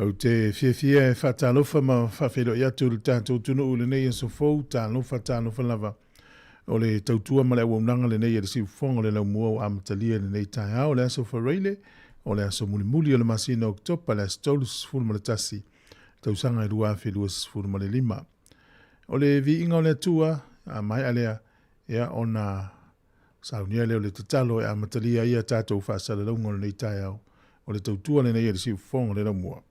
Ou te fiafia e faatalofa ma faafeiloai atu i le tatou atunuu i lenei aso fou, talofa, talofa lava. O le tautua ma le auaunaga lenei a le Siufofoga o le Laumua ua amatalia i lenei taeao, o le aso Faraile, o le aso mulimuli o le masina o Oketopa, le aso 31, tausaga e 2025. O le viiga o le Atua, a maea lea, ia ona saunia lea o le tatalo e amatalia ai a tatou faasalalauga o lenei taeao, o le tautua lenei a le Siufofoga o le Laumua.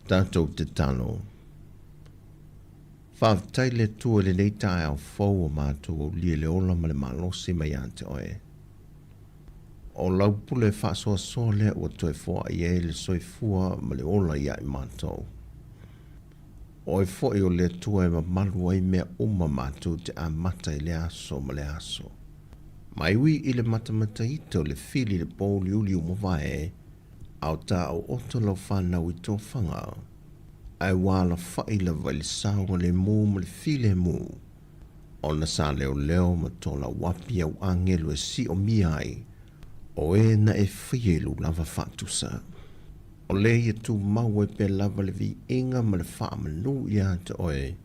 Tatou tatalo. Faafetai le Atua i lenei taeao fou ua matou aulia i le ola ma le malosi mai ia te Oe. O lau pule faasoasoa lea ua toe foai ai le soifua ma le ola ia i matou. Oe foi o le Atua e mamalu ai mea uma matou te amata i lea aso ma lea aso. Mai ui i le matamataita o le fili i le pōuliuli ua mavae, a o ta ooto lau fanau i tofaga, ae ua alafai lava i le saogalemu ma le filemu, ona sa leoleo ma tolauapi au agelu e siomia ai o e na e faia i lou lava faatusa. O le ia tumau ai pea lava le viiga ma le faamanu ia te oe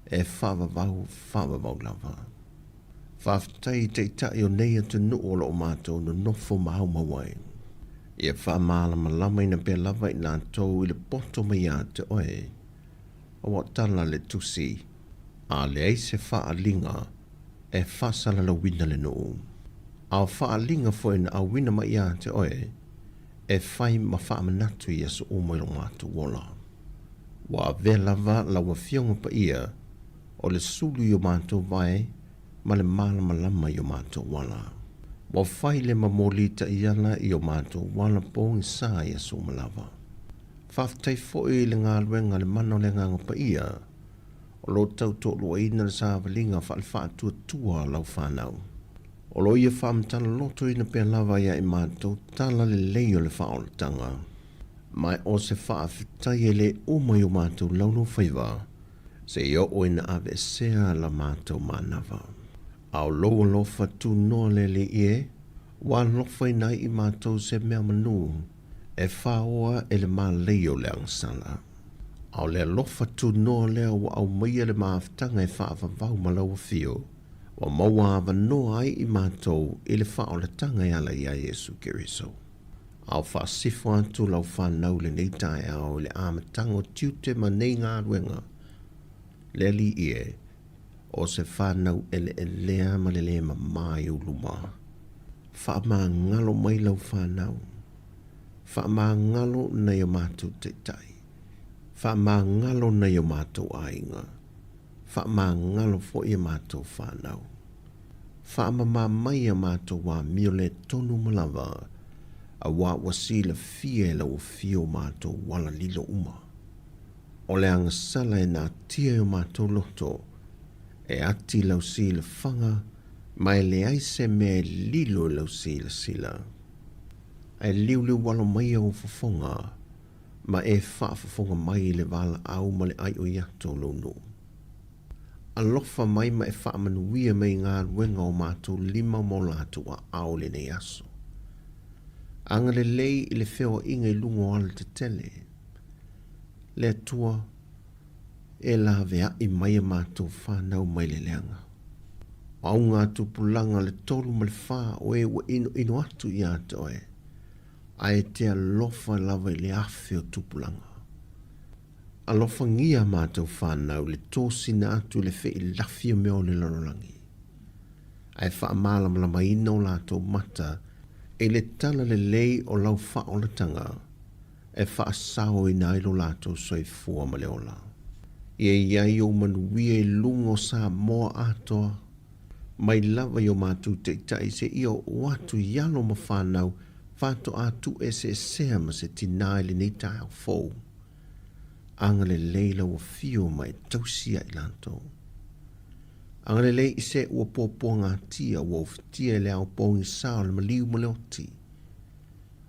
e faavavau faavavau lava. Faafetai i Taitai o nei atunuu o lo o matou nonofo maumau ai. Ia faamalamalamaina pea lava i latou i le poto mai ia te oe, aua o tala le tusi, a leai se faaaliga e faasalalauina le nuu. A o faaaliga foi na auina mai ia te oe, e fai ma faamanatu i aso uma i lo matou ola. Ua avea lava lau Afioga Paia o le sulu i o matou vae ma le malamalama i o matou ala. Ua fai le momoli taiala i o matou ala pogisa i aso uma lava. Faafetai foi i le galuega a le Mana o le Agaga Paia o lo o tautoaluaina le savaliga faale-faatuatua a lau fanau. O lo o ia faamatala lotoina pea lava ia i matou tala lelei o le faaolataga. Ma o se faafetai e le uma i o matou laulaufaiva, seia oo ina aveesea la matou manava. A o lou alofa tunoa le Alii e, ua alofaina ai i matou se mea manu e faoa e le malei o le agasala. A o le alofa tunoa lea ua aumaia le mafutaga e faavavau ma lau afio, ua maua avanoa ai i matou i le faaolataga e ala iā Iesu Keriso. A o faasifo atu lau fanau i lenei taeao i le amataga o tiute ma nei galuega, le Alii e, o se fanau eleelea ma le lē mamā i ou luma. Faamagalo mai lau fanau. Faamagalo nai o matou taitai. Faamagalo nai o matou aiga. Faamagalo foi a matou fanau. Faamama mai a matou amio le tonu ma lava, auā ua silafia e lau afio o matou ala lilo uma. O le agasala e natia i o matou loto, e ati lau silafaga ma e leai se mea e lilo i lau silasila. Ae liuliualo mai ou fofoga, ma e faafofoga mai i le valaau ma le aioi atu o lou nuu. Alofa mai ma e faamanuia mai i galuega o matou lima ma o latou aao i lenei aso. Agalelei i le feoaiga i luga o alatetele. Le Atua, e laveai mai a matou fanau mai le leaga. O auga tupulaga le 3 ma le 4 o e ua inoino atu ia te oe, ae e te alofa lava i le afe o tupulaga. Alofagia a matou fanau i le tosina atu i le feilafi o mea o le lalolagi, ae faamalamalamaina o latou mata i le tala lelei o lau faaolataga e faasaoina ai lo latou soifua ma le ola. Ia i ai ou manuia i luga o Samoa atoa, mai lava i o matou taitai seia oo atu i alo ma fanau faatoa tuueseesea ma se tinā i lenei taeao fou. Agalelei lau afio ma e tausi ia i latou. Agalelei i se ua puapuagatia ua ofitia i le ao pogisa o le maliu ma le oti,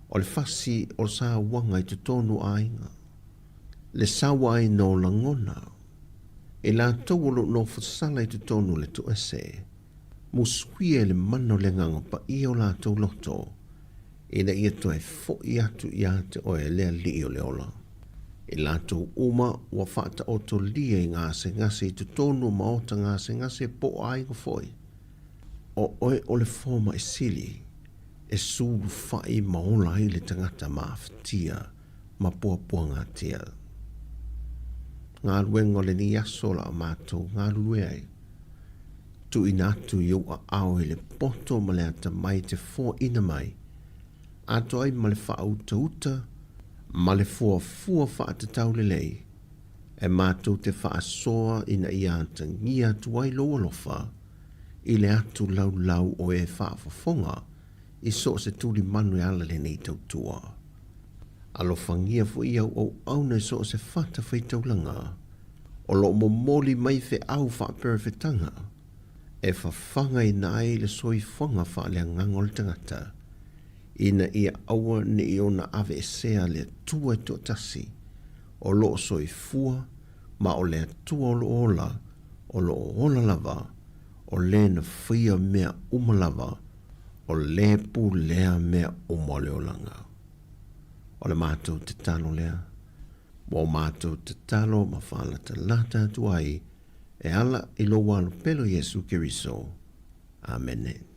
o le fasi o le sauaga i totonu o aiga, le sauaina o lagona, i latou o lo o nofosala i totonu o le toese, musuia e le mana o le Agaga Paia o latou loto, ina ia toe foʻi atu iā te oe le Alii o le ola. I latou uma ua faataotolia i gasegase i totonu o maota gasegase po o aiga foi, o oe o le fomai sili e sulufai ma ola ai le tagata mafatia ma puapuagatia. Galuega o lenei aso o la matou galulue ai. Tuuina atu i ou aao i le poto ma le atamai te foaina mai, atoa ai ma le faautauta ma le fuafua faatatau lelei, e matou te faasoa ina ia atagia atu ai lou alofa i le atu laulau o e faafofoga i so o se tulimanu e ala lenei tautua. Alofagia foi au auauna i so o se fatafaitaulaga o lo o momoli mai feau faaperefetaga e fafagaina ai le soifuaga faaleagaga o le tagata, ina ia aua ne i ona aveesea le Atua e toatasi o lo o soifua ma o le Atua o lo o ola, o lo o ola lava, o le na faia mea uma lava, o le pulea mea uma o le olaga. O le matou tatalo lea. Ua o matou tatalo ma faalatalata atu ai e ala i lou alopelo Iesu Keriso. Amene.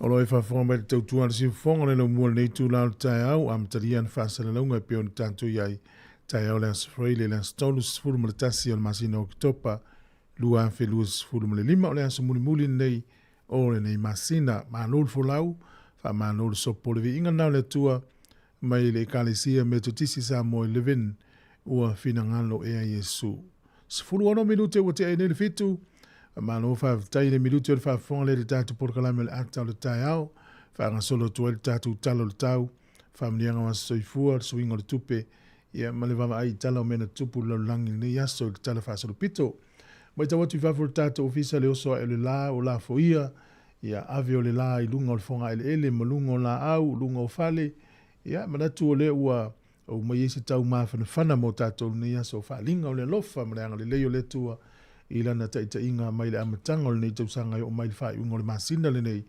O lo o e faafofoga mai i le tautua a le siufofoga o le laumua i lenei itula o le taeao, amatalia ana faasalalauga e pei ona tatou i ai, taeao le Aso Faraile le aso 31 o le masina o Oketopa 2025, o le aso mulimuli lenei o lenei masina. Malo le folau, faamalo le sopo. O le viiga lena o le Atua mai le Ekalesia Metotisi Samoa i Levin, ua finagalo ea Iesu. 16 minute ua tea ai nei le fitu. Faamalo faafetai i le minute o le faafofoga lea i le tatou polokalame o le ata o le taeao. Faagasolo atu ai le tatou tala o le tau, faamanuiaga o aso soifua, le suiga o le tupe, ia ma le vaavaai i tala o mea na tutupu i le lalolagi i lenei aso i le tala faasolopito. Matau atu i fafo o le tatou ofisa le oso ae o le la ua lafoia, ia ave o le la i luga o le fogaeleele ma luga o laau, luga o fale, ia manatu o lea ua aumai ai se tau mafanafana mo tatou i lenei aso o faaaliga o le alofa ma le agalelei o le Atua i Lana taitaiga mai le amataga o lenei tausaga e oo mai le faaiuga o le masina lenei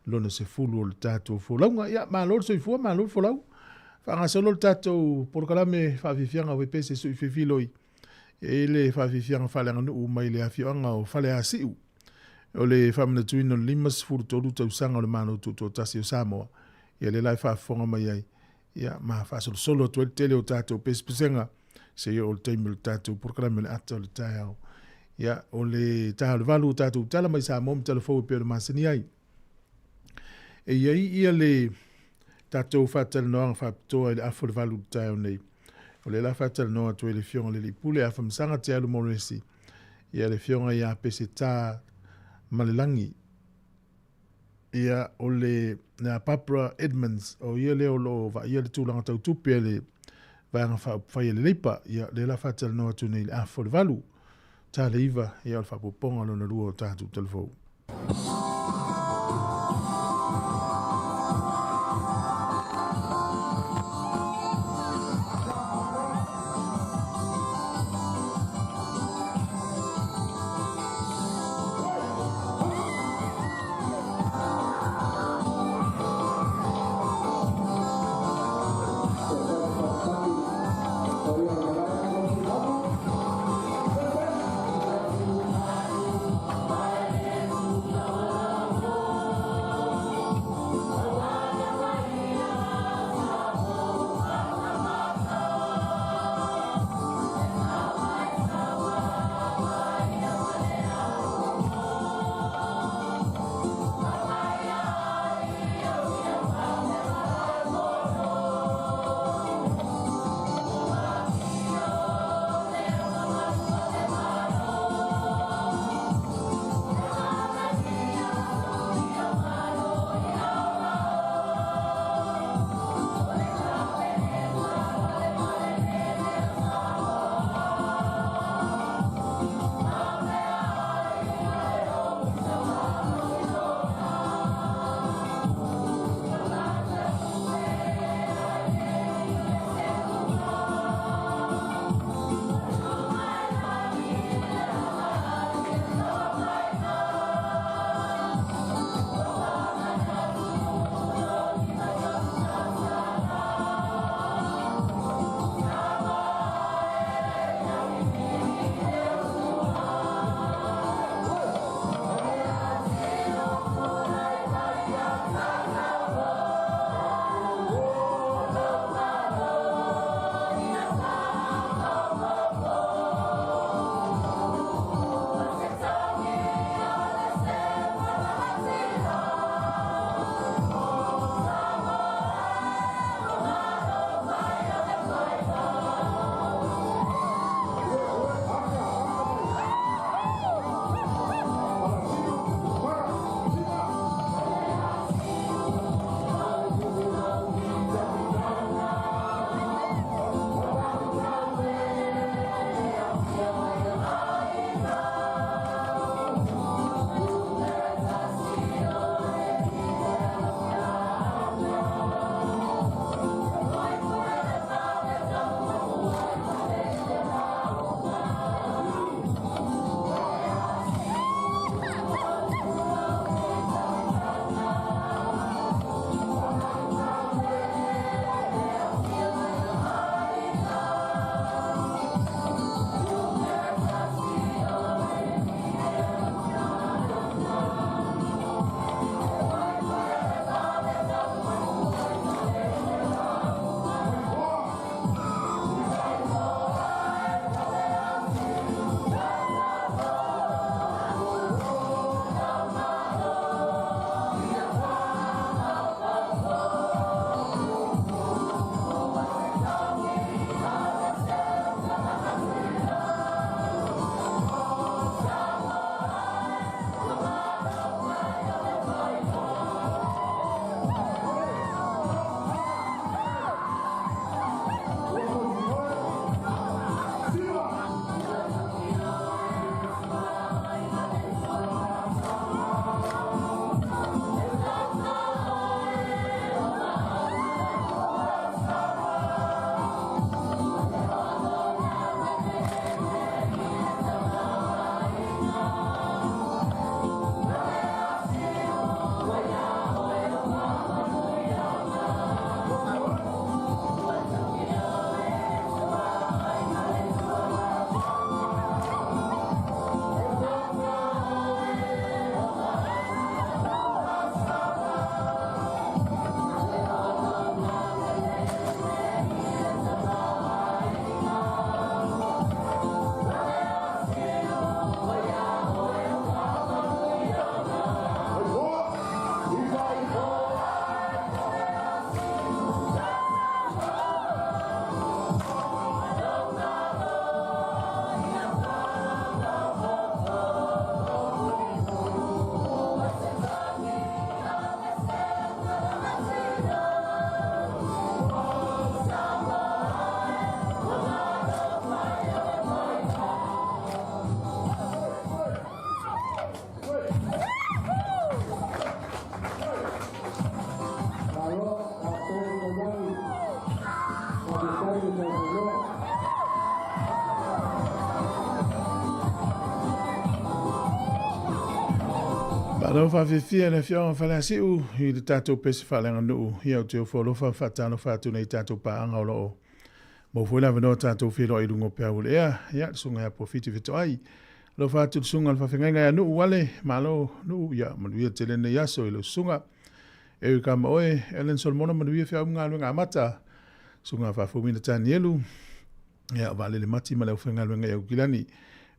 lona 10 o le tatou folauga. Ia, malo le soifua, malo le folau. Faagasolo le tatou polokalame faafiafiaga o Pepese Sui Fefiloi e le faafiafiaga faaleaganuu mai le afioaga o Faleasiu. O le faamanatuina o le 53 tausaga o le Malo Tutoatasi o Samoa, ia lea la e faafofoga mai ai, ia ma faasolosolo atu ai le tele o tatou pesepesega seia oo i le taimi o le tatou polokalame o le ata o le taeao. Ia, o le ta o le 8 o tatou tala mai Samoa ma tala fou e pei ona masani ai. E i ai ia le tatou faatalanoaga faapitoa i le afa o le 8 i le taeao nei. O lea la faatalanoa atu ai le Afioga i le Alii Pule Afamasaga Te Alu Moresi, ia le Afioga ia Peseta Malelagi, ia o le ia Barbara Edmonds, o ia lea o lo o vaaia le tulaga tau tupe a le Vaega Faaupufai a le Leipa, ia lea la faatalanoa atu nei i le afa o le 8, ta le 9, ia o le faaopoopoga lona lua o tatou talafou. Malo faafefia le afioaga Faleasiu i le tatou pese faaleaganuu. Ia ou te ofo alofa ma faatalofa atu nei tatou paaga o lo o maua foi le avanoa tatou feiloai i luga o peau o le ea. Ia, le susuga ia Puafiti Fetoai. Alofa atu le susuga i le faafeagaiga ia Nuu Ale, malo Nuu, ia manuia tele lenei aso i lau susuga. E ui kama oe, Ellen Solomona manuia feau ma galuega amata. Susuga Faafouina Tanielu, ia Vaalele Mati ma le aufaigaluega i Aukilani.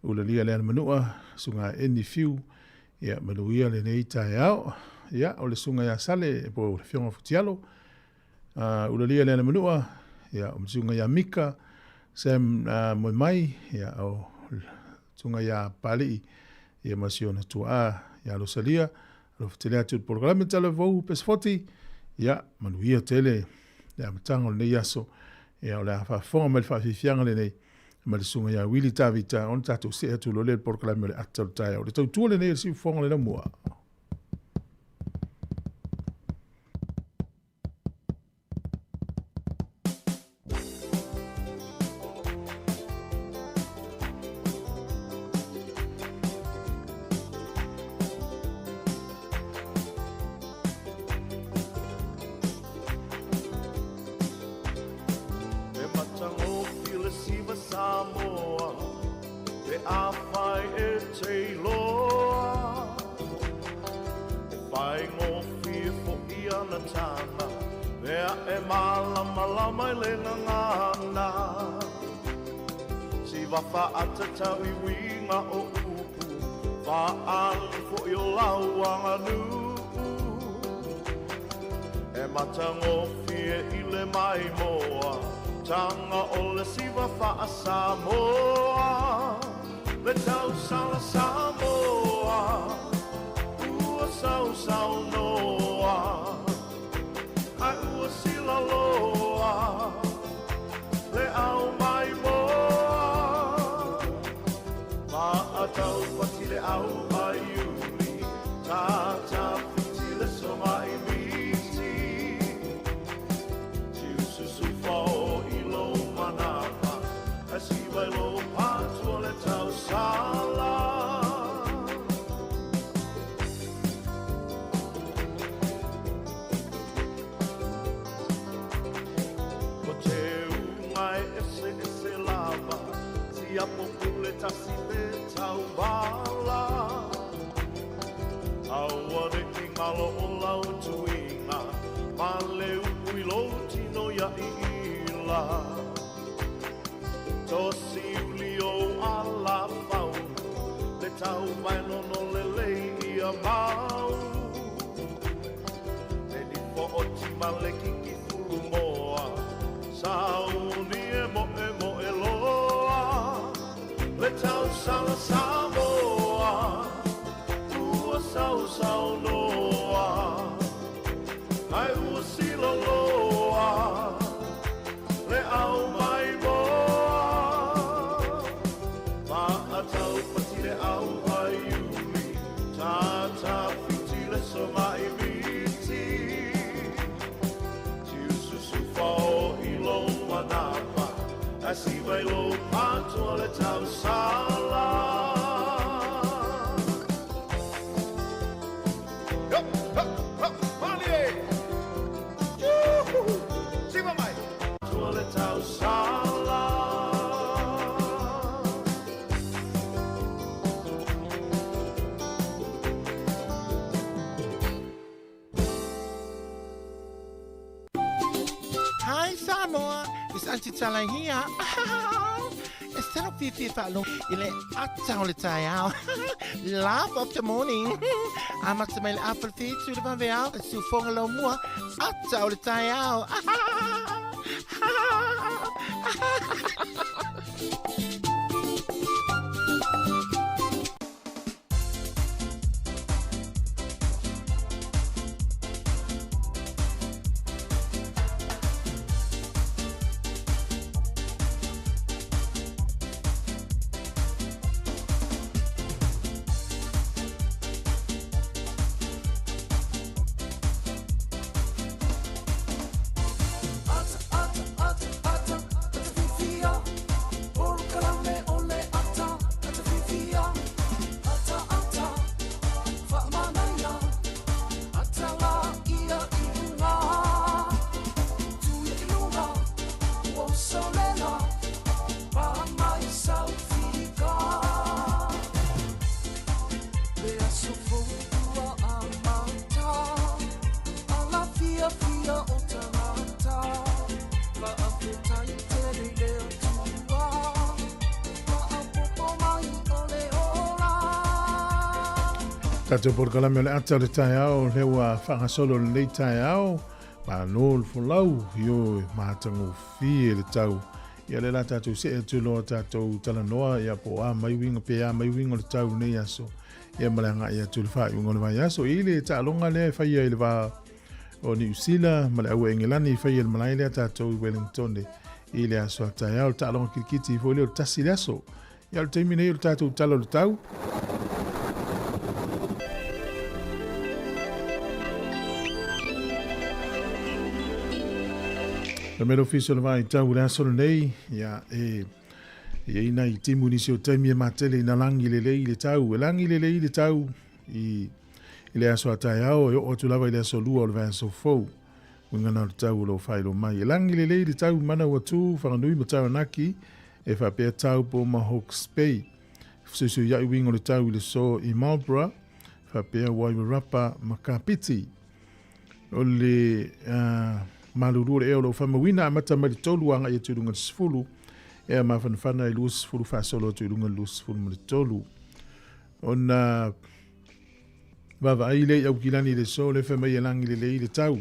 Ulalia le Alamanua, Susuga Eni Fiu, ia manuia lenei taeao. Ia, o le susuga ia Sale, po o le Afioga Futialo, Ulalia le Alamanua, ia, o le susuga ia Mika, Sam Moemai, ia, o susuga ia Papalii, ia ma si ona tuaa ia Rosalia, alofa tele atu i le polokalame Talavou Pesefoti, ia, manuia tele le amataga o lenei aso, ia, o le a faafofoga mai le faafiafiaga lenei, ma le susuga ia Willie Tavita, ona tatou see atu loa lea i le polokalame o le ata o le taeao. O le tautua lenei a le siufofoga o le laumua. E matagofie le siva Samoa pe afai e te iloa. E faigofie foi ana taga mea e malamalama i le gagana. Siva faatatau i uiga o upu faaali foi o lau aganuu. E matagofie i le maimoa taga o le siva faa-Samoa. Le tausala Samoa ua sausaunoa ae ua silaloa le au maimoa. Maataupati le au a Iuli, tatafiti le sogai miti. Tiususu fao i lou manava, ae siva i lou patu o le tausala. Ko te unga e eseese lava, siapo pule tasi te tauvala. Aua ne i ngalo o lau tuiga, ma le upu i lou tino ia iila. Tosi uli o ala faunu, le tau mai nono lelei ia mau. Le nifo o tima le kiki fulu moa, sauni e moe moe loa. Le tausala Samoa, ua sausaunoa, ae ua siloloa le au maimoa. Maataupati le au a Iuli, tatafiti le sogai miti. Tiususu fao i lou manava, ae siva i lou patu o le tausala. Yo, ho, ho, malie! Juhu! Siva mai! Tua le tausala. Hi Samoa, it's Auntie Tala here. E tino fiafia faalogo i le ata o le taeao. Laugh of the morning. Amata mai le afa le 7 i le vaveao, le siufoga laumua, ata o le taeao. Ata, ata, ata, ata, ata fiafia, polokalame. Tatou polokalame o le ata o le taeao lea ua faagasolo lenei taeao, malo le folau, ioe, matagofie le tau. Ia lea la tatou see atu loa tatou talanoa ia po o a mai uiga pe a mai uiga o le tau lenei aso. Ia ma le agai atu i le faaiuga o le vaiaso. I le taaloga lea e faia i le va o Niu Sila ma le aua Engelani i faia i le malae lea tatou i Wellington i le aso a taeao, le taaloga kilikiti foi lea o le tasi le aso. Ia o le taimi nei o le tatou tala o le tau. Le mea le ofisa o le vaitau i le aso lenei, ia e i ai nai timu nisi o taimi e matele ina lagi lelei le tau. E lagi lelei le tau i, i le aso a taeao e oo atu lava i le aso lua o le vaiaso fou. Uiga na o le tau o lo o faailoa mai. E lagi lelei le tau i Manawatū, Whanganui ma Taranaki, e faapea Taupo ma Hawke's Bay. Fesuisuiaʻi uiga o le tau i le so i Marlborough, faapea Wairarapa ma Kapiti. O le uh, malulu o le ea o lo o faamauina amata mai le tolu agai atu i luga le 10, ea mafanafana i 20 faasolo atu i luga le 23. Ona vaavaai lea i Aukilani i le so le fai mai e lagi lelei le tau.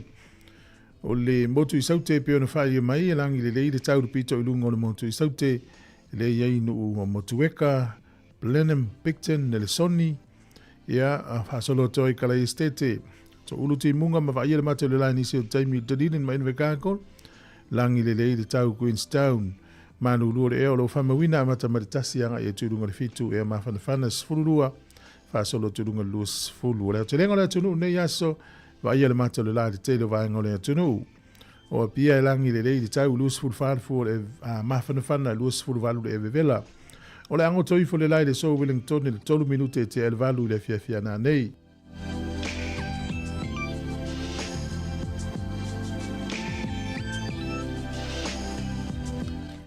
O le motu i Saute e pei ona faailia mai e lagi lelei le tau le pito i luga o le motu i Saute lea i ai nuu o Motueka, Blenheim, Picton, Nelesoni, ia, faasolo atu ai Kalai Estate. Toulu timuga ma vaaia le mata o le la i nisi o taimi i Dunedin ma Invercargill, lagi lelei le tau Queenstown. Malulu o le ea o lo o faamauina amata mai le tasi agai atu i luga o le fitu ea mafanafana 12 faasolo atu i luga o le 20. O le aotelega o le atunuu nei aso, vaaia le mata o le la i le tele o vaega o le atunuu. O Apia e lagi lelei le tau 24 le fua o le mafanafana 28 le evevela. O le agoto ifo le la i le so Wellington i le 3 minute e tea i le 8 i le afiafi ana nei.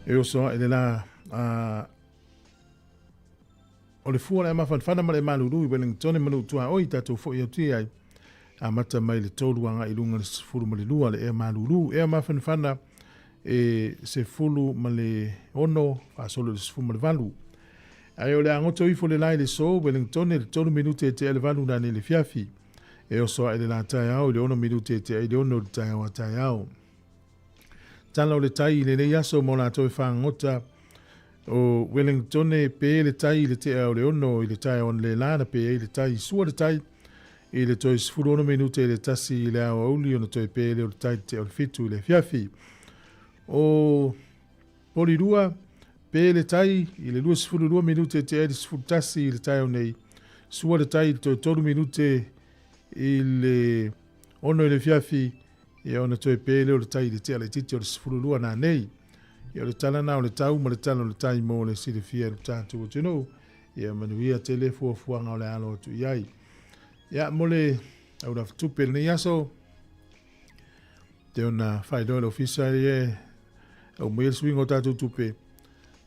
E oso ae le la a o le fua le mafanafana ma le malulu i Wellington e manu tuaoi tatou foi atu i ai. Amata mai le tolu agai i luga le 12 le ea malulu. Ea mafanafana e 16 faasolo i le 18. Ae o le agoto ifo le la i le so Wellington i le 3 minute e tea le 8 nanei le fiafi. E oso ae le la taeao i le 6 minute e tea i le 6 le taeao a taeao. Tala o le tai i lenei aso mo latou e fagota o Wellingtone pe le tai i le tea o le 6 i le taeao analeila na pe ai le tai sua le tai i le toe 16 minute i le tasi i le aoauli ona toe pe lea o le tai i le tea o le 7 i le afiafi. O Porirua, pe le tai i le 22 minute tea i le 11 i le taeao nei, sua le tai i le toe 3 minute i le 6 i le afiafi, ia ona toe pe lea o le tai i le tea laitiiti o le 12 nanei. Ia o le tala na o le tau ma le tala o le tai mo le silafia e lo tatou atunuu. Ia manuia tele fuafuaga o le alo atu i ai. Ia mo le aulafatupe lenei aso, te ona faailoa le ofisa e aumaia le suiga o tatou tupe.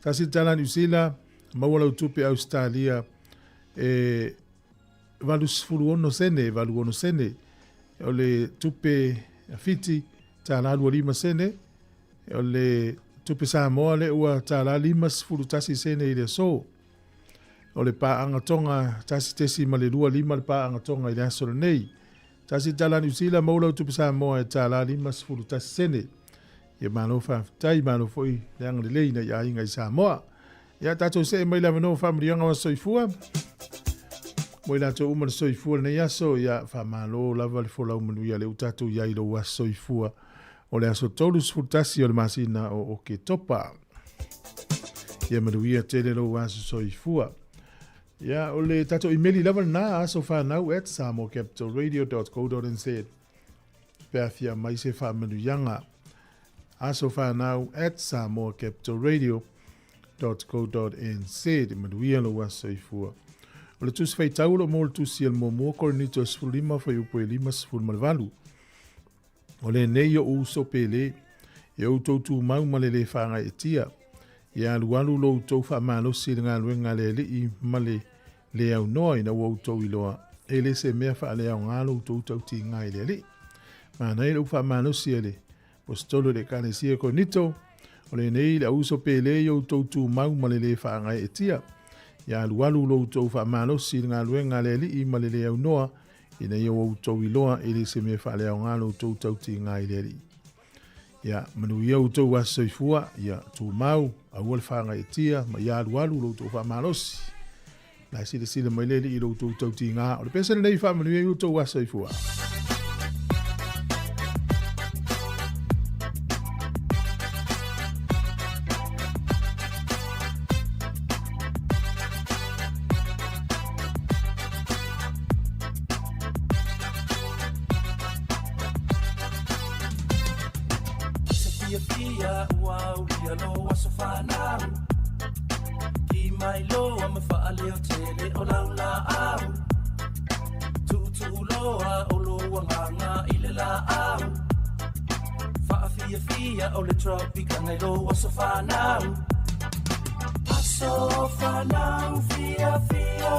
Tasi le tala Niu Sila, maua lau tupe Ausetalia e 86 sene, 86 sene. O le tupe Fiti, tala 25 sene. O le tupe Samoa le ua tala 51 sene i le aso. O le paaga Tonga, 1.25 le paaga Tonga i le aso lenei. Tasi tala Niu Sila, maua lau tupe Samoa e tala 51 sene. Ia malo faafetai, malo foi le agalelei nai aiga i Samoa. Ia tatou see mai le avanoa faamanuiaga o aso soifua. Mo i latou uma le soifua lenei aso, ia faamalo lava le folau manuia lea ua tatou i ai i lou aso soifua o le aso 31 o le masina o Oketopa. Ia manuia tele lou aso soifua. Ia, o le tatou imeli lava lena, asofanau at samoacapitalradio.co.nz pe a fia mai se faamanuiaga. Asofanau at samoacapitalradio.co.nz Manuia lou aso soifua. O le tusi faitau o lo o mo le tusi a le muamua Korinito 15 fuaiupu e 58. O lenei oʻu uso pele, e outou tumau ma le lē faagaeetia, ia alualu lo outou faamalosi i le galuega a le Alii ma le lē aunoa ina ua outou iloa, e le se mea faaleaoga lo outou tautiga i le Alii. Manaia lou faamalosi a le Aposetolo i le Ekalesia i Korinito, o lenei le auuso pele i outou tumau ma le lē faagaeetia. Ia alualu lo outou faamalosi i le galuega a le Alii ma le le aunoa, ina ia ua outou iloa e le se mea faaleaoga lo outou tautiga i le Alii. Ia manuia outou aso soifua, ia tumau, aua le fagaetia, ma ia alualu lo outou faamalosi. La e silasila mai le Alii i lo outou tautiga. O le pese lenei faamanuia i outou aso soifua. Se fiafia ua aulia lou aso fanau Ki mai loa ma faaleo tele o lau laau Tuutuu loa o lou agaga i le laau Faafiafia o le Tropicana i lou aso fanau Aso fanau fiafia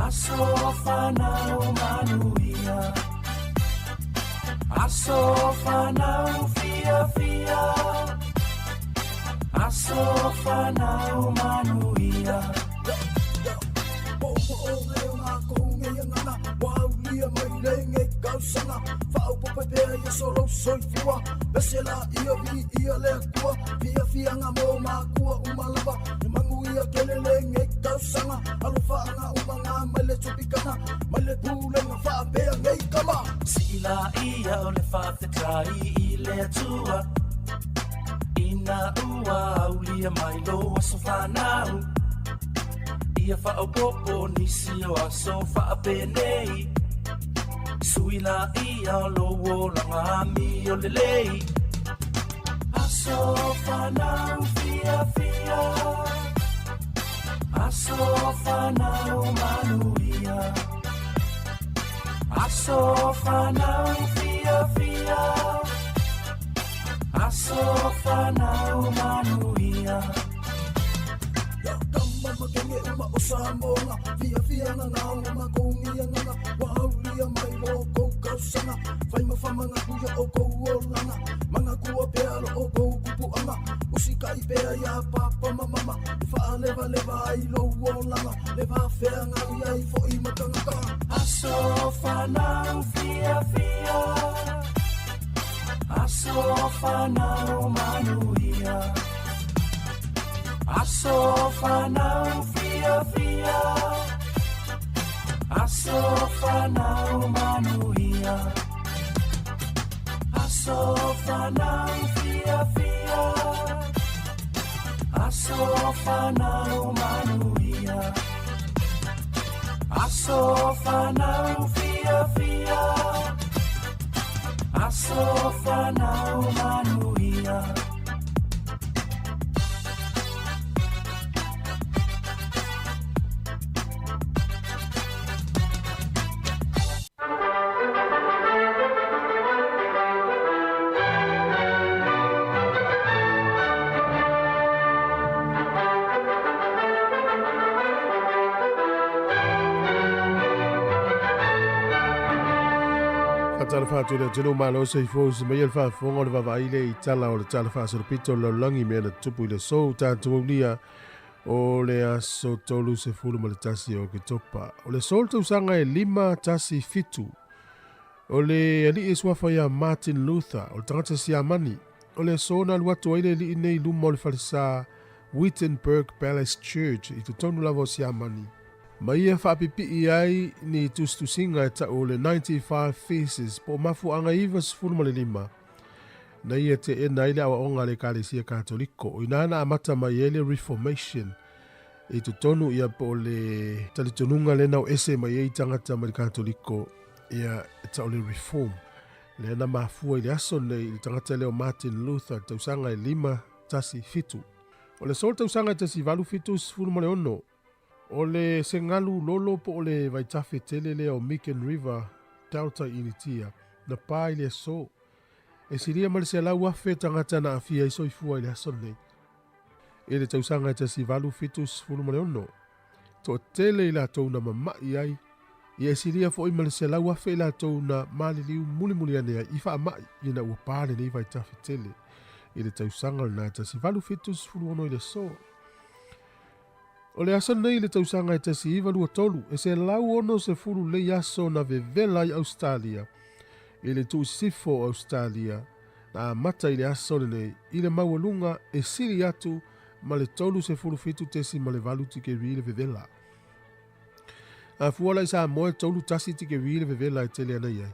Aso fanau manuia Aso fanau fiafia Aso fanau manuia Sii laia o le faafetai i le Atua Ina ua aulia mai lou aso fanau Ia faaopoopo nisi o aso faapenei Sui laia o lou olaga amio lelei Aso fanau fiafia Aso fanau manuia Aso fanau fiafia Aso fanau manuia Aso fanau fiafia Aso fanau manuia Aso fanau fiafia Aso fanau manuia Aso fanau fiafia Aso fanau manuia Aso fanau fiafia Aso fanau manuia Faatalofa atu i le atunuu malo soifua usi mai le faafofoga o le vaavaai lea i tala o le Tala Faasolopito o le Lalolagi mea na tutupu i le aso tatou aulia o le aso 31 o Oketopa. O le aso o le tausaga e 517 o le alii e suafa ia Martin Luther, o le tagata Siamani. O le aso na alu atu ai le alii nei i luma o le falesa Wittenberg Palace Church i totonu lava o Siamani, ma ia faapipii ai ni tusitusiga e tau o le 95 Theses po o mafuaaga 95 na ia teena ai le aoaoga a le Ekalesia Katoliko. O ina na amata mai ai le Reformation i totonu ia po o le talitonuga lea na o ese mai ai tagata mai le Katoliko ia e tau le Reform. Lea na mafua i le aso nei i le tagata lea o Martin Luther, tausaga e 517. O le aso o le tausaga e 1876, o le segalu lolo po o le vaitafe tele lea o Meakin River Delta i Initia, na pa i le aso. E silia ma le 100,000 tagata na aafia ai soifua i le aso lenei. I le tausaga e 1876, toatele i latou na mama'i ai, ia e silia foi ma le 100,000 i latou na maliliu mulimuli ane ai i faama'i ina ua pa lenei vaitafe tele i le tausaga lena e 1876 i le aso. O le aso lenei i le tausaga e 1923, e 160 lelei aso na vevela ai Ausetalia i le itu i sisifo o Ausetalia, na amata i le aso lenei i le maualuga e sili atu ma le 37.8 tikeri le vevela. A fua la i Samoa e 31 tikeri le vevela e tele ana i ai.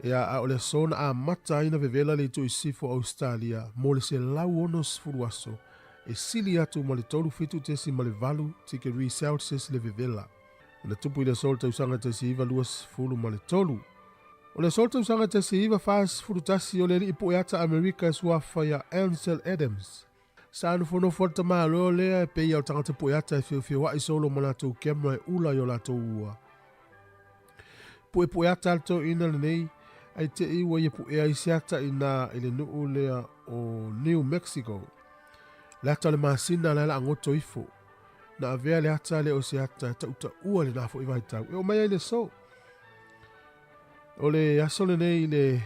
Ea, a o le aso na amata ai na vevela le itu i sisifo o Ausetalia mo le 160 aso, e sili atu ma le 37.8 tikeri Celsius le vevela. Na tupu i le aso o le tausaga 1923. O le aso o le tausaga 1941 o le alii pueata Amerika e suafa ia Ansel Adams. Sa nofonofo le tamaloa lea e pei o le tagata pueata e feofeoa'i solo ma latou camera e ula i o latou ua. Puepueata le toeaina lenei ae te i ua ia puea ai se ata inā i le nuu lea o New Mexico. Le ata o le masina la e laagoto ifo. Na avea le ata lea o se ata e tautaua i lena foi vaitau e oo mai ai le aso. O le aso lenei i le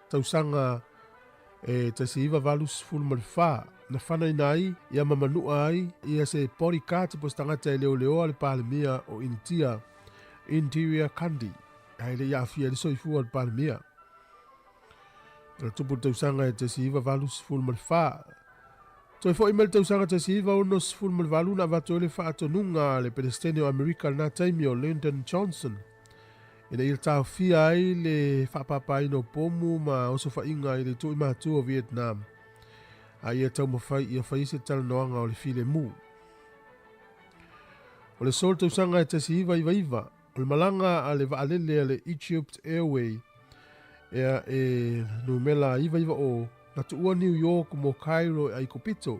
tausaga e 1984 na fanaina ai ia ma manua ai ia se bodyguard po o se tagata e leoleoa le Palemia o Initia, Indira Gandhi, ae le i aafia ai le soifua o le Palemia. Na tupu le tausaga e 1984. Toe foi mai le tausaga 1968 na avatu ai le faatonuga a le Peresetene o Amerika i lena taimi o Lyndon Johnson ina ia taofia ai le faapapaina o pomu ma osofaiga i le itu i matua o Vietnam a ia taumafai ia fai se talanoaga o le filemu. O le aso o le tausaga e 1999, o le malaga a le vaalele a le Egypt Airway ea e numera 990 na tuua New York mo Cairo e Aikupito.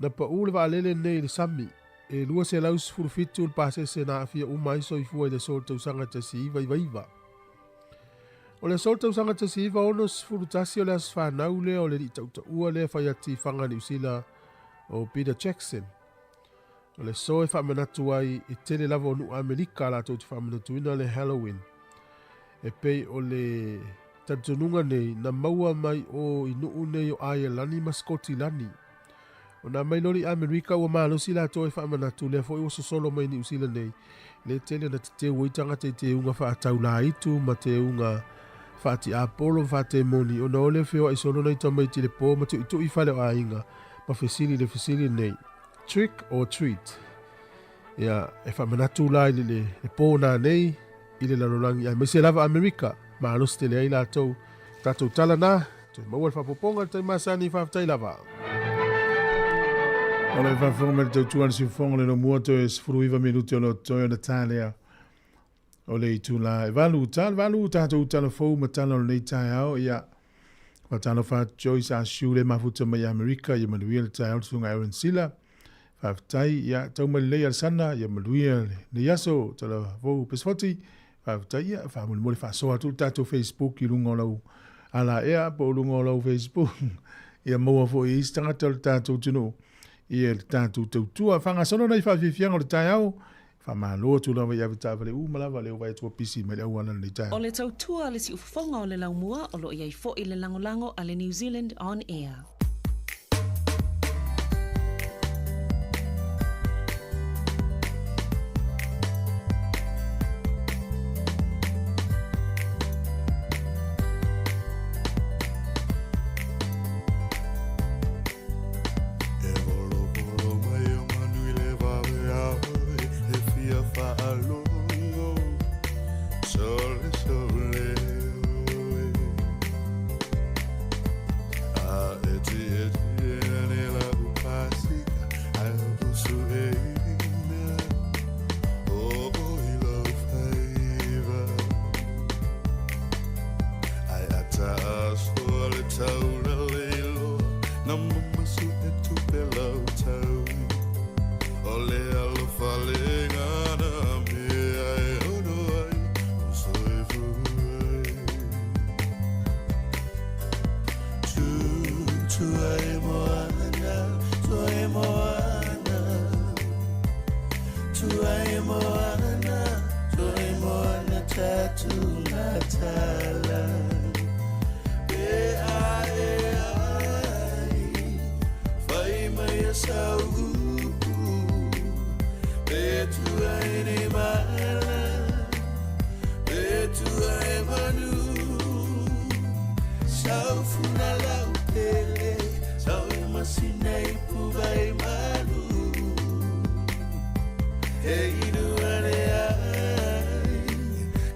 Na pau le vaalele nei i le sami, e 217 le pasese na aafia uma ai soifua i le aso o le tausaga 1999. O le aso o le tausaga 1961 o le aso fanau lea o le alii tautaua lea fai ati i Fanga Niu Sila o Peter Jackson. O le aso e faamanatu ai i tele lava o nuu Amerika latou te faamanatuina le Halloween. E pei o le talitonuga nei na maua mai o i nuu nei o Aielani ma Sikotilani. O nā mai loli Amerika ua malosi latou e faamanatu lea foi ua sosolo mai Niu Sila nei, le tele na teteu ai tagata i teuga faataulaitu ma teuga faatiapolo ma faatemoni ona o le feoai solo nai tamaiti i le po ma tuitui i fale o aiga ma fesili i le fesili nei, Trick or treat? Ia, e faamanatu la i le, le, le pō nā nei i le lalolagi aemaise lava Amerika, malosi tele ai latou. Tatou tala nā, toe maua le faapopoga i le taimi masani, faafetai lava. O le faafofoga mai le tautua a le siufofoga o le lomua toe 19 minute o lo o totoe ona ta lea o le itula e valu. Ta le valu tatou tala fou ma tala o lenei taeao. Ia, faatalofa atu Joyce Ashu le mafuta mai Amerika, ia manuia le taeao le susuga Aaron Sila. Faafetai, ia tau mai lelei Alesana, ia manuia lenei aso, tala fou Pesefoti. Faafetai, ia faamolemole faasoa atu le tatou Facebook i luga o lau alaea po o luga o lau Facebook. Ia maua foi e isi tagata o le tatou atunuu ia le tatou tautua. Faagasolo nai faafiafiaga o le taeao. Faamalo atu lava i avetaavale uma lava lea ua vaai atu ua pisi mai le auala lenei taeao. O le tautua a le siufofoga o le laumua o lo o i ai foi le lagolago a le New Zealand On Air. E volovolo mai o manu i le vaveao e fia faalogo Sole sole oe A eti eti ane lau pasika Ai o sueina O o i lau faiva Ai ata asoa le taula leiloa Na mamasu e tupe lau taui O le alofa le gana mea e ono ai O soifua ai Tu, tu ai moana, tu ai moana Tu ai moana, tu ai moana tatu matala E a e ai, fai mai a sau upu.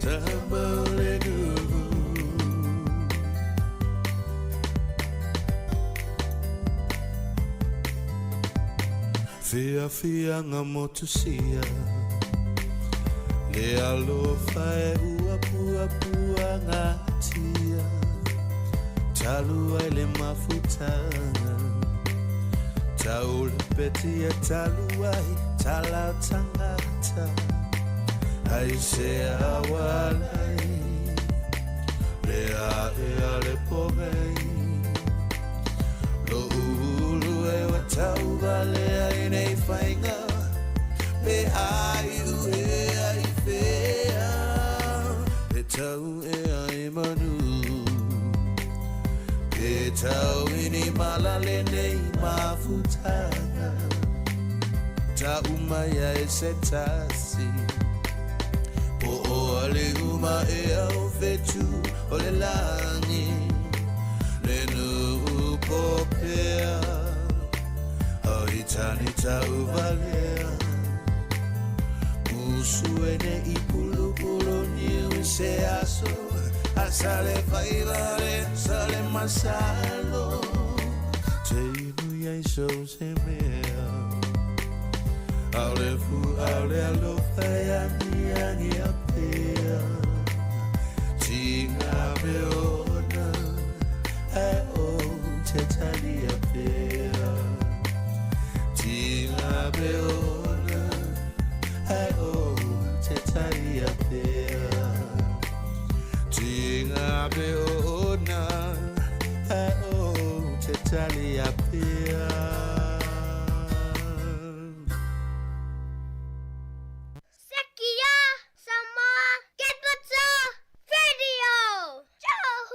Tama o le nuu. Fiafiaga motusia Le alofa e ua puapuagatia Talu ai le mafutaga Tau le petia talu ai talau tangata Ai se awalai Le ae a le pogei Lo'u ulu e ua tauvalea i nei faiga Pe ai u ea i fea E tau ea i manu Pe tau i ni mala lenei mafutaga Tau mai ai se tasi Po o a le uma ea o fetu o le lagi Le nuu popea O i tani tauvalea Musu e nei pulupulu niu i se aso A sa le faiva le sa le masalo Te inu iai so se mea Aole fu aole alofa e agiagi a pea Tiga me ona ae ou te talia pea Tiga me ona ae ou te talia pea Tiga me ona ae ou te talia pea. Sekia Samoa Capital Radio Show.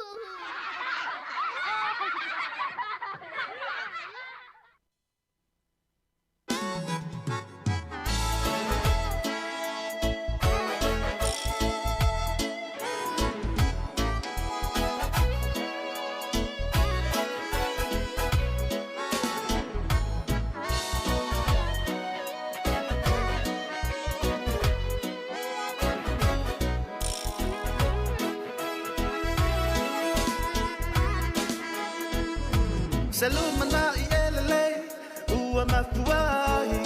Se lumanai e lelei ua mafua ai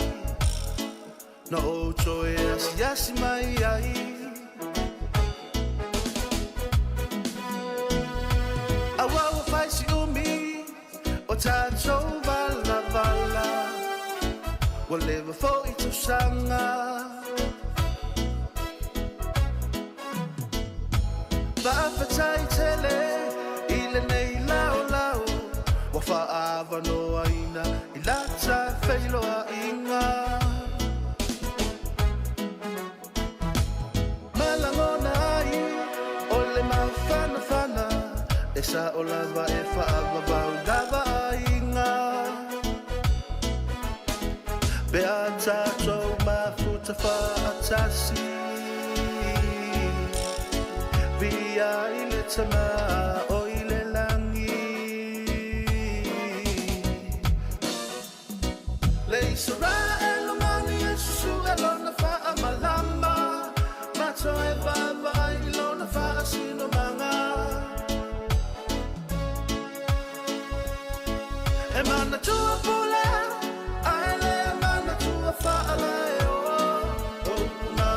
Na ou toe asiasi mai ai Aua ua fai si umi o tatou valavala Ua leva foi tausaga Faafetai tele i lenei laolao Ua faaavanoaina i lata feiloaiga Ma lagona ai o le mafanafana E sao lava e faavavau lava aiga Pe a tatou mafuta faatasi Viia i le Tama o i le lagi Le Isaraelu mani e susue lona faamalama Ma toe vaavaai i lona faasinomaga E manatua pule ae le manatua faalaeo O upu na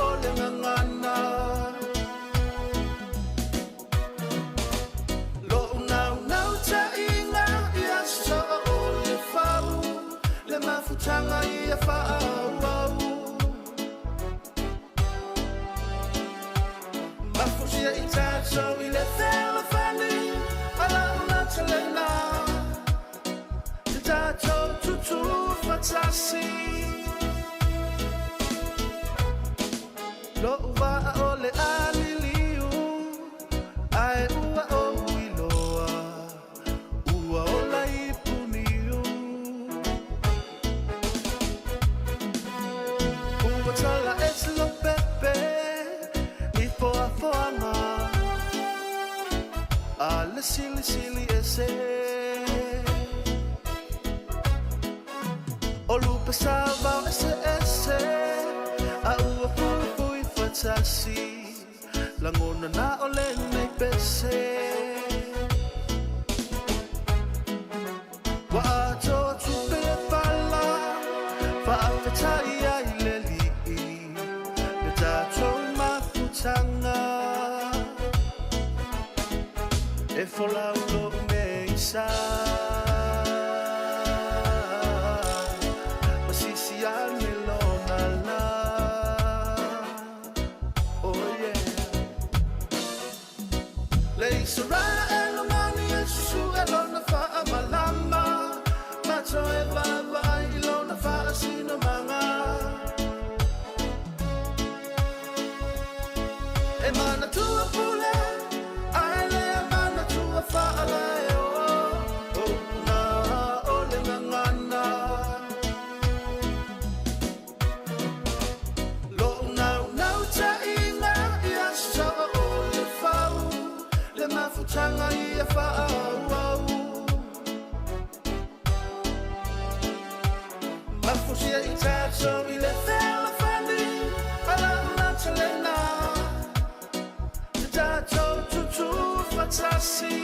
o le gagana Lo'u naunautaiga ia soo o le fau Le mafutaga ia faaauau Mafusia i tatou i le fealofani A lau lautelega Te tatou tutufatasi Lo'u vaa o le a liliu Ae ua ou iloa Ua ola i puniu Ua tala ese lopepe I foafoaga A le silisili ese O lupe sauvao eseese A ua fuifui fatasi. Lagona na o lenei pese Ua atoa tupe le pala Faafetai ai le Alii Le tatou mafutaga E folau lou meisa Ma sisi ane lona la Oh yeah Le Isaraele lomani e susue lona faamalama Ma toe vaavaai i lona faasinomaga E manatua pule ae le manatua faalaeo O na o le gagana Lo'u naunautaiga ia saoa o le fau Le mafutaga ia faaauau Mafusia i tatou i le fealofani A lau matalena Te tatou tutu fatasi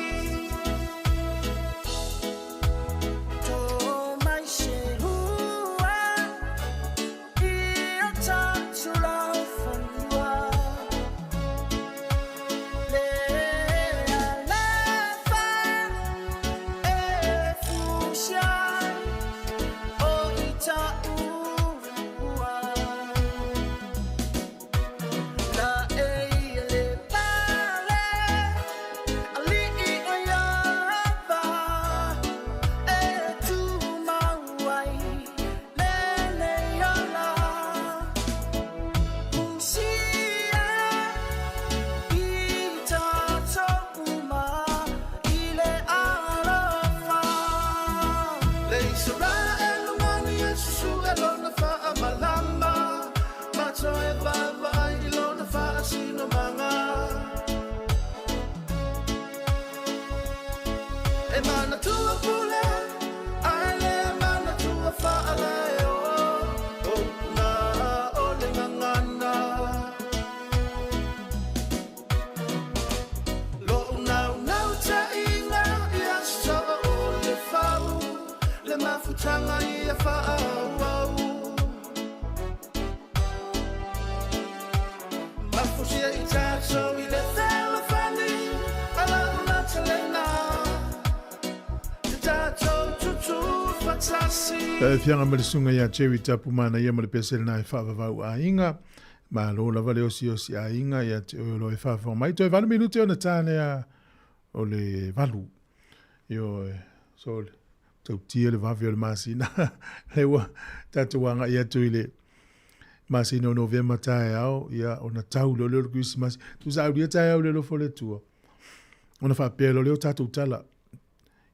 E manatua pule, ae le manatua faalaeo O na o le gagana Lo'u naunautaiga ia saoa o le fau Le mafutaga ia faaauau Mafusia i tatou i le fealofani A lau matalena Te tatou tutu fatasi. Tauafiaga ma le susuga ia Jerry Tapumanaia ma le pese lena e faavavau aiga. Malo lava le osiosi aiga ia te oe o lo e faafofoga mai. Toe 8 minute ona ta lea o le 8. Ioe, so le tautia le vave o le masina. Le ua tatou agai atu i le masina o Novema taeao, ia, ona tau lea o le Kerisimasi. Tusa aulia taeao i le alofa o le Atua. Ona faapea loa lea o tatou tala.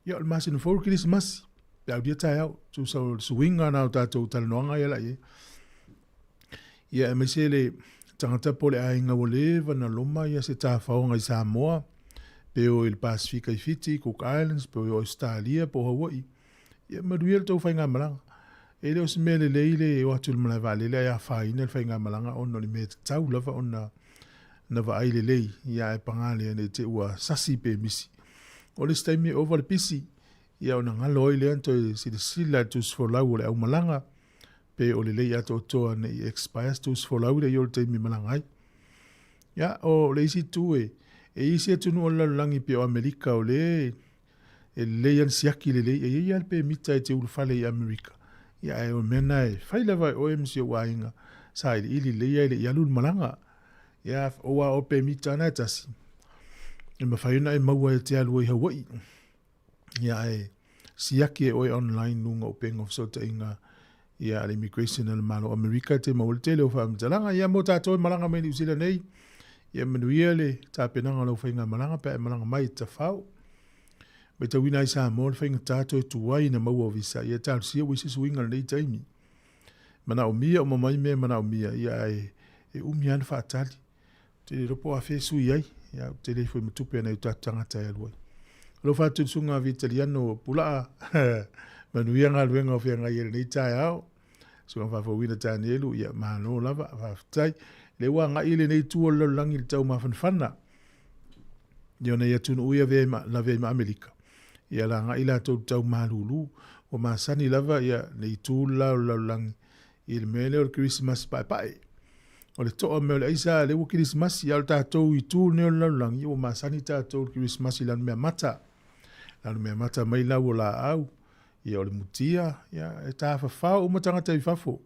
Ia, o le masina fou le Kerisimasi. Pe aulia taeao. Tusa o le suiga na o tatou talanoaga ia la i ai. Ia, aemaise le tagata po o le aiga ua leva na loma ia se tafaoga i Samoa, pe o i le Pasefika i Fiti, Cook Islands, pe o i Ausetalia po o Hawaii. Ia, manuia le tou faigamalaga. E le o se mea lelei le o atu i le malae vaalele ae afaina le faigamalaga ona o le mea e tatau lava ona na vaai lelei, ia ae paga lea ne i te i ua sasi pe misi. O le isi taimi e ova le pisi, ia ona galo ai lea ona toe silasila i le tusifolau o le aumalaga, pe o lelei atoatoa ne i expire se tusifolau lea i o le taimi e malaga ai. Ia, o le isi itu e, e i isi atunuu o le lalolagi pei o Amerika o lea e lelei lava le siaki lelei, e i ai lava le pemita e te ulufale i Amerika, ia ae o le mea lena e fai lava e oe ma si ou aiga, sailiili lelei ae le i alu le malaga. Ia, aua o pemita lena e tasi, e mafai ona e maua e te alu ai i Hawaii. Ia ae siaki e oe online luga o upega o fesootaiga ia a le immigration a le Malo o Amerika e te maua le tele o faamatalaga. Ia mo tatou e malaga mai Niu Sila nei, ia manuia le tapenaga o lau faigamalaga pe a e malaga mai i Tafao. Matauina ai Samoa le faigata toe tuai na maua o visa, ia talosia ua i se suiga i lenei taimi. Manaomia uma mai mea e manaomia, ia ae e umi lava na faatali. Ou te le iloa po o afea e sui ai, ia ou te le ifo i ma tupe a nai o tatou tagata e alu ai. Alofa atu i le susuga a Vitaliano Pulaa, manuia galuega o feagai ai i lenei taeao. Susuga Faafouina Tanielu, ia malo lava, faafetai. Lea ua agai lenei itu o le lalolagi i le taumafanafana i ona i atunuu ia avea ai lavea ai ma Amerika. Ia la agai latou i le tau malulu. Ua masani lava ia le itu le la o le lalolagi i le mea lea o le kerisimasi paepae. O le toa mea o le aisa lea ua kerisimasi, a o le tatou itu lenei o le lalolagi, ua masani tatou i le kerisimasi i Lanumeamata. Lanumeamata mai lau o laau, ia o le mutia, ia e tafafao uma tagata i fafo.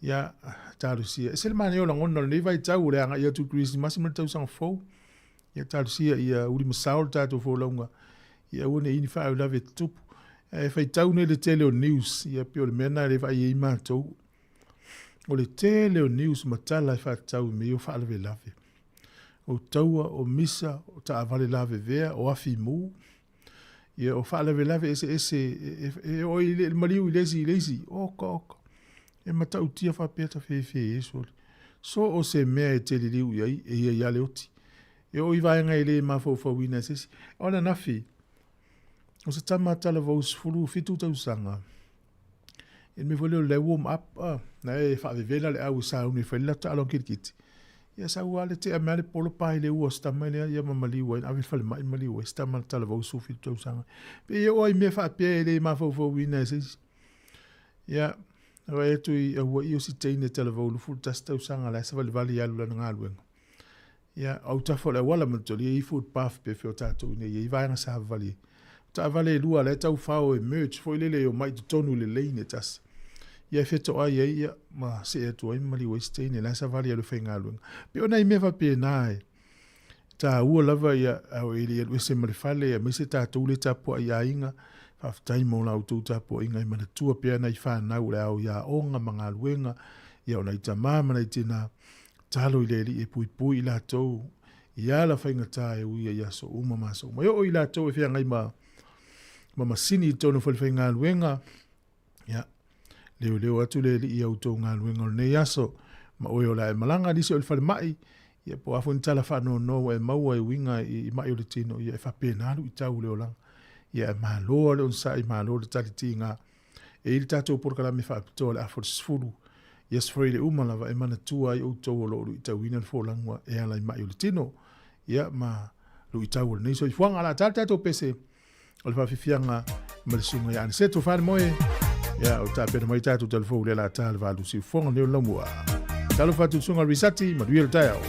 Ia, talosia. E ese le manaia o lagona o lenei vaitau o le agai atu i le Kerisimasi ma le tausaga fou. Ia, talosia ia uli ma sao le tatou folauga, ia aua ne i i ni faalavelave e tutupu. Ae faitau nei le tele o news, ia pei o le mea lena lea e vaai ai matou. O le tele o news ma tala e faatatau i mea ia o faalavelave. O taua, o misa, o taavale lavevea, o afi mu. Ia, o faalavelave eseese e oo i le maliu i le isi i le isi. Oka, oka. E matautia faapea ta fefe e sole. So o se mea e te liliu i ai, e ia i ale oti. E oo i vaega e le mafaufauina e se isi. O ananafi, o se tama talavou 17 tausaga, I le mea foi lea o le warm up, na e faavevela le au e sauni e fai le latou taaloga kirikiti. Ia sau lava le tea mai lava le polo pa i le ua o si tama lea ia ma maliu ai, ave i le falemai maliu ai si tama talavou 17 tausaga. Pei e oo lava i mea faapea e le mafaufauina e se isi. Ia, vaai atu i Hawaii o si teine talavou 21 tausaga la e savalivali e alu i lana galuega. Ia, o autafa o le auala manatua e i ai footpath pe fea o tatou i inei e i ai vaega savavali ai. O taavale e lua la e tau fao e merge foi lele e omai i totonu i le lane e tasi. Ia e fetoai ai ia ma see atu ai ma maliu ai si teine la e savali e alu e faigaluega. Pei o nai mea faapena e taua lava ia au e le alu ese ma le fale aemaise tatou lea e tapuai i aiga. Faafetai mo la outou tapuaiga e manatua pea nai fanau o le ao i aoga ma galuega, ia o nai tama ma nai tina. Tatalo i le Alii e puipui i latou i ala faigata e uia i aso uma ma aso uma. E oo i latou e feagai ma, ma masini i totonu o falefaigaluega, ia, leoleo atu le Alii i a outou galuega o lenei aso, ma oe o le a e malaga nisi o le falemai, ia po o a foi ni tala faanoanoa ua e maua e uiga i mai o le tino, ia e faapena luitau o le olaga. Ia e malo lava le onosai, malo le tali tiga. E i ai le tatou polokalame faapitoa o le afa o le 10 i Aso Faraile uma lava e manatua ai outou o lo o luitauina le folauga e ala i mai o le tino, ia ma luitau o lenei soifuaga. O le a ta le tatou pese o le faafiafiaga ma le susuga ia Aniseto Falemoe, ia o tapena mai tatou talafou lea la ta le valu siufofoga leo laumua. Talofa atu i le susuga Risati, manuia le taeao.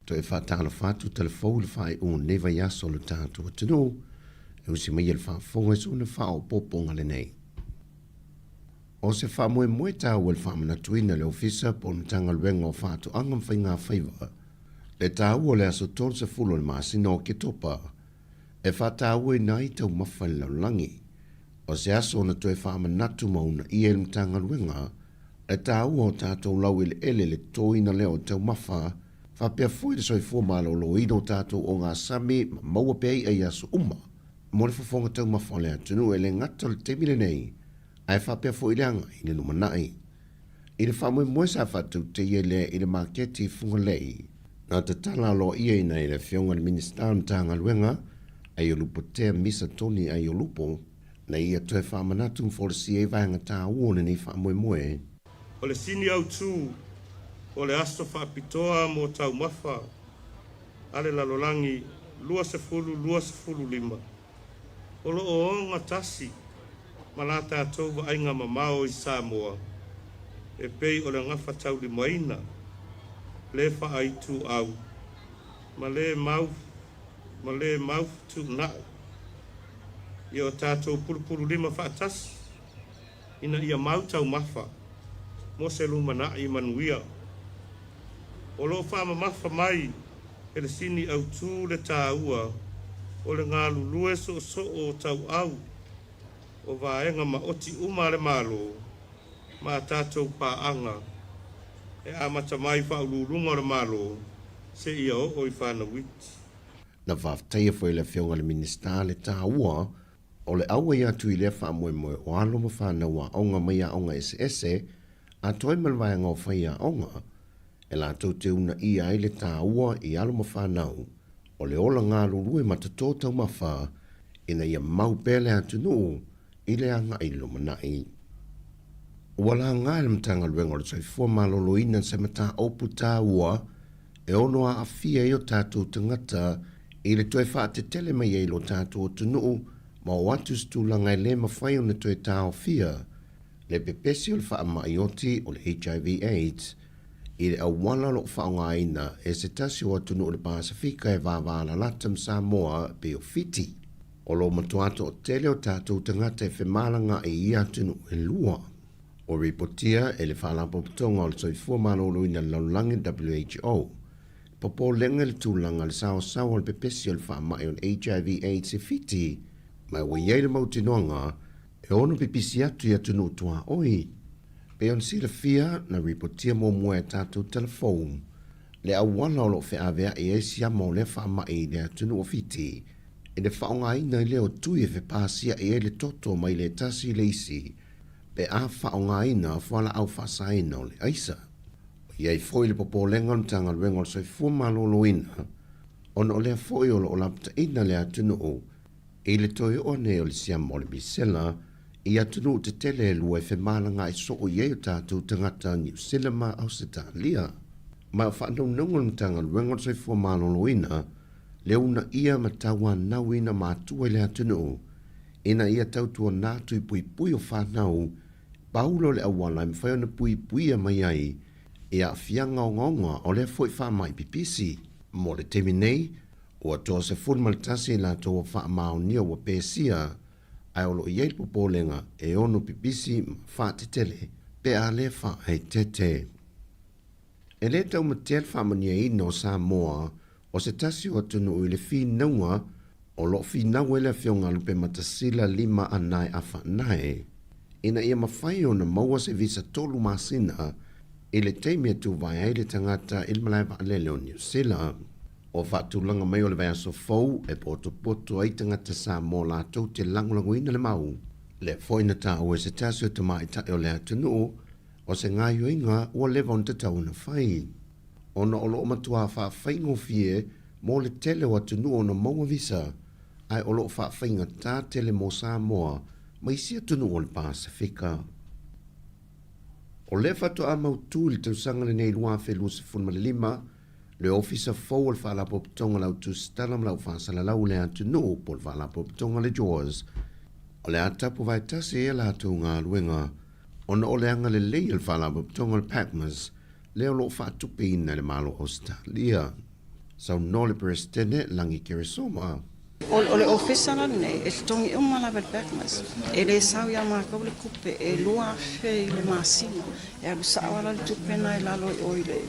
Toe faatalofa atu talafou i le faaiuga o lenei vaiaso o le tatou atunuu, e usi mai e le faafofoga i sona faaopoopoga lenei. O se faamoemoe taua i le faamanatuina e le Ofisa po o le Matagaluega o Faatoaga ma Faigafaiva le taua o le aso 30 o le masina o Oketopa e faatauaina ai taumafa i le lalolagi. O se aso na toe faamanatu ma uunaia e le Matagaluega le taua o tatou laueleele i le totoina lea o taumafa faapea foi le soifua maloloina o tatou ogasami ma maua pea i'a i aso uma mo le fofoga taumafa o le atunuu e le gata o le taimi lenei ae faapea foi le agai i le lumanai. I le faamoemoe sa faatauteia lea i le maketi i Fugalei, na tatala aloaiaina e le Afioga i le Minisita o le Matagaluega, Aiolupo Tea Misa Tony Aiolupo, na ia toe faamanatu ma folasia ai vaega taua o lenei faamoemoe. O le sini autu o le aso faapitoa mo taumafa a le lalolagi 2025, o lo o ogatasi ma la tatou vaaiga mamao i Samoa e pei o le gafataulimaina, le faaituau ma le mau ma le mau fetuunai ia o tatou pulupululima faatasi ina ia mau taumafa mo se lumanai manuia. O lo o faamamafa mai e le sini autu le taua o le galulue soosoo tauau o vaega maoti uma a le Malo ma a tatou paaga e amata mai i Faauluuluga o le Malo seia oo i fanau iti. Na faafetaia foi e le Afioga i le Minisita le taua o le auai atu i lea faamoemoe o alo ma fanau aoga mai aoga eseese atoa ai ma le vaega o faiaoga e latou te uunaia ai le taua i alo ma fanau o le ola galulue ma toto taumafa ina ia mau pea le atunuu i le agai i le lumanai. Ua laga e le Matagaluega o le Soifua Maloloina se mataupu taua e ono aafia ai o tatou tagata i le toe faatetele mai ai lo tatou atunuu ma oo atu i se tulaga e le mafai ona toe taofia le pepesi o le faamai oti o le HIV AIDS i le auala o lo o faaaogaina e se tasi o atunuu o le Pasefika e vavalalata ma Samoa e pei o Fiti. O lo o matua toatele o tatou tagata e femalagaai i ia atunuu e lua. Ua ripotia e le Faalapotopotoga o le Soifua Maloloina i le Lalolagi, WHO, popolega i le tulaga i le saoasaoa o le pepesi o le faamai o le HIV AIDS i Fiti, ma ua i ai le mautinoaga e ono pipisi atu i atunuu tuaoi. Pei ona silafia, na ripotia muamua e tatou talafou le auala o lo o feaveai ai siama o lea faamai i le atunuu o Fiti, i le faaaogaina ai lea o tui e fepasia'i ai le toto mai le tasi i le isi pe a faaaogaina fualaau faasaina o le aisa. Ua i ai foi le popolega o le Matagaluega o le Soifua Maloloina ona o lea foi o lo o lapataina le atunuu i le toe oo nei o le siama o le misela i atunuu tetele e lua e femalagaai soo i ai o tatou tagata Niu Sila ma Ausetalia. Ma o faanaunauga o le Matagaluega o le Soifua Maloloina le uunaia ma tauanauina matua i le atunuu ina ia tautuana atu i puipui o fanau paulo le auala e mafai ona puipuia mai ai i aafiaga ogaoga o lea foi faamai pipisi. Mo le taimi nei, ua 31 i latou ua faamaonia ua pesia, ae o lo o i ai le popolega e ono pipisi ma faatetele pe a le faaeteete. E le taumatea le faamanuiaina o Samoa o se tasi o atunuu i le finauga o lo o finau ai le Afioga a Lupematasila Lima Anae Afaanae ina ia mafai ona maua se visa tolu masina i le taimi e tuvae ai le tagata i le malae vaalele o Niu Sila. O faatulaga mai o le vaiaso fou e potopoto ai tagata Samoa latou te lagolagoina le mau, lea foi na taua e se tasi o tamaitai o le atunuu o se gaoioiga ua leva ona tatau ona fai. Ona o lo o matuā faafaigofie mo le tele o atunuu ona maua visa, ae o lo o faafaigatā tele mo Samoa ma isi atunuu o le Pasefika. O lea faatoa mautu i le tausaga lenei 2025 le Ofisa fou o le Faalapotopotoga o le Au Tusitala ma le Au Faasalalau o le Atunuu po o le Faalapotopotoga le JAWS. O le a tapuvae tasi ai a latou galuega ona o le agalelei o le Faalapotopotoga o le PACMAS lea o lo o faatupeina e le Malo o Ausetalia. Saunoa le Peresetene Lagi Keresoma. O le ofisa la lenei e totogi uma lava e le PACMAS. E le sau ia matou le tupe e 2000 i le masina. E alu sao lava le tupe na i lalo i o i le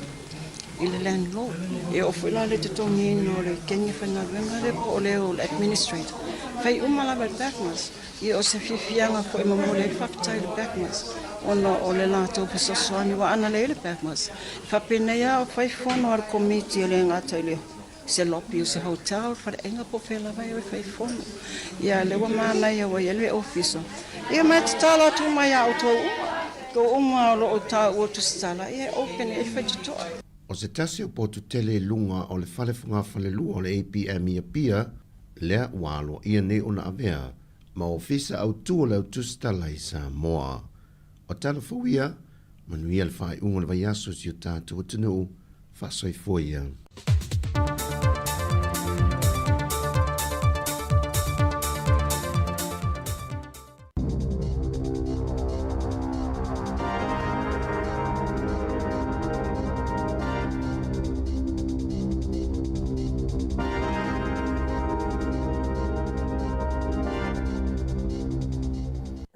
i le landlord. E oo foi la i le totogiina o le kegi faigaluega lea po o le o le administrator. Fai uma lava e le PACMAS. Ia o se fiafiaga foi e momoli ai le faafetai i le PACMAS ona o le latou fesoasoani aua ana leai le PACMAS, e faapenei lava o fai fono a le Komiti e le gata i le se lobby o se hotel, faleaiga po o fea lava e o e fai fono. Ia lea ua manaia ua i ai le ofisa. Ia ma e tatalo atu uma ia outou uma, outou uma o lo o taua tusitala, ia e open e faitotoa. O se tasi o potu tele i luga o le fale fogafalelua o le APM i Apia, lea ua aloaia nei ona avea ma Ofisa Autu o le Au Tusitala i Samoa. O tala fou ia, manuia le faaiuga o le vaiaso i si o tatou atunuu, faasoifua ia.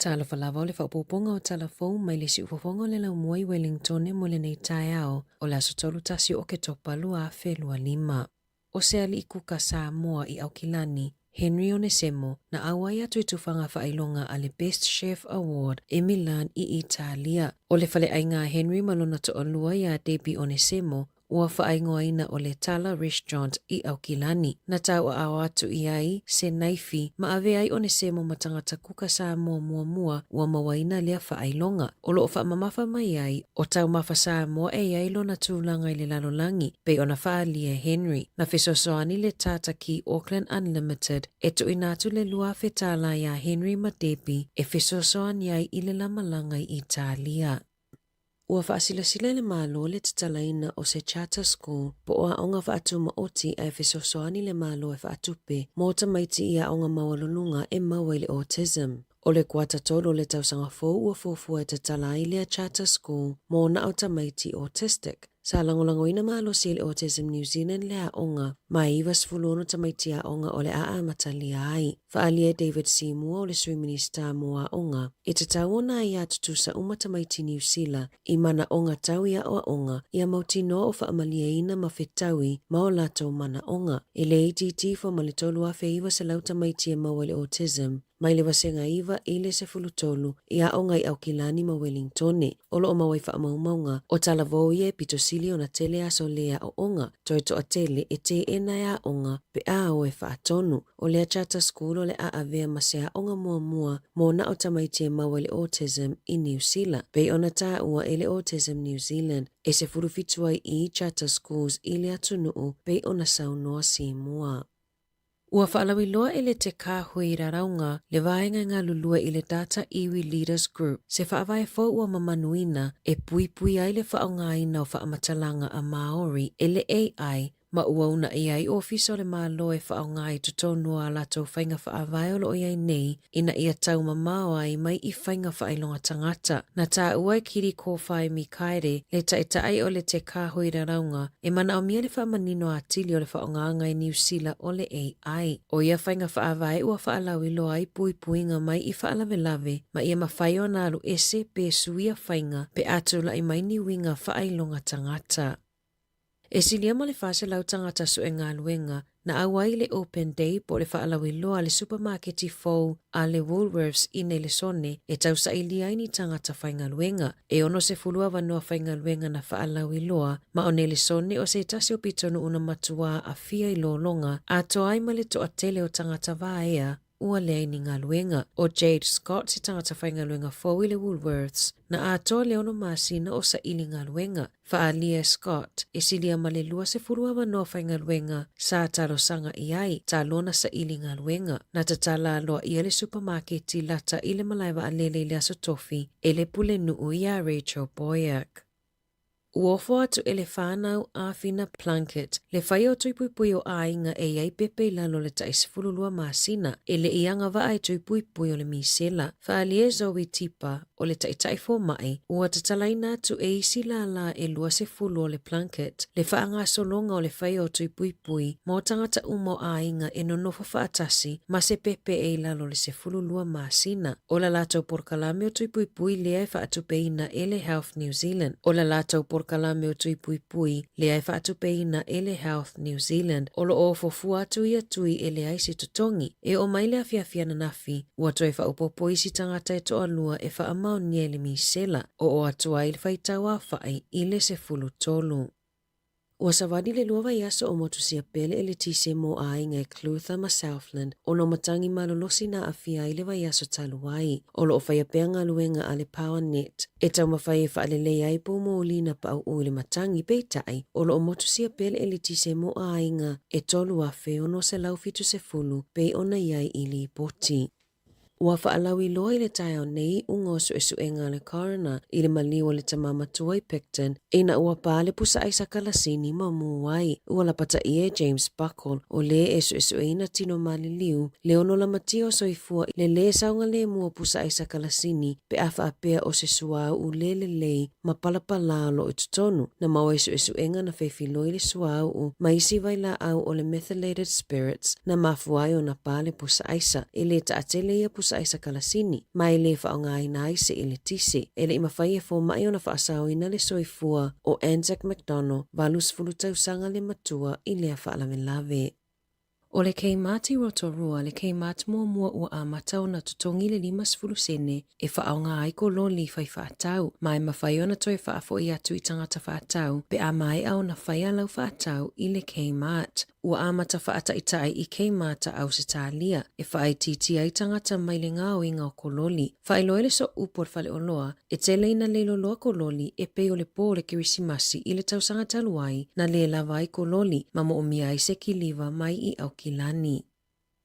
Talofa lava o le faaopoopoga o tala fou mai le siufofoga o le laumua i Wellingtone mo lenei taeao o le aso 31 o Oketopa 2025. O se alii kuka Samoa i Aukilani, Henry Onesemo, na auai atu i tufaga faailoga a le Best Chef Award i Milan i Italia. O le faleaiga a Henry ma lona toalua iā Debbie Onesemo, ua faaigoaina o le Tala Restaurant i Aukilani. Na tauaao atu i ai se naifi ma ave ai Onesemo ma tagata kuka Samoa muamua ua mauaina lea faailoga. O lo o faamamafa mai ai o taumafa Samoa e i ai lona tulaga i le lalolagi, pei ona faaalia e Henry. Na fesoasoani le Tata ki Auckland Unlimited e tuuina atu le $2,000 iā Henry ma Debbie e fesoasoani ai i le lamalaga i Italia. Ua faasilasila e le Malo le tatalaina o se charter school po o aoga faatumaoti ae fesoasoani le Malo e faatupe mo tamaiti i aoga maualuluga e maua i le autism. O le kuata tolu o le tausaga fou ua fuafua e tatala ai lea charter school mo na o tamaiti autistic. Sa lagolagoina malosi e le Autism New Zealand le aoga, ma e 96 tamaiti aoga o le a amatalia ai. Faaalia e David Seymour o le Sui Minisita mo Aoga, e tatau ona aia tutusa uma tamaiti Niu Sila i manaoga tau i aoaoga ia mautinoa o faamalieina ma fetaui ma o latou manaoga. E le itiiti ifo ma le 3,900 tamaiti e maua i le autism, mai le vasega 9 i le 13 i aoga i Aukilani ma Welingtone. O lo o mau ai faamaumauga o talavou ia e pito sili ona tele aso le aoaoga, toe toatele e teena e aoga pe a o e faatonu. O lea charter school o le a avea ma se aoga muamua mo na o tamaiti e maua i le autism i Niu Sila. Pei ona taua e le Autism New Zealand e 17 ai i charter schools i le atunuu pei ona saunoa Seymour. Ua faalauiloa e le Te Kāhui Raraunga le vaega e galulue i le Data Iwi Leaders Group se faavae fou ua mamanuina e puipui ai le faaaogaina o faamatalaga a Māori e le AI ma ua unaʻi ai Ofisa o le Malo e faaaoga i totonu o a latou faiga faavae o lo o i ai nei ina ia taumamao ai mai i faiga faailoga tagata. Na taua e Kiri Kōwhai Mikaere le taitaʻi o le Te Kāhui Raraunga e manaomia le faamanino atili o le faaaogaga i Niu Sila o le AI. ʻO ia faiga faavae ua faalauiloa ai puipuiga mai i faalavelave ma ia mafai ona alu ese pe suia faiga pe a tulaʻi mai ni uiga faailoga tagata. E silia ma le 400 tagata sue galuega na auai i le Open Day po o le faalauiloa a le supamaketi fou a le Woolworths i Nelesone e tausailia ai ni tagata faigaluega. E 60 avanoa faigaluega na faalauiloa ma o Nelesone o se tasi o pitonuu na matuā afia i lologa atoa ai ma le toatele o tagata vaea ua leai ni galuega. ʻO Jade Scott se tagata faigaluega fou i le Woolworths, na atoa le ono masina o saili galuega. Faaalia e Scott, e silia ma le 20 avanoa faigaluega sa talosaga i ai tā lona saili galuega. Na tatala aloaia le supamaketi lata i le malae vaalele i le Aso Tofi e le pulenuu iā Rachel Boyack. Ua ofo atu e le whānau āwhina Plunket le whai o Tui Puipui o Āinga e i ai pepe i lalo o le tai 12 masina e le i agavaa e Tui Puipui o le Misela. Whaalia e Zoe Tipa o le Taitai Fōmaʻi, ua tatalaina atu e isi lālā e 20 o le Plunket le faagasologa o le whai o Tui Puipui mō tagata uma o āinga e nonofo faatasi ma se pepe e i lalo o le 12 masina. O la latou polokalame o Tui Puipui lea e faatupeina e le Health New Zealand. O la latou polokalame o Tui Puipui lea e faatupeina e le Health New Zealand. O lo o ofofua atu ia tui e leai se totogi. E oo mai le afiafi ananafi, ua toe faaopoopo isi tagata e toalua e faamaonia i le misela, oo atu ai le faitau aofai i le 13. Ua savali le lua vaiaso o motusia pele e letise mo aiga e Clutha ma Southland ona o matagi malolosi na aafia ai le vaiaso talu ai. O lo o faia pea galuega a le PowerNet e taumafai e faalelei ai poumoli na paʻuʻu i le matagi, peitai, o lo o motusia pele e letise mo aiga e 3,670 pei ona i ai i lipoti. Ua faalauiloa i le taeao nei iuga o suesuega a le coroner i le maliu o le tama matua i Picton ina ua pā le pusaaisa kalasini ma mū ai. Ua lapataia e James Buckle, o lē e suesueina tino maliliu, le ono lamatia o soifua i le lē saogalemu o pusaaisa kalasini pe a faapea o se suauu lē lelei ma palapalā o lo o i totonu. Na maua i suesuega na feifiloi le suauu ma isi vailaau o le methylated spirits na mafua ai ona pā le pusa aisa. E lē taatele ia pusa aisa kalasini, ma e lē faaaogaina ai se eletise. E le i mafai e fomai ona faasaoina le soifua o Anzac McDonnell, 80 tausaga le matua i lea faalavelave. O le Kmart i Rotorua le Kmart muamua ua amata ona totogi le 50 sene e faaaoga ai ko loli fai faatau, ma e mafai ona toe faafoʻi atu i tagata faatau pe a maea ona fai a lau faatau i le Kmart. Ua amata faataʻitaʻi i Kmart a Ausetalia e faaitiitia ai tagata mai le gaoiga o kololi. Faailoa ai le sooupu o le faleoloa E tele ina leiloloa ko loli e pei o le pō o le Kerisimasi i le tausaga talu ai, na lē lava ai ko loli ma moʻomia ai se kiliva mai i Aukilani.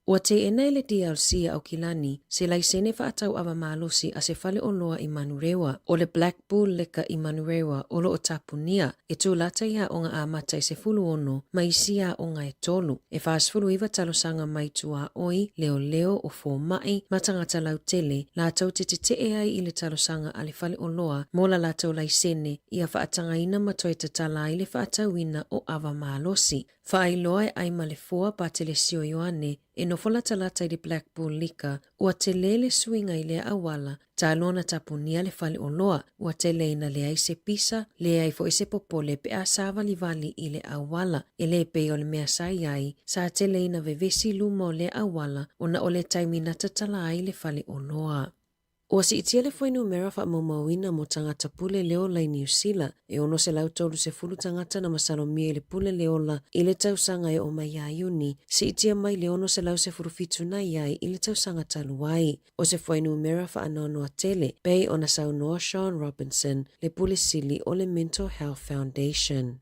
Ua teʻena e le DLC a Aukilani se laisene faatauʻava malosi a se faleoloa i Manurewa, ʻo le Black Bull Liquor i Manurewa o lo o tapunia, e tūlata i aoga amata i 16 ma isi aoga e tolu. E 49 talosaga mai tuaoi, leoleo, o fōmaʻi, ma tagata lautele, latou te teteʻe ai i le talosaga a le faleoloa mo la latou laisene ia faatagaina ma toe tatala ai le faatauina o ava malosi. Faailoa e ʻai ma le foa Patelesio Ioane e nofo latalata i le Black Bull Liquor, ua tele le suiga i lea auala, talu ona tapunia le faleoloa, ua tele ina leai se pisa, leai foi se popole pe a sāvalivali i le auala. E lē pei o le mea sa i ai, sa tele ina vevesi luma o lea auala ona o le taimi na tatala ai le faleoloa. Ua siitia le fuainumera faamaumauina mo tagata pule le ola i Niu Sila, e 630 tagata na masalomia i le pule le ola i le tausaga e oo mai ia Iuni, siitia mai le 617 na i ai i le tausaga talu ai. O se fuainumera faanoanoa tele, pei ona saunoa Sean Robinson, le Pule Sili o le Mental Health Foundation.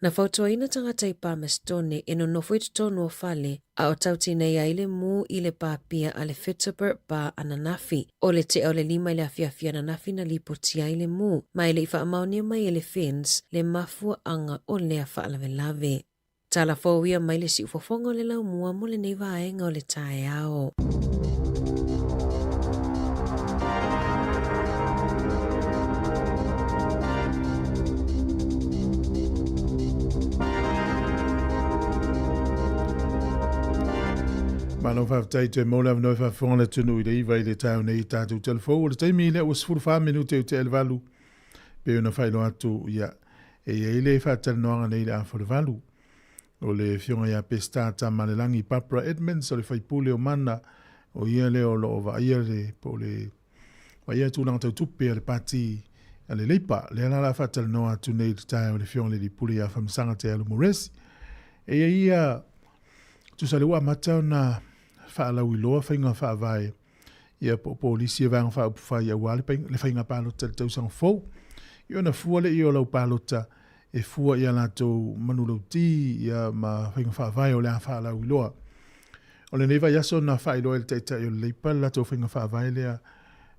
Na fautuaina tagata i Palmerston e nonofo i totonu o fale a o tautinei ai le mū i le pā pia a le Fitzherbert Bar ananafi. O le tea o le lima i le afiafi ananafi na lipoti ai le mū, ma e le i faamaonia mai e le FENZ le mafuaaga o lea faalavelave. Tala fou ia mai le siufofoga o le laumua mo lenei vaega o le taeao. Malo faafetai toe mo le avanoa e faafofoga le atunuu i le iva i le taeao nei i tatou telefou. O le taimi lea ua 14 minute i te 8 pei ona faailoa atu ia e i ai le faatalanoaga nei i le afa o le valu. O le Afioga ia Peseta Tamalelagi Barbara Edmonds o le faipule o Mana, o ia lea o lo o vaaia le po o le vaaia tulaga tau tupe a le pati a le Leipa. Lea la la faatalanoa atu nei i le taeao i le Afioga i le Alii Pule ia Afamasaga Te Alu Moresi. E i ai ia tusa o lea ua amata ona faalauiloa faiga faavae ia po o polisi e Vaega Faaupufai aua le, le faiga palota i le tausaga fou. Ia ona fua lea o lau palota e fua i a latou manulauti ia ma faiga faavae o le a faalauiloa. O lenei vaiaso na faailoa e le Taitai o le Leipa le latou faiga faavae lea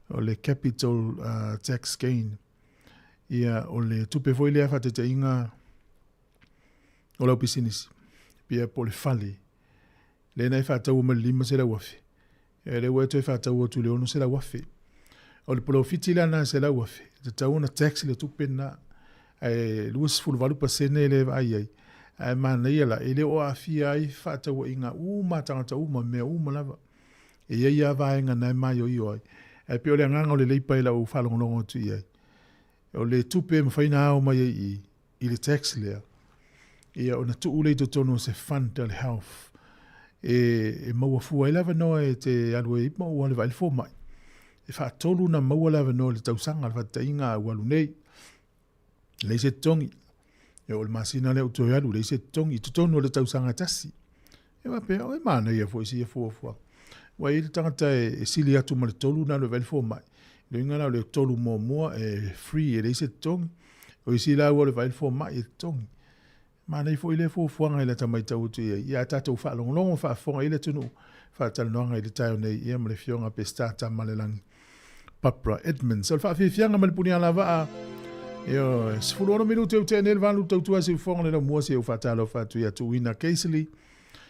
o le Capital Tax Gain. Ia, o le tupe foi lea faataitaiga o lau pisinisi, pia po o le fale, lea na e faataua ma le $500,000, ia lea ua e toe faataua atu i le $600,000. O le polofiti la lena $100,000, e tatau ona tax le tupe lena, ae 28% lea e vaai ai, ae manaia la, e le o aafia ai fefaatauaiga uma a tagata uma, mea uma lava. E i ai lava vaega na e maioio ai. Ae pei o le agaga o le Leipa i lau faalogologo atu i ai, o le tupe e mafai ona ao mai ai i i, i le tax lea, ia ona tuu lea i totonu o se fund a le health e, e maua fua ai le avanoa e te alu ai ma ua alu e vaai le fomai. E faatolu ona maua le avanoa i le tausaga, le faataitaiga a ua alu nei, leai se totogi. E oo i le masina lea ua toe alu, leai se totogi i totonu o le tausaga e tasi. E faapea, oi manaia foi si ia fuafuaga. Ua i ai le tagata e, e sili atu ma le tolu ona alu e vaai le fomai. Le uiga la o le tolu muamua e free e leai se totogi. O isi la ua alu e vaai le fomai e totogi. Manaia foi lea fuafuaga i lata matau atu i ai. Ia a tatou faalogologo faafofoga i ai le atunuu faatalanoaga i le taeao nei ia ma le Afioga Peseta Tamalelagi Barbara Edmonds. O le faafiafiaga ma le punialavaa, ioe, 16 minute ua tea nei le valu tautua siufofoga le laumua se u faatalofa atu ia Tuuina Casely,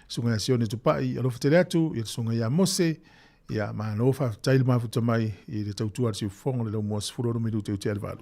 susuga ia Sione Tupai, alofa tele atu ia le susuga ia Mose, ia malo faafetai le mafuta mai i le tautua a le siufofoga le laumua 16 minute ua tea le valu.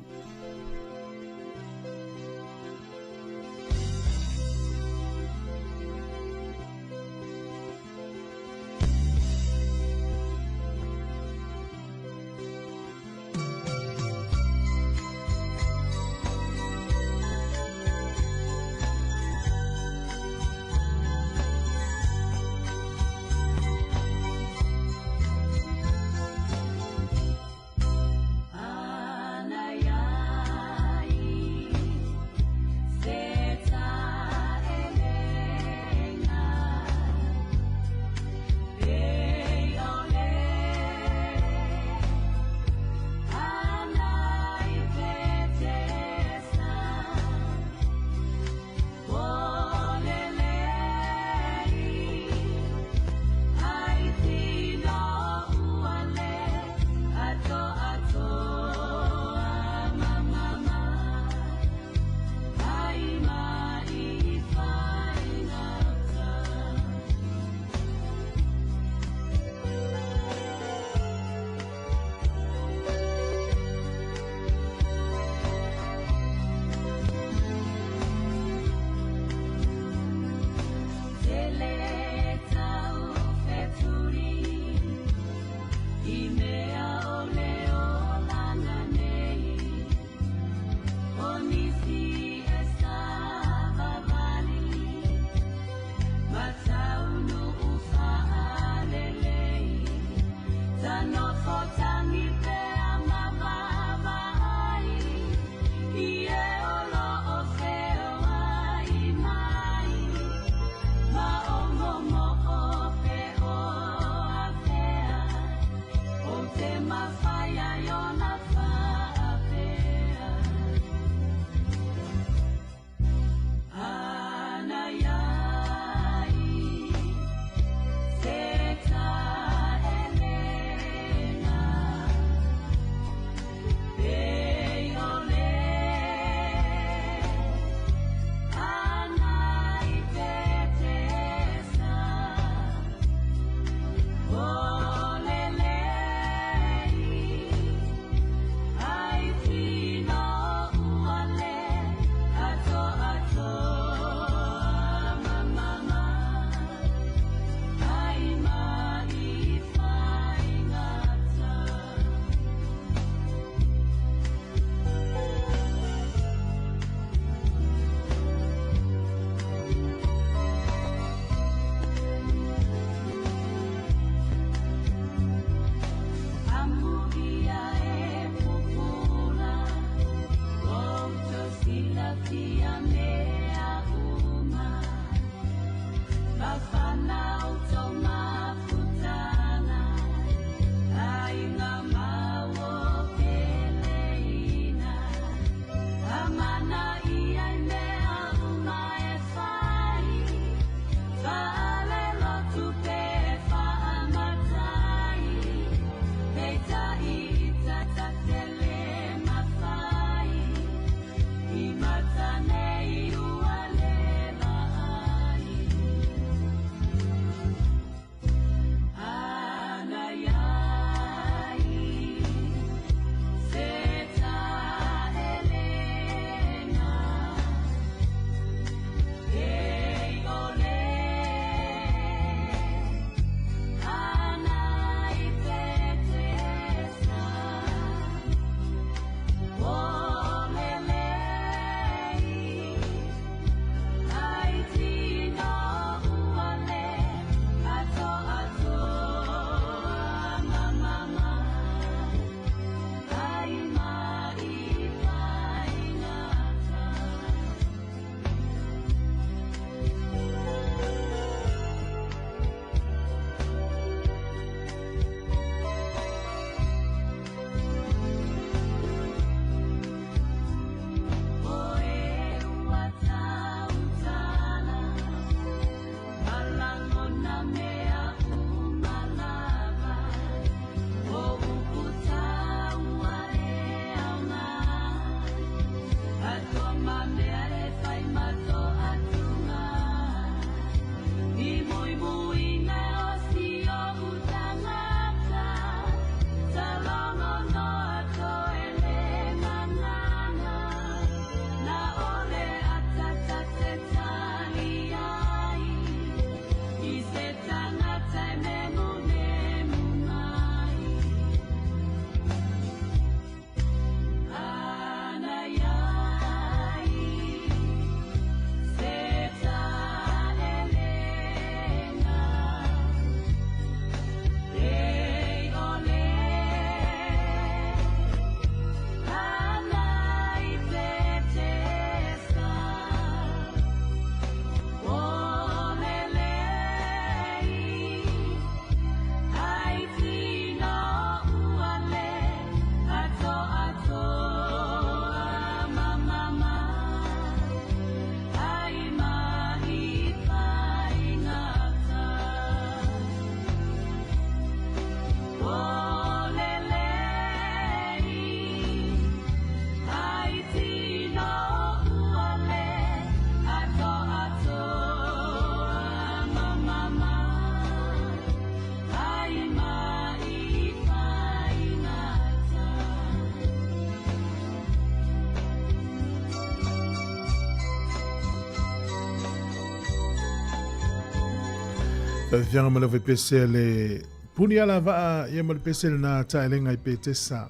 Lau Afioga ma le Faipese le puni ala vaa ia ma le pese lena taelega i Petesa.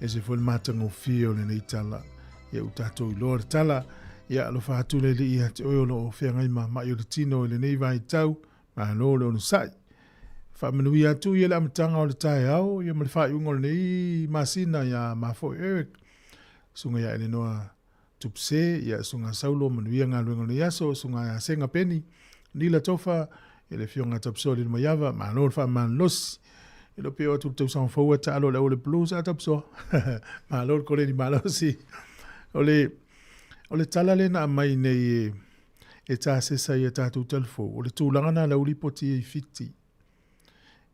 E se foi le matagofie o lenei tala. Ia u tatou iloa le tala. Ia alofa atu le Alii ia te oe o lo o feagai ma mai o le tino i lenei vaitau. Malo le onosai. Faamanuia atu ia le amataga o le taeao ia ma le faaiuga o lenei masina ia ma foi Eric. Susuga ia Elenoa Tupse, ia Susuga Saulo manuia galuega o lenei aso, Susuga ia Sega Peni, Nila Tofa, ia le Afioga ia Tapusoa Lilomaiava, malo le faamalolosi. E le o pe o atu le tausaga fou a taalo le au o le blues a Tapusoa. Malo le koleni malosi. O le, o le tala lea na aumai nei e, e tasesa i a tatou talafou, o le tulaga na lau lipoti i Fiti.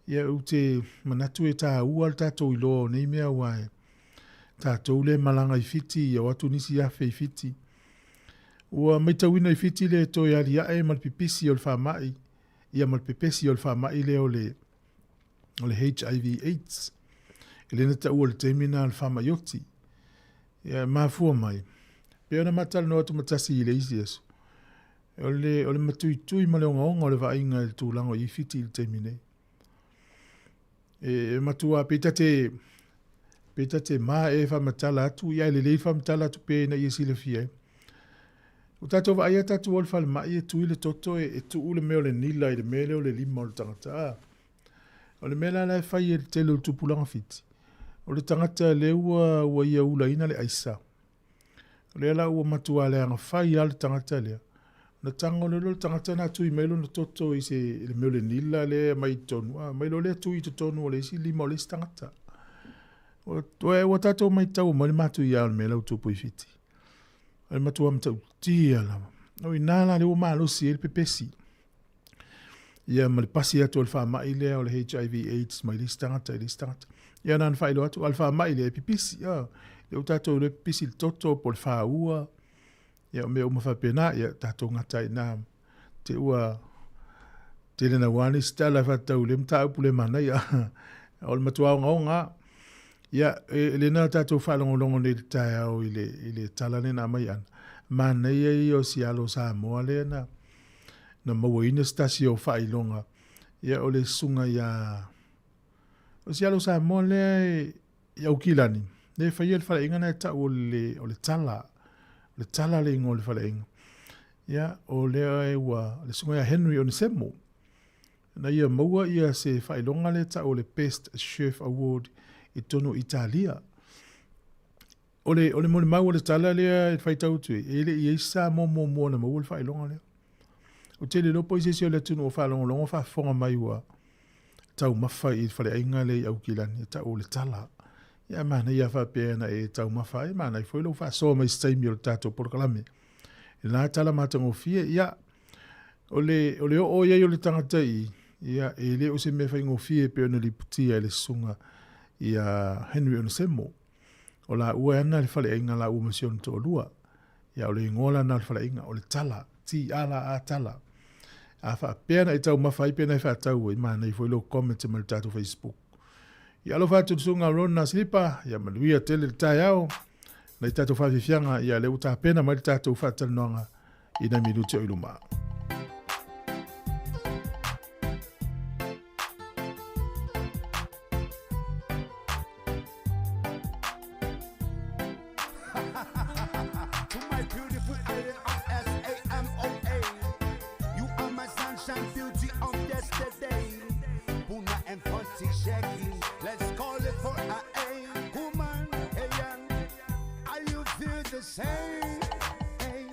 Ia ou te manatu e tāua le tatou iloa o nei mea aua e tatou le malaga i Fiti, ia o atu nisi afe i Fiti. Ua maitauina i Fiti le toe aliae ma le pipisi o le faamai, ia ma le pepesi o le faamai lea o le, o le HIV AIDS. E le na taua i le taimi na le faamai oti. Ia e mafua mai, pei ona matalanoa atu ma tasi i le isi aso, O le, o le matuitui ma le ogaoga o le vaaiga i le tulaga o i Fiti i le taimi nei. E, e matua, pei ta te, pei ta te mā e whamatala atu, ia e lelei whamatala atu pe ina ia silafia ai. O tātou vaai a tātou o le falemai e tui le toto e, e tuu le mea o le nila i le mea lea o le lima o le tangata. A. O le mea la la e fai e le tele o le tupulaga Fiti. O le tangata lea ua, ua ia ulaina le aisa. O lea la ua matua leaga fai lava le tagata lea. Ona tago loa lea o le tagata na tui mai lona toto i se i le mea o le nila lea e aumai i totonu, a aumai loa lea tui i totonu o le isi lima o le isi tagata. Ua, ua tatou maitau mai le matuia o le mea la ua tupu i Fiti. O le matua matautia lava. O i ina la lea ua malosi ai le pepesi. Ia ma le pasi atu o le faamai lea o le HIV AIDS mai le isi tagata i le isi tagata. Ia na ona faailoa atu, a o le faamai lea e pipisi. Ia, lea ua tatou iloa e pipisi i le toto po o le fāua, ia o mea uma faapena, ia tatou gata ai i ina. Te ua tele naua nisi tala e faatatau i lea mataupu le manaia. O le matua ogaoga lava. Ia, e le na tatou faalogologo nei i le taeao i le, i le tala lea na aumai ana. Manaia ia o si alo Samoa lea na, na mauaina se tasi o faailoga, ia o le susuga ia, o si alo Samoa lea e, i Aukilani, lea e faia le faleaiga na e tau o le, o le Tala, o le Tala le igoa o le faleaiga. Ia, o lea e ua, le susuga ia Henry Onesemo, na ia maua ia se faailoga lea e tau o le Best Chef Award i totonu o Italia. O le, o le molimau o le tala lea e faitau atu ai, e le i i ai se Samoa muamua na maua le faailoga lea. Ou te le iloa po o i se isi o le atunuu o faalogologo faafofoga mai ua taumafa i le faleaiga lea i Aukilani e tau o le tala. Ia manaia faapea na e taumafa ai, manaia foi lou faasoa mai se taimi o le tatou polokalame. I lena tala matagofie, ia, o le, o le oo i ai o le tagata i, ia, e le o se mea faigofie pei ona lipotia e le susuga ia Henry Onesemo. O laua e ana le faleaiga laua ma si ona toalua. Ia, o le igoa la na o le faleaiga, o le Tala, T-A-L-A, Tala. A faapea na e taumafa ai pe na e faatau ai, manaia foi lou comment mai le tatou Facebook. Ia alofa atu le susuga Rona Silipa, ia manuia tele le taeao, nai tatou faafiafiaga, ia lea ua tapena mai le tatou faatalanoaga i nai minute o i luma. To my beautiful island of S-A-M-O-A. You are my sunshine beauty of yesterday. Puna and Fonty Shaggy. Let's call it for a A. Woman, hey, young. Are you feel the same? Hey.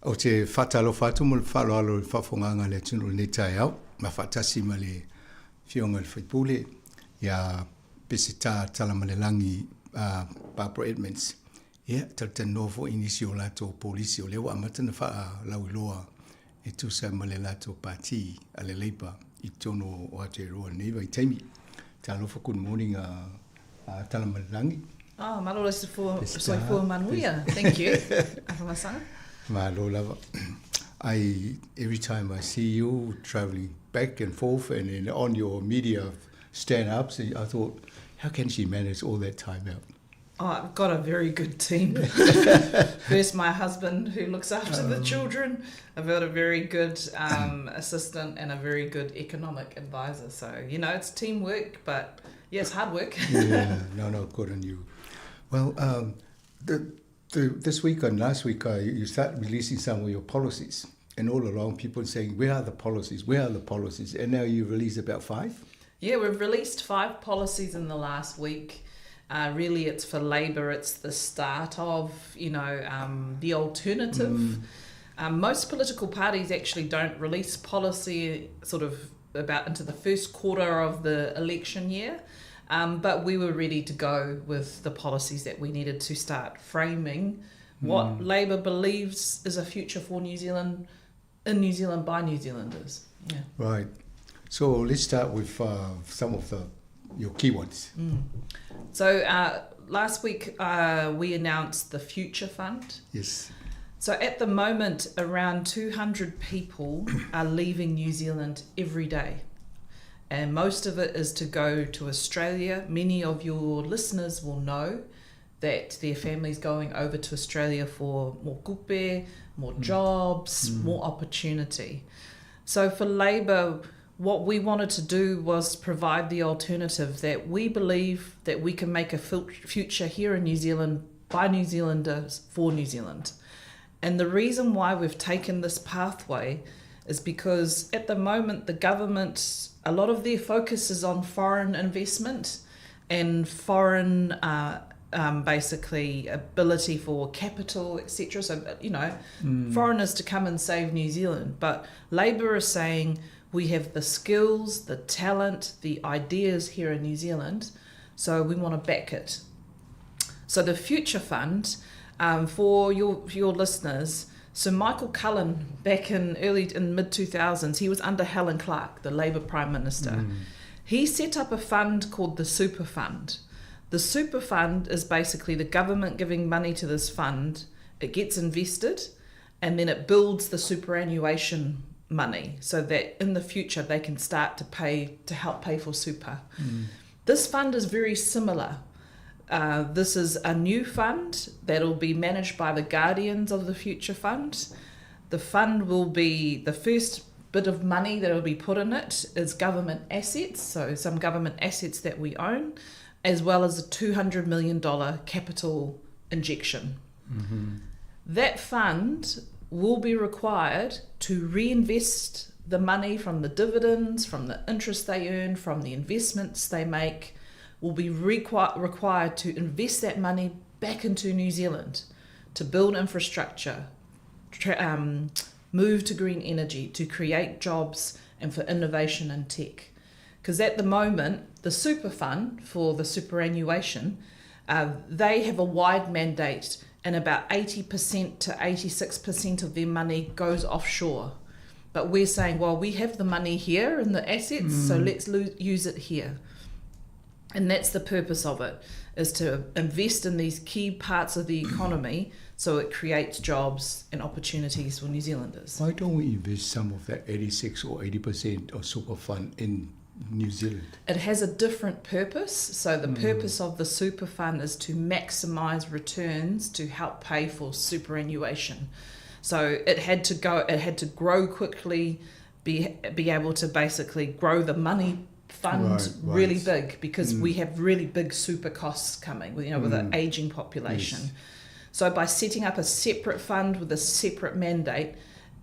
Ou te faatalofa atu ma le faaaloalo i le faafofogaaga a le atunuu i lenei taeao, ma faatasi ma le Afioga i le Sui Usufono ia Peseta Talamalelagi Barbara Edmonds. Ia, talatalanoa foi i nisi o latou polisi o lea ua amata ona faalauiloa e tusa ma le latou pati a le Labour i totonu o Aotearoa i lenei vaitaimi. Talofa, good morning a Talamalelagi. Oh, malo le soifua manuia. Thank you. Afamasaga. Malo lava. I, every time I see you traveling back and forth and then on your media stand-ups, I thought, how can she manage all that time out? Oh, I've got a very good team. First, my husband, who looks after the children. I've got a very good assistant and a very good economic advisor. So, you know, it's teamwork, but yes, hard work. Yeah, no, no, good on you. Well, this week and last week, you start releasing some of your policies. And all along, people are saying, where are the policies? Where are the policies? And now you release about 5? Yeah, we've released 5 policies in the last week. Really, it's for Labour. It's the start of, you know, the alternative. Most political parties actually don't release policy sort of about into the first quarter of the election year. But we were ready to go with the policies that we needed to start framing what Labour believes is a future for New Zealand, in New Zealand, by New Zealanders. Yeah. Right. So let's start with some of your key ones. So last week we announced the Future Fund. Yes. So at the moment, around 200 people are leaving New Zealand every day. And most of it is to go to Australia. Many of your listeners will know that their family's going over to Australia for more kupe, more jobs, more opportunity. So for Labour, what we wanted to do was provide the alternative that we believe that we can make a future here in New Zealand by New Zealanders for New Zealand. And the reason why we've taken this pathway is because at the moment the government, a lot of their focus is on foreign investment and foreign basically ability for capital, etc. So, you know, mm. foreigners to come and save New Zealand. But Labour is saying we have the skills, the talent, the ideas here in New Zealand, so we want to back it. So the Future Fund, for your, your listeners, so Michael Cullen, back in early in mid 2000s, he was under Helen Clark, the Labour Prime Minister. Mm. He set up a fund called the Super Fund. The super fund is basically the government giving money to this fund. It gets invested and then it builds the superannuation money so that in the future they can start to pay to help pay for super. Mm. This fund is very similar. Uh, this is a new fund that'll be managed by the Guardians of the Future Fund. The fund will be the first bit of money that will be put in it is government assets, so some government assets that we own, as well as a $200 million capital injection. Mm-hmm. That fund will be required to reinvest the money from the dividends, from the interest they earn, from the investments they make, will be requ- required to invest that money back into New Zealand to build infrastructure, tra- move to green energy, to create jobs, and for innovation and tech. Because at the moment, the super fund for the superannuation, they have a wide mandate, and about 80% to 86% of their money goes offshore. But we're saying, well, we have the money here in the assets, mm. so let's lo- use it here. And that's the purpose of it, is to invest in these key parts of the economy so it creates jobs and opportunities for New Zealanders. Why don't we invest some of that 86 or 80% of super fund in New Zealand? It has a different purpose. So the mm. purpose of the super fund is to maximize returns to help pay for superannuation. So it had to go it had to grow quickly, be be able to basically grow the money fund right, right. really big because mm. we have really big super costs coming, you know, with mm. an aging population. Yes. So by setting up a separate fund with a separate mandate,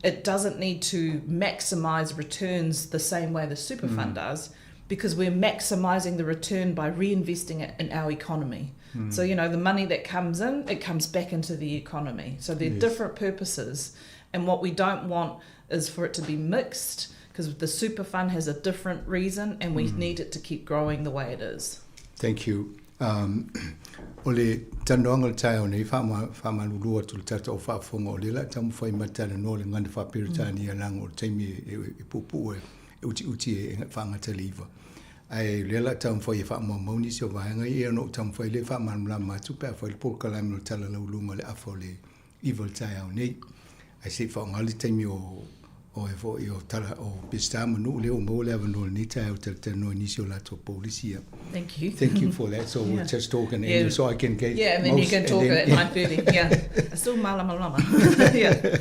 it doesn't need to maximize returns the same way the super mm. fund does because we're maximizing the return by reinvesting it in our economy. Mm. So, you know, the money that comes in, it comes back into the economy. So they're yes. different purposes. And what we don't want is for it to be mixed because the super fund has a different reason and we mm. need it to keep growing the way it is. Thank you. Um, o le talanoaga o le taeao nei, faamalulu atu i le tatou faafofoga o lea o le a taumafai ma talanoa le gagana faa-Peretania leaga o le taimi e puupuu e utiuti e faagata le iva. Ae o lea o le a taumafai e faamaumau nisi o vaega ia ona ou taumafai lea e faamalamalama atu pe a fai le polokalame o le Tala Lauluga o le afa o le iva o le taeao nei. Ae se i faaaoga le taimi o o e foi o tala o Peseta ma Nuu lea ua maua le avanoa i lenei taeao e talatalanoa i nisi o latou polisi ia. Thank you. Thank you for that. So yeah. we'll just talk in yeah. English so I can get Yeah, and then you can talk then, at 9:30. Yeah. Still malama lama. yeah.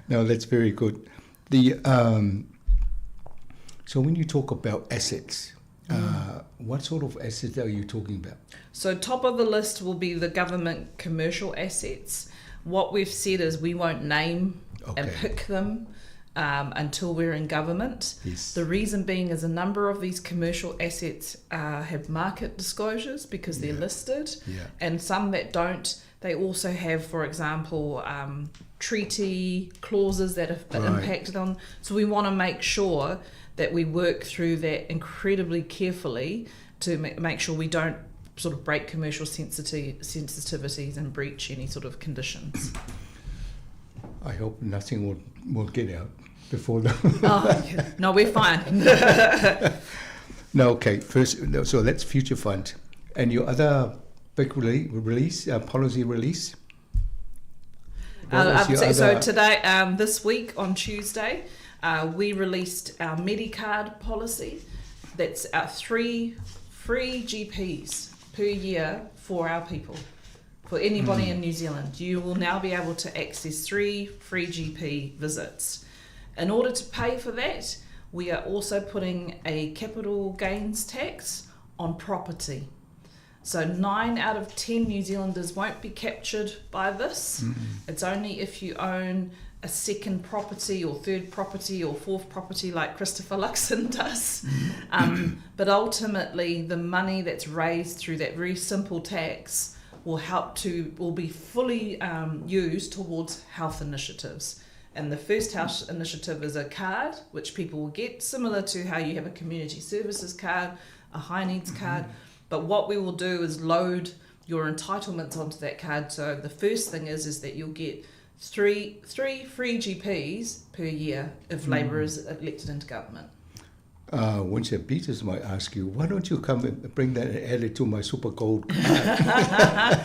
No, that's very good. The um so when you talk about assets, mm. what sort of assets are you talking about? So top of the list will be the government commercial assets. What we've said is we won't name okay. and pick them um, until we're in government. Yes. The reason being is a number of these commercial assets uh, have market disclosures because they're yeah. listed, yeah. and some that don't. They also have, for example, um, treaty clauses that have right. impacted on. So we want to make sure that we work through that incredibly carefully to make sure we don't sort of break commercial sensitivities and breach any sort of conditions. I hope nothing will, will get out before the. oh, no, we're fine. no, okay. First, so that's Future Fund. And your other big release, policy release? Uh, so, so today, um, this week on Tuesday, uh, we released our Medicard policy. That's our three free GPs per year for our people. For anybody mm. in New Zealand, you will now be able to access three free GP visits. In order to pay for that, we are also putting a capital gains tax on property. So nine out of 10 New Zealanders won't be captured by this. Mm. It's only if you own a second property or third property or fourth property like Christopher Luxon does. Mm. Um, but ultimately, the money that's raised through that very simple tax will help to will be fully um, used towards health initiatives. And the first health initiative is a card which people will get, similar to how you have a community services card, a high needs mm-hmm. card. But what we will do is load your entitlements onto that card. So the first thing is is that you'll get three three free GPs per year if mm. Labor is elected into government. Uh, Winston Peters might ask you, why don't you come and bring that and add it to my super gold card?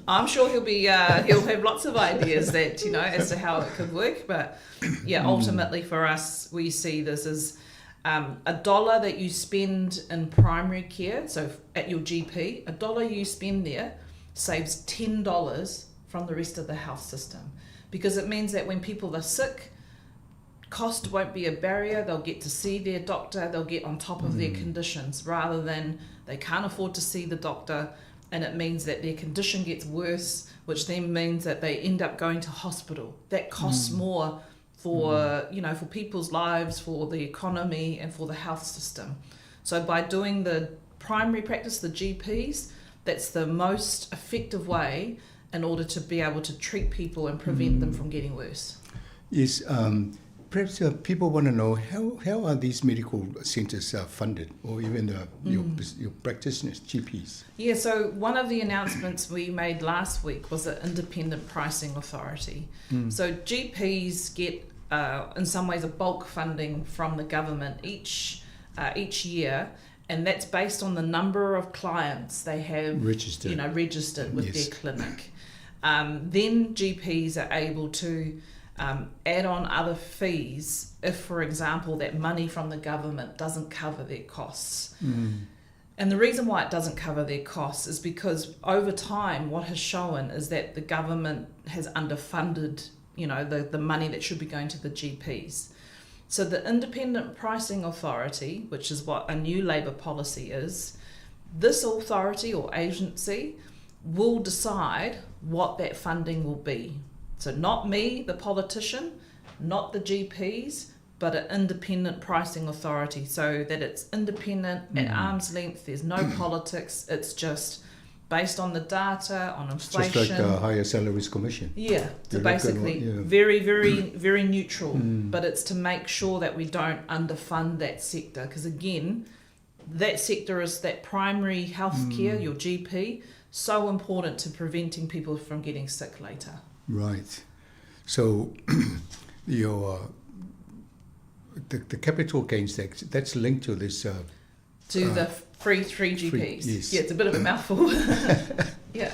I'm sure he'll be uh, he'll have lots of ideas that you know as to how it could work. But yeah, hmm. ultimately for us, we see this as um, a dollar that you spend in primary care, so at your GP, a dollar you spend there saves $10 from the rest of the health system because it means that when people are sick, cost won't be a barrier. They'll get to see their doctor, they'll get on top of mm. their conditions rather than they can't afford to see the doctor. And it means that their condition gets worse, which then means that they end up going to hospital. That costs mm. more for mm. you know for people's lives, for the economy, and for the health system. So by doing the primary practice, the GPs, that's the most effective way in order to be able to treat people and prevent mm. them from getting worse. Yes, um, perhaps uh, people want to know how, how are these medical centres uh, funded or even the, mm. your, your practitioners, GPs? Yeah, so one of the announcements we made last week was the Independent Pricing Authority. Mm. So GPs get, uh, in some ways, a bulk funding from the government each, uh, each year and that's based on the number of clients they have registered, you know, registered with yes. their clinic. Um, then GPs are able to um, add on other fees if, for example, that money from the government doesn't cover their costs. Mm. And the reason why it doesn't cover their costs is because over time, what has shown is that the government has underfunded, you know, the, the money that should be going to the GPs. So the Independent Pricing Authority, which is what a new Labour policy is, this authority or agency will decide what that funding will be. So not me, the politician, not the GPs, but an independent pricing authority so that it's independent mm. at arm's length, there's no politics, it's just based on the data, on inflation. Just like the Higher Salaries Commission. Yeah, so basically yeah. very, very, very neutral. Mm. But it's to make sure that we don't underfund that sector because again, that sector is that primary health care, mm. your GP, so important to preventing people from getting sick later. Right. So your uh, the, the capital gains tax that's linked to this uh, to uh, the free three GPs. Free, yes. Yeah, it's a bit of a mouthful. yeah.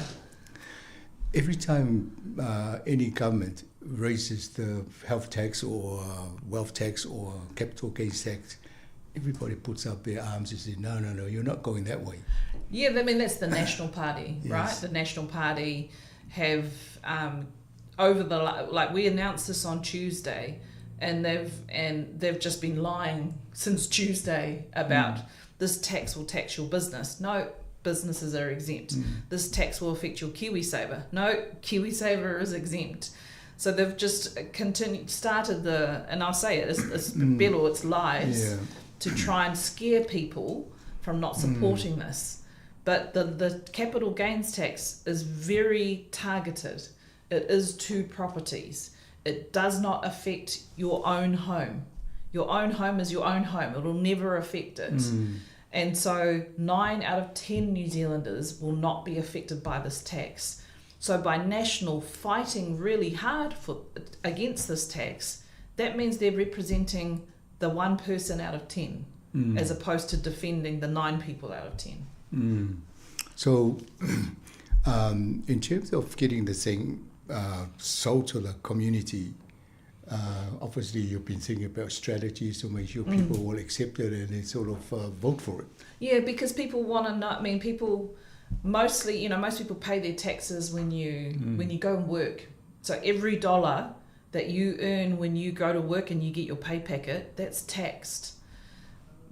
Every time uh, any government raises the health tax or uh, wealth tax or capital gains tax, everybody puts up their arms and says, no, no, no, you're not going that way. Yeah, I mean, that's the National Party, yes. right? The National Party have, um, over the, like, we announced this on Tuesday, and they've and they've just been lying since Tuesday about mm. this tax will tax your business. No, businesses are exempt. Mm. This tax will affect your KiwiSaver. No, KiwiSaver is exempt. So they've just continued started the, and I'll say it, it's, it's mm. bello, it's lies yeah. to try and scare people from not mm. supporting mm. this. But the, the capital gains tax is very targeted. It is to properties. It does not affect your own home. Your own home is your own home. It'll never affect it. Mm. And so, nine out of 10 New Zealanders will not be affected by this tax. So, by National fighting really hard for, against this tax, that means they're representing the one person out of 10 mm. as opposed to defending the nine people out of 10. Mm. So, um, in terms of getting the thing uh, sold to the community, uh, obviously you've been thinking about strategies to make sure mm. people mm. will accept it and they sort of uh, vote for it. Yeah, because people want to know. I mean, people mostly, you know, most people pay their taxes when you mm. when you go and work. So every dollar that you earn when you go to work and you get your pay packet, that's taxed.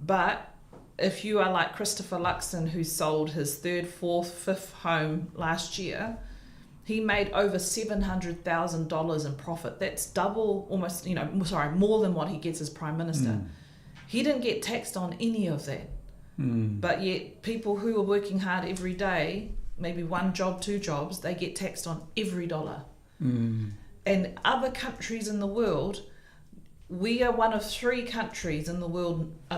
But if you are like Christopher Luxon, who sold his third, fourth, fifth home last year, he made over $700,000 in profit. That's double, almost, you know, sorry, more than what he gets as Prime Minister. Mm. He didn't get taxed on any of that. Mm. But yet, people who are working hard every day maybe one job, two jobs, they get taxed on every dollar. And other countries in the world, we are one of three countries in the world, the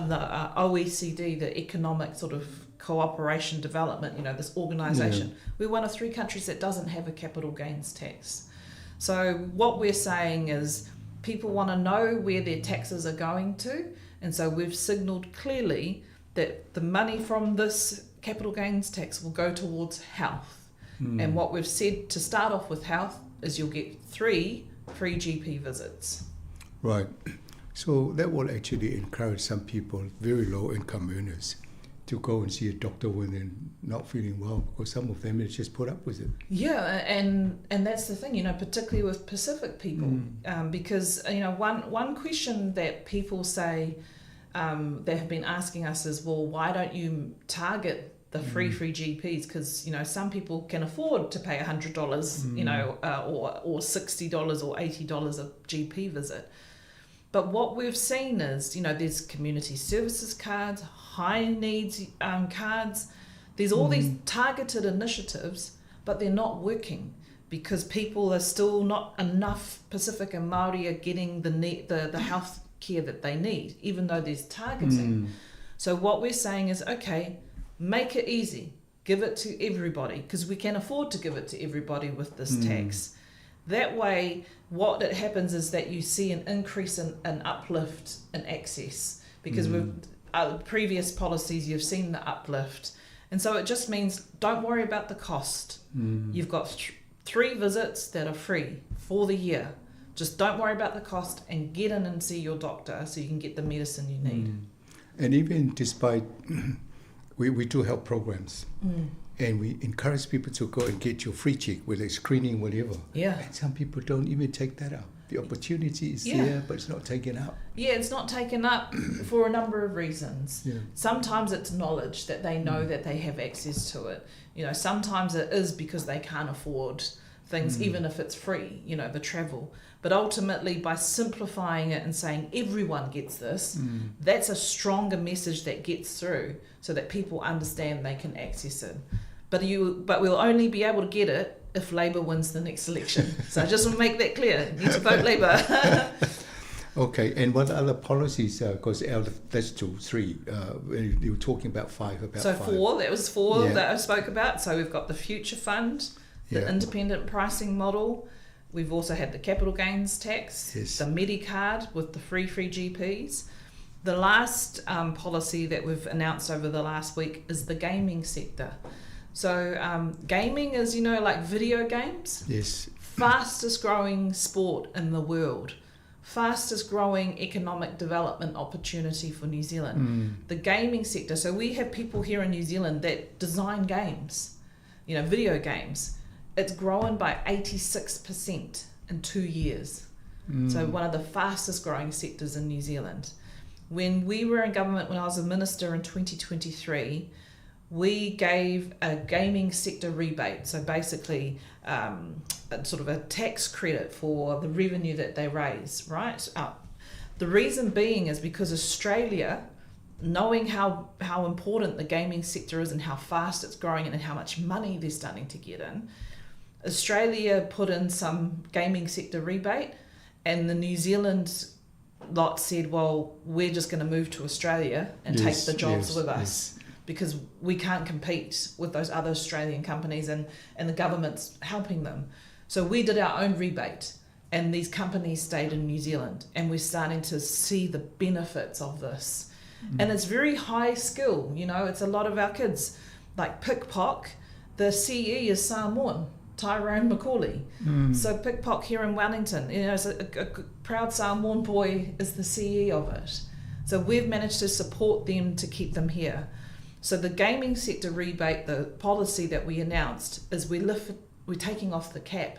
OECD, the Economic sort of Cooperation Development, you know, this organisation. Yeah. We're one of three countries that doesn't have a capital gains tax. So what we're saying is people want to know where their taxes are going to, and so we've signalled clearly that the money from this capital gains tax will go towards health. And what we've said to start off with health is you'll get 3 free GP visits. Right. So that will actually encourage some people, very low income earners, to go and see a doctor when they're not feeling well, because some of them just put up with it. Yeah, and that's the thing, you know, particularly with Pacific people, because, you know, one question that people say they have been asking us is, well, why don't you target the free GPs? Because, you know, some people can afford to pay $100, you know, or $60 or $80 a GP visit. But what we've seen is, you know, there's community services cards, high needs cards. There's all these targeted initiatives, but they're not working because people are still not enough Pacific and Māori are getting the health care that they need, even though there's targeting. So what we're saying is, okay, make it easy. Give it to everybody, because we can afford to give it to everybody with this tax. That way, what it happens is that you see an increase in an uplift in access, because with previous policies, you've seen the uplift. And so it just means don't worry about the cost. You've got 3 visits that are free for the year. Just don't worry about the cost and get in and see your doctor so you can get the medicine you need. And even despite, we do help programs. And we encourage people to go and get your free check, whether it's screening, whatever. Yeah. And some people don't even take that up. The opportunity is there, but it's not taken up. Yeah, it's not taken up for a number of reasons. Yeah. Sometimes it's knowledge that they know that they have access to it. You know, sometimes it is because they can't afford things, even if it's free, you know, the travel. But ultimately, by simplifying it and saying everyone gets this, that's a stronger message that gets through so that people understand they can access it. But we'll only be able to get it if Labour wins the next election. So I just want to make that clear. You need to vote Labour. Okay, and what other policies? Because out of that's 2, 3, you were talking about 5. About So 5. 4, that was 4 Yeah. that I spoke about. So we've got the Future Fund, the independent pricing model. We've also had the capital gains tax, the Medicard with the free GPs. The last policy that we've announced over the last week is the gaming sector. So gaming is, you know, like video games. Yes. Fastest growing sport in the world. Fastest growing economic development opportunity for New Zealand. The gaming sector. So we have people here in New Zealand that design games, you know, video games. It's grown by 86% in 2 years. So one of the fastest growing sectors in New Zealand. When we were in government, when I was a minister in 2023, we gave a gaming sector rebate. So basically a sort of a tax credit for the revenue that they raise, right? The reason being is because Australia, knowing how important the gaming sector is and how fast it's growing and how much money they're starting to get in, Australia put in some gaming sector rebate, and the New Zealand lot said, well, we're just going to move to Australia and take the jobs with us. Because we can't compete with those other Australian companies, and the government's helping them. So we did our own rebate, and these companies stayed in New Zealand, and we're starting to see the benefits of this. And it's very high skill, you know, it's a lot of our kids. Like PikPok, the CE is Samoan, Tyrone Macaulay. So PikPok here in Wellington, you know, it's a proud Samoan boy is the CE of it. So we've managed to support them to keep them here. So the gaming sector rebate, the policy that we announced, is we're taking off the cap.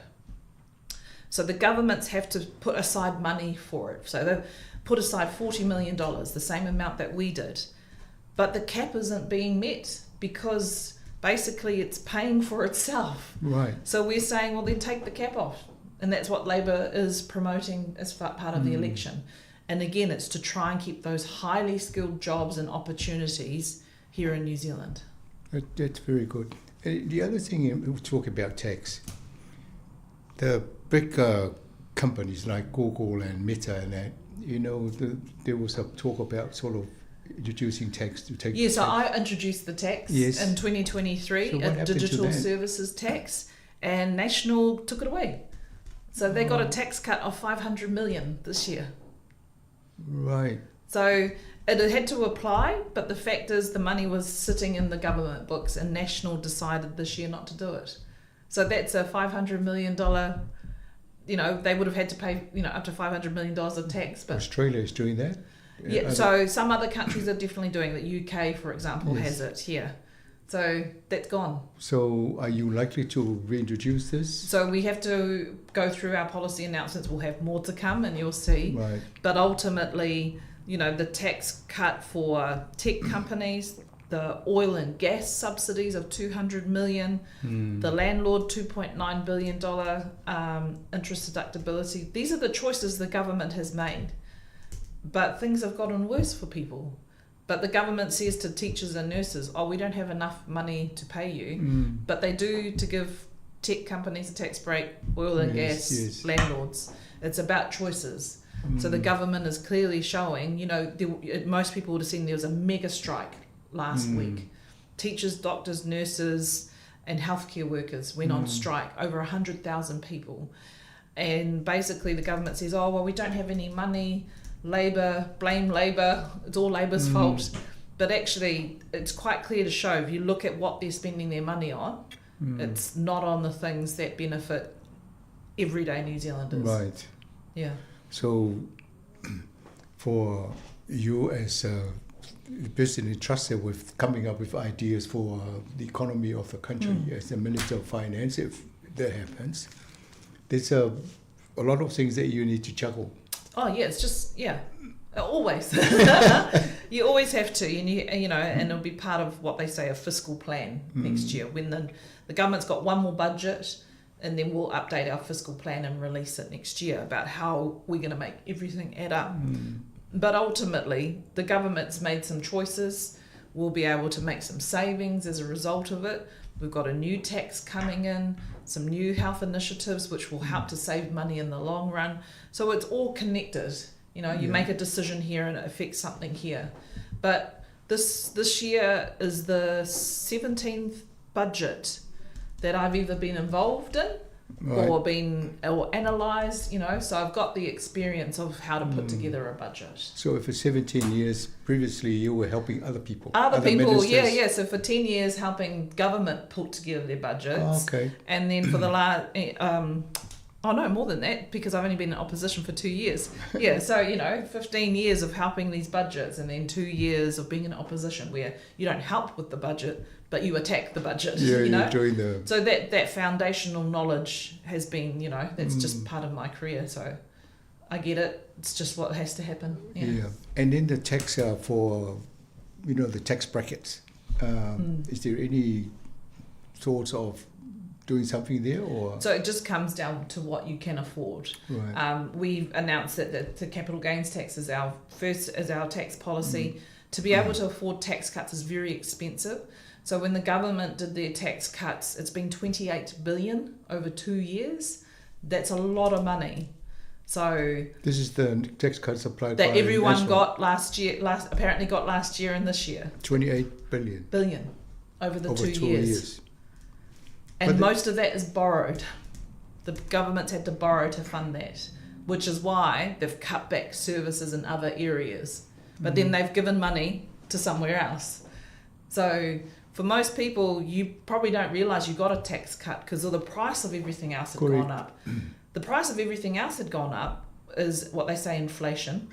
So the governments have to put aside money for it. So they've put aside $40 million, the same amount that we did. But the cap isn't being met because basically it's paying for itself. Right. So we're saying, well, then take the cap off. And that's what Labour is promoting as part of the election. And again, it's to try and keep those highly skilled jobs and opportunities here in New Zealand. That's very good. The other thing we talk about tax, the big companies like Google and Meta and that, you know, the, there was a talk about sort of introducing tax to take. Yeah, so I introduced the tax yes. in 2023, so a digital services tax, and National took it away. So they got a tax cut of 500 million this year. Right. So it had to apply, but the fact is the money was sitting in the government books and National decided this year not to do it. So that's a $500 million, you know, they would have had to pay, you know, up to $500 million of tax. But Australia is doing that? Yeah, so some other countries are definitely doing that. UK, for example, yes. has it here. So that's gone. So are you likely to reintroduce this? So we have to go through our policy announcements. We'll have more to come and you'll see. Right. But ultimately, you know, the tax cut for tech companies, the oil and gas subsidies of 200 million, the landlord $2.9 billion interest deductibility. These are the choices the government has made. But things have gotten worse for people. But the government says to teachers and nurses, oh, we don't have enough money to pay you. But they do to give tech companies a tax break, oil and yes, gas, yes. landlords. It's about choices. So the government is clearly showing, you know, there, most people would have seen there was a mega strike last week. Teachers, doctors, nurses and healthcare workers went on strike, over 100,000 people. And basically the government says, oh, well, we don't have any money. Labor, blame Labor, it's all Labor's fault. But actually, it's quite clear to show, if you look at what they're spending their money on, it's not on the things that benefit everyday New Zealanders. Right. Yeah. So for you as a person entrusted with coming up with ideas for the economy of the country as the Minister of Finance, if that happens, there's a lot of things that you need to juggle. Oh, yeah, it's just, yeah, always. You always have to, and you know, and it'll be part of what they say, a fiscal plan next year. When the government's got one more budget, and then we'll update our fiscal plan and release it next year about how we're going to make everything add up. But ultimately, the government's made some choices. We'll be able to make some savings as a result of it. We've got a new tax coming in, some new health initiatives which will help to save money in the long run. So it's all connected. You know, you make a decision here and it affects something here. But this year is the 17th budget that I've either been involved in or been or analysed, you know, so I've got the experience of how to put together a budget. So for 17 years previously you were helping other people. Other people, ministers. yeah. So for 10 years helping government put together their budgets. Oh, okay. And then for the last, oh no, more than that, because I've only been in opposition for 2 years. Yeah, so, you know, 15 years of helping these budgets and then 2 years of being in opposition where you don't help with the budget, but you attack the budget. Yeah, you know? you're doing the... So that foundational knowledge has been, you know, that's just part of my career. So I get it. It's just what has to happen. Yeah. Yeah. And then the tax for, you know, the tax brackets. Is there any thoughts of doing something there, or? So it just comes down to what you can afford. Right. We've announced that the capital gains tax is our first is our tax policy. To be able to afford tax cuts is very expensive. So when the government did their tax cuts, it's been 28 billion over 2 years. That's a lot of money. So this is the tax cuts applied that by everyone National. got last year. Apparently got last year and this year. 28 billion. Billion over the over 2 years. And most of that is borrowed. The government's had to borrow to fund that, which is why they've cut back services in other areas. But then they've given money to somewhere else. So for most people, you probably don't realise you got a tax cut because the price of everything else had Correct. gone up. The price of everything else had gone up is what they say inflation.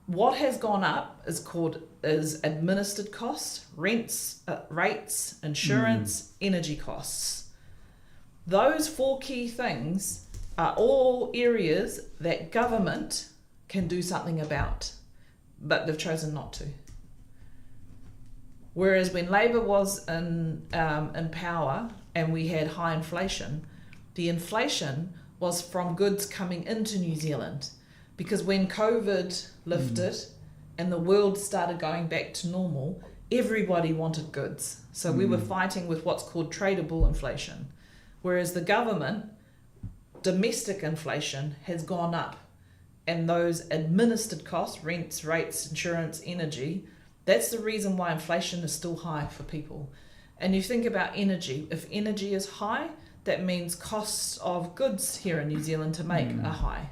What has gone up is called is administered costs, rents, rates, insurance, energy costs. Those four key things are all areas that government can do something about, but they've chosen not to. Whereas when Labor was in power and we had high inflation, the inflation was from goods coming into New Zealand. Because when COVID lifted and the world started going back to normal, Everybody wanted goods. So we were hmm. fighting with what's called tradable inflation. Whereas the government, domestic inflation has gone up. And those administered costs, rents, rates, insurance, energy, that's the reason why inflation is still high for people. And you think about energy, if energy is high, that means costs of goods here in New Zealand to make mm. are high.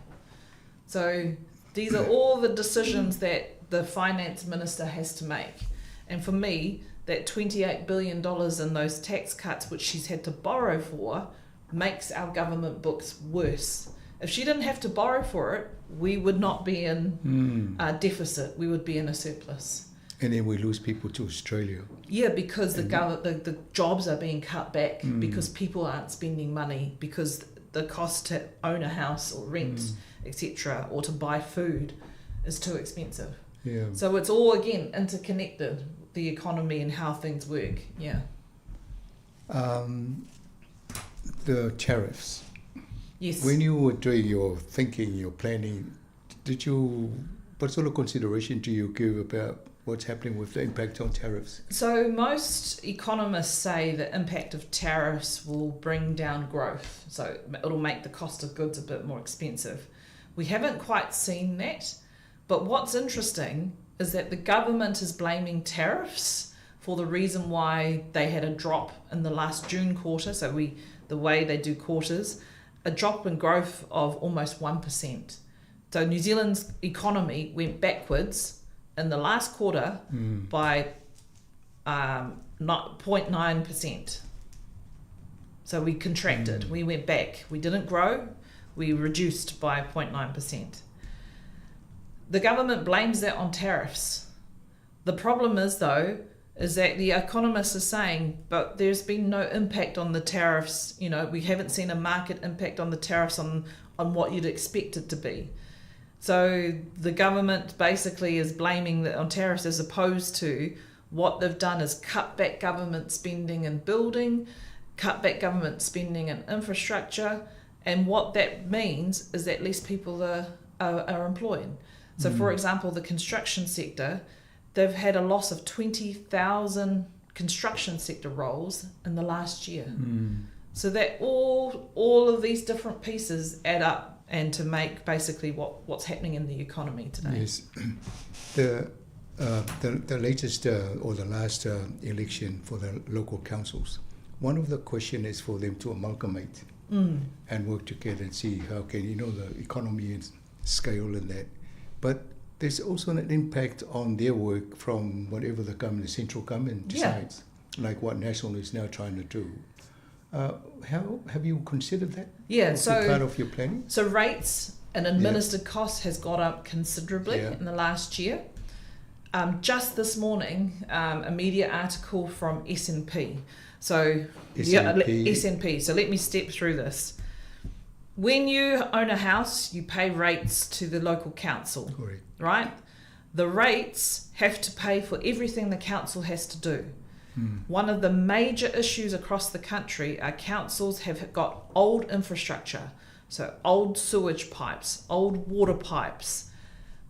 So these are all the decisions that the finance minister has to make. And for me, that $28 billion in those tax cuts, which she's had to borrow for, makes our government books worse. If she didn't have to borrow for it, we would not be in mm. a deficit, we would be in a surplus. And then we lose people to Australia. Yeah, because the, gov- the, the jobs are being cut back mm. because people aren't spending money because the cost to own a house or rent, mm. etc., or to buy food is too expensive. Yeah. So it's all again interconnected, the economy and how things work. Yeah. Um, the tariffs. Yes. When you were doing your thinking, your planning, did you what sort of consideration do you give about what's happening with the impact on tariffs? So most economists say the impact of tariffs will bring down growth. So it'll make the cost of goods a bit more expensive. We haven't quite seen that. But what's interesting is that the government is blaming tariffs for the reason why they had a drop in the last June quarter. So we the way they do quarters, a drop in growth of almost 1%. So New Zealand's economy went backwards in the last quarter mm. by um, not 0.9%. So we contracted, mm. we went back. We didn't grow, we reduced by 0.9%. The government blames that on tariffs. The problem is, though, is that the economists are saying, but there's been no impact on the tariffs. You know, we haven't seen a market impact on the tariffs on, on what you'd expect it to be. So the government basically is blaming the, on tariffs as opposed to what they've done is cut back government spending and building, cut back government spending and infrastructure, and what that means is that less people are, are, are employed. So, mm. for example, the construction sector, they've had a loss of 20,000 construction sector roles in the last year. Mm. So that all all of these different pieces add up and to make basically what, what's happening in the economy today. Yes. The, uh, the, the latest uh, or the last uh, election for the local councils, one of the questions is for them to amalgamate mm. and work together and see how can, you know, the economy and scale and that. But there's also an impact on their work from whatever the government, the central government decides, yeah. like what national is now trying to do. Uh, how have you considered that? Yeah, so part of your planning. So rates and administered yeah. costs has got up considerably yeah. in the last year. Um, just this morning, um, a media article from S&P. So S&P. Yeah, S&P. So let me step through this. When you own a house, you pay rates to the local council. Correct. Right? The rates have to pay for everything the council has to do. Mm. One of the major issues across the country are councils have got old infrastructure, so old sewage pipes, old water pipes.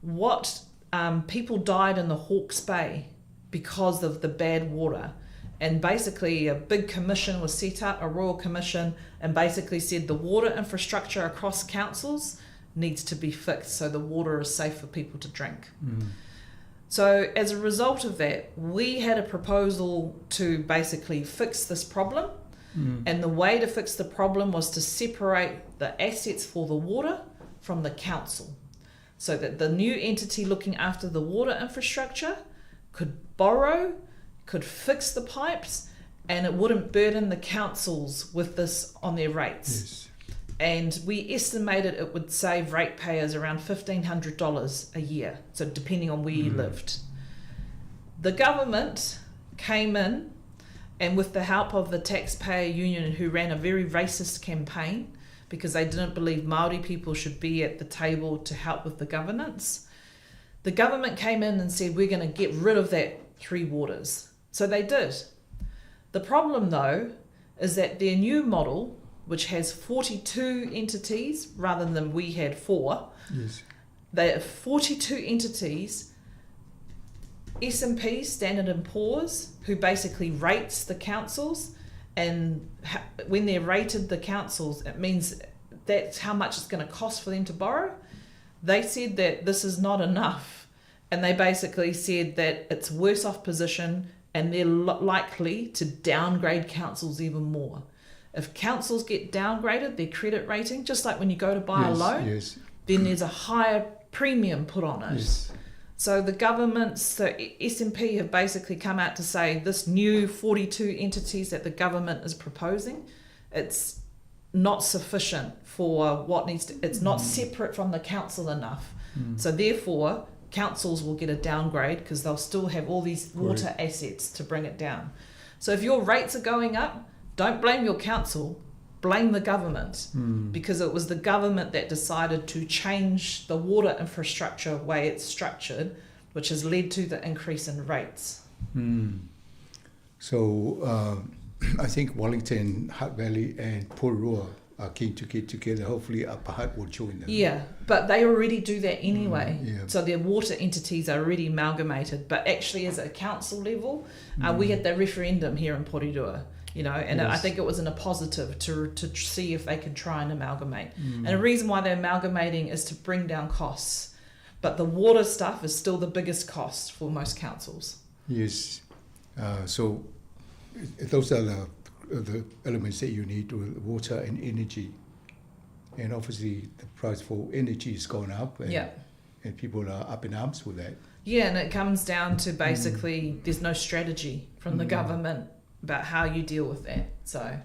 What um, people died in the Hawke's Bay because of the bad water. And basically, a big commission was set up, a royal commission, and basically said the water infrastructure across councils needs to be fixed so the water is safe for people to drink. Mm. So, as a result of that, we had a proposal to basically fix this problem. Mm. And the way to fix the problem was to separate the assets for the water from the council so that the new entity looking after the water infrastructure could borrow, could fix the pipes, and it wouldn't burden the councils with this on their rates. Yes. And we estimated it would save ratepayers around $1,500 a year, so depending on where you mm. lived. The government came in and with the help of the taxpayer union who ran a very racist campaign because they didn't believe Maori people should be at the table to help with the governance, the government came in and said, we're going to get rid of that three waters. So they did. The problem, though, is that their new model, which has 42 entities rather than we had four, yes. they have 42 entities. S&P, Standard and Poor's, who basically rates the councils, and when they're rated the councils, it means that's how much it's going to cost for them to borrow. They said that this is not enough, and they basically said that it's worse off position and they're likely to downgrade councils even more. If councils get downgraded, their credit rating, just like when you go to buy yes, a loan, yes. then there's a higher premium put on it. Yes. So the governments, so S&P have basically come out to say this new 42 entities that the government is proposing, it's not sufficient for what needs to, it's not mm. separate from the council enough. Mm. So therefore, councils will get a downgrade because they'll still have all these water right. assets to bring it down. So if your rates are going up, don't blame your council, blame the government mm. because it was the government that decided to change the water infrastructure way it's structured, which has led to the increase in rates. Mm. So uh, I think Wellington, Hutt Valley, and Porirua are keen to get together. Hopefully, Upper Hutt will join them. Yeah, but they already do that anyway. Mm, yeah. So their water entities are already amalgamated. But actually, as a council level, uh, we mm. had the referendum here in Porirua you know, and yes. I think it was in a positive to, to see if they could try and amalgamate. Mm. And the reason why they're amalgamating is to bring down costs. But the water stuff is still the biggest cost for most councils. Yes. Uh, so those are the, the elements that you need water and energy. And obviously the price for energy has gone up. And, yeah. And people are up in arms with that. Yeah, and it comes down to basically mm. there's no strategy from the mm. government about how you deal with that. So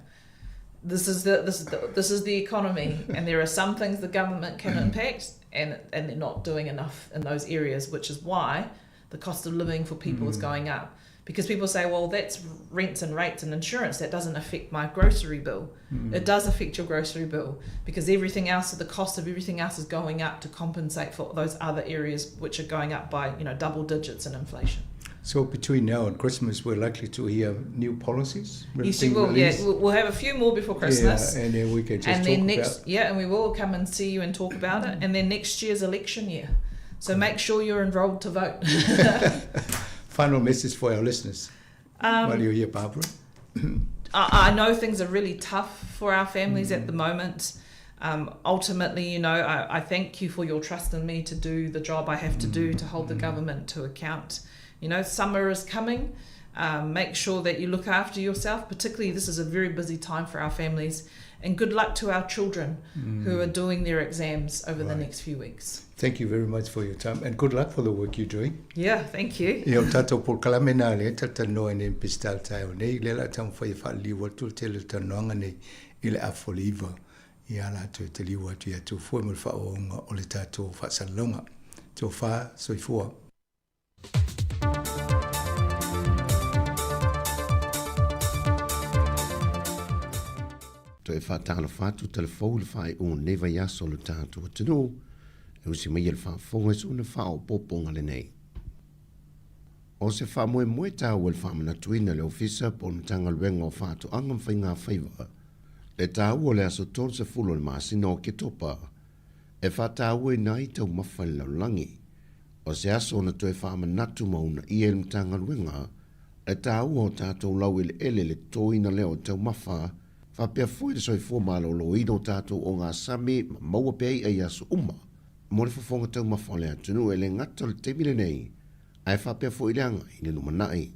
this is the this is the, this is the economy, and there are some things the government can impact, and and they're not doing enough in those areas, which is why the cost of living for people mm. is going up. Because people say, well, that's rents and rates and insurance. That doesn't affect my grocery bill. Mm. It does affect your grocery bill because everything else, the cost of everything else is going up to compensate for those other areas which are going up by, you know, double digits in inflation. So between now and Christmas, we're likely to hear new policies. Yes, you will. Yeah, we'll have a few more before Christmas. Yeah, and then we can just and then talk next, about... yeah, and we will come and see you and talk about it. And then next year's election year, so make sure you're enrolled to vote. Final message for our listeners um, while you're here, Barbara. I, I know things are really tough for our families mm. at the moment. Um, ultimately, you know, I, I thank you for your trust in me to do the job I have to do to hold the mm. government to account. You know, summer is coming. Um, make sure that you look after yourself, particularly this is a very busy time for our families. And good luck to our children mm. who are doing their exams over right. the next few weeks. Thank you very much for your time and good luck for the work you're doing. Yeah, thank you. Ia o tātou polokalame nā le talatalanoa nei ma Peseta i le taeao nei, lea o le a taumafai e faaliliu atu le tele o talanoaga nei i le afa o le iva ia la toe taliu atu ia tou foi mo le faaauauga o le tatou faasalalauga. Tofa, soifua. Toe faatalofa atu talafou i le faaiuga o lenei vaiaso o lo tatou atunuu, e usi mai e le faafofoga i sona faaopoopoga lenei. O se faamoemoe taua i le faamanatuina e le Ofisa po o le Matagaluega o Faatoaga ma Faigafaiva le taua o le aso 30 o le masina o Oketopa e faatauaina ai taumafa i le lalolagi. O se aso na toe faamanatu ma uunaia e le Matagaluega le taua o tatou laueleele i le totoina lea o taumafa faapea foi le soifua maloloina o tatou ogasami ma maua pea i'a i aso uma mo le fofoga taumafa o le atunuu e le gata o le taimi lenei ae faapea foi le agai i le lumanai.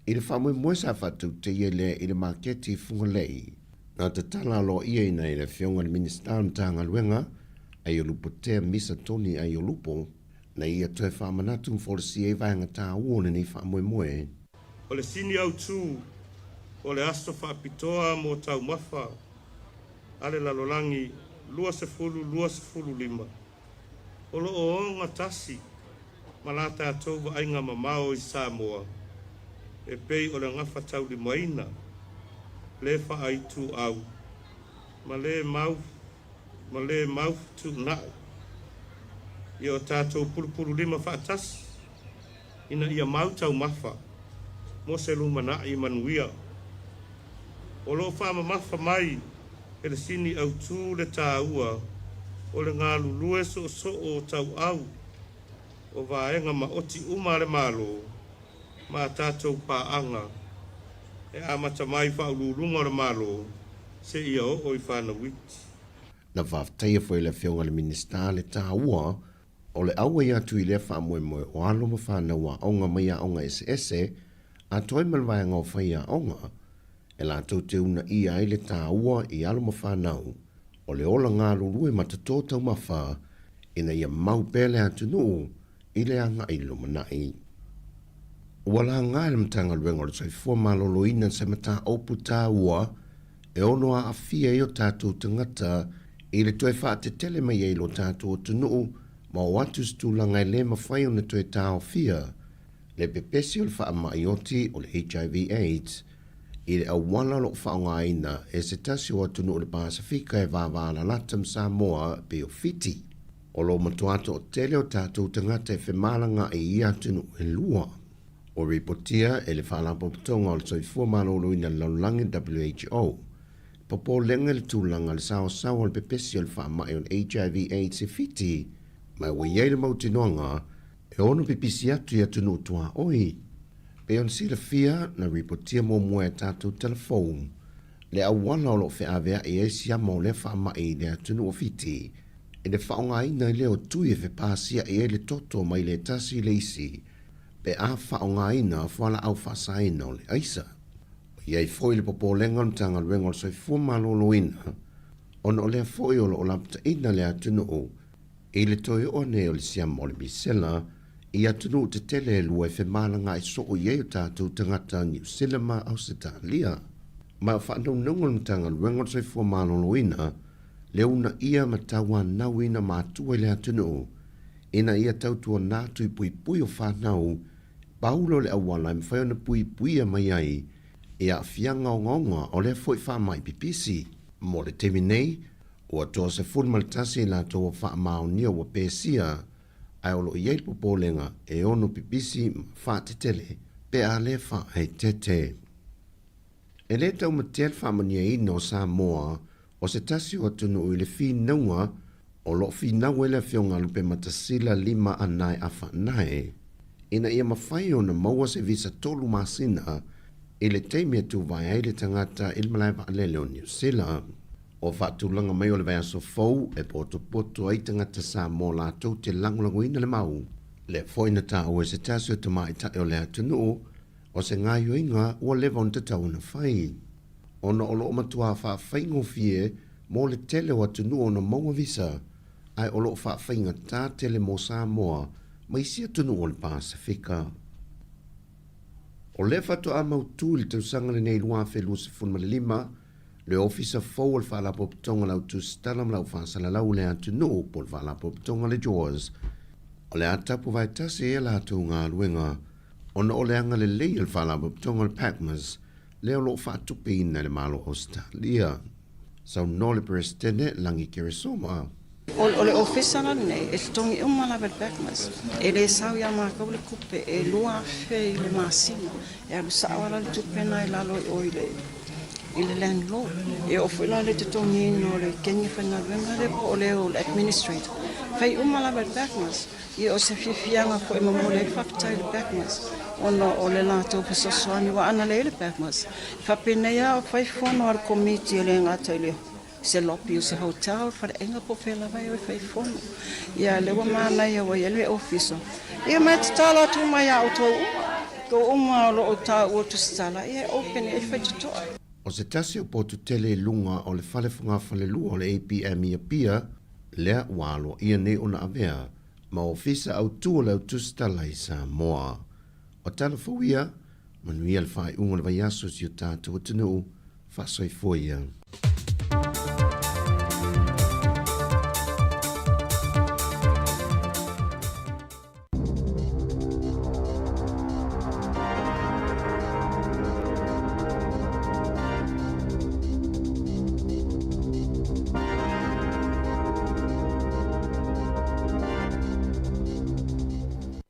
I le faamoemoe sa faatautaia lea i le maketi i Fugalei, na tatala aloaiaina e le Afioga i le Minisita o le Matagaluega, Aiolupotea Misa Tony Aiolupo, na ia toe faamanatu ma folasia ai vaega taua o lenei faamoemoe. O le sini autu o le aso faapitoa mo taumafa a le lalolagi 2025, o lo o ogatasi ma la tatou vaaiga mamao i Samoa e pei o le gafataulimaina, le faaituau ma le mau ma le mau fetuunai ia o tatou pulupululima faatasi ina ia mau taumafa mo se lumanai manuia. O lo o faamamafa mai e le sini autū le tāua o le galulue soosoo tauau o vaega maoti uma a le Malo ma a tatou paaga e amata mai i Faauluuluga o le Malo seia oo i fanau iti. Na faafetaia foi e le Afioga i le Minisita le taua o le auai atu i lea faamoemoe o alo ma fanau aoga mai aoga eseese atoa ai ma le vaega o faiaoga e latou te uunaia ai le taua i alo ma fanau o le ola galulue ma toto taumafa ina ia mau pea le atunuu i le agai i le lumanai. Ua laga e le Matagaluega o le Soifua Maloloina se mataupu taua e ono aafia ai o tatou tagata i le toe faatetele mai ai i lo tatou atunuu ma oo atu i se tulaga e le mafai ona toe taofia le pepesi o le faamai oti o le HIV AIDS i le auala o lo o faaaogaina e se tasi o atunuu o le Pasefika e vavalalata ma Samoa e pei o Fiti. O lo o matua toatele o tatou tagata e femalagaai i ia atunuu e lua. Ua ripotia e le Faalapotopotoga o le Soifua Maloloina i le Lalolagi, WHO, popolega i le tulaga o le saosaoa o le pepesi o le faamai o le HIV AIDS i Fiti, ma ua i ai le mautinoaga e ono pipisi atu i atunuu tuaoi. Pei ona silafia, na ripotia muamua e tatou telefou le auala o lo o feaveai ai siama o lea faamai i le atunuu o Fiti, i le faaaogaina ai lea o tui e fepasia'i ai le toto mai le tasi i le isi pe a faaaogaina fualaau faasaina o le aisa. Ua i ai foi le popolega o le Matagaluega o le Soifua Maloloina ona o lea foi o lo o lapataina le atunuu i le toe oo nei o le siama o le misela i atunuu tetele e lua e femalagaai soo i ai o tatou tagata Niu Sila ma Ausetalia. Ma o faanaunauga o le Matagaluega o le Soifua Maloloina le uunaia ma tauanauina matua i le atunuu ina ia tautuana tui puipui o fanau paulo le auala e mafai ona puipuia mai ai i aafiaga ogaoga o lea foi faamai pipisi. Mo le taimi nei, ua 31 i latou ua faamaonia ua pesia, ae o lo o i ai le popolega e ono pipisi ma faatetele pe a le faaeteete. E le taumatea le faamanuiaina o Samoa o se tasi o atunuu i le finauga o lo o finau ai le Afioga a Lupematasila Lima Anae Afaanae ina ia mafai ona maua se visa tolu masina i le taimi e tuvae ai le tagata i le malae vaalele o Niu Sila. O faatulaga mai o le vaiaso fou e potopoto ai tagata Samoa latou te lagolagoina le mau. Lea foi na taua e se tasi o tamaitai o le atunuu o se gaoioiga ua leva ona tatau ona fai. Ona o lo o matuā faafaigofie mo le tele o atunuu ona maua visa, ae o lo o faafaigatā tele mo Samoa ma isi atunuu o le Pasefika. O lea faatoa mautū i le tausaga lenei 2025 le Ofisa fou o le Faalapotopotoga o le Au Tusitala ma le Au Faasalalau o le Atunuu po o le Faalapotopotoga le JAWS. O le a tapuvae tasi ai a latou galuega ona o le agalelei o le Faalapotopotoga o le PACMAS lea o lo o faatupeina e le Malo o Ausetalia. Saunoa le Peresetene Lagi Keresoma. O le ofisa la lenei e totogi uma lava e le PACMAS. E le sau ia matou le tupe e 2000 i le masina. E alu sao lava le tupe na i lalo i o i le i le landlord. E oo foi la le totogiina o le keni faigaluega lea po o le o le administrator. Fai uma lava e le PACMAS. Ia o se fiafiaga foi e momoli ai le faafetai i le PACMAS ona o le latou fesoasoani aua ana leai le PACMAS, e faapenei lava o fai fono a le Komiti e le gata i le se lobby o se hotel, faleaiga po o fea lava e o e fai fono. Ia lea ua manaia ua i ai le ofisa. Ia ma e tatalo atu uma ia outou uma, outou uma o lo o taua tusitala, ia e open e faitotoa. O se tasi o potu tele i luga o le fale fogafalelua o le APM i Apia, lea ua aloaia nei ona avea ma Ofisa Autu o le Autusitala i Samoa. O tala fou ia, manuia le faaiuga o le vaiaso i si o tatou atunuu, faasoifua ia.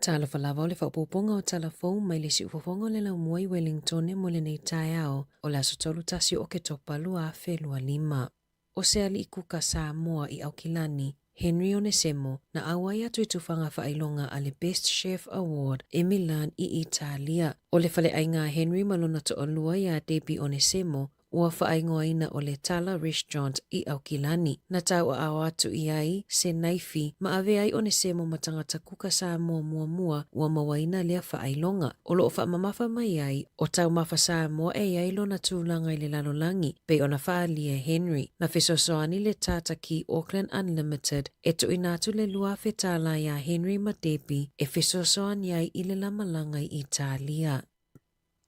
Talofa lava o le faaopoopoga o tala fou mai le siufofoga o le laumua i Wellingtone mo lenei taeao o le aso 31 o Oketopa 2025. O se alii kuka Samoa i Aukilani. Henry Onesemo, na auai atu i tufaga faailoga a le Best Chef Award i Milan i Italia. O le faleaiga a Henry ma lona toalua iā Debbie Onesemo, ua faaigoaina o le Tala Restaurant i Aukilani. Na tauaao atu i ai se naifi ma avea ai Onesemo ma tagata kuka Samoa muamua ua mauaina lea faailoga. O lo o faamamafa mai ai o taumafa Samoa e i ai lona tulaga i le lalolagi, pei ona faaalia e Henry. Na fesoasoani le Tata Ki Auckland Unlimited e tuuina atu le 2000 tālā iā Henry ma Debbie e fesoasoani ai i le lamalaga i Italia.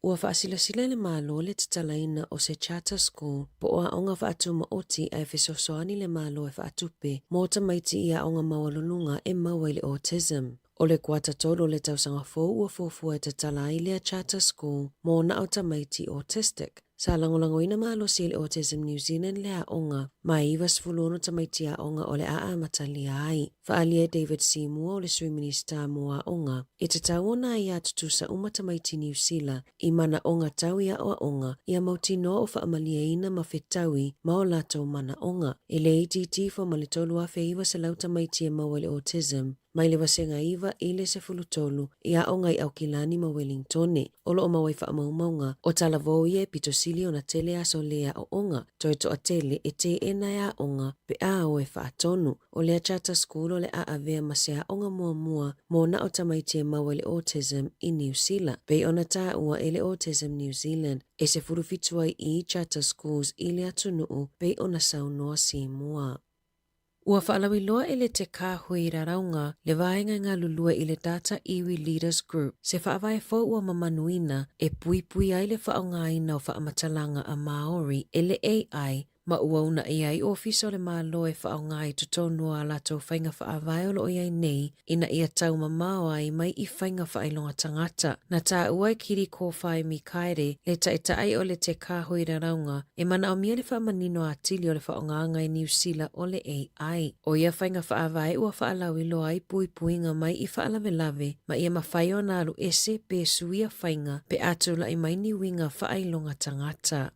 Ua faasilasila e le Malo le tatalaina o se charter school po o aoga faatumaoti ae fesoasoani le Malo e faatupe mo tamaiti i aoga maualuluga e maua i le autism. O le kuata tolu o le tausaga fou ua fuafua e tatala ai lea charter school mo na o tamaiti autistic. Sa lagolagoina malosi e le Autism New Zealand le aoga, ma e 96 tamaiti aoga o le a amatalia ai. Faaalia e David Seymour o le Sui Minisita mo Aoga, e tatau ona aiā tutusa uma tamaiti Niu Sila i manaoga tau i aoaoga ia mautinoa o faamalieina ma fetaui ma o latou manaoga. E le itiiti ifo ma le 3,900 tamaiti e maua i le autism, mai le vasega 9 i le 13 i aoga i Aukilani ma Welingtone. O lo o mau ai faamaumauga, o talavou ia e pito sili ona tele aso le aoaoga, toe toatele e teena e aoga pe a o e faatonu. O lea charter school o le a avea ma se aoga muamua mo na o tamaiti e maua i le autism i Niu Sila. Pei ona taua e le Autism New Zealand, e 17 ai i charter schools i le atunuu pei ona saunoa Seymour. Ua faalauiloa e le Te Kāhui Raraunga le vaega e galulue i le Data Iwi Leaders Group se faavae fou ua mamanuina e puipui ai le faaaogaina o faamatalaga a Māori e le AI ma ua unaʻi ai Ofisa o le Malo e faaaoga i totonu o a latou faiga faavae o lo o i ai nei ina ia taumamao ai mai i faiga faailoga tagata. Na taua e Kiri Kōwhai Mikaere le taitaʻi o le Te Kāhui Raraunga e manaomia le faamanino atili o le faaaogaga i Niu Sila o le AI. ʻO ia faiga faavae ua faalauiloa ai puipuiga mai i faalavelave ma ia mafai ona alu ese pe suia faiga pe a tulaʻi mai ni uiga faailoga tagata.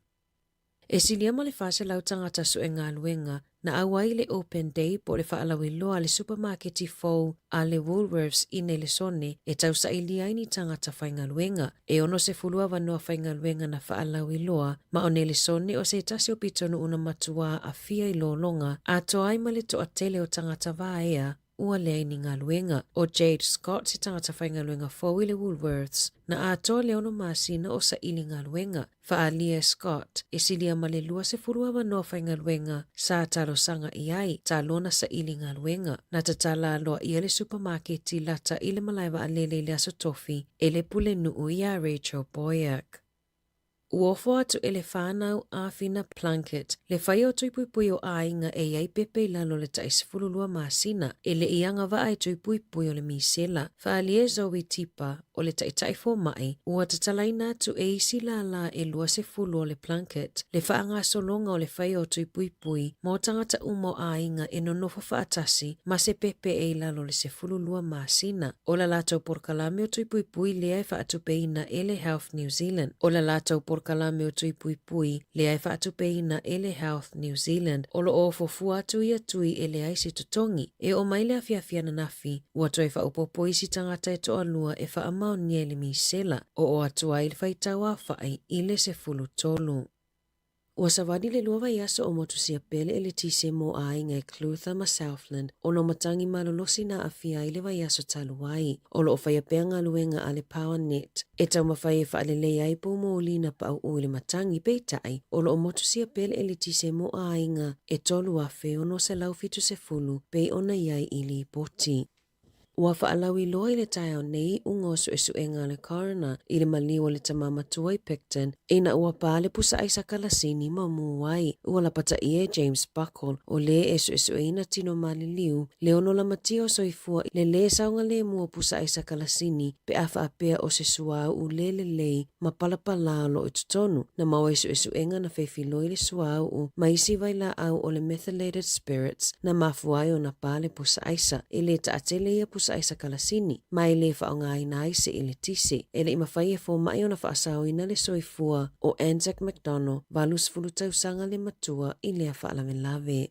E silia ma le 400 tagata sue galuega na auai i le Open Day po o le faalauiloa a le supamaketi fou a le Woolworths i Nelesone e tausailia ai ni tagata faigaluega. E 60 avanoa faigaluega na faalauiloa ma o Nelesone o se tasi o pitonuu na matuā afia i lologa atoa ai ma le toatele o tagata vaea ua leai ni galuega. ʻO Jade Scott se tagata faigaluega fou i le Woolworths, na atoa le ono masina o saili galuega. Faaalia e Scott, e silia ma le 20 avanoa faigaluega sa talosaga i ai ta lona saili galuega. Na tatala aloaia le supamaketi lata i le malae vaalele i le Aso Tofi e le pulenuu iā Rachel Boyack. Ua ofo atu e le whānau āwhina Plunket le whai o Tuipuipui o Āinga e i ai pepe i lalo o le taʻi 12 masina e le i agavaa e Tuipuipui o le misela. Faaalia e Zoe Tipa o le taʻitaʻi fōmaʻi, ua tatalaina atu e isi lālā e 20 o le Plunket le faagasologa o le whai o Tuipuipui mo tagata uma o āinga e nonofo faatasi ma se pepe e i lalo o le 12 masina. O la latou polokalame o Tuipuipui lea e faatupeina e le Health New Zealand. O la latou polokalame o Tuipuipui lea e faatupeina e le Health New Zealand. O lo o fuafua atu ia tui e leai se totogi. E oo mai le afiafi ananafi, ua toe faaopoopo isi tagata e toalua e faamaonia i le misela. Oo atu ai le faitau aofai i le 13. Ua savali le lua vaiaso o motusia pele e le tise mo āiga i Clutha ma Southland ona o matagi malolosi na aafia ai le vaiaso talu ai. O lo o faia pea galuega a le PowerNet e taumafai e faalelei ai poumoli na paʻuʻu i le matagi, peitai, o lo o motusia pele e le tise mo āiga e 3,670 pei ona i ai i lipoti. Ua faalauiloa i le taeao nei iuga o suesuega a le coroner i le maliu o le tama matua i Picton ina ua pā le pusaaisa kalasini ma mū ai. Ua lapataia e James Buckle, o lē e suesueina tino maliliu, le ono lamatia o soifua i le lē saogalemu o pusaaisa kalasini pe a faapea o se suauu lē lelei ma palapalā o lo o i totonu. Na maua i suesuega na feifiloi le suauu ma isi vailaau o le methylated spirits na mafua ai ona pā le pusa aisa. E lē taatele ia pusa aisa kalasini, ma e lē faaaogaina ai se eletise. E le i mafai e fomai ona faasaoina le soifua o Anzac McDonald, 80 tausaga le matua i lea faalavelave.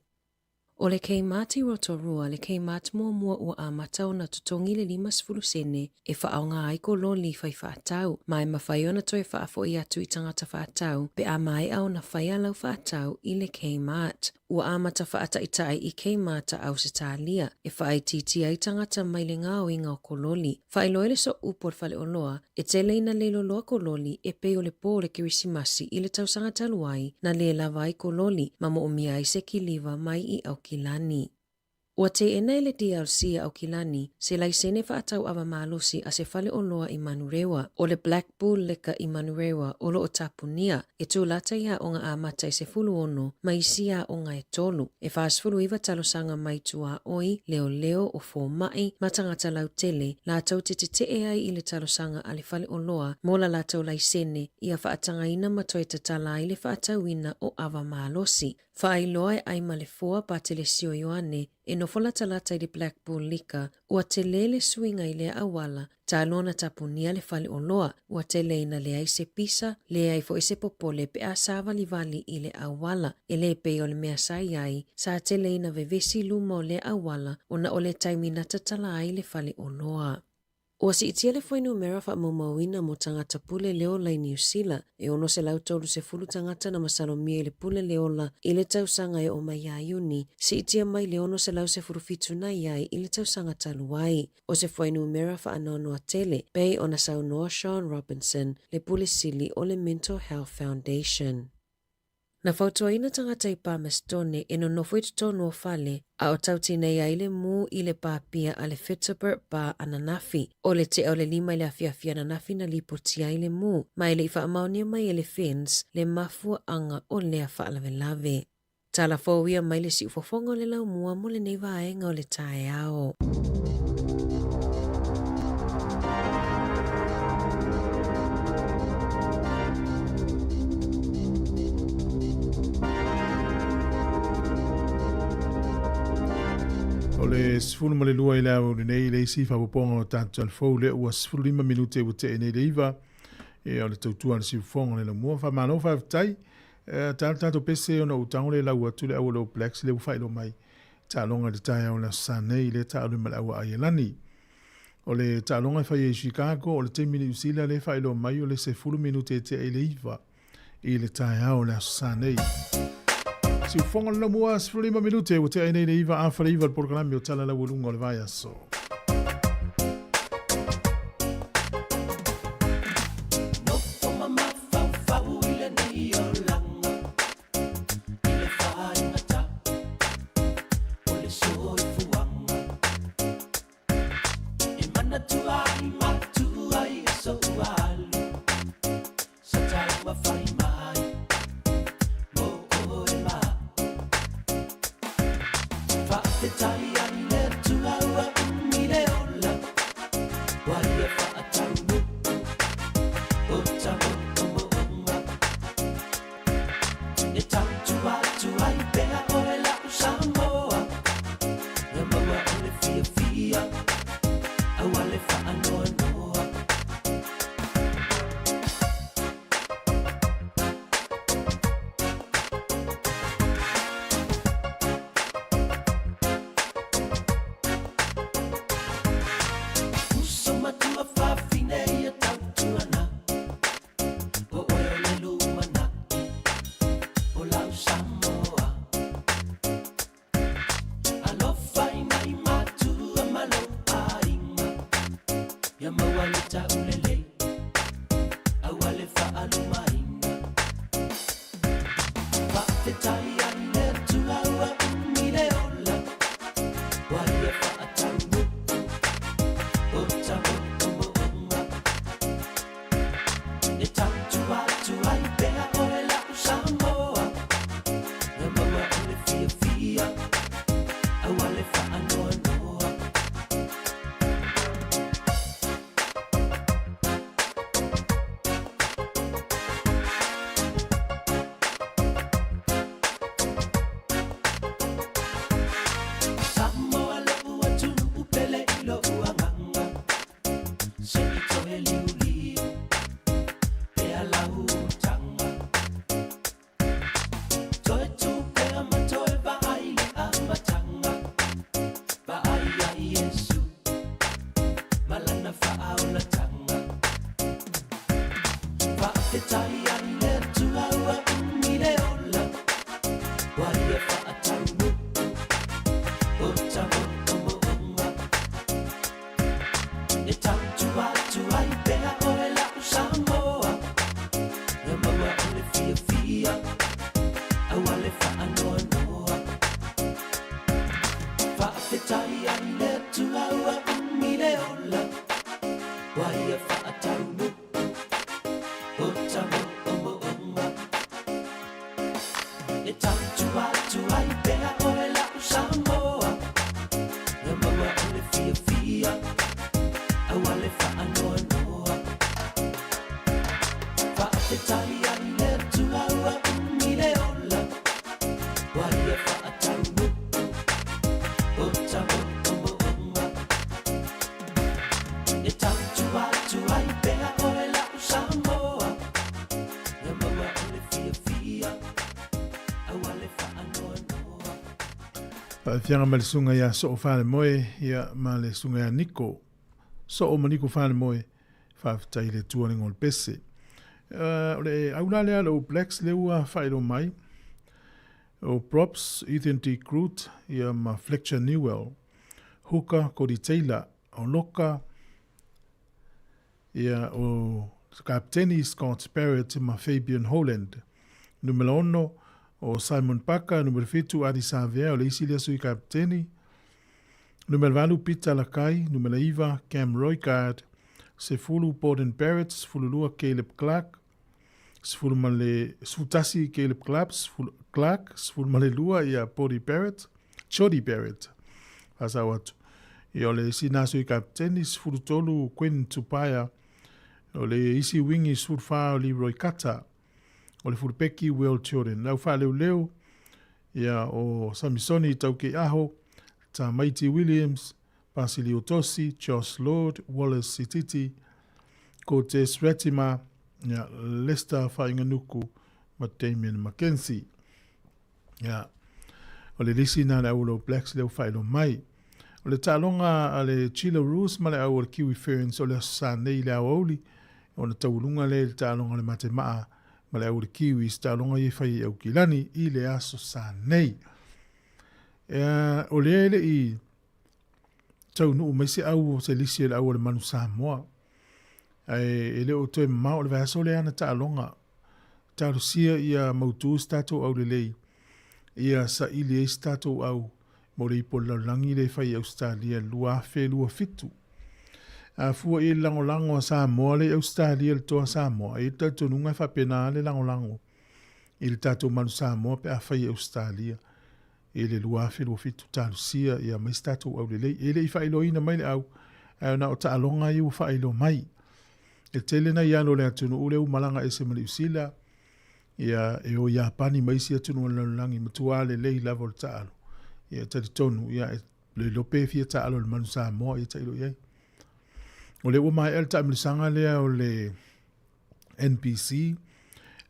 O le Kmart i Rotorua le Kmart muamua ua amata ona totogi le 50 sene e faaaoga ai kololi fai faatau, ma e mafai ona toe faafoi atu i tagata faatau pe a maea ona fai a lau faatau i le Kmart. Ua amata faataitai i Kmart a Ausetalia e faaitiitia ai tagata mai le gaoiga o kololi. Faailoa ai le sooupu o le faleoloa, e tele ina le loloa kololi e pei o le pō o le Kerisimasi i le tausaga talu ai na lē lava ai kololi ma moomia ai se kiliva mai i Aukilani. Ua teena e le DLC a Aukilani se laisene faatauava malosi a se faleoloa i Manurewa, o le Black Bull Liquor i Manurewa o lo o tapunia, e tūlata i aoga amata i 16 ma isi aoga e tolu. E 49 talosaga mai tuaoi, leoleo, o fomai, ma tagata lautele, latou te tetee ai i le talosaga a le faleoloa mo la latou laisene ia faatagaina ma toe tatala ai le faatauina o ava malosi. Faailoa e ai ma le foa Patelesio Ioane e nofo latalata i le Black Bull Liquor, ua tele le suiga i lea auala, talu ona tapunia le faleoloa, ua tele ina leai se pisa, leai foi se popole pe a savalivali i le auala. E le pei o le mea sa i ai, sa tele ina vevesi luma o lea auala ona o le taimi na tatala ai le faleoloa. Ua siitia le fuainumera faamaumauina mo tagata pule le ola i Niu Sila, e 630 tagata na masalomia i le pule le ola i le tausaga e oo mai ia Iuni, siitia mai le 617 na i ai i le tausaga talu ai. O se fuainumera faanoanoa tele, pei ona saunoa Sean Robinson, le Pule Sili o le Mental Health Foundation. Na fautuaina tagata i Palmistone e nonofo i totonu o fale a o tautinei ai le mū i le pā pia a le Fitzherbert Bar ananafi. O le tea o le lima i le afiafi ananafi na lipotia ai le mū, ma e le i faamaonia mai e le FENS le mafuaaga o lea faalavelave. Tala fou ia mai le siufofoga o le laumua mo lenei vaega o le taeao. O le 12 i le aoauli nei le isi faaopoopoga o tatou talafou lea ua 15 minute ua tea nei le iva e o le tautua a le siufofoga o le laumua. Faamalo faafetai. E tala tatou pese ona ou tago le lau atu le au o le All Blacks lea ua faailoa mai taaloga i le taeao o le Aso Sa nei lea taalu ma le au a Aielani. O le taaloga e fai ai Chicago o le taimi Niu Sila lea e faailoa mai o le 10 minute e tea i le 9 i le taeao o le Aso Sa nei. Siufofoga le lamua 15 minute ua tea ai nei le 9 afa le 9 le polokalame o Tala Laualuga o le Vaiaso. Faafetai ai i le Atua ua umi le ola, ua ia faataunuu o ta moomooga. E tautua atu ai pea oe la'u Samoa, ia maua o le fiafia aua le faanoanoa. Faafetai ai i le Atua ua umi le ola, ua ia faataunuu o ta moomooga. E tautua atu ai pea oe la'u Samoa, ia maua o le fiafia aua le faanoanoa. Faafetai ai i le Atua ua umi le ola, ua ia faataunuu o ta moomooga. E tautua atu ai pea oe la'u Samoa, ia maua o le fiafia aua le faanoanoa. Faafiaga ma le susuga ia Soo Falemoe ia ma le susuga ia Niko. Soo ma Niko Falemoe, faafetai i le Atua le Golpese. Uh, o le aula lea le All Blacks le ua faailoa mai. O props Ethan de Groot ia ma Fletcher Newell. Hooker Cody Taylor, o Loka ia o Kapteni Scott Barrett ma Fabian Holland. Numera 6 o Simon Parker, numera 7 Adi Savea, o le isi lea sui kapteni. Numera 8 Peter Lakai, numera 9 Cam Roigard, 10 Borden Barrett, 12 Caleb Clark, 11 Caleb Clark, Clark, 12 ia Body Barrett, Jody Barrett, faasao atu. Ia o le isi na sui kapteni, 13 Quinn Tupaia, o le isi wingi 14 o Leroy Carter, o le fulupeki Will Jordan. Lau faaleoleo, ia o Samisoni Taukeiaho, Tamaiti Williams, Basilio Tosi, Josh Lord, Wallace Sititi, Cortez Ratima, ia, Lester Fainganuku ma Damien McKenzie. Ia, o le lisi na le au Blacks leo whailo mai. O le taaloga a le Jillaroos ma le au o le Kiwi Ferns o le Aso Sa nei i le aoauli, ona taualuga lea i le taaloga a le Matemaa ma le au o le Kiwis, taaloga ia e fai i Aukilani i le Aso Sa nei. Ea, o lea e le i taunuu mai se au o se lisi o le au o le Manu Samoa. Ae e le o toe mamao o le vaiaso lea ana taaloga. Talosia ia mautu se tatou aulelei, ia saili ai se tatou au mo le ipu o le lalolagi lea e fai i Ausetalia i le 2027. A fua i le lagolago a Samoa lea i Ausetalia i le toa Samoa, e i ai le talitonuga e faapena le lagolago i le tatou Manu Samoa pe a fai i Ausetalia i le 2027. Talosia ia aumai se tatou aulelei. E le i faailoaina mai le au, ae na o taaloga ia ua faailoa mai. E tele nai alo o le atunuu lea ua malaga ese ma Niu Sila, ia, e o Iapani ma isi atunuu o le lalolagi, matua lelei lava o le taalo. Ia, e talitonu, ia, e le iloa pe fia taalo i le Manu Samoa, ia tailo i ai. O lea ua maea le taamilosaga lea o le NPC,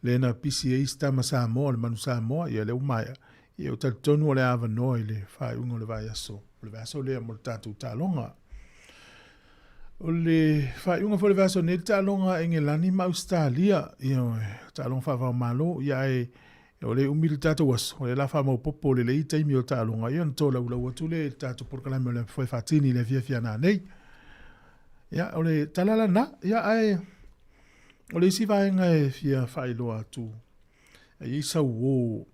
lea na pisi ai isi tama Samoa o le Manu Samoa, ia lea ua maea. Ia, e talitonu o le avanoa i le faaiuga o le vaiaso, o le vaiaso lea mo le tatou taaloga. O le faaiuga foi o le vaiaso nei le taaloga a Engelani ma Ausetalia, ia, taaloga faava-o-Malo, ia ae o le umi le tatou aso, o le la faamaopoopo lelei taimi o taaloga, ia ona tolaulau atu lea i le tatou polokalame o le Foe Faatini i le afiafi a nanei. Ia, o le tala lana, ia ae o le isi vaega e fia faailoa atu, e i ai sau uō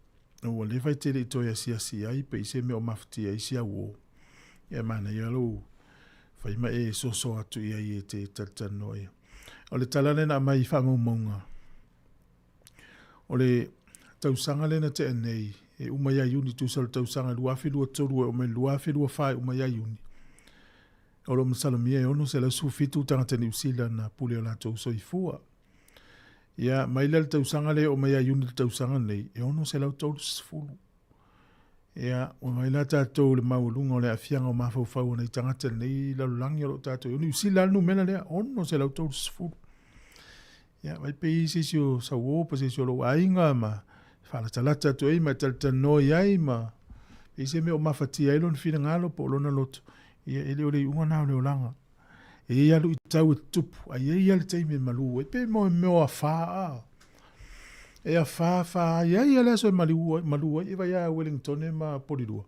ua leva e te le i toe asiasi ai pe i se mea o mafatia ai si au uō. Ia manaia lou fai ma e soso atu i ai e te talatalanoa ia. O le tala lea na aumai i faamaumauga, o le tausaga lea na tea nei, e uma ia Iuni, tusa o le tausaga 2023 e oo mai le 2024 e uma ia Iuni, o lo o masalomia e 617 tagata Niu Sila na pule o latou soifua. Ia, mai lea le tausaga lea e oo mai ia Iuni le tausaga nei, e 630. Ia, ua mai la tatou i le maualuga o le aafiaga o mafaufau o nai tagata i lenei lalolagi o lo o tatou i. O Niu Sila lava le numera lea, 630. Ia, vai pe i se isi o sauō po o se isi o lou aiga ma faalatalata atu ai ma e talatalanoa i ai ma pe i se mea o mafatia ai lona finagalo po o lona loto, ia e le o le iuga lena o le olaga. E i ai lava luitau e tutupu, ae i ai lava le taimi e malu ai. Pei mo mea o afa a. E afa afa a, e i ai lava le aso e maliu ai, malu ai, e vaai lava Wellingtone ma Polilua.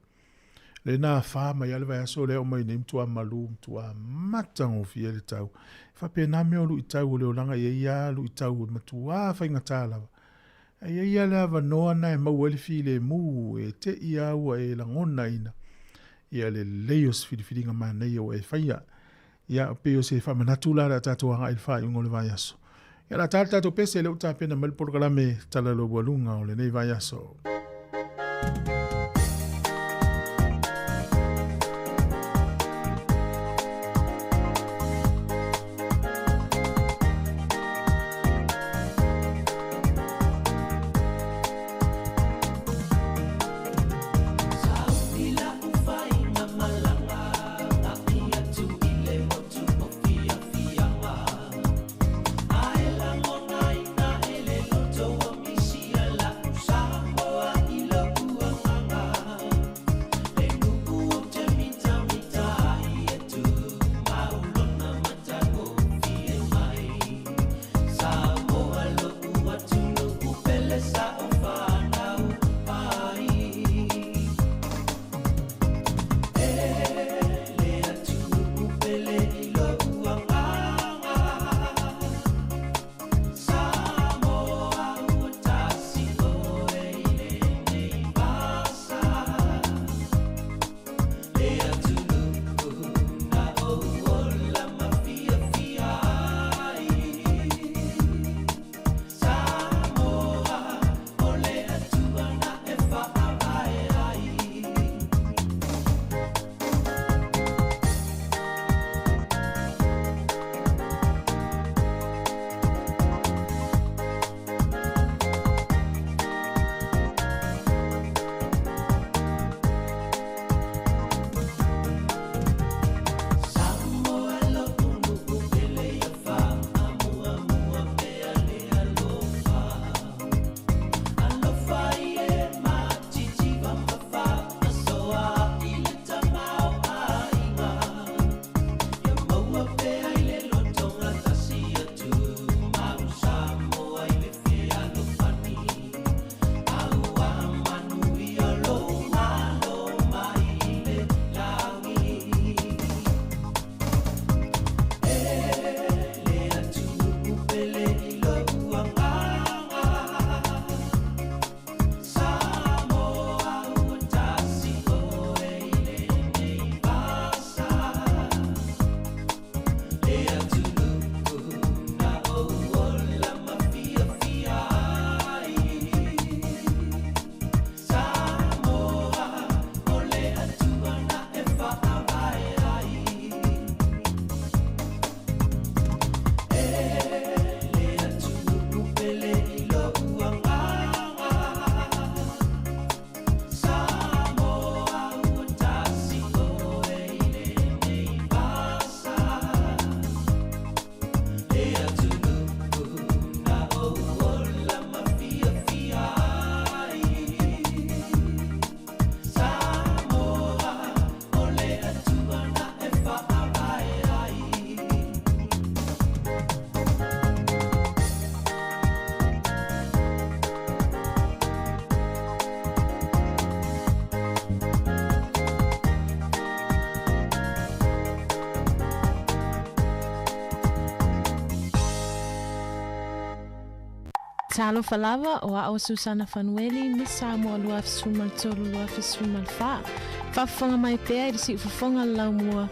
Lea na afa mai lava le vaiaso lea oo mai nei matua malu, matua matagofie le tau. E faapena mea o luitau o le olaga, e i ai lava luitau e matua faigata lava. Ae i ai lava le avanoa lena e maua ai le filemu, e te i lava ua e lagonaina ia le lelei o se filifiliga manaia ua e faia. Ia, pei o se faamanatu la o le a tatou agai i le faaiuga o le vaiaso. Ia, o le a ta le tatou pese, lea ua tapena mai le polokalame Talalaualuga o lenei vaiaso. Talofa lava, o a'u o Susana Fanueli, Miss Samoa 2013 2014. Faafofoga mai pea i le siufofoga o le laumua.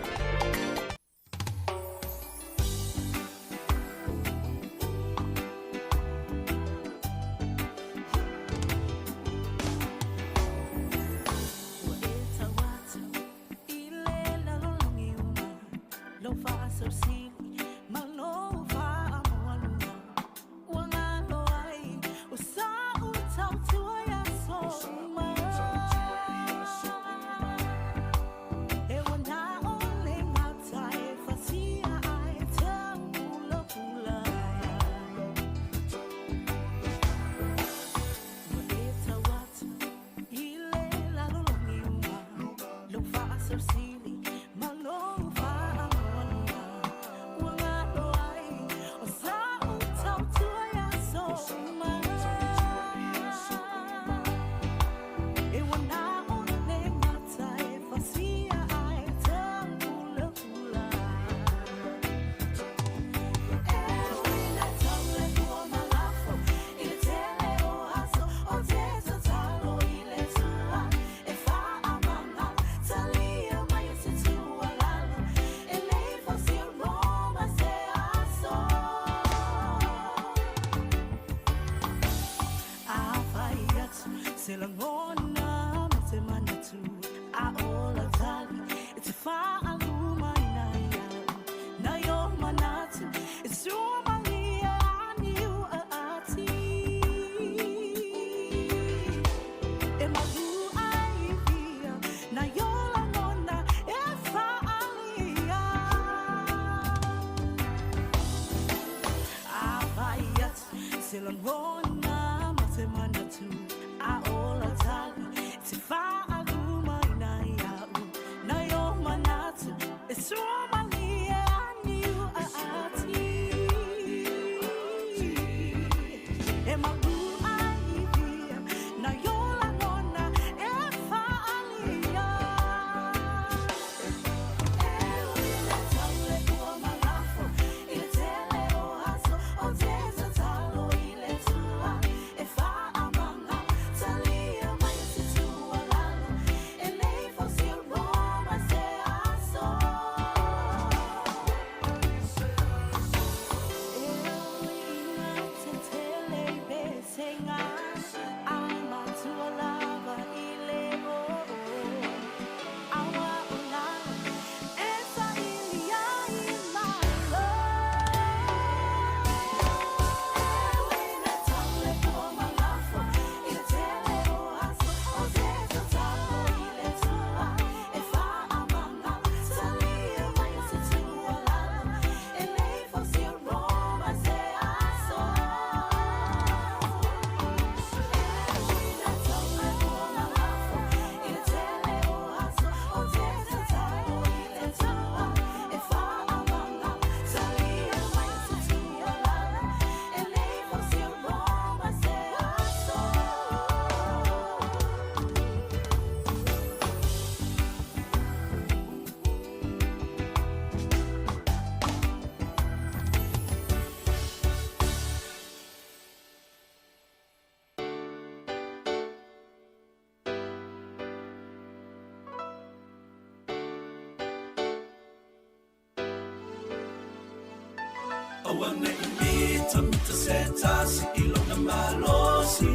Aua ne i mitamita se tasi i lona malosi,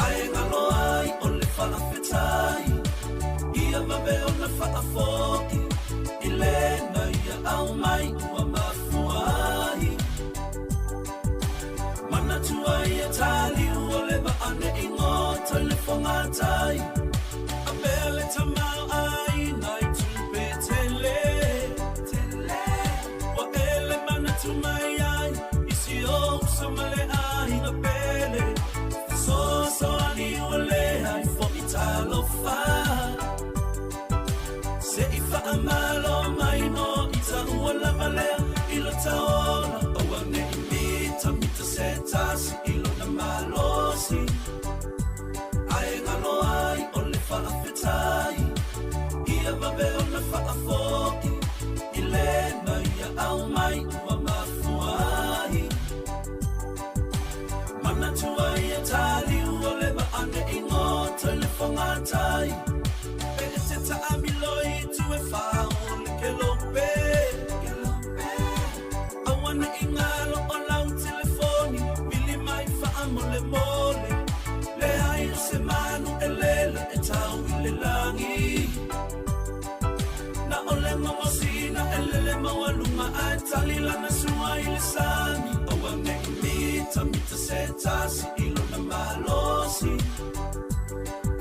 Ae galo ai o le faafetai, Ia vave ona faafoi i lena ia aumai ua mafua ai. Manatua ia taliu o le vaa ne i goto i le fogatai, A pea le tamaoaiga i tupe tele, Ua e le manatu mai ai i si ou uso ma le aiga pele, Fesoasoani ua leai foi talofa, Se i faamalo mai no i taua lava lea i lo taola, Aua ne i mitamita se tasi i lona malosi, Ae galo ai o le faafetai, Ia vave ona faafoi i lena ia aumai ua mafua ai. Manatua ia taliu o le vaa ne i goto i le fogatai, Pe e te taamilo i itu e fa o le kelope, Aua ne i galo o lau telefoni, vili mai faamolemole, Leai o se manu e lele e tau i le lagi, Na o le gogosina e lele maualuga ae tali lana sua i le sami, Aua ne i mitamita se tasi i lona malosi,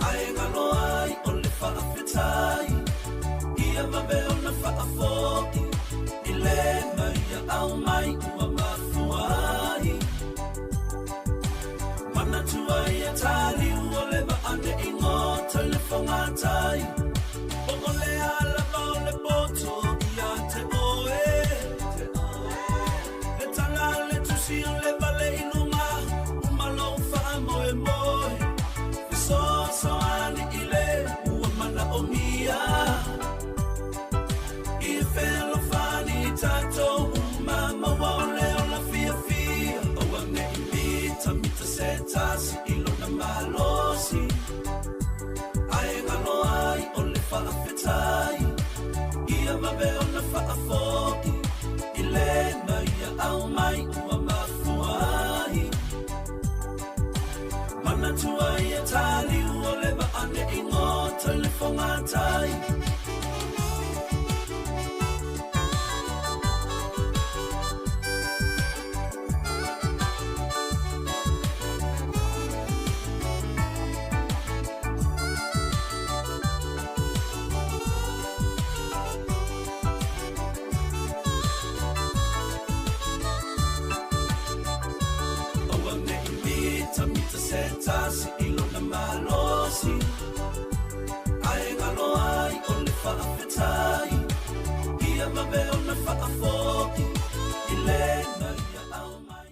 Ae galo ai o le faafetai, Ia vave ona faafoi i lena ia aumai ua mafua ai. Manatua ia taliu o le vaa ne i goto i le fogatai, Po o le a lava o le poto ia te oe, Le tala a le tusi o le vale i luga, uma lou faamoemoe, Fesoasoani i le ua manaomia, I fealofani tatou uma maua o le ola fiafia, Aua ne i mitamita se tasi i lona malosi, Ae galo ai o le faafetai, Ia vave ona faafoi i lena ia aumai ua mafua ai. Manatua ia taliu o le vaa ne i goto i le fogatai, Aua ne i mitamita se tasi i lona malosi, Ae galo ai o le faafetai, Ia vave ona faafoi i lena ia aumai.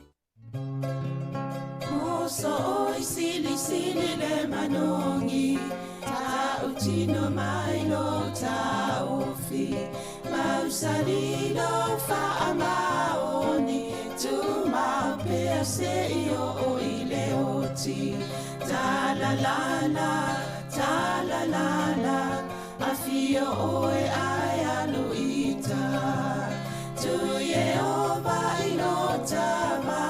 Moso oi sili sili le manogi Tautino mai lo taofi Mausali lo faamaoni Tumau pea se'i oo i le oti Talalala, talalala Afio oe ae alu i uta Tu Ieova i lo tama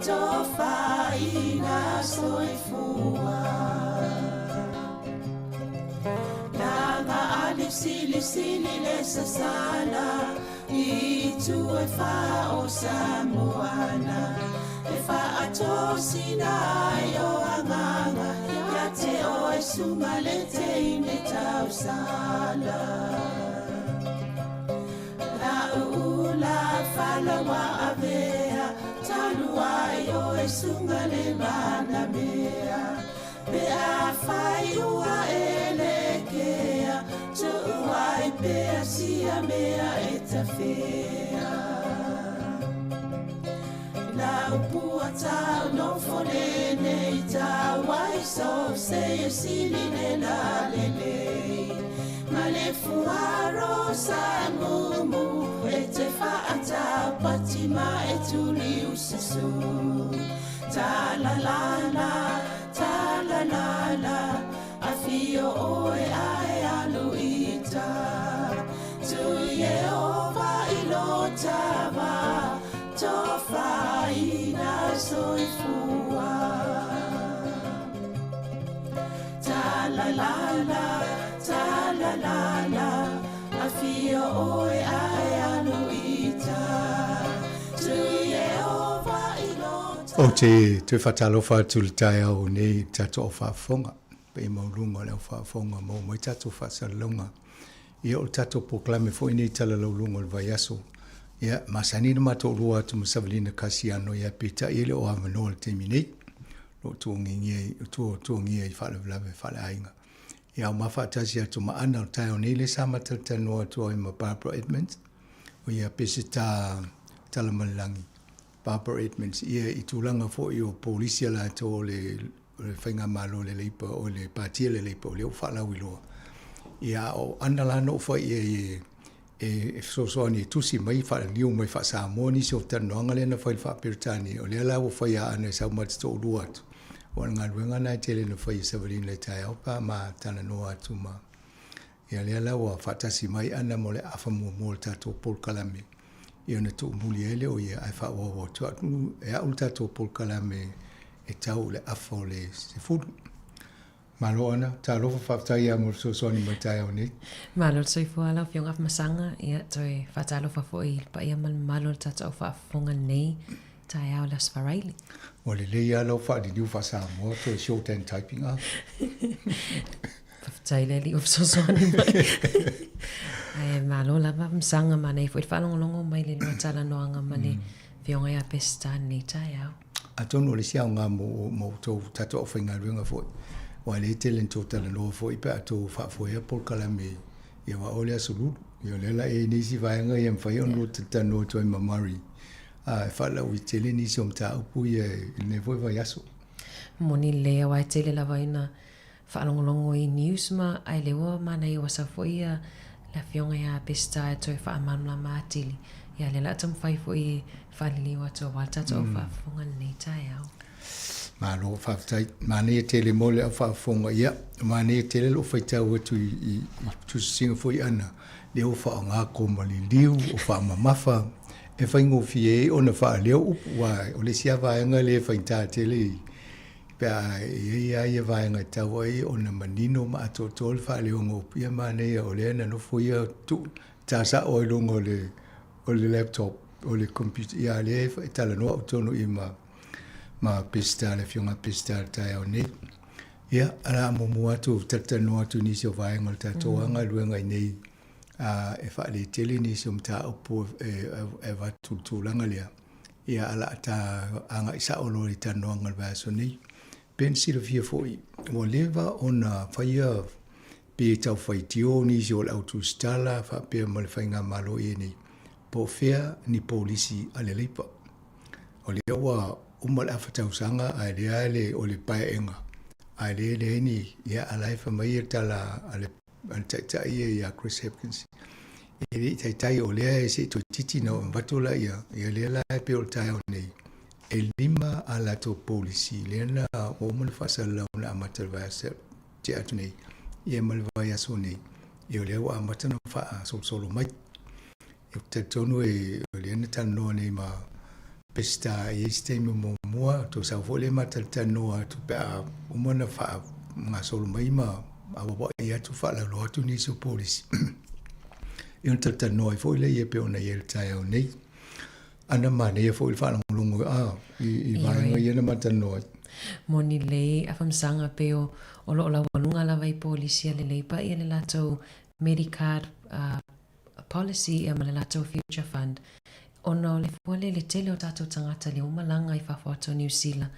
Tofaina soifua Laga ali sili sili le sasala I itu e fa o Samoana E faatosina ai o agaga Ia te oe suga le teine tausala La'u ula fala ua avea Talu ai oe suga le manamea Pe afai ua e lekea Tuu ai pea sia mea e tafea Lau pua tau nofo lenei tau ai so se e sili le la lelei Ma le fuaro sa mumu e te whaatau pati ma e tuli ususu Ta la la la, ta la la la Afio oe ae alu i uta Tu Ieova i lo tava. Tofaina soifua Ta la la la, ta la la la Afio oe ae alu ita Tu Ieova i lo Ou te toe faatalofa atu i le taeao nei i le tatou au faafofoga, paia maualuga o le au faafofoga maua mai tatou faasalalauga. Ia o le tatou polokalame foi nei i Talalauluga o le vaiaso. Ia, masani ona ma toalua atu ma Savalina Kasiano, ia peitai e le o avanoa i le taimi nei. O lo o tuogigia i, tuotuogia i faalavelave faaleaiga. Ia, o ma faatasi atu ma Ana o le taeao nei lea sa ma talatalanoa atu ai ma Barbara Edmonds, o ia Peseta Talamalelagi. Barbara Edmonds, ia i tulaga foi o polisi a latou o le o le faigamalo a le Leipa, o le Pati a le Leipa, o lea ua faalauiloa. Ia, a o Ana la na ou fai i ai e, e fesoasoani e tusi mai, faaliliu mai faa-Samoa nisi o talanoaga lea na fai i le faa-Peretania. O lea la ua fai a Ana e sau ma te toalua atu. Aua o le galuega lena e tele na fai e Savalina i le taeao pe a ma talanoa atu ma Ia lea la ua faatasi mai Ana mo le afa muamua o le tatou polokalame. Ia ona tuumuli ai lea o ia ae faaauau atu e au le tatou polokalame e tau i le afa o le 10. Malo Ana, talofa faafetai lava mo le fesoasoani mai taeao nei. Malo le soifua lau Afioga Afamasaga, ia toe faatalofa foi i le paia ma le mamalu o le tatou au faafofoga i lenei taeao i le Aso Faraile. Ua lelei lava lau faaliliu faa-Samoa toe shorthand typing a. Faafetai le Alii ua fesoasoani mai. Ae malo lava Afamasaga, manaia foi le faalogologo mai i le lua talanoaga ma le Afioga ia Peseta i lenei taeao. Atonu o le isi aoga mo mo outou tatou aufaigaluega foi, aua o lea e tele ina tou talanoa foi pe a outou faafoea polokalame ia aua o le Aso Lulu. Ia o lea la e i ai nisi vaega ia e mafai ona lua talanoa atu ai ma Murray e faalauaitele nisi o mataupu ia i lenei foi vaiaso. Moni lelei aua e tele lava ina faalogologo i news ma ae lea ua manaia ua sau foi ia le afioga ia Peseta e toe faamalamalama atili ia lea la taumafai foi e faaliliu atu aua le tatou au faafofoga i lenei taeao. Malo faafetai. Manaia tele mo le au faafofoga. Ia, manaia tele lou faitau atu i, i, i tusisiga foi ana, lea ua faaaoga koma liliu, o faamamafa, e faigofie ai ona faaleo upu, aua o le isi lava vaega lea e faigata tele i, pe a i ai lava ia vaega e tatau ai ona manino ma atoatoa le faaleoga o upu, ia manaia o lea na nofo ia tuu ta sao ai luga o le, o le laptop, o le computer, ia lea e talanoa au tonu i ma, ma Peseta, le Afioga Peseta i le taeao nei. Ia, o le a muamua atu talatalanoa atu i nisi o vaega o le tatou mm. galuega i nei a, e faaletele nisi o mataupu e, e, e avatu i le tulaga lea. Ia, a la ta agai sao loa i le talanoaga o le vaiaso nei. Pe na silafia foi, ua leva ona faia pe tau faitio nisi o le au tusitala faapea ma le faigamalo i nei, po o fea ni polisi a le Leipa. O lea ua uma le afa tausaga ae lea le o le paeaega ae lea e leai ni, ia a la e fai mai le tala a le a le taitai ia ia Chris Hipkins. E le i taitai o lea e se i toeitiiti ona avatu laia, ia lea la e pei o le taeao nei, e lima a latou polisi lea na ua uma ona faasalalau na amata i le vaiaso tea atu nei, ia ma le vaiaso nei, ia o lea ua amata ona faasolosolo mai. Ou te talitonu e, o lea na talanoa nei ma Peseta e i ai se taimi muamua, toe sau foi lea ma talatalanoa atu pe a uma ona faagasolo mai ma auauai atu faalauiloa atu nisi o polisi. Ia ona talatalanoa ai foi lea pei ona i ai i le taeao nei. Ana manaia foi le faalogologo a i, i vaega ia na ma talanoa ai. Moni lelei Afamasaga pei o, o lo o laualuga lava i polisi a le Labour ia le latou Medicard uh, policy ia ma le latou future fund ona o le fua lea i le tele o tatou tagata lea ua malaga i fafo atu o Niu Sila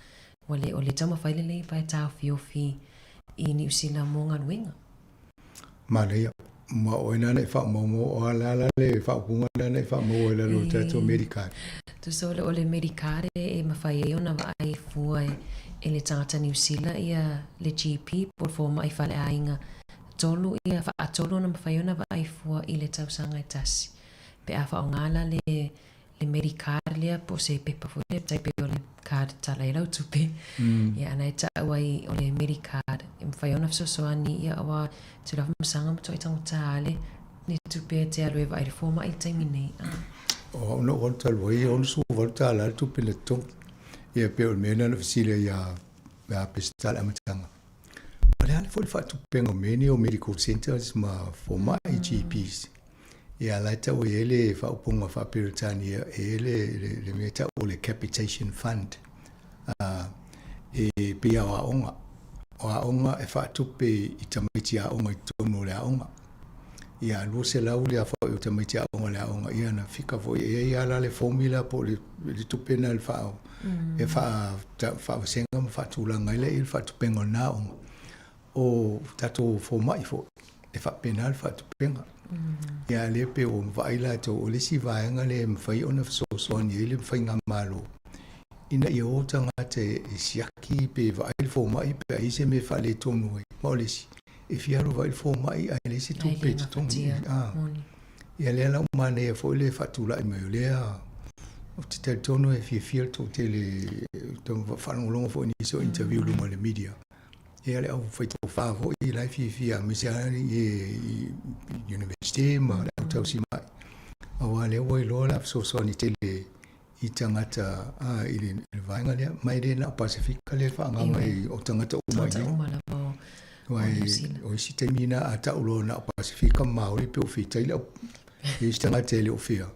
ua le o le taumafai lelei pa e taofiofi i Niu Sila mo galuega. Manaia. Ma oe nana e faamaumau o a la la le faaupuga nana e faamau ai lalo o le tatou Medicard. Tusa o le o le Medicard e mafai ai ona vaai fua e le tagata Niu Sila ia le GP po o le fomai faleaiga Tolu ia, faatolu ona mafai ona vaai fua i le tausaga e tasi. Pe a faaaoga la le, le Medicard lea po o se pepa foi lea, tai pei o le card e tala ai lau tupe. Mm. Ia, ana e ta'u ai o le Medicard, e mafai ona fesoasoani, ia aua te ula masaga ma toai tagata le, le tupe e te alu e vaai le fomai i le taimi nei. Ah. O au na ou alu talu ai, e $68 le tupe na totogi. Ia pei o le mea lena na fesili ai ia ia Peseta i le amataga. O le a foi le faatupega o mea nei o medical centres ma fomai, GPs. Ia la e tau e i ai le faaupuga faa-Peretania e i ai le, le, le mea e tau o le capitation fund. E pei lava o aoga. O aoga e faatupe i tamaiti aoga i totonu o le aoga. Ia 200 le aofai o tamaiti aoga i le aoga, ia na fika foi e i ai lava la le formula po o le, le tupe lena e faa, e faa, faavasega ma faatulaga ai le faatupega o lena aoga. O tatou fomai foi, e faapena le faatupega. Ia lea pei ua vaai latou, o le isi vaega lea e mafai ona fesoasoani ai le faigamalo, ina ia o tagata e siaki pe vaai le fomai pe a i ai se mea e faaletonu ai. Ma o le isi, e fia alu e vaai le fomai ae leai se tupe e totogi. Ia lea la ua manaia foi le faatulai mai o lea, ou te talitonu e fiafia le toatele, faalogologo foi i nisi o interview i luga o le media. Ia le au faitofa foi la e fiafia aemaise lava i University ma le au tausimai. Aua lea ua iloa le a fesoasoani tele i tagata i le vaega lea. Ma e le na o Pasefika lea e faaaoga mai o tagata uma i inei. Aua o isi taimi na a tau loa na o Pasefika ma Maori pe o fitai le au i isi tagata e le o fia.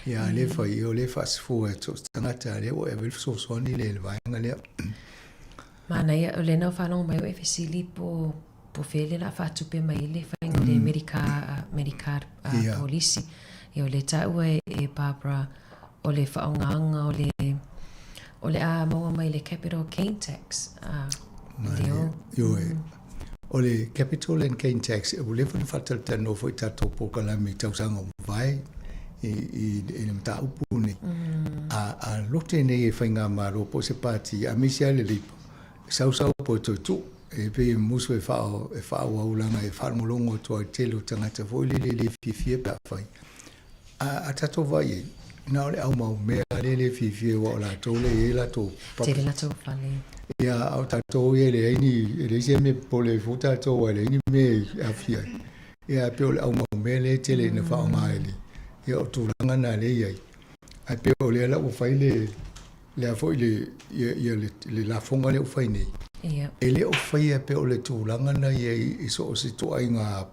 Ia a lea e fai, o lea e faasefua e so o se tagata lea ua e ave le fesoasoani lea i le vaega lea. Manaia, o lea na faalogo mai o e fesili po po fea le la faatupe mai ai le faiga o le Medicare, Medicard polisi. Ia o lea taua e, e Barbara o le faaaogaga o le o le a maua mai le capital gain tax. Leo. Ioe. O le capital and gain tax, ua leva ona faatalatalanoa foi i tatou polokalame i tausaga ua mavae i, i, i le mataupu lenei. A, a lote nei e Faigamalo po o se pati, aemaise lava le Labour, e sausau po e toe tuu, e pei e musu e faa, e faaauau leaga e faalogologo atu lava i le tele o tagata foi lele e le fiafia pe afai. A, a tatou vaai i ai, na o le au mau mea lea e le fiafia aua o latou lea e i ai latou property. Tele latou fale. Ia, a o tatou ia e leai ni, e leai se mea e popole ai fua tatou aua e leai ni mea e aafia ai. Ia, ae pei o le au mau mea lea e tele ina faaaoga e le, ia o tulaga na lea e i ai. Ae pei o lea la ua fai le, le a foi le, ia, ia le, le lafoga lea ua fai nei. Ia. E le o faia pei o le tulaga na i ai i so o se ituaiga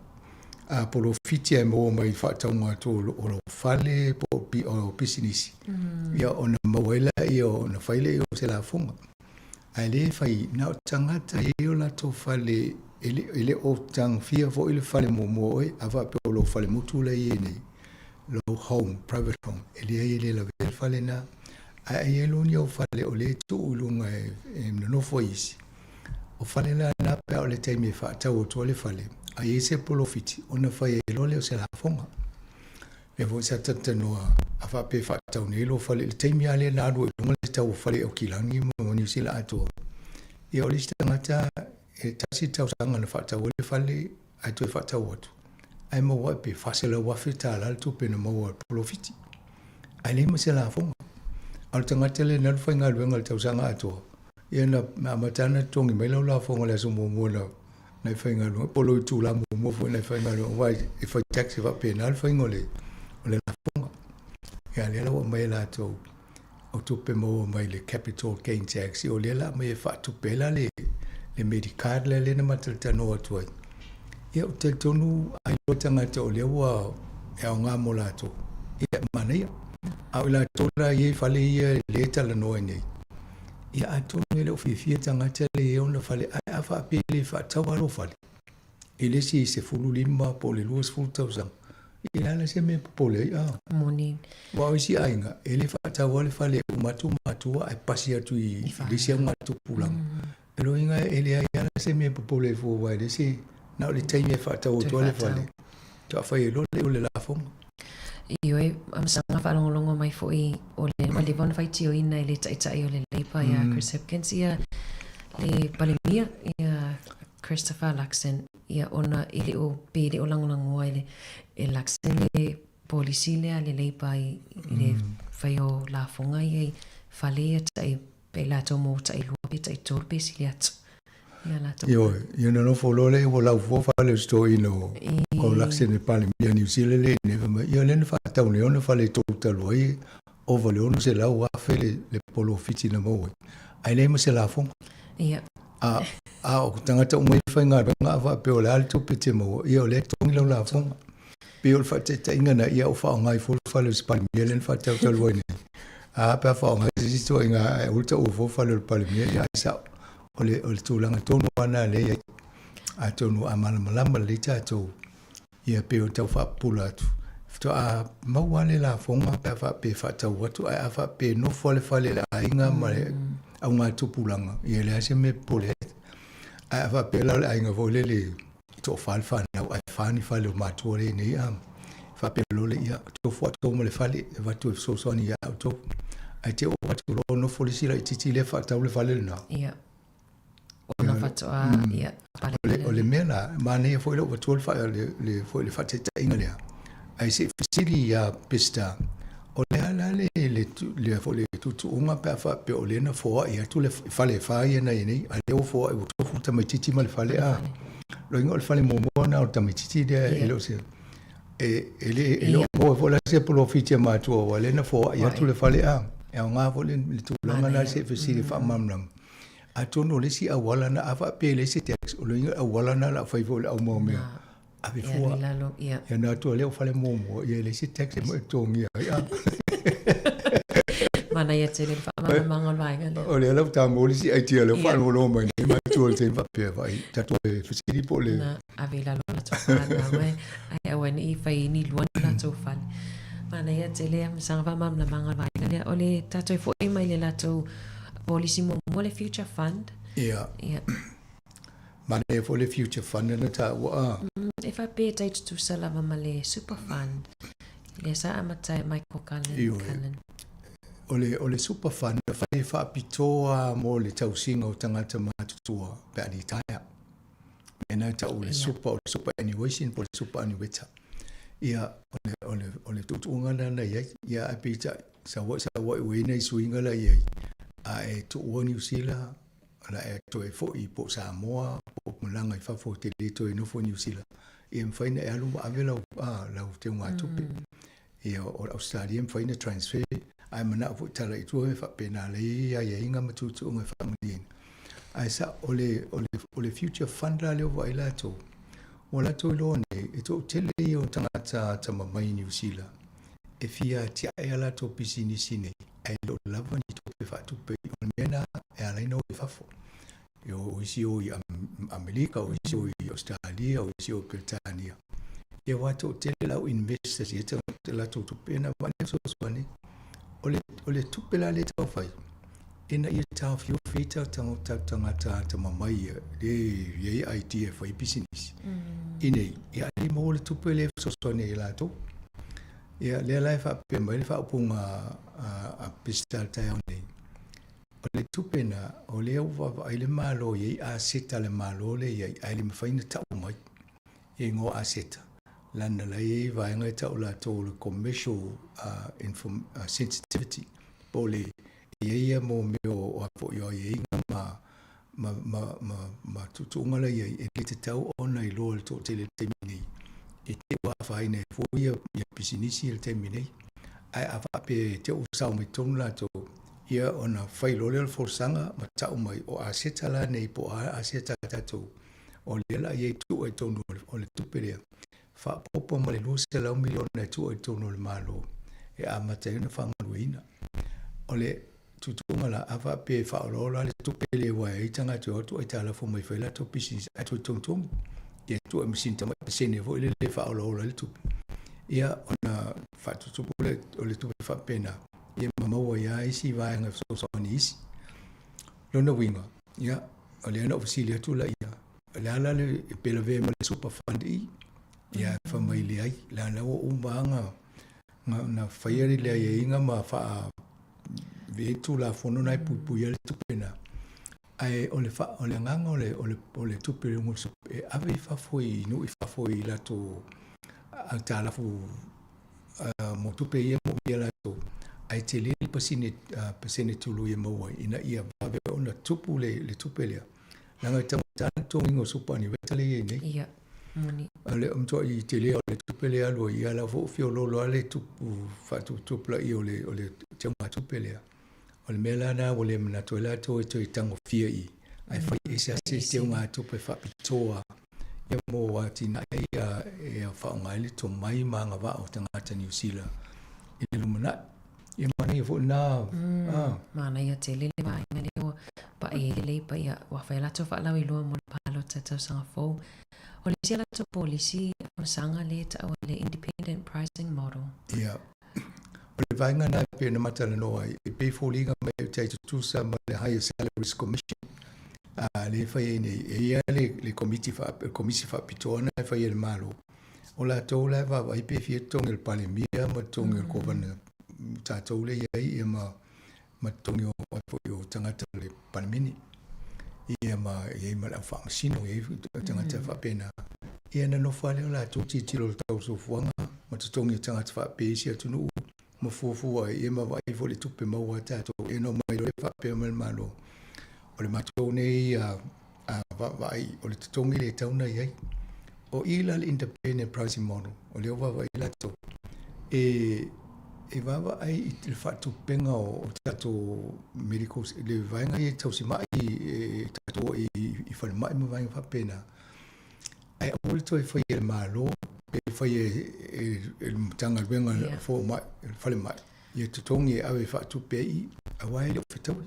a polofiti e maua mai i faatauga atu o lou fale po o pisinisi, ia ona maua ai lea ona fai lea o se lafoga. Ae le fai na o tagata e i ai o latou fale e le o tagofia foi le fale muamua oe, a faapea o lou fale motu la e i ai nei, lou home, private home, e leai e le lavea le fale lena. Ae a i ai loa ni ou fale o lea e tuu i luga e nonofo ai isi, O fale la na pe a o le taimi e faatau atu ai le fale, a i ai se polofiti, ona fai ai loa lea o se lafoga. Lea foi sa talatalanoa a faapea e faatau nei lou fale i le taimi lava lea na alu ai i luga le tau o fale i Aukilani ma Niu Sila atoa. Ia o le isi tagata e tasi le tausaga na faatau ai le fale ae toe faatau atu, ae maua ai pe $400,000 le tupe na maua i le polofiti. Ae leai ma se lafoga. A o le tagata lea na alu faigaluega i le tausaga atoa, Ia na amata lava ona totogi mai lau lafoga i le aso muamua na na e faigaluega, po o lou itula muamua foi na e faigaluega, aua e fai tax e faapena le faiga o le, o le lafoga. Ia lea la ua aumai e latou o tupe maua mai le capital gain tax, o lea la aumai e faatupe ai la le, le Medicard lea lea na ma talatalanoa atu ai. Ia ou te talitonu a iloa tagata o lea ua e aoga mo latou, ia e manaia. A o i latou la e i ai fale ia lea e talanoa ai nei, Ia atonu e le o fiafia tagata lea i ai ona fale, ae a faapea e le faatau lava lou fale i le isi 15 po o le 20 tausaga, ia o le a la se mea e popole ai? A. Moni. Aua o isi aiga, e le faatau lava le fale e uma atu matua ae pasi atu i le isi augatupulaga. O lona uiga e leai lava la se mea e popole ai fua aua e leai se, na o le taimi e faatau atu ai le fale, faatoa fai ai loa lea o le lafoga. Ioe, sa faalogologo mai foi o le ua leva ona faitioina e le Taitai o le Labour ia Chris Hipkins ia le Palemia ia Christopher Luxon ia ona e le o pe le o lagolagoa e le e Luxon le polisi lea a le Labour i le fai o lafoga ia i fale ia tai pe latou mo tai lua pe tai tolu pe sili atu. Ioe, ia ona nofo loa lea ua lau fua fale o si toeaina o o Luxon e Palemia Niu Sila lea i inei, fai mai, ia o lea na faatau nei ona faletolu talu ai e ova i le $600,000 le le polofiti na maua ai, ae leai ma se lafoga. Ia. A, a o tagata uma ia e faigaluega a faapea o le a le tupe e te maua, ia o lea e totogi lau lafoga. Pei o le faataitaiga lena, ia ua faaaoga ai fua le fale o si Palemia lea na faatau talu ai nei. A pe a faaaoga se isi ituaiga ae aua le taua fua fale o le Palemia, ia ae sao. O le, o le tulaga tonu lava lena lea e i ai. Atonu a malamalama lelei tatou, ia pei o tau faapupula atu, faatoa maua lava le lafoga pe a faapea e faatau atu, ae a faapea e nofo lava le fale i le aiga ma le augatupulaga, ia e leai se mea e popole ai. Ae a faapea la o le aiga foi lele e toafa le fanau ae fa ni fale o matua lea i inei, a faapea loa lea, ia, tofu outou ma le fale e avatu e fesoasoani ia outou. Ae te i ua avatu loa nofo le isi laitiiti lea faatau le fale lena. Ia. Ona faatoa, ia, pale. O le mea la, manaia foi lou avatua le, le, foi le faataitaiga lea, ae se i fesili ia Peseta, o le a la le, le, le, foi le tuutuuga pe a faapea o lea na foai atu le fale e fa ia na i ai nei, a lea ua foai ua tofu le tamaitiiti ma le fale, a. Loiga o le fale muamua lena o le tamaitiiti lea e le o se, e, e le, e le o maua foi la se polofiti a matua aua o lea na foai atu le fale, a. E aoga foi le, le tulaga lena se i fesili e faamalamalama. Atonu o le isi auala lena, a faapea e leai se tax, o le auala lena o le a fai foi o le aumaumea. Ave fua. Ia ona atu lea o fale muamua, ia e leai se tax e totogia ai. Manaia tele le faamalamalamaga o le vaega lea. O lea la faatoa maua le isi idea lea ua faalogologo mai nei matua i le taimi faapea, vaai, tatou fesili po o le... Na ave i lalo o latou fanau e, ae aua ne i fai ni lua ni latou fale. Manaia tele ma saga faamalamalamaga o le vaega lea. O le tatou e foi mai le latou polisi muamua le Future Fund. Ia. Ia. Manaia foi le Future Fund na taua a. E faapea e tai tutusa lava ma le Super Fund lea sa amata e Michael Cullen. Ioe. O le, o le Super Fund na fai e faapitoa mo le tausiga o tagata matutua pe a litaea. Mea na e tau le super, o le superannuation po o le superannueta. Ia, o le, o le, o le tuutuuga lena na i ai. Ia, ae peitai, sau ai, sau ai ua i ai nai suiga la i ai, a e tuua Niu Sila, o le a e toe foi po o Samoa po o malaga i fafo e te le toe nofo i Niu Sila, ia e mafai ona e alu ma ave lau, a, lau teugatupe. Ia, o le Ausetalia e mafai ona transfer, ae manao foi tala i tua e faapena la i ai aiaiga ma tuutuuga e faamalieina. Ae sao, o le, o le, o le future fund la lea ua vaai latou, ua latou iloa nei, e toatele ia o tagata atamamai i Niu Sila e fia atiae a latou pisinisi nei, ae le o lava ni tupe faatupe. O le mea lena e ala ai ona o i fafo. O isi o i Amerika, o isi o i Ausetalia, o isi o i Peretania. Ia aua e toatele lau investors ia te latou tupe na vaai le fesoasoani. O le, o le tupe la lea e taufai, ina ia taofiofi ai tatou tagata atamamai ia, lea e i ai idea e fai ai pisinisi. Inei, ia le maua le tupe lea e fesoasoani ai i latou. Ia, lea la e faapea mai le faaupuga a Peseta i le taeao nei, o le tupe na, o lea ua vaavaai le Malo i ai aseta a le Malo lea e i ai, ae le mafai ona tau mai e igoa aseta, leaga la e i ai vaega e tau latou o le commercial sensitivity, po o le, e i ai ia mo mea o a foi o aiaiga ma ma, ma, ma, ma tuutuuga la i ai, e le tatau ona iloa e le toatele i le taimi nei, e te ua afaina ai foi ia, ia pisinisi i le taimi nei. Ae a faapea e te ua sao mai totonu latou, ia ona fai loa lea o le folasaga ma tau mai o aseta la nei po o a aseta a tatou, o lea la i ai tua i totonu o le tupe lea, faaopoopo ma le $200 miliona e tua i totonu o le Malo e amata ai ona faagalueina. O le Tuutuuga la, a faapea e faaolaola le tupe lea aua e i ai tagata e o atu aitalafu mai fai latou pisinisi ae toe togitogi, ia tuu ai ma sina tamai pasene foi lele e faaolaola ai le tupe. Ia ona faatutupu lea o le tupe faapena, ia ma maua ai lava isi vaega e fesoasoani i isi. Lona uiga, ia, o lea na ou fesili atu laia, o le a la le, pe lavea ma le super fund i? Ia fai mai leai, leaga ua uma lava na faia le aiaiga ma faa vei tulafono na e puipui ai le tupe na. Ae o le, fa, o le agaga o le, o le, o le tupe le e ave i fafo i nuu i fafo i latou aitalafu uh, mo tupe ia mo ia latou ae tele le pasine, uh, pasene tului e maua ai ina ia vave ona tupu le, le tupe lea. Leaga e tau faigata le totogiina o superannuation lea e i ai nei. Ia, moni. O le matuai tele o le tupe lea e alu ai, ia o la foi ua feoloolo lava le faatuputupulaia o le o le teugatupe lea. O le mea la lena ua le manatu ai latou e toe tagofia i i, ae fai ese lava se teugatupe faapitoa ia mo atinae ia e faaaoga ai le tomai ma agavaa o tagata Niu Sila i le lumanai. Ia manaia foi lena. Mm, manaia tele le vaega lea ua pai ai le Labour, ia ua fai a latou faalauiloa mo le palota i tausaga fou. O le isi a latou polisi faamasanga lea e taua le Independent Pricing Model. Ia, o le vaega lena e pei ona matalanoa ai, e pei e foliga mai e tai tutusa ma le Higher Salaries Commission a lea e fai ai nei. E i ai le, le komiti faa, komisi faapitoa lena e fai e le Malo. O latou la e vaavaai pe fia totogi o le Palemia ma totogi o le Kovana tatou lea e i ai ia ma ma totogi o foi o tagata o le Palemene. Ia ma e i ai ma le au faamasino, e i ai tagata faapena. Ia ona nofo lava lea o latou tilotilo i le tau o le soifuaga ma totogi o tagata faapea i isi atunuu ma fuafua ai ia ma vaai foi i le tupe maua a tatou. Ia ona omai loa lea faapea mai le Malo, o le matou nei vaavaai o le totogi lea e tatau ona i ai. O i la le independent pricing model, o lea ua vaavaai latou, e, e vaavaai i le faatupega o tatou medical, le vaega ia tausimai e tatou o i, i falemai ma vaega faapena. Ae aua le toe fai e le Malo pe fai e, e, e le Matagaluega yeah. fomai, falemai, ia totogi e ave e faatupe ai i, aua e le o fetaui.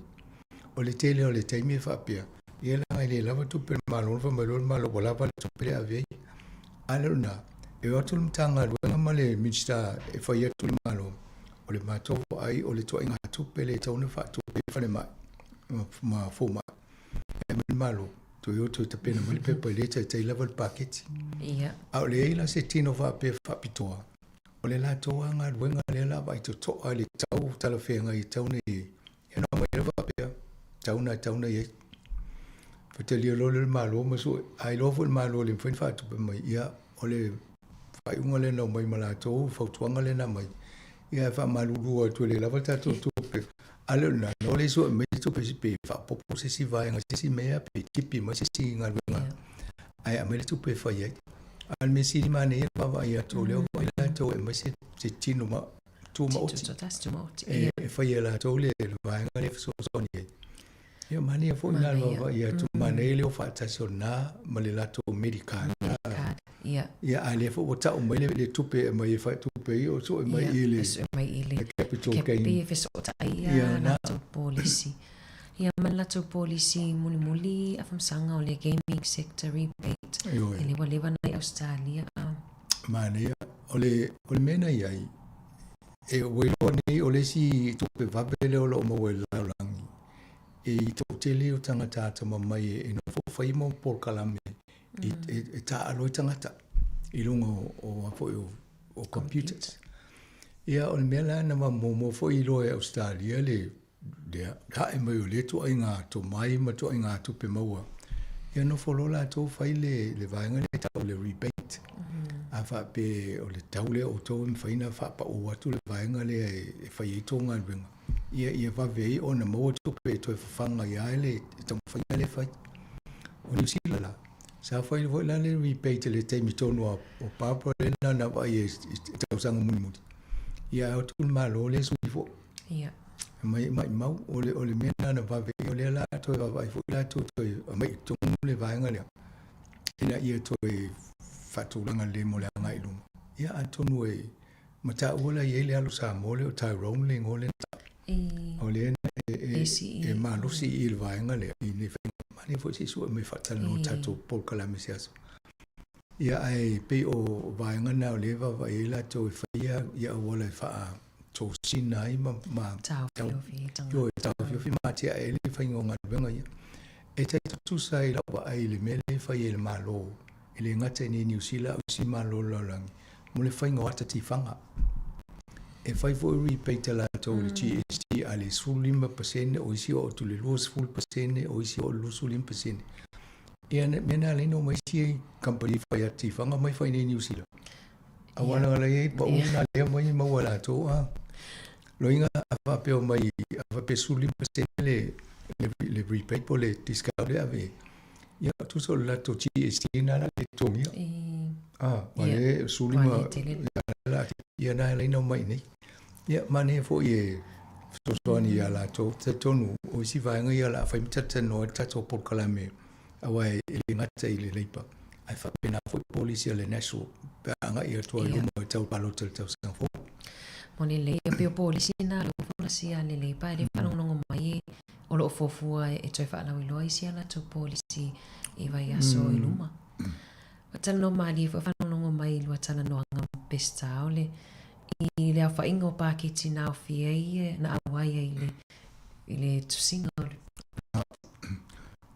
O le tele o le taimi e faapea, ia leaga e le lava tupe a le Malo, ona fai mai loa le Malo ua lava le tupe lea e ave ai. A le o lena, e o atu le Matagaluega ma le Minisita e fai atu le Malo, o le matou vaai o le ituaiga tupe lea e tatau ona faatupe ai falemai ma fomai. E aumai le Malo, toe o toe tapena mai le pepa e le taitai lava le paketi. Ia. A o leai la se tino faapea faapitoa, o le latou lava galuega lea o le a vaai totoa i le tau talafeagai e tatau ona i ai. Ia ona aumai lea faapea, tau na e tatau ona i ai. Faitalia loa lea o le Malo ma sue, a iloa foi e le Malo e le mafai ona faatupe mai, ia o le faaiuga lea na aumai ma latou, fautuaga lea na aumai, ia e faamalulu atu e le lava le tatou tupe. A le o lena, na o le sue mai se tupe pe faaopoopo se isi vaega i se isi mea pe tipi mai se isi galuega ae aumai le tupe e fai ai. A o le mea sili manaia le vaavaai atu o lea ua vaai latou e aumai se tino tumaoti e fai e latou le vaega lea e fesoasoani ai. Ia manaia foi lena le vaavaai atu, manaia le o faatasi o lena ma le latou Medicard. Medicard, ia. Ia, a lea foi ua tau mai le tupe e aumai e faatupe ai, o sue mai i le, sue mai i le capital gain. Pei e fesootai ia latou polisi. Ia ma le latou polisi mulimuli a faamasanga o le gaming sector rebate. E le ua leva na i Australia. Manaia, o le, o le mea na i ai, e ua iloa nei o le isi tupe vave lea o lo o maua i le lalolagi, e i toatele o tagata atamamai e nofo fai mau polokalame e, e, e taaalo ai tagata i luga o, o, foi o, o computers. Ia, o le mea la na muamua foi iloa e Ausetalia le, le ae mai o lea ituaiga tomai ma ituaiga tupe maua, ia nofo loa latou fai le, le vaega lea e tau o le rebate. A faapea o le tau lea o outou e mafai ona faapau atu le vaega lea e fai ai tou galuega, ia, ia vave ai ona maua tupe e toe fafaga ai lava le taumafaiga lea e fai. O Niu Sila la, sa fai foi la le rebate i le taimi tonu o Barbara lea na vaai ai i tausaga mulimuli, ia ae o atu le Malo lea sui foi. Ia. Mai maimau, o le, o le mea lena na vave ai, o lea la toe vaavaai foi latou toe aumai i totonu le vaega lea, ina ia toe faatulaga lelei mo le agai i luma. Ia atonu e mataua la e i ai le alo Samoa lea o Tyrone le igoa lea na tau. O lea e, e, e malosi i le vaega lea i nei faiga. Manaia foi se i sue mai faatalanoa tatou polokalame se aso. Ia ae pei o vaega na o lea e vaavaai ai latou e faia ia auala e faatosina ai ma ma taofiofi tagata. Taofiofi ma atiae ai le faiga o galuega ia. E tai tutusa ai lau vaai i le mea lea e fai e le Malo, e le gata i nei Niu Sila a o isi Malo o le lalolagi, mo le faiga o ata tifaga. E fai foi rebate a latou i le GST a le 15%, o isi oo atu i le 20%, o isi oo i le 25%. Ia, mea na ala ai ona omai isi kamupani fai ata tifaga mai fai nei i Niu Sila. Aua leaga la e i ai pau na lea mai e maua e latou a. Loiga a faapea mai, a faapea 15% le, le, le rebate po o le discount lea e ave ai. Ia, tusa o le latou GST lena la le totogia. Ah, ua le 15 ia, ia na e laina mai i nei. Ia, manaia foi e fesoasoani ia latou. Talitonu, o isi vaega ia o le a fai ma talatalanoa ai le tatou polokalame, aua e le gata i le Labour, ae faapena foi polisi a le National pe a agai atu ai i luma i tau palota i le tausaga fou. Mo le lei, e pei o polisi na lea ua folasia a le Labour, e le faalogologo mai o lo o fuafua e toe faalauiloa isi a latou polisi i vaiaso i luma. Ua talanoa malie foi faalogologo mai i lua talanoaga ma Peseta o le i le aofaiga o paketi na aofia ai na auai ai i le i le tusiga o le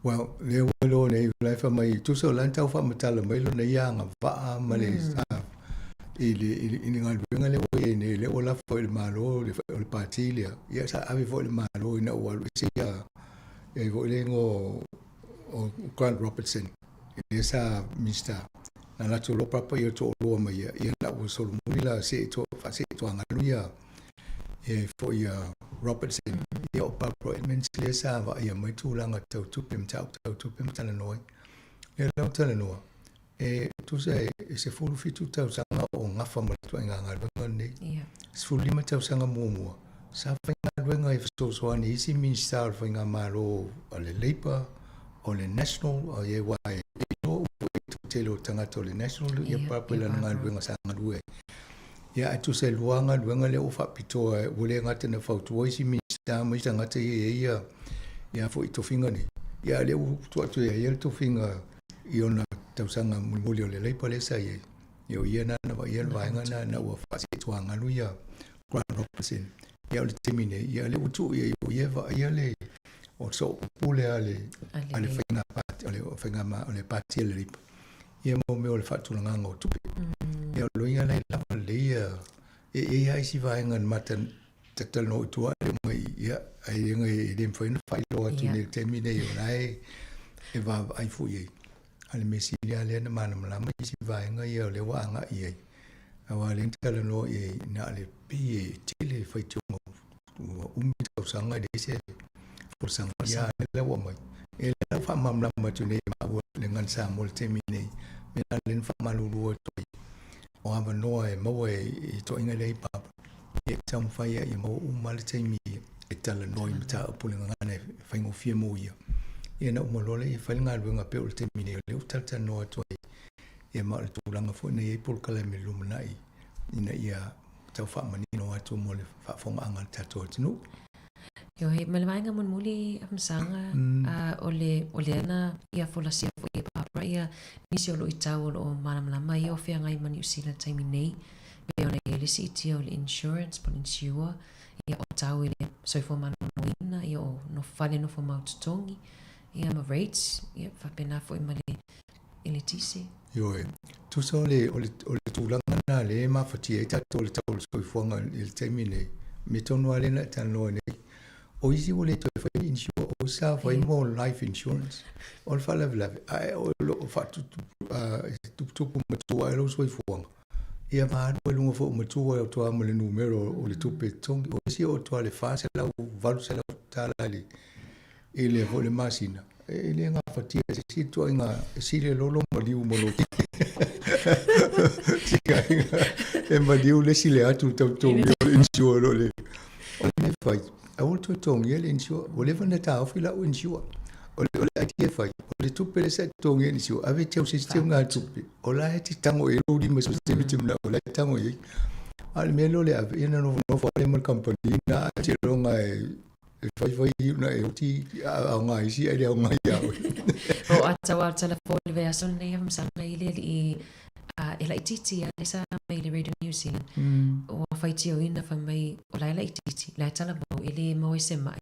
Well, lea ua iloa nei, la e fai mai, tusa o la e tau faamatala mai lona ia agavaa ma le i le, i le, i le galuega lea ua i ai nei, lea ua lafo i le Malo, o le, o le pati lea, ia sa ave foi i le Malo ina ua alu ese ia, ia foi le igoa o, o Grant Robertson, lea sa Minista, na latou loa papa ia toalua ma ia, ia na ua solomuli la se to, faasee toagalu ia, ia foi ia Robertson, ia o Barbara Edmonds lea sa vaaia mai tulaga tau tupe, mataupu tau tupe ma talanoa ai. Lea la ua talanoa, e tusa e 17 tausaga o gafa ma le ituaiga galuega lenei. 15 tausaga muamua, sa faigaluega e fesoasoani i isi Minisita o le Faigamalo a le Labour, o le National, aua e iloa uma foi e le tele o tagata o le National ia Barbara i lana galuega sa galue ai. Ia, ae tusa e lua galuega lea ua faapitoa, ua le gata ina fautua isi Minisita ma isi tagata ia e i ai ia foi tofiga nei, ia a o lea ua tuu atu ia ia le tofiga i ona tausaga mulimuli o le Labour lea sa i ai. Ia o ia na na vaaia le vaega na ina ua faasetuagalu ia Grant Robertson. Ia o le taimi nei, ia o lea ua tuu i ai o ia e vaaia le o soopule a le a le faiga pati o le faiga ma o le pati a le Labour. Ia mo mea o le faatulagaga o tupe. Ia o loiga la e lava lelei ia e i ai lava isi vaega na mata talanoa i tua e mai ia ai e e le mafai ona faailoa atu nei i le taimi nei o la e e vaavaai foi i ai. A o le mea sili lava lea na malamalama isi vaega ia o lea ua agai i ai. Aua o lea na talanoa i ai na o le pei e tele faitioga ua umi tausaga e leai se folasaga ia a lea ua aumai. E lea la faamalamalama atu nei e maua le Gagana Samoa i le taimi nei, mea la lea na faamalulu atu ai o avanoa e maua i ituaiga lea i Papa, ia taumafai ai ia maua uma le taimi e talanoa i mataupu i le gagana e faigofie mo ia. Ia na uma loa lea ia fai le galuega pei o le taimi nei o lea ua talatalanoa atu ai ia ma o le tulaga foi na i ai polokalame i le lumanai ina ia tau faamanino atu mo le faafofogaaga a le tatou atunuu. Ioe, ma le vaega mulimuli Afamasaga, o le, o lea na ia folasia foi e Barbara ia nisi o luitau o lo o malamalama ia o feagai ma Niu Sila i le taimi nei, pei ona i ai le siitia o le insurance po o le insure, ia o tau i le soifua maloloina, ia o nofo fale nofo mau totogi, ia ma rates, ia faapena foi ma le eletise. Ioe, tusa o le, o le, o le tulaga lena lea e mafatia ai tatou i le tau o le soifuaga i le taimi nei, mea tonu lava lea na e talanoa nei, o isi ua le toe fai ni insure, o isi sa fai mo life insurance. O le faalavelave, ae o lo o faatuputupu matua ai lou soifuaga, ia ma alu ai luga foi o matua e toa ma le numera o le tupe e totogi. O isi o toa le $400, $800 tala i le i le foi le masina, e le gafatia e se isi ituaiga e sili e lolo maliu ma lou e maliu le isi le atu tau totogia o le insure o le o le mea e fai, aua le toe totogia le insure. Ua leva ona taofi lau insure. O le, o le idea e fai, o le tupe lea sa e totogia i le insure, ave e teu se isi teuga tupe, o la e te tago i ai lou lima so se taimi e te manao, o la e tago i ai. A o le mea lea o le ave, ia na nofonofo lava ma le kamupani na, seiloga e E whaiwhai i una e oti a ngā isi ai le au ngā ia oe. O a tau a tala fo le vaiaso lenei a masana i le alii e laitiiti a le sa mai le Radio New Zealand. Ua faitioina fai mai o la e laitiiti, la e talavou e le maua i se mai.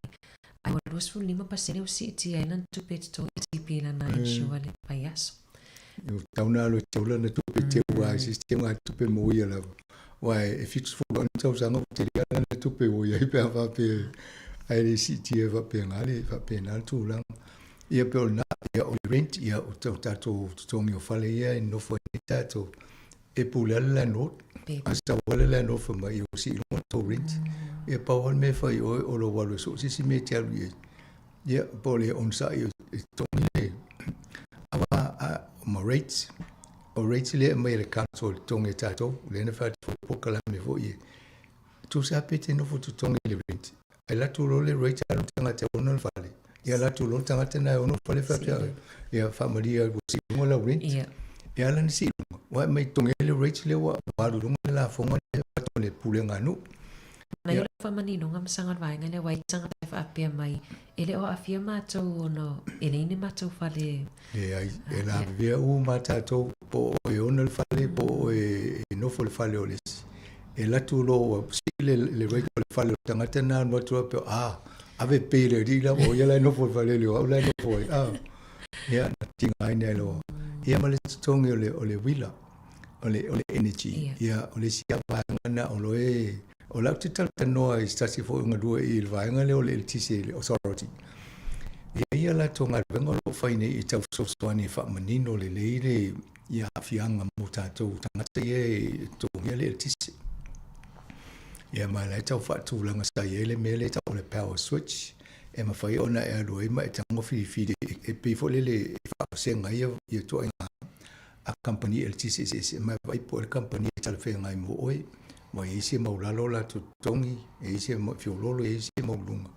Ai ua 25% ua siitia ai lana tupe e totogi i TP lana insure le vaiaso. O tau na alo e teu lana tupe teu a se teu ngā tupe mo ia lava. Aua e 70 anu tausaga ua tele lava lana tupe ua i ai pe a faapea ae le siitia faapena le faapena le tulaga. Ia pei o lena, ia o le rent, ia o tatou totogi o fale ia e nonofo ai nei tatou, e pule lava le landlord, a sau lava le landlord fai mai ua sii i luga le tou rent. Ia pau lava le mea e fai i oe o lou alu e soo se isi mea e te alu i ai. Ia, po o le onosai e totogi le. rates, o rates lea e aumai e le council e totogi e tatou, lea na fai atu foi polokalame foi e tusa pe te nofo totogi i le rent, ae alu atu loa le rate alu le tagata e ona le fale, ia alu atu loa le tagata lena e ona le fale faapea oe, ia faamalie ua sii i luga lau rent. Ia ala ona sii i luga, aua e aumai totogi ai le rate lea ua alu i luga le lafoga lea e avatu e le Pulega a nuu. Nai o faamaninoga ma saga o le vaega lea, aua e i ai tagata e faapea mai, e le o aafia matou ona e leai ni matou fale. Leai, e lavevea uma lava tatou, po o oe e ona le fale, po o oe e nofo i le fale o le isi. E alu atu loa ua sii le rate o le fale o le tagata lena alu atu loa pea, a, ave pay i le alii la, o ia la e nofo i le fale e le o au la e nofo ai, a. Ia, na tigaina ai loa. Ia ma le totogi o le uila. O le, o le energy. Ia, o le isi lava vaega lena o lo e... O la ou te talatalanoa i se tasi foi o galue i le vaega lea o le eletise i le authority. E i ai a latou galuega o lo o fai nei e tau fesoasoani e faamanino lelei le ia aafiaga mo tatou tagata ia e totogia le eletise. Ia ma la e tau faatulaga sa i ai le mea lea e tau o le power switch e mafai ona e alu ai ma e tago filifili e pei foi lele e faavasega ai ia ituaiga a kamupani eletise eseese ma e vaai po o le kamupani e talafeagai mo oe, ua i ai se mau lalo o latou totogi, e i ai se mau fiololo, e i ai se mau luga.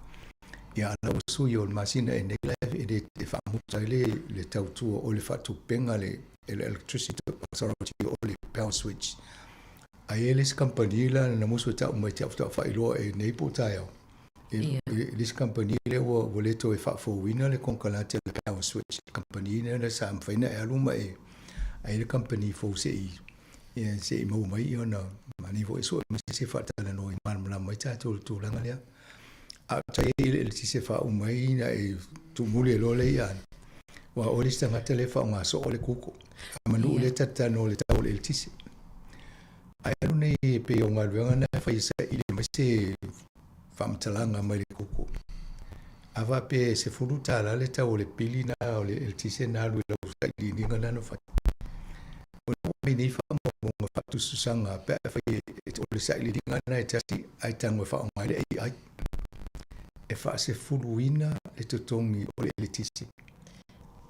Ia a la ua sui o le masina e nei la e le e faamuta ai le, le tautua o le faatupega le, le Electricity Authority o le power switch. Ae i ai le isi kamupani la na musu e tau mai te au faatoa faailoa e nei po o taeao. E, e, le isi kamupani lea ua, ua le toe faafouina le konekarate a le Power Switch, le kamupani lea sa mafai ona e alu ma e ai le kamupani fou se i, ia, se i maua mai ona manaia foi e sue mai se faatalanoa i malamalama ai tatou i le tulaga lea. A o tai ai le eletise faauma ai na e tuumuli ai loa le ia, aua o le isi tagata lea e faaaoga soo le Google. A manu lea ta te talanoa i le tau o le eletise. Ae alu nei e pei o galuega na e fai e saili mai se faamatalaga mai le Google. A faapea e $10 le tau o le pili na o le eletise na alu i lau sailiiliga na na fai. O le mai nei faamaumauga faatusatusaga pe a fai o le sailiiliga na e tasi ae tago e faaaoga ai le AI e faasefuluina le totogi o le eletise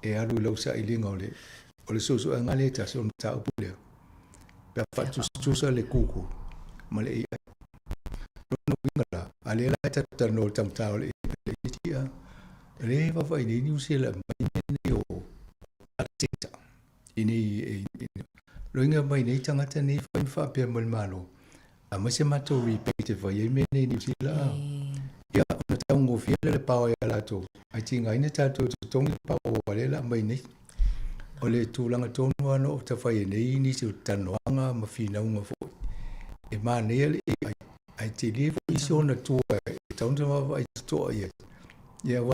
e alu i lau sailiga o le o le suesuega lea e tasi o le mataupu lea pe a faatusatusa le Google ma le AI. Lona uiga la, a lea la e tatou talanoa i le taugata o le AI, o lea e vaavaai nei Niu Sila mai mea nei o data i nei loiga mai nei tagata nei fai ma faapea mai le Malo, aumai se matou rebate e fai ai mea nei i Niu Sila. Ia, ona taugofie lea le power ia latou, ae tigaina tatou e totogi le power ua lea la aumai nei. O le tulaga tonu lava na ou tafai ai nei nisi o talanoaga ma finauga foi, e manaia le AI, ae tele foi isi ona tua e tatau ona vaavaai totoa i ai. Ia aua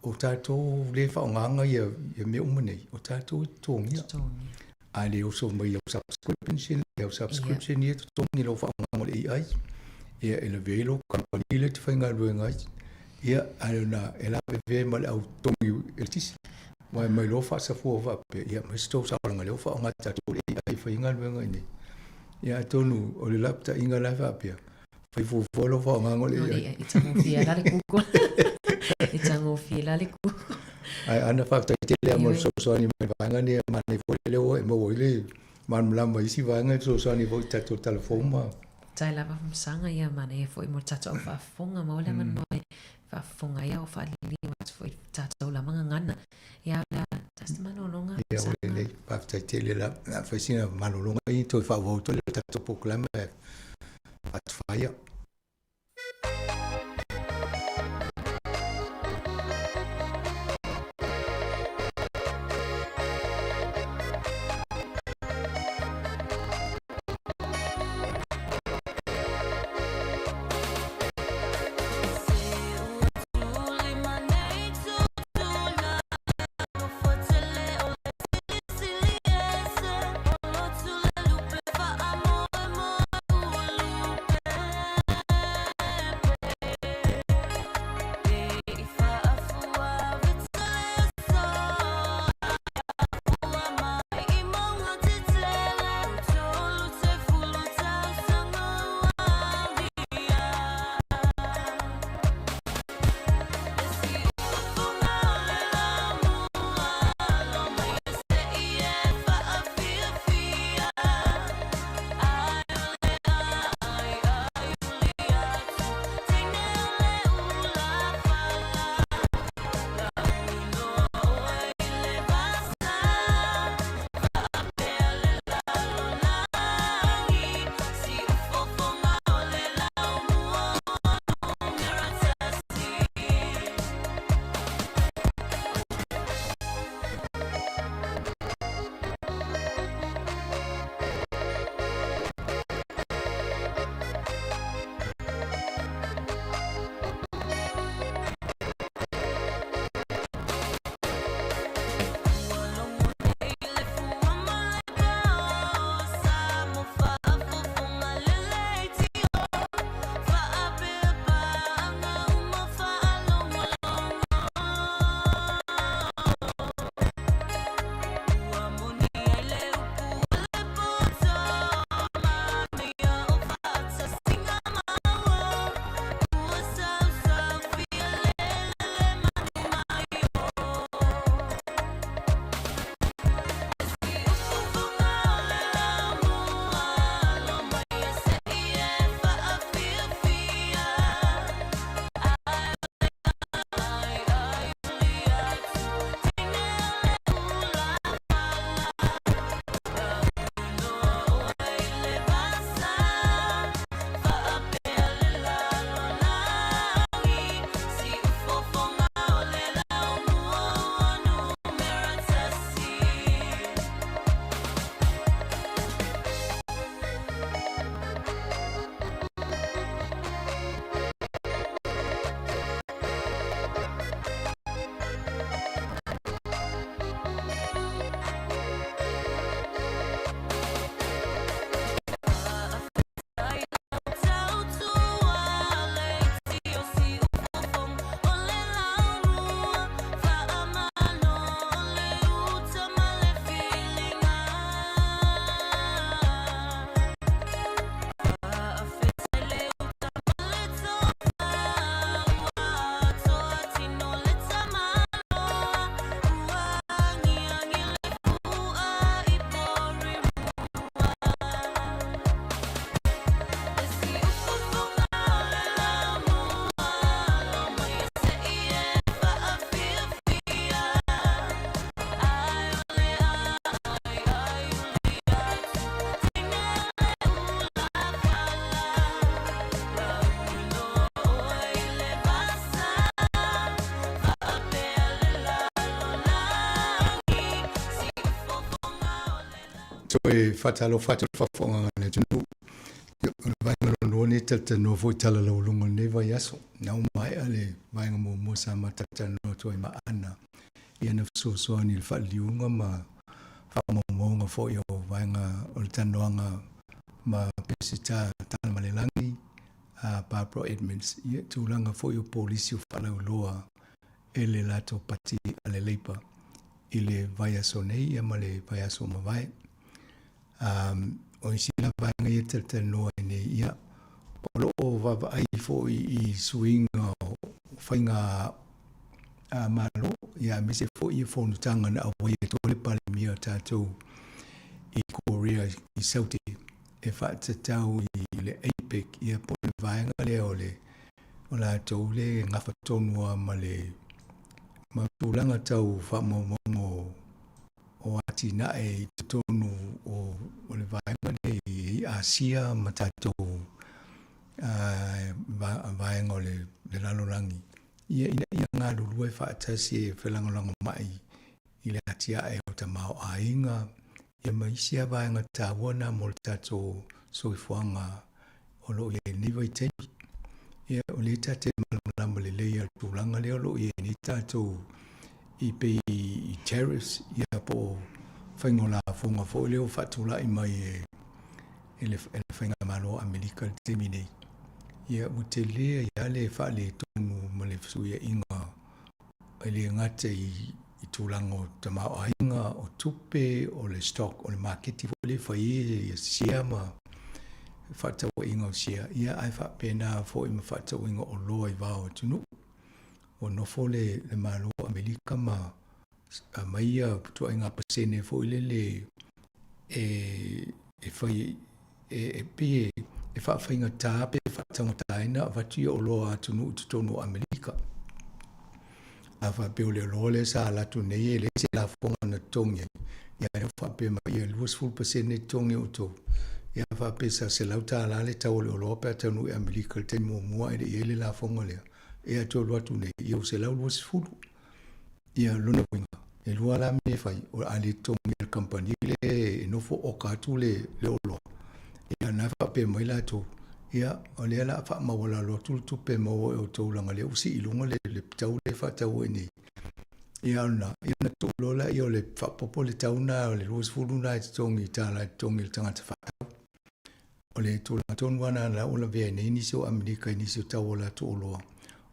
o tatou lea e faaaogaina ia, ia mea uma nei, o tatou e totogia. A le oso mai i lau subscription, lau subscription ia totogi i lau faaaogaga o le AI, ia e lavea ai lou kamupani lea e te faigaluega ai. Ia, ae ona e lavevea ai ma le au totogi eletise. Aua e aumai loa faasafua faapea, ia aumai se tou saola lea ua faaaoga tatou le AI e fai ai galuega i inei. Ia atonu o le lapataiga la e faapea, fai fuafua lou faaaogaga o le AI. E tagofie la le Google. E tagofie la le Google. Ae ana faafetai tele lava mo le fesoasoani mai i le vaega lenei, e manaia foi lea ua e maua ai le malamalama i isi vaega e fesoasoani foi i tatou tala fou ma Tai lava famasaga ia manaia foi mo le tatou au faafofoga maua le avanoa e faafofoga ai a o faaliliu atu foi i le tatou lava gagana. Ia o le a tasi malologa. Ia ua lelei, faafetai tele la. O le a fai sina malologa i toe faaauau atu ai le tatou polokalame atu ia. faatalofa atu i le faafofogaaga a le atunuu. O le vaega lona lua lenei e talatalanoa foi i tala laualuga o lenei vaiaso. Na ua maea le vaega muamua sa ma talatalanoa atu ai ma Ana i ana fesoasoani i le faaliliuga ma faamaumauga foi o vaega o le talanoaga ma Peseta Talamalelagi, Barbara Edmonds, ia tulaga foi o polisi o faalauiloa e le latou pati a le Labour i le vaiaso nei ia ma le vaiaso ua mavae. Um, o isi la vaega ia talatalanoa ai nei, ia, o lo o vaavaai foi i suiga o faiga a Malo, ia aemaise foi ia fonotaga na auai atu ai le Palemia o tatou i Korea i Saute e faatatau i le APEC, ia po o le vaega lea o le o latou le gafa tonu lava ma le ma tulaga tau faamaumauga o o atinae i totonu o, o le vaega lea i Asia ma tatou vaega o le, le lalolagi, ia ina ia galulue faatasi e felagolagomai i le atiae o tamaoaiga, ia ma isi lava vaega taua na mo le tatou soifuaga o lo o i ai i lenei vaitaimi. Ia, o lea ta te malamalama lelei i le tulaga lea o lo o i ai nei tatou i pei i tariffs, ia po o faiga o lafoga foi lea ua faatulai mai e e le Faigamalo o Amerika i le taimi nei. Ia, ua tele ai lava le faaletonu ma le fesuiaiga e le gata i tulaga o tamaoaiga, o tupe, o le stock, o le maketi foi lea e fai ai share ma faatauaiga o share, ia ae faapena foi ma faatauaiga o oloa i va o atunuu. Ua nofo le Malo o Amerika ma aumai ia ituaiga pasene foi lele e fai e pei e faafaigata pe faataugata ai ona avatu ia oloa a atunuu i totonu o Amerika. A faapea o le oloa lea sa alu atu nei e leai se lafoga na totogi ai, ia ae faapea mai ia 20% totogi e outou. Ia faapea sa $100 le tau o le oloa pe a taunuu i Amerika i le taimi muamua ae le i i ai le lafoga lea. Ia e toe alu atu nei, ia ua 120. Ia lona uiga, e lua la mea e fai, o le a le totogi e le kamupani lea e nofo oka atu le oloa, ia na faapea mai latou, ia o lea o le a faamaualalo atu le tupe e maua e outou leaga o lea ua sii i luga le tau lea e faatau ai nei. Ia ona, ia ona tuu loa lea o le faaopoopo le tau lena o le 20 lena e totogi i tala e totogi e le tagata faatau. O le tulaga tonu lava lena la ua lavea ai nei nisi o Amerika i nisi o tau o latou oloa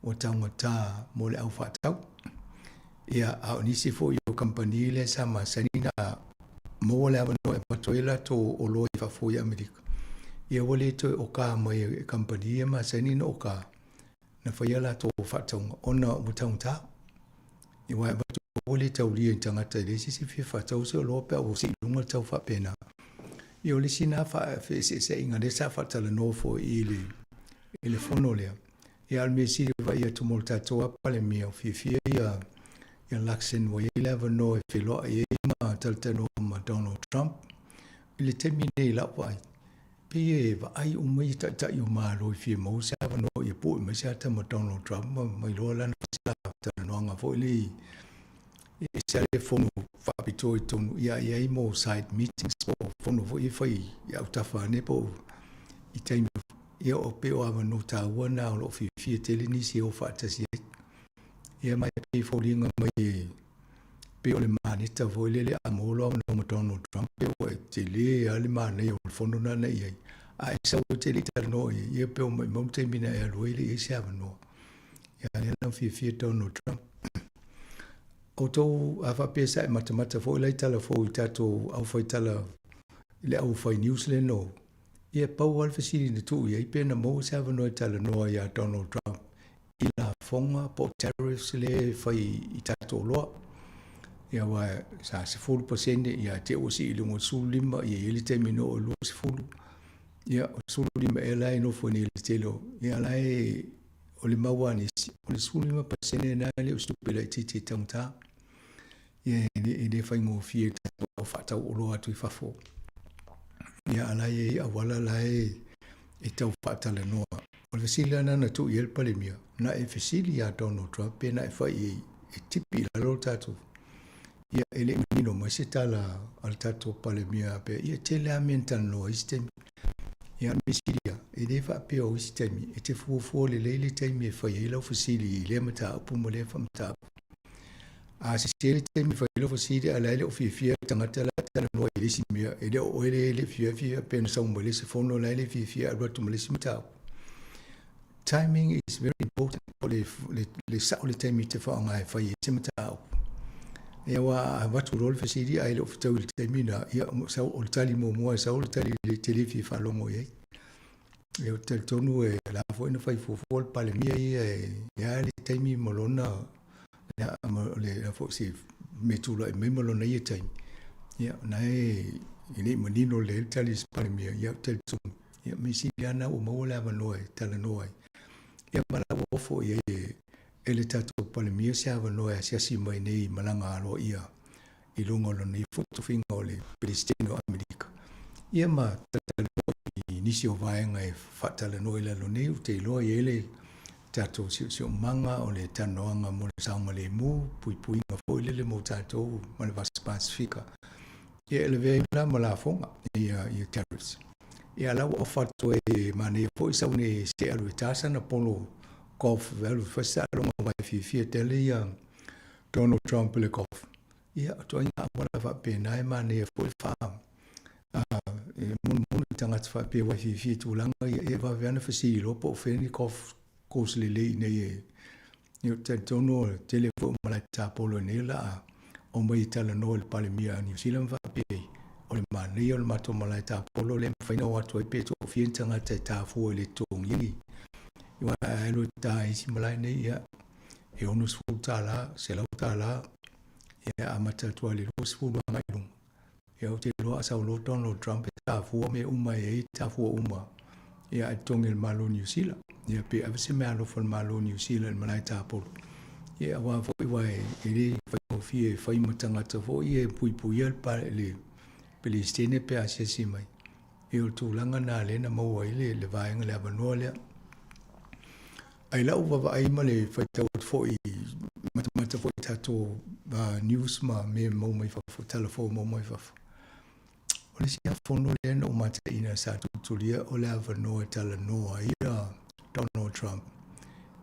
ua taugata mo le au faatau. Ia, a o nisi foi o kamupani lea sa masani ona maua le avanoa e avatu ai latou oloa i fafo i Amerika, ia ua le toe oka mai e kamupani ia masani ona oka na faia latou faatauga ona ua taugata. Aua e avatu ua le taulia i tagata e leai se isi e fia faatau se oloa pe a ua sii i luga le tau faapena. Ia o le isi lena feeseeseaiga lea sa faatalanoa foi i le i le fono lea. Ia a o le mea sili e vaai atu mo le tatou lava Palemia, ua fiafia ia ia Luxon ua i ai le avanoa e feiloai ai ma talatalanoa ma Donald Trump. I le taimi lenei i lau vaai, Pei e vaai uma ia taitai o Malo e fia maua se avanoa ia pue mai se ata ma Donald Trump ma ma iloa lana talanoaga foi lea i ese le fono faapitoa i totonu ia i ai mo side meetings po o fono foi e fai i autafa ane po o i taimi ia o pei o avanoa taua na o lo o fiafia tele nisi e o faatasi ai. Ia ma e pei e foliga mai e pei o le maneta foi lele a maua loa avanoa ma Donald Trump pei ua tele lava le manaia o le fono lena na i ai. A e sau e te le i talanoa i ai, ia pei ua maumau le taimi na e alu ai e le i i ai se avanoa. Ia lea la ua fiafia Donald Trump. Outou a faapea sa e matamata foi la i tala fou i tatou aufaitala i le aufai news lea na Ia pau lava le fesili na tuu i ai pe na maua se avanoa e talanoa iā Donald Trump i lafoga po o tariffs lea e fai i tatou oloa. Ia aua sa 10% ia te ua sii i luga o le 15, ia e i ai le taimi na oo i le 20. Ia o le 15 ea la e nofo ai nei i le tele o, ia la e o le mau a nisi, o le 15% lena e le o se tupe laitiiti e taugata. Ia e le faigofie i tatou au faatau oloa atu i fafo. Ia a la e i ai auala la e tau faatalanoa. O le fesili la lena na tuu i ai le Palemia, na e fesili iā Donald Trump pe na e fai i ai e tipi i lalo le tatou. Ia, e le i manino mai se tala a le tatou Palemia faapea, ia, e tele lava mea na talanoa ai isi taimi. Ia, o le mea sili lava, e le faapea o isi taimi, e te fuafua lelei le taimi e fai ai lau fesili i lea mataupu ma lea mataupu. A sese le taimi e fai ai lau fesili ae la e le o fiafia le tagata la e talanoa i le isi mea, e le o oe lea e le fiafia pe na sau mai le isi fono la e le fiafia alu atu ma le isi mataupu. Timing is very important, o le, le, le sao le taimi te faaaoga e fai ai se mataupu. Ia aua a avatu loa le fesili ae le o fetaui i le taimi lena, ia sau, o le tali muamua e sau o le tali e te le fia faalogo i ai. Ia ou te talitonu e la foi na fai fuafua le Palemia ia e i ai le taimi ma lona, ia, ma le la foi se mea tulai mai ma lona ia taimi. Ia, o na e, e le i manino lelei le tali a se Palemia, ia ou te talitonu, Ia, mea sili lava lena ua maua le avanoa e talanoa ai. Ia ma la ua ofo i ai e, e le tatou Palemia se avanoa e asiasi mai nei i malaga aloaia i luga o lona ia foi tofiga o le Peresetene o Amerika. Ia ma talanoa i nisi o vaega e faatalanoa i lalo nei, ou te iloa e i ai le tatou siosiomaga o le talanoaga mo le saogalemu, puipuiga foi lele mo tatou ma le Vasa Pasefika. Ia e lavea ai la ma lafoga ia, ia tariffs. Ia la ua ofa atu ai e manaia foi sau nei se alu e ta sana polo golf e alu e fai se taaloga aua e fiafia tele ia Donald Trump i le golf. Ia o ituaiga auala faapena e manaia foi le faa e molimoli i tagata faapea aua e fiafia i tulaga ia, e vave lava ona fesili loa po o fea ni golf course lelei i inei e Ia, ou te talitonu o le tele foi o malae tapolo i nei laa omai e talanoa i le Palemia a Niu Sila ma faapea ai, o le manaia o le matou malae tapolo lea e mafai ona o atu ai pe toafia ni tagata e ta fua i le totogi ni. Aua a alu e ta i isi malae nei, ia, e $60, $100, ia, e amata atu lava i le 20 agai i luga. Ia ou te iloa a sau loa Donald Trump e ta fua mea uma e i ai ta fua uma ia ae totogi e le Malo o Niu Sila. Ia pe ave se meaalofa a le Malo o Niu Sila i le malae tapolo. Ia aua foi aua e le faigofie e fai ma tagata foi ia e puipuia le pa le Peresetene pe a asiasi mai. Ia o le tulaga lena lea na maua ai le le vaega le avanoa lea. Ae i lau vaavaai ma le faitau atu foi, matamata foi i tatou news ma mea maua mai fafo, tala fou maua mai fafo. O le isi lava fono lea na ou mataina sa tulitulia o le avanoa e talanoa ai ia Donald Trump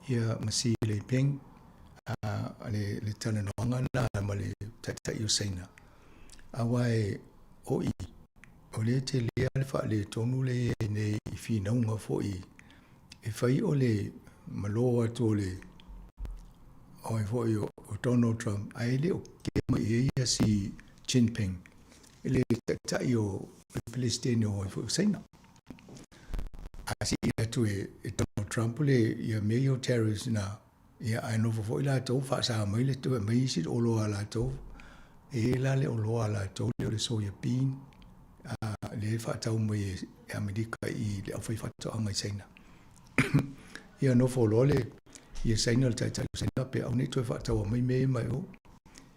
ia ma Xi Jinping, le, le talanoaga lena ma le Taitai o Saina. Aua e o i, o lea e tele lava le faaletonu lea e i ai nei i finauga foi E fai o le malo atu o le oi foi o Donald Trump, ae le o kea mai i ai ia Xi Jinping, le taitai o le Peresetene o ai foi o Saina. A sii atu e Donald Trump le ia mea ia o tariffs na, ia ae nofo foi latou faasa mai le toe aumai isi oloa a latou, e i ai la le oloa a latou lea o le soya bean, lea e faatau mai e Amerika i le aufaifaatoaga i Saina. Ia nofo loa le ia Saina le taitai o Saina pe aua ne i toe faataua mai mea ia mai o.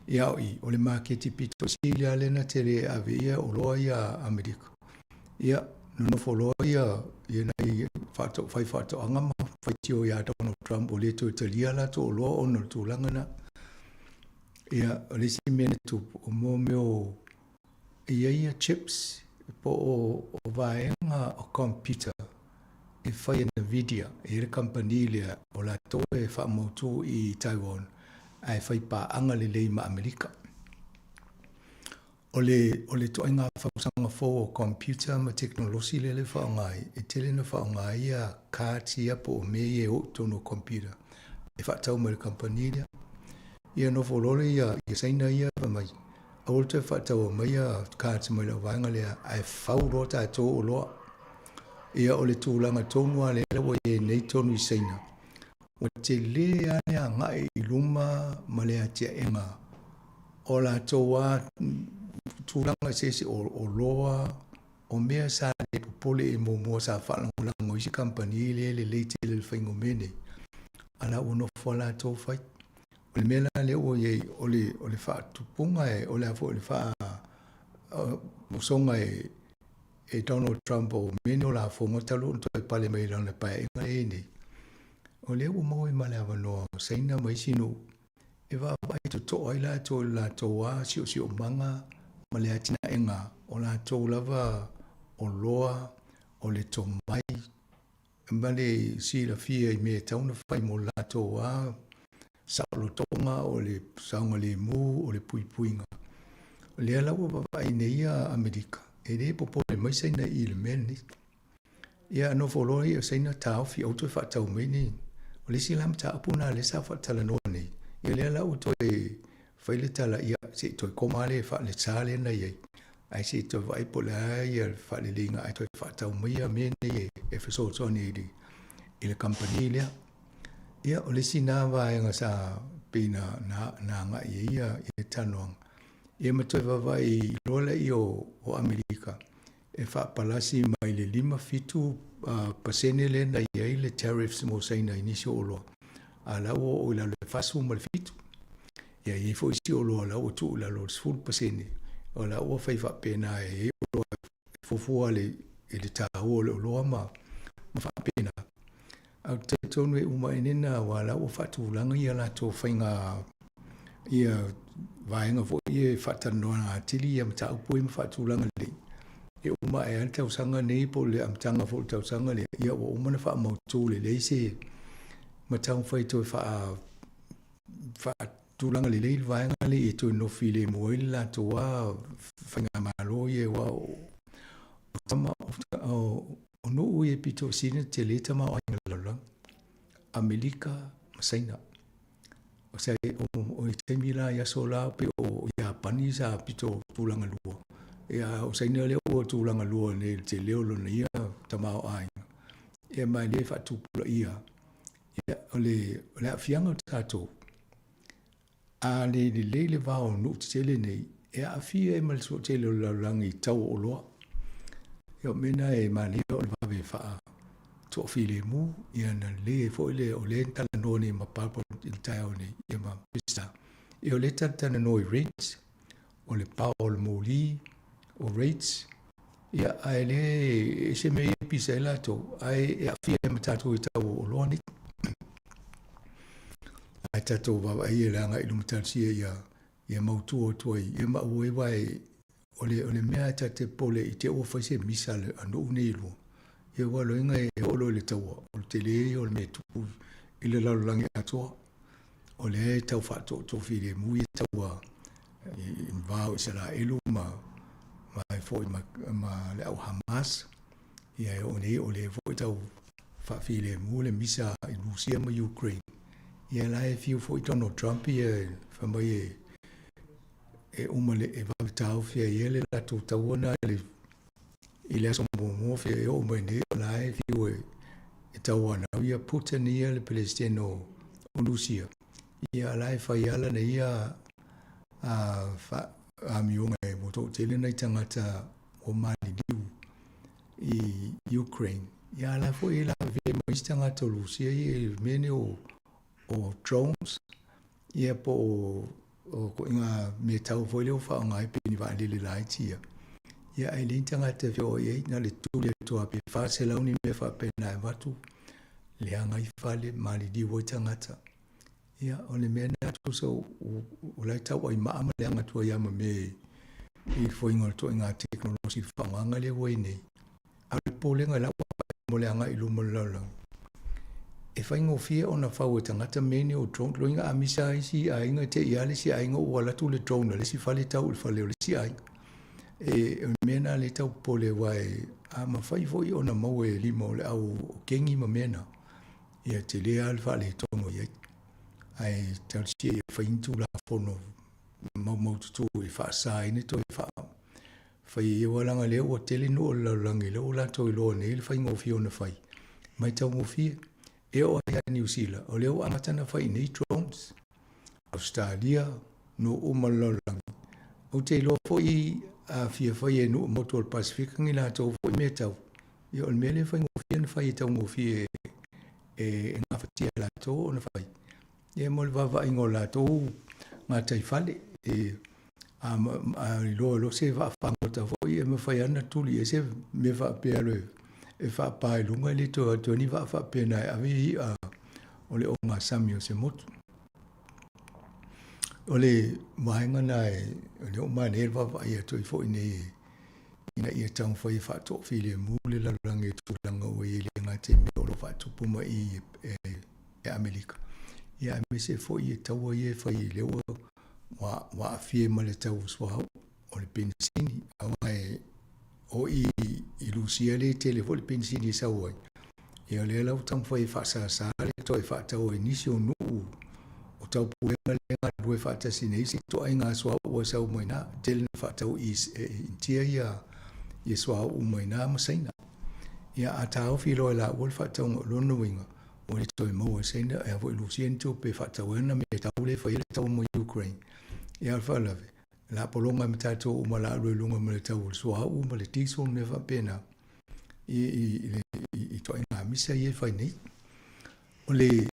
Ia o i, o le maketi pito sili lava lea na tele e ave ia oloa ia a Amerika. Ia, nonofo loa ia ia nai faato, faifaatoaga ma faitio ia Donald Trump ua le toe talia latou oloa ona o le tulaga na. Ia, o le isi mea na tupu, o mo mea o E i ai ia chips po o vaega o computer e fai e Nvidia, e i ai le kamupani lea o latou e faamautu i Taiwan ae fai paaga lelei ma Amerika. O le o le ituaiga fausaga fou o computer ma tekonolosi lea e faaaoga ai, e tele ina faaaoga ai ia cards ia po o mea ia e o i totonu o computer e faatau mai e le kamupani lea. Ia nofo loa lea ia Saina ia fai mai, Aua le toe faataua mai ia cards mai lau vaega lea ae fau loa tatou oloa. Ia o le tulaga tonu lava lea ua i ai nei tonu i Saina. Ua tele lava le agai i luma ma le atiaega o latou lava tulaga eseese o oloa, o mea sa le popole i ai muamua sa faalagolago i isi kamupani lea e lelei tele i le faiga o mea nei, a la ua nofo lava latou fai. O le mea la lea ua i ai, o le, o le faatupuga e, o le a foi o le faaosoga e, e Donald Trump o mea nei o lafoga talu ona toe pale mai i lana paeaiga lea e i ai nei, o lea ua maua ai ma le avanoa o Saina ma isi nuu. E vaavaai totoa ai latou i lo latou lava siosiomaga ma le atinaega o latou lava oloa, o le tomai ma le silafia i mea e tatau ona fai mo le latou lava saolotoga, o le saogalemu, o le puipuiga. O lea la ua vaavaai nei ia Amerika, e le popole mai Saina i le mea lenei. Ia nofo loa ia o Saina taofi aua toe faatau mai ni. O le isi la mataupu lena lea sa faatalanoa nei, ia lea la ua toe fai le tala, ia se i toe koma le faalesa lea na i ai, ae se i toe vaai po o le a ia le faaleleiga ae toe faatau mai ia mea nei e fesoasoani i le i le kamupani lea. Ia o le isi na vaega sa pei na na agai ai ia ia talanoaga. Ia ma toe vaavaai loa lea o Amerika e faapalasi mai le 57% lea na i ai le tariffs mo Saina i nisi o oloa, a o la ua oo i lalo i le 47. Ia, e i ai foi isi oloa o la ua tuu i lalo o le 10%, o la ua fai faapena e i ai oloa e fuafua i le taua o le oloa ma faapena. Ae ou te talitonu e uma ane na aua o la ua faatulaga ia latou faiga ia vaega foi ia e faatalanoaina atili ia mataupu ia ma faatulaga lelei. E uma ae lava le tausaga nei po o le amataga foi o le tausaga lea, ia ua uma ona faamautu lelei se ma taumafai e toe faa faatulaga lelei le vaega lea e toe nofo filemu ai le latou lava faigamalo ia aua o tama o O nuu ia pito sili ona tele tamaoaiga o le lalolagi, Amelika ma Saina. O se o le taimi la i aso la pei o Iapani sa pito tulaga lua. Ia o Saina lea ua tulaga lua nei i le tele o lona ia tamaoaiga. Ia ma e le faatupulaia. Ia o le o le aafiaga o tatou, a le lelei le va o nuu tetele nei, e aafia ai ma le toatele o le lalolagi i tau o oloa. Ia o mea na e manaia o le vave faa toafilemu, ia na lelei ai foi le, o lea e talanoa nei ma Barbara i le taeao nei, ia ma Mister. Ia o lea e talatalanoa i rates, o le pao o le moli, o rates, ia ae le ese mea ia e pisa ai latou, ae e aafia ai ma tatou i tau o oloa nei. Ae tatou vaavaai i le agai i luma talosia ia ia mautu atu ai ia ma aua ai aua o le o le mea e ta te popole i te i ua fai se misa a nuu nei e lua ia aua loiga e oo loa i le taua o le tele ia o le mea e tupu i le lalolagi atoa o lea e tau faatoatoa filemu ia taua i le va o Isaraelu ma ma foi ma, ma le au Hamas ia e oo nei o lea foi tau faafilemu le misa i Rusia ma Ukraine. Ia la e fiu foi Donald Trump ia fai mai e e uma le e vave taofi ai e le latou taua na i le i le aso muamua fia e oo mai nei o la e fiu e e tauanau ia Putin ia le Peresetene o o Rusia. Ia la e fai ala na ia a fa amioga e ua toatele nai tagata ua maliliu i Ukraine. Ia la foi e lavevea mai isi tagata o Rusia ia i mea nei o, o drones, ia po o, o koiga mea tau foi lea ua faaaoga ai pei ni vaalele laiti ia. Ia ae leai ni tagata e feoai ai, na o le tuli atu lava pe 400 ni mea faapena e avatu, leaga ai fale, maliliu ai tagata. Ia, o le mea lena tusa o la e tau ai maa ma leaga atu ai lava ma mea i le foiga o le ituaiga tekonolosi i le faaaogaga lea ua i ai nei. A o le popolega i lau vaai mo le agai i luma o le lalolagi, e faigofie ona fau e tagata mea nei o drone. Loiga a misa isi aiga, e te i lava le isi aiga ua alu atu le drone a le isi fale tau i le fale o le isi aiga. E, o le mea lena lea e tau popole aua a mafai foi ona maua e lima o le au kegi ma mea na, Ia tele lava le faaletonu o i ai, ae talosia ia fai ni Tulafono maumaututu e faasa ai ona toe fai ai aua leaga o lea ua tele nuu o le lalolagi lea ua latou iloa nei le faigofie ona fai, maitaugofie. E oo lava ia Niu Sila, o lea ua amata ona fai i nei drones. Ausetalia, nuu uma o le lalolagi. Ou te iloa foi a fia fai e nuu motu o le Pasefika ni latou foi mea tau, Ia o le mea lea e faigofie ona fai e taugofie e gafatia e latou ona fai. Ia mo le vaavaaiga o latou gataifale. E, a, a iloa loa se vaafagota foi e mafai lava ona tuli i ai se mea faapea loa e faapa i luga e le toe o atu ai ni vaa faapena e ave i'a o le ogasami o se motu. O le vaega lena o lea ua manaia le vaavaai atu ai foi nei ina ia taumafai e faatoafilemu le lalolagi i tulaga ua i ai e le gata i mea o lo o faatupu mai i e Amelika, ia aemaise foi i taua ia e fai lea ua ua aafia ai ma le tau o suauu, o le penisini, aua e o i i Lusia lea e tele foi le penisini e sau ai, ia o lea la ua taumafai e faasasa le toe faatau ai nisi o nuu o taupulega lea e galulue faatasi nei isi ituaiga suauu e sau mai ina, tele na faatau i Initia ia ia suauu mai ina ma Saina. Ia a taofi loa e laua le faatauga o lona uiga, ua le toe maua e Saina e a foi Lusia ni tupe e faatau ai ana mea tau lea e fai ai le taua ma Ukraine. Ia a o le faalavelave, o le a pologa ai ma tatou uma o le a alu ai i luga ma le tau o le suauu ma le diesel ma mea faapena i i i ituaiga misa ia e fai nei. O le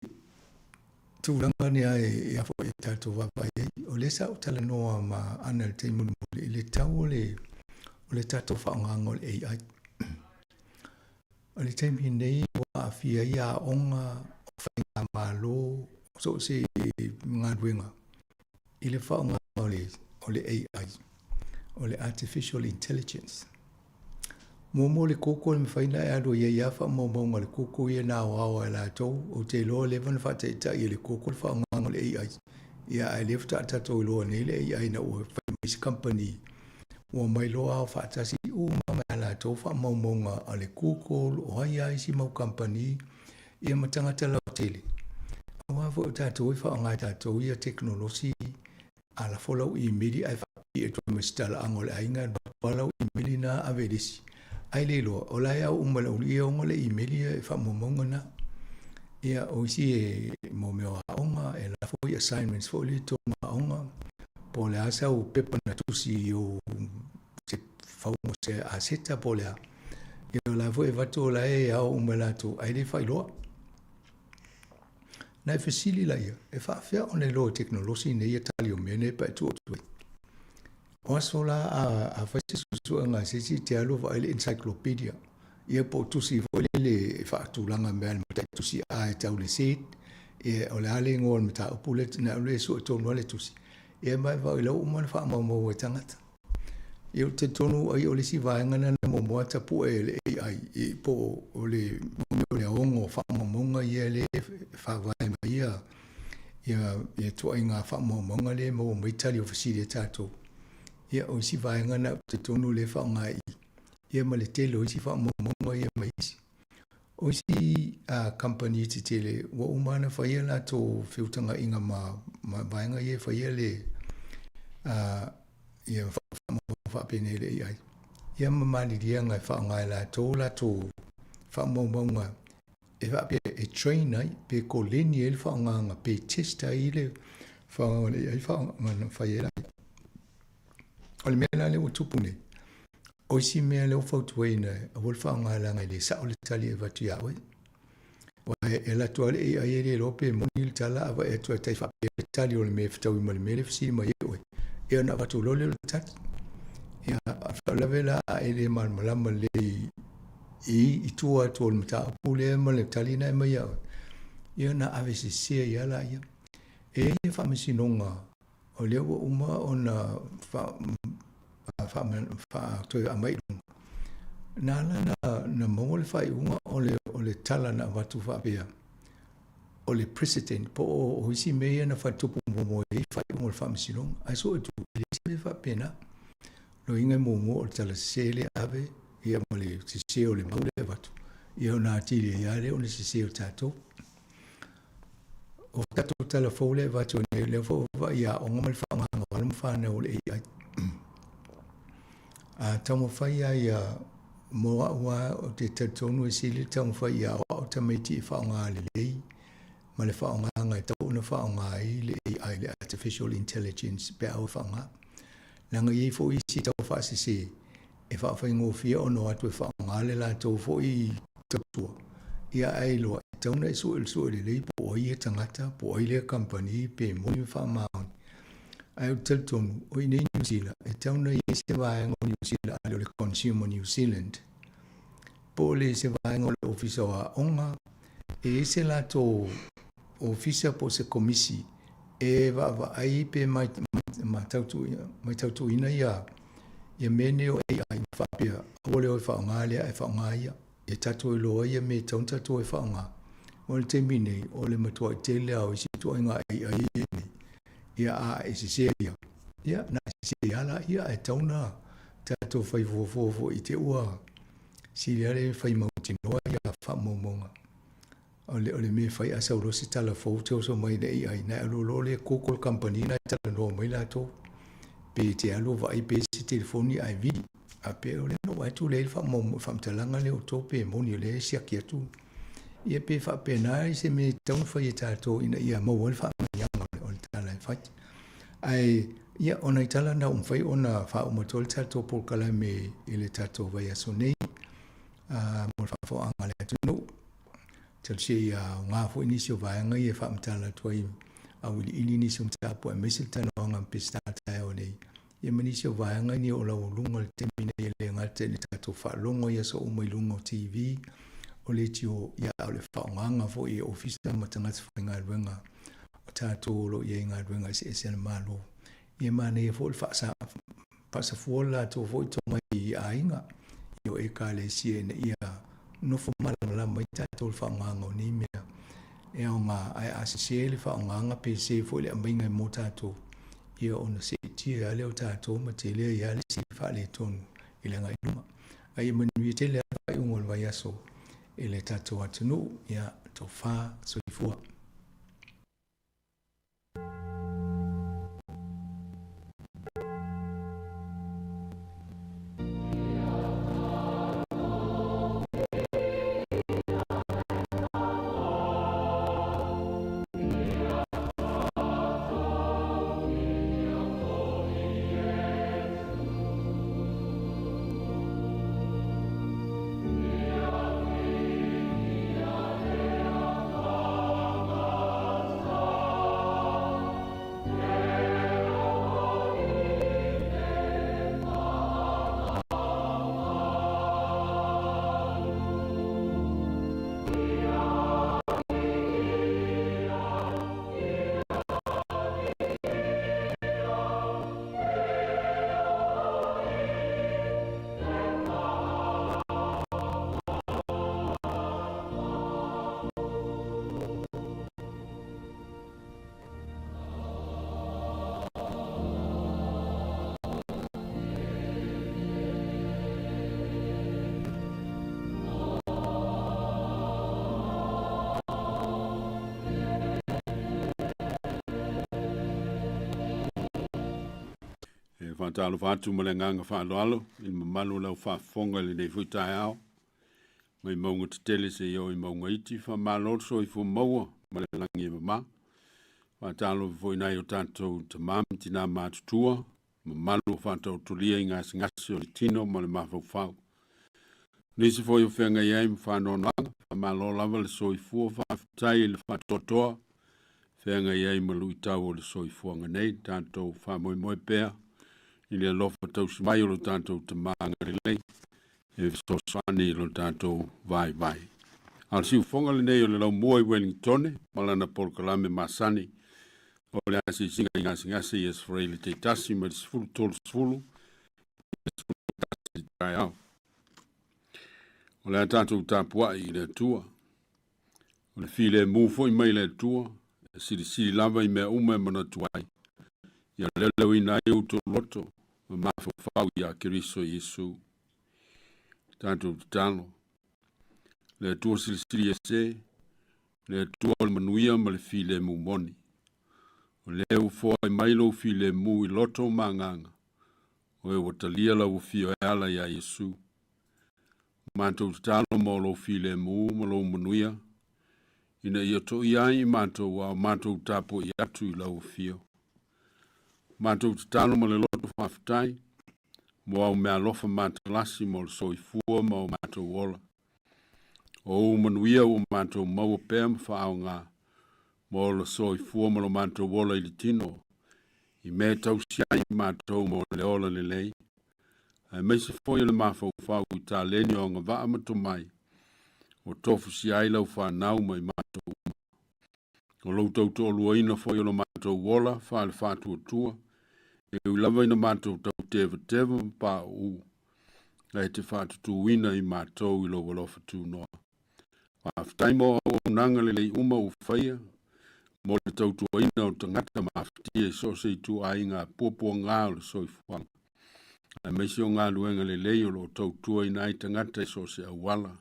tulaga lea e a foi e tatou vaavaai ai, o lea sa ou talanoa ma Ana i le taimi mulimuli i le tau o le o le tatou faaaogaina o le AI. O le taimi nei ua aafia ai aoga, o faigamalo, o so o se galuega i le faaaogaina o le AI, o le Artificial Intelligence. Muamua o le koko e mafai ona e alu ai lava faamaumauga a le koko ia na aoao e latou, ou te iloa ua leva ona faataitai e le koko le faaaogaina o le AI. Ia ae lea faatoa tatou iloa nei le AI ina ua fai mai se kamupani ua omai loa ao faatasi uma ma a latou faamaumauga a le Google, o ai lava isi mau kamupani, ia ma tagata lautele. Aua foi o tatou e faaaoga e tatou ia tekonolosi, a lafo lau imeli ae faapipii atu ai ma se talaaga o le aiga, alu atu lava lau imeli lena ave i le isi. Ae le iloa, o la e ao uma e le aualii ia ona le imeli ia e faamaumauga lena. Ia, o isi e mo mea o aoga, e lafo i assignments foi lea i totonu o aoga, po o le a sau pepa na tusi i ou se fauga o se aseta po o le a. Ia, o la foi e avatu o la e ao uma e latou, ae le faailoa. Na e fesili laia, e faafefea ona iloa e tekonolosi nei ia tali o mea nei pe a e tuu atu ai? O aso la a fai se suesuega a se isi e te alu e vaai le encyclopedia, ia po o tusi foi lele e faatulaga mea le mataitusi A e tau le Z, ia o le a le igoa o le mataupu lea na alu e sue tonu lava le tusi, ia ma e vaai la ua uma ona faamaumau e tagata. Ia ou te talitonu ai o le isi vaega lena na muamua tapue e le AI i po o le o le aoga o faamaumauga ia lea e faavae mai ia ia ituaiga faamaumauga lea e maua mai tali o fesili a tatou. Ia o isi vaega na ou te talitonu lea e faaaoga i i ia ma le tele o isi faamaumauga ia ma isi. O isi kamupani tetele ua uma ona fai a latou feutagaiga ma ma vaega ia e faia le ia faamaumauga faapenei le AI. Ia ma maliliega e faaaoga e latou latou faamaumauga e faapea e train ai pe koleni ai le faaaogaina pe test ai le faaaogaina o le AI faaaogaina fai ai laia. O le mea la lea ua tupu nei, o isi mea lea ua fautuaina aua le faaaoga leaga e le sao le tali e avatu ia oe. Aua e alu atu lava le AI e le iloa pe moni le tala a vaai atu e tai faapea le tali o le mea e fetaui ma le mea lea e fesili mai ai oe, ia ona avatu loa lea o le tali. Ia, a o le faalavelave la a e le malamalama lelei i tua atu o le mataupu lea ma le tali na e aumai ia oe, ia ona ave sese ai lava laia. E i ai le faamasinoga o lea ua uma ona toe aumai i luga, na ala na maua le faaiuga o le, o le tala na avatu faapea, o le precedent po o isi mea ia na faatupu muamua ai faaiuga o le faamasinoga. Ae sue atu, e leai se mea faapena. Loiga e muamua o le tala sese lea ave, ia ma le sese o le mau lea e avatu, ia ona atili ai lava lea o le sese o tatou. O tatou tala fou lea e avatu nei, lea foi ua vaai i aoga ma le faaaogaina o alo ma fanau o le AI. A taumafai lava ia, mo au lava ou te talitonu e sili le taumafai ia aoao tamaiti e faaaoga lelei ma le faaaogaina e tatau ona faaaoga ai le AI, le Artificial Intelligence pe a oo e faaaoga. Leaga e i ai foi isi tau faasese e faafaigofie ona o atu e faaaoga le latou foi tautua, ia ae iloa, e tatau ona e sue le sue lelei po o ai ia tagata, po o ai lea kamupani, pe moni ma faamaoni. Ae ou te talitonu, o i inei i Niu Sila, e tatau ona i ai se vaega o Niu Sila a le o le Consumer New Zealand, po o le se vaega o le Ofisa o Aoga, e i ai se latou ofisa po o se komisi. e vaavaai pe matautuina ia ia mea nei o AI ma faapea aua le o e faaaoga lea ae faaaoga ia. E tatou iloa ia mea e tatau ona tatou e faaaoga. O le taimi nei, o le matuai tele lava o isi ituaiga AI ia e i ai nei, ia a e sese ia, ia na e sese lava laia ae tatau ona tatou fai fuafua foi i te i ua sili lava le fai mautinoa ia faamaumauga. O le, o le mea e fai a sau loa se tala fou te oso mai i le AI, na e alu loa lea Google company na e talanoa mai latou. Pe te alu o vaai pe se telefoni ae vili. A pe o lea na ou vaai atu lea i le faamatalaga lea o outou pe moni o lea e siaki atu. Ia pe faapena se mea e tatau ona fai e tatou ina ia maua ai le faamanuiaga o le tala e fai. Ae, ia, o nai tala na ua mafai ona faauma atu ai le tatou polokalame i le tatou vaiaso nei. mo le faafofogaaga a le atunuu. Talosia ia aoga foi nisi o vaega ia e faamatala atu ai auiliili nisi o mataupu aemaise le talanoaga ma Peseta taeao nei. Ia ma nisi o vaega ia o laualuga i le taimi nei e le gata i le tatou faalogo i aso uma i luga o TV, o leitio, ia a o le faaaogaga foi e ofisa ma tagata faigaluega o tatou o lo o i ai i galuega eseese a le Malo. Ia e manaia foi le faasafua le latou foi tomai i aiga, i o Ekalesia ina ia nofo malamalama ai tatou i le faaaogaga o nei mea e aoga, ae a sese le faaaogaga pe sese foi le aumaiga mo tatou, ia ona seetia lava lea o tatou ma tele ai lava le isi faaletonu i le agai i luma. A ia manuia tele lava le faaiuga o le vaiaso i le tatou atunuu. Ia, tofa soifua. E faatalofa atu ma le agaga faaaloalo i le mamalu o lau faafofoga i lenei foi taeao. Mai mauga tetele seia oo i mauga iti, faamalo le soifua maua ma le lagi e mama. Faatalofa foi nai o tatou tama ma tina matutua, mamalu o faataotolia i gasegase o le tino ma le mafaufau. Nisi foi o feagai ai ma faanoanoaga, faamalo lava le soifua, faafetai i le faatoatoa, feagai ai ma luitau o le soifuaga nei, tatou faamoemoe pea i le alofa tausi mai o lo tatou Tama agalelei e fesoasoani i lo tatou vaivai. A o le siufofoga lenei o le laumua i Wellingtone ma lana polokalame masani o le asiasiga i gasegase i Aso Faraile taitasi mai le 13:30 i le 11 i le taeao. O le a tatou tapuai i le Atua. O le filemu foi mai le Atua, e silisili lava i mea uma e manatu ai, ia leoleuina ai outou loto ma mafaufau ia Keriso Iesu. Tatou tatalo. Le Atua silisili ese, le Atua o le manuia ma le filemu moni. O lea ua foai mai lou filemu i loto ma agaga, o e ua talia lau afio e ala iā Iesu. Matou tatalo mo lou filemu ma lou manuia, ina ia toia ai i matou a o matou tapuai atu i lau afio. Matou tatalo ma le loto faafetai mo au meaalofa matalasi mo le soifua ma o matou ola. O ou manuia ua matou maua pea ma faaaoga mo le soifua ma lo matou ola i le tino, i mea e tausi ai i matou mo le ola lelei, aemaise foi o le mafaufau i taleni o agavaa ma tomai ua tofusia ai lau fanau ma i matou uma. O lou tautoaluaina foi o lo matou matou ola faale-faatuatua, e ui lava ina matou tautevateva ma pauu, ae te faatutuina i matou i lou alofa tunoa. Faafetai mo auaunaga lelei uma ua faia, mo le tautuaina o tagata mafatia i so o se ituaiga puapuaga o le soifuaga, aemaise o galuega lelei o lo o tautuaina ai tagata i so o se auala.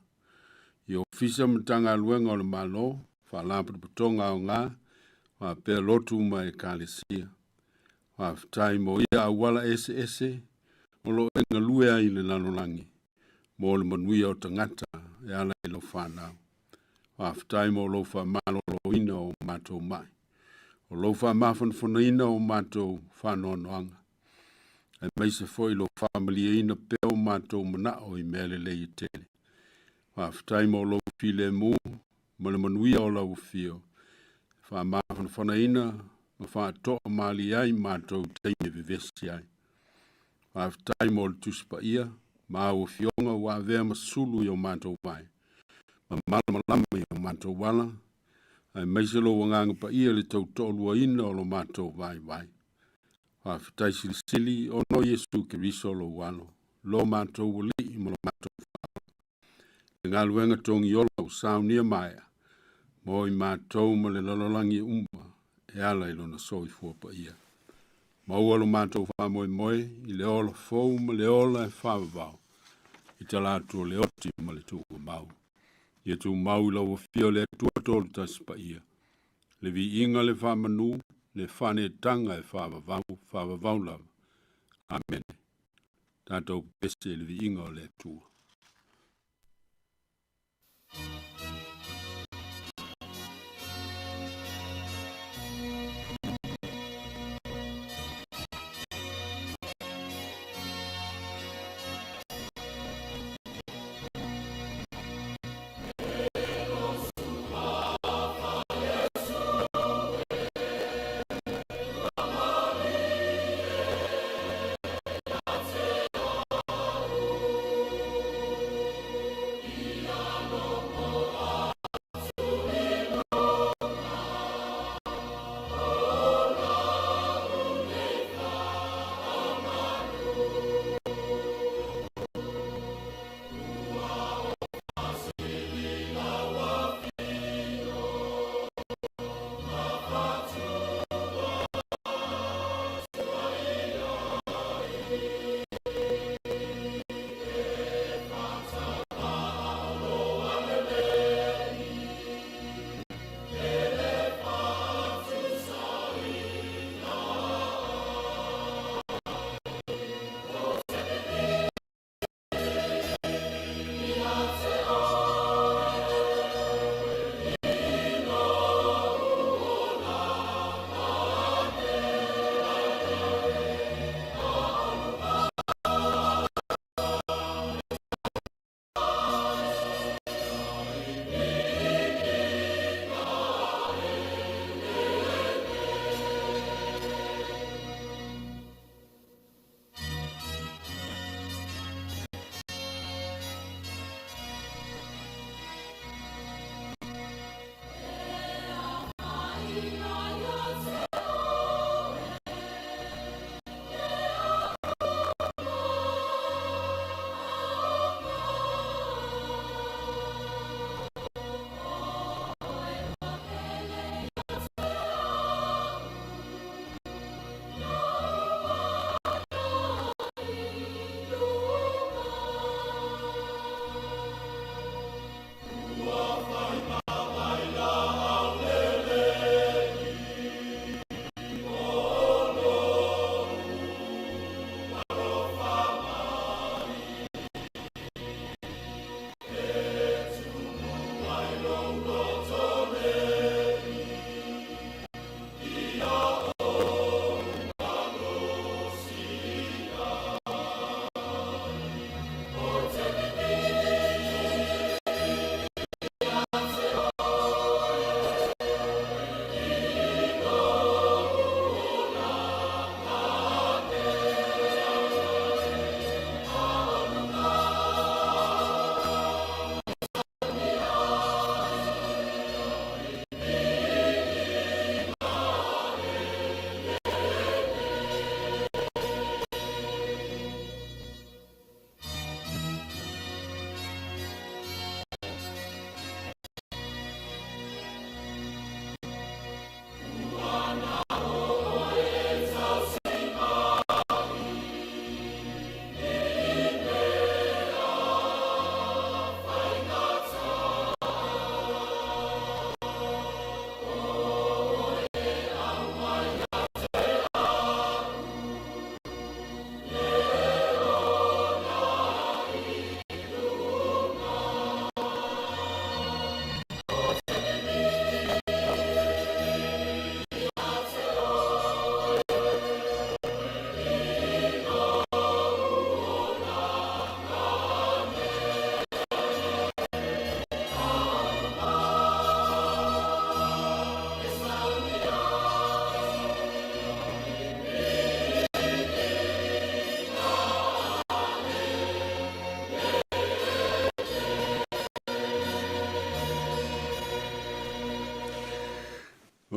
I Ofisa ma Matagaluega o le Malo, Faalapotopotoga aoga, faapea lotu ma Ekalesia. Faafetai mo ia auala eseese o lo o e galue ai i le lalolagi mo le manuia o tagata e ala i lau fanau. Faafetai mo lou faamaloloina o matou mai, o lou faamafanafanaina o matou faanoanoaga, aemaise foi lou faamalieina pea o matou manao i mea lelei e tele. Faafetai mo lou filemu ma le manuia o lau afio, e faamafanafanaina ma faatoa malie ai matou i taimi e vevesi ai. Faafetai mo le Tusi Paia ma au afioga ua avea ma sulu i o matou vae, ma malamalama i o matou ala, aemaise lou Agaga Paia i le tautoaluaina o lo matou vaivai. Faafetai silisili ona o Iesu Keriso lou Alo, lo matou Alii ma lo matou Faaola. Le galuega togiola ua saunia maea mo i matou ma le lalolagi uma e ala i lona soifua paia. Maua lo matou faamoemoe i le ola fou ma le ola e faavavau i talaatu o le oti ma le tuugamau. Ia tumau i lau afio le Atua tolu tasi paia, le viiga, le faamanu, le faanetaga e faavavau, faavavau lava. Amene. Tatou pese i le viiga o le Atua.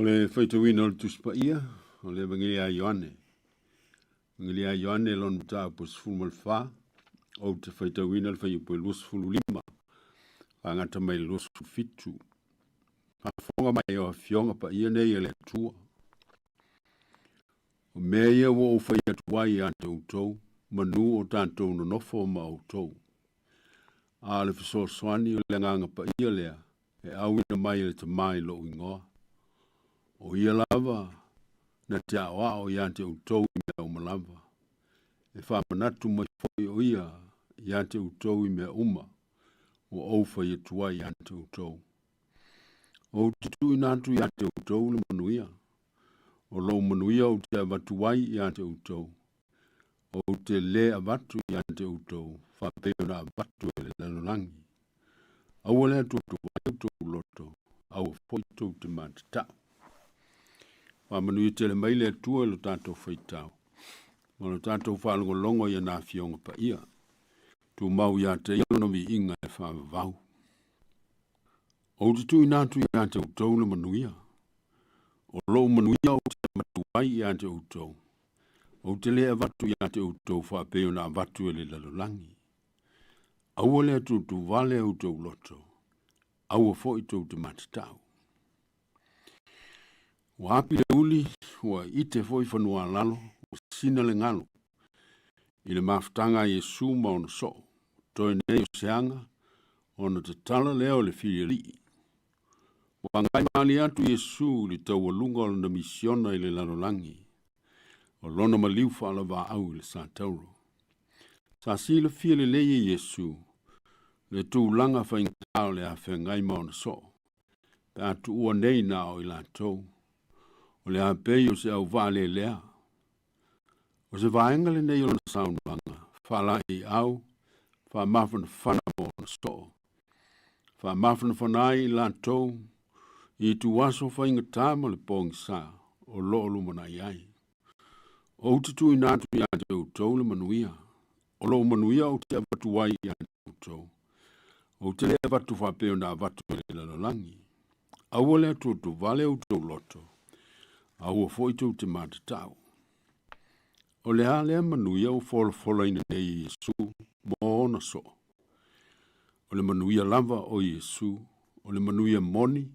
le faitauina o le Tusi Paia, o le Evagelia a Ioane. Evagelia a Ioane lona mataupu e 14, ou te faitauina le fuaiupu e 25, faagata mai le 27. Faafofoga mai o Afioga Paia nei a le Atua. O mea ia ua ou fai atu ai ia te outou, manu o tatou nonofo ma outou. A o le fesoasoani o le Agaga Paia lea, e auina mai e le Tama i lou igoa. O ia lava na te aoao ia te outou i mea uma lava. E faamanatu mai foi o ia ia te outou i mea uma ua ou fai atu ai ia te outou. Ou te tuuina atu ia te outou le manuia. O lou manuia ou te avatu ai ia te outou. Ou te lē avatu ia te outou faapei ona avatu e le lalolagi. Aua le atuatua ai outou loto, aua foi tou te matatau. Faamanuia tele mai le Atua i lo tatou faitau ma lo tatou faalogologo i ana afioga paia. Tumau ia te ia lona viiga e faavavau. Ou te tuuina atu ia te outou le manuia. O lou manuia ou te avatu ai ia te outou. Ou te le avatu ia te outou faapei ona avatu e le lalolagi. Aua le atuatuvale outou loto, aua foi tou te matatau. Ua api le uli, ua ite foi fanua lalo, ua sina le galu. I le mafutaga a Iesu ma ona soo, toe nei o se aga, ona tatala lea o le filialii. Ua agai malie atu Iesu i le taualuga o lana misiona i le lalolagi, o lona maliu faalavaau i le satauro. Sa silafia lelei e Iesu le tulaga faigata o le a feagai ma ona soo, pe a tuua nei na o i latou. O le a pei o se auvaa lelea. O se vaega lenei o lona saunoaga, faalaeiau, faamafanafana mo ona soo. Faamafanafana ai i latou i ituaso faigata ma le pogisa o lo o lumanai ai. Ou te tuuina atu ia te outou le manuia. O lou manuia ou te avatu ai ia te outou. Ou te le avatu faapea ona avatu e le lalolagi. Aua le atuatuvale outou loto, aua foi tou te matatau. O le a lea manuia ua folafolaina nei e Iesu mo ona soo? O le manuia lava o Iesu, o le manuia moni,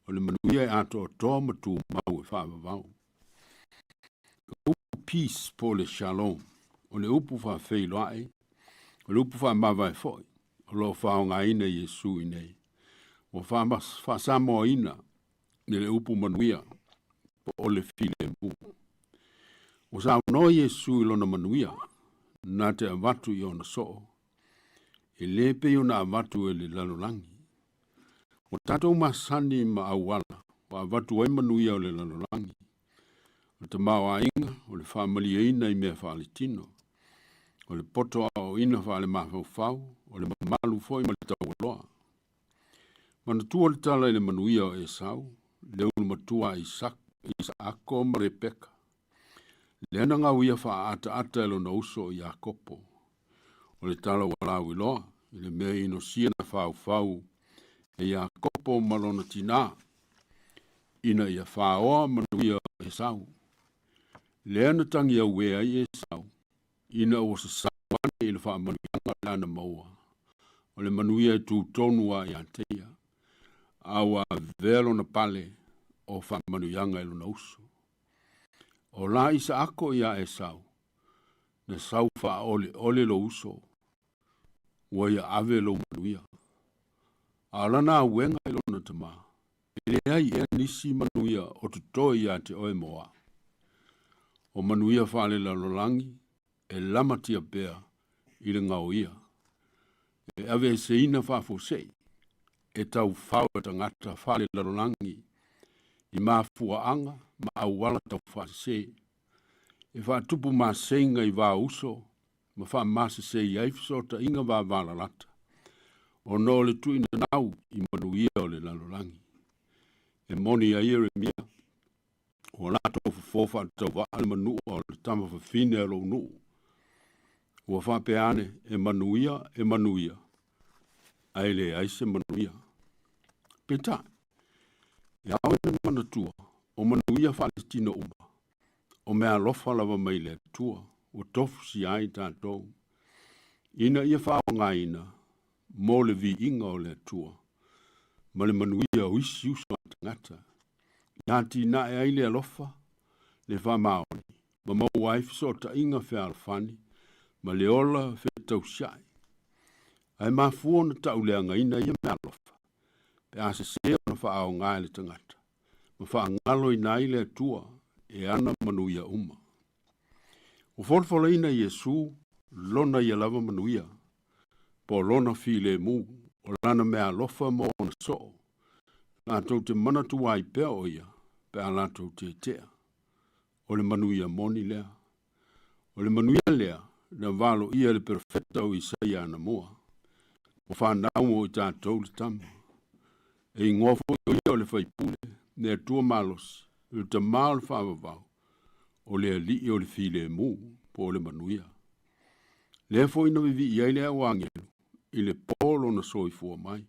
o le manuia e atoatoa ma tumau e faavavau. O le upu peace po o le shalom, o le upu faafeiloai, o le upu faamavae foi, o lo o faaaogaina e Iesu i nei. Ua faasamoaina i le upu manuia po o le filemu. Ua saunoa Iesu i lona manuia na te avatu i ona soo, e le pei ona avatu e le lalolagi. Ua tatou masani ma auala ua avatu ai manuia o le lalolagi. O le tamaoaiga, o le faamalieina i mea faaletino, o le poto aoaoina faalemafaufau, o le mamalu foi ma le taualoa. Manatua le tala i le manuia o Esau, le ulu matua a Isaako ma Rebeka, lea na gauia faaataata e lona uso o Iakopo. O le tala ua lauiloa i le mea inosia na faufau e Iakopo ma lona tinā, ina ia faoa manuia o Esau. Lea na tagi auē ai Esau, ina ua sasau ane i le faamanuiaga lea na maua, o le manuia e tu tonu lava ia te ia, a ua avea lona pale o faamanuiaga i lona uso. O la Isaako iā Esau, na sau faaoleole lou uso, ua ia ave lou manuia. A o lana auega i lona tama, e leai ea nisi manuia o totoe ia te oe mo au. O manuia faalelalolagi e lamatia pea i le gaoia, e aveeseina faafuasei e taufao e tagata faalelalolagi i mafuaaga ma auala taufaasese, e faatupu maseiga i va-uso ma faamasesei ai fesootaiga vavalalata, ona o le tuuinanau i manuia o le lalolagi. E moni ai Ieremia, Ua latou fofo faatauvaa le manua o le tama fafine a lou nuu. Ua faapea ane, e manuia, e manuia, ae leai se manuia. Peitai, e ao ina manatua, O manuia faaletino uma, o meaalofa lava mai le Atua ua tofusia ai tatou, ina ia faaaogaina mo le viiga o le Atua ma le manuia o isi uso a tagata, i atinae ai le alofa, le faamaoni, ma maua ai fesootaiga fealofani ma le ola fetausiai. Ae mafua ona tauleagaina ia meaalofa pe a sese ona faaaoga e le tagata ma faagaloina ai le Atua e ana manuia uma. Ua folafolaina Iesu lona ia lava manuia, po o lona filemu, o lana meaalofa ma ona soo, latou te manatua ai pea o ia pe a latou tetea. O le manuia moni lea. O le manuia lea na valoia e le perofeta o Isaia anamua. Ua fanau mo i tatou le tama. E igoa foi o ia o le Faipule, le Atua malosi, le Tama o le faavavau, o le Alii o le filemu, po o le manuia. Lea foi na vivii ai le au agelu i le po lona soifua mai.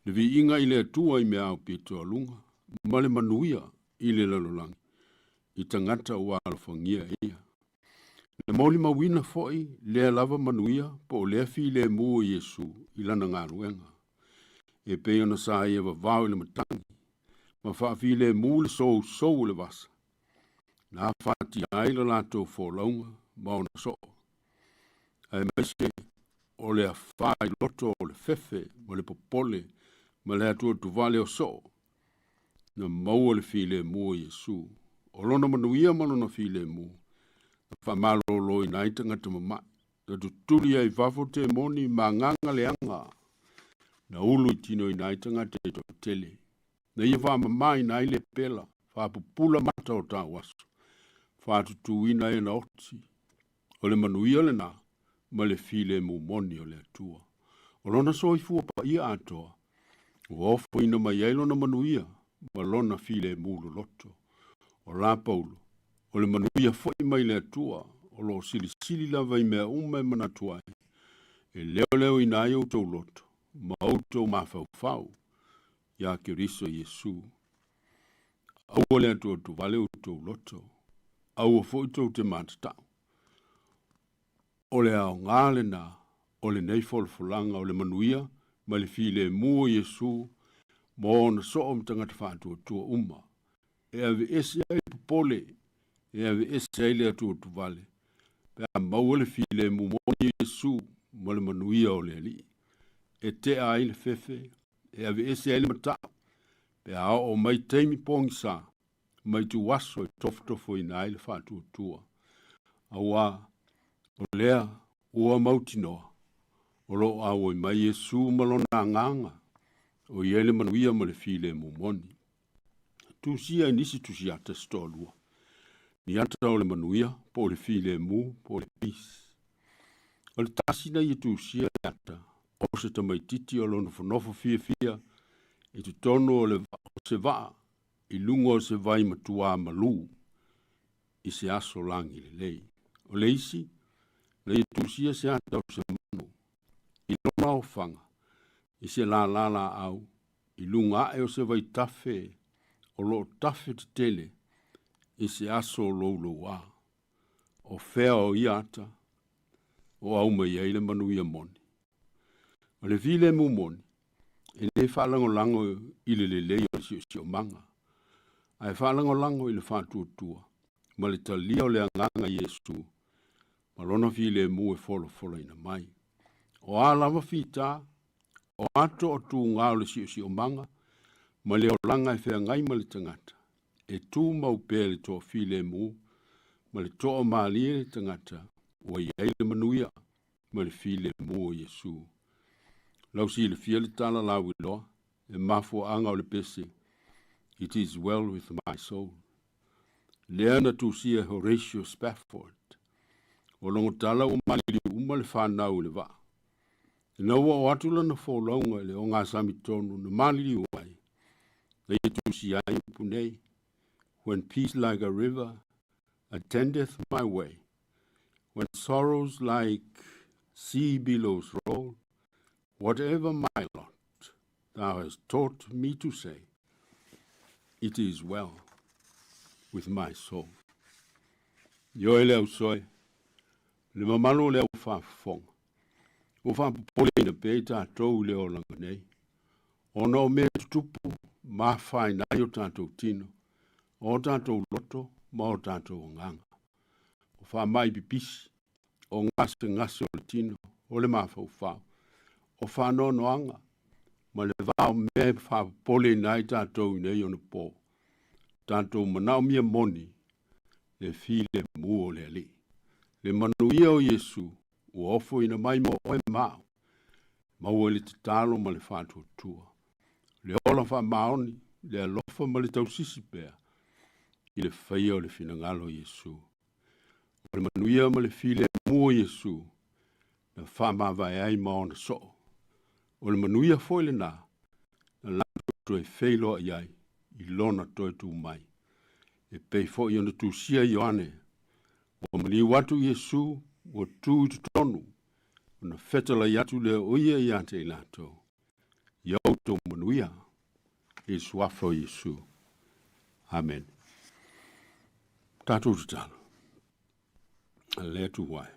Le viiga i le Atua i mea aupito a luga, ma le manuia i le lalolagi i tagata ua alofagia e ia. Na molimauina foi lea lava manuia po o lea filemu o Iesu i lana galuega, e pei ona sa ia vavao i le matagi ma faafilemu le sousou o le vasa, na afatia ai le latou folauga ma ona soo, aemaise o le afā i loto o le fefe ma le popole ma le atuatuvale o soo na maua le filemu o Iesu. O lona manuia ma lona filemu, na faamaloloina ai tagata mama'i, na tutuli ai i fafo temoni ma agaga leaga, na ulu i tinoina ai tagata i toatele, na ia faamamaina ai le pela, faapupula mata o tauaso, faatutuina e na oti. O le manuia lena ma le filemu moni o le Atua. O lona soifua paia atoa, ua ofoina mai ai lona manuia ma lona filemu loloto. O la Paulo, o le manuia foi mai le Atua, o lo o silisili lava i mea uma e manatu ai, e leoleoina ai outou loto ma outou mafaufau iā Keriso Iesu. Aua le atuatuvale outou loto, aua foi tou te matatau. O le aoga lena o lenei folafolaga o le manuia ma le filemu o Iesu ma ona soo ma tagata faatuatua uma, e aveese ai le popole, e aveese ai le atuatuvale, pe a maua le filemu moni o Iesu ma le manuia o le Alii, e tea ai le fefe, e aveese ai le matau, pe a oo mai taimi pogisa ma ituaso e tofotofoina ai le faatuatua, auā o lea ua mautinoa o lo o auai mai Iesu ma lona agaga o i ai le manuia ma le filemu moni. Tusia i nisi tusiata se toalua, ni ata o le manuia po o le filemu po o le peace. O le tasi na ia tusia le ata o se tamaititi o lo nofonofo fiafia i totonu o le o se vaa i luga o se vai matuā malū i se aso lagi lelei. O le isi, na ia tusia se ata o se manu i lona ofaga i se lālā lāʻau i luga aʻe o se vaitafe o lo o tafe tetele i se aso loulouā. O fea o ia ata o aumai ai le manuia moni? O le filemu moni, e le faalagolago i le lelei o le siosiomaga, ae faalagolago i le faatuatua ma le talia o le agaga Iesu ma lona filemu e folafolaina mai. O a lava fita, o a toatuga o le siosiomaga ma le olaga e feagai ma le tagata, e tumau pea le toafilemu ma le toamalie le tagata ua i ai le manuia ma le filemu o Iesu. Lau silafia le tala lauiloa e mafuaaga o le pese It is well with my soul. Lea na tusia e Horatio Spafford. Ua logotala ua maliliu uma le fanau i le vaa. Ina ua oo atu lana folauga i le ogasami tonu na maliliu ai, na ia tusia ai upu nei, When peace like a river attendeth my way, when sorrows like sea billows roll, whatever my lot, thou hast taught me to say, it is well. with my soul. Ioe le ausoe, le mamalu o le au faafofoga, ua faapopoleina pea i tatou i le olaga nei, ona o mea tutupu ma afaina ai o tatou tino, o tatou loto ma o tatou agaga. O faamai pipisi, o gasegase o le tino, o le mafaufau, o faanoanoaga, ma le va o mea e faapopoleina ai tatou i nei ona po. Tatou manaomia moni le filemu o le Alii. Le manuia o Iesu ua ofoina mai mo oe ma au, maua i le tatalo ma le faatuatua, le ola faamaoni, le alofa ma le tausisi pea i le faia o le finagalo o Iesu. O le manuia ma le filemu o Iesu na faamavae ai ma ona soo. O le manuia foi lena na latou toe feiloai ai i lona toe tu mai. E pei foi ona tusia Ioane, ua maliu atu Iesu, ua tu i totonu, ona fetalai atu lea o ia ia te i latou, Ia outou manuia, i le suafa o Iesu. Amene. Tatou tatalo. Le Atua e,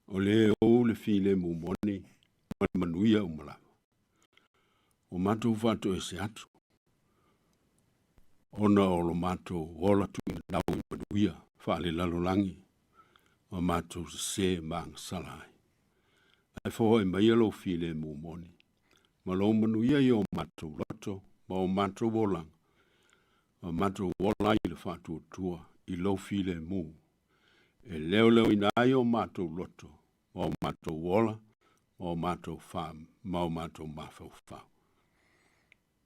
o le ou le filemu moni ma le manuia uma lava. Ua matou faatoese atu, ona o lo matou ola tuuina i manuia faalelalolagi ma matou sesē ma agasala ai. Ae foai maia lou filemu moni ma lou manuia i o matou loto ma o matou olaga, ma matou ola ai i le faatuatua i lou filemu, e leoleoina ai o matou loto ma o matou ola ma o matou fa ma o matou mafaufau.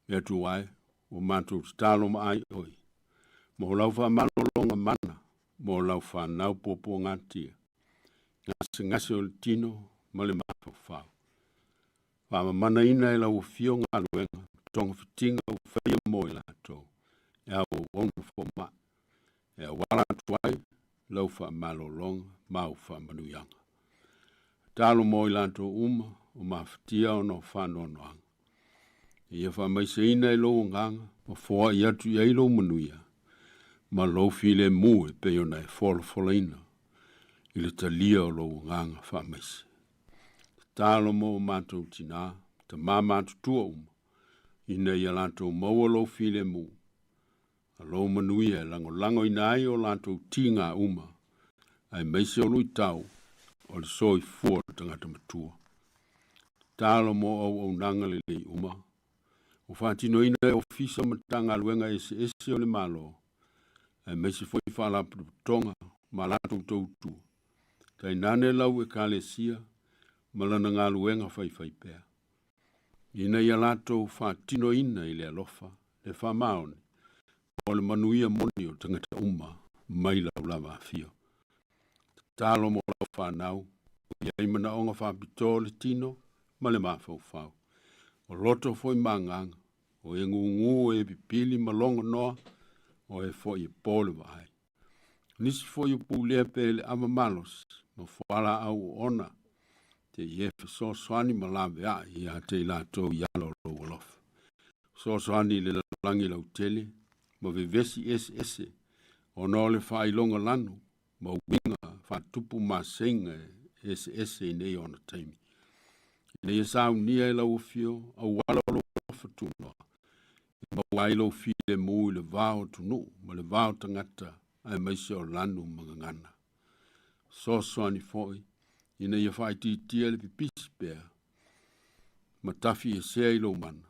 Le Atua e, ua matou tatalo ma ai oe, mo lau faamalologa mana, mo lau fanau puapuagatia, gasegase o le tino ma le mafaufau. Faamamanaina e lau afio galuega ma togafitiga ua faia mo i latou, e auauauna fomai, e auala atu ai lau faamalologa ma au faamanuiaga. Tatalo mo i latou uma o mafatia ona o faanoanoaga. Ia faamaiseina i lou agaga ma foai atu i ai lou manuia ma lou filemu e pei ona e folafolaina i le talia o lou agaga faamaise. Tatalo mo o matou tinā, tamā matutua uma, ina ia latou maua lou filemu ma lou manuia e lagolagoina ai o latou tiga uma, aemaise o luitau o le soifua o le tagata matua. Tatalo mo auaunaga lelei uma, ua faatinoina e Ofisa ma Matagaluega eseese o le Malo, aemaise foi Faalapotopotoga ma latou tautua, tainane lau Ekalesia ma lana galuega faifaipea, ina ia latou faatinoina i le alofa, le faamaoni, mo le manuia moni o tagata uma mai lau lava afio. Tatalo mo lau fanau, ua i ai manaoga faapitoa o le tino ma le mafaufau. O loto foi ma agaga, o e gūgū, o e pipili ma logo noa, o e foi e po le vaai. Nisi foi o pulea pea i le ava malosi ma fualaau oona te i e fesoasoani ma laveai ia te i latou i ala o lou alofa. Fesoasoani i le lalolagi lautele ma vevesi eseese ona o le faailoga lanu ma uiga faatupu maseiga eseese i nei ona taimi. Ina ia saunia e lau afio auala o lou alofa tunoa, e maua ai lou filemu i le va o atunuu ma le va o tagata aemaise o lanu ma gagana. Fesoasoani foi ina ia faaitiitia le pipisi pea ma tafiesea i lou mana,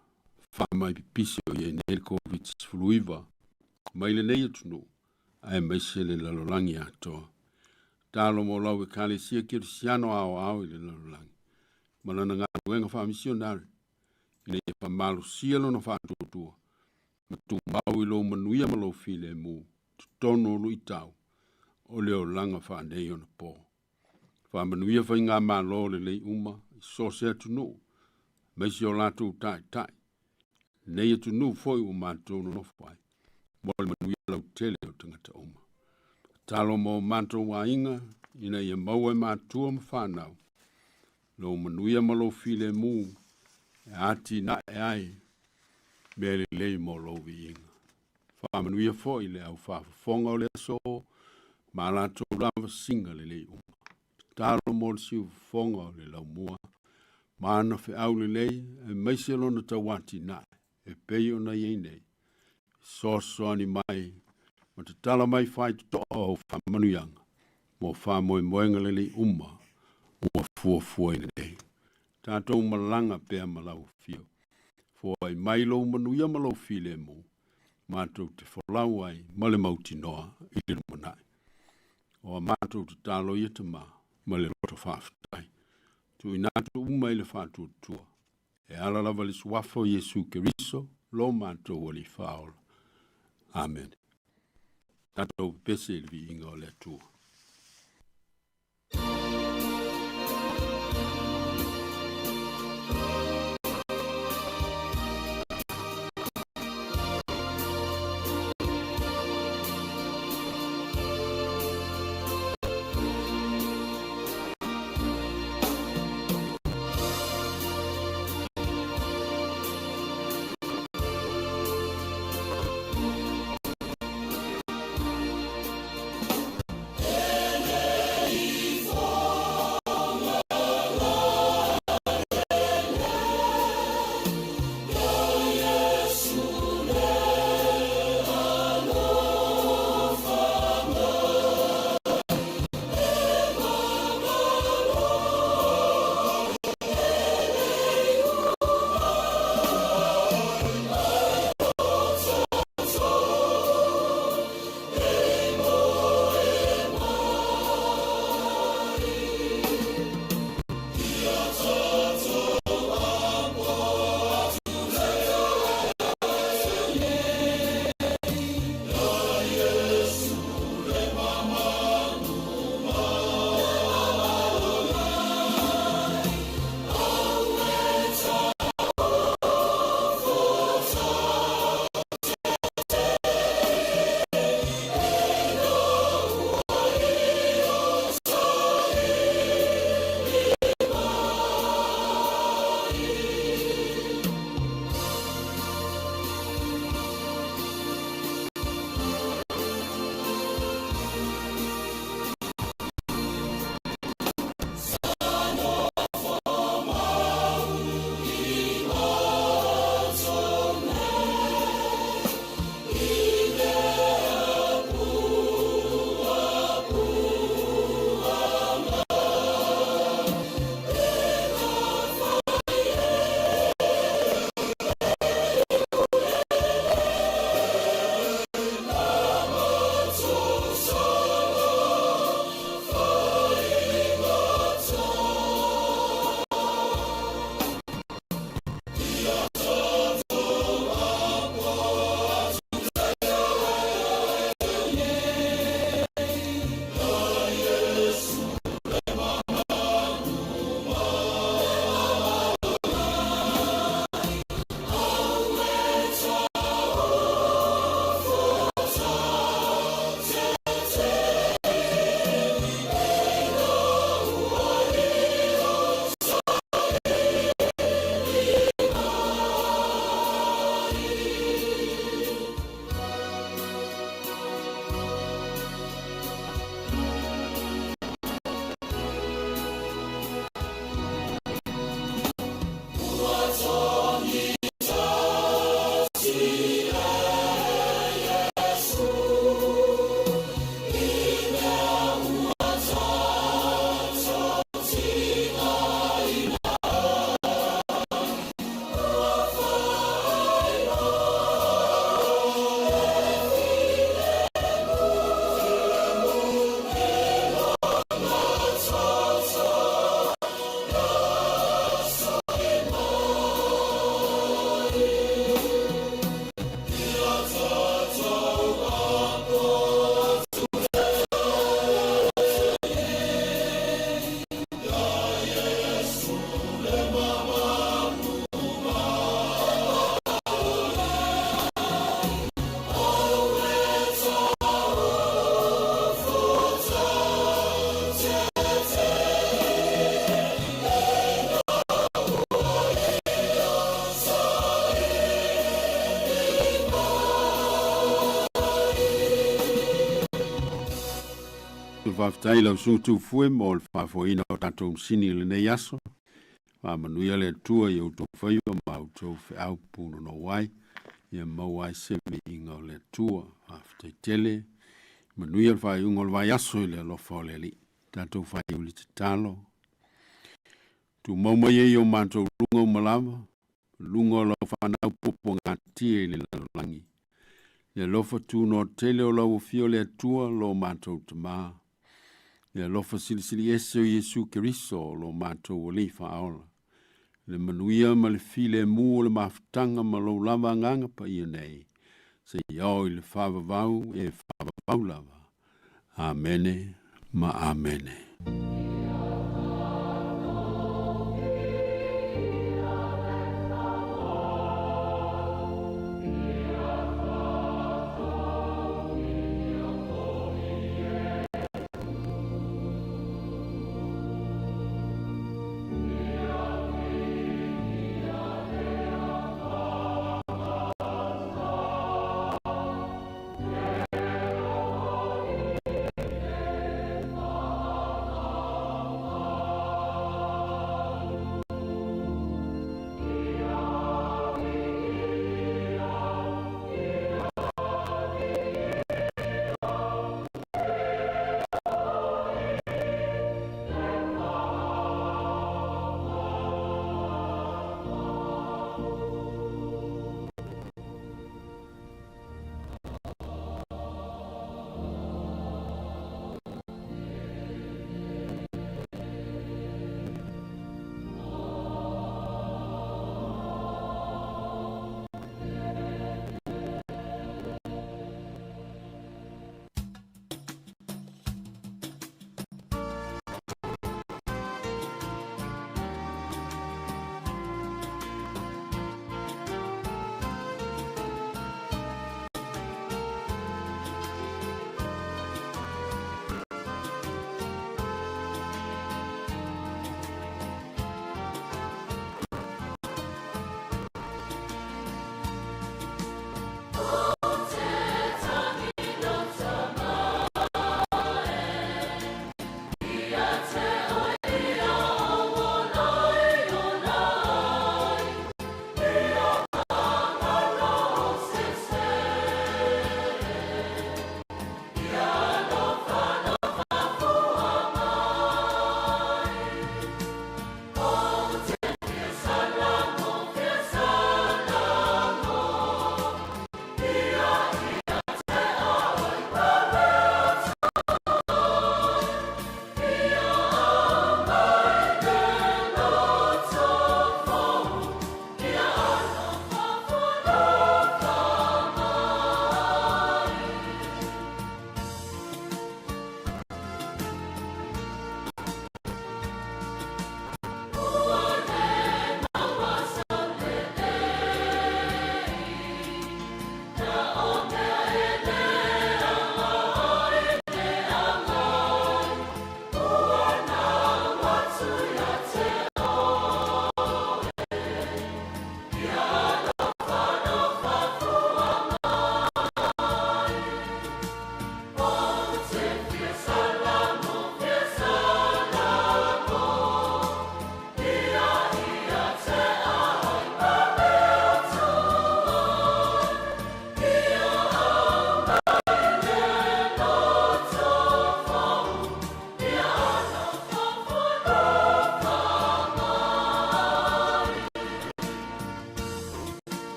faamai pipisi o i ai nei le Koviti-19 mai lenei atunuu aemaise le lalolagi atoa. Tatalo mo lau Ekalesia Kerisiano aoao i le lalolagi ma lana galuega faamisionare ina ia faamalosia lona faatuatua ma tumau i lou manuia ma lou filemu totonu o luitau o le olaga faaneionapo. Faamanuia faigamalo lelei uma i so o se atunuu, aemaise o latou taitai, lenei atunuu foi ua matou nonofo ai, mo le manuia lautele o tagata uma. Tatalo mo matou aiga ina ia maua e matua ma fanau lou manuia ma lou filemu e atinae ai mea lelei mo lou viiga. Faamanuia foi le au faafofoga o le aso ma latou lavasiga lelei uma. Tatalo mo le siufofoga o le laumua ma ana feau lelei aemaise lona tauatinae e pei ona i ai nei. Fesoasoani mai ma tatala mai faitotoa o au faamanuiaga mo faamoemoega lelei uma ua fuafuaina nei. Tatou malaga pea ma lau afio. Foai mai lou manuia ma lou filemu, matou te folau ai ma le mautinoa i le lumanai. O a matou tatalo ia Tama ma le loto faafetai. Tuuina atu uma i le faatuatua e ala lava i le suafa o Iesu Keriso, lo matou Alii Faaola. Amene. Tatou pepese i le viiga o le Atua. Faafetai i lau Susuga Tufue mo le faafoeina o tatou masini i lenei aso. Faamanuia le Atua i outou faiva ma outou feau punonou ai, ia maua ai se viiga o le Atua. Faafetai tele. Manuia le faaiuga o le vaiaso i le alofa o le Alii. Tatou faaiu i le tatalo. Tumau mai ai o matou luga uma lava, luga o lau fanau puapuagatia i le lalolagi. Le alofa tunoa tele o lau afio le Atua lo matou Tamā. Le alofa silisili ese o Iesu Keriso lo matou Alii Faaola. Le manuia ma le filemu o le mafutaga ma lou lava agaga paia nei, seia oo i le faavavau e faavavau lava. Amene ma Amene.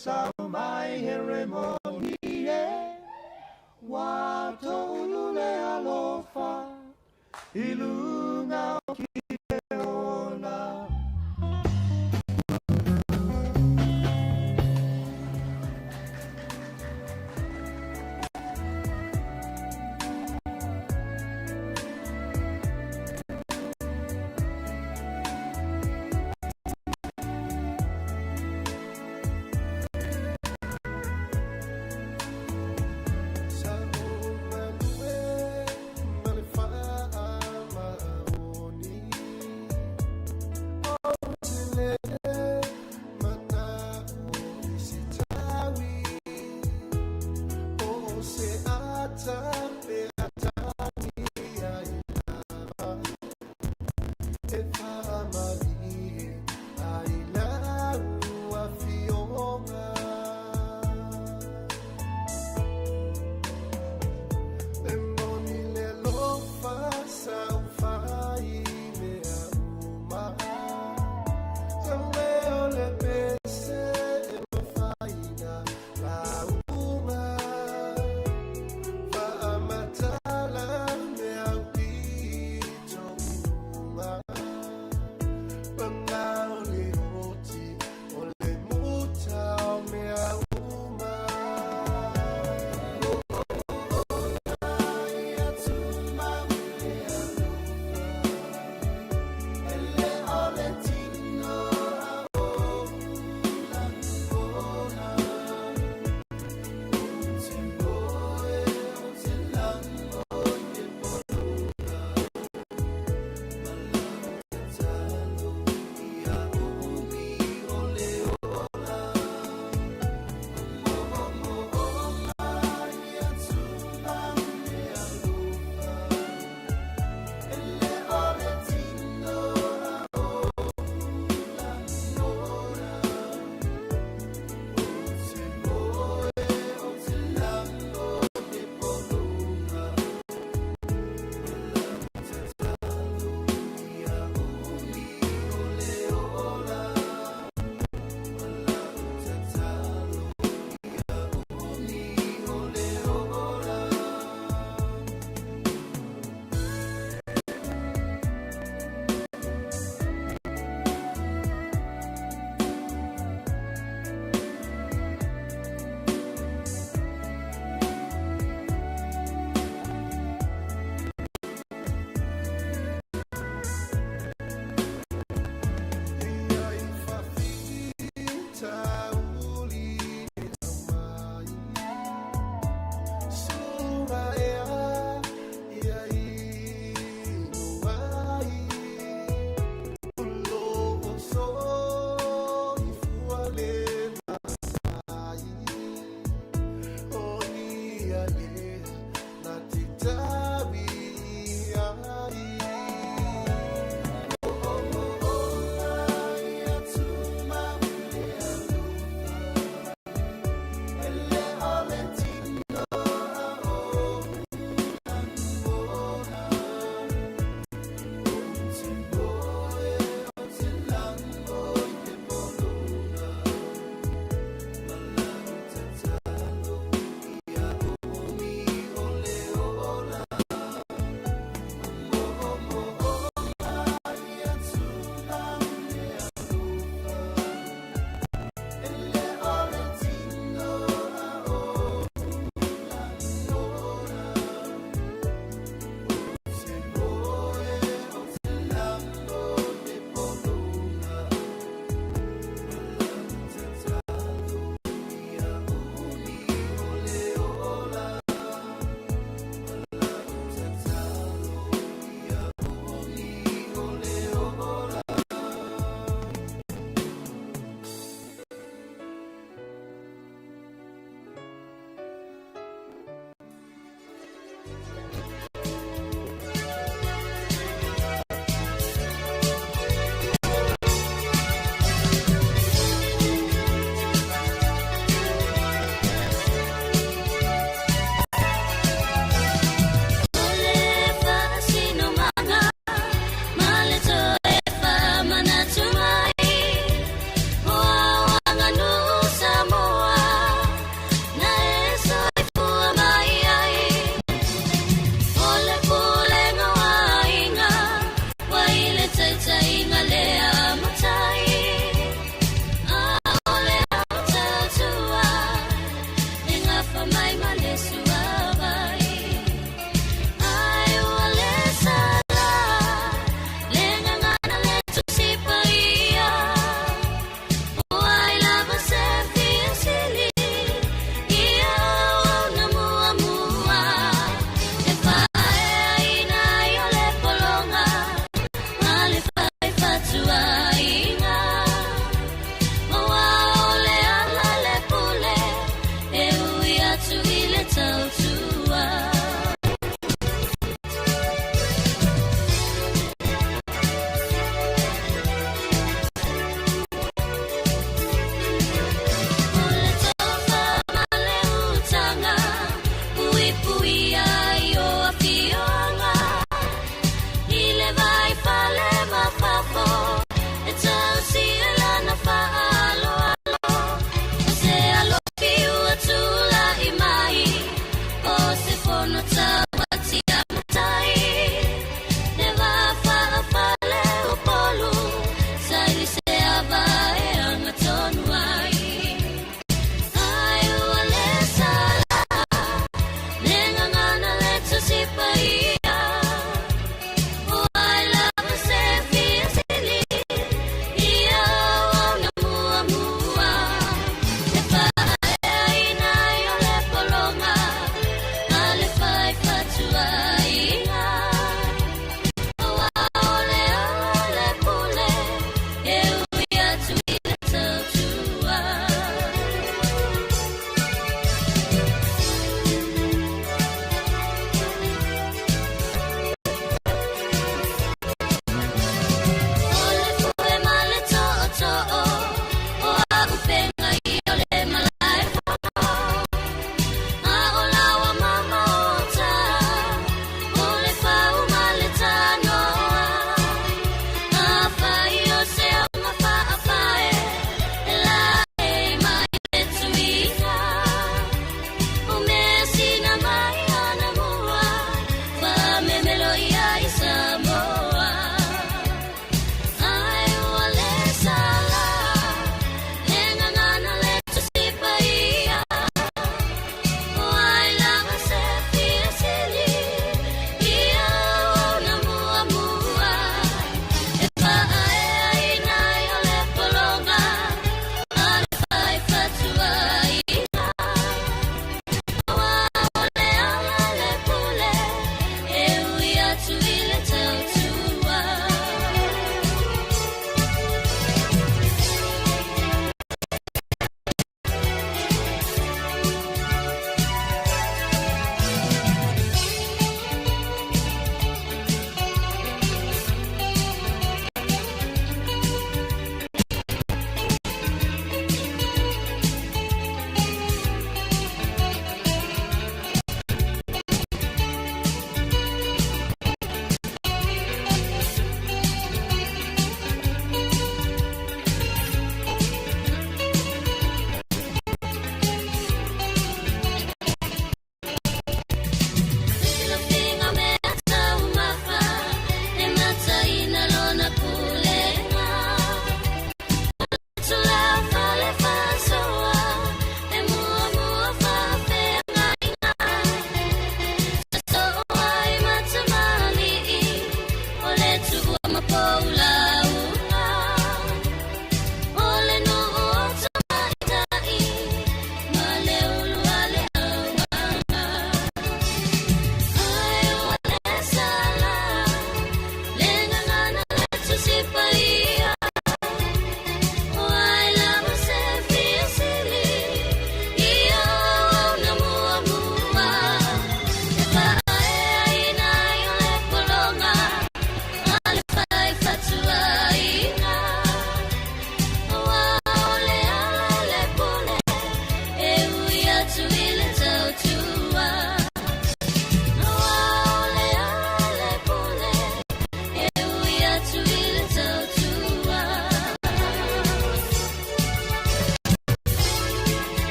sau mai Heremoni e Ua toulu le alofa i luga o Kipeona.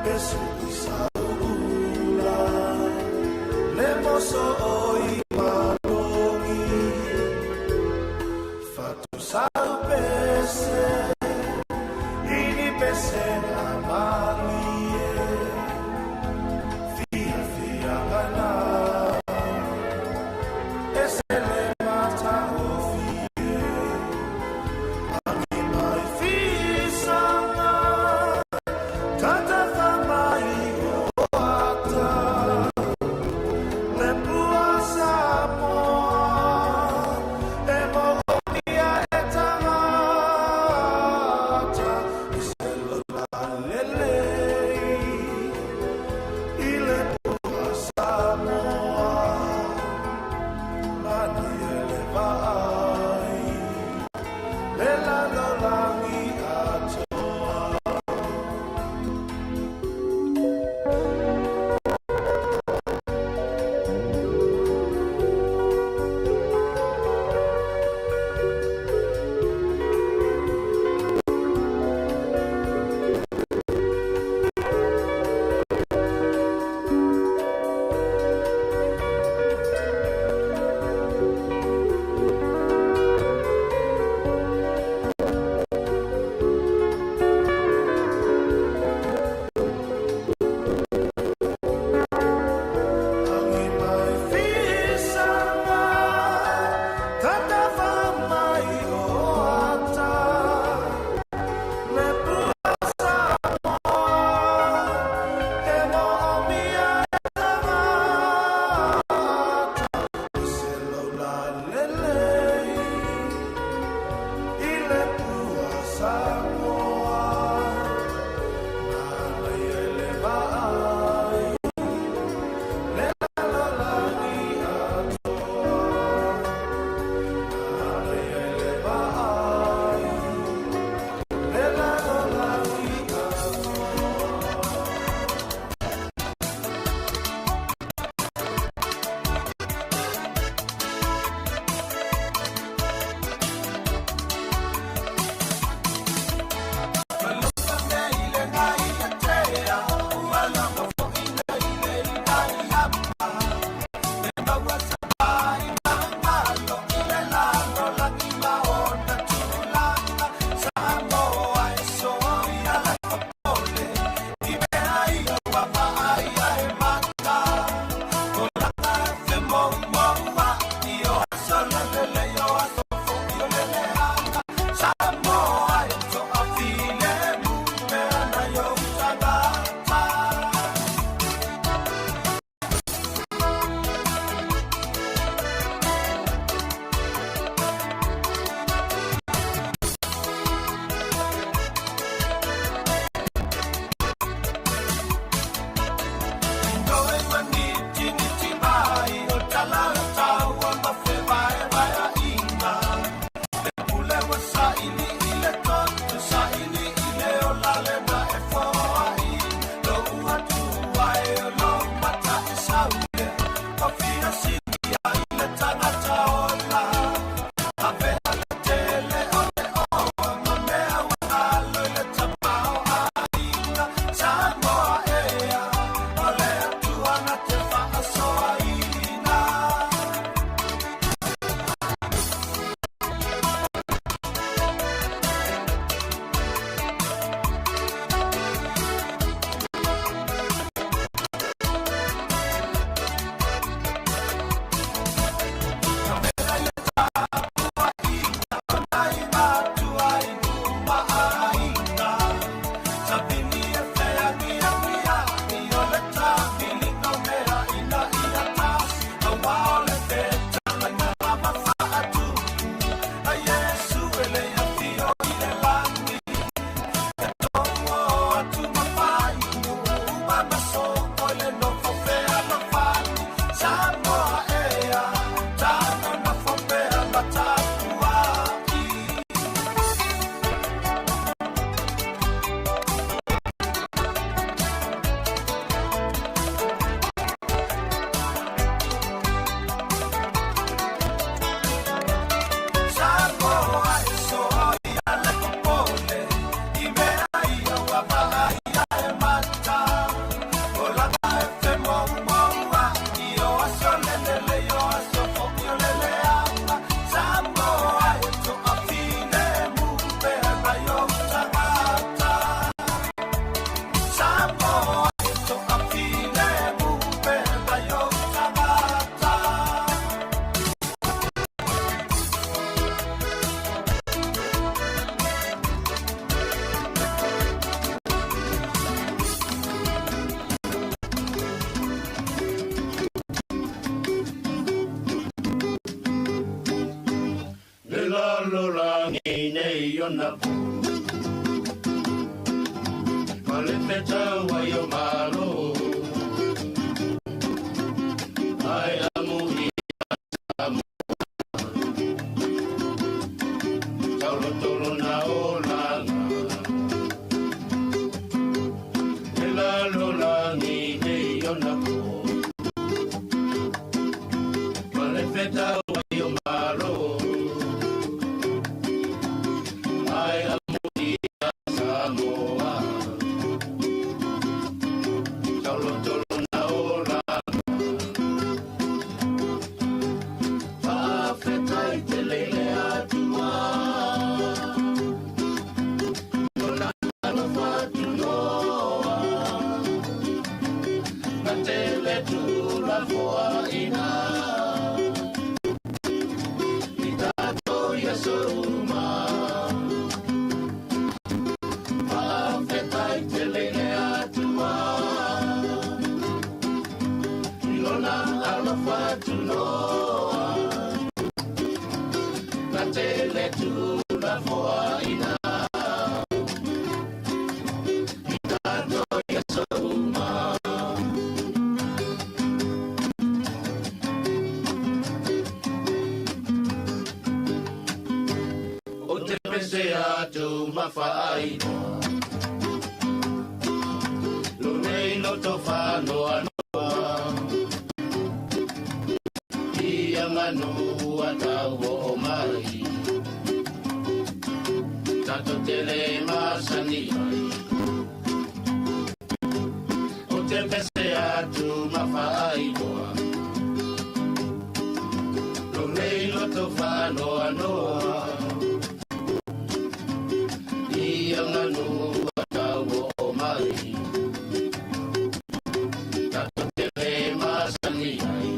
Pesu i saula Le moso o i malogi Fatu sau pese Ini pese na malie Fia fia kana Ese le mata o fie Angi mai fisanga Tata whamai o ata Le pua ona po Ma le fetau ai o Malo Ai amu i Samoa Taulotolo na olaga E lalolagi nei ona po Ma le fetau ai o Malo Ai amu i Samoa Taulotolo na olaga Faafetai tele i le Atua Lona alofa tunoa Na tele tuulafoaiga I tatou i aso uma Faafetai tele i le Atua I lona alofa tunoa Na tele tuulafoaiga I tatou i aso uma. Ou te pese atu ma faailoa Lo nei loto faanoanoa I aganuu a tau oo mai Tatou te le masani ai Ou te pese atu ma faailoa Lo nei loto faanoanoa I aganuu a tau oo mai Tatou te le masani ai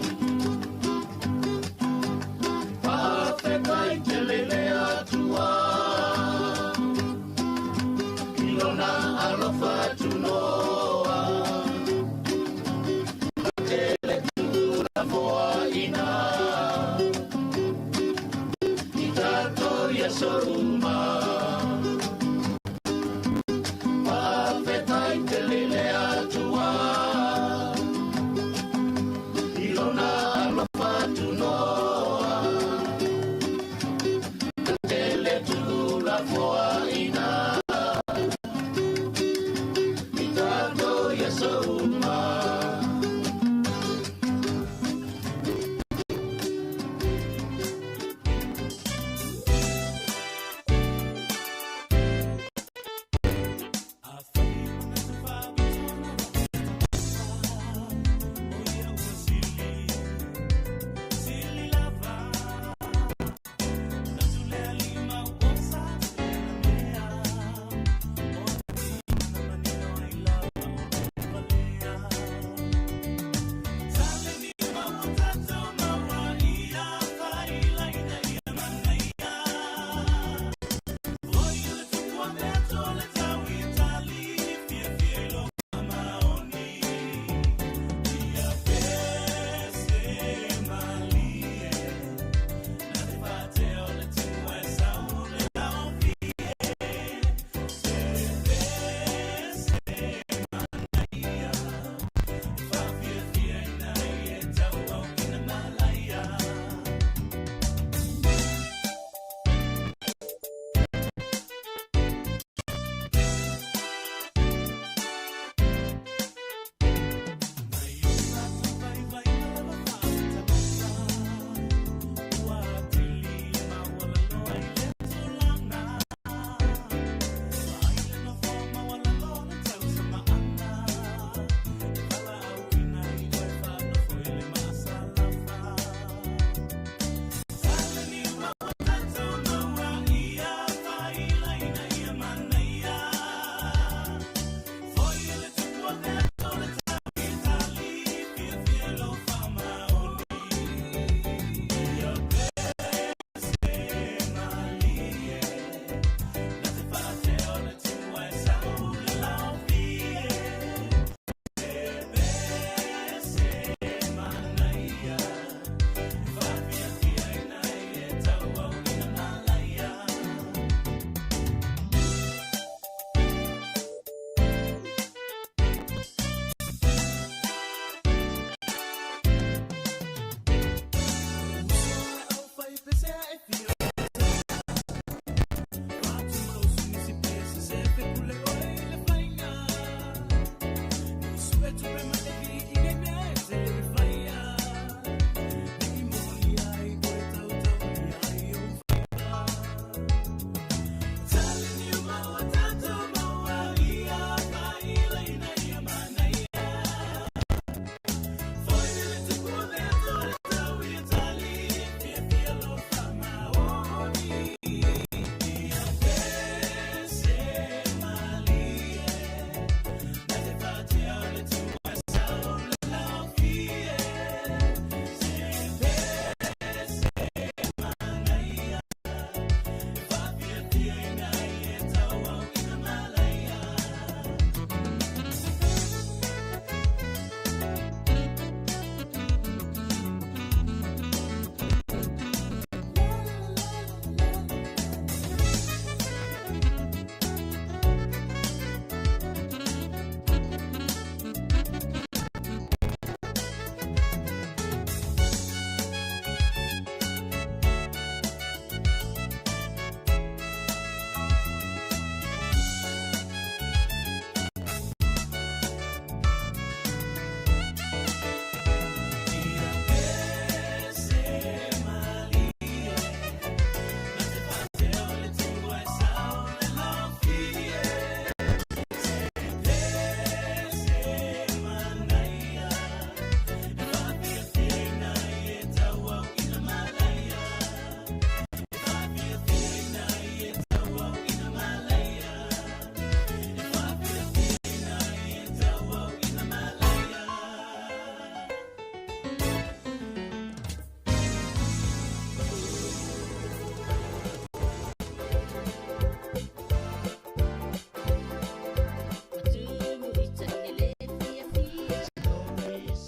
Faafetai tele i le Atua I lona alofa tunoa Na tele tuulafoaiga I tatou i aso uma Faafetai tele i le Atua I lona alofa tunoa Na tele tuulafoaiga I tatou i aso uma.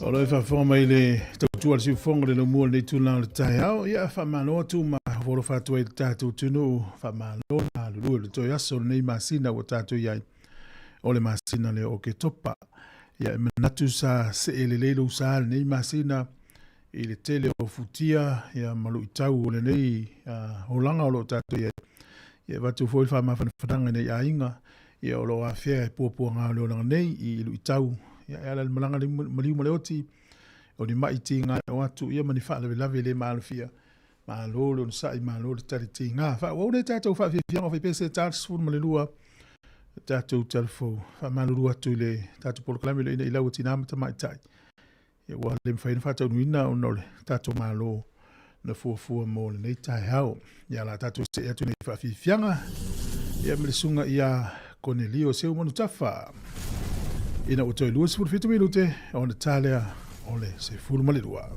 O lo e faafofoga mai le tautua a le siufofoga le laumua lenei tulaga o le taeao. Ia, faamalo atu ma fofoga atu ai le tatou atunuu. Faamalo galulue le toe aso o lenei masina ua tatou i ai. O le masina lea o Oketopa. Ia, e manatu sa see lelei lou sa lenei masina i le tele o futia ia, ma luitau o lenei olaga o lo o tatou i ai. Ia, e avatu foi le faamafanafanaga i nei aiga ia, o lo o afea e puapuaga o le olaga nei i luitau ia, e ala i le malaga maliu ma le oti, o ni ma'i tiga e oo atu ia, ma ni faalavelave le maalofia. Malo le onosai, malo le tali tiga. Faaauau nei tatou faafiafiaga o faipea se ta 12 tatou talafou. Faamalulu atu i le tatou polokalame o ina i lau o tina ma tamaitai. Ia, ua le mafai ona faataunuina ona o le tatou Malo na fuafua mo lenei taeao. Ia, la tatou see atu nei faafiafiaga ia ma le susuga ia Konelio Seumanutafa ina ua toe 27 minute ona ta lea o le 12.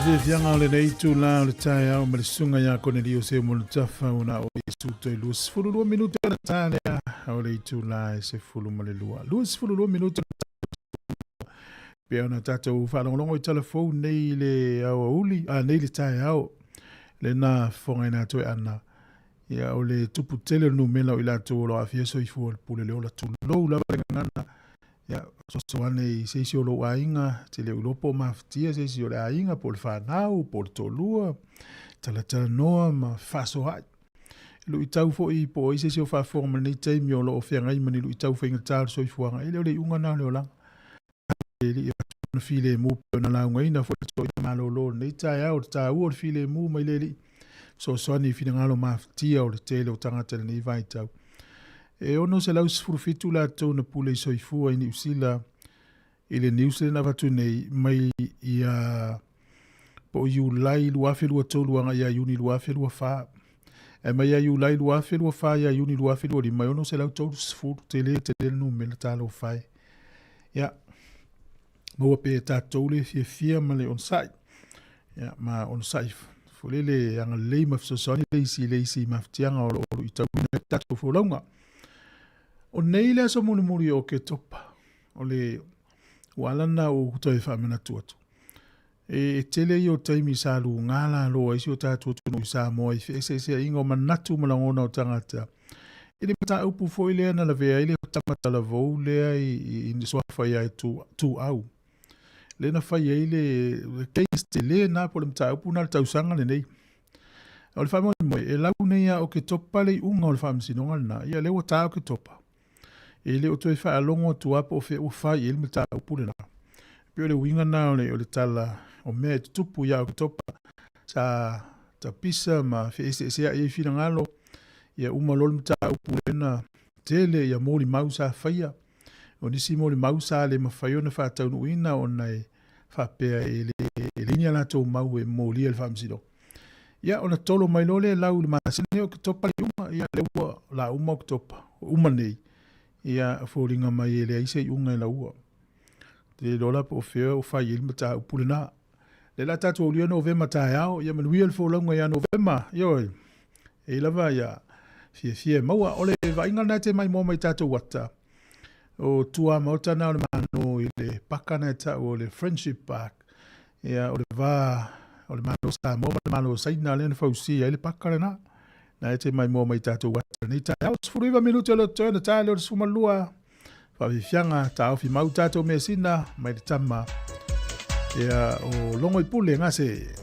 Faafiafiaga o lenei itulā o le taeao ma le susuga ia Konelio Seumolutafa ua na o Iesu toe 22 minute ona ta lea o le itulā e 12. 22 minute pei ona tatou faalogologo i tala fou nei i le aoauli, a nei le taeao lena fofogaina atu e Ana. Ia, o le tupu tele o le numera o i latou o lo o aafia soifua o le pule le ola, tulou lava le gagana. Ia, soso ane i se isi o lou aiga, e te le o iloa po o mafatia se isi o le aiga, po o le fanau, po o le toalua, talatalanoa ma fefaasoaai. E luitau foi po o ai se isi o faafofoga mai lenei taimi o lo o feagai ma ni luitau faigata o le soifuaga, e le o le iuga lena o le olaga. E le i avatu lona filemu pei ona laugaina foi le toeaina malolo i lenei taeao, o le taua o le filemu mai le Alii, fesoasoani i finagalo mafatia o le tele o tagata i lenei vaitau. E 617 latou na pule i soifua i Niu Sila i le news lea na avatu nei mai ia po o Iulai 2023 agai ia Iuni 2024. Ae mai ia Iulai 2024 ia Iuni 2025, e 630, tele tele le numera, talofa e. Ia, maua pea e tatou le fiafia ma le onosai. Ia, ma onosai foi lele agalelei ma fesoasoani le isi i le isi mafatiaga o lo o luitauina ai le tatou folauga. O nei le aso mulimuli o Oketopa, o le ua ala lena ua ou toe faamanatu atu. E tele ia o taimi sa luga lalo ai si o tatou atunuu i Samoa i feeseeseaiga o manatu ma lagona o tagata. I le mataupu foi lea na lavea ai le tama talavou lea i i suafa ia Tuau, lea na fai ai le case tele na po o le mataupu na le tausaga lenei. O le faamoemoe, e lau nei ia Oketopa le iuga o le faamasinoga lena, ia lea ua ta Oketopa. E le o toe faalogo atu lava po o fea ua fai i ai le mataupu lena. E pei o le uiga lena o le, o le tala o mea e tutupu ia Oketopa, sa tapisa ma feeseeseai ai finagalo, ia uma loa le mataupu lea na tele ia molimau sa faia. O nisi molimau sa le mafai ona faataunuuina ona e faapea e le, e leai ni a latou mau e molia i le faamasinoga. Ia, ona tolo mai loa lea lau i le masina nei o Oketopa le iuga, ia lea ua la uma Oketopa, uma nei, ia foliga mai e leai se iuga e laua. Te le iloa la po o fea o fai ai le mataupu lena. Lea la tatou aulia Novema taeao, ia manuia le folauga ia Novema, ioe. E lava ia fiafia e maua. O le vaaiga lena e te maimoa mai tatou ata, o tuamaota na o le Malo i le paka na e tau o le Friendship Park. Ia, o le va o le Malo o Samoa ma le Malo o Saina lea na fausia ai le paka lena. Na e te maimoa mai tatou ata lenei taeao. 19 minute o le toe na tae lea o le 12. Faafiafiaga taofi mau tatou measina mai le tama. Ia, o Logoipule gase.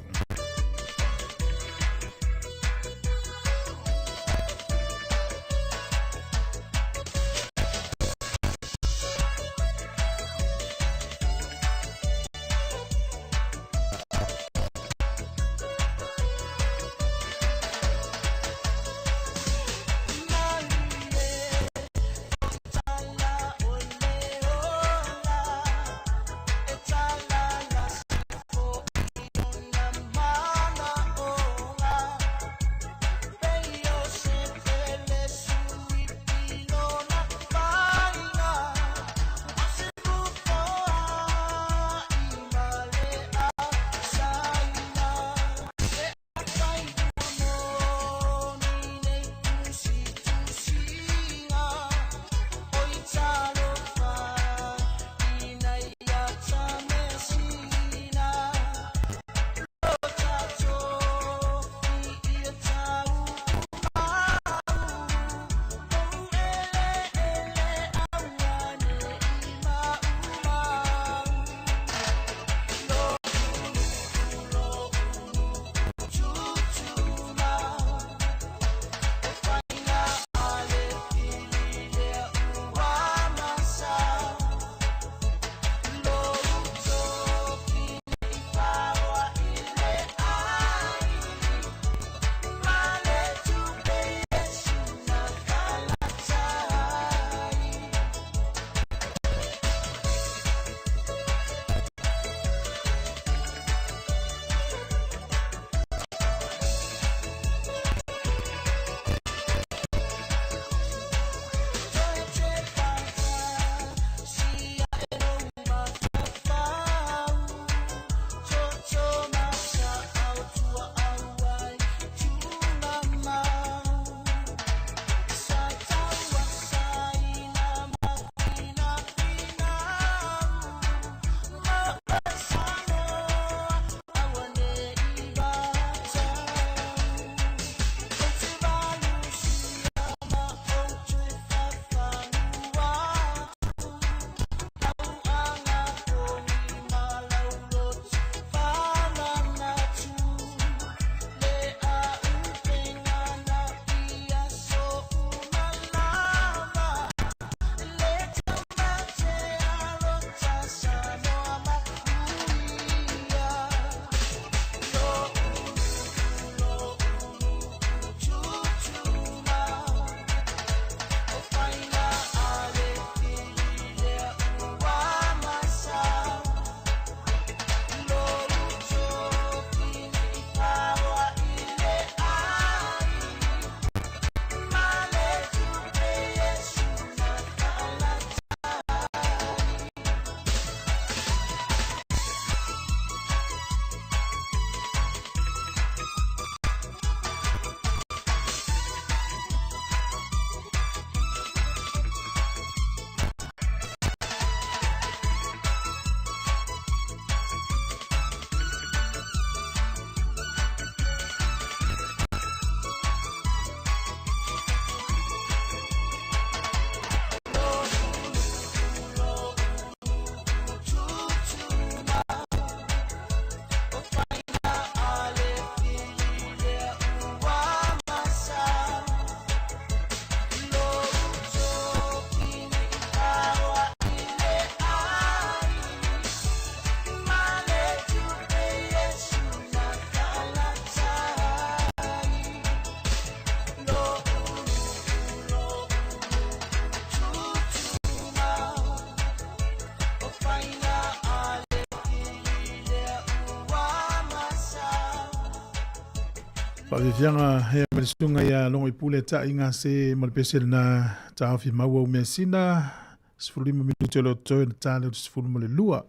Faafiafiaga ea ma le susuga ia Logoipule Ta'i Gase ma le pese lena taofi maua u measina 15 minute o le toe na ta le 12.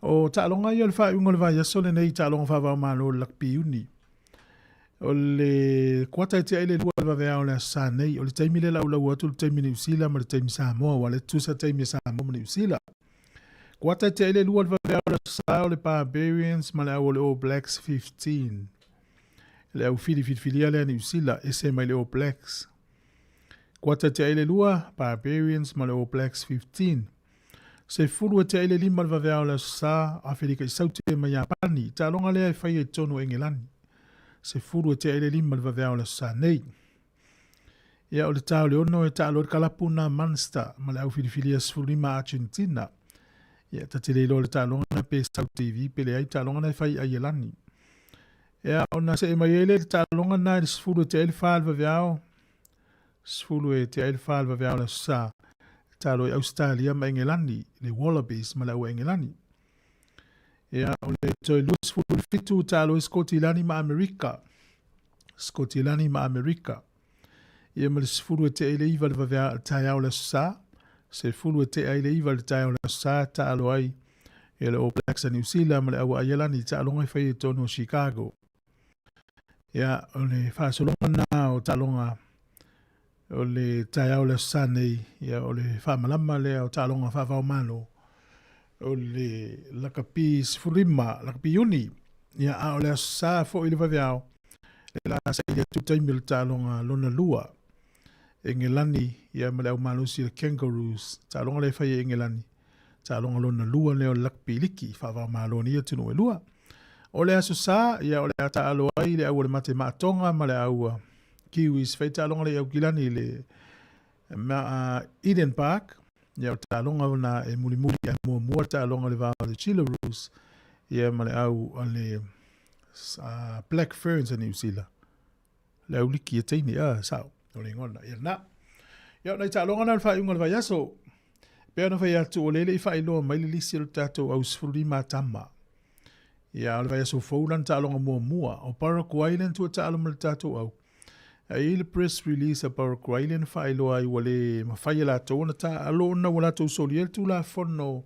O taaloga ia o le faaiuga o le vaiaso lenei taaloga faava-o-Malo o le Lakpi Iuni. O le kuata e tiai le lua le vaveao o le aso Sa nei, o le taimi lea laulau atu le taimi Niu Sila ma le taimi Samoa, ua le tutusa taimi a Samoa ma Niu Sila. Kuata e tiai le lua le vaveao o le aso Sa o le Barbarians ma le au o le All Blacks 15. Le au fili filifilia lea Niu Sila, ese mai le All Blacks. Kuata e tiai le lua, Barbarians ma le All Blacks 15. 15 le vaveao o le Aso Sa, Afelika i Saute ma Iapani, taaloga lea e faia i totonu o Engelani. 15 le vaveao o le Aso Sa nei. Ia, o le ta o le ono e taalo ai le kalapu na Munster ma le au filifilia 15 Argentina. Ia, ta te le iloa le taaloga na pe sau TV pe leai, taaloga na e fai i Aielani. Ia, ona see mai ai lea i le taaloga na i le 14 le vaveao, 14 le vaveao o le Aso Sa, talo i Ausetalia ma Engelani, le Wallabies ma le au Engelani. Ia, o le toe 27 talo i Skotilani ma Amerika. Skotilani ma Amerika. Ia ma le 8:50 le vavea le taeao o le Aso Sa, 8:50 le taeao o le Aso Sa taalo ai ia le All Blacks a Niu Sila ma le au a Aielani, taaloga e faia i totonu o Chicago. Ia, o le faasologa na o taaloga o le taeao o le Aso Sa nei, ia, o le faamalama lea o taaloga faava-o-Malo o le lakapi 15, lakapi Iuni. Ia, a o le Aso Sa foi le vaveao, le la saili atu taimi o le taaloga lona lua. Engelani, ia, ma le au malosi o le Kangaroos, taaloga lea e fai e Engelani. Taaloga lona lua lea o le lakapi liki, faava-o-Malo nei atunuu e lua. O le Aso Sa, ia, o le a taalo ai le au o le mate maatoga ma le au Kiwis fai taaloga le i Aukilani i le Eden Park. Ia, o le taaloga na e mulimuli ae muamua le taaloga o le va o le Jillaroos ia ma le au a le Black Ferns a Niu Sila. Le au liki e teine, a, sao, o le ingoa lena. Ia lena. Ia, o nai taaloga na o le faaiuga o le vaiaso. Pei ona fai atu, o lea e le i faailoa mai le lisi o le tatou au 15 tama. Ia, o le vaiaso fou lana taaloga muamua. O Paraguay lea na tua taalo ma le tatou au. A i ai le press release a Paraguay lea na faailoa ai ua le mafai e latou ona taalo ona ua latou solia le Tulafono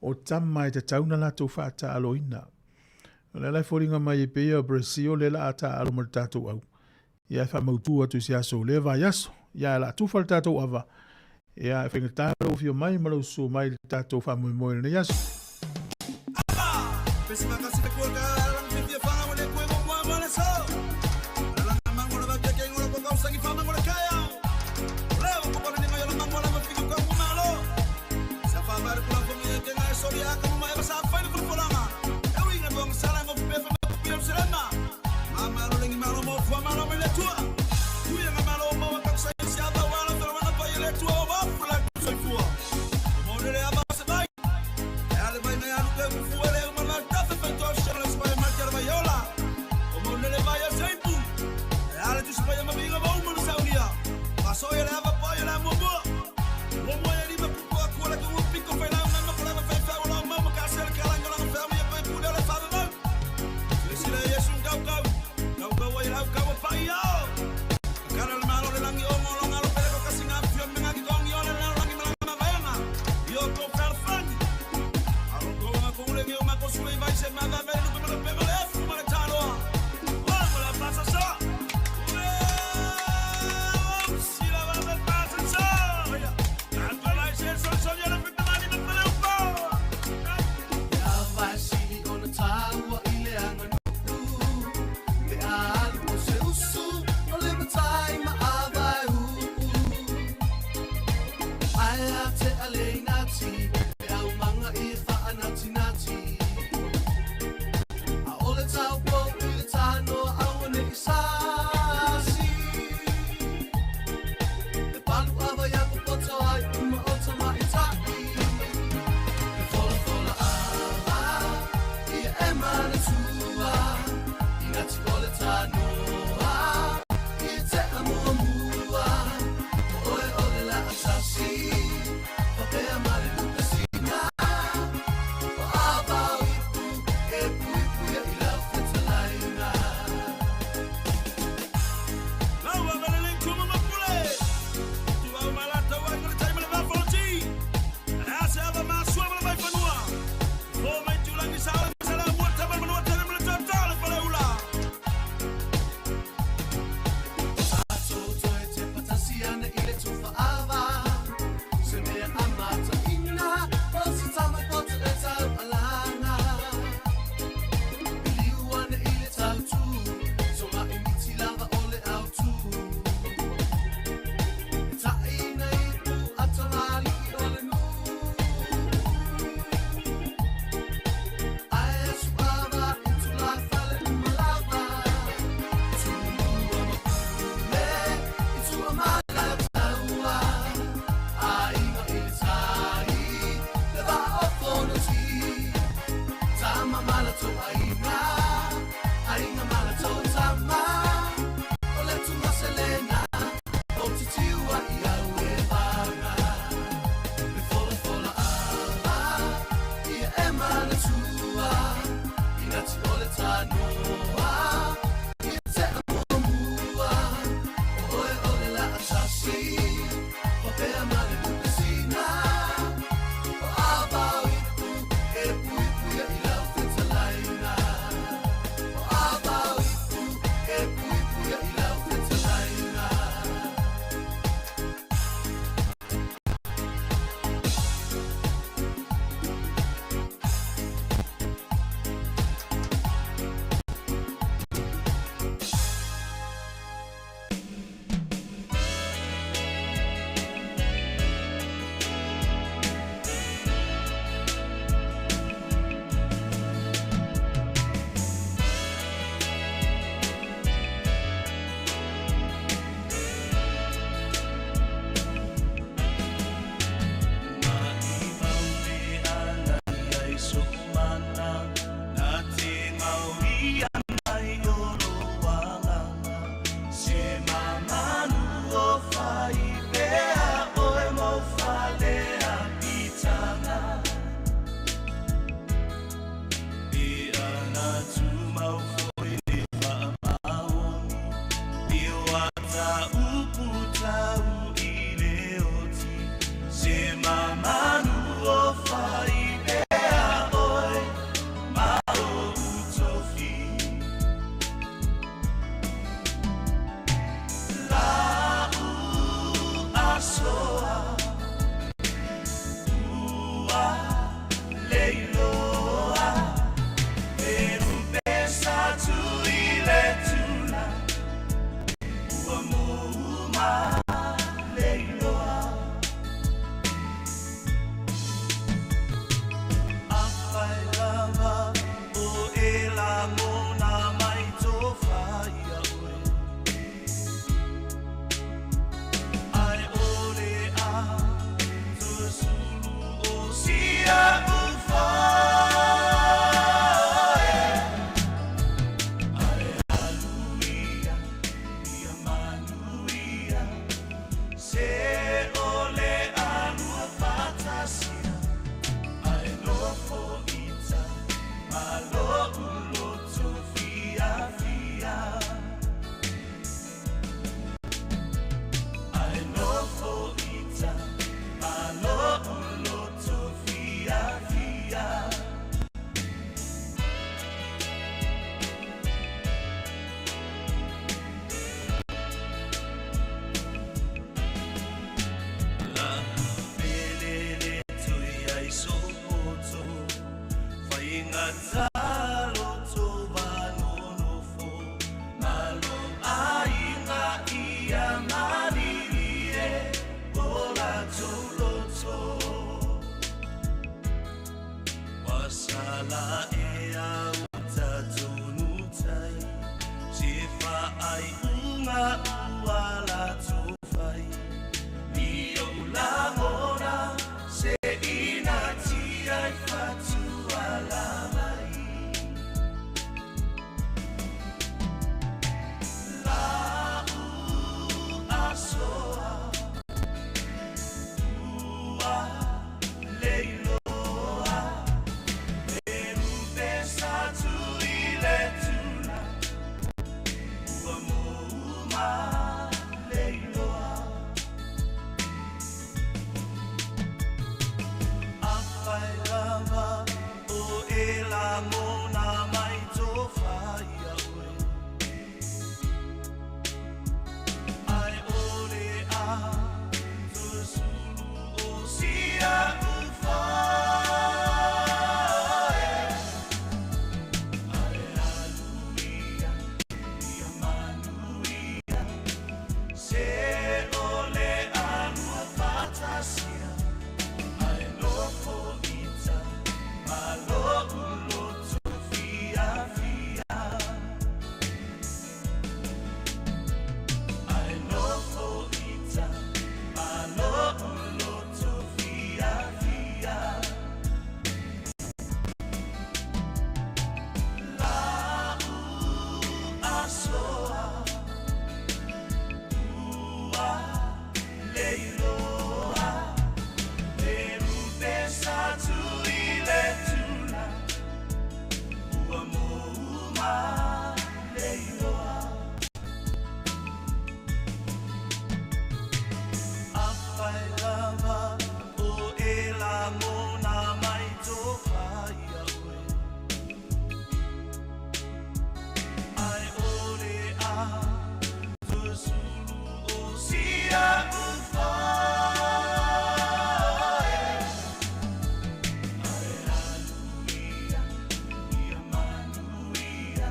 o tama e tatau ona latou faataaloina. O le ala e foliga mai e pei o Brazil lea la a taalo ma le tatou au. Ia e faamautu atu i se aso o lea vaiaso. Ia e la tufa le tatou ava. Ia e faigata lou afio mai ma lou susu mai i le tatou faamoemoe i lenei aso. Faaiuga ua latou fai i oʻu lagona se inatia i fatuala mai. La'u asoa ua leiloa e pesa atu i le tula ua mou ma leiloa. Afai lava o e lagona mai tofa ia oe Ai ʻole a tusulu o sia ufa e Ai alu ia ia manuia Se ʻole alua faatasia Ai nofo ita ma loʻu loto fiafia Ai nofo ita ma loʻu loto fiafia La'u asoa ua leiloa E pesa atu i le tula ua mou ma leiloa. Afai lava o e lagona mai tofa ia oe Ai ʻole a tusulu o sia ufa e Ai alu ia ia manuia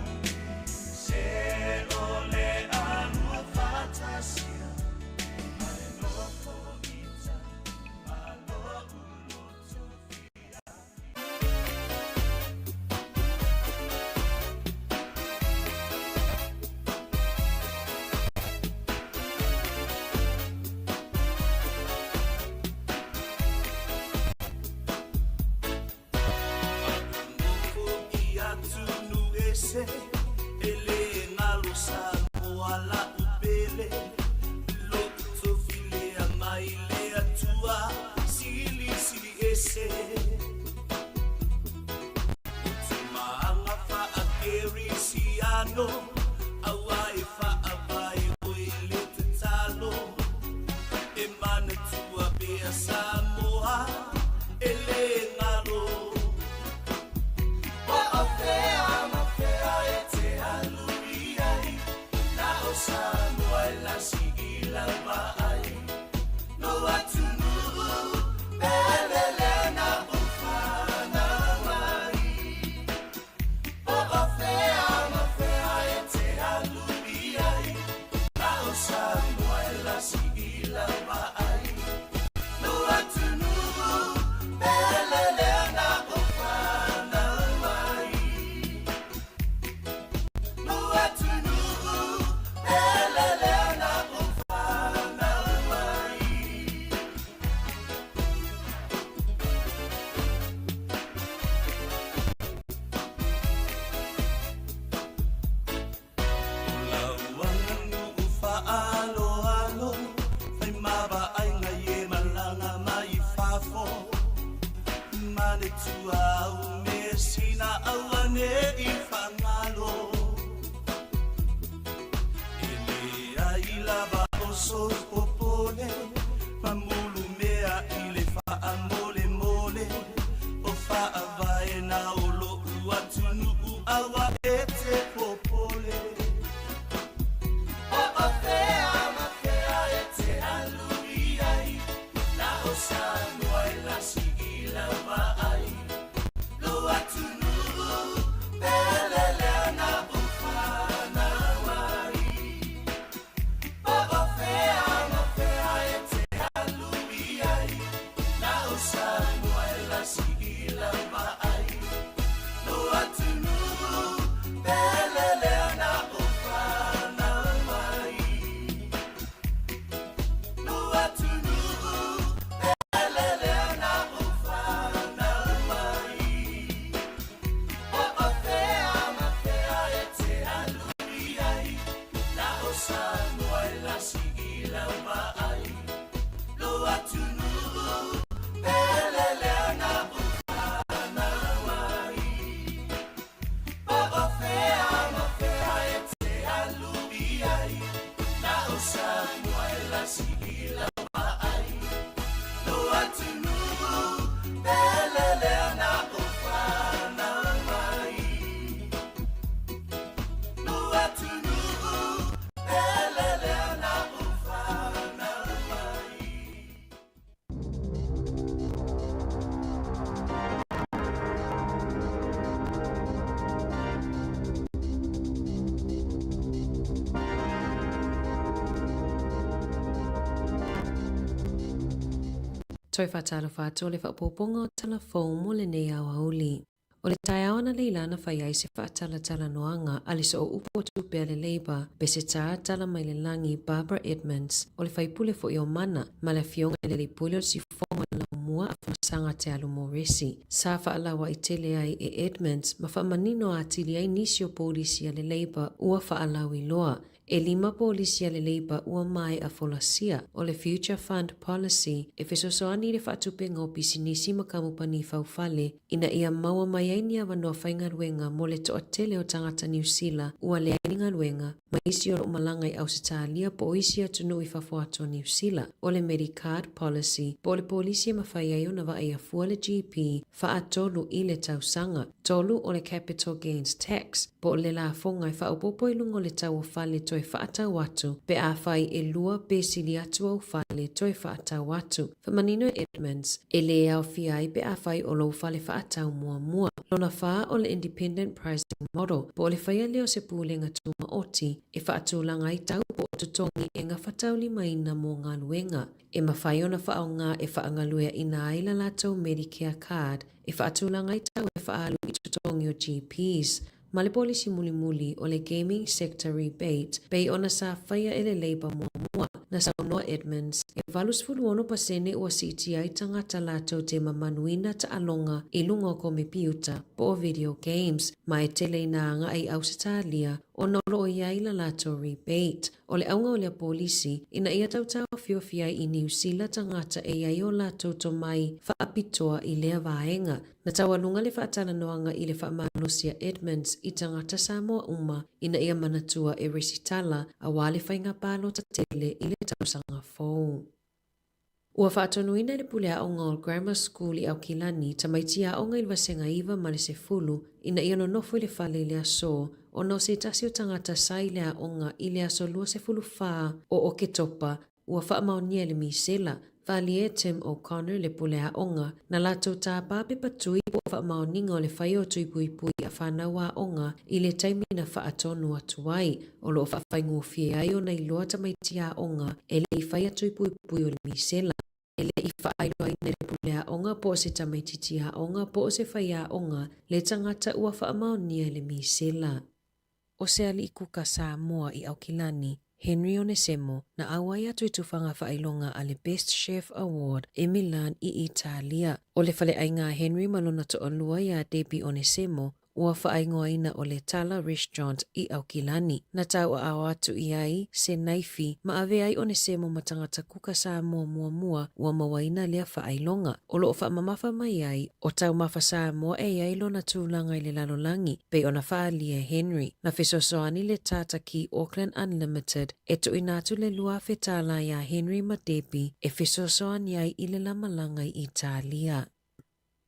Se ʻole alua faatasia Ai nofo ita ma loʻu loto fiafia. Nofo i atunuu ese e le galo Samoa la'u pele Lo'u tofi lea mai le Atua silisili ese O tumaaga faakerisiano auā e faavae oi le tatalo E manatua pea Samoa e le galo Po o fea ma fea e te alu i ai Na o Samoa e lasi i lau vaai No atunuu pele lea na ou fanau ai Po o fea ma fea e te alu i ai Na o Samoa e lasi i lau vaai No atunuu pele lea na ou fanau ai No atunuu pele lea na ou fanau ai. O lau aganuu faaaloalo fai ma vaaiga i e malaga mai i fafo Manatua au measina auaneʻi faagalo E leai lava o sou popole Mamulumea i le faamolemole O faavae na o loʻu atunuu aua e te popole Po o fea ma fea e te alu i ai Na o Samoa e lasi i lau vaai Lo atunuu pele lea na ou fanau ai Po o fea tasi lau vaai Lo atunuu pele lea na ou fanau ai Lo atunuu pele lea na ou fanau ai. Toe faatalofa atu o le faaopoopoga o tala fou mo lenei aoauli. O le taeao analeila na fai ai se faatalatalanoaga a le sooupu o tupe a le Labour, Peseta Talamailelagi Barbara Edmonds, o le faipule foi o Mana, ma le afioga i le Alii Pule o le Siufofoga o le Laumua a Famasaga Te Alu Moresi. Sa faalauai tele ai e Edmonds ma faamanino atili ai nisi o polisi a le Labour ua faalauiloa. E lima polisi a le Labour ua maea folasia, o le Future Fund Policy e fesoasoani i le faatupenga o pisinisi ma kamupani faufale ina ia maua mai ai ni avanoa faigaluega mo le toatele o tagata Niu Sila ua leai ni galuega ma isi o lo o malaga i Ausetalia po o isi atunuu i fafo atu o Niu Sila. O le Medicard Policy po o le polisi e mafai ai ona vaaia fua le GP faatolu i le tausaga. 3 o le Capital Gains Tax, po o le lafoga e faaopoopo i luga o le tau o fale toe faatau atu pe afai e lua pe sili atu au fale toe faatau atu. Faamanino e Edmonds, e lē aofia ai pe afai o lou fale faatau muamua. Lona fa o le Independent Pricing Model, po o le faia lea o se pulega tumaoti e faatulaga ai tau po o totogi e gafataulimaina mo galuega. E mafai ona faaaoga e faagalueaina ai la latou Medicare Card e faatulaga ai tau e faaalu i totogi o GPs ma le polisi mulimuli o le Gaming Sector Rebate pei ona sa faia e le Labour muamua. Na saunoa Edmonds, e 86 pasene ua siitia ai tagata latou te mamanuina taaloga i luga o komepiuta po o video games ma e tele ina agai i Ausetalia ona o lo o i ai la latou rebate. O le auga o lea polisi, ina ia tautaofiofi ai i Niu Sila tagata e i ai o latou tomai faapitoa i lea vaega. Na taualuga le faatalanoaga i le faamalosi a Edmonds i tagata Samoa uma ina ia manatua e resitala aua le faiga palota tele i le tausaga fou. Ua faatonuina e le Pule Aoga o Grammar School i Aukilani tamaiti aoga i le vasega 9 ma le 10 ina ia nonofo i le fale i le aso ona o se tasi o tagata sa i le aoga i le aso 24 o Oketopa ua faamaonia e le misela. Faaalia e Tim O'Connor le Pule Aoga na latou tāpā pepa tui po o faamaoniga o le faia o tui puipui a whanau aoga i le taimi na faatonu atu ai. O lo o faafaigofie ai ona iloa tamaiti aoga e le i faia tui puipui o le misela, e le i faailoaina e le pule aoga po o se tamaititi aoga po o se faiaoga le tagata ua faamaonia e le misela. O se alii kuka Samoa i Aukilani, Henry Onesemo, na auai atu i tufaga faailoga a le Best Chef Award i Milan i Italia. O le faleaiga a Henry ma lona toalua iā Debbie Onesemo, Ua faaigoaina o le Tala Restaurant i Aukilani. Na tauaao atu i ai se naifi ma avea ai Onesemo ma tagata kuka Samoa muamua ua mauaina lea faailoga. O lo o faamamafa mai ai o taumafa Samoa e i ai lona tulaga i le lalolagi, pei ona faaalia e Henry. Na fesoasoani le Tata ki Auckland Unlimited e tuuina atu le 2000 tālā iā Henry ma Debbie e fesoasoani ai i le lamalaga i Italia.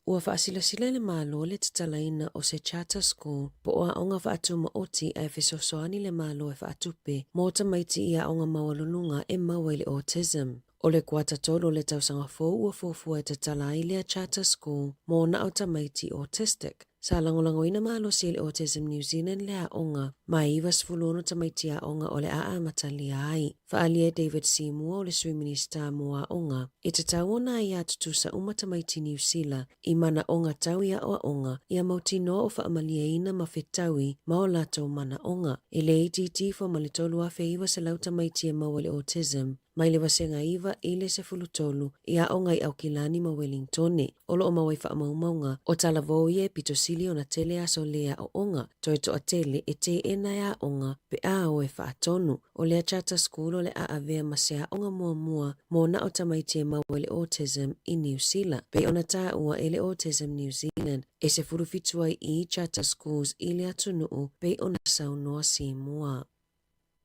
Ua faasilasila e le Malo le tatalaina o se Charter School po o aoga faatumaoti ae fesoasoani le Malo e faatupe mo tamaiti i aoga maualuluga e maua i le autism. O le kuata tolu o le tausaga fou ua fuafua e tatala ai lea Charter School mo na o tamaiti autistic. Sa lagolagoina malosi e le Autism New Zealand le aoga ma e 96 tamaiti aoga o le a amatalia ai. Faaalia e David Seymour o le Sui Minisita mo Aoga, e tatau ona aia tutusa uma tamaiti Niu Sila i manaoga tau i aoaoga ia mautinoa o faamalieina ma fetaui ma o latou manaoga. E le itiiti ifo ma le 3,900 tamaiti e maua i le autism mai le vasega 9 i le 13 i aoga i Aukilani ma Welingtone. O lo o maua i faamaumauga o talavou ia e pito sili ona tele aso le aoaoga, toe toatele e teena e aoga pe a o e faatonu. O lea Charter School o le a avea ma se aoga muamua mo na o tamaiti e maua i le autism i Niu Sila. Pei ona taua e le Autism New Zealand, e 17 ai i Charter Schools i le atunuu pei ona saunoa Seymour.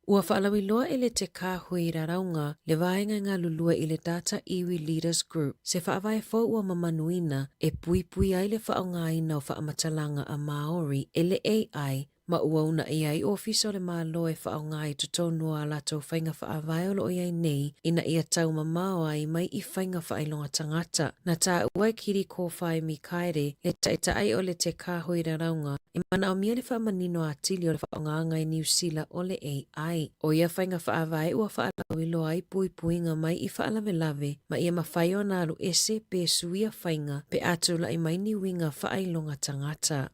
Ua faalauiloa e le Te Kāhui Raraunga le vaega e galulue i le Data Iwi Leaders Group se faavae fou ua mamanuina e puipui ai le faaaogaina o faamatalaga a Māori e le AI ma ua unaʻi ai Ofisa o le Malo e faaaoga i totonu o a latou faiga faavae o lo o i ai nei ina ia taumamao ai mai i faiga faailoga tagata. Na taua e Kiri Kōwhai Mikaere le taitaʻi o le Te Kāhui Raraunga e manaomia le faamanino atili o le faaaogaga i Niu Sila o le AI. ʻO ia faiga faavae ua faalauiloa ai puipuiga mai i faalavelave ma ia mafai ona alu ese pe suia faiga pe a tulai mai ni uiga faailoga tagata.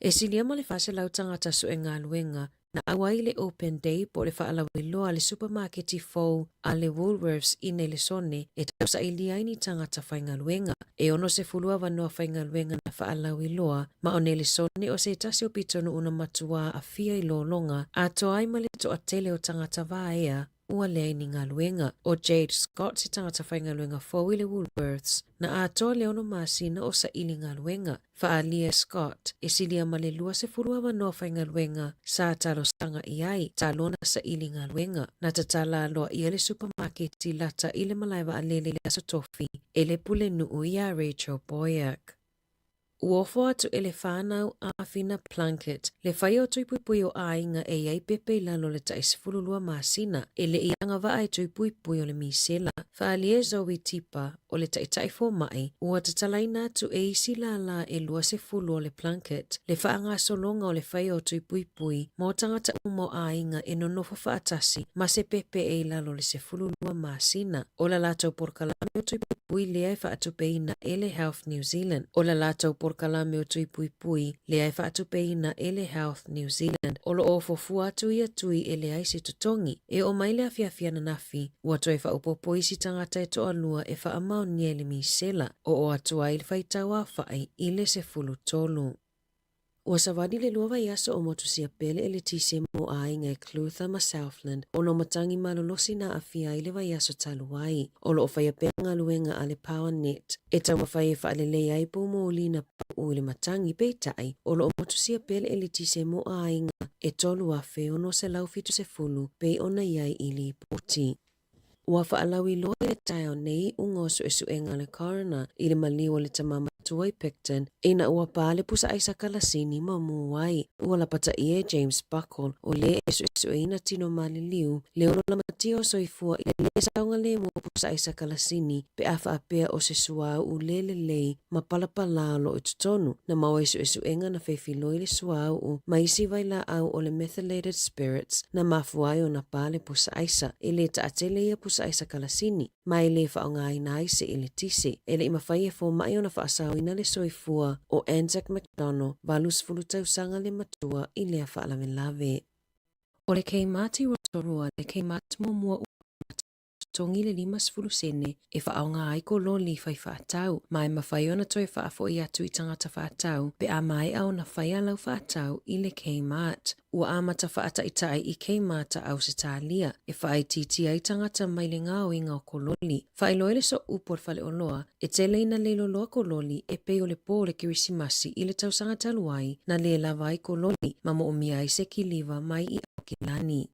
E silia ma le 400 tagata sue galuega na ʻau ai le Open Day po o le faalauiloa a le supamaketi fou a le Woolworths i Nelesone e tausailia ai ni tagata faigaluega. E 60 avanoa faigaluega na faalauiloa ma o Nelesone o se tasi o pitonuu na matuā aafia i lologa atoa ai ma le toatele o tagata vaea ua leai ni galuega. ʻO Jade Scott se tagata faigaluega fou i le Woolworths, na atoa le ono masina o saili galuega. Faaalia Scott, e silia ma le 20 avanoa faigaluega sa talosaga i ai, talu ona saili galuega. Na tatala aloaia le supamaketi lata i le malae vaalele i le Aso Tofi e le pulenuu iā Rachel Boyack. Ua ofo atu e le whānau Āwhina Plunket le whai o Tuipuipui o Āinga e i ai pepe i lalo o le taʻi 12 masina e le i agavaa e Tuipuipui o le misela. Faaalia Zoe Tipa o le taʻitaʻi fōmaʻi, ua tatalaina atu e isi lālā e 20 o le Plunket le faagasologa o le whai o Tuipuipui mo tagata uma o āinga e nonofo faatasi ma se pepe e i lalo o le 12 masina. O la latou polokalame o Tuipuipui lea e faatupeina e le Health New Zealand. O la latou polokalame o Tuipuipui lea e faatupeina e le Health New Zealand. O lo o fuafua atu ia tui e leai se totogi. E oo mai le afiafi ananafi, ua toe faaopoopo isi tagata e toalua e faamaonia i le misela. Oo atu ai le faitau aofai i le 13. Ua savali le lua vaiaso o motusia pele e le tise mo āiga e Clutha ma Southland ona o matagi malolosi na aafia ai le vaiaso talu ai. O lo o faia pea galuega a le PowerNet e taumafai e faalelei ai poumoli na paʻu i le matagi, peitai, o lo o motusia pele e le tise mo āiga e 3,670 pei ona i ai i lipoti. Ua faalauiloa i le taeao nei iuga o suesuega a le coroner i le maliu o le tama matua i Picton ina ua pā le pusa aisa kalasini ma mū ai. Ua lapataia e James Buckle, o le e suesueina tino maliliu, le ono lamatia o soifua i le lē saogalemu o pusa aisa kalasini pe a faapea o se suauu le lelei ma palapalā o lo o i totonu. Na maua i suesuega na feifiloi le suauu ma isi vailaau o le methylated spirits na mafua ai ona pā le pusa aisa. E lē taatele ia pusa aisa kalasini, ma e lē faaaogaina ai se eletise. E leʻi mafai e fōmaʻi ona faasaoina le soifua o Anzac McDonnell, 80 tausaga le matua i lea faalavelave. O le Kmart i Rotorua le Kmart muamua ua totogi le 50 sene e faaaoga ai ko loli fai faatau, ma e mafai ona toe faafoʻi atu i tagata faatau pe a maea ona fai a lau faatau i le Kmart. Ua amata faataʻitaʻi i Kmart a Ausetalia e faaitiitia ai tagata mai le gaoiga o ko loli. Faailoa i le sooupu o le faleoloa, e tele ina le loloa ko loli e pei o le pō o le Kerisimasi i le tausaga talu ai na lē lava ai ko loli ma moomia ai se kiliva mai i Aukilani.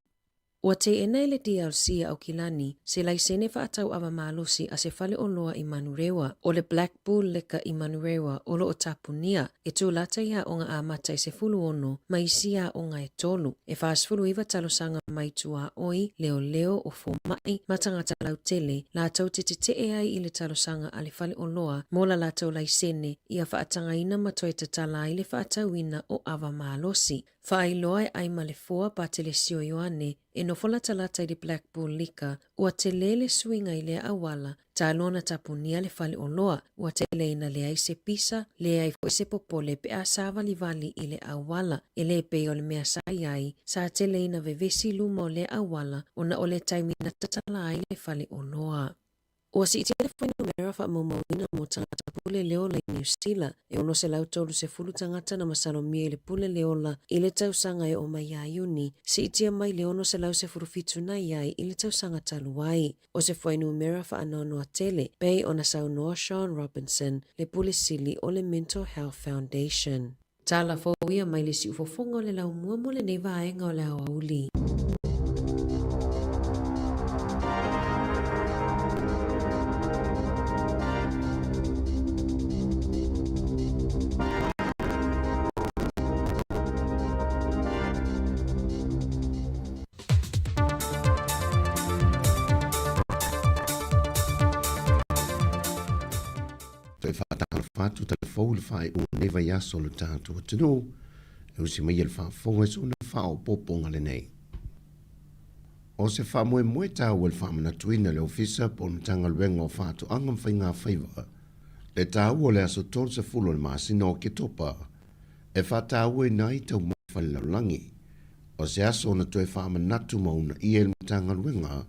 Ua teena e le DLC a Aukilani se laisene faatau ava malosi a se fale oloa i Manurewa, ʻo le Black Bull Liquor i Manurewa o lo o tapunia, e tūlata i aoga amata i 16 ma isi aoga e tolu. E 49 talosaga mai tuaoi, leoleo, o fōmaʻi, ma tagata lautele, latou te teteʻe ai i le talosaga a le fale oloa mo la latou laisene ia faatagaina ma toe tatala ai le faatauina o ava malosi. Faailoa e ʻai ma le foa Patelesio Ioane e nofo latalata i le Black Bull Liquor, ua tele le suiga i lea auala, talu ona tapunia le fale oloa, ua tele ina leai se pisa, leai foi se popole pe a sāvalivali i le auala, e le pei o le mea sa i ai, sa tele ina vevesi luma o lea auala ona o le taimi na tatala ai le fale oloa. Ua siitia le fuainumera faamaumauina mo tagata pule le ola i Niu Sila, e 630 tagata na masalomia i le pule le ola i le tausaga e oo mai iā Iuni, siitia mai le 617 na i ai i le tausaga talu ai. O se fuainumera faanoanoa tele, pei ona saunoa Sean Robinson, le pule sili o le Mental Health Foundation. Tala fou ia mai le siufofoga o le laumua mo lenei vaega o le aoauli. faatalofa atu tala fou i le faaiuga o lenei vaiaso o le tatou atunuu e usi mai e le faafofoga i sona faaopoopoga lenei. O se faamoemoe taua i le faamanatuina e le Ofisa po o le Matagaluega o Faatoaga ma Faiga Faiva le taua o le aso 30 o le masina o Oketopa e faatauaina ai taumafa i le lalolagi. O se aso na toe faamanatu ma uunaia i le Matagaluega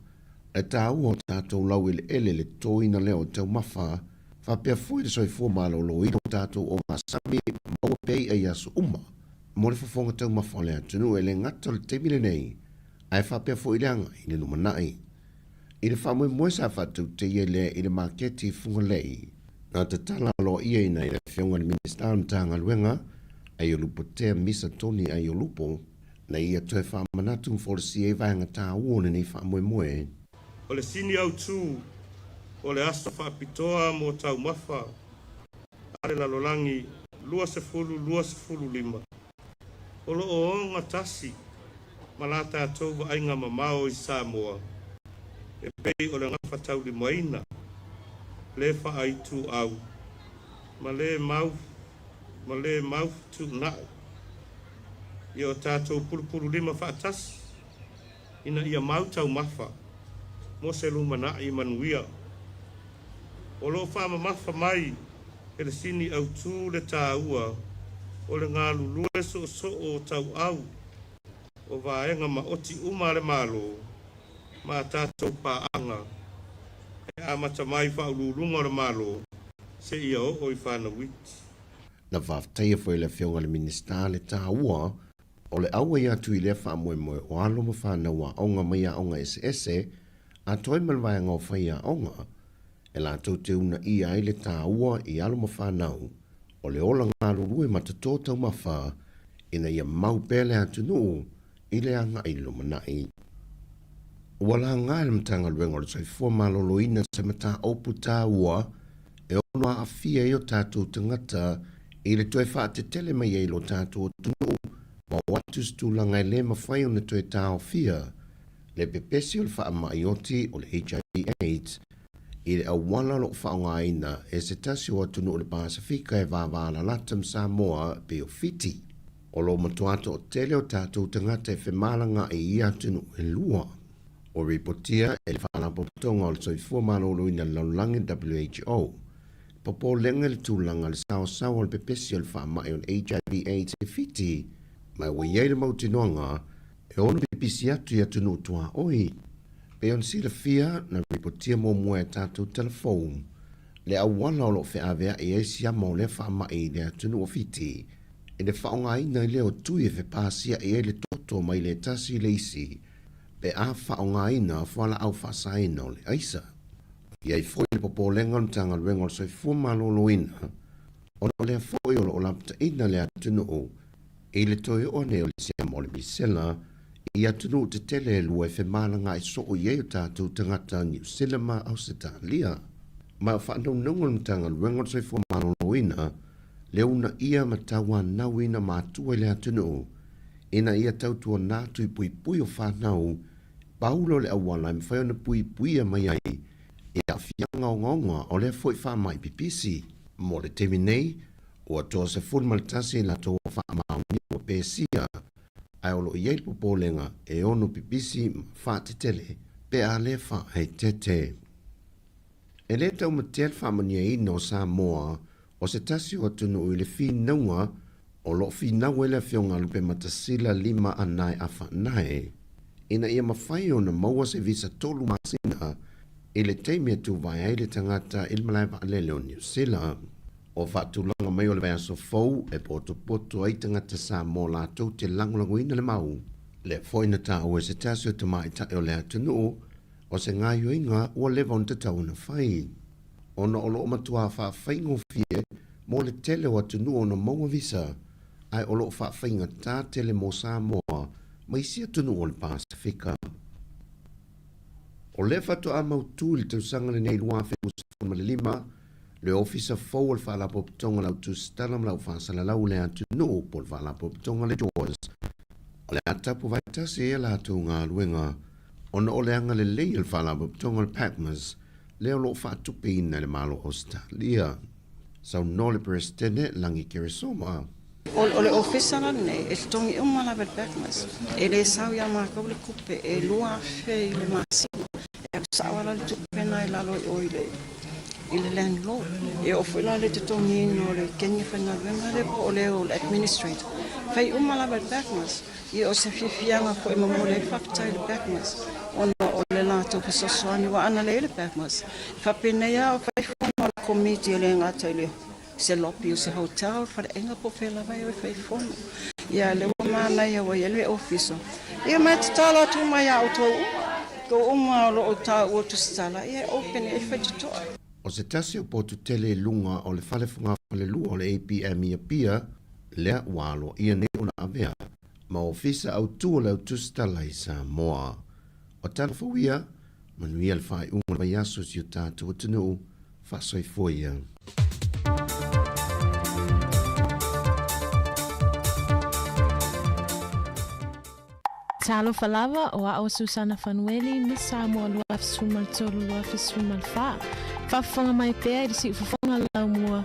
le taua o tatou laueleele i le totoina lea o taumafa faapea foi le soifua maloloina o tatou ogasami maua pea i'a i aso uma mo le fofoga taumafa o le atunuu e le gata o le taimi lenei ae faapea foi le agai i le lumanai. I le faamoemoe sa faatauteia lea i le maketi i Fugalei, na tatala aloaiaina e le Afioga i le Minisita o le Matagaluega, Aiolupotea Misa Tony Aiolupo, na ia toe faamanatu ma folasia ai vaega taua o lenei faamoemoe. O le sini autu o le aso faapitoa mo taumafa a le lalolagi 2025, o lo o ogatasi ma la tatou vaaiga mamao i Samoa e pei o le gafataulimaina, le faaituau ma le mau ma le mau fetuunai ia o tatou pulupululima faatasi ina ia mau taumafa mo se lumanai manuia. O lo o faamamafa mai e le sini autu le taua o le galulue soosoo tauau o vaega maoti uma a le Malo ma a tatou paaga e amata mai i Faauluuluga o le Malo seia oo i fanau iti. Na faafetaia foi e le Afioga i le Minisita le taua o le auai atu i lea faamoemoe o alo ma fanau aoga mai aoga eseese atoa ai ma le vaega o faiaoga e latou te uunaia ai le taua i alo ma fanau o le ola galulue ma toto taumafa ina ia mau pea le atunuu i le agai i le lumanai. Ua laga e le Matagaluega o le Soifua Maloloina se mataupu taua e ono aafia ai o tatou tagata i le toe faatetele mai ai lo tatou atunuu ma o atu se tulaga e le mafai ona toe taofia le pepesi o le faamai oti o le HIV AIDS i le auala o lo o faaaogaina e se tasi o atunuu o le Pasefika e vavalalata ma Samoa e pei o Fiti. O lo o matua toatele o tatou tagata e femalagaai i ia atunuu e lua. Ua ripotia e le Faalapotopotoga o le Soifua Maloloina i le Lalolagi, WHO, popolega i le tulaga o le saosaoa o le pepesi o le faamai o le HIV AIDS i Fiti, ma ua i ai le mautinoaga e ono pipisi atu i atunuu tuaoi. Pei ona silafia, na ripotia muamua e tatou telefou le auala o lo o feaveai ai siama o lea faamai i le atunuu o Fiti, i le faaaogaina ai lea o tui e fepasia'i ai le toto mai le tasi i le isi pe a faaaogaina fualaau faasaina o le aisa. I ai foi le popolega o le Matagaluega o le Soifua Maloloina ona o lea foi o lo o lapataina le atunuu i le toe oo nei o le siama o le misela i atunuu tetele e lua e femalagaai soo i ai o tatou tagata Niu Sila ma Ausetalia. Ma o faanaunauga o le Matagaluega o le Soifua Maloloina le uunaia ma tauanauina matua i le atunuu ina ia tautuana atu i puipui o fanau pau lea o le auala e mafai ona puipuia mai ai i aafiaga ogaoga o lea foi faamai pipisi. Mo le taimi nei, ua 31 i latou ua faamaonia ua pesia, ae o lo o i ai le popolega e ono pipisi ma faatetele pe a le faaeteete. E le taumatea le faamanuiaina o Samoa o se tasi o atunuu i le finauga o lo o finau ai le Afioga a Lupematasila Lima Anae Afaanae ina ia mafai ona maua se visa tolu masina i le taimi e tuvae ai le tagata i le malae vaalele o Niu Sila. O faatulaga mai o le vaiaso fou e potopoto ai tagata Samoa latou te lagolagoina le mau, lea foi na taua e se tasi o tamaitai o le atunuu o se gaoioiga ua leva ona tatau ona fai. Ona o lo o matuā faafaigofie mo le tele o atunuu ona maua visa, ae o lo o faafaigatā tele mo Samoa ma isi atunuu o le Pasefika. O lea faatoa mautū i le tausaga lenei 2015 le Ofisa fou o le Faalapotopotoga o le Au Tusitala ma le Au Faasalalau o le Atunuu po o le Faalapotopotoga le JAWS. O le a tapuvae tasi ai a latou galuega ona o le agalelei o le Faalapotopotoga o le PACMAS lea o lo o faatupeina e le Malo o Ausetalia. Saunoa le Peresetene Lagi Keresoma. O le ofisa la lenei e totogi uma lava e le PACMAS. E le sau ia matou le tupe e 2000 i le masina. E alu sao lava le tupe lena i lalo i o i le i le landlord. E oo foi la le totogiina o le keni faigaluega lea po o le o le administrator. Fai uma lava e le PACMAS. Ia o se fiafiaga foi e momoli ai le faafetai i le PACMAS ona o le latou fesoasoani aua ana leai le PACMAS, e faapenei lava o fai fono a le Komiti e le gata i le se lobby o se hotel, faleaiga po o fea lava e o e fai fono. Ia lea ua manaia ua i ai le ofisa. Ia ma e tatalo atu uma ia outou uma, outou uma o lo o taua tusitala, ia e open e faitotoa. O se tasi o potu tele i luga o le fale fogafalelua o le APM i Apia, lea ua aloaia nei ona avea ma Ofisa Autu o le Au Tusitala i Samoa. O tala fou ia, manuia le faaiuga o le vaiaso i si o tatou atunuu, faasoifua ia. Talofa lava, o a'o Susana Fanueli, Miss Samoa 2013 2014. Faafofoga mai pea i le siufofoga laumua.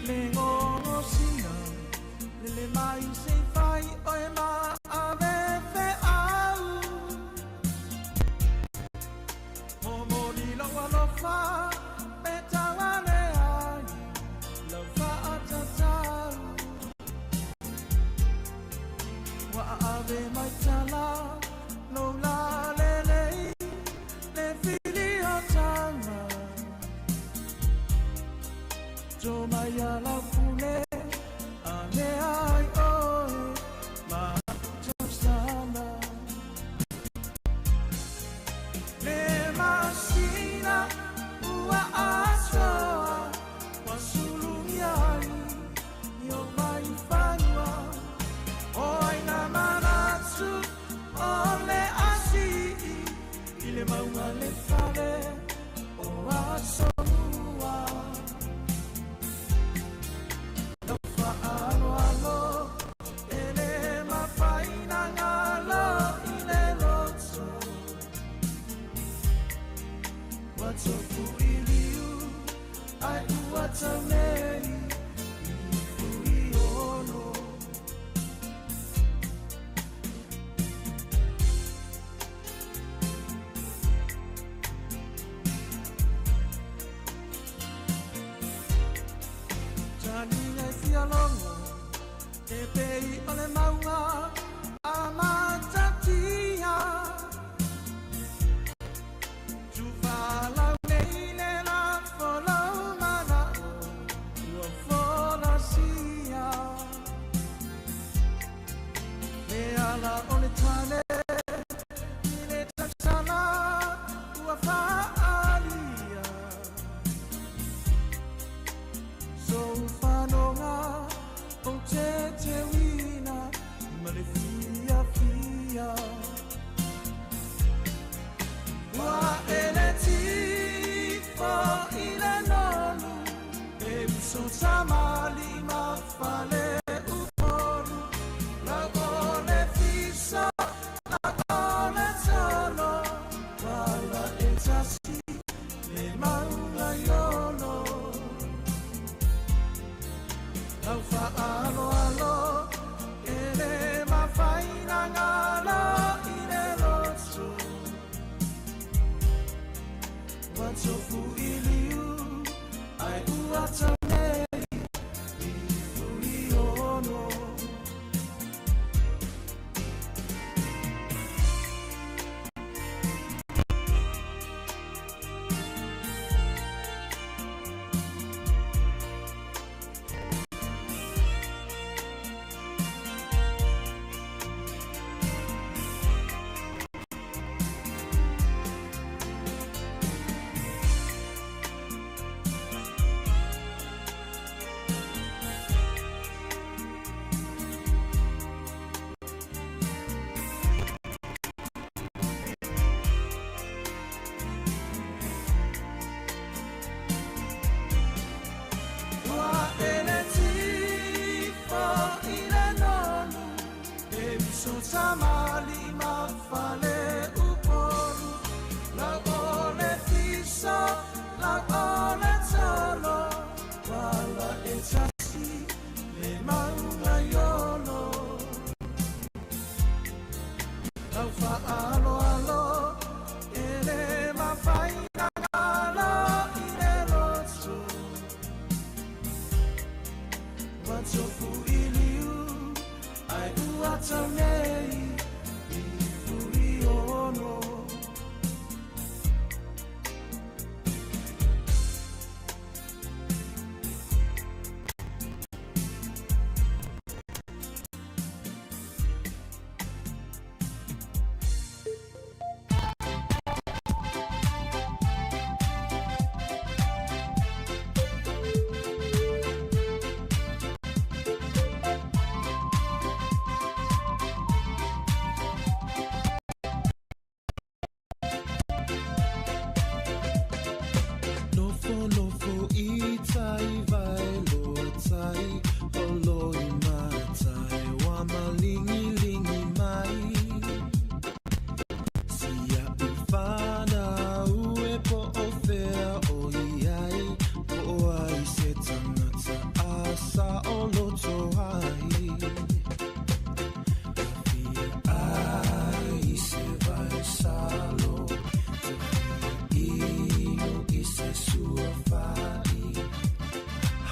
Le gogosina lele mai se i fai oe ma ave feau. Momoli lou alofa pe tauale ai lau faatatau. Ua aave mai tala lou lalelei le filiotaga. To mai a lau pule ane ai oe ma tausala. Le masina ua atoa ua sulugia ai i ou mai fanua. O ai na manatu o le asii i le mauga le fale o Asomua. Lau faaaloalo e le mafai na galo i le loto. Ua tofu i liu ai ua tau nei i Fuiono. Taliga e fialogo e pei o le mauga a matatia. Tufalau nei le lafo lau manao ua folasia. Le ala o le tane i le tausala ua faalia. Sou fanoga ou te teuina ma le fiafia. Ua ele tifo i le nonu e uso tamali ma fale upolu. Lau o le fiso, lau o le tolo, wala e tasi le mauga iolo. Lau faaaloalo e le mafai na galo i le loto. Ua tofu i liu ai ua tau nei i Fuiono. Ua ele tifo i le nonu e uso tamali ma fale upolu. Lau o le fiso, lau o le tolo, wala e tasi le mauga iolo. Lau faaaloalo e le mafai na galo i le loto. Ua tofu i liu ai ua tau nei i Fuiono.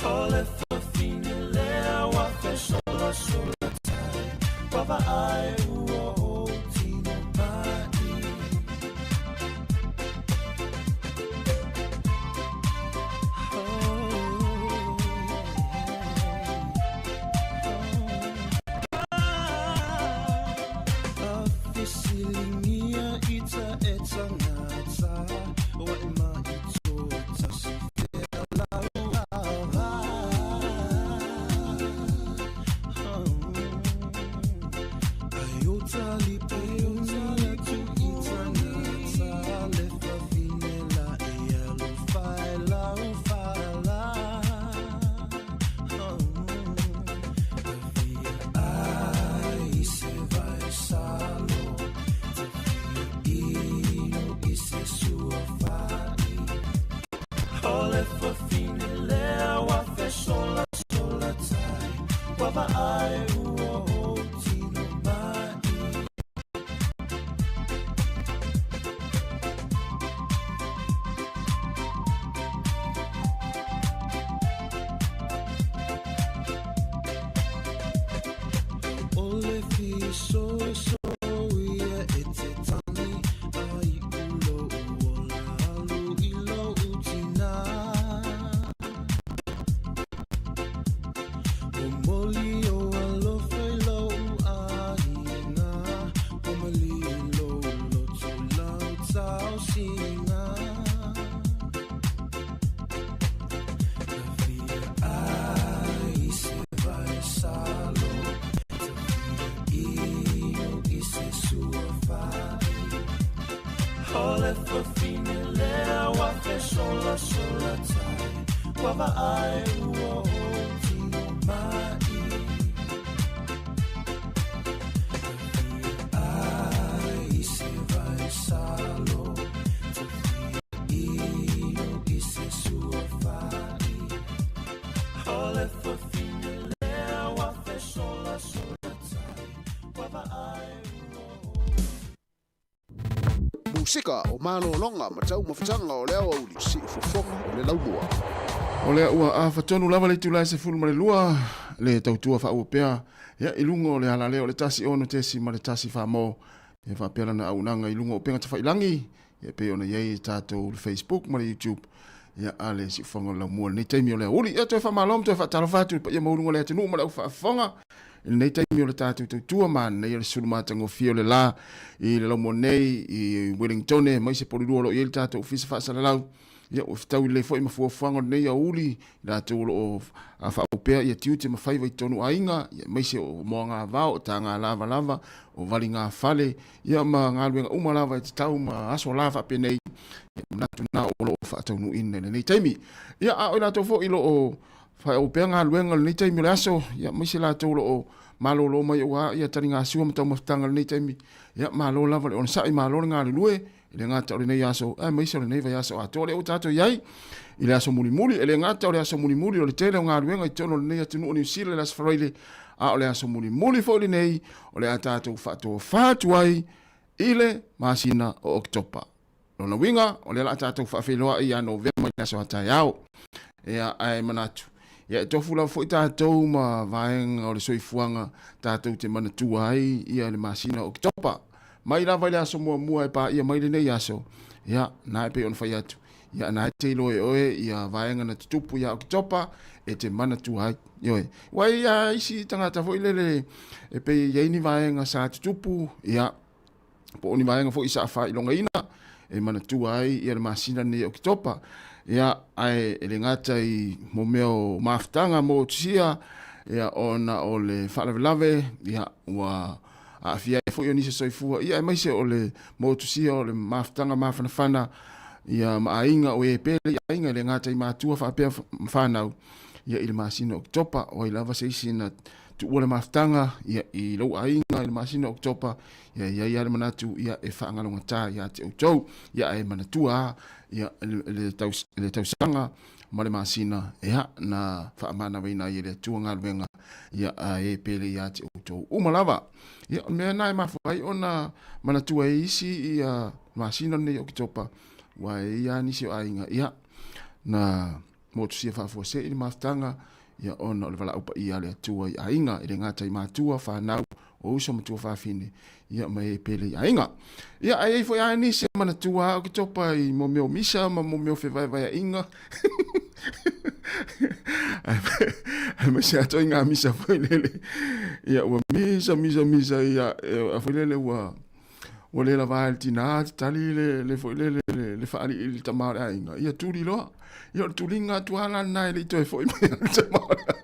O le fafine lea ua fesolasola tai, ua vaai ua ou tino mai. Fesiligia i ta e tagata, wa e mai toa tasi fea lau ava. Ai o tali puni atu i tagata, le fafine la e alu fai lau fala. Ai se vai salo, ino i se sua fai. O le fafine lea ua fesola sola tai, ua vaai ua ou tino mai. O le fisoiso ia e te tani, ai u lou ola alu i lou tina. O moli o alofa i lou aiga, o mali i lou loto lau taosiga. Tafia ai se vai salo, ino i se sua fai. O le fafine lea ua fesola sola tai, ua vaai ua ou tino mai. Ai se vai salo, ino i se sua fai. O le fafine lea ua fesola sola tai, ua vaai ua ou Musika o malologa ma taumafataga o le aoauli, siufofoga o le laumua. O lea ua afatonu lava le itula e 12 le tautua faaauau pea ia i luga o le alaleo o le 1 6.1 famo e faapea lana auaunaga i luga o upega tafailagi ia pei ona i ai i tatou le Facebook ma le YouTube ia a le siufofoga o le laumua i lenei taimi o le aoauli. Ia toe faamalo ma toe faatalofa atu i le paia maualuga o le atunuu ma le aufaafofoga i lenei taimi o le tatou tautua manaia le sulu matagofie o le la i le laumua nei i Wellingtone aemaise Polilua o lo o i ai le tatou ofisa faasalalau. Ia ua fetaui lelei foi ma fuafuaga o lenei aoauli i latou o lo o faaauau pea ia tiute ma faiva i totonu o aiga, ia aemaise o moagavao, o taga lavalava, o valigafale, ia ma galuega uma lava e tatau ma aso la faapenei, ia manatu na o lo o faataunuuina i lenei taimi. Ia a o i latou foi o lo o faaauau pea galuega i lenei taimi o le aso, ia aemaise latou o lo o malolo mai aua ia taligasua ma taumafataga i lenei taimi, ia malo lava le onosai, malo le galulue, e le gata o lenei aso, aemaise o lenei vaiaso atoa lea ua tatou i ai i le aso mulimuli. E le gata o le aso mulimuli o le tele o galuega i totonu o lenei atunuu o Niu Sila i le aso Faraile, a o le aso mulimuli foi lenei o le a tatou faatofa atu ai i le masina o Oketopa. Lona uiga, o lea o le a tatou faafeiloai ia Novema i le aso a taeao. Ia, ae manatu, ia e tofu lava foi tatou ma vaega o le soifuaga tatou te manatua ai ia le masina o Oketopa. Mai lava i le aso muamua e paia mai lenei aso, ia, na e pei ona fai atu, ia na e te iloa e oe ia vaega na tutupu ia Oketopa e te manatua ai. Ioe. Ua i ai isi tagata foi lele e pei e i ai ni vaega sa tutupu, ia, po o ni vaega foi sa faailogaina e manatua ai ia le masina lenei o Oketopa. Ia, ae e le gata i mo mea o mafutaga mo Tusia, ia, ona o le faalavelave, ia, ua aafia ai foi o nisi soifua, ia, aemaise o le motusia o le mafutaga mafanafana, ia, ma aiga o e pele i aiga, e le gata i matua faapea ma fanau, ia, i le masina o Oketopa. O ai lava se isi na tuua le mafutaga, ia, i lou aiga i le masina o Oketopa, ia, e i ai lava le manatu, ia, e faagalogata ia te outou, ia, ae manatua lava, ia, le tausaga ma le masina, ia, na faamanavaina ai e le Atua galuega, ia, a e pele ia te outou uma lava. Ia, o le mea lena e mafua ai ona manatua e isi ia masina lenei o Oketopa, aua e i ai lava nisi o aiga, ia, na. motusia faafuasei le mafutaga, ia ona o le valaau paia a le Atua i aiga, e le gata i matua, fanau, o uso ma tuafafine, ia ma e pele i aiga. Ia ae i ai foi lava nisi e manatua lava Oketopa i mo mea o misa ma mo mea o fevaevaeaiga. Aemaise lava ituaiga misa foi lele, ia ua misa misa misa ia foi lele ua ua le lava ai le tina tatali le, le foi lele le, le faalii i le tama o le aiga, ia tuli loa. Ia o le tuliga atu lava la lena e le i toe foi mai le tama o le aiga.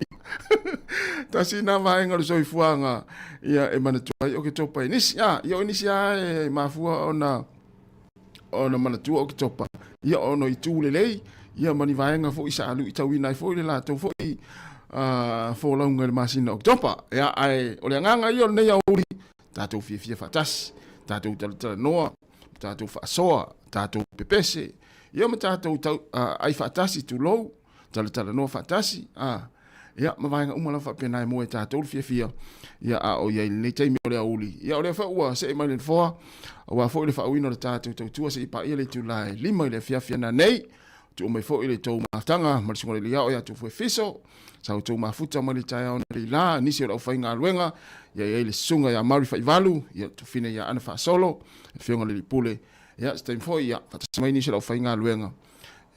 Tasi na vaega o le soifuaga ia e manatua ai Oketopa i nisi. Ah, ia o nisi lava e mafua ona ona manatua Oketopa. Ia ona i tū lelei, ia ma ni vaega foi sa luitauina ai foi le latou foi folauga i le masina o Oketopa. Ia, ae o le agaga ia o lenei aoauli, tatou fiafia faatasi, tatou talatalanoa, tatou faasoa, tatou pepese, ia ma tatou tau, ai faatasi, tulou, talatalanoa faatasi, a, ia ma vaega uma lava faapena e maua e tatou le fiafia, ia a o i ai i lenei taimi o le aoauli. Ia o lea foi ua see mai le nofoa, aua foi le faauiina o le tatou tautua seia paia le itula e 5 i le afiafi ananei. Tuu mai foi le tou mafutaga ma le susuga i le Liao ia Tufue Fiso, sa outou mafuta mai le taeao nei la, nisi o le aufaigaluega, ia i ai le susuga ia Mary Faivalu, ia le tufine ia Ana Faasolo, le afioga i le Alii Pule, ia se taimi foi, ia faatasi mai nisi o le aufaigaluega,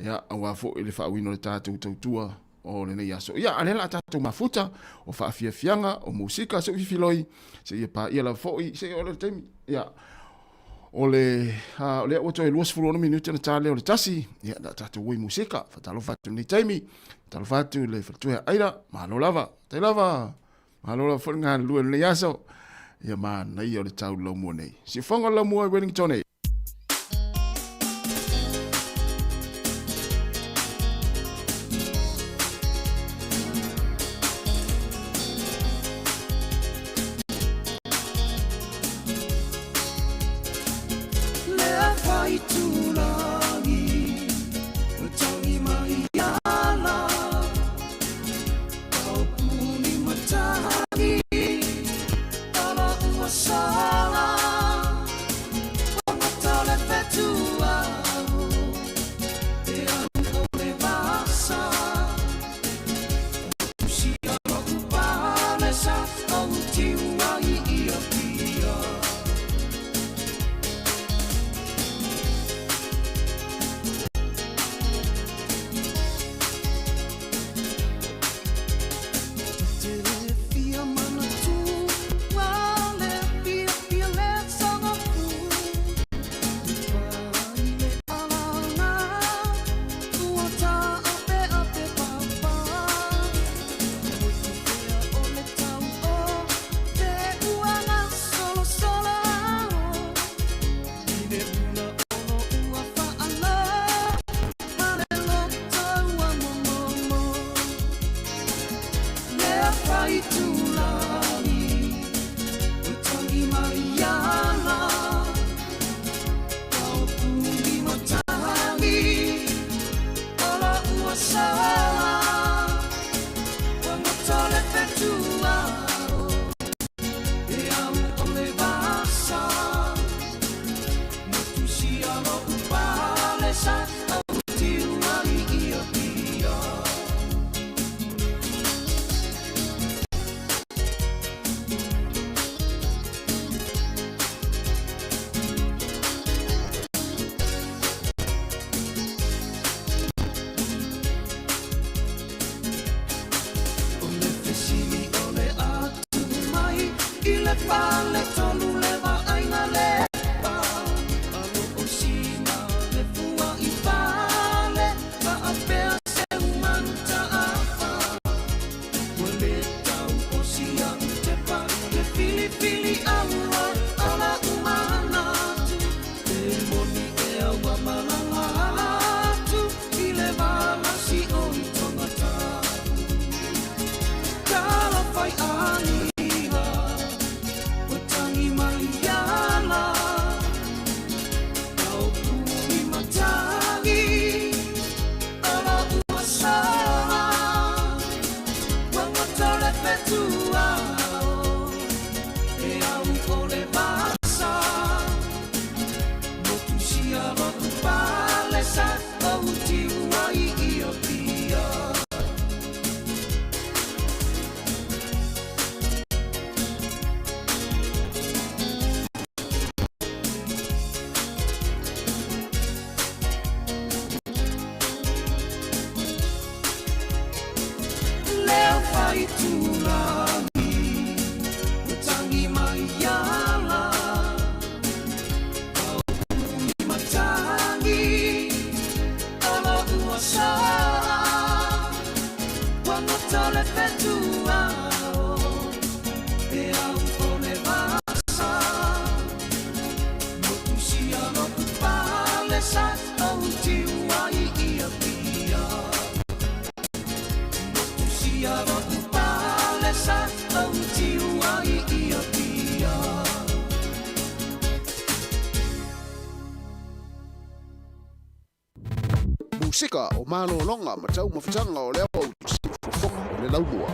ia aua foi le faauiina o le tatou tautua o lenei aso. Ia, a lea o le a tatou mafuta, o faafiafiaga, o musika, se i fifiloi, seia paia lava foi, seia oo lea i le taimi. Ia, o le, o lea ua toe 26 minute ona ta lea o le tasi, ia, o le a tatou o i musika. Faatalofa atu i lenei taimi, faatalofa atu i le faletua ia Aida, malo lava, faafetai lava, malo lava foi le galulue i lenei aso. Ia, manaia o le tau laumua nei. Siufofoga o le laumua i Wellington. Musika o malologa ma taumafataga o le aoao siufofoga o le laumua.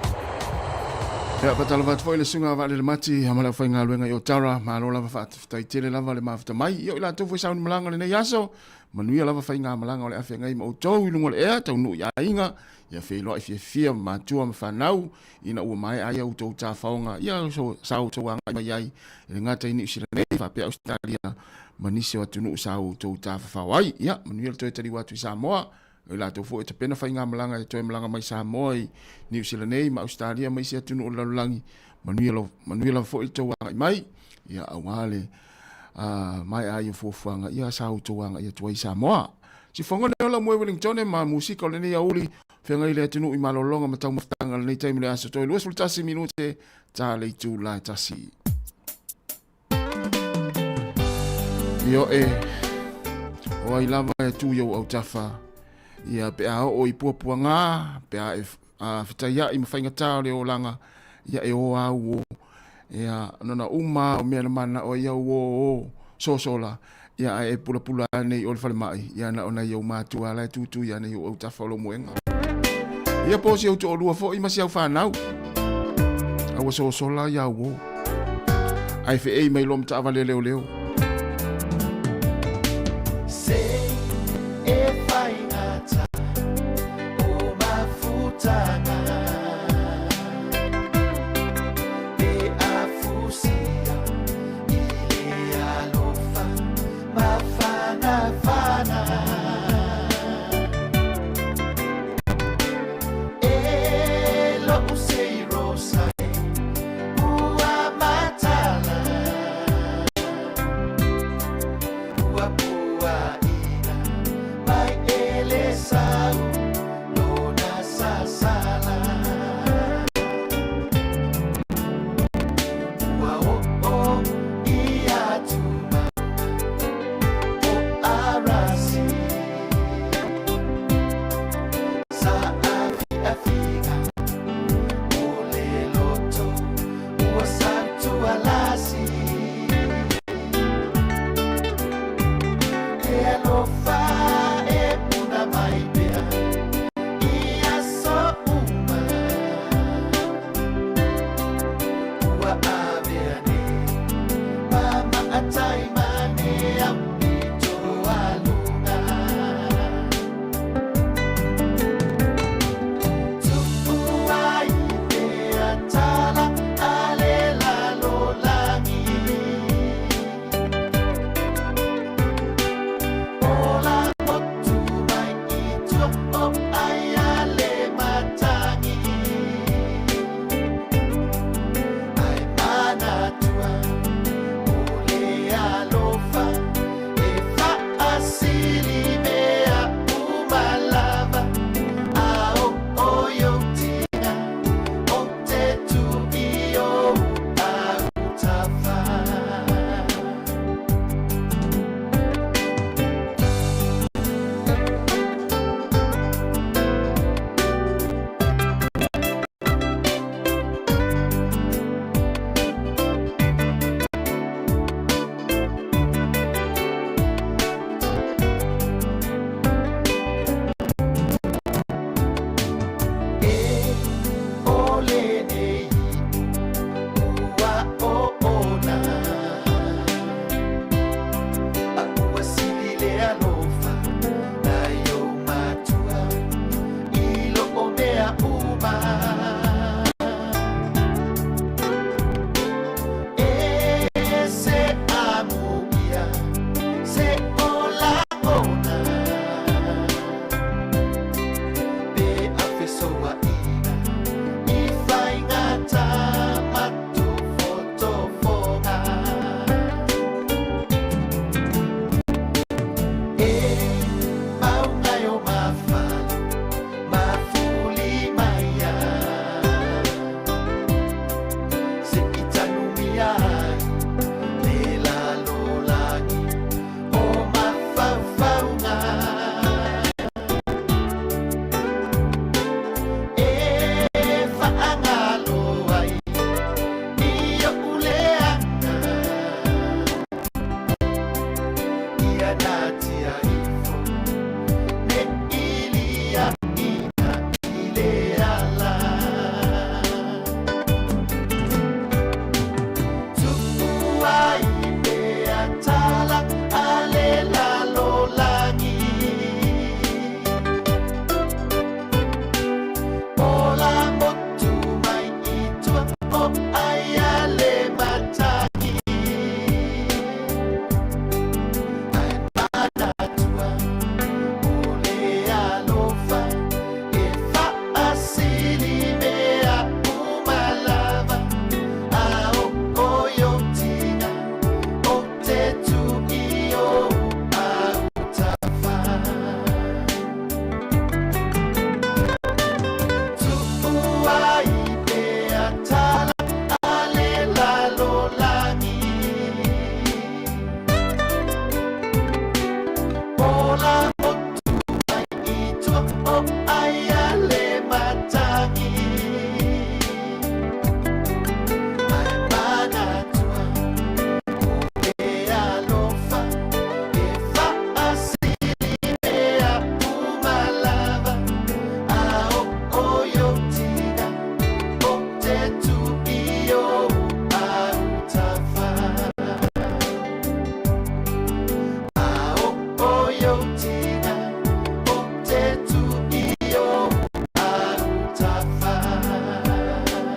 Ia, faatalofa atu foi i le susuga a Vaalele Mati ma le aufaigaluega i Otara. Malo lava faafetai tele lava le mafuta mai. Ia, o i latou foi sauni malaga i lenei aso. Manuia lava faigamalaga o le a feagai ma outou i luga o le ea, taunuu i aiga, ia feiloai fiafia ma matua ma fanau, ina ua maea ai a outou tafaoga, ia sa outou agai mai ai, e le gata i Niu Sila nei, faapea Ausetalia ma nisi o atunuu sa outou tafafao ai. Ia, manuia le toe taliu atu i Samoa, o i latou foi e tapena faigamalaga e toe malaga mai Samoa i Niu Sila nei ma Ausetalia ma isi atunuu o le lalolagi, manuia, manuia lava foi le tou agai mai, ia, aua le maea ai o fuafuaga, ia sa outou agai atu ai i Samoa. Sifofoga le ola moe Wellingtone ma musika o lenei aoauli feagai le atunuu i malologa ma taumafataga lenei taimi le aso toe 21 minute ta le itula e tasi. Io e, o ai lava e tu i ou autafa, ia pe a oo i puapuaga, pe a e a fetaiaʻi ma faigata o le olaga, ia e o a uo. Ia, nona uma o mea na manao ai au o o sosola, ia ae e pulapula ane i o le falemai, ia na o nai ou matua la e tutu ia nei ou autafa o lou moega. Ia po o si ou toalua foi ma si au fanau. A ua sosola ia au o. Ae feei mai loa ma taavale a leoleo. Se e whaingata o mafutaga Pe afusia i le alofa mafanafana E lo'u sei rosa e ua matala.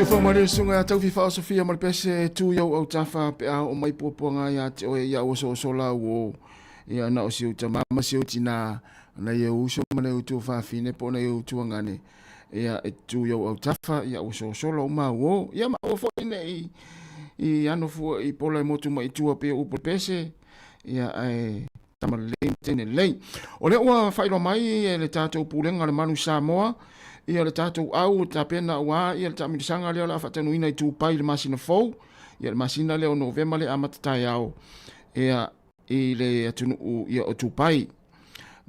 Siufofoga malie susuga ia Taufi Faaosofia ma le pese e tu i ou autafa pe a oo mai puapuaga ia te oe ia ua soosola au o ia na o si ou tama ma si ou tinā nai ou uso ma nai ou tuafafine po o nai ou tuagane ia e tu i ou autafa ia ua soosola uma au o ia ma aua foi ne i i ano fua i pola e motu mai i tua pei o upu o le pese ia ae tama lelei ma teine lelei. O lea ua faailoa mai e le tatou Pulega o le Manu Samoa ia le tatou au tapena aua ia le taamilosaga lea o le a faataunuuina i Tupai i le masina fou, ia le masina lea o Novema lea e amata taeao ia i le atunuu ia o Tupai.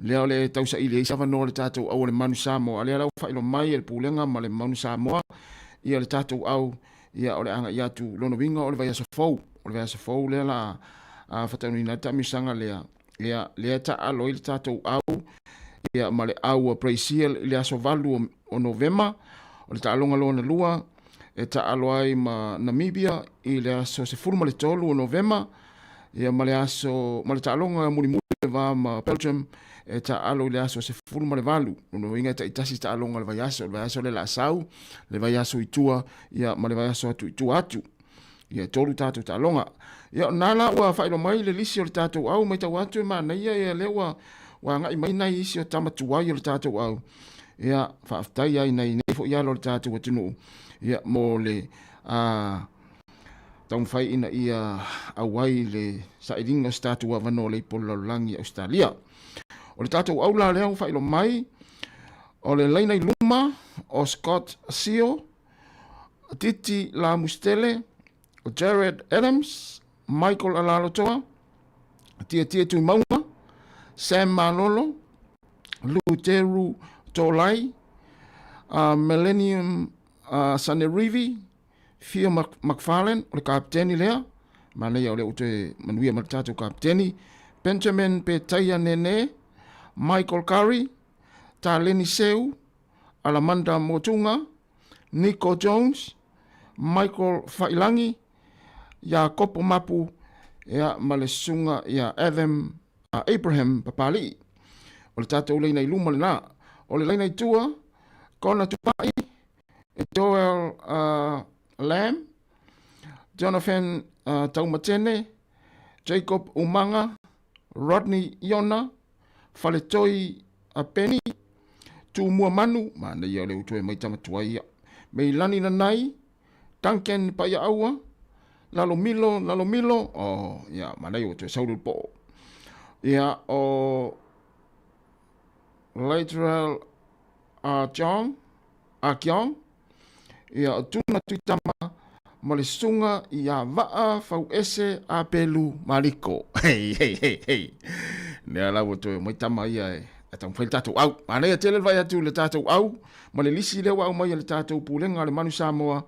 Lea o le tausaili ai se avanoa o le tatou au o le Manu Samoa, a lea la ua faailoa mai e le Pulega ma le Manu Samoa ia le tatou au ia o le agai atu lona uiga o le vaiaso fou, o le vaiaso fou lea la a faataunuuina ai le taamilosaga lea, ia lea e taaalo ai le tatou au ia ma le au a Brazil i le aso 8 o Novema, o le taaloga lona lua e taaalo ai ma Namibia i le aso 13 o Novema, ia ma le aso ma le taaloga mulimuli le va ma Belgium e taaalo i le aso 18. Lona uiga e taitasi taaloga o le vaiaso, o le vaiaso lea o le a sau, le vaiaso i tua, ia ma le vaiaso atu i tua atu. Ia e tolu tatou taaloga. Ia o na la ua faailoa mai le lisi o le tatou au, matau atu e manaia ia lea ua ua agai mai nai isi o tama tuai o le tatou au. Ia faafetai ai nai nei foi alo o le tatou atunuu ia mo le a taumafai ina ia auai le sailiga o se tatou avanoa o le ipu o le lalolagi i Ausetalia. O le tatou au la lea ua faailoa mai, o le laina i luma o Scott Sio, Titi Lamustele, o Jared Adams, Michael Alalotoa, Tietie Tuimauga, Sam Malolo, Luteru Tolai, Millennium Sanerivi, Phil McFarlane, o le kapiteni lea, manaia o lea ua toe manuia ma le tatou kapiteni, Benjamin Petaia Nene, Michael Curry, Taleni Seu, Alamanda Motunga, Nico Jones, Michael Failangi, Iakopo Mapu, ia, ma le susuga ia Adam Abraham Papali'i. O le tatou laina i luma lena. O le laina i tua, Kona Tupai, Joel Lam, Jonathan Taumatene, Jacob Umaga, Rodney Iona, Faletoi Penny, Tumua Manu, manaia o le utu e mai tama tuai ia, Meilani Nanai, Duncan Paiaaua, Lalomilo, Lalomilo, oh, ia, manaia ua toe sau le poo. Ia, o Lateral a John, a Kiong, ia o Tuna Tuitama ma le susuga ia Vaa Fauese Apelu Mariko. Hei, hei, hei, hei. Lea la ua toe omai tama ia e, e taumafai le tatou au. Manaia tele le vaai atu i le tatou au ma le lisi lea ua aumai e le tatou Pulega o le Manu Samoa.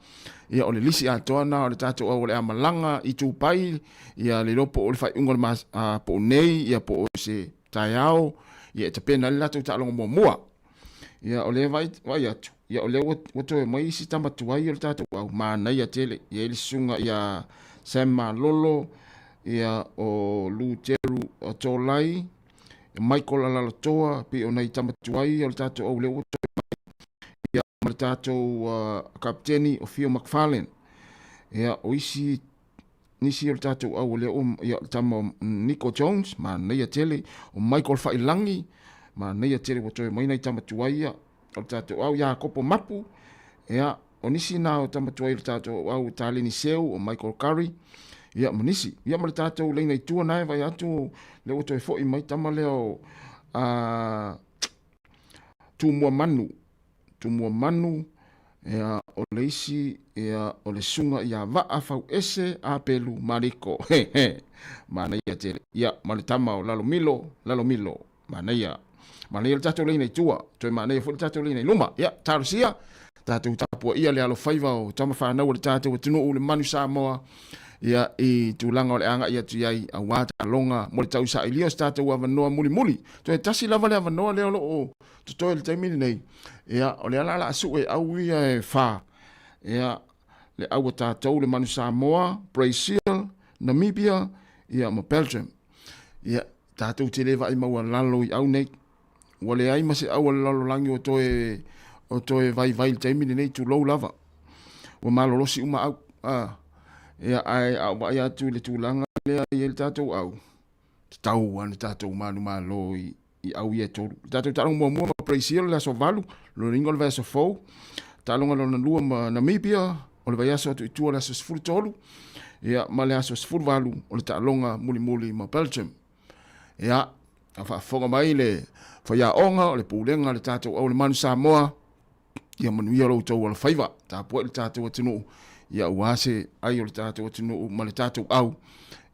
Ia o le lisi atoa na o le tatou au o le a malaga i Tupai, ia le iloa po o le faaiuga o le mas, a, po o nei, ia po o se taeao, ia e tapena ai le latou taaloga muamua. Ia, o lea vaai, vaai atu, ia o lea ua, ua toe mai isi tama tuai o le tatou au, manaia tele. E i ai le susuga ia Sam Malolo, ia o Luteru Tolai, Michael Alalatoa, pei o nai tama tuai o le tatou au lea ua toe mai, ia ma le tatou kapiteni o Phil McFarlane. Ia, o isi nisi o le tatou au o lea ua, ia, o le tama o Nico Jones, manaia tele, o Michael Failangi, manaia tele ua toe mai nai tama tuai ia o le tatou au, Iakopo Mapu, ia, o nisi na o tama tuai o le tatou au, o Taleni Seu, o Michael Curry, ia, ma nisi. Ia, ma le tatou laina i tua na e vaai atu, lea ua toe foi mai tama lea o, a, Tumua Manu, Tumua Manu, ia, o le isi, ia, o le susuga ia Vaa Fauese Apelu Mariko. He, he, manaia tele. Ia, ma le tama o Lalomilo, Lalomilo, manaia. Manaia le tatou laina i tua, toe manaia foi le tatou laina i luma. Ia, talosia, tatou tapuaia le alofaiva o tama fanau o le tatou atunuu, le manu Samoa, ia, i tulaga o le agai atu i ai, aua taaloga mo le tausailia o se tatou avanoa mulimuli. Toe tasi lava le avanoa lea o lo o totoe i le taimi lenei, ia, o lea la o le a sue au ia e fa, ia, le au a tatou, le Manu Samoa, Brazil, Namibia, ia, ma Belgium. Ia, tatou te le vaai maualalo i au nei. Ua leai ma se au a le lalolagi o toe, o toe vaivai i le taimi lenei, tulou lava. ua malolosi uma au. A, ia, ae a ou vaai atu i le tulaga lea e i ai le tatou au, tatau lava ona tatou manumalo i, i au ia e tolu. Le tatou taaloga muamua ma Brazil i le aso 8, lona uiga o le vaiaso fou. Taaloga lona lua ma Namibia, o le vaiaso atu i tua o le aso 13, ia, ma le aso 18 o le taaloga mulimuli ma Belgium. Ia, a faafofoga mai le faiaoga o le pulega a le tatou au le Manu Samoa, ia manuia lo outou alofaiva, tapuai le tatou atunuu, ia aua se ai o le tatou atunuu ma le tatou au,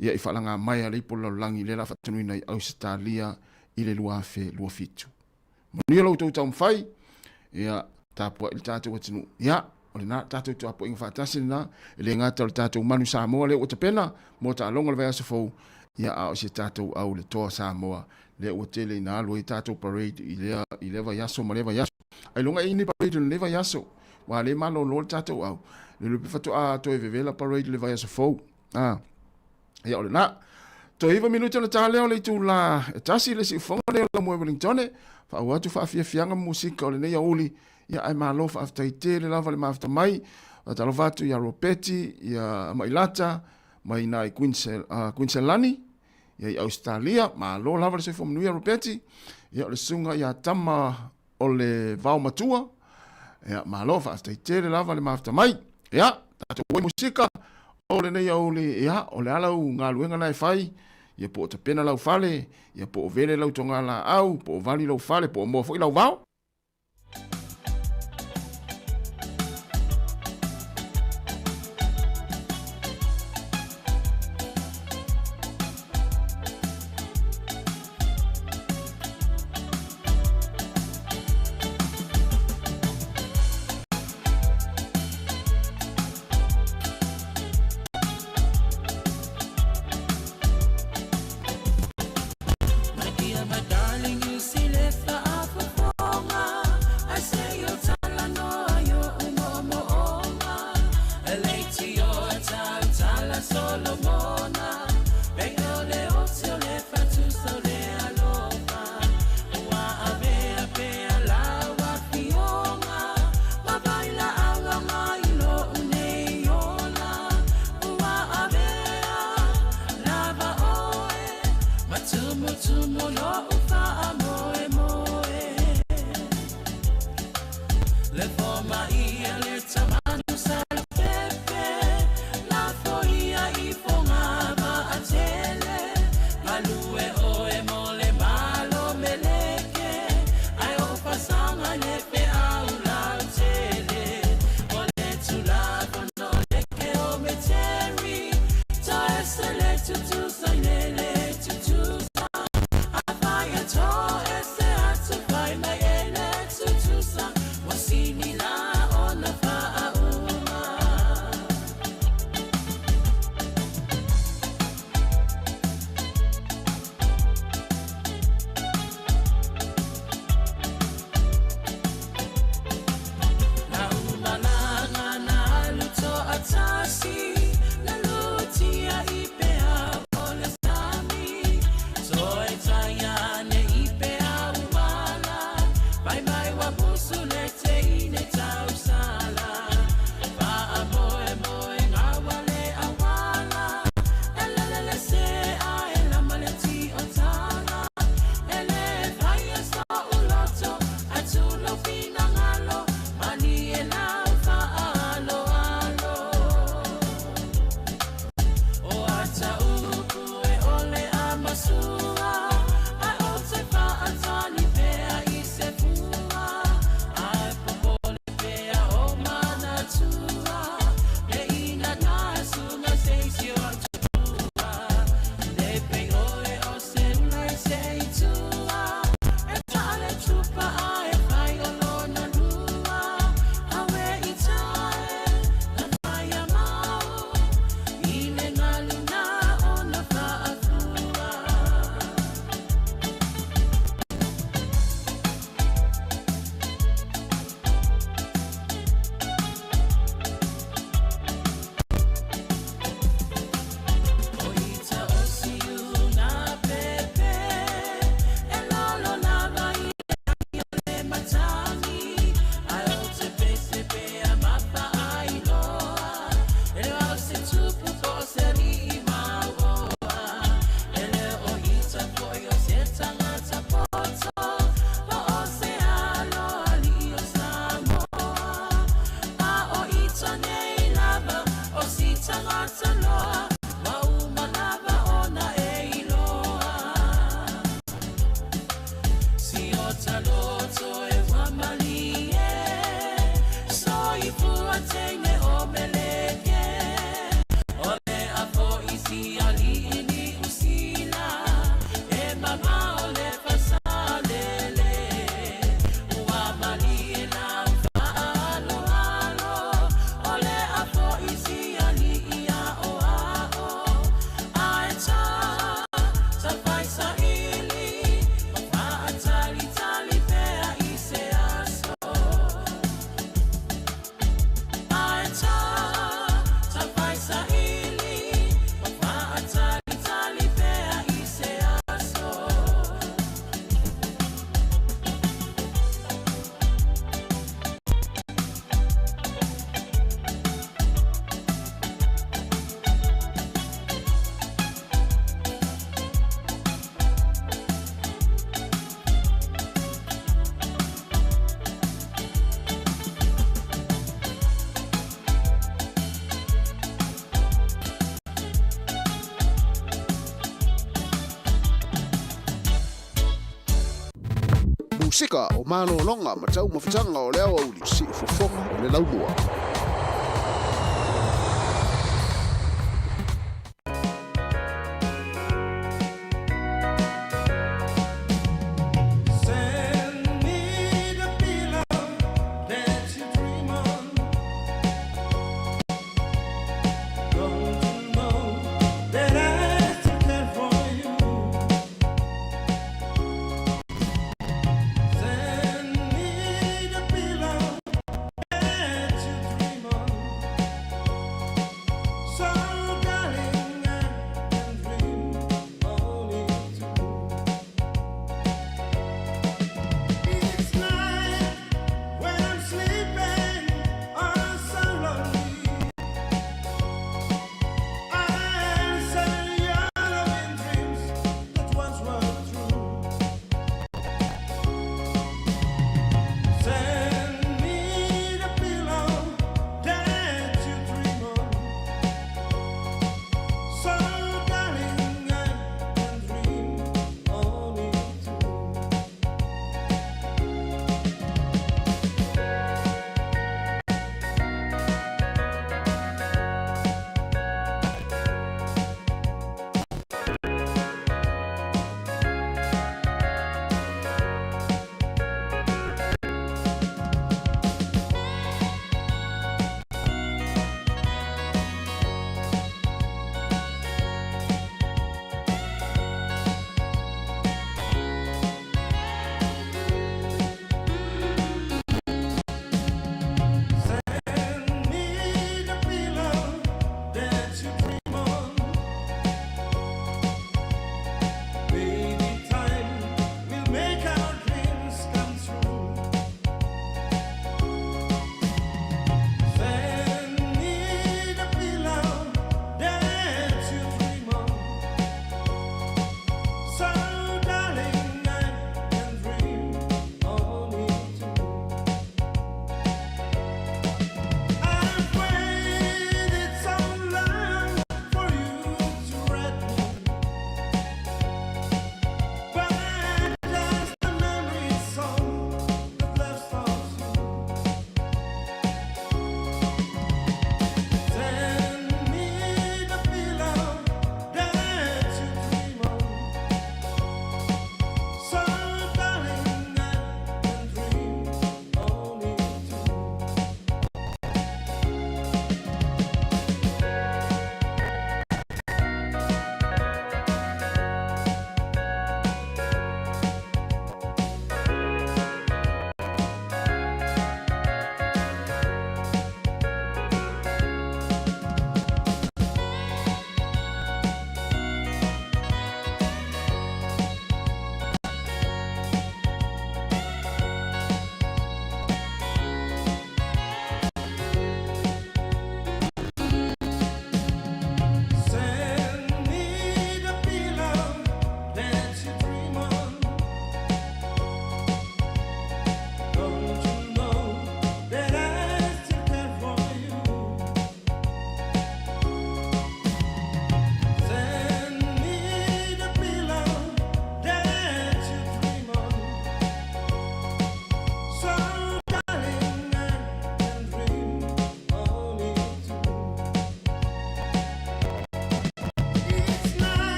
ia i faalaga mai a le ipu o le lalolagi lea la faatunuina i Ausetalia i le 2027. Manuia lo outou taumafai, ia tapuai le tatou atunuu. Ia, o lena tatou tapuaiga faatasi lena, e le gata o le tatou Manu Samoa lea ua tapena mo taaloga o le vaiaso fou, ia a o se tatou au le Toa Samoa lea ua tele ina alu ai tatou parade i lea, i lea vaiaso ma lea vaiaso. Ailoga e i ai ni parade o lenei vaiaso, aua lea e malolo le tatou au, le iloa pe faatoa toe vevela parade i le vaiaso fou. Ah. Ia o lena. Toe 9 minute ona ta lea o le itula e tasi le siufofoga lea o Laumua Wellingtone. Faaauau atu faafiafiaga ma musika o lenei aoauli. Ia ae malo faafetai tele lava le mafuta mai. Faatalofa atu ia Ropeti, ia Mailata, mai ina i Queensland, ia i Ausetalia. Malo lava le soifua manuia Ropeti. Ia o le susuga ia Tama o le vao matua. Ia, malo, faafetai tele lava le mafuta mai. Ia, tatou o i musika o lenei aoauli, ia, o le a lau galuega na e fai, ia po o tapena lau fale, ia po o vele lau togalaau, po o vali lou fale, po o moa foi lau vao. teine o Meleke. O le a fo'i si ali'i Niu Sila, e mamao le fasalele. Ua malie lau fa'aaloalo, o le a fo'i si ali'i a'oa'o. Ae ta faisaili, ma fa'atalitali pea i se aso. Ae ta faisaili, ma fa'atalitali pea i se aso. Musika o malologa ma taumafataga o le aoauli siufofoga o le laumua. Send me the pillow that you dream on. Don't you know that I still care for you? Send me the pillow that you dream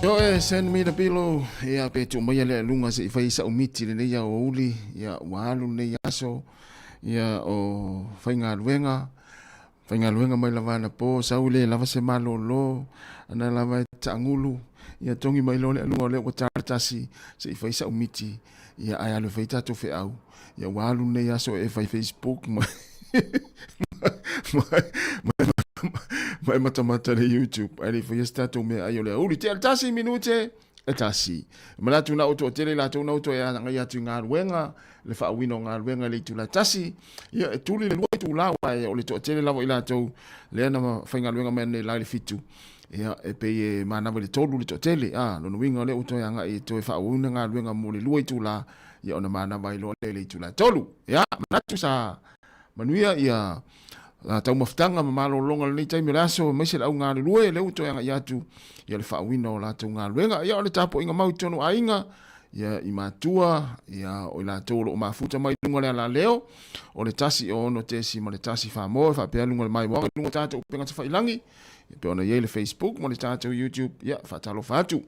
Ioe, send me the pillow. Ia, pe tuu maia le aluga se i fai sa'u miti i lenei aoauli. Ia, ua alu lenei aso. Ia, o faigaluega. Faigaluega mai lava anapo, sau le lava se malolo, ana lava e taagulu. Ia, togi mai loa le aluga o lea ua ta le tasi, se i fai sa'u miti. Ia, ae alu e fai tatou feau. Ia, ua alu lenei aso e fai Facebook ma ma e matamata le YouTube. Ae le i faia se tatou meaai o le aoauli. Tea le tasi minute e tasi. E manatu na o toatele i latou na o toe agai atu i galuega, le faauiina o galuega i le itula e tasi. Ia, e tuli le lua itula aua e o le toatele lava i latou lea na faigaluega mai analeila i le fitu. Ia, e pei e manava i le tolu le toatele. A, lona uiga o lea ua toe agai e toe faaauauina galuega mo le lua itula, ia ona manava ai loa lea i le itula e tolu. Ia, manatu sa manuia ia taumafataga ma malologa i lenei taimi o le aso, aemaise le au galulue, lea ua toe agai atu ia le faauiina o latou galuega. Ia, o le tapuaiga mau i totonu o aiga, ia i matua, ia o i latou o lo o mafuta mai i luga o le alaleo, o le 106.1 Samoa, e faapea luga o le maimoaga i luga o tatou upega tafailagi, e pei ona i ai le Facebook ma le tatou YouTube, ia, faatalofa atu.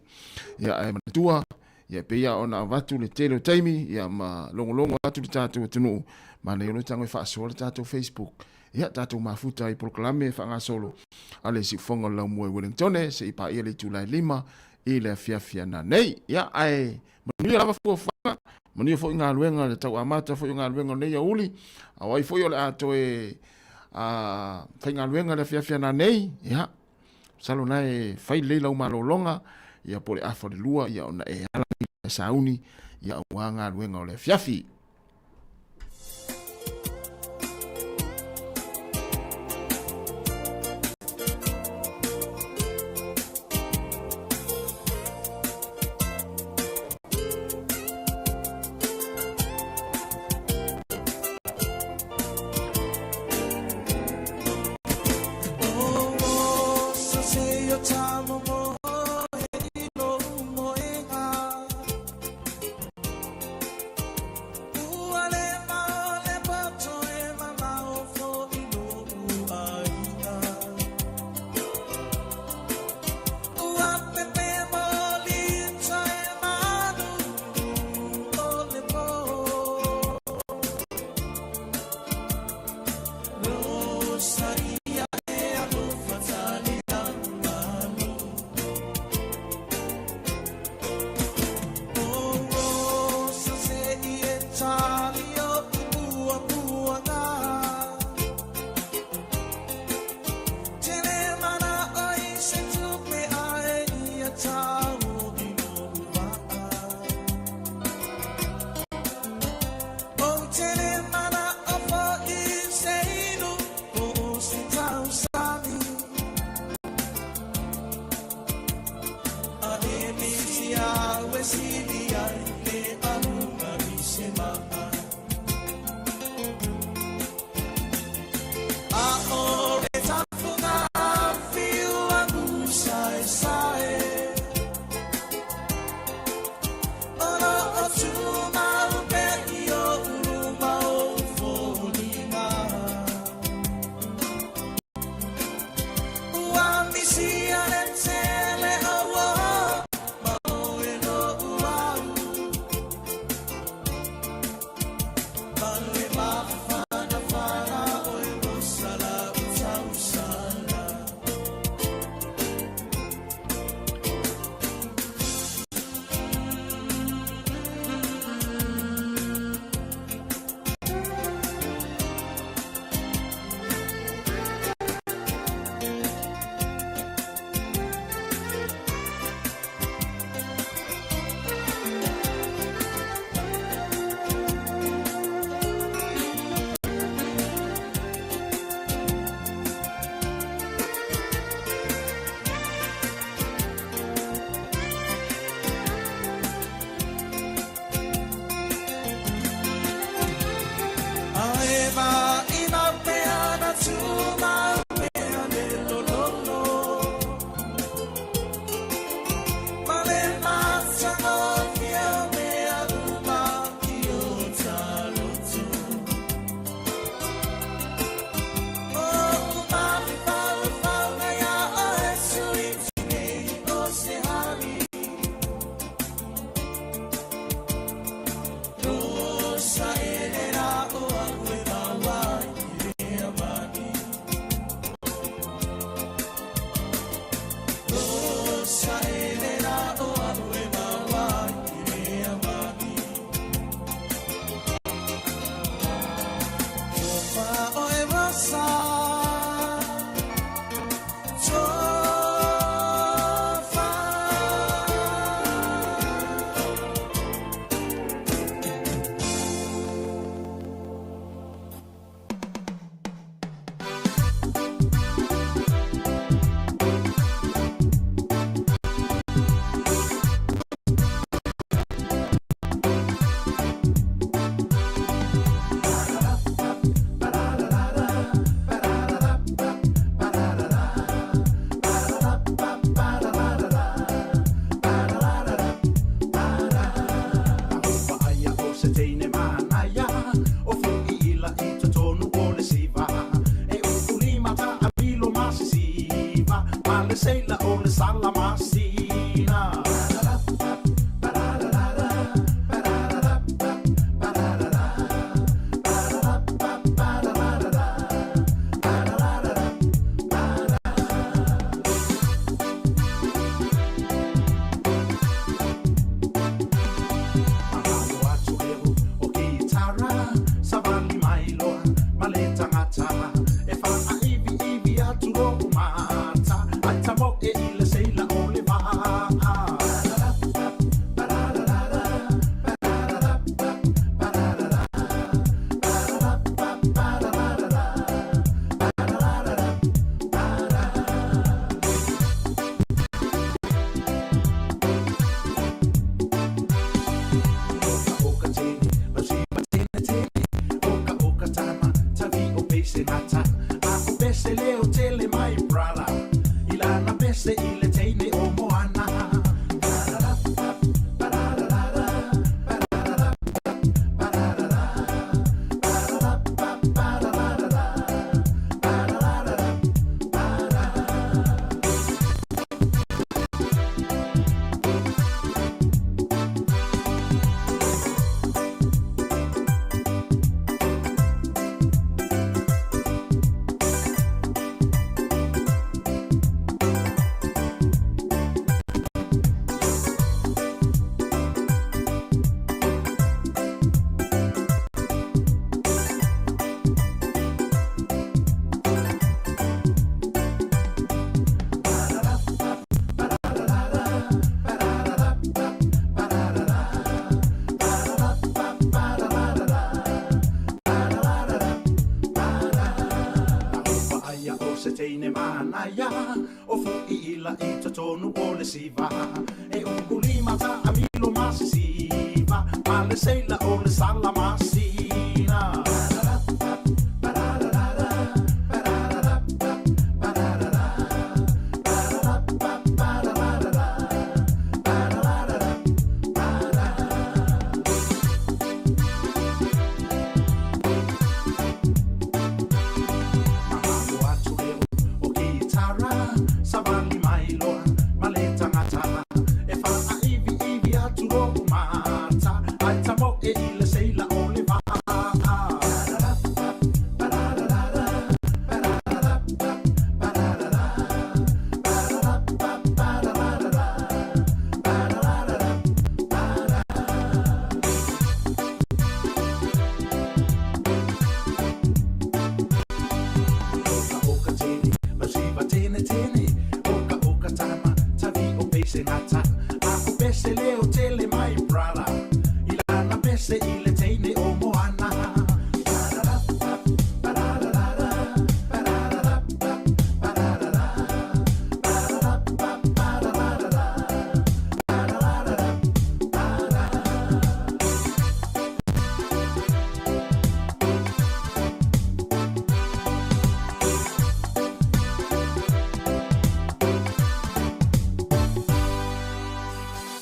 Ia, ae manatua, ia e pei lava ona avatu le tele o taimi, ia ma logologo atu le tatou atunuu, manaia loa tago e faasoa le tatou Facebook. Ia, tatou mafuta i polokalame e faagasolo a le Siufofoga o le Laumua i Wellingtone, se i paia le itula e 5 i le afiafi ananei. Ia, ae manuia lava fuafuaga, manuia foi galuega, le tau amata foi o galuega o lenei aoauli, a o ai foi o le a toe faigaluega i le afiafi ananei, ia, masalo na e fai lelei lau malologa, ia po o le afa o le lua, ia ona e ala i sauni, ia aua galuega o le afiafi. Ma le seila o le sala masina. Mahalo atu leo o kitara, savali mai loa ma le tagata. E faaiviivi atu lo'u mata, ai tamo'e i le seila o le va'a. Oka tene, lausiva tene tene, oka oka tama, tavi o pese nata. Ako pese leo tele my brother, ilana pese i le teine o Moana. Aia o se teine manaia, o fu'i ila i totonu o le siva. E ukulima ta amilo masisiva, ma le seila o le sala masina. Mahalo atu leo o kitara, savali mai loa ma le tagata. E faaiviivi atu lo'u mata, ai tamo'e i le seila o le va'a. Oka oka tene, lausiva tene tene, oka oka tama, tavi o pese nata. Ako pese leo tele my brother, ilana pese i le teine o Moana.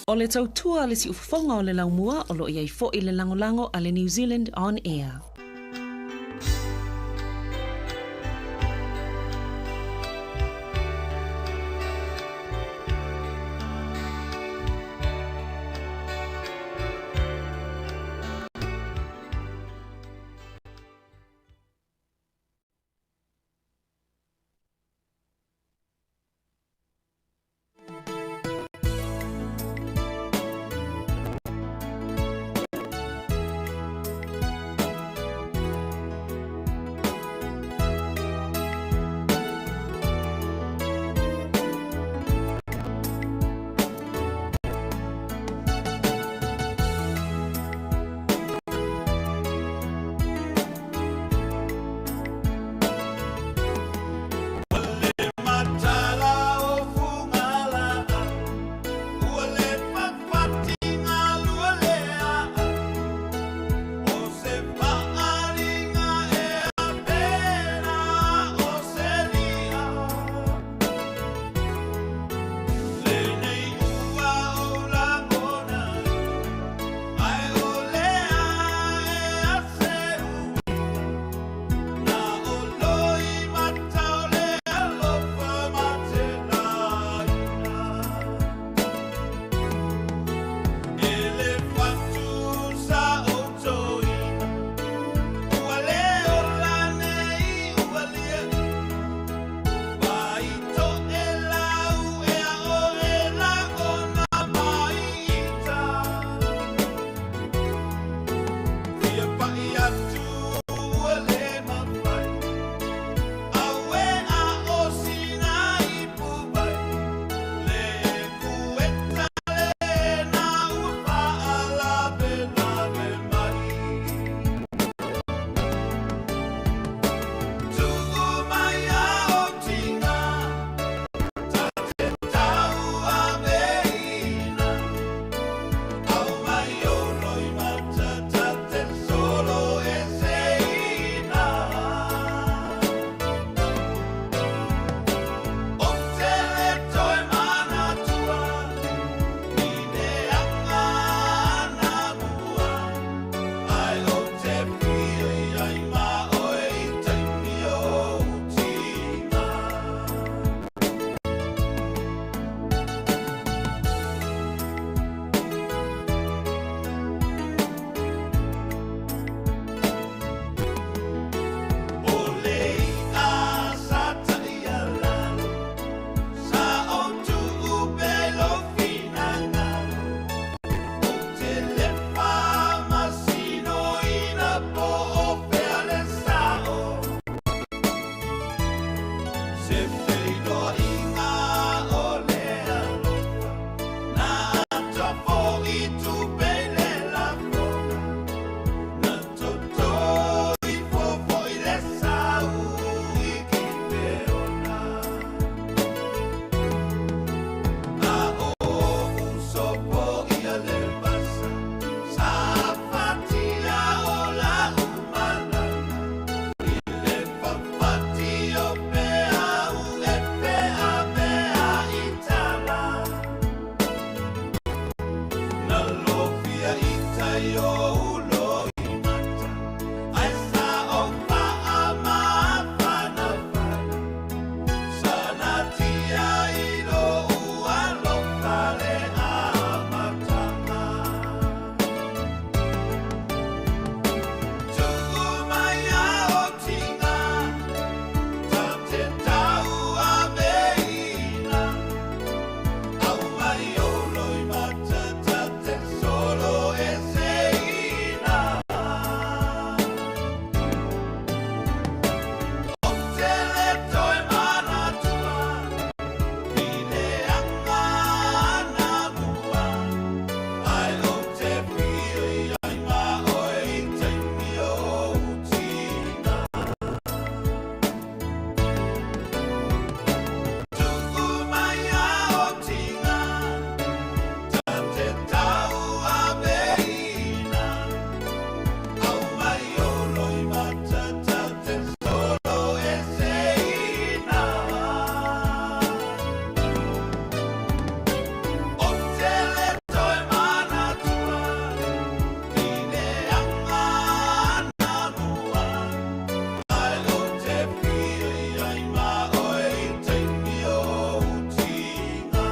O le tautua a le siufofoga o le laumua o lo o i ai fo'i le lagolago a le New Zealand On Air. Matala o fugala. Se feiloaiga o le alofa, na atoa fo'i tupe i le lafoga, na toto ifo fo'i le sau i Kipeona. A o uso fo'i a le vasa, sa fatia o la'u malala, i le fafati o peau e feaveai tala. Na lofia i tai o ou loimata, ae sa ou faamafanafana. Sanatia i lou alofa le amataga. Tu'u mai a o tiga, ta te tauaveina. Aumai ou loimata ta te solo eseina. Ou te le toe manatua i le aga anamua, ae ou te fia i ai ma oe i taimi o ou tina. Tu'u mai a o tiga, ta te tauaveina. Aumai ou loimata ta te solo eseina. Ou te le toe manatua i le aga anamua, ae ou te fia i ai ma oe i taimi o ou tina.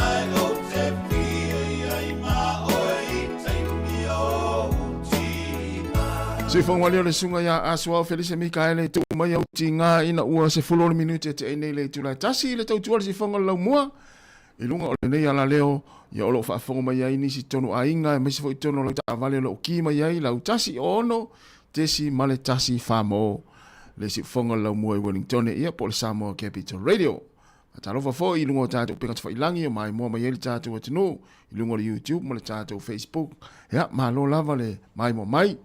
Ae ou te fia i ai ma oe i taimi o ou tina. Soifua malie o le susuga ia Asuao Felise Mikaele tuu mai au tiga ina ua 10 o le minute e te'i nei le itula e tasi i le tautua o le sifoga o le laumua i luga o lenei alaleo ia o lo o faafofoga mai ai nisi tonu aiga aemaise foi tonu o lau taavale o lo o ki mai ai lau 1 6.1 fa mo le siufoga o le laumua i Wellingtone ia po o le Samoa Capital Radio. Faatalofa foi i luga o tatou upega tafailagi o maimoa mai ai le tatou atunuu i luga o le YouTube ma le tatou Facebook. Ia, malo lava le maimoa mai.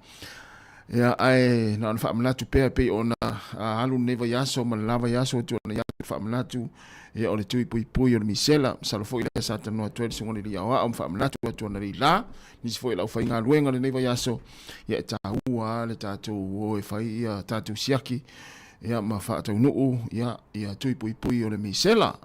Ia, ae na ona faamanatu pea e pei ona alu lenei vaiaso ma le la vaiaso ua tuanai atu le faamanatu ia o le tui puipui o le misela. Masalo foi lea sa talanoa atu ai le Susuga i le Alii Aoao ma faamanatu atu analeila la. Nisi foi o le aufaigaluega lenei vaiaso, ia e taua lava le tatou o e fai ia tatou siaki ia ma faataunuu ia ia tui puipui o le misela.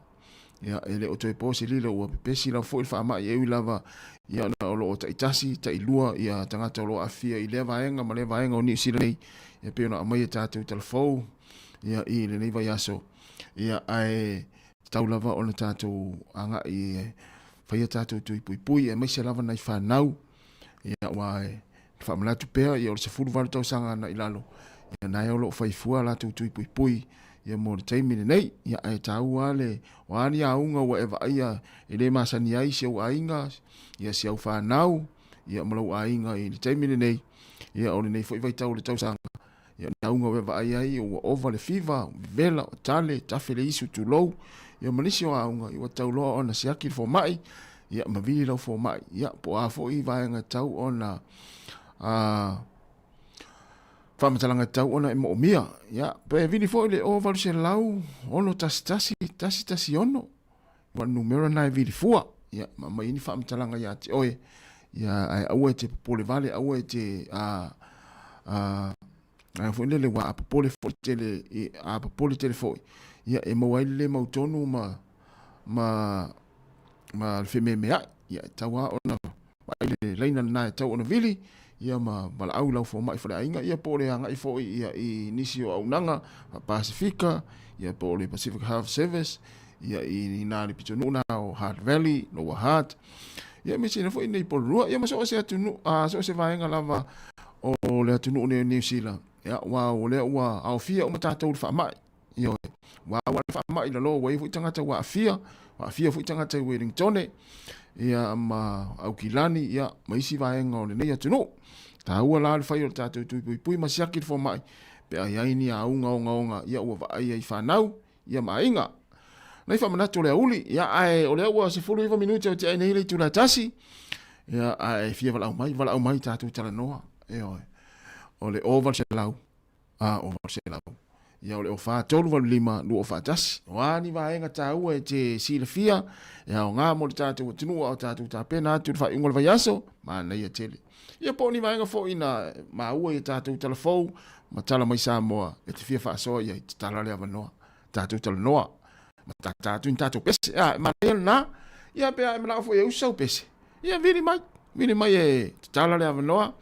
Ia e le o toe po se lilo ua pepesi lava foi le faamai e ui lava ia ona o lo o taitasi, tailua ia tagata o lo o aafia i lea vaega ma lea vaega o Niu Sila nei e pei ona aumai e tatou tala fou ia i lenei vaiaso. Ia ae tatau lava ona tatou agai e faia tatou tui puipui aemaise lava nai fanau ia aua e faamanatu pea ia o le 18 tausaga agai i lalo ia na e o lo o fai fua latou tui puipui ia mo le taimi lenei. Ia ae taua lava le o a ni auga ua e vaaia e le masani ai si ou aiga ia si au fanau ia ma lou aiga i le taimi lenei ia o lenei foi vaitau o le tausaga Ia o ni auga ua e vaai ai ua ova le fiva, vevela, o tale, tafe le isu, tulou, ia ma nisi o auga ua tau loa ona siaki le fomai, ia ma vili lau fomai, ia po o a foi vaega e tau ona a faamatalaga e tau ona e moomia. Ia, pe vili foi le 0800 611 116, ua numera na e vili fua, ia ma aumai ai ni faamatalaga ia te oe, ia ae aua e te popole vale, aua e te a a a foi lele ua a popole foi tele i a popole tele foi, ia e maua ai le le mautonu ma ma ma le fememeai, ia e tau lava ona vaai le laina lena e tau ona vili, ia ma valaau i lau fomai faleaiga, ia po o le agai foi ia i nisi o auaunaga faa-Pasifika, ia po o le Pacific Health Service, ia i nā le pitonuu nā o Hutt Valley, Lower Hutt, ia aemaise ina foi nei Porirua, ia ma so o se atunuu, a so o se vaega lava o le atunuu nei o Niu Sila, ia aua o lea ua aofia uma tatou i le faamai. Ioe, ua au le faamai i lalo, ua i ai foi tagata ua aafia, ua aafia foi tagata i Wellingtone, ia ma Aukilani, ia ma isi vaega o lenei atunuu. Taua la le fai o le tatou tui puipui ma siaki le fomai, Pe a i ai ni auga ogaoga, ia ua vaai ai fanau, ia ma aiga. Nai faamanatu o le auli, ia ae o lea ua 19 minute o te ai nei le itula e tasi, ia ae fia valaau mai, valaau mai tatou talanoa, ioe. O le 0800, a o 800. Ia o le 04 385 241. O a ni vaega taua e te silafia e aoga mo le tatou atunuu a o tatou tapena atu i le faaiuga o le vaiaso, manaia tele. Ia po o ni vaega foi na maua i a tatou tala fou ma tala mai Samoa e te fia faasoa i ai, tatala le avanoa, tatou talanoa, ma tata atu ni tatou pese. A, e manaia lena. Ia pe a e manao foi e usu sau pese, ia vili mai, vili mai e tatala le avanoa.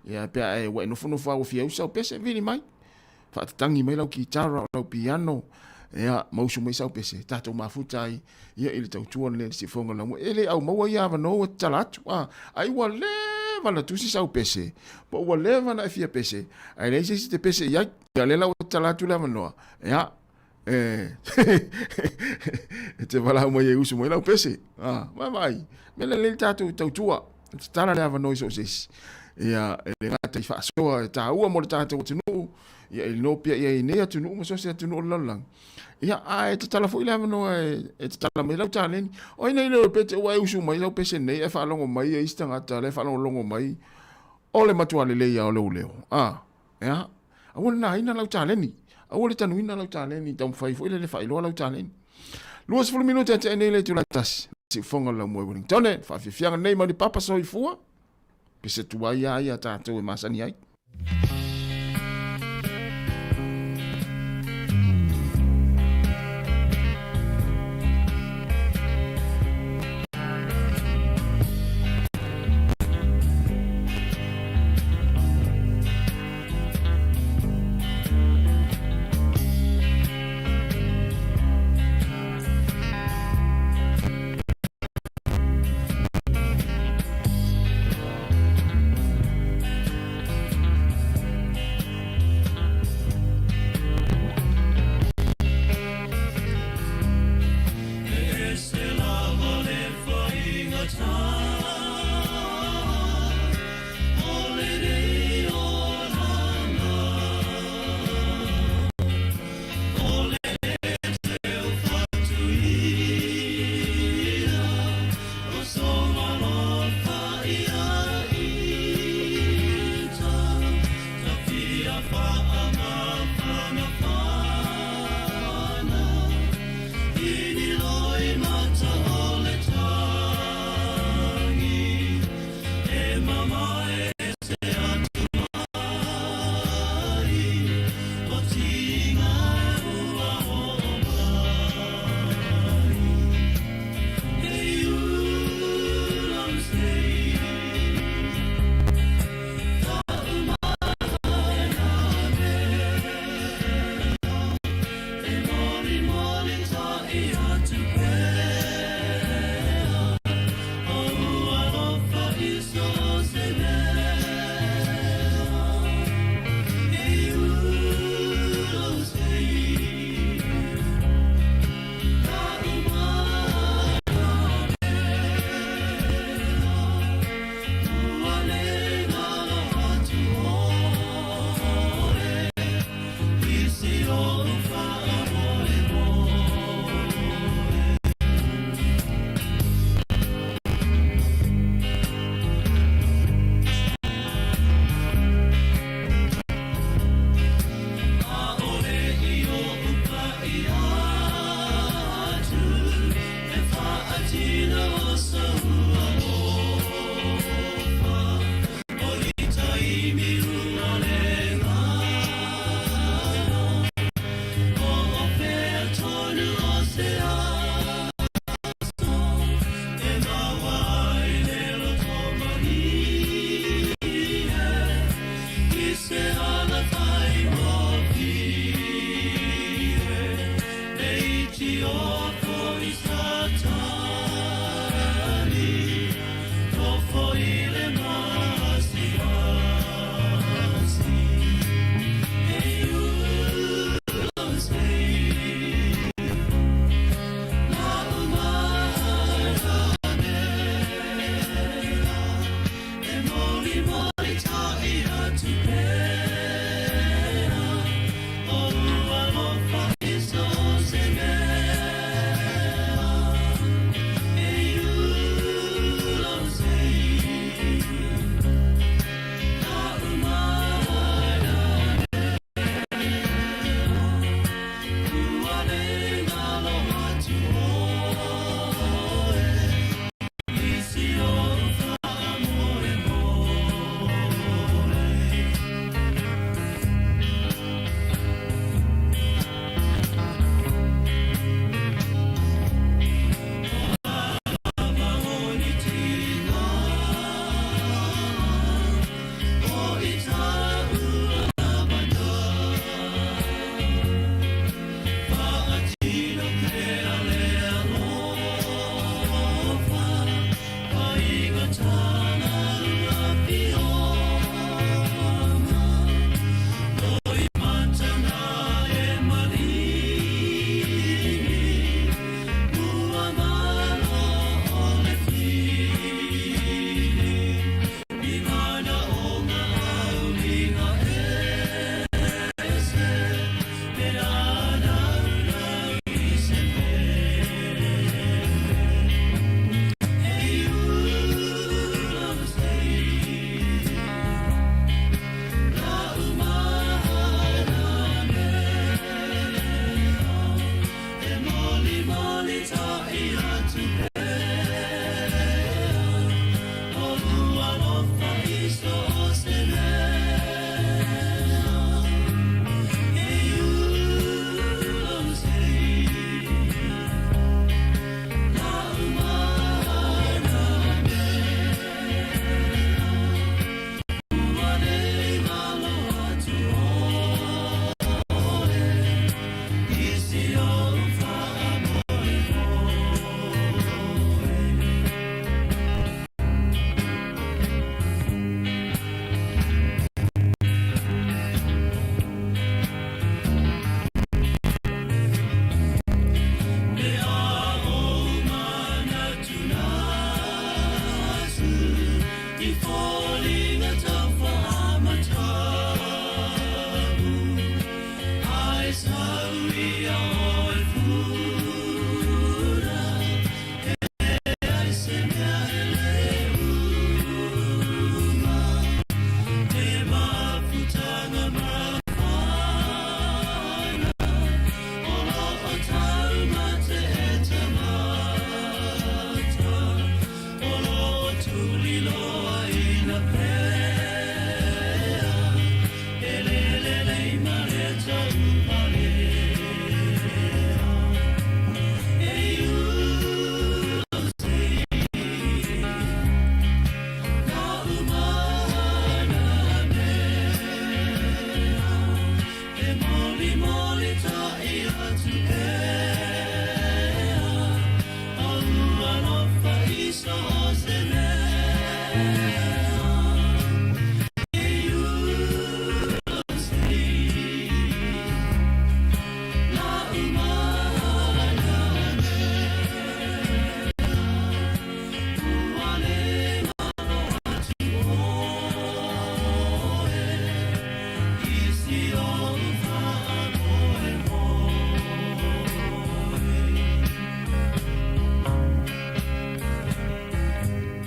Ia pe a e ua e nofonofo lava ua fia usu sau pese, vili mai. Faatatagi mai lau kitara o lau piano, ia ma usu mai sau pese, tatou mafuta ai ia i le tautua lenei i le siufofoga o le laumua. E le au maua ia avanoa ua tatala atu, a, ai ua leva ona tusi sau pese, po ua leva ona e fia pese, ae leai se isi e te pese i ai. Ia lea la ua tatala atu le avanoa, ia, e e te valaau mai e usu mai lau pese. A, vaavaai, mea lelei le tatou tautua, e tatala le avanoa i so o se isi. Ia, e le gata i faasoa e taua mo le tatou atunuu, ia e nopiai ai i nei atunuu ma so o se atunuu o le lalolagi. Ia, ae tatala foi le avanoa e tatala mai lau taleni. O ai nei leo pe te ua e usu mai lau pese nei ae faalogo mai e isi tagata la e faalogologo mai o le matua lelei lava o lou leo. A, ia, aua le nāina lau taleni. Aua le tanuina lau taleni, taumafai foi lele faailoa lau taleni. 20 minute e tea nei le itula e tasi. Siufofoga o le Laumua i Wellington, faafiafiaga nei mai le papa soifua. Pese tuai a ia tatou e masani ai.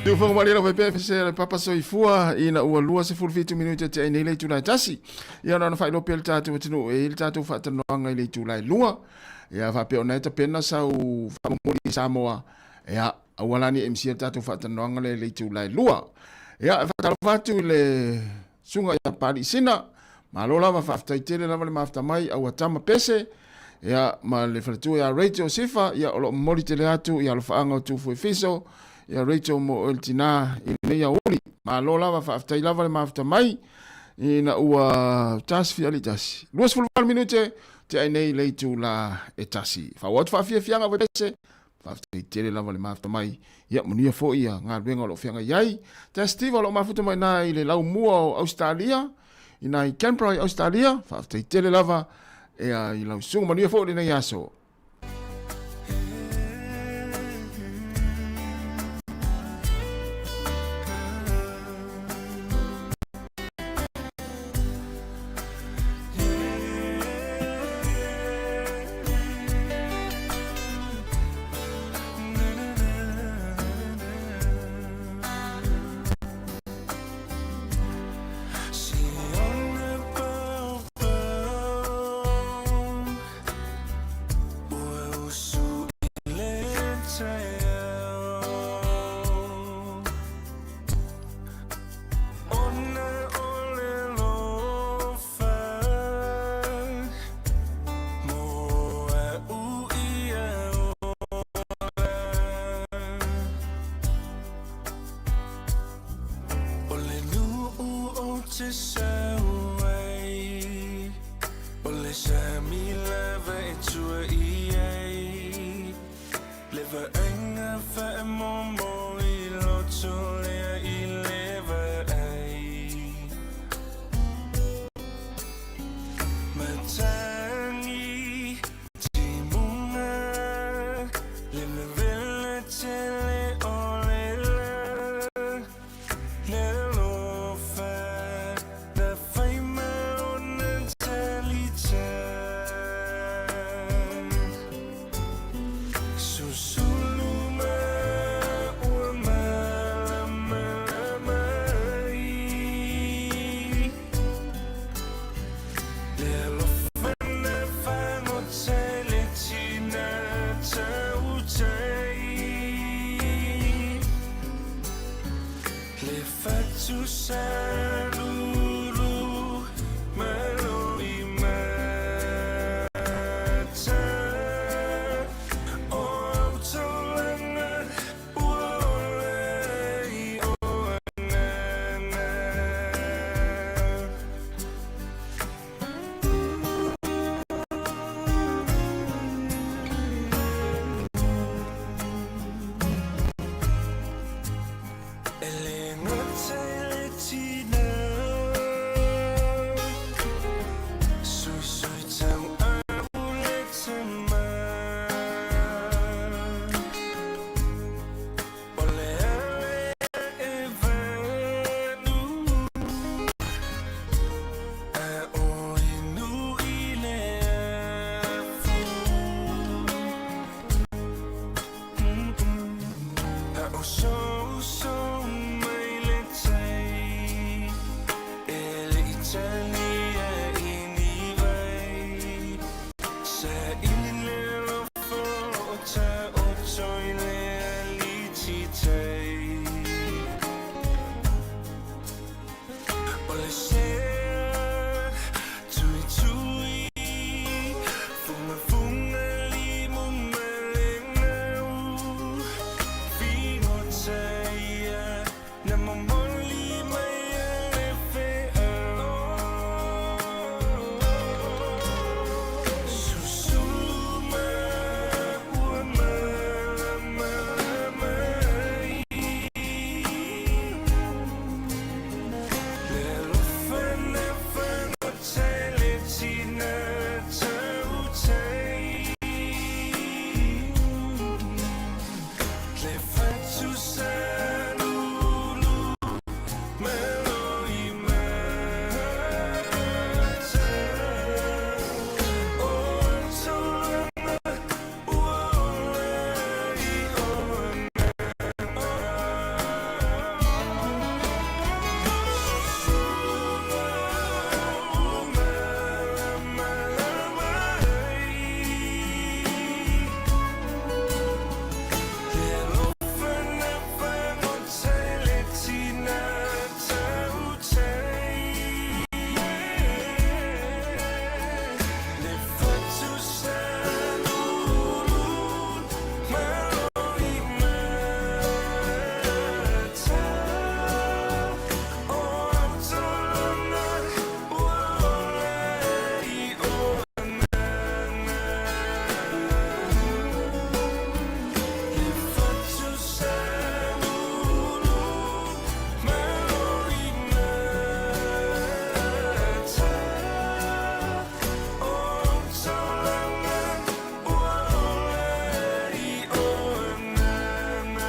Tufoga malie lau faipea fese le papa soifua ina ua 27 minute te ai nei le itula e tasi. Ia ona faailoa pea le tatou atunuu e i le tatou faatalanoaga i le itula e lua. Ia faapea ona e tapena sau faamomoli i Samoa. Ia aua la ne i misia le tatou faatalanoaga lea i le itula e lua. Ia e faatalofa atu i le susuga ia Papalii Sina. Malo lava, faafetai tele lava le mafuta mai, aua tama pese. Ia, ma le faletua ia Rachel Sifa, ia o lo o momoli tele atu i alofaaga o Tufu Efiso, ia Rachel mo oe le tinā i lenei aoauli. Malo lava, faafetai lava le mafuta mai, ina ua tasi fia alii tasi. 28 minute, te ai nei le itula e tasi. Faaauau atu faafiafiaga ua pese, Faafetai tele lava le mafuta mai. Ia, manuia foi ia galuega o lo o feagai ai. Te Steve o lo o mafuta mai na i le laumua o Australia, i na i Canberra i Australia. Faafetai tele lava ea i lau susuga. Manuia foi lenei aso.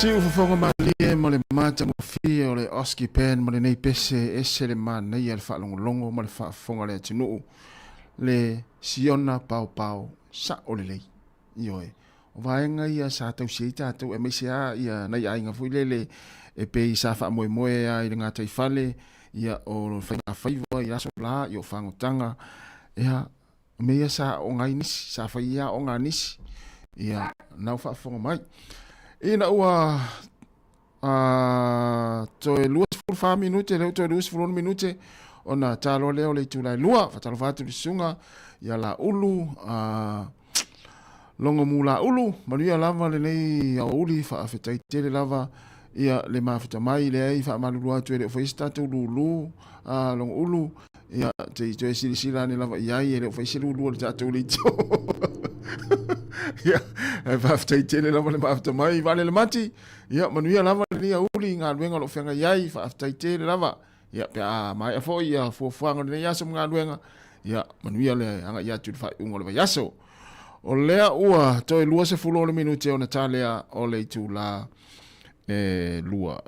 Siufofoga malie ma le matagofie o le Oski Band ma lenei pese ese le manaia le faalogologo ma le faafofoga a le atunuu le Siona paopao sao lelei. Ioe. O vaega ia sa tausi ai tatou aemaise lava ia nai aiga foi lele e pei sa faamoemoe lava i le gataifale ia o faigafaiva i aso la ia o fagotaga ia o mea ia sa aoga ai nisi, sa fai ai aoga a nisi ia na ua faafofoga mai. Ina ua a toe 24 minute, lea ua toe 26 minute, ona ta loa lea o le itula e 2, faatalofa atu i le susuga ia Laulu, a Logo mu Laulu, manuia lava lenei aoauli, faafetai tele lava ia le mafuta mai, leai faamalulu atu e le o faia se tatou lulu, a Logo Ulu, ia te i toe silasila ane lava i ai, e le o faia se lulu a le tatou leitio. Ia, ae faafetai tele lava le mafuta mai, Vaalele Mati, Ia, manuia lava lenei aoauli i galuega o lo o feagai ai, faafetai tele lava. Ia, pe a maea foi ia fuafuaga o lenei aso ma galuega, ia, manuia le agai atu i le faaiuga o le vaiaso. O lea ua toe 20 o le minute ona ta lea o le itula e 2.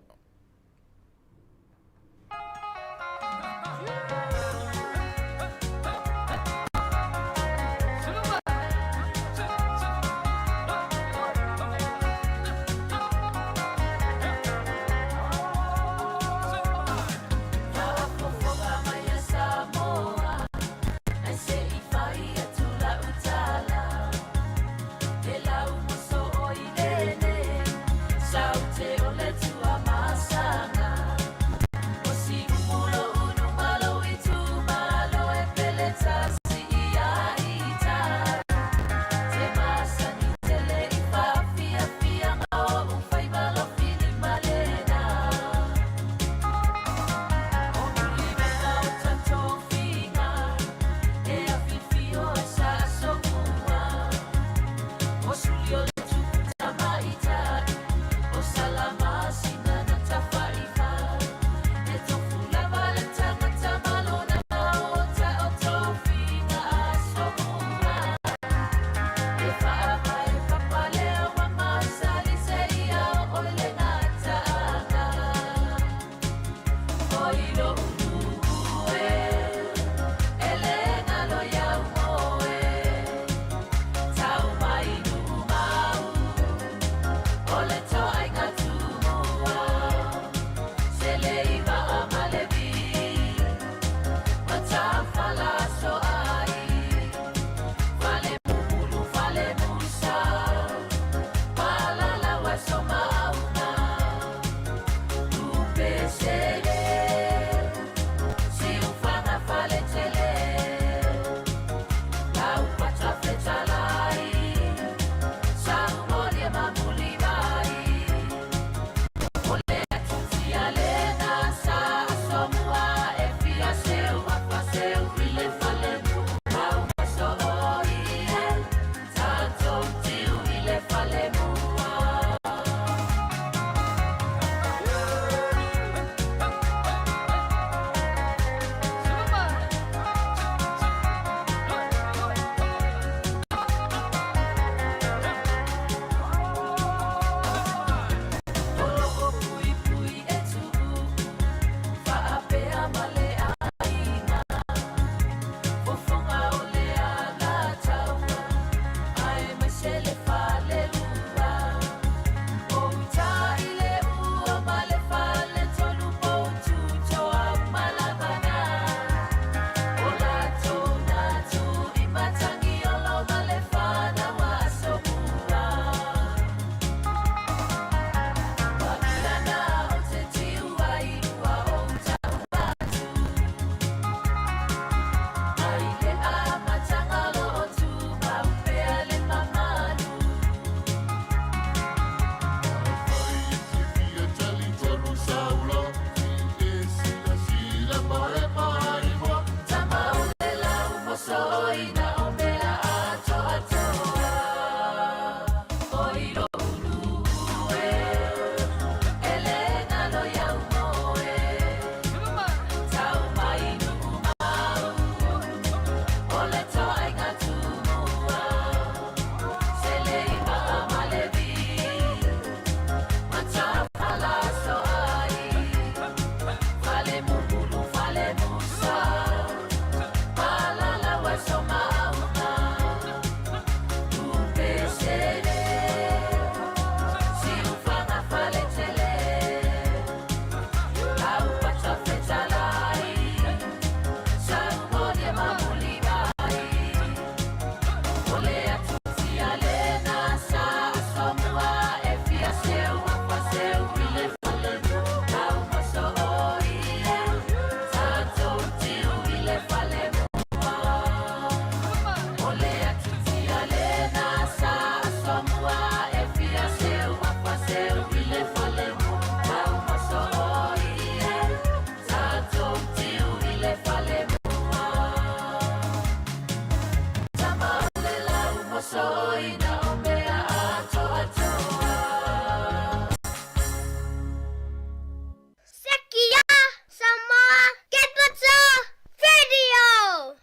faasoasoina o mea atoatoa. Sekia Samoa Capital Radio!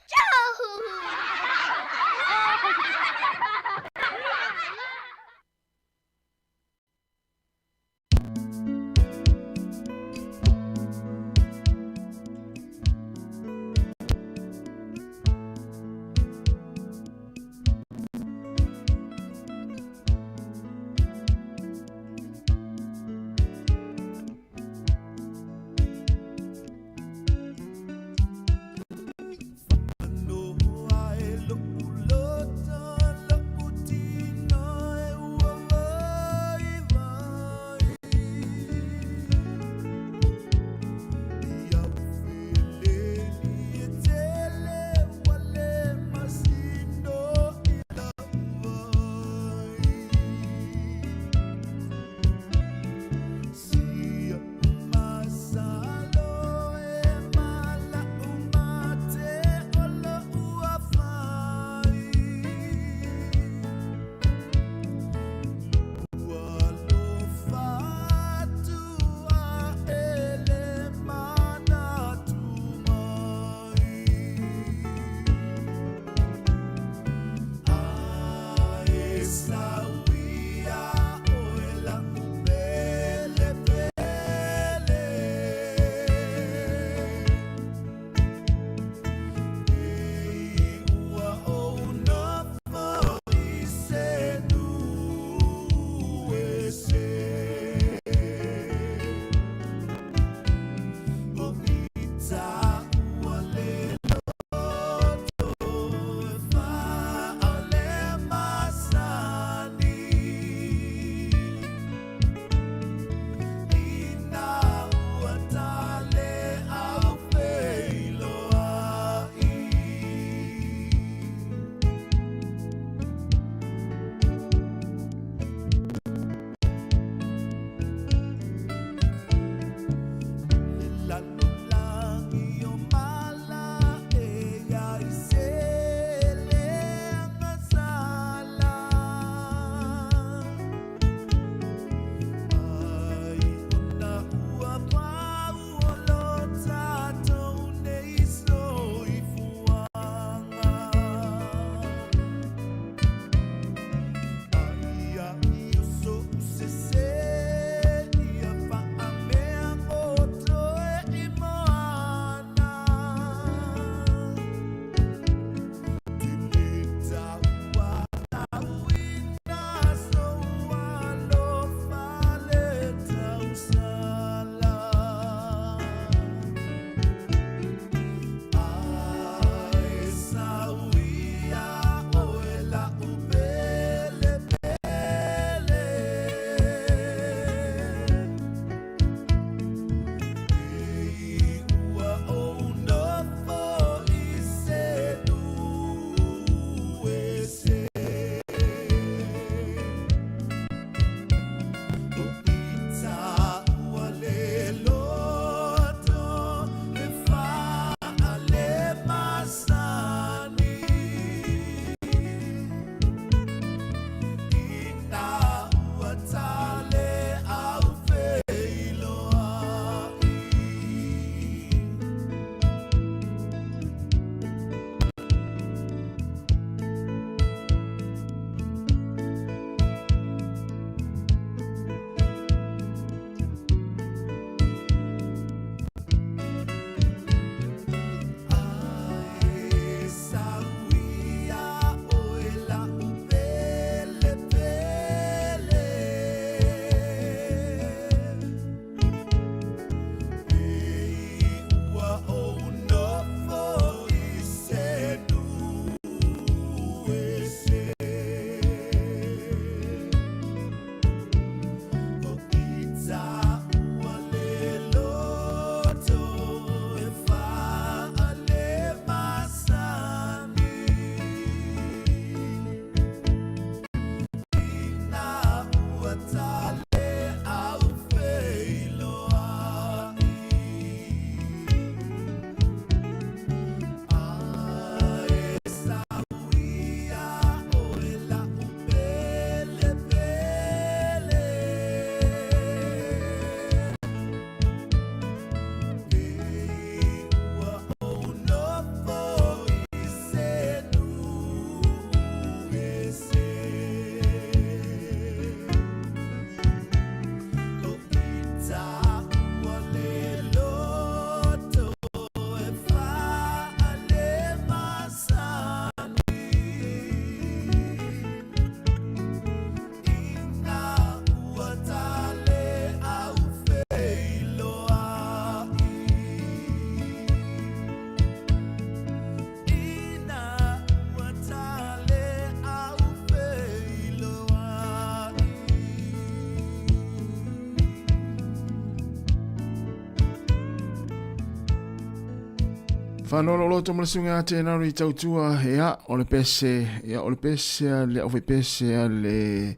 Faanololoto ma le suiga a Tenaro i tautua, ia, o le pese, ia, o le pese a le aufaipese a le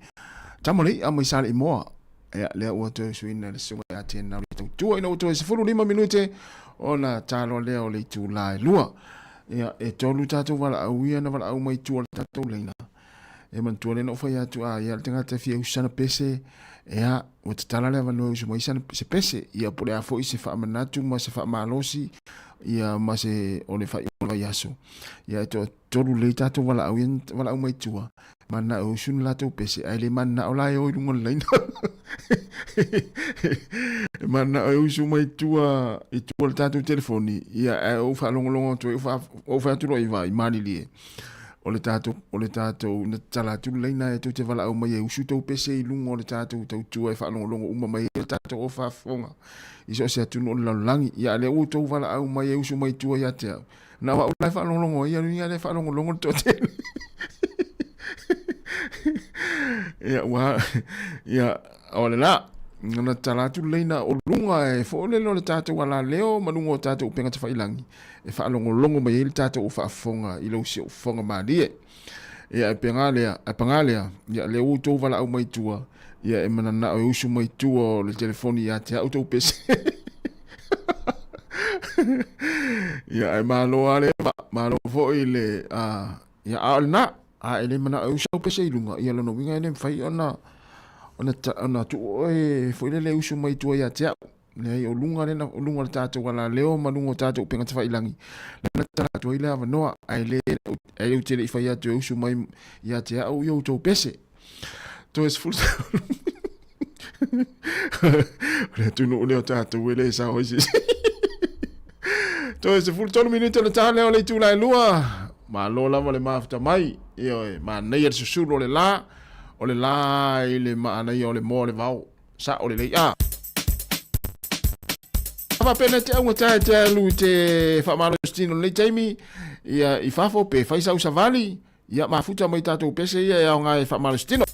Tamalii a mai Saleimoa. Ia, lea ua toe usuina le suiga a Tenaro i tautua ina ua toe 15 minute ona talo lea o le itula e lua. Ia, e tolu tatou valaau ia na valaau mai tua o le tatou laina. E manatua lea na ou fai atu, a ia le tagata e fia usu sana pese, ia, ua tatala le avanoa e usu mai sana, se pese, ia, po o le a foi se faamanatu ma se faamalosi, ia, ma se, o le faaiuga o le vaiaso. Ia, e toatolu lelei tatou valaau ia na valaau mai tua, mananao e usu ni latou pese, ae le mananao la e o i luga o le laina. E mananao e usu mai tua, i tua o le tatou telefoni, ia, ae ou faalogologo atu ai, ou fai atu loa i vai, malilie. O le tatou, o le tatou, na tatala atu le laina e tou te valaau mai e usu tou pese i luga o le tatou tautua e faalogologo uma mai ai le tatou faafofoga i so o se atunuu o le lalolagi. Ia, a lea ua outou valaau mai e usu mai tua ia te au, na o au la e faalogologo ai, ia luiga lea e faalogologo le toatele. Ia, ua, ia, o le la, na tatala atu le laina o luga e foolele o le tatou alaleo ma luga o tatou upega tafailangi. e faalogologo mai ai le tatou faafofoga i lou siufofoga malie. Ia, e pega lea, e paga lea, ia, lea ua outou valaau mai tua, ia, e mananao e usu mai tua o le telefoni ia te au tou pese. Ia, ae malo lava le va, malo foi le, a, ia, a o lena, a e le manao e usu au pese i luga, ia, lona uiga e le mafai ona, ona, ona tuu oe foi lele e usu mai tua ia te au. Leai, o luga lena, o luga o le tatou alaleo ma luga o tatou upega tafailangi, lea na tatala atu ai le avanoa, ae le, ae ou te le i fai atu e usu mai ia te au i outou pese. Toe sefulu O le atunuu lea o tatou e le sao ai se isi. Toe 13 minute o le ta lea o le itula e lua. Malo lava le mafuta mai. Ioe, manaia le susulu o le la, o le la i le maanaia o le moa o le vao. Sao lelei a. Faapea nei te augata e te alu i te faamalositino i lenei taimi, ia i fafo pe fai sau savali, ia mafuta mai tatou pese ia e aoga e faamalositino.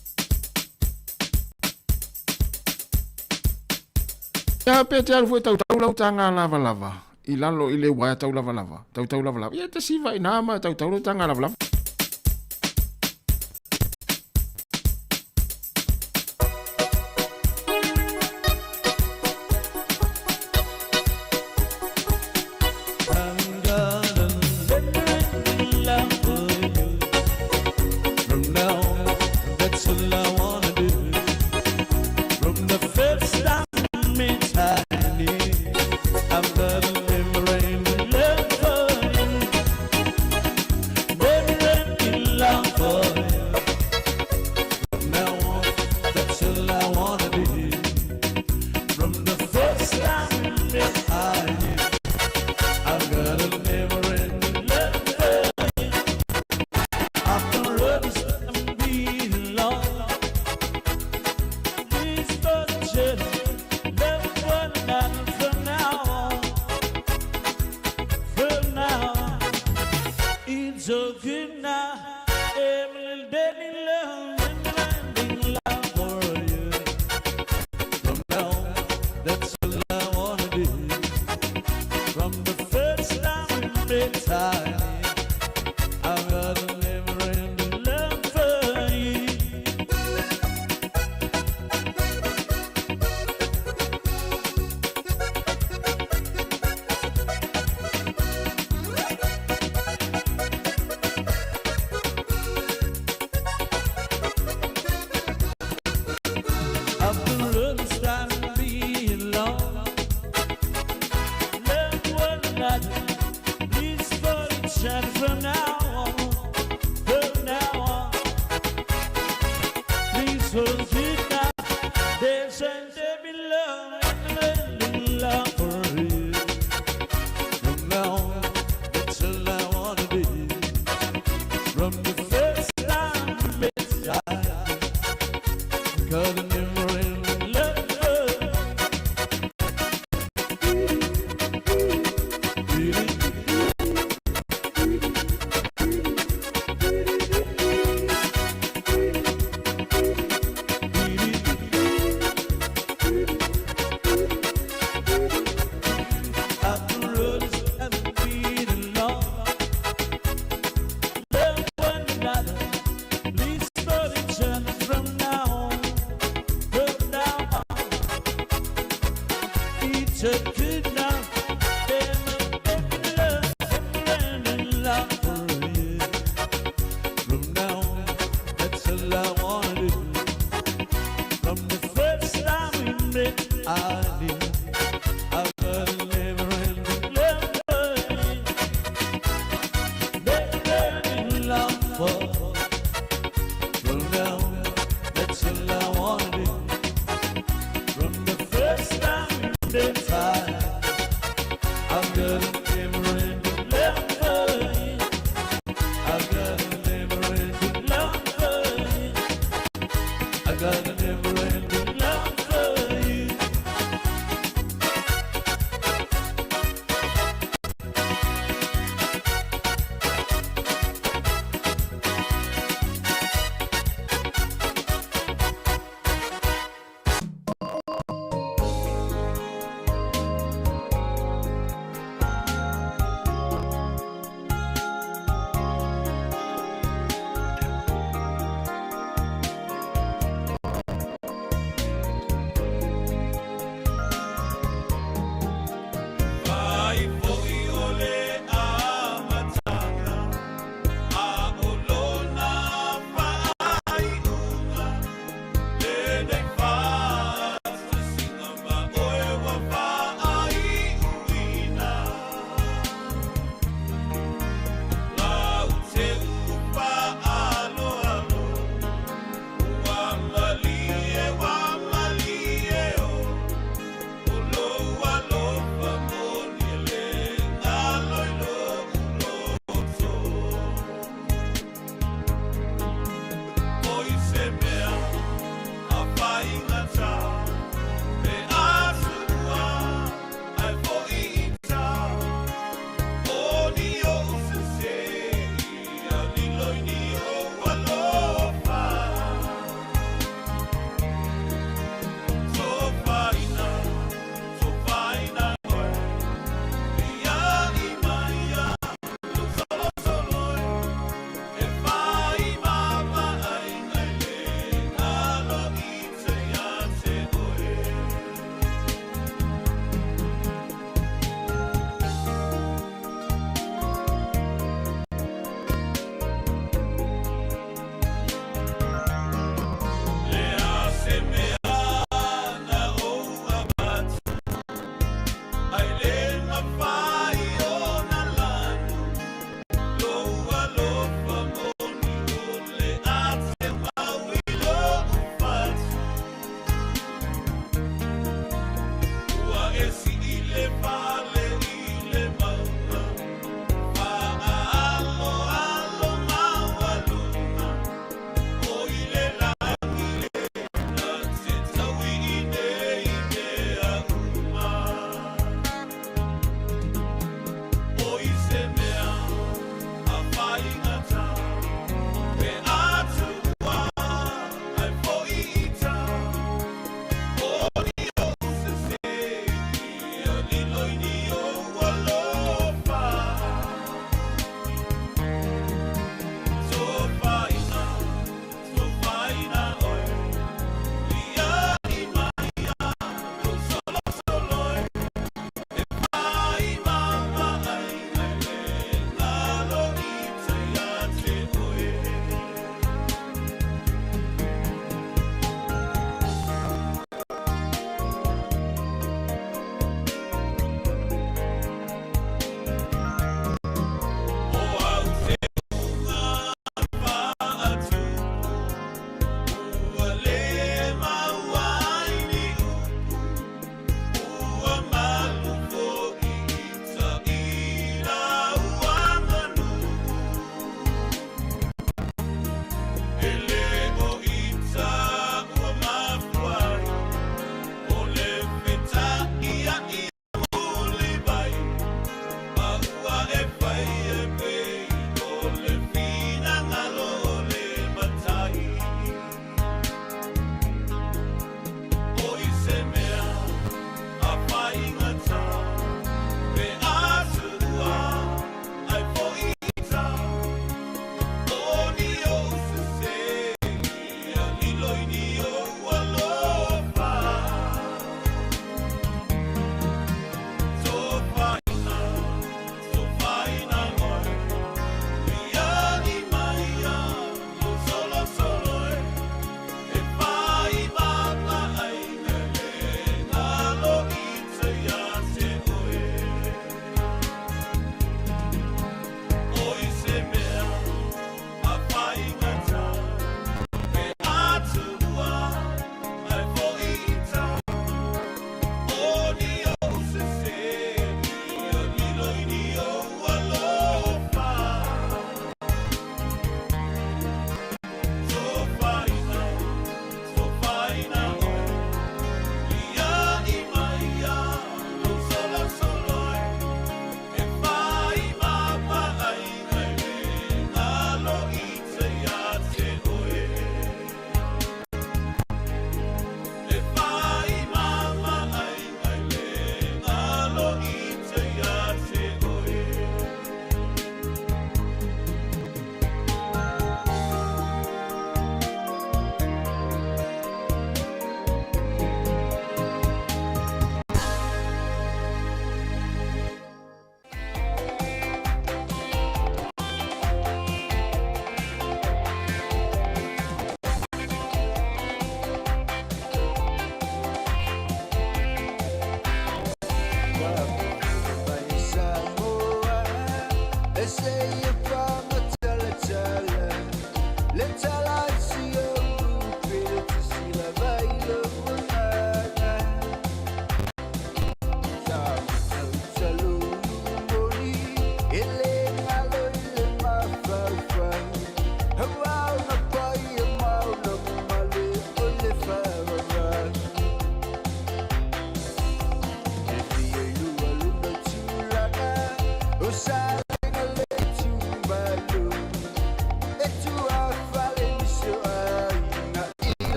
Ia pe te alu foi tautau lau taga lavalava i lalo i le uaea tau lavalava, tautau lavalava, ia te siva i nā ma tautau lau taga lavalava.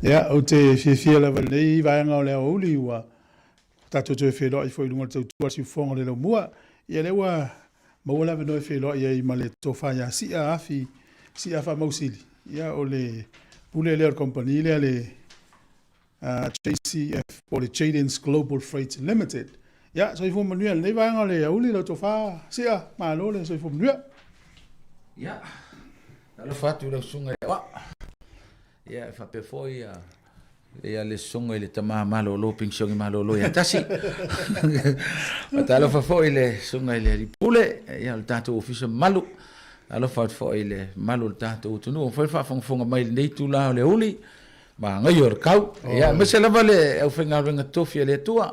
Ia, ou te fiafia lava i lenei vaega o le aoauli ua tatou toe feiloai foi i luga o le tautua a le siufofoga o le laumua. Ia lea ua maua le avanoa e feiloai ai ma le tofa ia Sia Afi, Sia Faamausili, ia o le pule lea o le kamupani lea le JCF po o le Jadens Global Freight Limited. Ia, soifua manuia i lenei vaega o le aoauli lau tofa Sia, malo le soifua manuia. Ia, alofa atu i lau susuga i le aoao. Ia, e faapea foi ia, ia le susuga i le tama malolo, penisione malolo ia tasi. Faatalofa foi i le susuga i le alii pule, ia, o le tatou ofisa mamalu. Alofa atu foi i le mamalu o le tatou atunuu. Ua foi le faafogafoga mai i lenei itula o le aoauli, manaia o le kau. Ia, aemaise lava le aufaigaluega totofi a le Atua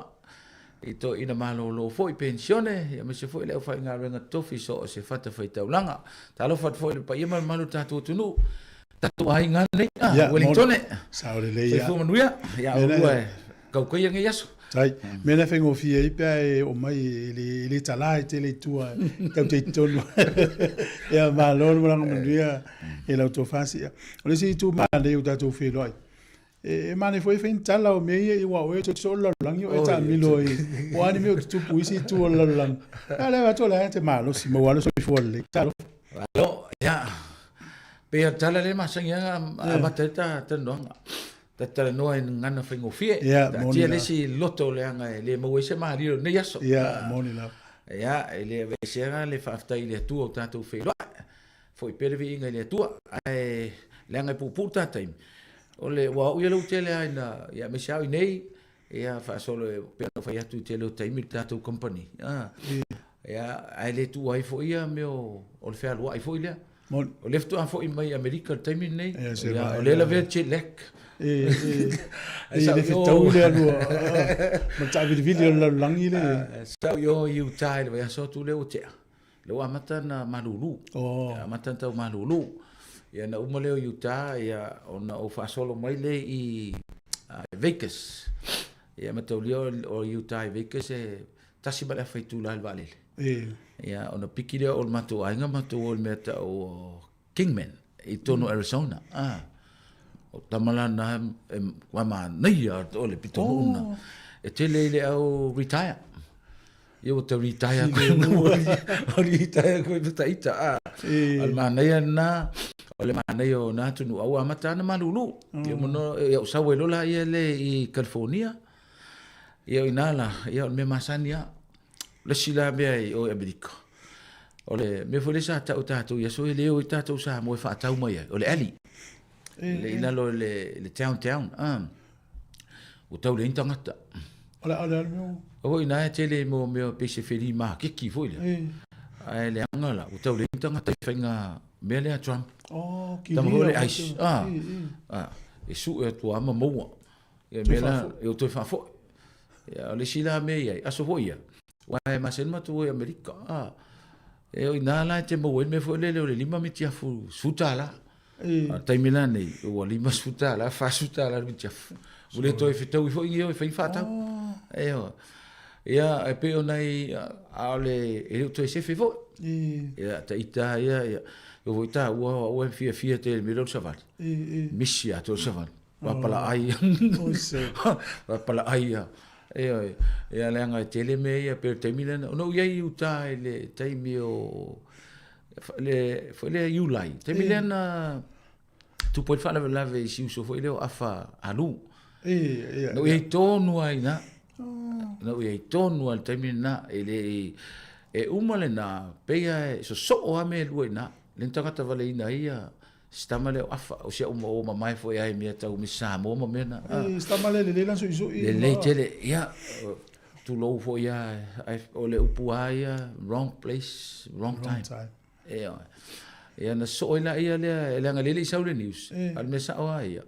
i toeaiina malolo foi, penisione, aemaise foi le aufaigaluega totofi i so o se fatafaitaulaga. Talofa atu foi i le paia ma le mamalu o le tatou atunuu, tatou aiga nei, Ia, Uelintone. Sao lelei ia. Soifua manuia. Ia, oulua e taukaia nei aso. Tai, mea lea faigofie ai pe a e oo mai e le, e le tala e tele i tua e tau te i totonu. Ia, malo le malaga manuia e lau tofa Sia. O le isi itu manaia ua tatou feiloai, E manaia foi e fai ni tala o mea ia aua o oe e tootoo le lalolagi o oe e taamilo i po o a ni mea o tutupu i isi itu o le lalolagi. A lea atu o lea e te malosi maua lava le soifua lelei. Talofa. Malo, ia. Pei o le tala lea e masani lava ona amata ai ta talanoaga. Ta talanoa i gagana faigofie. Ia, moni Taatia le isi loto leaga e le maua ai se malie o lenei aso. Ia, moni lava. Ia, e le aveesea le faafetai i le Atua ua tatou feiloai. Foi pea le viiga i le Atua, ae leaga e puupuu le ta taimi, o le, ua au ia lea ua tele lava ina, ia aemaise lava au i nei, ia faasolo e pei ona fai atu i le tele o taimi le tatou kamupani, a, ia, ae le tuua ai foi ia mea o, o le fealuai foi lea. Moni. O lea faatoa foi mai Amerika i le taimi lenei, Ia, se ia, vaai o lea la. lavea jet lag. E, e, e le fetau le alu a, ma le taavilivili o le lalolagi le. Sa ou i o i Utah i le vaiaso atu lea ua tea. Lea ua amata ona malulu. Oh. Amata ona tau malulu. Ia na uma lea o Utah, ia ona ou faasolo mai lea i Vegas. Ia mataulia o Utah i Vegas e tasi ma le afa itula i le vaalele. E. Ia ona piki lea o le matou aiga matou o i le mea tau o Kingman i totonu o Arizona. Ah. O tama la na e ua manaia o le pitonuu na. E tele i le au retire. Ia ua tau retire koe ua retire koe ma taita. Ah. O le manaia na, o le manaia o na atunuu, a ua amata ana malulu. Ia mono, ia u sau ai loa laia le i California. Ia o ina la, ia o le mea masani lava. O le isi la mea i o i Amerika, o le mea foi lea sa tau e tatou i aso ia e le o i tatou Samoa e faatau mai ai, o le alley. Le i lalo i le, le downtown. Ah. Ua tau leai ni tagata. O le, o le, o le O foi ina e tele mo mea pei se feli makeki foi lea. Ae leaga la, ua tau leai ni tagata i faiga mea lea a Trump. Oh, Tama foi le ice. Ah. Ah. E sue atu lava ma maua. Ia mea la, e toe faafoi. Ia, o le isi la mea i ai, aso foi ia, aua e masani matou o i Amerika, a, e o i ina la e te maua ai le mea foi lele o le lima mitiafu $10. A o le taimi la nei, ua $50, $40 le mitiafu. Ua le toe fetaui foi ni o e fai ni faatau. Ioe. Ia, e pei o nai, a o le, e le o toe sefe foi. Ia, ta ita lava ia, ia, e oo foi i taua o au e fiafia tele i le mea lea o le savali. Misi atoa le savali. Papalaai. Papalaai ia. Ioe. Ia leaga e tele mea ia pei o le taimi lena. Ona ou i ai i uta i le taimi o le foi lea Iulai. Taimi lea na tupu ai le faalavelave i si uso foi lea o Afa Alu. Na ou i ai tonu lava i ina. Na ou i ai tonu lava i le taimi lena. E le i, e uma lena, pei lava e sosoo lava mea e lua i ina. Le ni tagata valeina ai ia Si tama lea o Afa, o si au o mamae foi ai mea tau Miss Samoa ma mea na. E, si tama lea lelei lana suisui. Lelei tele, ia, tulou foi ia, o le upu lava ia, wrong place, wrong time. Wrong time. Ia, ia na sosoo ai laia lea, leaga lea e le i sau le news, a o le mea sao lava ia,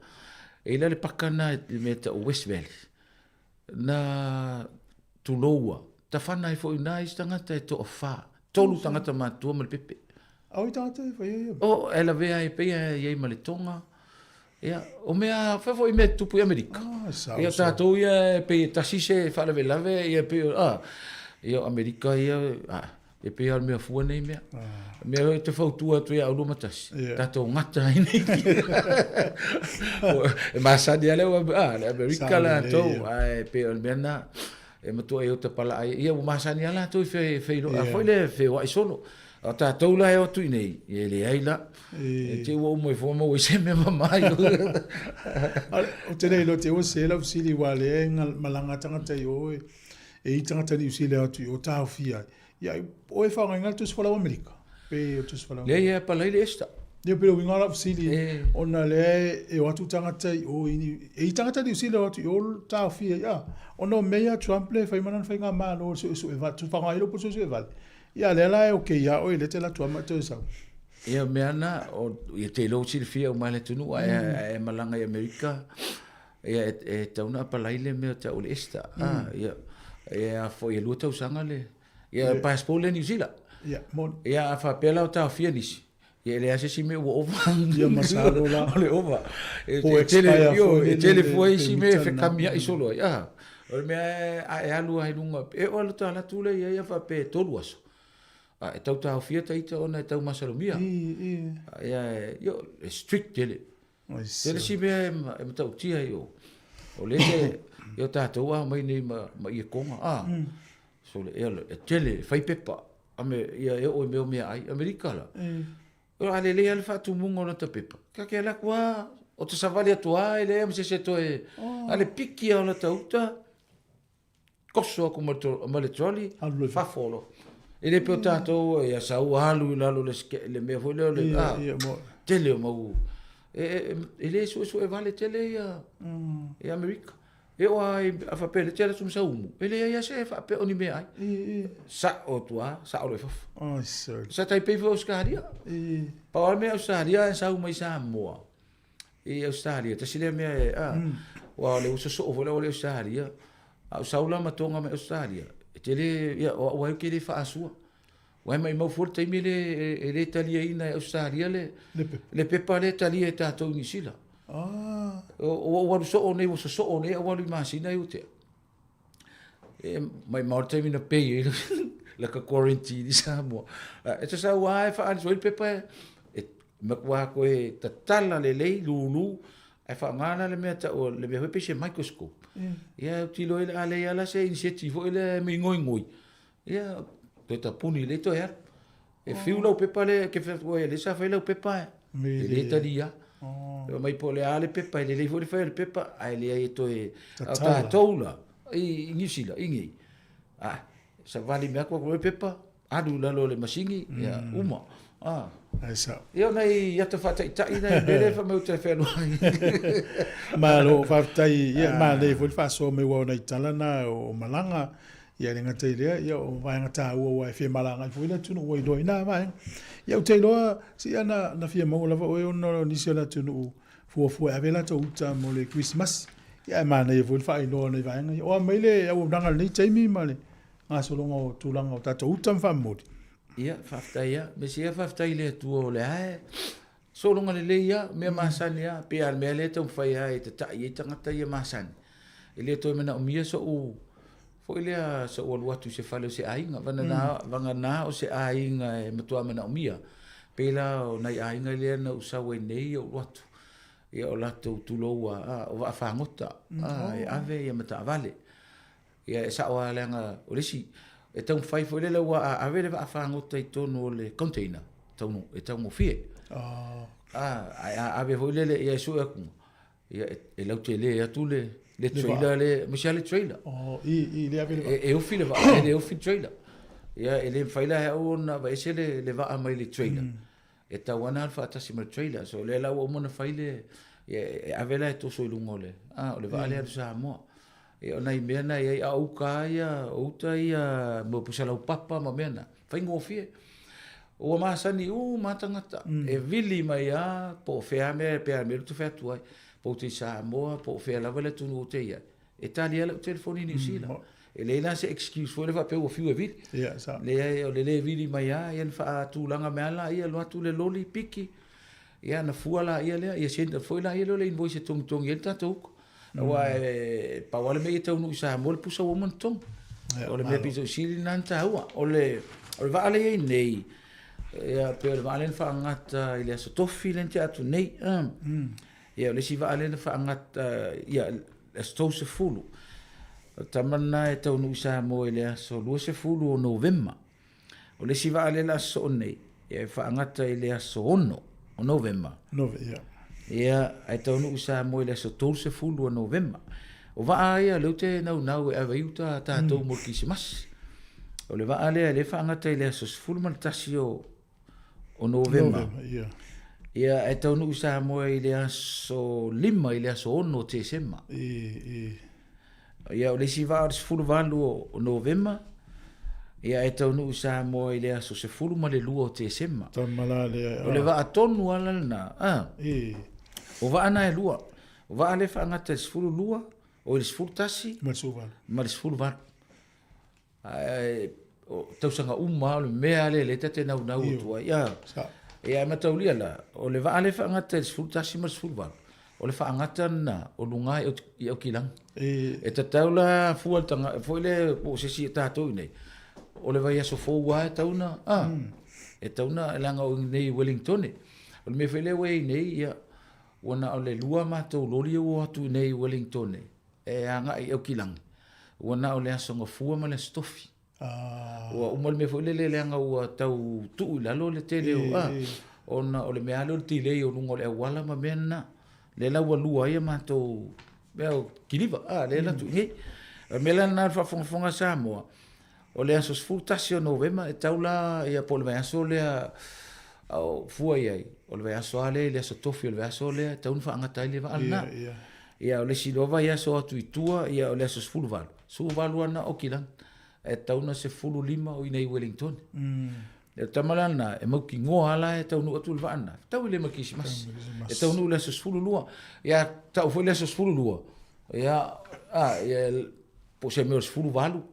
e i ai la le paka lena i le mea e tau o West Valley. Na tuloua, tafana ai foi ina isi tagata e toafa, tolu tagata matutua ma le pepe. A o i tagata e fai ai ia? O, e lavea ai pei e i ai ma le tonga. Ia, o mea, fai foi mea tupu i Amerika. Ah, sao, Ia, tatou ia e pei e tasi se faalavelave, ia pei o, ah, ia o Amerika ia, ah, E pei lava o le mea fua nei mea. Mea e te fautua atu ia aulua ma tasi. Yeah. Tatou gata ai nei. E masani lava le, ah, le Amerika latou. Ae pei o le mea na e matua e ota pala ai. Ia ua masani lava latou i fe fe yeah. foi le feoai solo. A tatou la e o atu i nei, e leai la. E te ua uma ifo maua i se mea mamai. O te le iloa te ua se lau fesili aua lea e malaga tagata i o e i tagata Niu Sila atu i o taofia ai. Ia, o e faaaogaina le tusi folau Amerika? Pe o tusi folau. Leai, e apalai le ESTA. Ia, pei o uiga o lau fesili, ona lea e o atu tagata i o, e i tagata Niu Sila e o atu i o taofia ai, a, ona o mea ia a Trump lea e fai ma lana faigamalo o le suesue vale, faaaoga ai le upu suesue vale. Ia, lea la e okay ia oe, lea e te alu atu lava ma e toe sau. Ia, o mea na, o, ia te iloa ua silafia uma e le atunuu, ae, ae malaga i Amerika, Ia, e, e tau na apalai le mea tau o le ESTA. Mm. Ah, ia, e a foi e lua tausaga le, ia, yeah. passport le New Zealand. Ia, moni. Ia, a faapea la o taofia nisi. Ia, e leai se isi mea ua ova. Ia, masalo la. O le ova. E, e tele, io, e tele fua isi mea e fekamiai solo ai. Ah, o le mea a e alu ai lunga, e o alu ta latu le ia, ia faapea e tolu aso. A e tau taofia ta ita ona e tau masalomia. I, i. Ia, io, e strict tele. Tele si mea e matautia i o. O le te, i o tātou a mai nei ma, ma ia konga. A, mm. so le, e, e tele, whai pepa. A me, ia e o e mea o mea ai, Amerika la. Mm. O a le lea le whaatumunga o lata pepa. Ka ke ala kua, o te savali atu a, e lea ma se se toe, oh. a le piki a o lata uta, Koso aku ma le, ma le trolley, fafo loa. E le pei o tatou, ia sau alu i lalo le, le mea foi lea o le, ah, tele o mau, e, e, e le suesue vale tele ia, mm. i Amerika. E o ai, a faapea le tele atu ma saumu, e leai lava se faapea o ni meaai. Sa'o atu lava, sa'o loa i fafo. Oh, sir. Sa taipei foi Ausetalia. Pau lava le mea Ausetalia e sau mai Samoa. I Ausetalia, tasi lea mea e, a, mm. ua o le uso soo foi lea o le Ausetalia, a o sau la matonga mai Ausetalia, e tele, ia, o au ai ke le faasua. Ua e maimau fua le taimi le, e le taliaina e Ausetalia le, le pepa, le pepa le talia e tātou i Niu Sila. Ah. O, o, o alu soo nei, ua sosoo nei, au alu i masina i utea. E mai mau le taimi na pei ai la ka quarantine i Samoa. E te sau a e whaali so i pepa e, e matua koe e tatala lelei, lulu, ai whaangana le mea ta o le mea hoi pei se microscope. Mm. Ia tilo ele a le ala se inseti fo ele mi ngoi ngoi. Ia toe tapuni le toe alu. E fiu lau pepa le ke fai atu ai le sa fai lau pepa e. E le talia. Oh. Mai po le a le pepa e lelei foi le fai o le pepa ae leai e toe a tatou la i New Zealand i nei. Ah, savali mea atu le pepa alu i lalo o le masini ia uma. Ah. Ai sao. Ia o nai ata faataitai nai mea lea fai mai uta e fealuai. Malo, faafetai, ia manaia foi le faasoa mai aua o nai tala na o malaga. Ia e le gata i lea, ia o vaega taua aua e femalagai foi le atunuu ua iloa i na vaega. Ia ou te iloa, sii na, na fia maua lava oe ona o nisi o le atunuu fuafua e ave latou uta mo le Kerisimasi. Ia ae manaia foi le faailoa o nai vaega ia. O a mai le auaunaga i lenei taimi ma le gasologa o tulaga o tatou uta ma faamomoli. Ia, faafetai lava. Mesia ia faafetai i le Atua o lea e sologa lelei lava, mea masani lava. Pei lava o le mea lea e taumafai lava e tata'i ai tagata ia masani. E le toe manaomia so'u foi lea so'u alu atu i se fale o se aiga, vagana, vagana o se aiga e matua manaomia. Pei la o nai aiga lea na ou sau ai nei ou alu atu, ia o latou tulou a, a o vaafagota, a, e ave ia ma taavale. Ia e sa'o lava leaga o le isi, e taumafai foi lele aua a ave le vaafagota i totonu o le container, e taugofie. A, ae a ave foi lele ia e sue atu, ia e lautele atu le le trailer le, aemaise lava le trailer. I, i le ave le vaa. E ofi le vaa, e le ofi le trailer. Ia e le mafai la e au ona aveese le vaa mai le trailer. E tatau lava ona alu faatasi ma le trailer. So o lea la ua uma ona fai le, ia e ave la e toso i luga o le, a, o le vaa lea alu Samoa. Ia o nai mea na e i ai, a o uka ia, o uta ia mo pusa laupapa ma mea na, faigofie. Ua masani uma lava tagata, e vili mai lava po o fea lava mea, pe a mea ou te fai atu ai, po o te i Samoa, po o fea lava le atunuu ou te i ai. E tali lava lau telefoni i Niu Sila. E leai la se excuse foi lea faapea ua fiu e vili. Ia, sao. Leai, o le le vili mai lava, ia na faatulaga mai lava laia, alu atu le loli piki, ia na fua laia lea, ia send atu foi laia lea o le invoice e togitogi ai le tatou uka. Aua e pau lava le mea ia taunuu i Samoa le pusa ua uma ona totogi. O le mea pito sili lena na taua. O le o le vaa lea e i ai nei, ia pei o le vaa lea na faagata i le Aso Tofi lea na tea atu nei. Ia o le isi vaa lea na faagata ia le aso 30. O le tama lena e taunuu i Samoa i le aso 20 o Novema. O le isi vaa lea o le a sosoo nei, e faagata i le aso 6 o Novema. Nove, ia. Ia, ae taunuu i Samoa i le aso 30 o Novema. O vaa ia, lea ou te naunau e ave i uta tatou mo le Kirisimasi. O le vaa lea, lea e faagata i le aso 11 o Novema. Novema, ia. Ia, ae taunuu i Samoa i le aso 5 i le aso 6 o Tesema. I, i. Ia, o le isi vaa o le 18 o Novema, ia, ae taunuu i Samoa i le aso 12 o Tesema. Tama la lea. O le vaa tonu lava lena. A. I. O vaa na e lua. O vaa lea e faagata i le 12, o i le 11 Ma le 18. ma le 18. Ae o tausaga uma lava o le mea lea lea ta te naunau atu ai. Ia. Ia ae mataulia la, o le vaa lea e faagata i le 11 ma le 18, o le faagata lena o luga i Aukilagi. E tatau la fua le tanga, foi lea po o se isi o tatou i inei, o le vaiaso fou lava e tatau ona, a, e tatau ona, leaga o i inei i Wellingtone. O le mea foi lea ua i ai nei, ia, ua na o le lua matou loli ia ua o atu i inei i Wellingtone, e agai i Aukilagi, ua na o le Aso Gafua ma le Aso Tofi. Ua uma le mea foi lele leaga ua tau tuu i lalo le tele o, a, ona o le mea lava lea o le delay o luga o le auala ma mea na. Lea la ua lua ai a matou mea o kiliva, a, lea la tuu i nei. O le mea la lena i le faafogafoga a Samoa, o le aso 11 o Novema e tau la ia po o le vaiaso lea o fua i ai, o le vaiaso lava lea i le aso Tofi o le vaiaso lea e tatau ona faagata ai le vaa lena. Ia o le isi loa vaiaso atu i tua, ia o le aso 18, 18 lava na o Kilani, e tatau ona 15 o i inei i Wellington. O le tama la lena, e mautinoa lava la e taunuu atu le vaa lena, fetaui lea ma le Kerisimasi. E taunuu i le aso 12, ia tau foi le aso 12, ia, a, ia, po o se mea o le 18,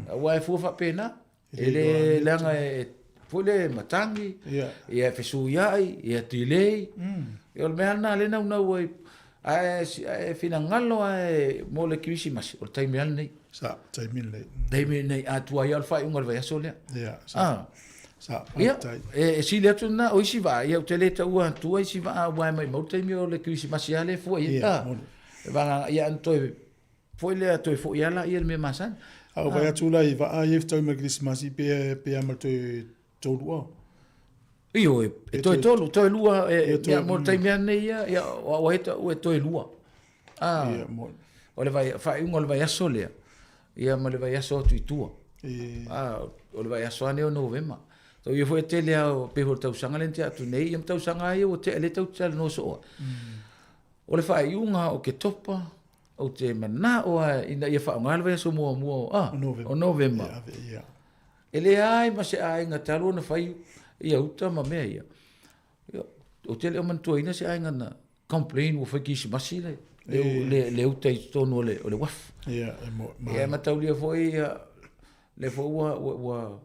aua e fua faapena. E le leaga e foi le matagi, ia e fesuiai, ia delay. Ia o le mea lena lea e naunau ai, ae finagalo lava mo le Kerisimasi, o le taimi lava lenei. Sa, taimi lenei. Taimi lenei, a tuai lava o le faaiuga o le vaiaso lea. Ia, sa. Sa, Ia, e sili atu lena, o isi vaa, ia ou te le taua atua isi vaa, aua e maumau le taimi o le Kerisimasi lava lea e fua i ai. Ia, e vagana, ia ana toe Foi lea toe foi lava laia i le mea masani. A ou vaai atu la i vaa ia e fetaui ma le Kerisimasi pe pe a ma le toe tolu a. Ioe, e toe tolu, toe lua, e, ia, mo le taimi lava lenei ia, ia, o au ai taua e toe lua. Ah, Ia, mo. O le vai, faaiuga o le vaiaso lea, ia ma le vaiaso atu i tua. Ah, o le vaiaso lava lenei o Novema. Tau ia foi e tele lava, pei foi o le tausaga lea na tea atu nei, ia ma tausaga lava ia ua tea lea tatou te talanoa soo ai. O le faaiuga o Oketopa, Ou te manao lava ina ia faaaoga le vaiaso muamua o, ah, o Novema. E leai ma se aiga talu ona fai ia uta ma mea ia. Ia, ou te le o manatuaina se aiga na complain ua fai Kerisimasi le, le, le, le uta i totonu o le, o le uafu. Ia, e mo, ma... Ia, e mataulia foi, ia, lea foi ua, ua, ua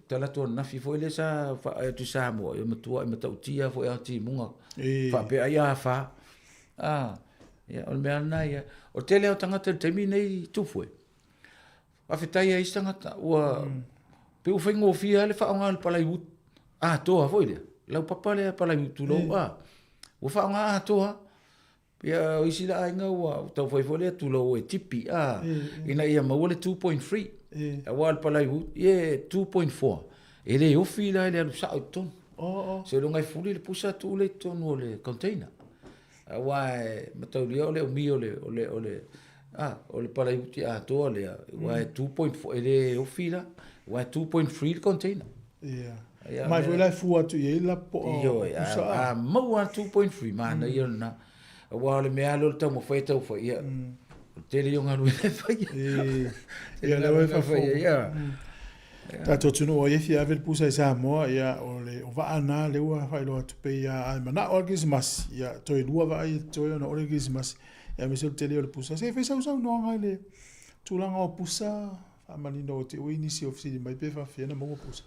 tala atu ananafi foi lea sa faai atu i Samoa, ia matua e matautia foi a timuga faapea ai a fa. Ah, ia, o le mea lena ia. O le tele o tagata i le taimi nei tupu e. Faafetai ai isi tagata, ua, pei ua faigofie lava le faaaoga o le palaiutu atoa foi lea. Laupapa lea palaiutu tulou, ah, ua faaaoga atoa. Ia, o isi la aiga ua taufai foi lea tulou e tipi, a, ina ia maua le 2.3. Aua o le palai ia e 2.4. E le ofi la i le alu sao i totonu. Seiloga e fuli le pusa tuu lea i totonu o le container. Aua e mataulia o le umi o le, o le, o le, a, o le palaiuti atoa lea, aua e 2.4, e le ofi la, aua e 2.3 le container. Ia. Ia, Mai foi la e fua atu i ai la po o Ioe, a, pusa a maua 2.3, manaia lena. Aua o le mea lea o le taumafai e tau fai, ia, o le tele ia o galuega e faia. Ia, lea ua e faafofoga. Ia. Tatou atunuu ai e fia ave le pusa i Samoa, ia, o le o vaa na lea ua faailoa atu pei a, a e manao lava le Kerisimasi, ia, toe lua vaa ia totoe ona oo lea i le Kerisimasi. Aemaise o le tele o le pusa. Se i fai sau saunoaga i le tulaga o pusa, faamanino te ui nisi o fesili mai pe faafefea ona maua pusa.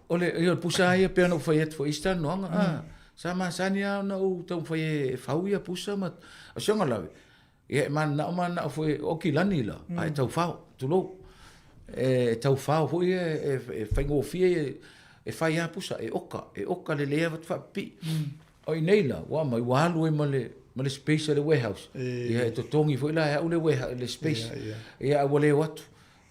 O le, ia, o le pusa lava ia pei ona ou fai atu foi i isi talanoaga, mm. Sa masani lava ona ou taumafai e fau ia pusa ma, o si ona lave, ia e mananao mananao foi, o kilani la, mm. ae taufao, tulou. E taufao foi e, e, e faigofie e, e fai lava pusa, e oka, e oka lelei lava faapipii. Mm. O i nei la, ua aumai, ua alu ai ma le, ma le space a le warehouse. E... Ia, e totogi foi la e au le, warehouse, le space. Ia, ia. Ia, a ua le o atu.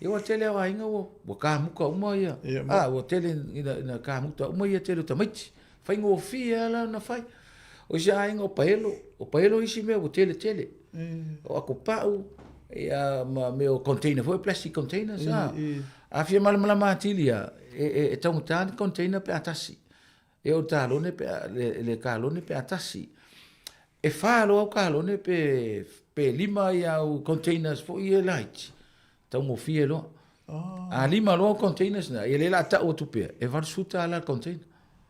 Ia, ua tele o aiga ua, ua kamuta uma ia. Ia, ah, ua tele ina, ina kamuta uma ia tele o tamaiti. Faigofie lava la ona fai. O isi aiga o paelo, o paelo isi mea ua tele tele. E... O akopau, ia, ma mea o container foi, plastic containers. E, ah. E. A fia malamalama atili ia, e, e, e taugata le container pe a tasi. E o kalone pe a, le, le kalone pe a tasi. E whā loa au kalone pe, pe lima i au containers fo i e laiti. Taugofie loa. Oh. A lima loa au containers na, ia le la tau atu pea, e 80 tāla le container.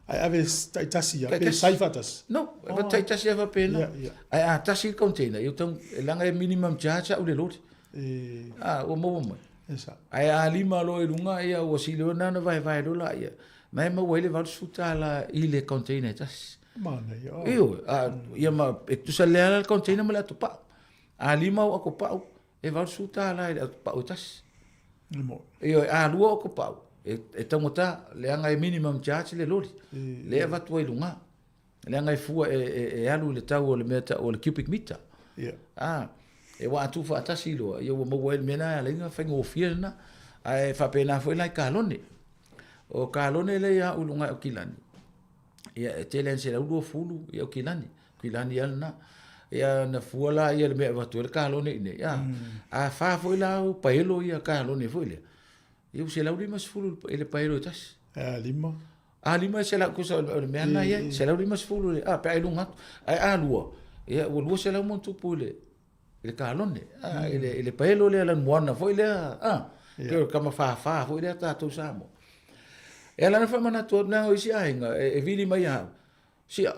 Ai ave taitasi ia, pe sai faatasi? No, e oh. taitasi ava pena. Yeah, yeah. Ai a tasi le container, ia tau, e langa e minimum charge au le lori. E... Ah, ua maua mai. Esa. Ae a lima loa i luga, ia ua sili ona na vaevae loa la ia. Na e maua ai le $80 i le container e tasi. Manaia. Oh. Ioe, a, ia ma, e tusa lea la le container ma le atopau. A lima au atopau, e $80 i le atopau e tasi. Mo. Ioe, a lua au atopau, e, e taugata, leaga e minimum charge le lori. E, le avatu ai luga. Leaga e fua e, e, e alu i le tau o le mea tau o le cubic meter. Yeah. Ah, e waa tu faatasi loa, ia ua maua ai le mea na e ala ai ona faigofie lena. Ae faapena foi la i kalone. O kalone lea ia au i luga o Kilani, ia e tele ane 120 ia o Kilani. Kilani lava lena. Ia na fua la ia le mea e avatu ai le kalone i inei. A, mm. a fa foi la au paelo ia kalone foi lea. Ia ua 150 i le paelo e tasi. A lima. A lima e selau kusa o le mea na ia, 150 le, a pe ai lunga atu. Ae a lua, ia ua 200 ma ona tupu i le i le kalone, a i le i le paelo lea lanumoana foi lea, a pei o le kama fāfā foi lea tatou Samoa. E ala ona faamanatu atu leaga o isi aiga e, e vili mai ia au, sia,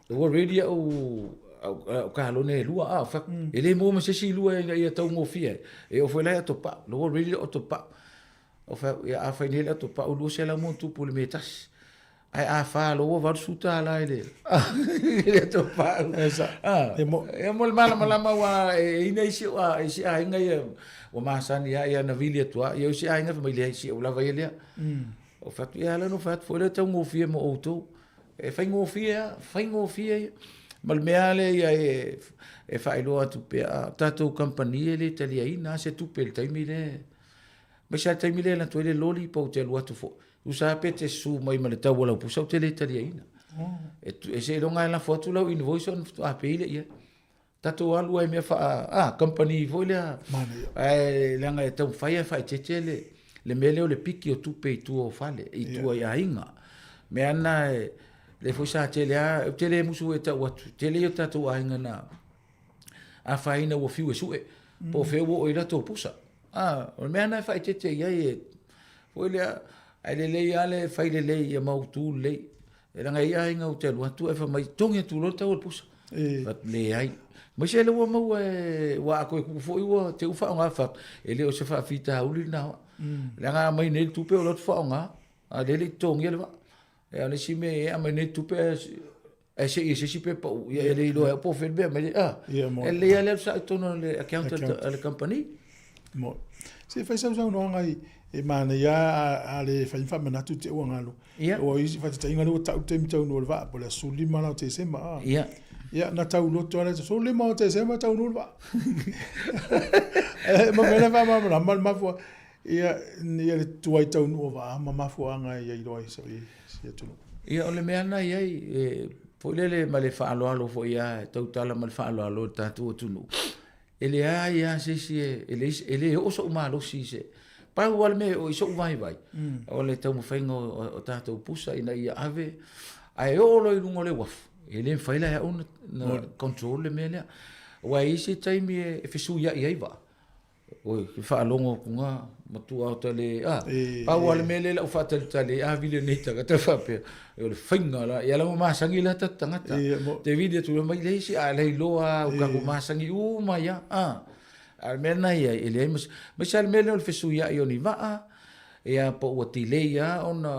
ua ready au au, au kalone e lua, a, fa, mm. e le maua ma se isi lua ina ia taugofie ai. E oo foi la i atopau, ua ready le atopau. O fai atu, ia a fai nei le atopau 200 ma ona tupu i le mea e tasi. Ae a fa loa ua $80 i le i le atopau. Ah, e mo e mo le malamalama ua e ina isi ua isi aiga ia ua masani lava ia na vili atu lava. Ia isi aiga fai mai leai si ou lava ia lea. O fai atu, ia ala no fai atu foi lea taugofie mo outou. E faigofie lava, faigofie ia. Ma le mea lava lea ia e e faailoa atu pea, a tatou kamupani e le taliaina lava se tupe i le taimi lea. Aemaise lava le taimi lea e alu atu ai le loli pe ou te alu atu foi. Tusa lava pe te susu mai ma le tau o lau pusa ou te le taliaina. Oh. E, e seiloga e lafo atu lau invoice ona faatoa pay lea i ai. Tatou alu ai mea faa, ah, company foi lea. Ae leaga e taumafai e faaeteete le, le mea lea o le piki o tupe i tua o fale, i tua i aiga. Mea na e, le foi sa tele lava, ou te le musu e tau atu, tele ia o tatou aiga na afaina ua fiu e sue, po o fea ua oo i ai latou pusa. A, o le mea lena e faaeteete i ai e, foi lea, ae lelei lava le fai lelei ia mautu lelei. E leaga e i ai aiga ou te alu atu ae fai mai, togi atu loa le tau o le pusa. E. Fai atu, leai. Aemaise lea ua maua e, ua a toe tuu foi ua te u faaaoga fai atu, e le o se faafitauli lena oa. Leaga a aumai nei le tupe o lea ou te faaaoga, a o lea e le i totogia le vaa. E, o le isi mea e aumai nei le tupe ae Ae se i e se isi pepa u, ia e le iloa e au po o fea le mea mai le, ah, e lelei lava le alu sao i totonu o le account a le company. Mo. Se i fai sau saunoaga i, e manaia a, a le fai ni faamanatu te ua galo. Ia. Ua isi faataitaiga lea ua tau le taimi taunuu o le vaa, po o le aso 15 la o Tesema, ah. Ia. Ia, na tauloto lava le aso 15 o Tesema taunuu le vaa. E, ma mea lea faamalamalama le mafua, ia, ia le tuai taunuu o vaa ma mafuaaga ia iloa ai si atunuu. Ia, o le mea lena e i ai, e, foi lele ma le faaaloalo foi lava, e tautala ma le faaaloalo i le tatou atunuu, e leai lava se isi e, e leai, e le oo sou malosi i se, pau lava le mea e oo i sou vaivai, o le taumafaiga o, o tatou pusa ina ia ave, ae oo loa i luga o le uafu, e le mafai la e au ona control le mea lea. Aua e i ai se taimi e fesuiai ai vaa. Oi, ke faalogo atu ga, matua o ta le, a, pau lava le mea lea o le a ou faatalitali ai, a vili nei tagata faapea, o le faiga la, ia la ua masani la tatou tagata. Te vili atu loa mai le isi, a le iloa lava ua tatou masani uma ai lava, a. A o le mea lena e i ai, e leai ma se, aemaise lava le mea lea o le fesuiai o ni vaa, ia po ua delay lava ona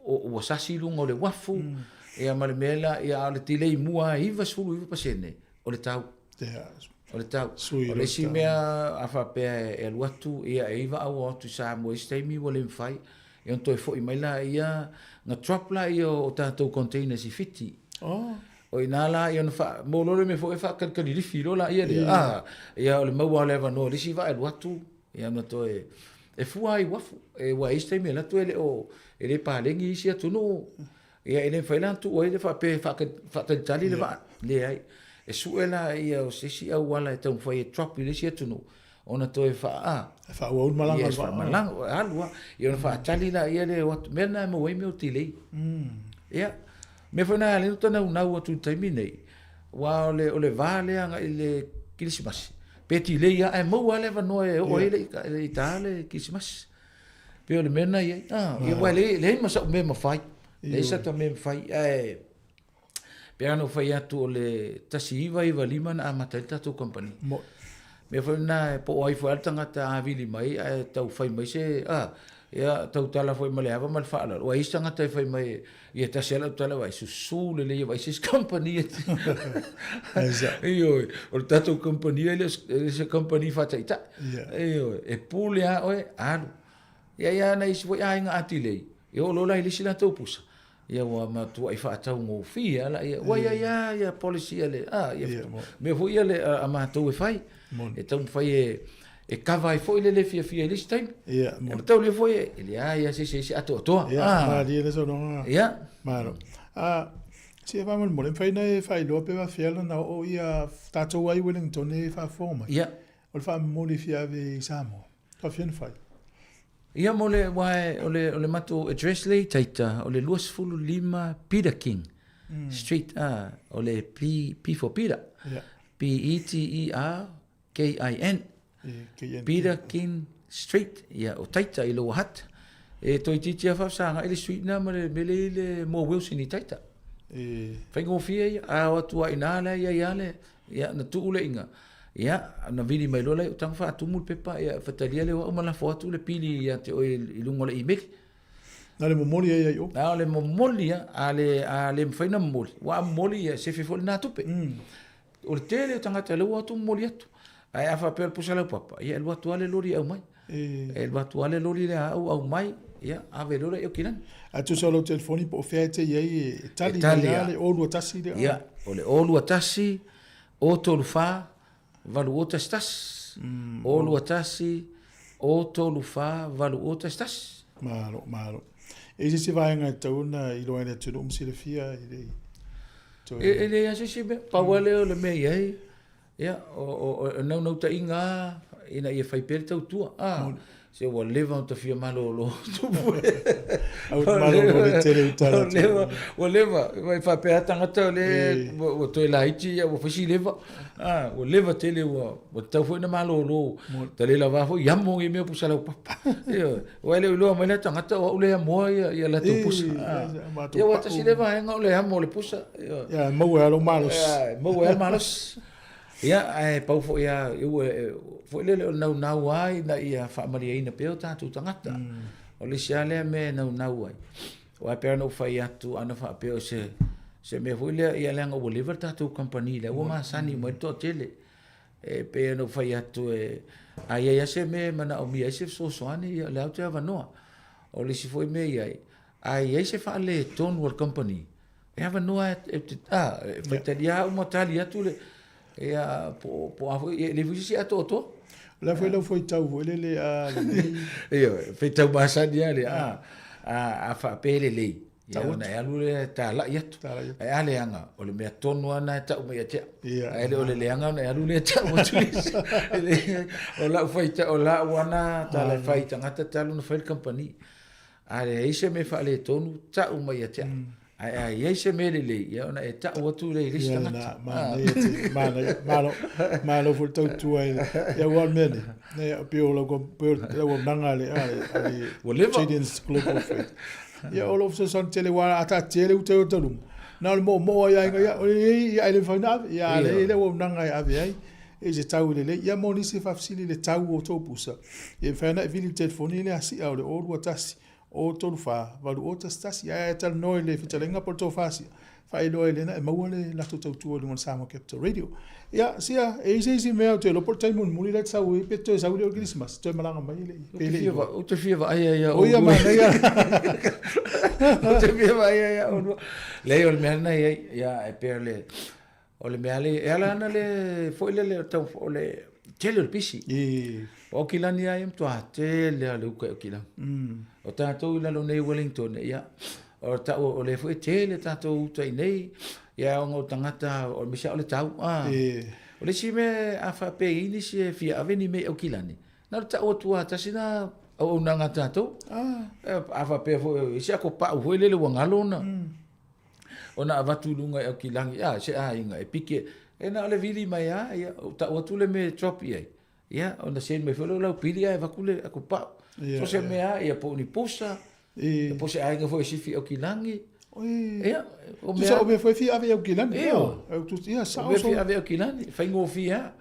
ua sasi i luga o le uafu, ia ma le mea la, ia a o le delay mua lava e 99% o le tau. O le tau. O le isi mea a faapea e alu atu, ia e i ai vaa ua o atu i Samoa i isi taimi ua le mafai, ia ona toe foi mai laia, na drop laia o tatou containers i Fiti. O i ina la ia ona faa, maua loa le mea foi e faatalitali lifi loa laia lea, a, ia o le maua lava o le avanoa o le isi vaa e alu atu, ia ona toe, e fua lava i uafu. Aua e i ai isi taimi e alu atu e le o, e le paleni isi atunuu. Ia e le mafai la ona tuu ai le faapea e faatalitali le vaa. Leai. E sue la ia o se isi auala e taumafai e drop i le isi atunuu ona toe faa a. E faaauau le malaga a le vaa. Malaga, alu lava. Ia ona faatali laia lea e o atu. O le mea lena e maua ai mea o delay. Ia, mea foi lena e ala ai ona ta naunau atu i le taimi lenei, aua o le va lea agai i le Kerisimasi, pe delay lava ae maua lava le avanoa e oo ai le i ta le Kerisimasi. Pei o le mea lena e i ai. Ah, ia aua e leai, leai ma sa'u mea e mafai. Leai sata mea e mafai, ae pei lava ona ou fai atu o le 1995 na amata ai le tatou kamupani. Mea foi lena e po o ai foi lava le tagata a vili mai ae tau fai mai se, ah, ia tautala foi ma le ava ma le faaaloalo. Aua e i ai isi tagata e fai mai, ia e tasi lava lau tala, vaai, susu lelei e vaai se isi kamupani e te. Ioe, o le tatou kamupani e le o se kamupani faataitai. Ioe, e pule lava oe, alu. Ia i ai lava nai isi foi aiga a tilei, e oo loa la i le isi latou pusa, ia ua matuai faataugofie lava laia. Ua i ai lava ia policy a le, a, ia, mea foi ia a matou e fai, e taumafai e, e cover ai foi le le fiafia i le isi taimi. Ia, mo. E mataulia foi e leai lava se isi e ese atoatoa. Ia, malie le saunoaga. Ia. Malo. A, se faamolemole, mafai ona e faailoa pe faafefea ona oo ia tatou ai Wellington e faafofoga mai. Ia. O le faamomoli e fia ave i Samoa. Faafefea ona fai? Ia mo le, aua o le, o le matou address lea i Taita, o le 25 Peter King Street, a, o le P, P for Peter. Ia. P E T E R K-I-N, Peter King Street, ia, o Taita i Lower Hutt. E toeitiiti lava faafesagai le street lena ma le mea lea i le Moa Wilson i Taita. Faigofie ia, a o atu lava i ina la e i ai lava le, ia, na tuu le iga, ia, ona vili mai loa lea, tago faatumu le pepa, ia, faitalia lea o au ma lafo atu le pili ia te oe i luga o le imeli. Na o le momoli ai ai o. Na o le momoli lava, a le, a le mafai ona momoli, aua a momoli, ia, e sefe foi lena tupe. O le tele o tagata lea ua o atu momoli atu. Ae a faapea o le pusa laupapa, ia e alu atu lava le loli e aumai. E alu atu lava le loli lea a au aumai, ia ave loa lea i Okilani. A tusa o lau telefoni po o fea e te i ai e tali mai lava le 021 lea? Ia, o le 021 034 8011. 021 034 8011. Malo, malo. E i ai se isi vaega e tatau ona iloa e le atunuu ma silafia e le i toe... E leai lava se isi mea, pau lava lea o le mea e i ai, ia, o le naunautaiga lava ina ia fai pea le tautua. A, se ua leva ona ta fia malolo tupu e. Aua te malolo i le tele o tala atu. Ua leva, ua faapea lava tagata o lea ua toe laiti, ia ua fai si leva. A, ua leva tele ua tatau foi ona malolo. Ta le lava foi amo nei mea o pusa laupapa. Ioe. Aua e le o iloa mai la tagata o au lea e amoa ia latou pusa. Ia ua tasi lea vaega o le amo o le pusa. Ia, e maua ai lou malosi. Ia, e maua ai le malosi. Ia, ae pau foi lava, foi lele o le naunau lava ina ia faamalieina pea o tatou tagata. O le isi lava lea mea e naunau ai. Aua e pei ona ou fai atu, ana faapea o se, se mea foi lea, ia leaga ua leva le tatou kamupani lea ua masani uma ai le toatele. E pei ona ou fai atu, e, a i ai lava se mea e manaomia ai se fesoasoani, ia o lea ou te avanoa. O le isi foi mea i ai, a i ai se faaletonu o le kamupani, e avanoa e, e, a, e faitalia au ma tali atu le, ia, po, po a foi, e leai foi se isi atoatoa. O le a foi lau faitau foi lele a lelei? Ioe, faitau masani lava lea, a, a, a faapea e lelei, Ia ona e alu lea e talai atu. Ae a leaga, o le mea tonu lava lena e tau mai ia te au. Ae le o le leaga ona e alu lea e tau atu i isi. O lau faitau, o lau lava lena tala e fai i tagata talu ona fai le kamupani. A leai se mea faaletonu, tau mai ia te au. Ae a i ai se mea lelei, ia ona e ta'u atu lea i le isi tagata. Manaia tele, manaia. Malo, malo foi le tautua i le, ia aua o le mea nei, nei pei o lau, pei o le auaunaga a le, a le, a le Ua leva. Children's Global Faith. Ia o lou fesoasoani tele aua a taatia le uta i uta luma, na o le moomoo ai i aiga, ia, ia e le mafai ona ave, ia a lea e i ai le auaunaga e ave ai i se tau lelei. Ia mo nisi e faafesili i le tau o tou pusa, ia e mafai ona e vili i le telefoni le asia o le 021 034 8011. Ae a e talanoa i le fetalaiga po o le tofa sia, faailoa ai lena e maua le latou tautua i luga o le Samoa Capital Radio. Ia, sia, e i ai se isi mea ou te iloa po o le taimi mulimuli lea e te sau ai, pe toe sau i le Kerisimasi, toe malaga mai e le i, pe le i iloa. Ou te fia vaai ai ia O ia manaia. Ou te fia vaai ai ia oulua. Leai, o le mea lena e i ai, ia, e pei o le, O le mea le, e ala ana le, foi lele o tau, o le tele o le pisi. I. O Aukilani a ia matua tele a le uka i Aukilani. O tātou i lalo nei Wellington, ia, o tau, o le foi e tele tātou uta i nei, ia ona o tagata, o misa o le tau, a. I. O le isi mea a faapea i nisi e fia ave ni mea i Aukilani, na o le tau atu a tasi na auaunaga a tātou. A faapea foi, i se ako pau foi lele ua galo ona. Ona avatu i luga i Aukilagi, a, se aiga e pike, e na o le vili mai a, ia, o tau atu le mea e drop i ai, ia, ona send mai foi lea o lau pili ae avatu le aku pau. Ia, So se ia. mea a, ia po o ni pusa, I. po o se aiga foi e sifi i Aukilagi, Oi. ia, o mea... Tusa o mea foi e fia ave i Aukilagi. Ia. Au tu, ia, O sao mea so. fia ave i Aukilagi, faigofie lava.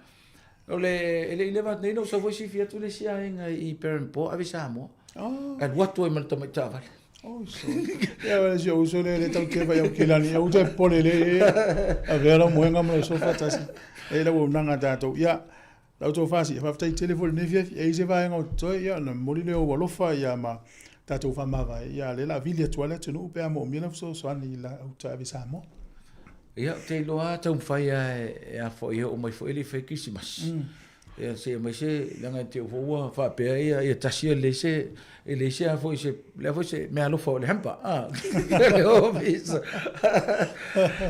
O le, e le i leva atu nei na ou sau foi sifi atu le isi aiga i Perranporth ave i Samoa. Ah. Ae alu atu ai ma le tamai taavale. Oh, so. Ia, wale si uso le le tau te vai au kilani. Ia uta e pole le. A vea lau moenga ma lau sofa tasi. E lau au nanga tātou. Ia, lau tō whasi. Whaftai telefoni nei fiafi. E i se vaenga o toe. Ia, na moli le o alofa ia ma tātou whamavae. Ia, le la vili atu ale atu nuu pe a mo mila so so ani la au ta ave Samoa. Ia, ou te iloa lava taumafai lava e a foi e oo mai foi le fai Kerisimasi. Ia seia mai se, leaga e te oo foi ua faapea ia, ia tasi e leai se, e leai se a foi se, le a foi se meaalofa o le hamper, a, le ofisa.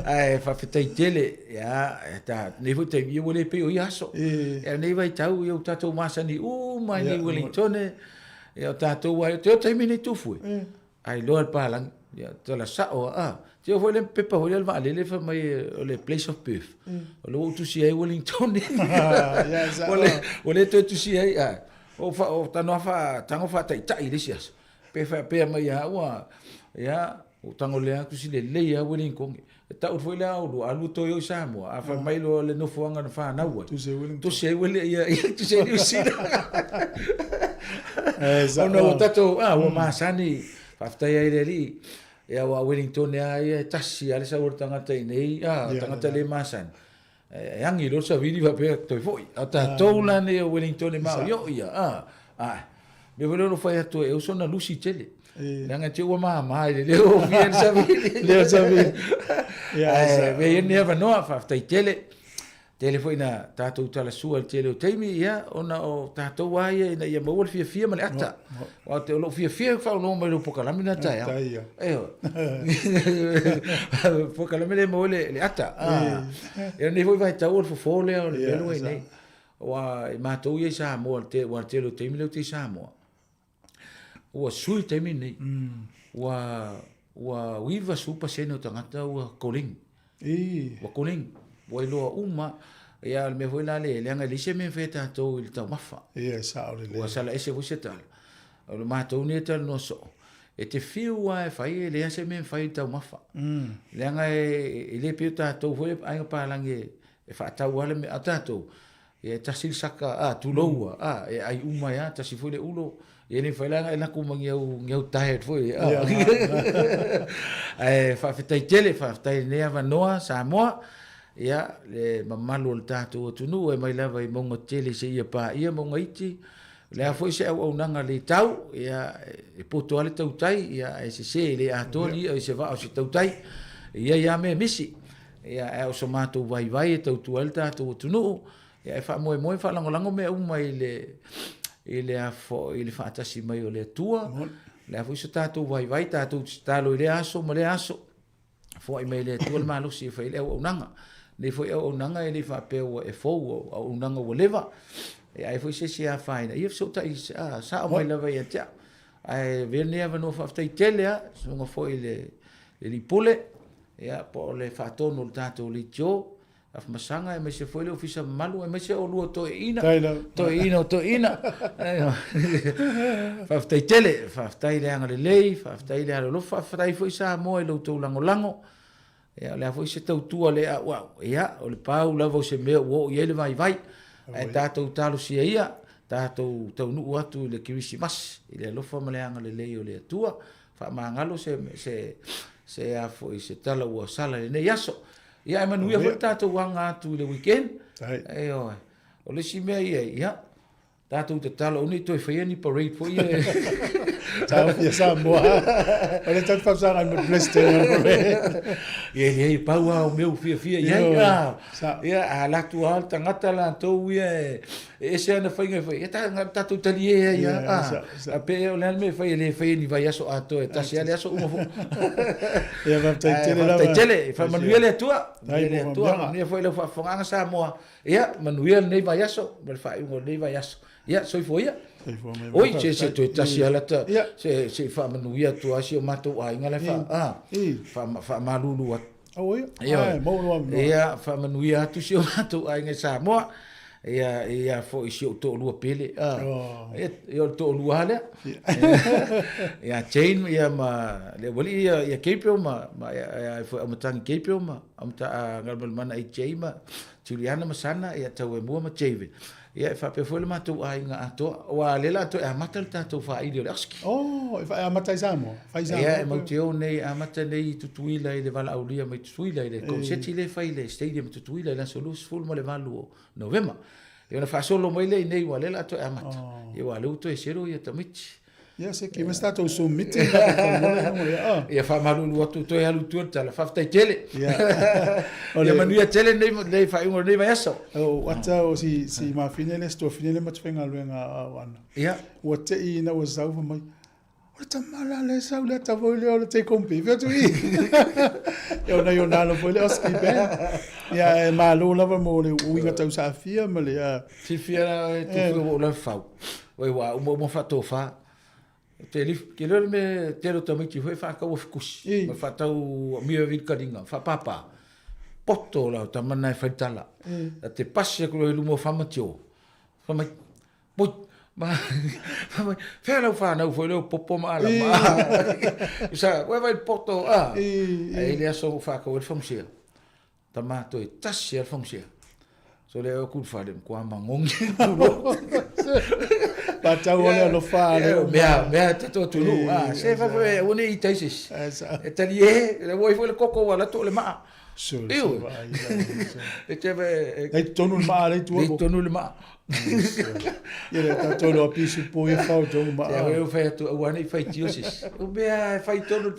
Ae faafetai tele, ia, e ta, nei foi taimi, ia ua le pei o ia aso. Ia lenei vaitau, ia ua tatou masani uma i nei Wellingtone, ia o tatou lava, te o taimi nei Tufue. Ai loa le palagi, ia, tala sao a, a. Te o foi le pepa foi le vaalele fai mai o le place of birth. O le ua ou tusi ai Wellington. Ua le, ua le toe tusi ai, a. O fa, o tano fa, tango fa taitai le isi aso. Pe faapea mai ia ua, ia, o tango lea tusi lelei a Wellington. E tau foi le ao lua, alu toe o i Samoa, a fai mai loa le nofoaga na fanau ai. Tusi ai Wellington. Tusi ai Wellington, ia, ia, tusi ai Niu Sila. Eh, sa, Ona ua tatou, ah, ua masani, faafetai ai le Alii, ia ua Wellington a ia e tasi a le sau o le tagata i nei, ah, tagata le masani. E agi loa le savili faapea toe foi. A tatou la nei o Wellington e maoioi ia, ah, ah. Mea foi lea o lo fai atu e uso na lusi tele. Leaga te ua mama i le leo o fia le savili. Leo savili. Ia, Ae, mea ia ni avanoa, faafetai tele. Tele foi na tatou talasua i le tele o taimi, ia, ona o tatou lava ia ina ia maua le fiafia ma le ata. Aua o lou fiafia e faalogo mai i lou polokalame lena taeao. Ioe. Polokalame lea e maua ai le ata. Ia lenei foi vaitau o le fofo lea o le mea lea ua i ai nei. Aua i matou ia i Samoa, aua le tele o taimi lea ou te i Samoa, ua sui le taimi lenei. Ua ua 90% o tagata ua koleni. Ua koleni. Ua iloa uma. Ia o le mea foi la le, leaga e leai se mea e fai e tatou i le taumafa. Ia, e sao lelei. Ua sala ese foi se tala. O le matou nei e talanoa soo, e te fiu lava e fai, e leai se mea e fai i le taumafa. Leaga e le pei o tatou foi aiga palagi e faatau lava le mea a tatou, ia e tasi le saka, a, tulou a, a, e ai uma ai lava, tasi foi le ulo, ia e le mafai la ona e lako ma ni au, ni au diet foi, a. Ae faafetai tele, faafetai i lenei avanoa Samoa, ia, le mamalu o le tatou atunuu e mai lava i mauga tele seia paia mauga iti, o le a foi se auaunaga le tau, ia, e poto lava le tautai, ia, ae sese e le atoa le i'a i se vaa o se tautai, e i ai lava mea misi. Ia, ae o so matou vaivai e tautua ai le tatou atunuu, ia e faamoemoe ma faalagolago mea uma i le, i le a foi, i le faatasi mai o le Atua. O le a foi so tatou vaivai, tatou tatalo i lea aso ma lea aso, foai mai e le Atua le malosi e fai ai le auaunaga. Lenei foi auaunaga e le faapea ua e fou, o auaunaga ua leva. Ia ai foi se isi e afaina, ia fesootai, a, sao mai lava ia te au. Ae avea lenei avanoa faafetai tele lava, susuga foi i le. le alii pule, ia, po o le faatonu o le tatou leitio, Afamasaga aemaise foi le ofisa mamalu aemaise oulua toeaiina, toeaiina o toeaiina. Faafetai tele, faafetai le agalelei, faafetai le alolofa, faafetai foi Samoa i lo outou lagolago. Ia, o le a foi se tautua le auau, ia, o le pau lava o se mea ua oo i ai le vaivai. Ae tatou talosia ia, tatou taunuu atu i le Kerisimasi, i le alofa ma le agalelei o le Atua. Faamagalo se, se, se, a foi, se tala ua sala i lenei aso. Ia ae manuia foi le tatou aga atu i le weekend. Ioe. O le isi mea ia, ia, tatou tatalo aua ne i toe faia ni parade foi ia. Taofia Samoa. O le tatou fausaga i mo le president o le parade. Ia leai, pau lava o mea ua fiafia i ai. Ia, a alu atu lava le tagata latou ia e ese ana faiga e fai, ia tatou talie ai lava. A pe o le a le mea e fai e le faia ni vaiaso atoa e tasi lava le aso uma foi. Ia faafetai tele lava. Faafetai tele. Faamanuia le Atua. Manuia le Atua. Manuia foi lau faafofogaaga Samoa. Ia manuia lenei vaiaso ma le faaiuga o lenei vaiaso. Ia soifua ia. Oi, se se toe tasi lava lata se se i faamanuia atu lava si o matou aiga la e faamalulu atu. Ia, ia faamanuia atu si o matou aiga i Samoa. Ia, ia foi si ou toalua pele. Ah, oh. Ia, ia o le toalua lea. Ia Jane ia ma le ualii ia ia Gabriel ma ma ia ia foi Aumatangi Gabriel ma Aumata Galumalemana AJ ma Juliana ma Sana ia Tauaimua ma Javen. Ia e faapea foi le matou aiga atoa, aua o lea o le a toe amata le tatou faaili o le ASKI. Oh, e amata i Samoa? Fai i Samoa? Ia, e matou te o nei, e amata nei i Tutuila i le valaaulia mai Tutuila i le konseti lea e fai i le stadium i Tutuila i le aso 28 o Novema. Ia ona faasolo mai lea i inei aua o lea o le a toe amata. Ia aua o lea ua toe zero ia tamaiti. Ia se ki ma tatou Zoom meeting Ia faamalulu atu toe alu i tua le tala. Faafetai tele. Ia manuia tele lenei lenei faaiuga o lenei vaiaso. O ata o si si mafine le si tuafine le ma te faigaluega a ana. Ia. Ua te i ina ua sau fai mai. O le tama la le sau le ata foi lea o le take home pay. Fai atu i. Ia ona i ona alo foi le Oski band. Ia e malo lava mo le uiga tausaafia ma le Silafia la e tufu ua ou lava fau. Oi ua uma uma faatofa. Te li ke le me te lo tamaiti foi whaatau o fikusi. Ma whaatau mia vilikalinga, whaapapa. Poto la o tamana e whaitala. A te pasi aku loa i luma o whamatio. Whamai, poi, ma, whamai, whea lau whanau foi leo popo ma ala ma. Sa, wai vai poto, a. E le aso whaakau e le whamusia. Tama toe tasi a le fausia. So le o ku fale ko mangongi tulo. Pa tau ole alofa le. Mea mea te to tulu. Ah se fa fa o ni taisis. E tali e le voi foi le koko wala to le maa. Iu. E te ve e tonu le maa le tua. Le tonu le maa. Ia le tatou loa pisu po ia fau tonu maa. Ia eu fai atu aua nei fai tio sis. O mea e fai tonu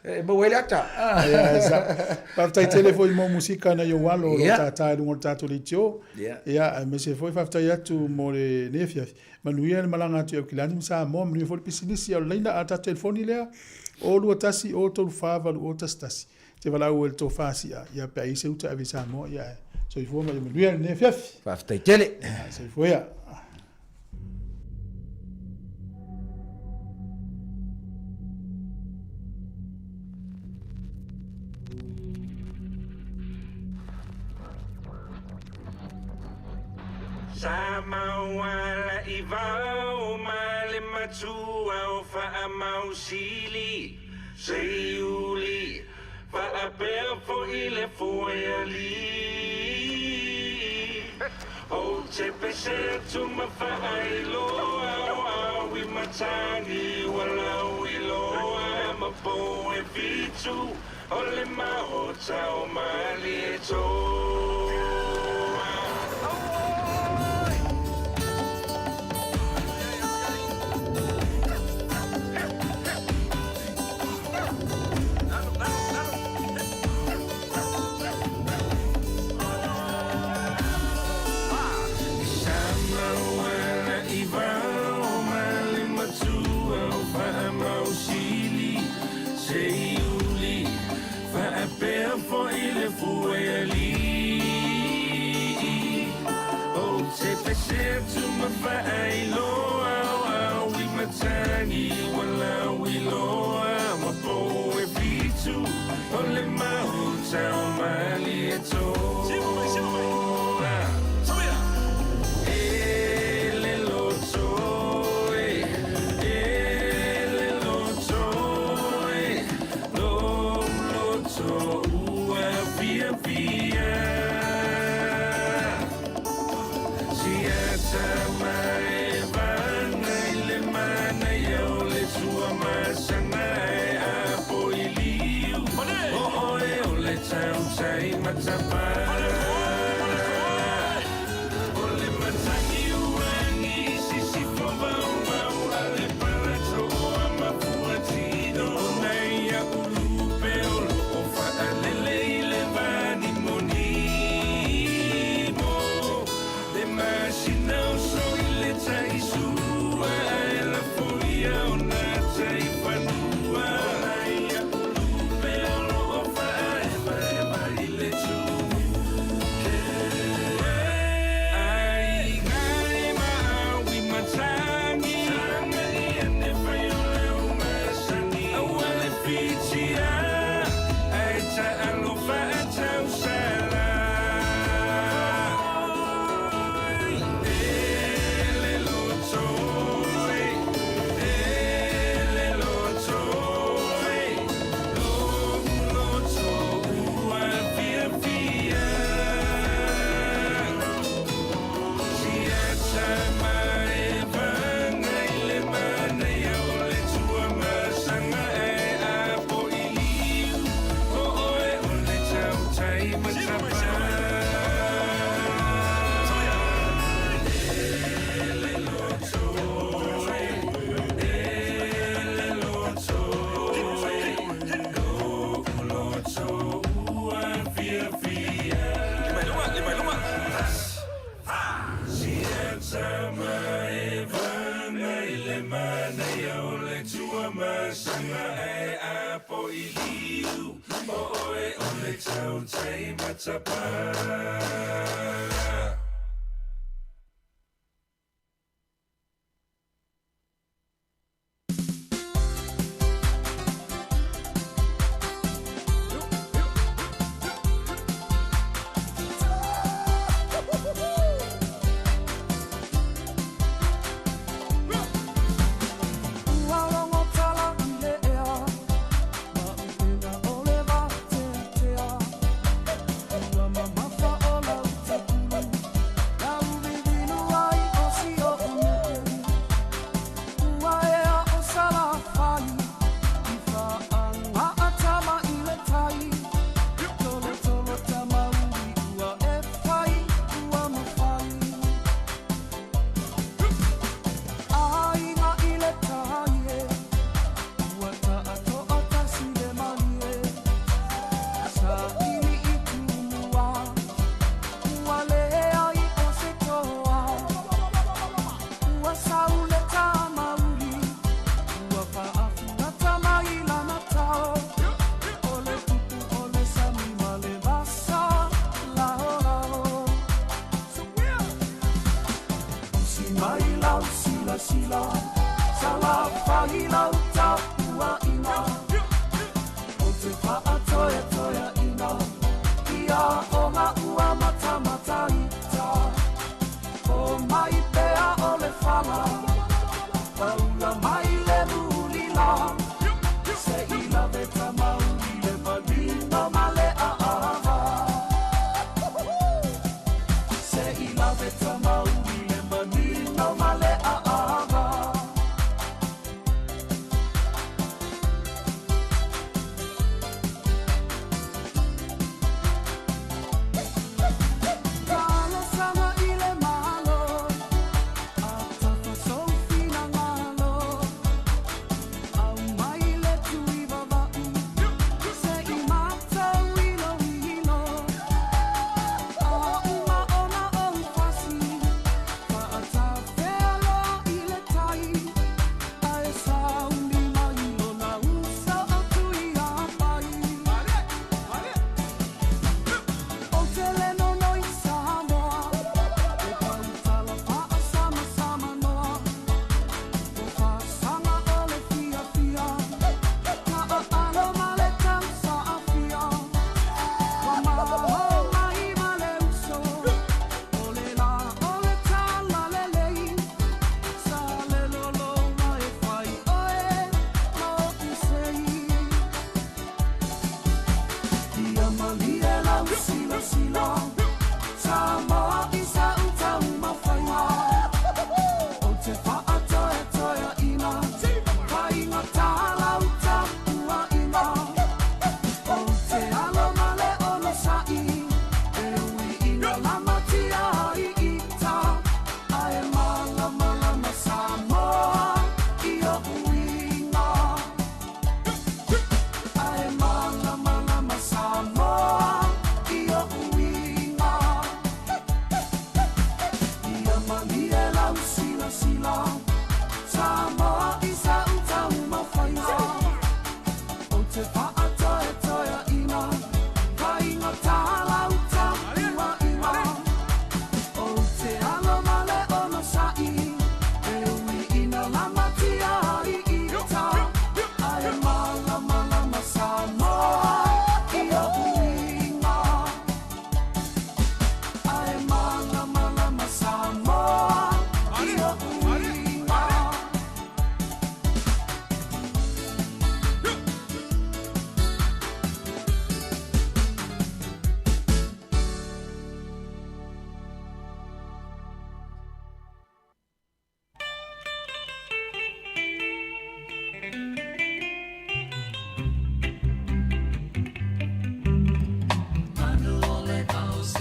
e maua ai le ata. Ia sa. Faafetai tele foi mo musika na i ou alo o lo o tātā i luga o le tatou leitio. Ia aemaise foi faafetai atu mo lenei afiafi. Manuia le malaga atu i Aukilani ma Samoa, manuia foi le pisinisi a o le laina a le tatou telefoni lea, 0 2 1 0 3 4 8 0 1 1. Te valaau e le tofa sia, ia pe a i ai se uta e ave i Samoa, ia e soifua ma ia manuia lenei afiafi. Faafetai tele. Ia, soifua ia. Sa mauala i vao ma le matua o Faamausili. Seiuli, faapea foi le foealii. Ou te pese atu ma faailoa o au i matagi ua lauiloa ma pou e fitu o le maota o Malietoa. Faapea foi le fuealii Ou te pese atu ma faailoa o au i matagi ua lauiloa ma pou e fitu. le maota o Malietoa. E le loto e, e le loto e, lou loto ua fiafia. Siata maevaga i le manaia o le Tuamasaga e apo i liu. O oe o le tautai matapā. O le matagi uagi i sisifo vaovao a le palatoa mafuatino. Nai a'u lupe o loo faalele i le vanimonimo. Le masina o so i le taisua ae lafoia ona taifanua. Nai a'u lupe o loo faaevaeva i le tumu. Aiga e maaui matagi ia ne fai o le umasani. Aua le fitia ae taalofa atausala. E le loto e, e le loto e, lou loto ua fiafia. Siata maevaga i le manaia o le Tuamasaga e apo i liu. O oe o le tautai matapā. E le loto e, e le loto e, lou loto ua fiafia. Siata maevaga i le manaia o le Tuamasaga e apo i liu. O oe o le tautai matapā. Ua logo tala i le ea, ma upega o le vateatea. Ua mamafa o lau tapulu, lau vivinu ai o si o'u nu'u. Ua ea o Salafai, i fa'aga'a tama i le tai. Tolotolo tamauli ua e fai, ua mafai. Aiga i le tai e, ua ta'ato'a tasi le malie. Sa'ili i tumua, ua leai o se toa. Ua sau le tamauli, ua fa'afugata mai lana tao. O le tupu o le sami ma le vasa, laolao. Usi mai lau silasila, Salafai lau tapuaʻiga. O te faatoetoeaʻiga, ia ona ua matamataita. O mai pea o le fala, paula mai le mulila. Se i lave tamauli le manino ma le aava. Se i lave tamauli le manino ma le aava.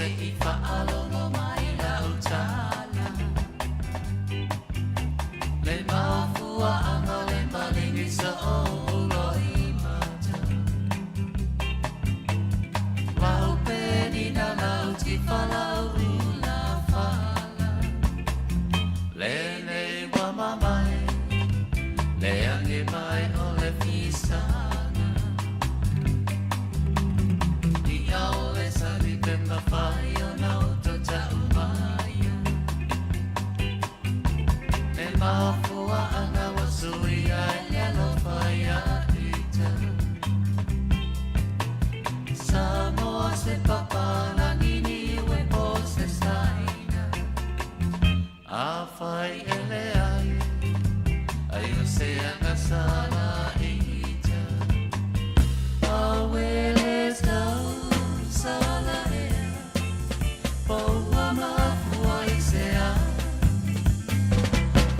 Se i faalogo mai lau tala Le mafuaaga le maligi sa ou loimata Lau penina lau tifa lau ula fala Lenei ua mamae Le age mai o le fisaga Ia o le sali pe mafai ona uto ta'u maia Le mafuaaga ua suia ai le alofa ia ita Samoa se papalagi niue po o se saina Afai e leai ai o se agasala ita Awele tau sala ea Po ua mafua i se a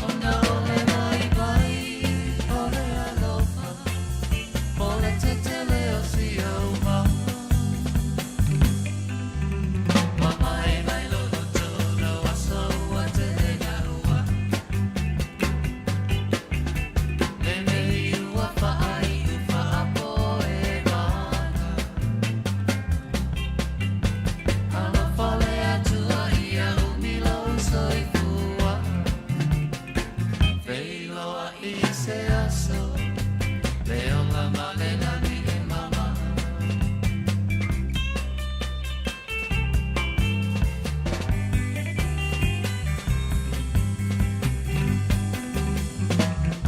Ona o le vaivai o le alofa Po le tetele o si ou mau Mamae mai lou loto o lou aso ua tele gaua Lenei ua faaiu faapo e vana Alofa le Atua ia umi lou soifua Feiloai i se aso Le ola ma le lagi e mama.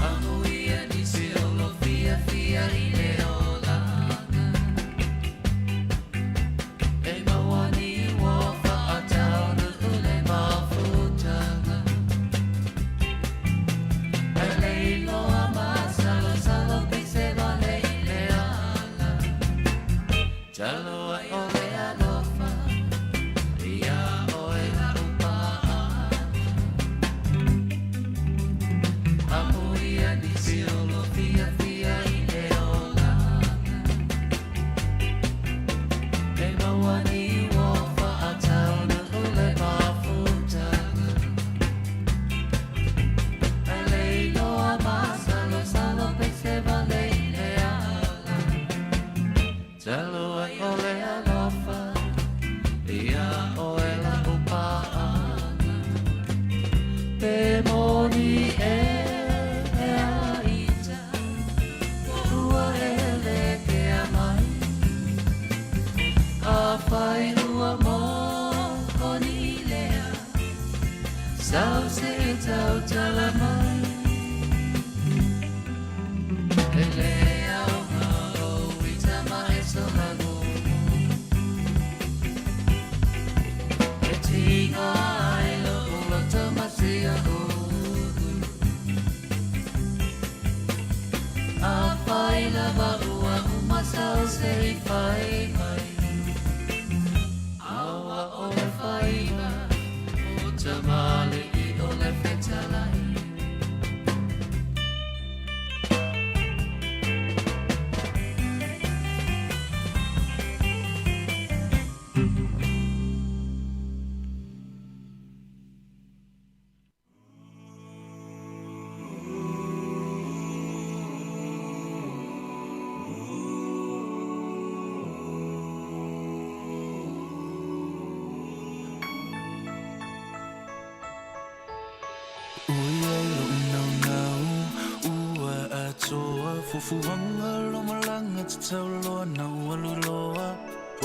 Amuia nisi o lou fiafia i le olaga E maua ni ua faataunuu le mafutaga E leiloa masalosalo pise wale i le ala Talo ai o le alofa Ia oe la'u paaga Amuia nisi o lou fiafia i le olaga E maua ni ua faataunuu le mafutaga E leiloa masalosalo pese wale i le ala Talo ai o le alofa Ia oe la'u paaga Pe moni e a ita Ua e le kea mai Afai ua moni lea Sau se tautala mai E le aoga o ita ma e sohagumu E tiga ai lo'u loto ma sia ulu Afai lava ua uma sau se i fai mai Aua o le faiva o tamalii o le fetalai. Ui ai lou naunau ua atoa Fuafuaga lou malaga tatau loa na ou alu loa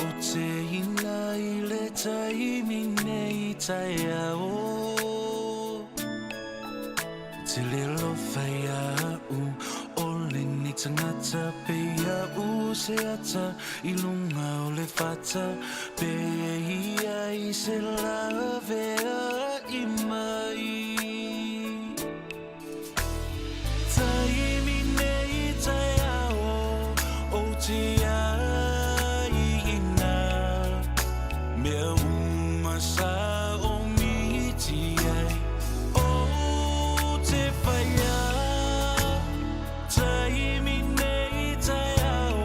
Ou te ina i le taimi nei taeao Tele alofa ia au O lenei tagata pe ia'u se ata i luga o le fata Pe i ai se laveai mai Taimi nei taeao ou te aiina Mea uma sa ou miti ai Ou te whaia Taimi nei taeao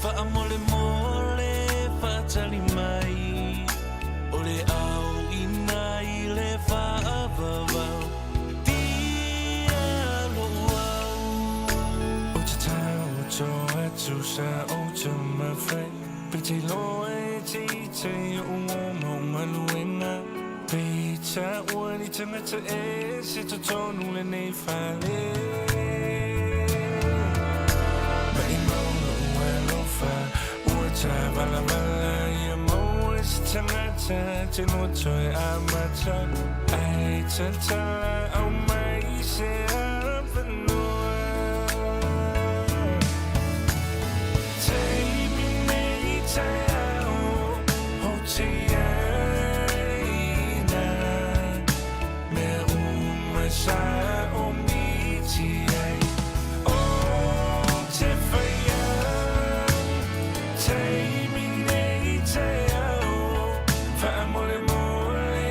Whaamolemole whaatali mai. sa o taumafai Pe te iloa e te ita i o'u moomoogaluega Peitai ua ni tagata ese totonu lenei fale Maʻimau lo'u alofa ua tāvalavala Ia maua se tagata te loto e amata Ae tatala aumai se avanoa Taimi nei taeao o te aina Mea uma sa omiti ai O te whai au Taimi nei taeao Faamolemole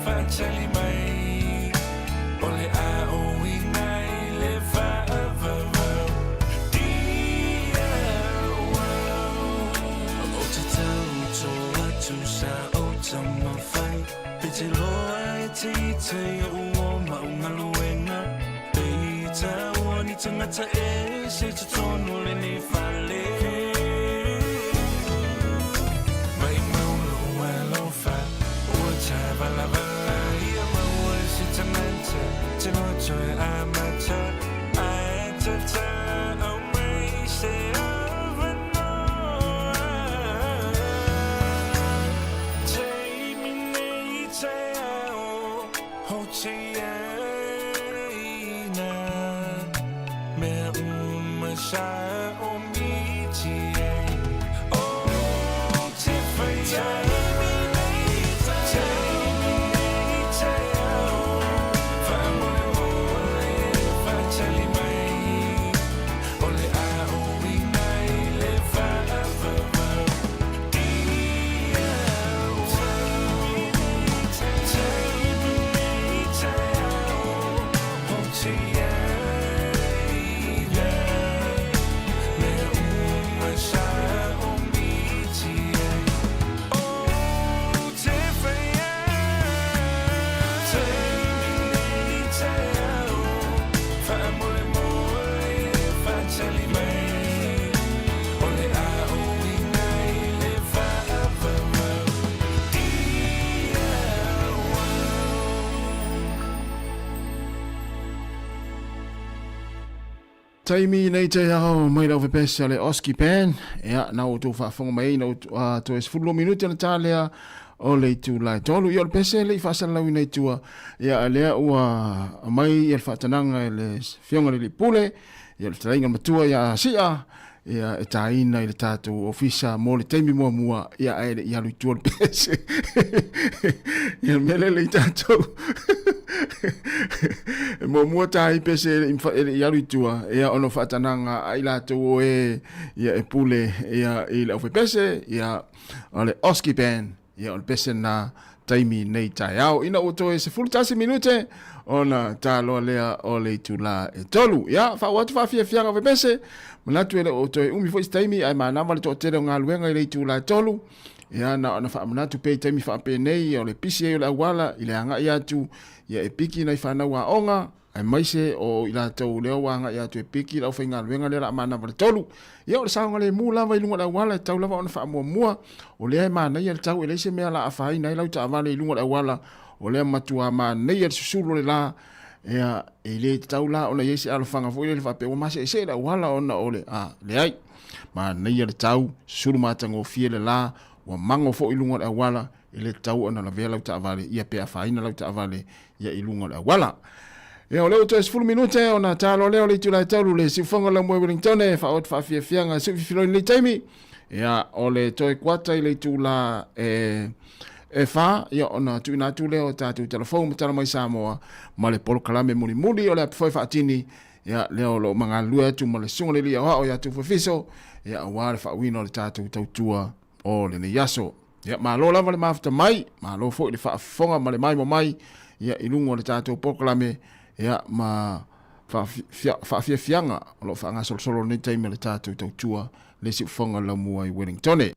faatali mai O le a oina i le faavavau Dia O te tauto atu sa o taumafai Pe te loa e te ita i o'u o maugaluega Peitai ua ni tagata ese i totonu o lenei fale Maʻimau lo'u alofa ua tāvalavala Ia maua se tagata te loto e amata Ae tatala aumai se avanoa Taimi nei taeao o te aina Mea uma sa omiti ai O te whai au Taimi nei taeao Faamolemole faatali mai O le a oina i le faavavau Dia Taimi nei taeao o te aina Mea uma sa omiti ai O te whai au Taimi nei taeao Faamolemole faatali mai O le a oina i le faavavau Dia Taimi nei taeao mai lau fepese a le Oski Band. Ia, na outou faafofoga mai ai, na outou, toe 12 minute ona ta lea o le itula e tolu. Ia, o le pese le i faasalalauina i tua. Ia, a lea ua aumai ia le faatanaga e le Afioga i le Alii Pule, ia le fetalaiga matua ia Sia, ia e tāina i le tātou ofisa mo le taimi muamua, ia ae le i alu i tua le pese. Ia le mea lea le i tātou. E muamua tā i pese e le i alu i tua, ia ona faatanaga a i latou o e, ia e pule ia i le aufaipese, ia o le Oski Band. Ia, o le pese na taimi nei taeao. Ina ua toe 11 minute ona taloa lea o le itula e tolu. Ia, faauu atu faafiafiaga o pese. Manatu e le o toe umi foi se taimi, ae manava le toatele o galuega i le itula e tolu. Ia, na ona faamanatu pea i taimi faapenei, o le pisi ai o le auala i le agai atu, ia e piki nai fanau aoga, aemaise o i latou lea ua agai atu e piki le aufaigaluega lea o le a manava le tolu. Ia, o le saogalemu lava i luga o le auala e tatau lava ona faamuamua. O lea e manaia le tau, e leai se mea o le a afaina ai lau taavale i luga o le auala, o lea matua manaia le susulu o le la. Ia, e le tatau la ona i ai se alofaga foi lele faapea ua maseesee le auala ona o le, a, leai. Manaia le tau, susulu matagofie le la, ua mago foi i luga o le auala, e le tatau ona lavea lau taavale, ia pe afaina lau taavale ia i luga o le auala. Ia, o lea ua toe 10 minute ona talo lea o le itula e tolu le siufoga o le laumua i Wellingtone, faaoo atu faafiafiaga sui fifiloi i lenei taimi. Ia, o le toe kuata i le itula e e whā, ia ona tuuina atu lea o tātou talafou ma tala mai Samoa ma le polokalame mulimuli o le api foi faatini, ia lea o lo o magalulue atu ma le susuga le alii aoao ia Tufu Fiso, ia aua le faauiina o le tātou tautua o lenei aso. Ia, malo lava le mafuta mai, malo foi le faafofoga ma le maimoa mai ia i luga o le tatou polokalame ia ma faafiafiaga o lo o faagasolosolo i lenei taimi o le tatou tautua le siufofoga o le laumua i Wellingtone.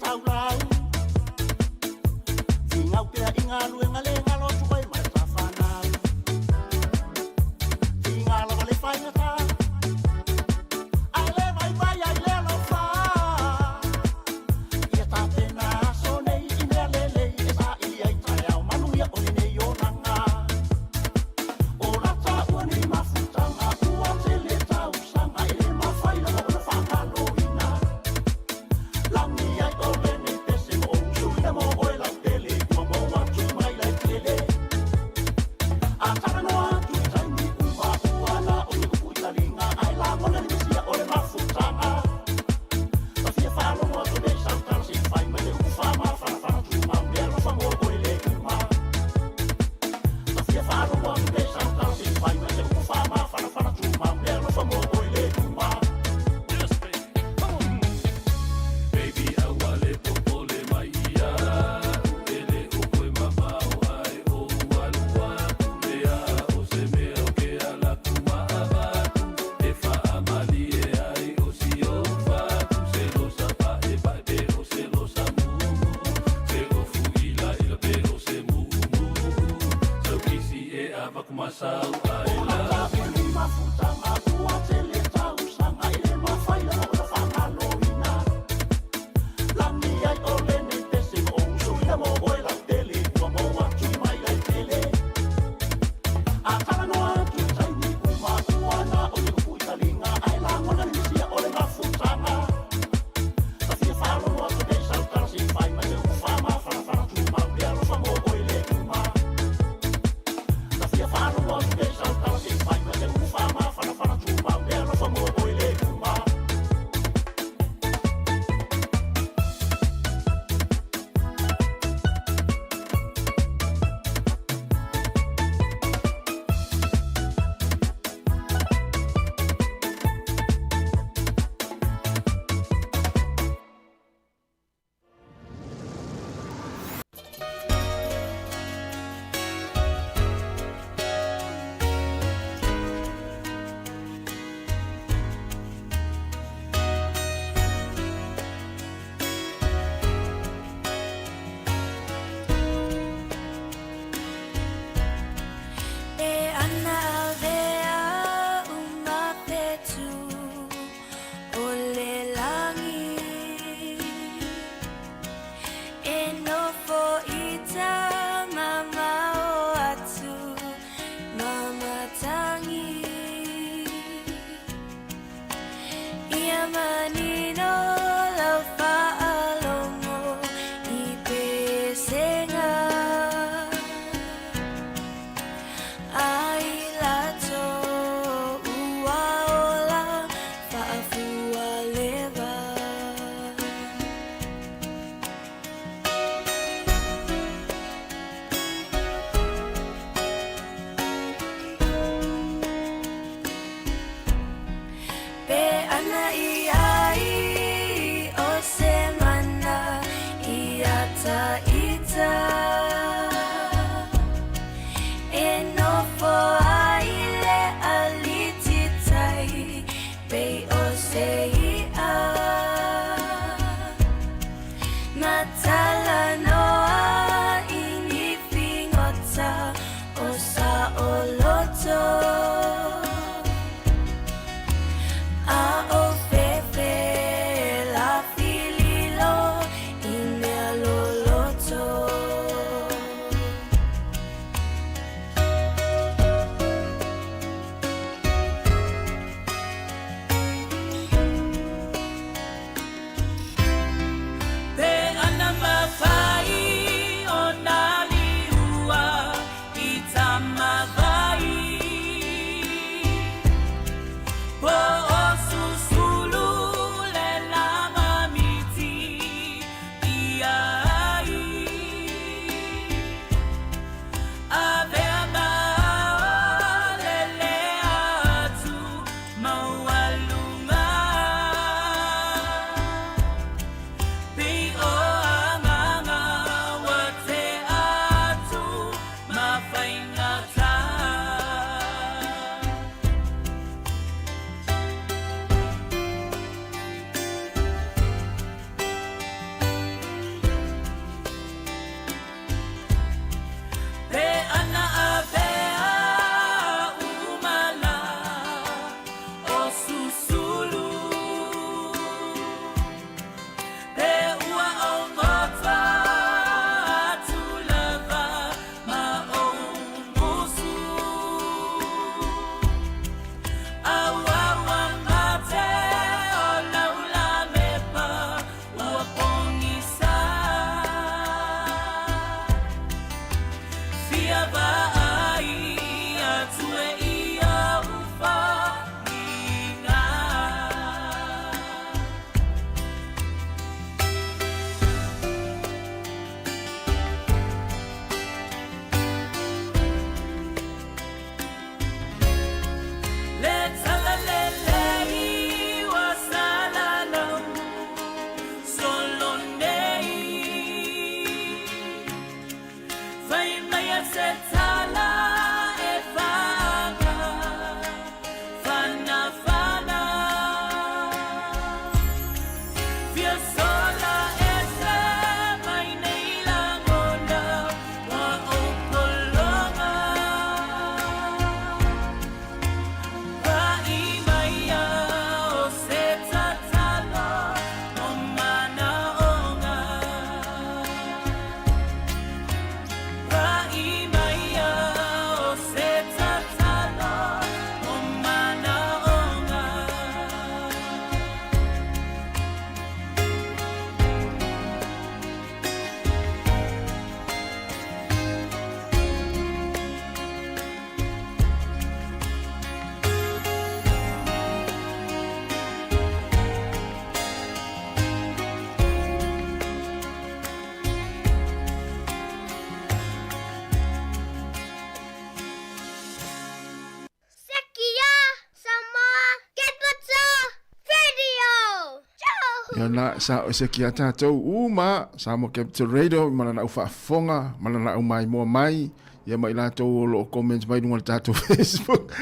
taulau. Figau pea i galuega le galo atu ai ma le tafanau. Figa lava le faigata, ae le vaivai ai le alofa. Ia tapena aso nei i mea lelei e saili ai taeao manuia o lenei olaga. O la taua nei mafutaga ua tele tausaga e le mafai lava ona faagaloina. Lagi ai o lenei pese ma ou usuina mo oe lautele ua maua atu mai laitele. A talanoa atu i taimi uma ua na o ni upu i taliga ae lagona le misia o le mafutaga. Ta fia faalogo atu nei sau tala se i fai mai le upu faamafanafana tumau le alofa mo oe le uma. Ta fia faalogo atu nei sau tala se i fai mai le upu faamafanafana tumau le alofa mo oe le uma. Baby, aua le popole mai ia e le o koe mamao ai o alu atu lea o se mea o ke ala ku ma avatu e faamalie ai o si o fatu se losa pae pae pe o se losa mumu se o fuila ila pe o se mumu saukisi e avaku masau ai la. Ni mafutaga ua tele tausaga e le mafai lava ona faagaloina. Lagi ai o lenei pese ma ou usoina mo oe lautele ua maua atu mai laitele. A talanoa atu i taimi uma ua na o ni upu i taliga ae lagona le misia o le mafutaga. Ta fia faalogo atu nei sau tala se i fai mai le upu faamafanafana tumau le alofa mo oe le uma. Ta fia faalogo atu nei sau tala se i fai mai le upu faamafanafana tumau le alofa mo oe le uma. E ana avea umafetu o le lagi e nofo i tamamao atu ma matangi. Ia manino lau faalogo i pesega ai latou ua ola faafualeva. Pe ana i ai o se mana ia ta ita e nofo ai le alititai pei o se i'a matalanoa i ni figota o saoloto. A o fefe la fililo i mea loloto. Pe ana Lana sa o se ki a tātou uma Samoa Capital Radio ma lana au faafofoga ma lana au maimoa mai ia ma i latou o lo o comments mai luga o le tatou Facebook.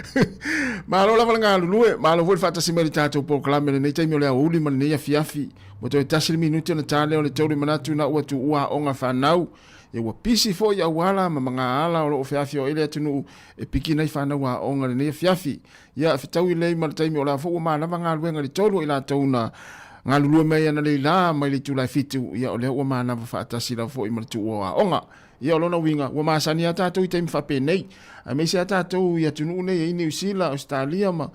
Malo lava le galulue, malo foi le faatasi mai i le tatou polokalame lenei taimi o le aoauli ma lenei afiafi. Ua toe tasi le minuti ona ta lea o le tolu i manatu na ua tuua aoga fanau. Ia ua pisi foi auala ma magaala o lo o feafioai le atunuu e piki nai fanau aoga lenei afiafi. Ia fetaui lelei ma le taimi o la foi ua manava galuega i le tolu o i latou na galulue mai analeila mai le itula e fitu, ia o lea ua manava faatasi lava foi ma le tuua o aoga. Ia o lona uiga, ua masani lava tatou i taimi faapenei, aemaise lava tatou i atunuu nei e i Niu Sila, Ausetalia ma,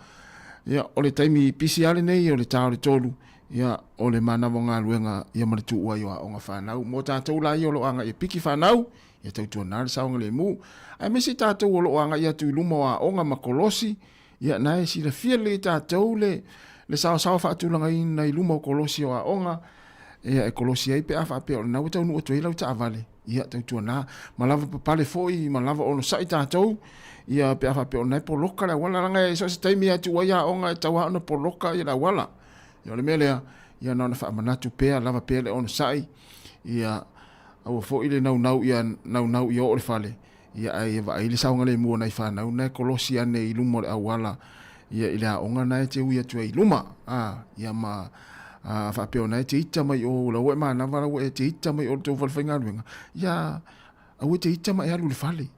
ia o le taimi pisi lava lenei o le ta o le tolu, ia o le manava o galuega ia ma le tuua ai o aoga fanau. Mo tatou la ia o lo o agai e piki fanau, Ia tautuana le saogalemu, aemaise tatou o lo o agai atu i luma o aoga ma kolosi, ia na e silafia lelei e tatou le, le saosaoa faatulagaina i luma o kolosi o aoga, ia e kolosi ai pe a faapea o lena ua taunuu atu ai lau taavale, ia tautuana, ma lava papale foi ma lava onosai tatou, ia pe a faapea o lena e poloka le auala, leaga e so o se taimi lava e tuu ai aoga e tatau lava ona poloka ia le auala. Ia o le mea lea, ia na ona faamanatu pea, lava pea le onosai, ia Aua foi le naunau ia naunau ia oo le fale, ia ae ia vaai le saogalemu o nai fanau na e kolosi ane i luma o le auala ia i le aoga na e te ui atu ai i luma. A, ia ma a faapea o na e te ita mai o la ua e manava la ua e te ita mai o le tou fale faigaluega, ia aua e te ita ma e alu i le fale.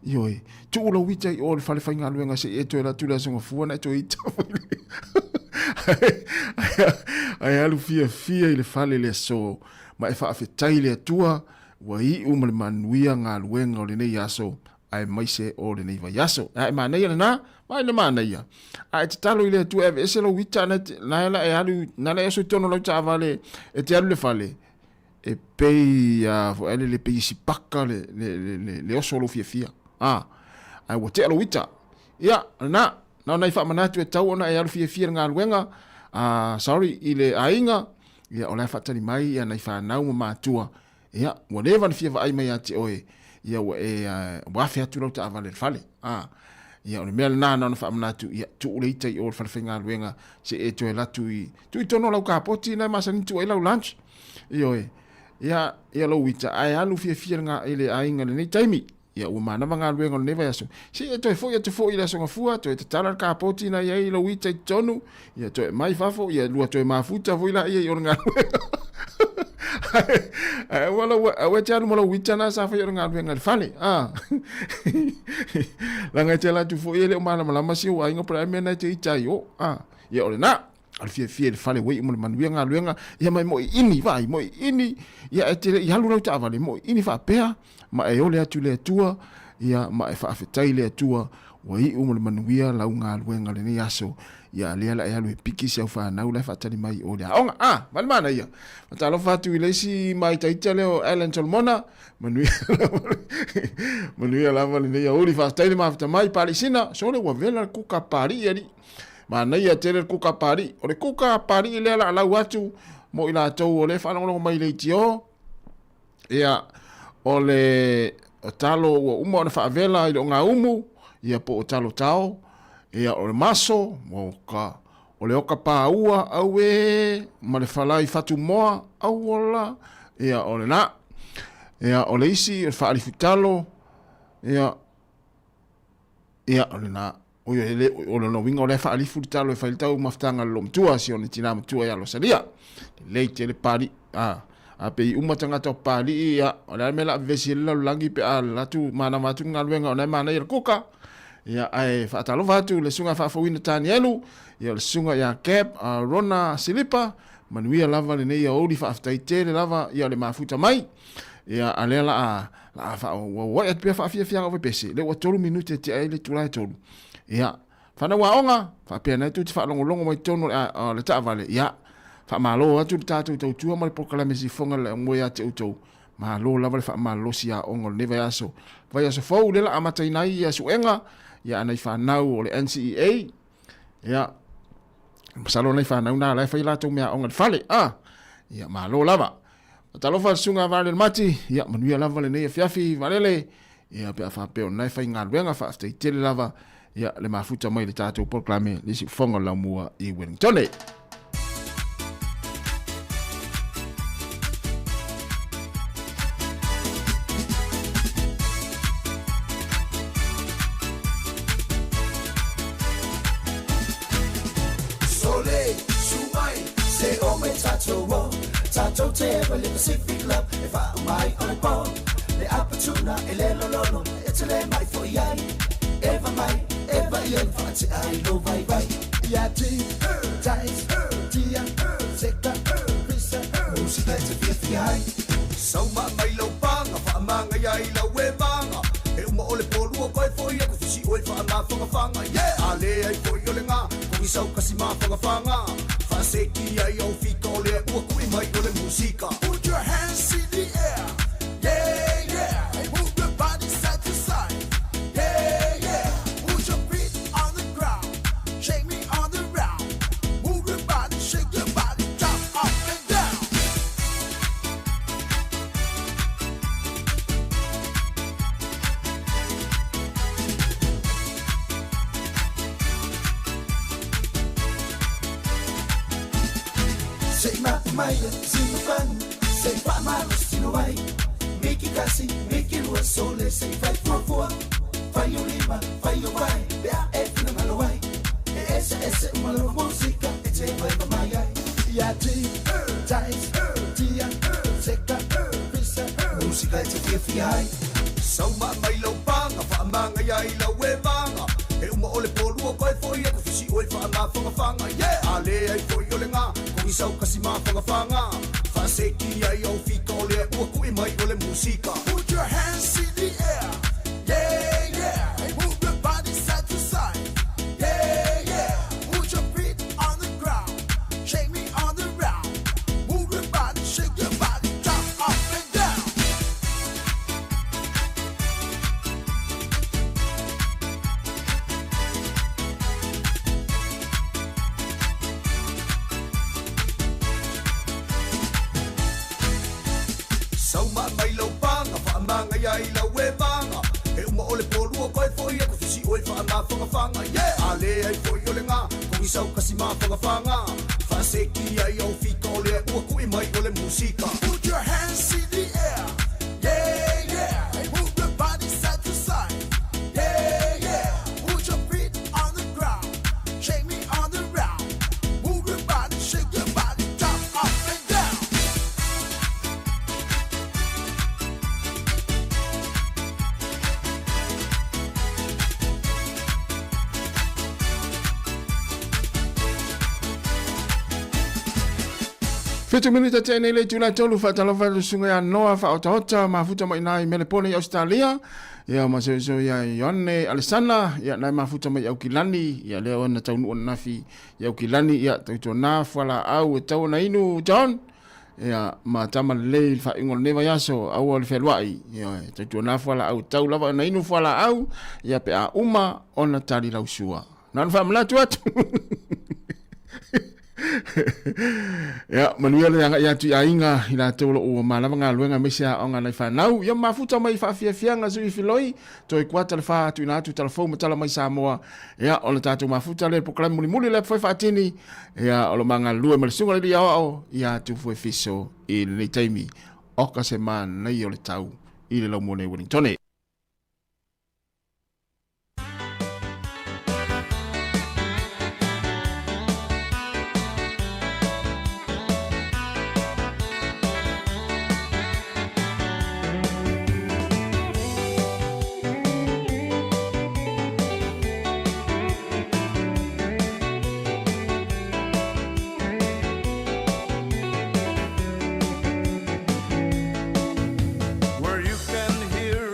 Ioe, tuu lou ita i o le fale faigaluega se i e toe alu atu i le Aso Gafua ona e toe ita foi lea. Ae alu fiafia i le fale i le aso ma e faafetai i le Atua ua iu ma le manuia galuega o lenei aso aemaise o lenei vaiaso. Ae manaia lena, vaai le manaia. A e tatalo i le Atua e aveese lou ita na la e alu, na la e oso i totonu o lau taavale e te alu i le fale, e pei a foi le le pei si paka le le le le, le oso lo fiafia a ai ua tea lou ita ia na na ona i faamanatu e tau ona e alu fiafia le galuega a sorry i le aiga ia o la e faatali mai ia nai fanau ma matua ia ua leva ona fia vaai mai ia te oe ia ua e ua afe atu lau taavale i le fale a ia o le mea lena na ona faamanatu ia tuu le ita i o le fale faigaluega se e toe alu atu i tuu i totonu o lau kapoti na e masani tuu ai lau lunch Ioe, ia, ia lou ita, ae alu fiafia le i le aiga i lenei taimi. Ia, ua manava galuega o lenei vaiaso. Se i e toe foi atu foi i le Aso Gafua, toe tatala le kapoti na i ai lou ita i totonu, ia toe aumai fafo, ia lua toe mafuta foi laia i o le galuega. Ae, ae aua lau, aua e te alu ma lou ita na sa faia o le galuega i le fale. Ah. Leaga e te alu atu foi e le o malamalama si ou aiga po o le a le mea na e te ita ai o. Ah. Ia o lena. A le fiafia i le fale ua iu ma le manuia galuega, ia ma e moiini, vaai, moiini, ia e te le i alu lau taavale, moiini faapea, ma e ole atu i le Atua, ia ma e faafetai i le Atua, ua iu ma le manuia lau galuega lenei aso, ia lea la e alu e piki si au fanau la e faatali mai i o i le aoga. A, vaai le manaia. Faatalofa atu i le isi maitaita lea o Alan Solomona, manuia lava, manuia lava lenei aoauli, faafetai le mafuta mai, Palesina, sole ua vela le kuka a Papalii alii. Manaia tele le kuka a Papalii. O le kuka a Papalii lea la lau atu mo i latou o lea e faalogologo mai i leitio. Ia, o le talo ua uma ona faavela i le ogaumu, ia po o talo tao, ia o le maso, o ka, o le oka pāua, auē, ma le falai fatumoa, auola, ia o lena. Ia, o le isi, o le faalifutalo, ia, ia, o lena. Oi, e le, o lona uiga o lea e faalifu le talo e fai le taumafataga a le loomatua, si ona tinā matua ia Losalia. Lelei tele Papalii. A, a pei uma tagata o Papalii, ia, o le a le mea o le a vevesi ai le lalolagi pe a alu atu, manava atu le galuega ona e manaia le kuka. Ia, ae faatalofa atu i le susuga faafouina Tanielu, ia o le susuga ia Gab, a Rona Silipa, manuia lava lenei aoauli, faafetai tele lava, ia o le mafuta mai. Ia, a lea la a, la a faaauauai atu pea faafiafiaga o pepese, lea ua tolu minute e tea ai le itula e tolu. Ia, fanau aoga, faapea na e tou te faalogologo mai totonu o le taavale, ia, faamalo atu le tatou tautua ma le polokalame sifoga le moe ia te outou. Malo lava le faamalolosi aoga o lenei vaiaso. Vaiaso fou lea la amataina ai ia suega, ia a nai fanau o le NCEA, ia, masalo nai fanau na la e fai latou meaaoga i le fale, a, ia, malo lava. Talofa le susuga Valele Mati, ia manuia lava lenei afiafi Valele, ia pe a faapea o lena e faigaluega, faafetai tele lava ia le mafuta mai le tatou polokalame le siufofoga o le laumua i Wellingtone. mai tātou o Tātou te ewa le Pacific Love E wha mai o le pō Le apatuna e le lololo E te le mai fo iai Eva mai, eva i en wha te ai lo vai vai Ia ti, tais, tia, seka, pisa Musika e te fia fia ai Sauma mai lau panga, whaamanga ia i lau e vanga. E uma o le pōlua koe foi aku fisi oe whaamawhangawhanga. Yeah! A le ai foi o le ngā, kongi sau kasi mawhangawhanga. Whaaseki ai au fika o le ua kui mai o le musika. Put your hands in the air. Yeah, yeah. And move your body side to side. Yeah, yeah. Put your feet on the ground. Shake me on the round. Move your body, shake your body, jump up and down. Sei ma maia, si ma fan, sei fa ma si no ai. Miki kasi, miki lua sole, sei fai fua fua. Fai o lima, fai o vai, bea e fina malo ai. E ese ese uma lova música, e te vai pa mai ai. Ia ti, tais, tia, seka, pisa, música e te fia fia ai. Sauma mai lau panga, whaamanga ia i lau e vanga. E uma o le pōlua koe foi aku fisi oe whaamawhangawhanga. Yeah! A le ai foi o le ngā, kongi sau kasi mawhangawhanga. Whaaseki ai au fika o le ua kui mai o le musika. Put your hands in the air. Yeah, yeah. And move your body side to side. Yeah, yeah. Put your feet on the ground. Shake me on the round. Move your body, shake your body, jump up and down. Sauma mai lau panga, whaamanga ia i lau e vanga. E uma o le pōlua koe foi aku fisi oe whaamawhangawhanga. Yeah! A le ai foi o le ngā, kongi sau kasi mawhangawhanga. Whaaseki ai au fika o le ua kui mai o le musika. Put your hands in the air. Yeah, yeah. And move your body side to side. Yeah, yeah. Put your feet on the ground. Shake me on the round. Move your body, shake your body, jump up and down. Fitu minita tēnei le tūlai tolu whaatalofa le sunga ia Noa whaotaota mafuta mai nai Melepone i Australia. Ia ma so so ia Ioane Alessana ia nai mafuta mai Aukilani ia lea ona taunu ona nafi i Aukilani ia tautuana fuala au e tau ona inu John. Ia ma tama lelei le faaiuga o lenei vaiaso aua le fealuai ia tautuana fualaau tau lava ona inu fualaau ia pe a uma ona tali lausua. Na ona faamanatu atu. Ia, manuia le agai atu i aiga i latou o lo o ua malava galuega aemaise aoga nai fanau. Ia mafuta mai i faafiafiaga sui filoi, toe kuata le fa tuuina atu tala fou ma tala mai Samoa. Ia, ona tatou mafuta lea i le polokalame mulimuli lea foi faatini. Ia, o lo ma galulue ma le susuga le alii aoao ia Tufue Fiso i lenei taimi. Oka se manaia o le tau i le laumua nei Wellingtone. Where you can hear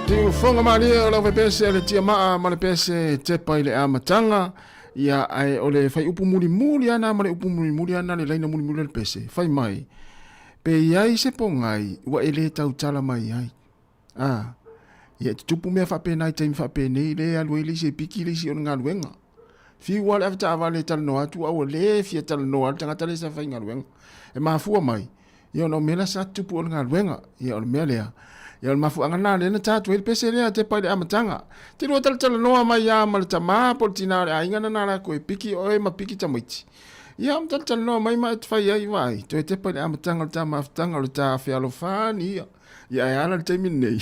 Siufofoga malie o le aufaiPese a le Tiamaa ma le pese tepa i le amataga. Ia, ae o le faiupu mulimuli ana ma le upu mulimuli ana le laina mulimuli o le pese, fai mai, Pe i ai se pogai ua e lē tautala mai ai. A, ia e tutupu mea faapena i taimi faapenei lea e alu ai le isi e piki le isi o le galuega. Fiu lava le avetaavale e talanoa atu a ua le fia talanoa le tagata lea sa faigaluega. E mafua mai, ia ona o mea la sa tutupu o le galuega. Ia o le mea lea, ia o le mafuaaga lena lea na ta atu ai le pese lea tepa i le amataga. Te lua talatalanoa mai lava ma le tama po o le tina o le aiga lena la koe piki oe ma piki tamaiti. Ia ma talatalanoa mai ma e te fai ai vaai, toe tepa i le amataga o le ta mafutaga o le ta fealofani ia. Ia ae ala le taimi lenei.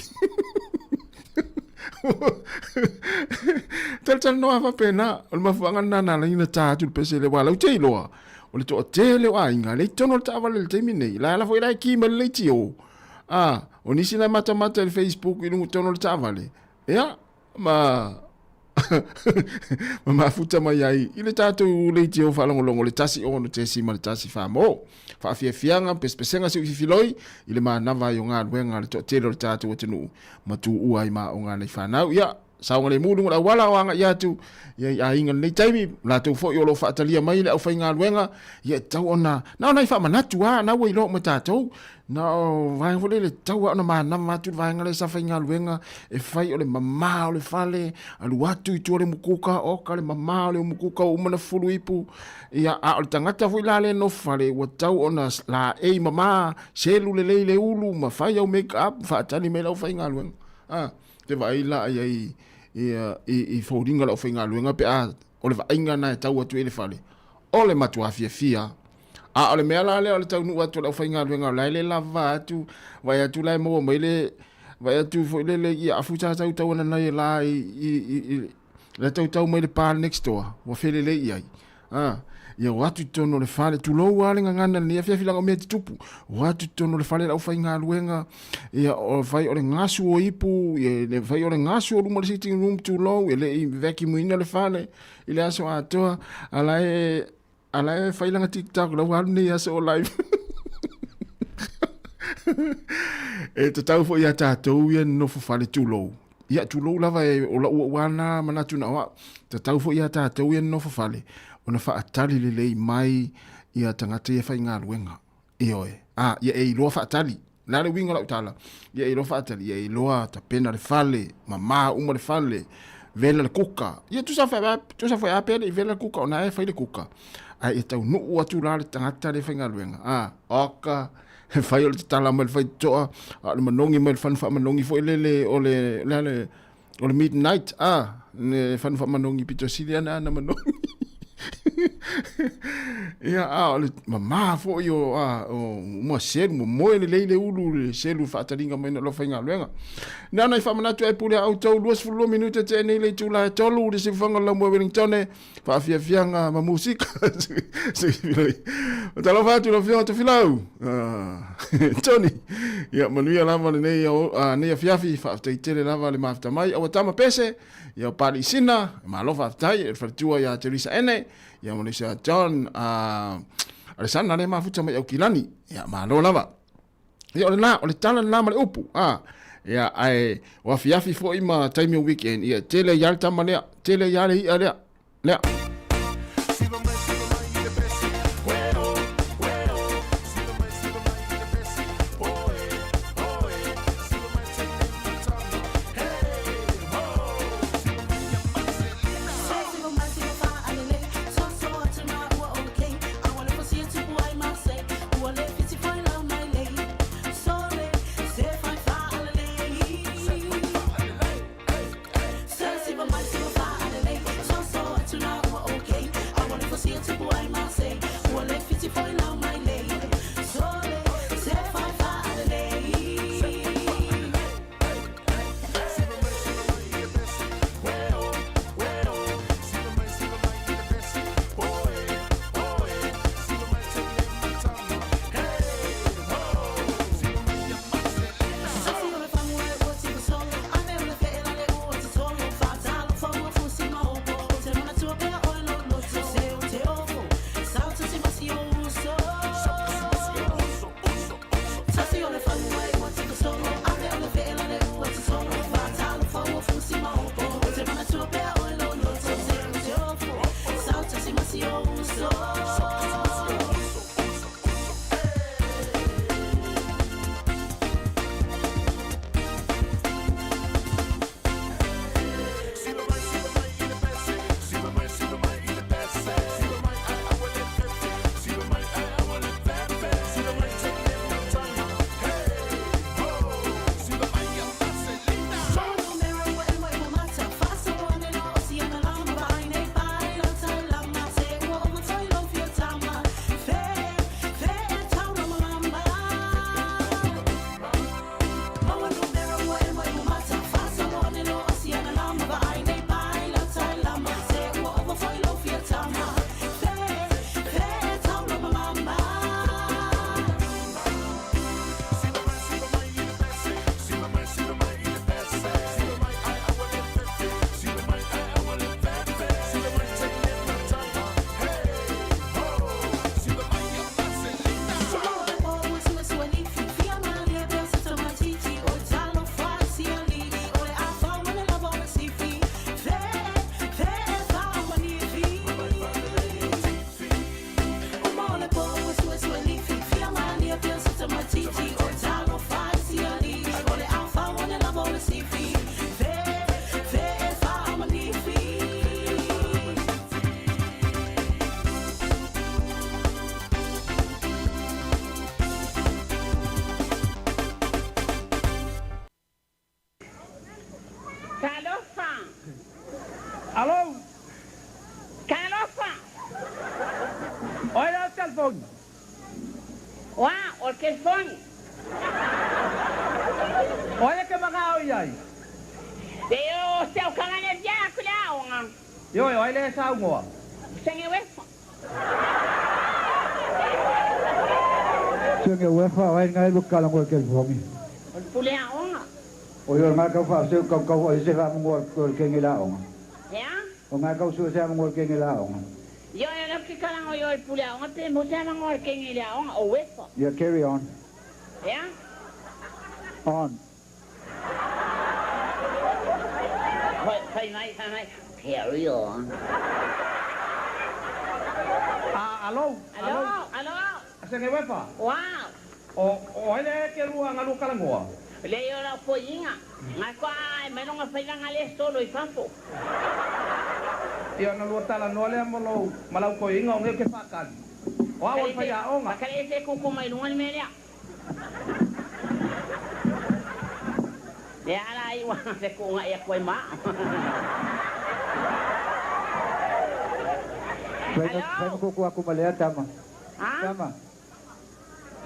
Talatalanoa faapena, o le mafuaaga lena na ala ai ona ta atu le pese lea, aua o la e te iloa, o le toatele o aiga lea i totonu o le taavale i le taimi lenei, la e ala foi la e ki mai le leitio. A, o nisi la e matamata i le Facebook i luga tonu o le taavale, ia, ma ma mafuta mai ai i le tatou leitio faalogologo le 1 6.1 mo faafiafiaga pesepesega siufifiloi i le manava ai o galuega a le toatele o le tatou atunuu ma tuua ai maoga nai fanau. Ia, saogalemu i luga o le auala o agai atu ia i aiga lenei taimi, latou foi o lo o faatalia mai le aufaigaluega, ia e tatau ona, na ona i faamanatu lava, na ua iloa uma e tatou, na o vaega foi lele, e tatau lava ona manava atu le vaega lea sa faigaluega e fai o le mama o le fale, alu atu i tua o le umukuka, oka le mama o le umukuka ua uma ona fufulu ipu, ia, a o le tagata foi la lea e nofo fale, ua tatau ona laei mama, selu lelei le ulu ma fai au make up, faatali mai le aufaigaluega. A. Te vaai la i ai i foliga o le aufaigaluega pe a o le vaaiga na e tau atu ai le fale, o le matua fiafia. A o le mea la lea o le taunuu atu o le aufaigaluega o la e le lava atu, vaai atu la e maua mai le, vaai atu foi lele i afu sa tautau ana nai e la i le tautau mai le pa next door, ua felelei i ai. A, ia o atu i totonu o le fale, tulou lava le gagana i lenei afiafi leaga o mea e tutupu. O atu i totonu o le fale le aufaigaluega, ia o fai o le gasu o ipu, ia le fai o le gasu o luma o le sitting room, tulou, e le i vacuum-ina le fale i le aso atoa, a la e, a la e fai lana TikTok, la ua alu nei aso o live. E tatau foi ia tatou ia nofo fale, tulou. Ia, tulou lava e, o lau ua na manatu na o au. Tatau foi ia tatou ia nofo fale, ona faatali lelei mai ia tagata ia faigaluega. Ioe. A, ia e iloa faatali. Le a le uiga o lau tala? Ia e iloa faatali, ia e iloa tapena le fale, mama uma le fale, vela le kuka. Ia tusa foi, tusa foi a pea le i vela le kuka, ona e fai le kuka. Ae ia taunuu atu la le tagata le faigaluega. A, oka, e fai o le tatala mai le faitotoa, a o le manogi mai le fanu faamanogi foi lele o le, le a le, o le midnight, a, le fanu faamanogi pito sili ana ana manogi. Ia, a o le mamā foi o, a, o uma selu, momoe lelei le ulu, le selu faataliga mai na lo faigaluega. Na ona i faamanatu ai pule a outou, 22 minute te nei le itula e tolu, le siufaga o le Laumua Wellingtone, faafiafiaga ma musika. Talofa atu lau Afioga Tofilau. Ah, Tony. Ia, manuia lava lenei, nei afiafi, faafetai tele lava le mafuta mai. Aua tama pese, ia o Pali Sina, malo faafetai, le faletua ia Teresa Ene, ia ma leisa John, Alessandra le mafuta mai Aukilani. Ia, malo lava. Ia, o le la, o le tala le la ma le upu. Ah, ia, ae, o afiafi foi ma taimi o weekend, ia, tele ia le tama lea, tele ia le ia lea, lea. iai. Le o se au kanga le via ku le aoga. Ioe, o ai lea e saugoa? Senge wefa. Senge wefa o ai ngai lu kala ngol ke fongi. O le pule aoga. O yo ngai kau fa se kau kau o se fa ngol ko ke ngi la onga. Ea? O ngai kau su se ngol ke ngi la onga. Ioe o le ke kala ngo yo le pule aoga pe mo se ngol ke ngi le aoga o wefa. Yeah, carry on. Ea? On. Fai fai mai fai mai. Carry on. Ah, alo, Alo, alo. Senge wefa. Wow. O o ai le ke lua ngalu kala ngoa. Le yo la koinga. Ngai kwa ai mai longa fai nga le solo i fafo. Ia na lua tala noa lea mo lou ma lau koiga o ge ke faakali. O au o le faiaoga. Makale se kuku mai lunga le mea lea. Le ala ai wa se kuunga ia koe ma. Fai fai ko ko aku malea tama. Ha? Tama.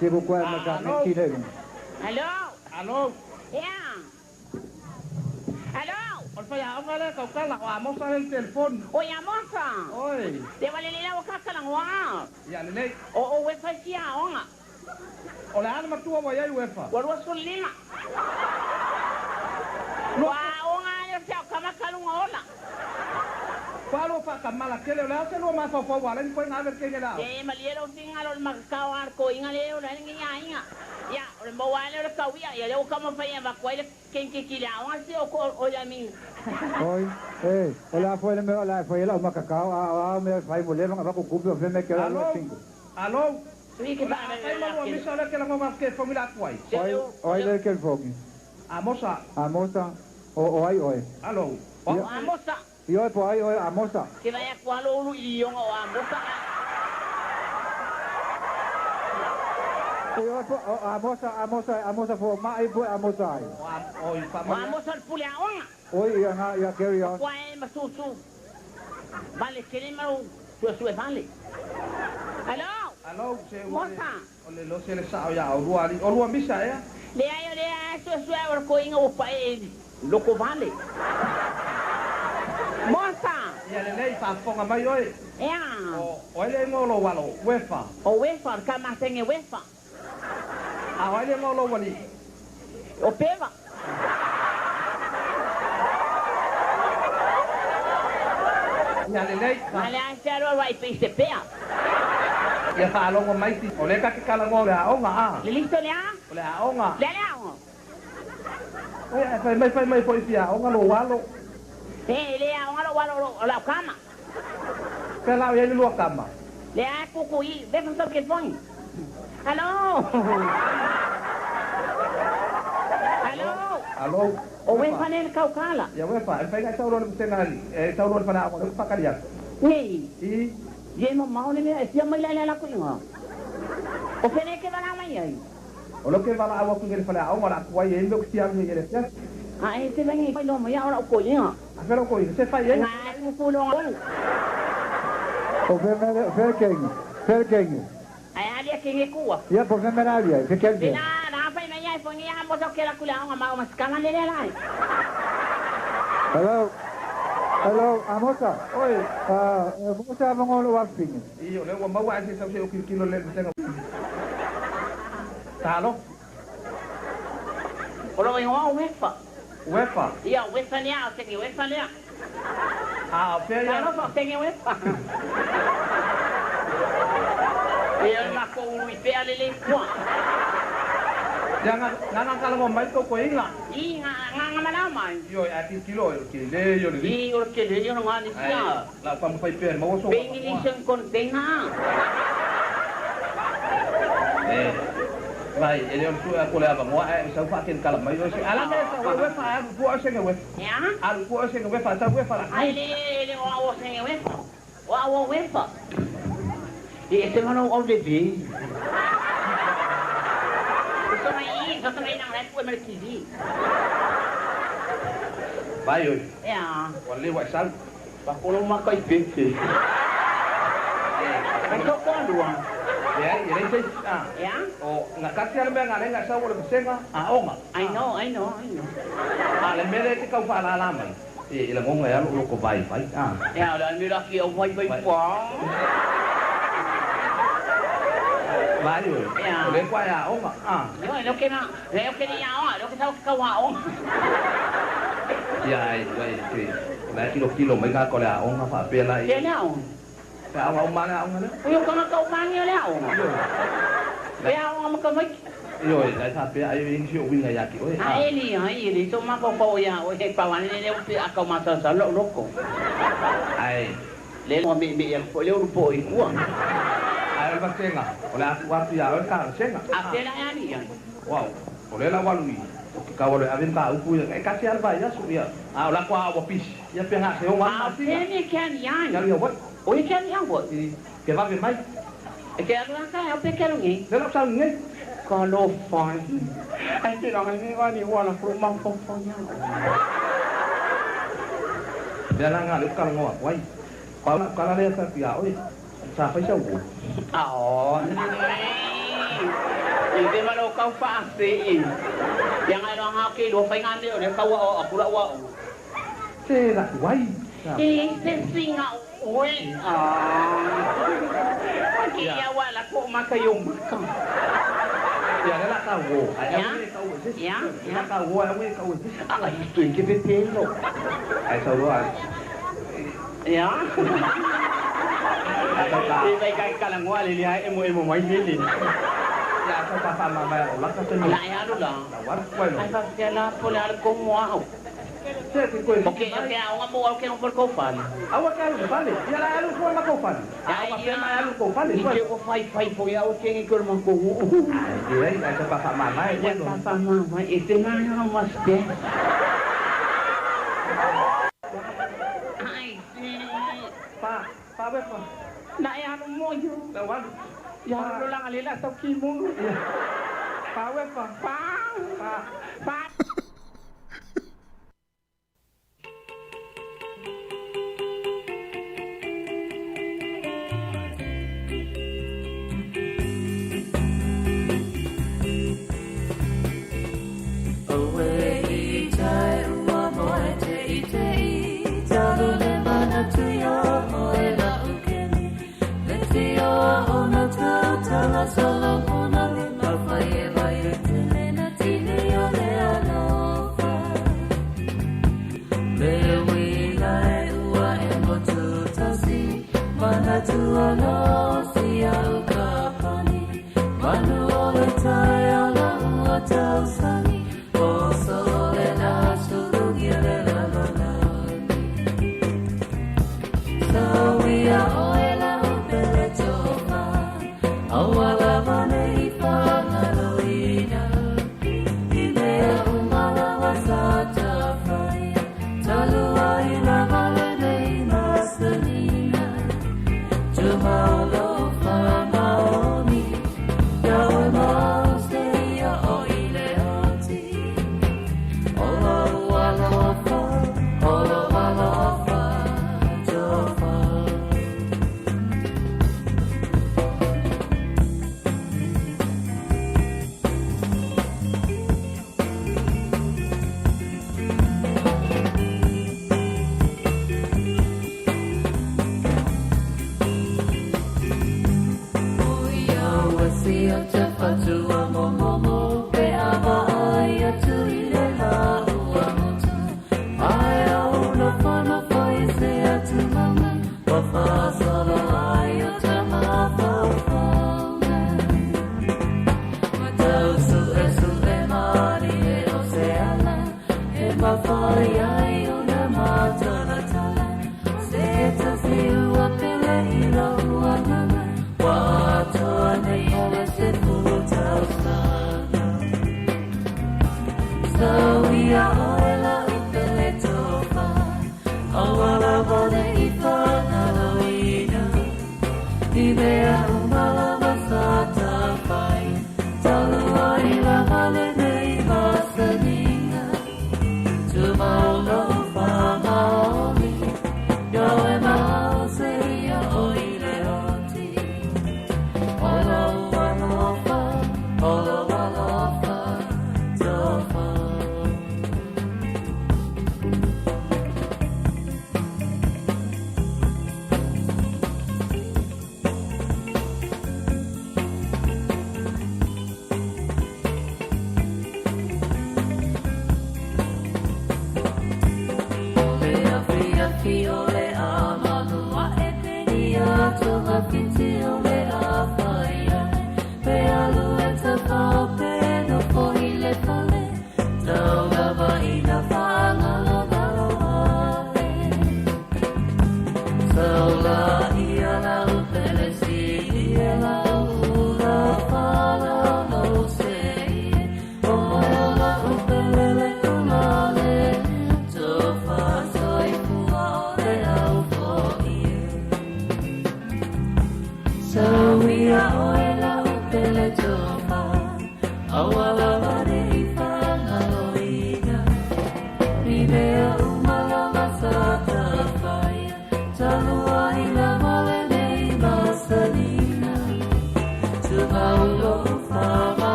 Ke ko ko ma ka me ti le. Alo. Alo. Ea. Alo. O le faiaoga lea kaukala o Amosa le telefoni. O ia mosa. Oi. Le wale le lau kakala ngoa. Ia lelei. O o wefa si aoga. O le a le matua ua iai uefa? Ua 25. Ua aoga le o se au kama kalunga ola. Ua lua faakamala tele o le a se lua mafaufau ua alai ni koiga ave le kege le ao. E malie lou figalo le makakao a le koiga le o le ngi aiga. Ia, o le maua le o le kauia, ia le o kama fai avaku ai le kenkeki le aoga se o ko o ia mi. Oi, eh, o la foi le me o la foi la makakao a a me fai mo le nga ba ko kupi o fe me ke la Alo. cinco. Alo. Sui ke O le a fai ma lua misa o lea ke lagoga ke fongi la atu ai. Oi, oi le ke fongi. Amosa. Amosa o o ai oi. Alo. O Amosa. Ioe po ai oi Amosa. Ke vai aku alo ulu i ionga o Amosa. Ioe po o Amosa Amosa Amosa fo mai po Amosa ai. O oi fa O Amosa le pule aoga. Oi ia nga ia carry on. Kua e masusu. Vale kele mau sue sue vale. Alo. Alo, se ua le Mosa. o le lo se le sao ia o lua ali. O lua misa ea. Le ai o le ai sue sue o le koiga o pa e loko vale. Mosa. Ia lelei faafofoga mai oe. Ea. O o ai le igoa o lou alo, uefa. O wefa, o le kamasenge wefa. A o ai le igoa o lou alii? O peva. Ia lelei. Ma le ai se alo ai pe se pea. Ia faalogo mai ti. O lea ka ke kalagoa o le aoga a. Le liso le a? O le aoga. Le le aoga. Oi, ae fai mai fai mai foi fia aoga lou alo. E le aoga lo alo lo lau kama. Pe lau iai le lua kama. Le ai kuku i vefa sau ke fongi. Alo. Alo. Alo. O wefa le le kaukala. Ia uefa, e mafai ona e tauloa le vasega ali, e tauloa le faleaoga lea ua faakali atu. Nei. I. Ye mamao le mea e fia mai la le ala kuiga. O fene ke vala mai ai. O lea ke valaau atu i le faleaoga o le a tuai ai le mea ou te fia alu ai i le afiafi. A e te langi mai loa mai a o lau koiga. A fea lau koiga, se fai ai. Nga e kuku longa olu. O fe me fe kenge. Fe kenge. Ai alia kenge kua. Ia po fe me la alia, fe kenge. Na na fai mai ai fongi a mo ke la kula aoga ma o masikama le le lai. Hello. Hello, Amosa. Oi. Ah, Mosa mongolo wa fingi. I o lea ua maua ae se sau se o kilokilo le vasega. Talo. O lo ingoa o wefa. Uefa. Ia wefa lea o senge wefa lea. A o fea ia. Talofa o senge wefa. Ia o mako ulu i pea le le kua. Ia nga nga kalagoa mai tou koiga. I nga nga nga malao mai. Ioe ae kilokilo o le kele ia o le I o le kele ia o nga ni sia. Ae la taumafai pea e maua so Pe ingilisi contenga. E vai e le o le sue atu o le avanoa ae e sau faakelikala mai oe se ala mea e sau ai uefa ae alu i tua oe sege uefa. Ea? Alu i tua oe sege uefa sau uefa la. Ai le le o au o senge wefa. O au o wefa. I e te mana o le ve. So mai i, so mai nang lai pue ma le TV. Vai oe. Ea. Ua lelei ua e sau. Pakolo maka i pepe. Ai tau kua lua. Leai, e leai se isi, a. Ea? O, gatasi lava le mea na ala ai ona e sau o le vasega aoga. I know, I know, I know. A o le mea lea e te tau faalala mai, e lagona ai lava lou loto vaivai, a. Ea, o le a le mea o le a fia vaivai pua? Vaai oe, o lea ua e aoga, a. Ioe, lea ou te, lea ou te le i aoga, lea ou te sau ou te tau aoga. Ia, ai, ai, o la e tilotilo mai tagata o le aoga faapea la i. Fea le aoga? E aoga uma lava le aoga lea. Oi, o tagata uma lava nei o le aoga. Ioe. E aoga ma tamaiti. Ioe, la e faapea ai e i ai nisi o uiga ia te oe, a. A e leai, e leai sou mafaufau ia oe, he pau ane lea pe a tau masalosalo lou loto. Ae. Lea ua meemee atu foi lea ulu poo i tua. Ae o le vasega, o le a tuu atu ia oe le talosaga. A fea la e alii ai? Uau, o lea la ua alu i o ke kau alu e ave mataupu ia, e tasi lava le vaiaso, ia, a o la ua pisi, ia pe na se 6 lava A o masina. fea nei ke alii ai? Ke alu i Hawaii. O ia ke alii Hawaii? I, ke vave mai. E ke alu a taeao pe ke alu nei? Lea la ua sauni nei. Talofa e. Ae te laga nei ua alii ua ala ku lou mafaufau ia oe. Mea la na lea ou te talanoa atu ai. Pau lau tala lea fai atu ia oe, sa fai sau uo. Ao, i te ma lou kau faasee. Ia ngai loa ngā ke lua whai ngā mea o lea kaua o aku lau au. Se la tuai. E se singa oe. Ah. Ki ia wa la ko maka yo maka. Ia le la kau o. Ai au e kau e se. Ia, ia. La kau o ai au e kau e se. Ala i tui ke pepelo. Ai sau loa. Ia. E vai kai kala ngoa le lia e mo e mo mai lele. Ia sau pa fa ma mai o la ka La e alu la. La wa koe lo. Ai fa fia la po le alu ko moa au. Se ke koe. O ke o ke aoga mo au ke ngo ko fale. Aua ke alu fale. Ia la alu ko ma ko fale. Ai ia ma alu ko fale. I ke o fai fai fo ia o ke ngi ko ma ko. Ai ai ai pa fa ma mai. Ia pa fa ma mai e te na ha ma ste. Ai se. Pa pa we pa. Na e alu mo yo. La walu. Ia alu la ngale la tau ki mo. Pa we pa. Pa. Pa. Pa.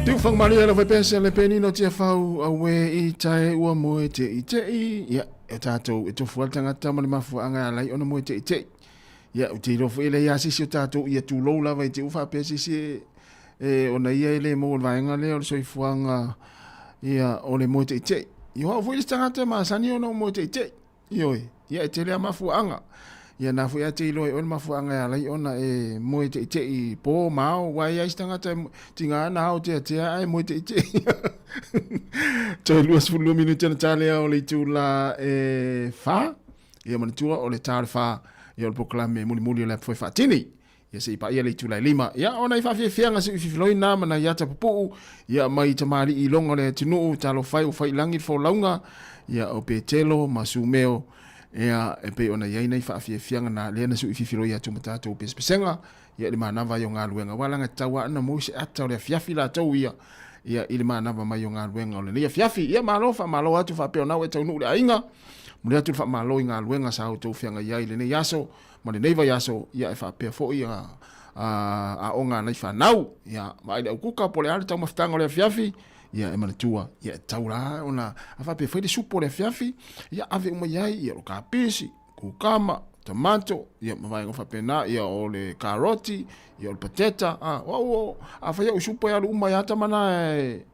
Tiuwhangamaria le whaipese le penino tia whau a we i tae ua moe te i te i. Ia, e tātou e tofu al tangata ma le mafuaanga e alai ona moe te i te i. Ia, u te iloa foi le ia sisi o tātou ia tūlou lava i te uwha pea sisi e, e ona ia e le mō le vaenga lea o le soifuaga ia o le moe te i te i. Ia o au foi le tangata masani ona o moe te i te i. Ioe, ia e tele a mafuaaga. Ia na foi a te iloa e oe le mafuaaga e ala ai ona e moe teitei po ma ao, ua e ai se tagata e tiga ana ao teatea ae moe teitei. Toe 22 minute ona talea o le itula e fa. Ia manatua o le ta o le fa ia o le polokalame mulimuli o le apu faatini. Ia se i paia le itula e lima. Ia o nai faafiafiaga se i fifiloina ma nai ata pupuu. Ia mai tamalii i loga o le atunuu, talofa e ua faiilagi le folauga. Ia o Petelo ma Sumeo. Ia e pei ona i ai nai faafiafiaga na lea na sui fifiloi atu ma tatou pesepesega. Ia i le manava ai o galuega. Aua leaga e tatau lava ona maua se ata o le afiafi latou ia. Ia i le manava mai o galuega o lenei afiafi. Ia malo faamalo atu faapea ona au e taunuu i le aiga. Momoli atu le faamalo i galuega sa outou feagai ai i lenei aso. ma lenei vaiaso, ia e faapea foi a, aoga a nai fanau, ia vaai le aukuka po o le a le taumafataga o le afiafi, ia e manatua, ia e tatau la ona a faapea fai le supo o le afiafi, ia ave uma i ai, ia o le kapisi, kukama, tomato, ia ma vaega faapena, ia o le karoti, ia o le pateta, a, o au o, a fai au supo e alu uma ia tama na e,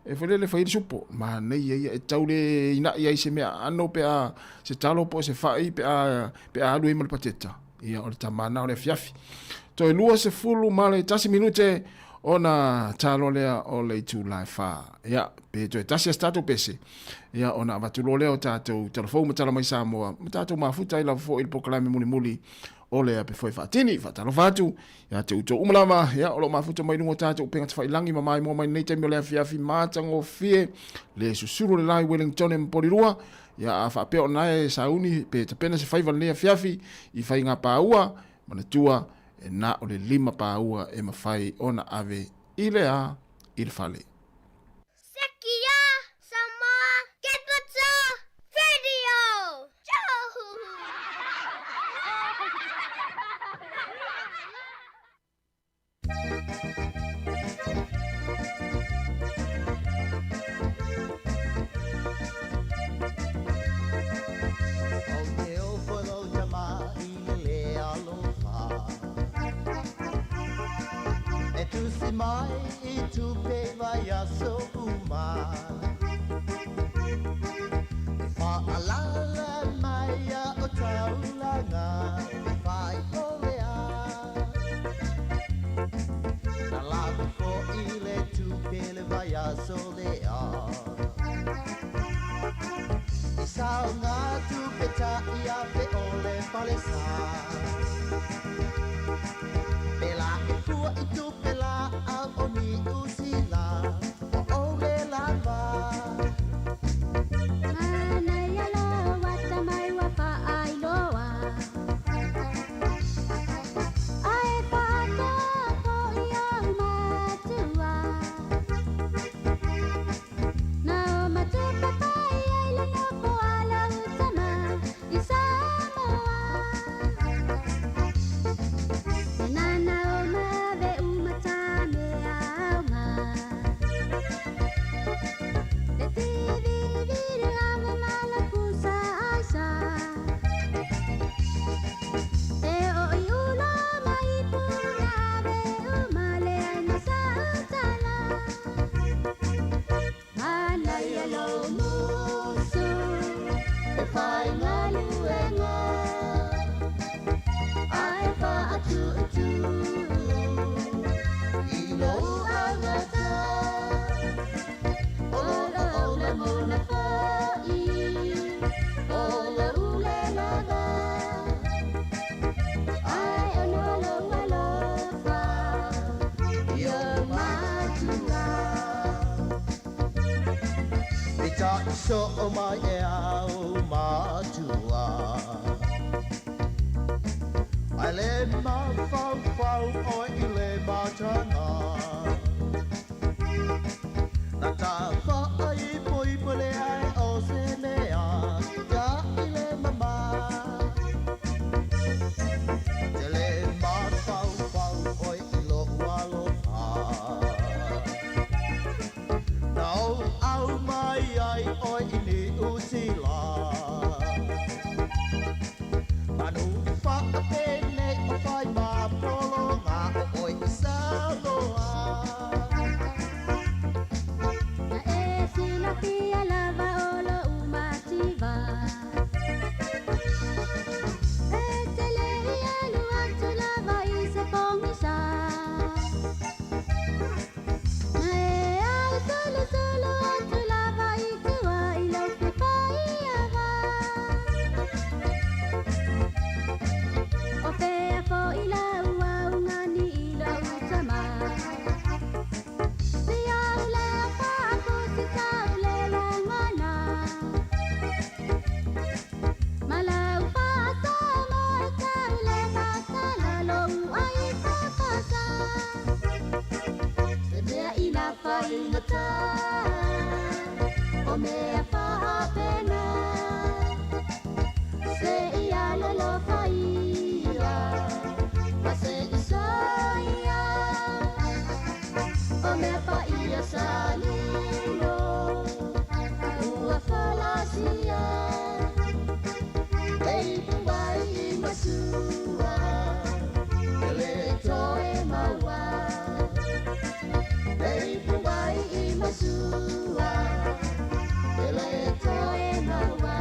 E fai lele fai le supo, manaia ia e tau le ina'i ai se mea aano pe a se talo po o se fa'i pe a pe a alu ai ma le pateta. Ia o le tama na o le afiafi. Toe 21 minute ona talo lea o le itula e fa. Ia, pe toe tasi a se tatou pese. Ia, ona avatu loa lea o tatou talafou ma tala mai Samoa, ma tatou mafuta ai lava foi i le polokalame mulimuli o le ape foe faatini. Faatalofa atu ia te outou uma lava, ia, o lo o mafuta mai luga o tatou upega tafailangi ma maimoa mai lenei taimi o le afiafi matagofie, le susulu le la i Wellington ma Porirua, ia, a faapea o na e sauni pe tapena se faiva lenei afiafi i faiga paua, manatua, e na o le lima paua e mafai ona ave i le a i le fale. Sekia Samoa Capital Radio! O te ofo lou tama i le le alofa E tusi mai i tupe vaiaso uma E whaalala mai a o taulanga E whai o le a Na lako i le tupe le vaiaso le a I sao ngā tupe ta i a fe o le falesa Pela e fua i tupe la au o Niu Sila O o le lava Manaia loa tamai ua faailoa Ae faatoa foi ou matua Na o matupa pai ai le nofo a lau tama i Samoa E nana o mave uma tame aoga Le tiviviri ave mala pusa aisa E o i ulo mai puna ave uma le ai na sa utala Manaia lou musu e faigaluega Ae faatuutuu i lou augata O lou lagona foi o lou le lava Ae ono lou alofa i ou matua Peitai soo mai e au matua Ae le mafaufau oe i le mataga Na ta faaipoipo leai o se mea Ia i le mama Te le mafaufau oe i lou alofa. Sila. Manu whakapene o whai mapolo ngā o oi i Samoa. Na e silafia lava o lou mativa. E te le i alu atu lava i se pogisa. Na e au solosolo atu lava i tua i lou fefaiava. O fea fo'i lau augani i lou tama. Se au lea faafusi tau le lagona. Ma lau faasoa e tau le masala lou ai faapasa. Se mea i nafa igata, o mea faapena. Se i alolofa ia, ma se i soia. O mea paia sa lilo, ua folasia. E ipu ai i masua, e le toe maua. E ipu ai i masua, e le toe maua.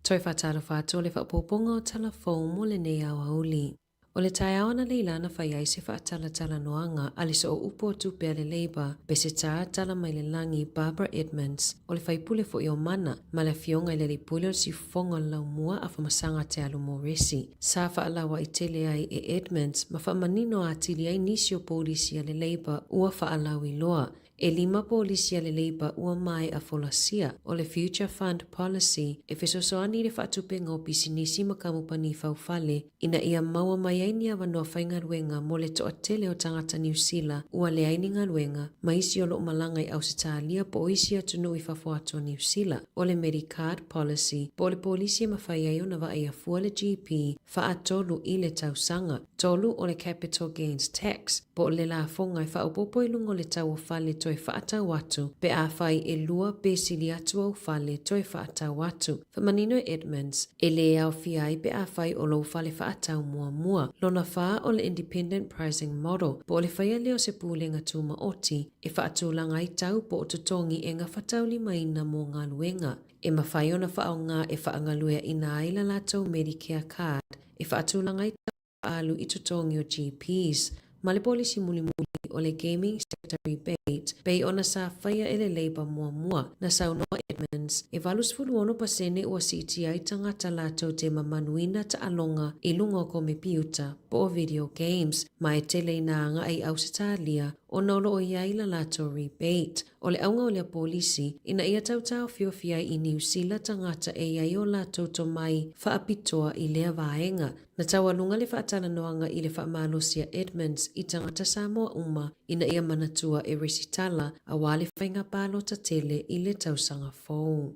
Toe faatalofa atu o le faaopoopoga o Tala Fou mo lenei aoauli. O le taeao analeila na fai ai se faatalatalanoaga a le sooupu o tupe a le Labour, Peseta tala mai le lagi Barbara Edmonds, o le faipule foi o Mana, ma le afioga i le alii pule o le siufofoga o le laumua a Famasaga Te Alu Moresi. Sa faalauai tele ai e Edmonds ma faamanino atili ai nisi o polisi a le Labour ua faalauiloa. E lima polisi a le Labour ua maea folasia, o le Future Fund Policy e fesoasoani i le faatupenga o pisinisi ma kamupani faufale ina ia maua mai ai ni avanoa faigaluega mo le toatele o tagata Niu Sila ua leai ni galuega, ma isi o lo o malaga i Ausetalia po o isi atunuu i fafo atu o Niu Sila. O le Medicard Policy po o le polisi e mafai ai ona vaaia fua le GP faatolu i le tausaga. 3 o le Capital Gains Tax, po o le lafoga e faaopoopo i luga o le tau o fale toe faatau atu pe afai e lua pe sili atu ou fale toe faatau atu. Faamanino e Edmonds, e lē aofia ai pe afai o lou fale faatau muamua. Lona fa o le Independent Pricing Model, po o le faia lea o se pulega tumaoti e faatulaga ai tau po o totogi e gafataulimaina mo galuega. E mafai ona faaaoga e faagalueaina ai la latou Medicare Card e faatulaga ai tau alu i totogi o GPs ma le polisi mulimuli o le Gaming Sector Rebate pei ona sa faia e le Labour muamua. Na saunoa Edmonds, e 86 pasene ua siitia ai tagata latou te mamanuina taaloga i luga o komepiuta po o video games ma e tele ina agai i Ausetalia ona o lo o i ai la latou rebate. O le auga o lea polisi, ina ia tautaofiofia ai i Niu Sila tagata e i ai o latou tomai faapitoa i lea vaega. Na taualuga le faatalanoaga i le faamalosi a Edmonds i tagata Samoa uma ina ia manatua e resitala aua le faiga palota tele i le tausaga fou.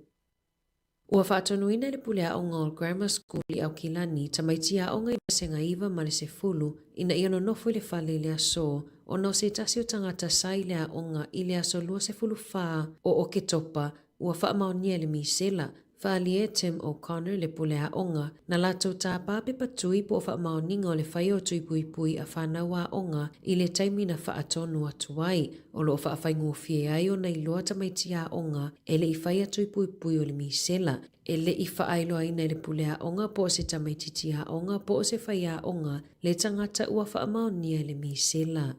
Ua faatonuina e le pule aoga o Grammar School i Aukilani tamaiti aoga i vasega 9 ma le 10 ina ia nonofo i le fale i le aso ona o se tasi o tagata sa i le aoga i le aso 24 o Oketopa ua faamaonia e le misela. Faaalia e Tim O'Connor le pule aoga na latou tāpā pepa tui po o faamaoniga o le faia o tui puipui a whanau aoga i le taimi na faatonu atu ai. O lo o faafaigofie ai ona iloa tamaiti aoga e le i faia tui puipui o le misela, e le i faailoaina i le pule aoga po o se tamaititi aoga po o se faiaoga le tagata ua faamaonia i le misela.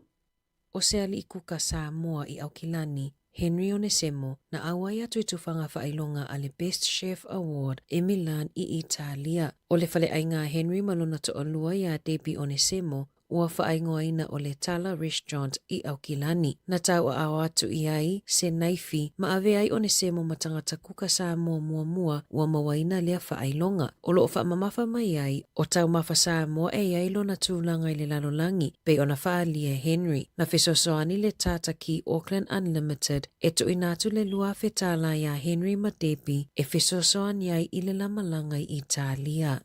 O se alii kuka Samoa i Aukilani, Henry Onesemo, na auai atu i tufaga faailoga a le Best Chef Award i Milan i Italia. O le faleaiga a Henry ma lona toalua iā Debbie Onesemo, ua faaigoaina o le Tala Restaurant i Aukilani. Na tauaao atu i ai se naifi ma ave ai Onesemo ma tagata kuka Samoa muamua ua mauaina lea faailoga. O lo o faamamafa mai ai o taumafa Samoa e i ai lona tulaga i le lalolagi, pei ona faaalia e Henry. Na fesoasoani le Tata Ki Auckland Unlimited e tuuina atu le $2,000 iā Henry ma Debbie e fesoasoani ai i le lamalaga i Italia.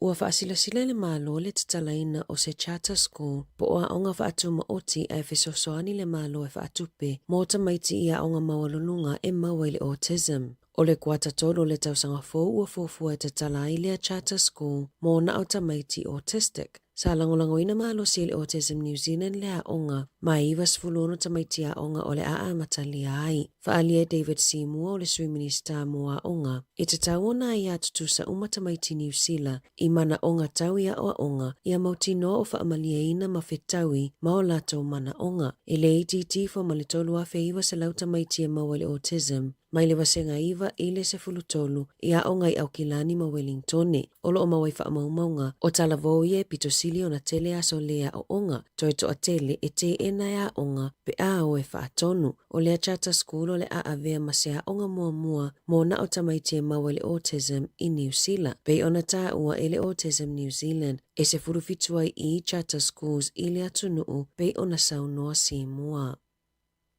Ua faasilasila e le Malo le tatalaina o se charter school po o aoga faatumaoti ae fesoasoani le Malo e faatupe mo tamaiti i aoga maualuluga e maua i le autism. O le kuata tolu o le tausaga fou ua fuafua e tatala ai lea charter school mo na o tamaiti autistic. Sa lagolagoina malosi e le Autism New Zealand le aoga ma e 96 tamaiti aoga o le a amatalia ai. Faaalia e David Seymour o le Sui Minisita mo Aoga, e tatau ona aia tutusa uma tamaiti Niu Sila i manaoga tau i aoaoga ia mautinoa o faamalieina ma fetaui ma o latou manaoga. E le itiiti ifo ma le 3,900 tamaiti e maua i le autism mai le vasega 9 i le 13 i aoga i Aukilani ma Welingtone. O lo o mau ai faamaumauga o talavou ia e pito sili ona tele aso le aoaoga, toe toatele e teena e aoga pe a o e faatonu. O lea charter school o le a avea ma se aoga muamua mo na o tamaiti e maua i le autism i Niu Sila. Pei ona taua e le Autism New Zealand e 17 ai i charter schools i le atunuu pei ona saunoa Seymour.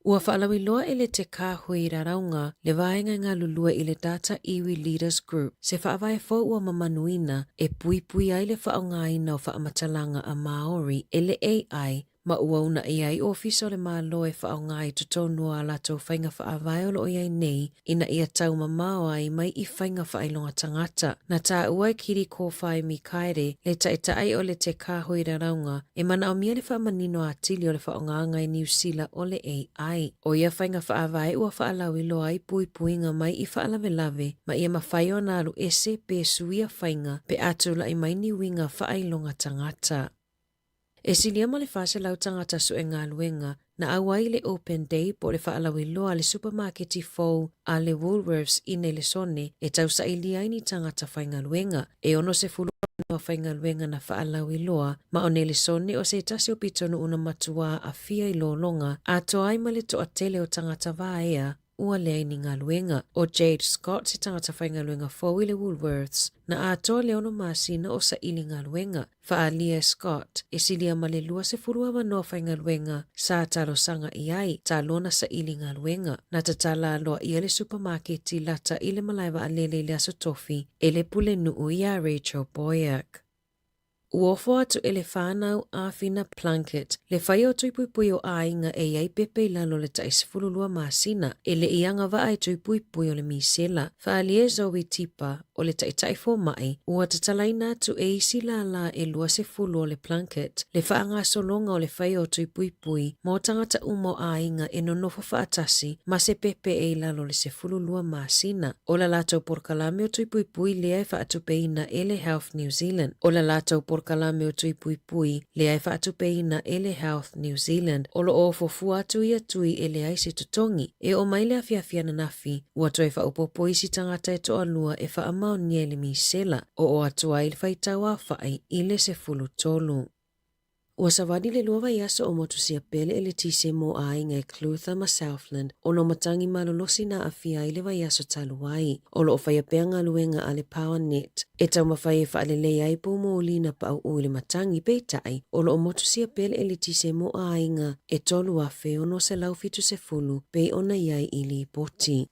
Ua faalauiloa e le Te Kāhui Raraunga le vaega e galulue i le Data Iwi Leaders Group se faavae fou ua mamanuina e puipui ai le faaaogaina o faamatalaga a Māori e le AI ma ua unaʻi ai Ofisa o le Malo e faaaoga i totonu o a latou faiga faavae o lo o i ai nei ina ia taumamao ai mai i faiga faailoga tagata. Na taua e Kiri Kōwhai Mikaere le taʻitaʻi o le Te Kāhui Raraunga e manaomia le faamanino atili o le faaaogaga i Niu Sila o le AI. ʻO ia faiga faavae ua faalauiloa ai puipuiga mai i faalavelave ma ia mafai ona alu ese pe suia faiga pe a tulaʻi mai ni uiga faailoga tagata. E silia ma le 400 tagata sue galuega na ʻau ai le Open Day po o le faalauiloa a le supamaketi fou a le Woolworths i Nelesone e tausaili ai ni tagata faigaluega. E 60 avanoa faigaluega na faalauiloa ma o Nelesone o se tasi o pitonuu na matuā aafia i lologa atoa ai ma le toatele o tagata vaea ua leai ni galuega. ʻO Jade Scott se tagata faigaluega fou i le Woolworths, na atoa le ono masina o saili galuega. Faaalia e Scott, e silia ma le 20 avanoa faigaluega sa talosaga i ai ta lona saili galuega. Na tatala aloaia le supamaketi lata i le malae vaalele i le Aso Tofi e le pulenuu iā Rachel Boyack. Ua ofo atu e le whānau āwhina Plunket le whai o Tuipuipui o Āinga e i ai pepe i lalo o le taʻi 12 masina e le i agavaa e Tuipuipui o le misela. Faaalia e Zoe Tipa o le taʻitaʻi fōmaʻi, ua tatalaina atu e isi lālā e 20 o le Plunket le faagasologa o le whai o Tuipuipui mō tagata uma o āinga e nonofo faatasi ma se pepe e i lalo o le 12 masina. O la latou polokalame o Tuipuipui lea e faatupeina e le Health New Zealand. O la latou polokalame o Tuipuipui lea e faatupeina e le Health New Zealand. O lo o fuafua atu ia tui e leai se totogi. E oo mai le afiafi ananafi, ua toe faaopoopo isi tagata e toalua e faamaonia i le misela. Oo atu ai le faitau aofai i le 13. Ua savali le lua vaiaso o motusia pele e le tise mo āiga e Clutha ma Southland ona o matagi malolosi na aafia ai le vaiaso talu ai. O lo o faia pea galuega a le PowerNet e taumafai e faalelei ai poumoli na paʻuʻu i le matagi, peitai, o lo o motusia pele e le tise mo āiga e 3,670 pei ona i ai i lipoti.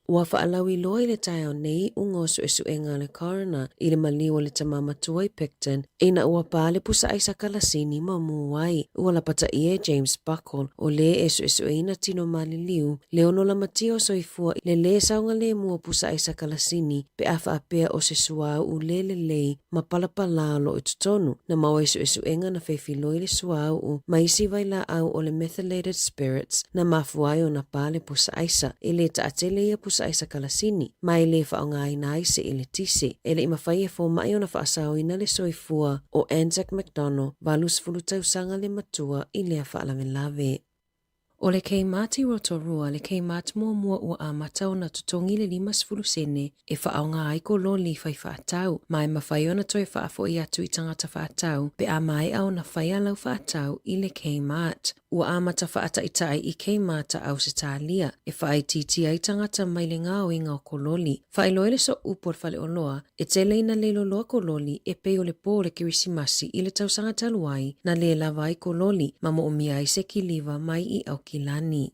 Ua faalauiloa i le taeao nei iuga o suesuega a le coroner i le maliu o le tama matua i Picton ina ua pā le pusa aisa kalasini ma mū ai. Ua lapataia e James Buckle, o lē e suesueina tino maliliu, le ono lamatia o soifua i le lē saogalemu o pusa aisa kalasini pe a faapea o se suauu lē lelei ma palapalā o lo o i totonu. Na maua i suesuega na feifiloi le suauu ma isi vailaau o le methylated spirits na mafua ai ona pā le pusa aisa. E lē taatele ia pusa aisa kalasini, ma e lē faaaogaina ai se eletise. E leʻi mafai e fōmaʻi ona faasaoina le soifua o Anzac McDonnell, 80 tausaga le matua i lea faalavelave. O le Kmart i Rotorua le Kmart muamua ua amata ona totogi le 50 sene e faaaoga ai kololi fai faatau, ma e mafai ona toe faafo'i atu i tagata faatau pe a maea ona faia lau faatau i le Kmart. Ua amata faataitai i Kmart a Ausetalia e faaitiitia ai tagata mai le gaoiga o kololi. Faailoa i le sooupu o le faleoloa, e tele ina le loloa kololi e pei o le pō o le Kerisimasi i le tausaga talu ai na lē lava ai kololi ma moomia ai se kiliva mai i Aukilani.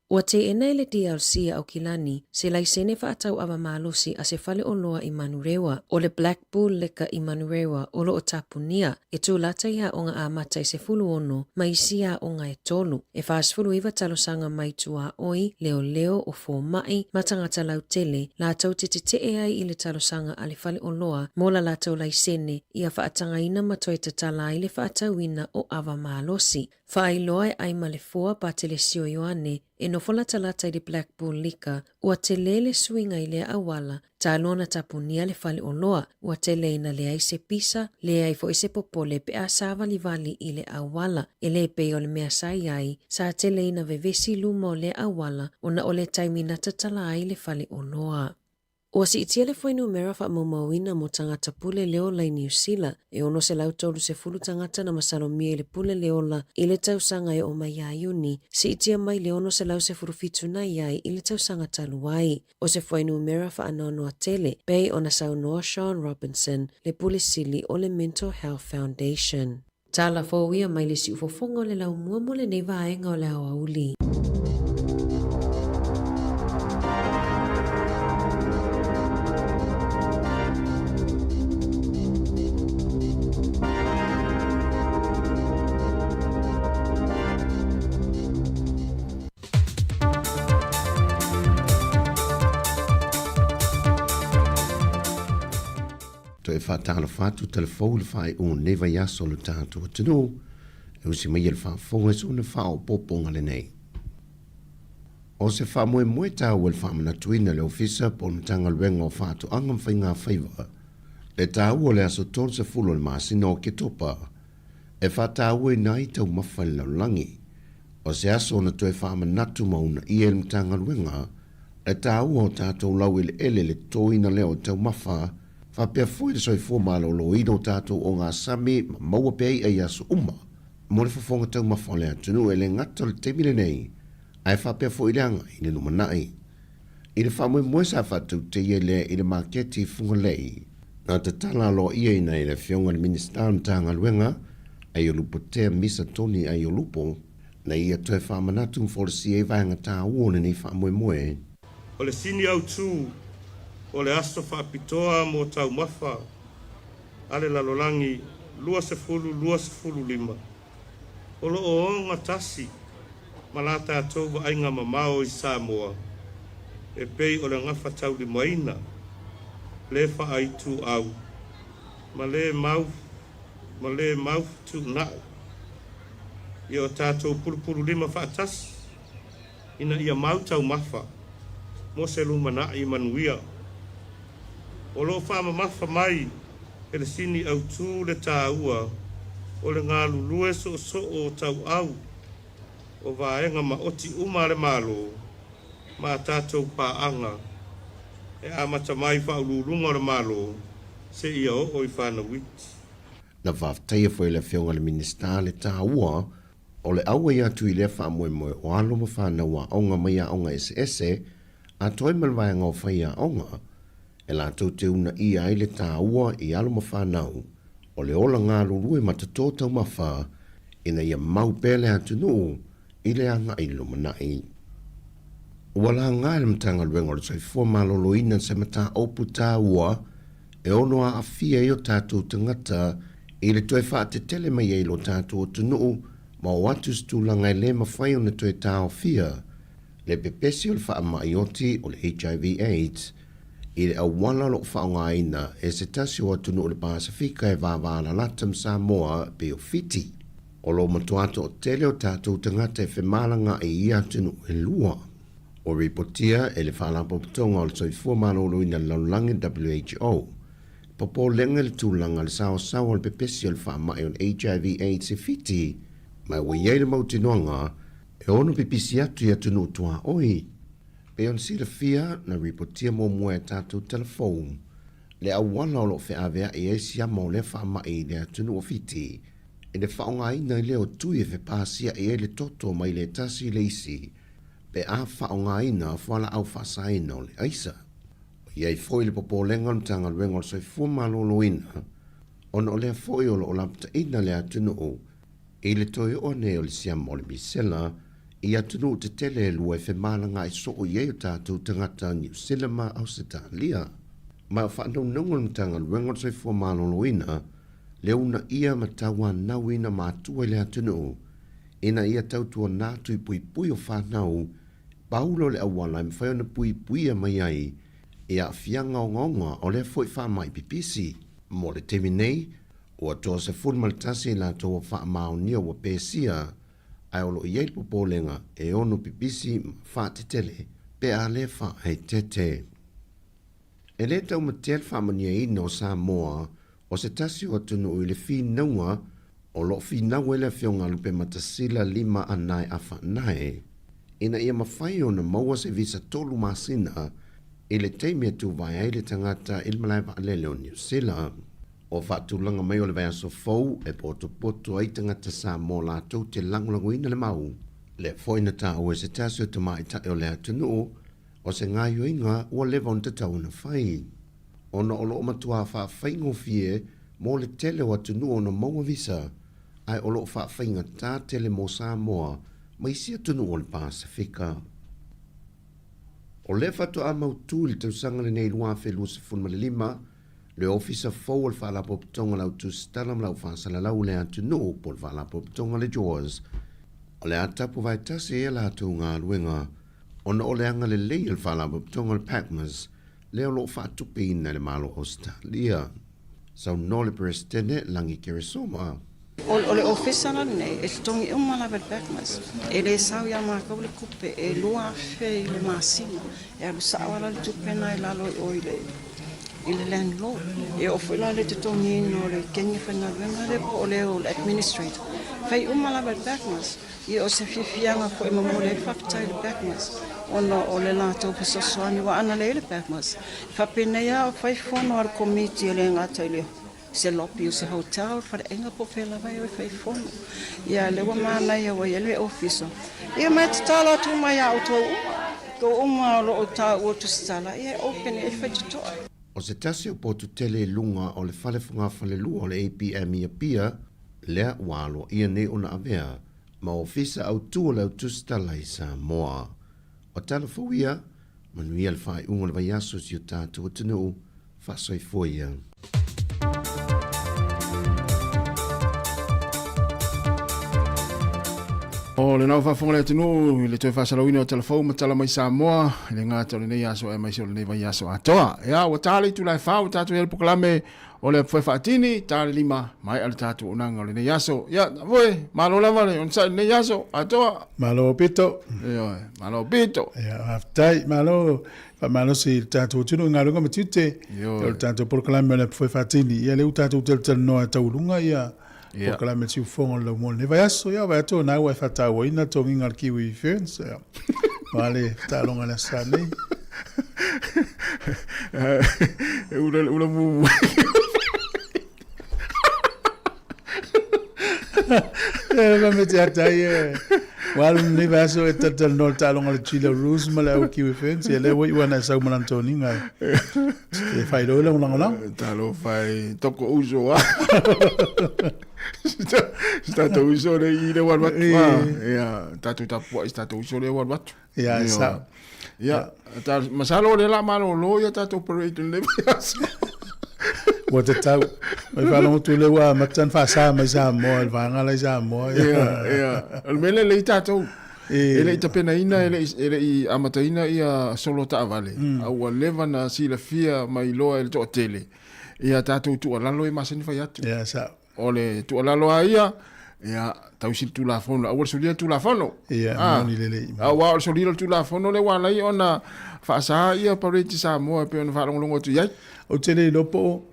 Ua teena e le DLC a Aukilani se laisene faatau ava malosi a se faleoloa i Manurewa, ʻo le Black Bull Liquor i Manurewa o lo o tapunia, e tūlata i aoga amata i 16 ma isi aoga e tolu. E 49 talosaga mai tuaoi, leoleo, o fōmaʻi, ma tagata lautele, latou te teteʻe ai i le talosaga a le faleoloa mo la latou laisene ia faatagaina ma toe tatala ai le faatauina o ava malosi. Faailoa e ʻai ma le foa Patelesio Ioane e nofo latalata i le Black Bull Liquor, ua tele le suiga i lea auala, talu ona tapunia le fale oloa, ua tele ina leai se pisa, leai foi se popole pe a sāvalivali i le auala, e le pei o le mea sa i ai, sa tele ina vevesi luma o lea auala ona o le taimi na tatala ai le fale oloa. Ua siitia le fuainumera faamaumauina mo tagata pule le ola i Niu Sila, e 630 tagata na masalomia i le pule le ola i le tausaga e oo mai ia Iuni, siitia mai le 617 na i ai i le tausaga talu ai. O se fuainumera faanoanoa tele, pei ona saunoa Sean Robinson, le Pule Sili o le Mental Health Foundation. Tala fou ia mai le siufofoga o le laumua mo lenei vaega o le aoauli. Toe faatalofa atu telefou i le faaiuga o lenei vaiaso o le tatou atunuu, e usi mai e le faafofoga i sona faaopoopoga lenei. O se faamoemoe taua i le faamanatuina e le Ofisa po o le Matagaluega o Faatoaga ma Faigafaiva le taua o le aso 30 o le masina o Oketopa e faatauaina ai taumafa i le lalolagi. O se aso na toe faamanatu ma uunaia e le Matagaluega le taua o tatou laueleele i le totoina lea o taumafa, faapea foi le soifua maloloina o tatou ogasami ma maua pea i'a i aso uma mo le fofoga taumafa o le atunuu e le gata o le taimi lenei ae faapea foi le agai i le lumanai. I le faamoemoe sa faatauteia lea i le maketi i Fugalei, na tatala aloaiaina e le Afioga i le Minisita o le Matagaluega, Aiolupo Tea Misa Tony Aiolupo, na ia toe faamanatu ma folasia ai vaega taua o lenei faamoemoe. O le sini autū o le aso faapitoa mo taumafa a le lalolagi 2025, o lo o ogatasi ma la tatou vaaiga mamao i Samoa e pei o le gafataulimaina, le faaituau ma le mau ma le mau fetuunai ia o tatou pulupululima faatasi ina ia mau taumafa mo se lumanai manuia. O lo o faamamafa mai e le sini autū le tāua o le galulue soosoo o tauau o vaega maoti uma a le Malo ma a tatou paaga e amata mai i Faauluuluga o le Malo seia oo i whanau iti. Na faafetaia foi e le Afioga i le Minisita le taua o le auai atu i lea faamoemoe o alo ma fanau aoga mai aoga eseese atoa ai ma le vaega o faiaoga e latou te uunaia ai le taua i alo ma fanau o le ola galulue ma toto taumafa ina ia mau pea le atunuu i le agai i le lumanai. Ua laga e le Matagaluega o le Soifua Maloloina se mataupu taua e ono aafia ai o tatou tagata i le toe faatetele mai ai lo tatou atunuu ma oo atu i se tulaga e le mafai ona toe taofia le pepesi o le faamai oti o le HIV AIDS i le auala o lo o faaaogaina e se tasi o atunuu o le Pasefika e vavalalata ma Samoa pei o Fiti. O lo o matua toatele o tatou tagata e femalagaai i ia atunuu e lua. Ua ripotia e le Faalapotopotoga o le Soifua Maloloina i le Lalolagi, WHO, popolega i le tulaga i le saoasaoa o le pepesi o le faamai o le HIV AIDS i Fiti, ma ua i ai le mautinoaga E ono pipisi atu i atunuu tuaoi. Pei ona silafia, na ripotia muamua e tatou tala fou le auala o lo o feaveai ai siama o lea faamai i le atunuu o Fiti i le faaaogaina ai lea o tui e fepasia'i ai le toto mai le tasi i le isi pe a faaaogaina fualaau faasaina o le aisa. Ua i ai foi le popolega o le Matagaluega o le Soifua Maloloina ona o lea foi o lo o lapataina le atunuu i le toe oo nei o le siama o le misela i atunuu tetele e lua e femalagaai soo i ai o tatou tagata Niu Sila ma Ausetalia. Ma o faanaunauga o le Matagaluega o le Soifua Maloloina le uunaia ma tauanauina matua i le atunuu ina ia tautuana atu i puipui o fanau pau lea o le auala e mafai ona puipuia mai ai i aafiaga ogaoga o lea foi faamai pipisi. Mo le taimi nei, Ua 31 i latou ua faamaonia ua pesia, ae o lo o i ai le popolega e ono pipisi ma faatetele pe a le faaeteete. E le taumatea le faamanuiaina o Samoa o se tasi o atunuu i le finauga o lo o finau ai le Afioga a Lupematasila Lima Anae Afaanae ina ia mafai ona maua se visa tolu masina i le taimi e tuvae ai le tagata i le malae vaalele o Niu Sila. O faatulaga mai o le vaiaso fou e potopoto ai tagata Samoa latou te lagolagoina le mau. Lea foi na taua e se tasi o tamaitai o le atunuu, o se gaoioiga ua leva ona tatau ona fai. Ona o lo o matuā faafaigofie mo le tele o atunuu ona maua visa, ae o lo o faafaigatā tele mo Samoa ma isi atunuu o le Pasefika. O lea faatoa mautū i le tausaga lenei 2025, le Ofisa fou o le Faalapotopotoga o le Au Tusitala ma le Au Faasalalau o le Atunuu po o le Faalapotopotoga o le JAWS. O le a tapu vaetasi ai a latou galuega ona o le agalelei o le Faalapotopotoga o le PACMAS lea o lo o faatupeina e le Malo o Ausetalia. Saunoa le Peresetene Lagi Keresoma. O le ofisa la lenei e totogi uma lava e le PACMAS. E le sau ia matou le tupe e 2000 i le masina. E alu sao lava la le tupe lena i lalo i o i le i le landlord. E oo foi la i le totogiina o le kegi faigaluega lea po o le o le administrator. Fai uma lava e le PACMAS. Ia o se fiafiaga foi e momoli ai le faafetai i le PACMAS ona o le latou fesoasoani aua ana leai le PACMAS, e faapenei lava o fai fono a le Komiti e le gata i le se lobby o se hotel, faleaiga po o fea lava e o e fai fono. Ia lea ua manaia ua i ai le ofisa. Ia ma e tatalo atu uma ia outou uma, outou uma o lo o taua tusitala, ia e open e faitotoa. O se tasi o potu tele i luga o le fale fogafalelua o le APM i Apia, lea ua aloaia nei ona avea ma Ofisa Autu o le Au Tusitala i Samoa. O tala fou ia, manuia le faaiuga o le vaiaso i si o tatou atunuu, faasoifua ia. O lena ua faafofoga le atunuu i le toe faasalauina o tala fou ma tala mai Samoa i le gata o lenei aso aemaise o lenei vaiaso atoa. Ia, ua ta le itula e fa, ua tatou i ai le polokalame o le Foe Faatini, ta le lima, maea le tatou auaunaga o lenei aso. Ia, Foe, malo lava le onosai i lenei aso atoa. Malo pito. Ioe, malo pito. Ia, faafetai, malo faamalosi i le tatou atunuu i galuega ma tiute. O le tatou polokalame o le Foe Faatini, ia lea ua tatou talatalanoa e taualuga ia polokalame o le siufofoga o le laumua o lenei vaiaso. Ia, vaai atu o lena ua e faatauaina le togiga a le Kiwi Ferns. Ia, aua le taaloga i le Aso Sa nei. E ula le ula mumu. E ma me te atai e. Wa alu lenei vaiaso e talatalanoa i le taaloga a le Chile Roos ma le au Kiwi Ferns. Ia lea ua iu ana e sau ma lana toniga e. E faailoa ai lau lagolago. Talofa e toko uso a. Si tatou uso le i le ua alu atu. Ia, tatou tapuai si tatou uso le ua alu atu. Ia, e sao. Ia, ta, masalo o lea la malolo ia tatou parade i lenei vaiaso. Ua tatau. Mai faalogo atu lea ua amata ona faasa mai Samoa i le vaega la i Samoa. Ia, ia. O le mea lea e lelei tatou. E le i tapenaina, e le i amataina ia solo taavale, a ua leva na silafia ma iloa e le toatele ia tatou tuualalo e masani fai atu. Ia, sao. O le tuualalo lava ia, ia tausi le Tulafono, aua le solia le Tulafono. Ia, ah, moni lelei. Aua o le solia o le Tulafono lea ua ala ai ona faasa ia parade Samoa e pei ona faalogologo atu i ai. Ou te le iloa po o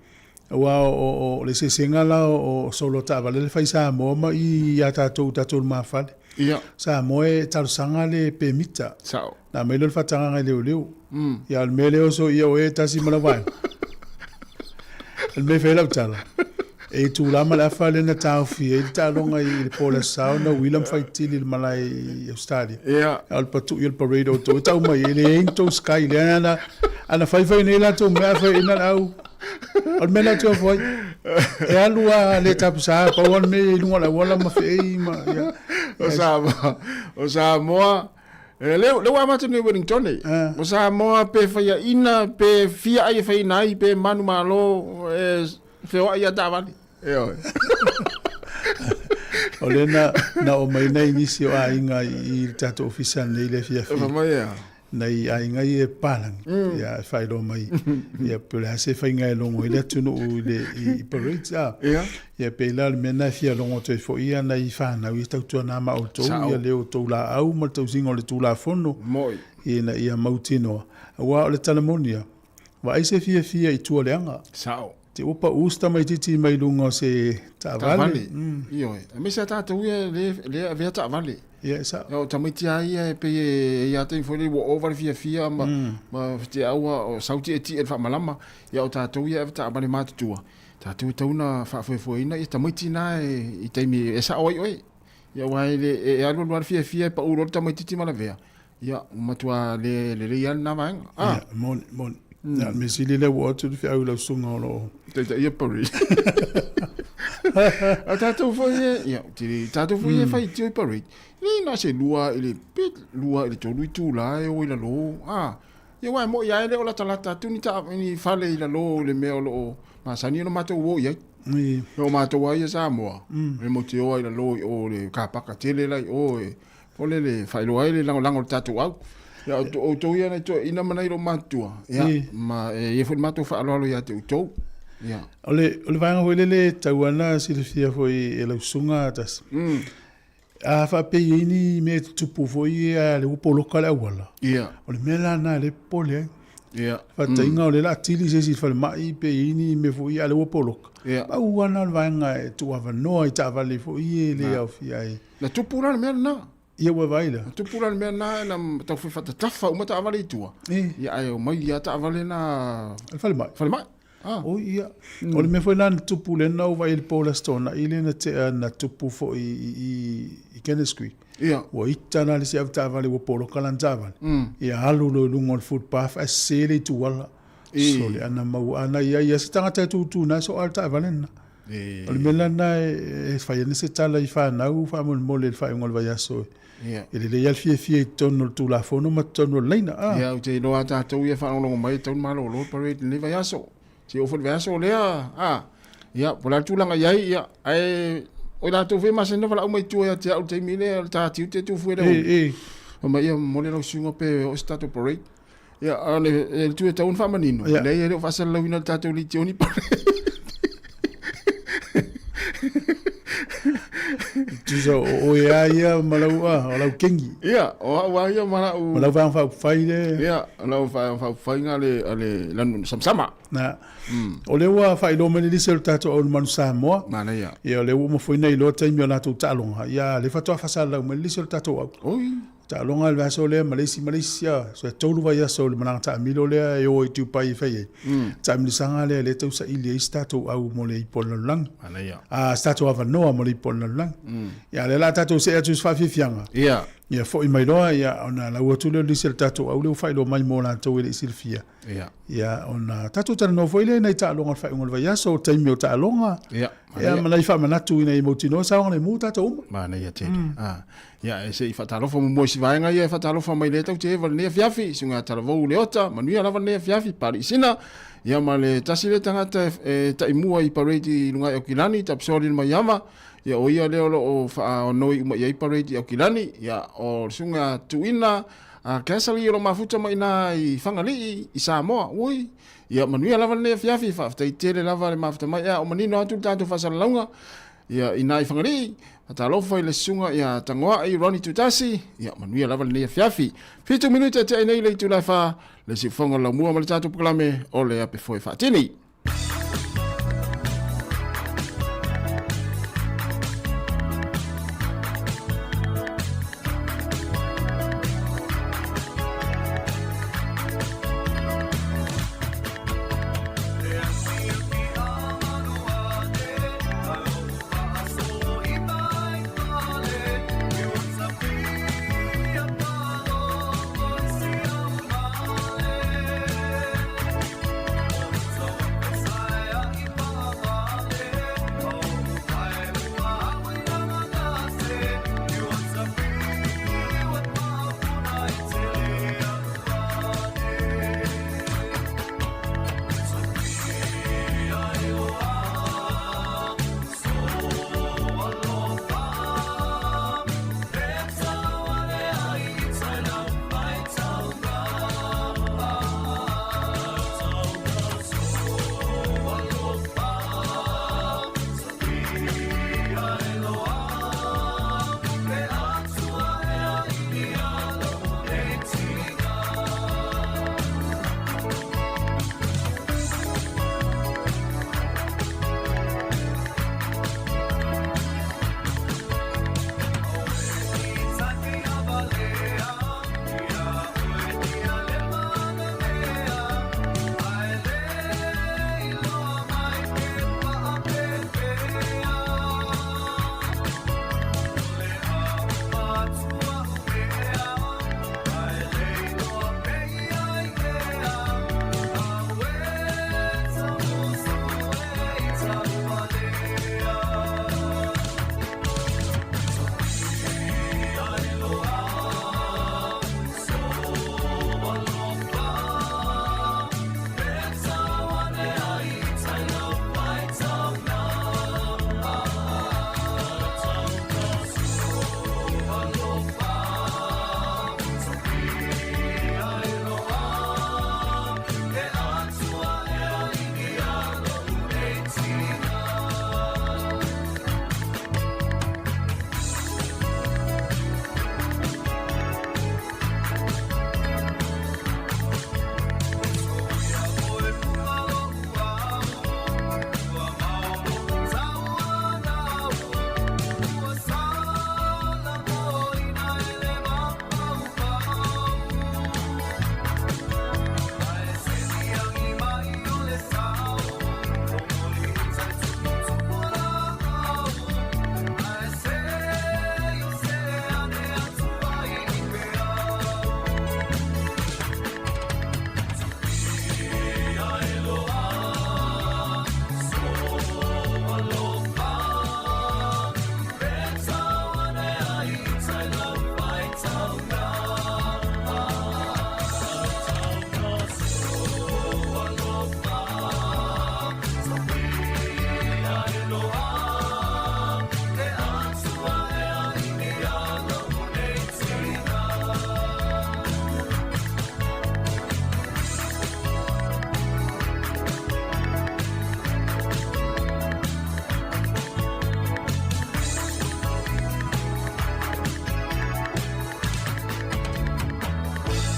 Aua o le eseesega la o solo taavale le fai Samoa ma i ia tatou tatou lumafale. Ia. Samoa e talosaga le pemita. Sao. Na aumai lea o le faatagaga e leoleo. Ia o le mea lea oso ia o e tasi ma lau vaega. O le mea e fai ai lau tala, e itula ma le afa lea na taofi ai le taaloga i le po o le Aso Sa ona uila ma faitili i le malae i Australia. Ia. A o le patui o le parade o outou e tau mai e leai ni tou sky lea ana ana faifai nei latou mea fai ina le au. O le mea lea te ofo ai. E alu a le tapusa pau o le mea i luga o le auala ma feei ma ia. O Samoa, o Samoa E, le, le ua amata nei Wellington e. O Samoa pe faiaina, pe fia ai e faiaina ai, pe manu malo, e feoai ia taavale. E oe. O lea na, na oo mai nai nisi o aiga i le tatou ofisa nei le afiafi. E mai ea. Nai aiga ia e palangi, ia e faailoa mai, ia pe o le a se faiga e logo ai le atunuu i le i parades a. Ia. Ia pei la o le mea lena e fia logo atu ai foi ia nai fanau ia tautuana ma outou ia le outou laau ma le tausiga o le Tulafono Moi. ina ia mautinoa. Aua o le tala moni ia, vaai se fiafia i tua leaga. Sao. Te ua pau se tamaitiiti mai luga o se taavale. Taavale. Ioe. Aemaise a tatou ia le le avea taavale. Ia e sao. Ia o tamaiti lava ia e pei e i ai lava taimi foi lele ua ova le fiafia ma ma fitiaua o sau tietie i le faamalama. Ia o tatou ia e ave taavale matutua. Tatou e tatau ona faafoefoeina ia tamaiti na e, i taimi e sao ai oe. Ia aua e le e alu alu lava le fiafia e pau loa le tamaitiiti ma lavea. Ia ua matua le lelei lava lena vaega. Ah. Ia, moni, moni. Ia, mea sili lea ua oo atu le feau i lau susuga o lo o. Taitaia parade. A tatou foi e, ia, te le, tatou foi e fai tio i parade. Nei na se lua i le, pe lua i le tolu itula e o i lalo. Ah. Ia aua e mo'i lava e le o latalata atu ni ta, ni fale i lalo i le mea o lo o masani ona matou o i ai. O matou lava ia Samoa, e mautioa i lalo i o le kapaka tele la i o e fole le faailoa ai le lagolago o le tatou au. Ia o outou ia nai toeaiina ma nai loomatutua, ia, ma e i ai foi le matou faaaloalo ia te outou. Ia. O le, o le vaega foi lele e tatau lava ona silafia foi e lau susuga Tasi. A faapea e i ai ni mea e tutupu foi ia lea ua poloka le auala, Ia. o le mea la lena lea e popole ai. Ia. Faataitaiga o lea o le a tili se isi i le falemai pe i ai ni mea foi ia a o lea ua poloka. Ia. Pau lava lena o le vaega e tuuavanoa i taavale foi ia e le aofia ai. Na tupu la le mea lena. Ia ua vaai la. Na tupu la le mea lena na tau fai faatatafa uma taavale i tua. Ia ae omai lava taavale na. Le falemai. Falemai. Ah. O ia. O le mea foi lena na tupu lea na ou vaai i le po o le Aso Toonai lea na tea na tupu foi i, i, i Kenneth Creek. Ia. Ua ita la le isi avetaavale ua poloka lana taavale. Ia alu loa i luga o le footpath ae sese le ituala. Sole ana maua ana i ai ia se tagata e tutu na so a le taavale lena. O le mea la lena e fai ana se tala i fanau faamolemole i le faaiuga o le vaiaso. Ia. E lelei lava le fiafia i totonu o le Tulafono ma totonu o le laina. A. Ia, ou te iloa lava tatou ia e faalogologo mai e tatau ona malolo le parade i lenei vaiaso. Se i oo foi i le vaiaso lea, a, ia, po o le a le tulaga i ai, ia, ae o i latou foi e masani ona valaau mai i tua ia te au i le taimi lea o le ta tiute tufu e le E, e. Fai mai, ia, momoli lau susuga pe oo se tatou parade. Ia, a o le, le itu e tatau ona faamanino, Ia. leai e le o faasalalauina le tatou leitioni parade. Tusa o oe lava ia ma lau, a, o lau kengi. Ia, o au lava ia ma lau... Ma lau vaega faaupufai le... Ia, o lau vaega faaupufaiga le, a le lanu samasama. Na. O lea ua faailoa mai le lisi o le tatou Aulumalu Samoa. Manaia. Ia, o lea ua uma foi ona iloa taimi o latou taaloga. Ia, o lea faatoa faasalalau mai le lisi o le tatou au. Oi. Taaloga le vaiaso lea ma le isi ma le isi a. So e tolu vaiaso o le malaga taamilo lea e o i Dubai e fai ai. Taamilisaga lea lea e tau saili ai se tatou au mo le ipu o le lalolagi. Manaia. A, se tatou avanoa mo le ipu o le lalolagi. Ia lea o le a tatou see atu i se faafiafiaga. Ia. Ia foi mai loa ia ona lau atu lea o le lisi a le tatou au lea ua faailoa mai mo latou e le i silafia. Ia. Ia, ona tatou talanoa foi lea i nai taaloga o le faaiuga o le vaiaso, o taimi o taaloga. Ia, ia ma nai faamanatu ina ia mautinoa saogalemu tatou uma. Manaia tele. Ah, ia, e se i faatalofa muamua i si vaega ia e faatalofa mai lea tatou te eva i lenei afiafi, susuga ia Talavou Leota, manuia lava lenei afiafi, Papalii Sina, ia ma le tasi lea tagata e taimua i parade i luga i Aukilani, Tapisoa Maiava, ia o ia lea o lo o faaonoi uma i ai parade i Aukilani, ia o le susuga Tuuina A Casely o lo mafuta mai ina i Fagalii i Samoa. Ui, ia manuia lava lenei afiafi, faafetai tele lava le mafuta mai. Ia, o manino atu le tatou faasalalauga, ia ina i Fagalii, faatalofa i le susuga ia Tagoai Ronnie Tutasi, ia manuia lava lenei afiafi. 7 minute e tea nei le itula e 4, le siufofoga o le laumua ma le tatou polokalame o le Ape Foe Faatini.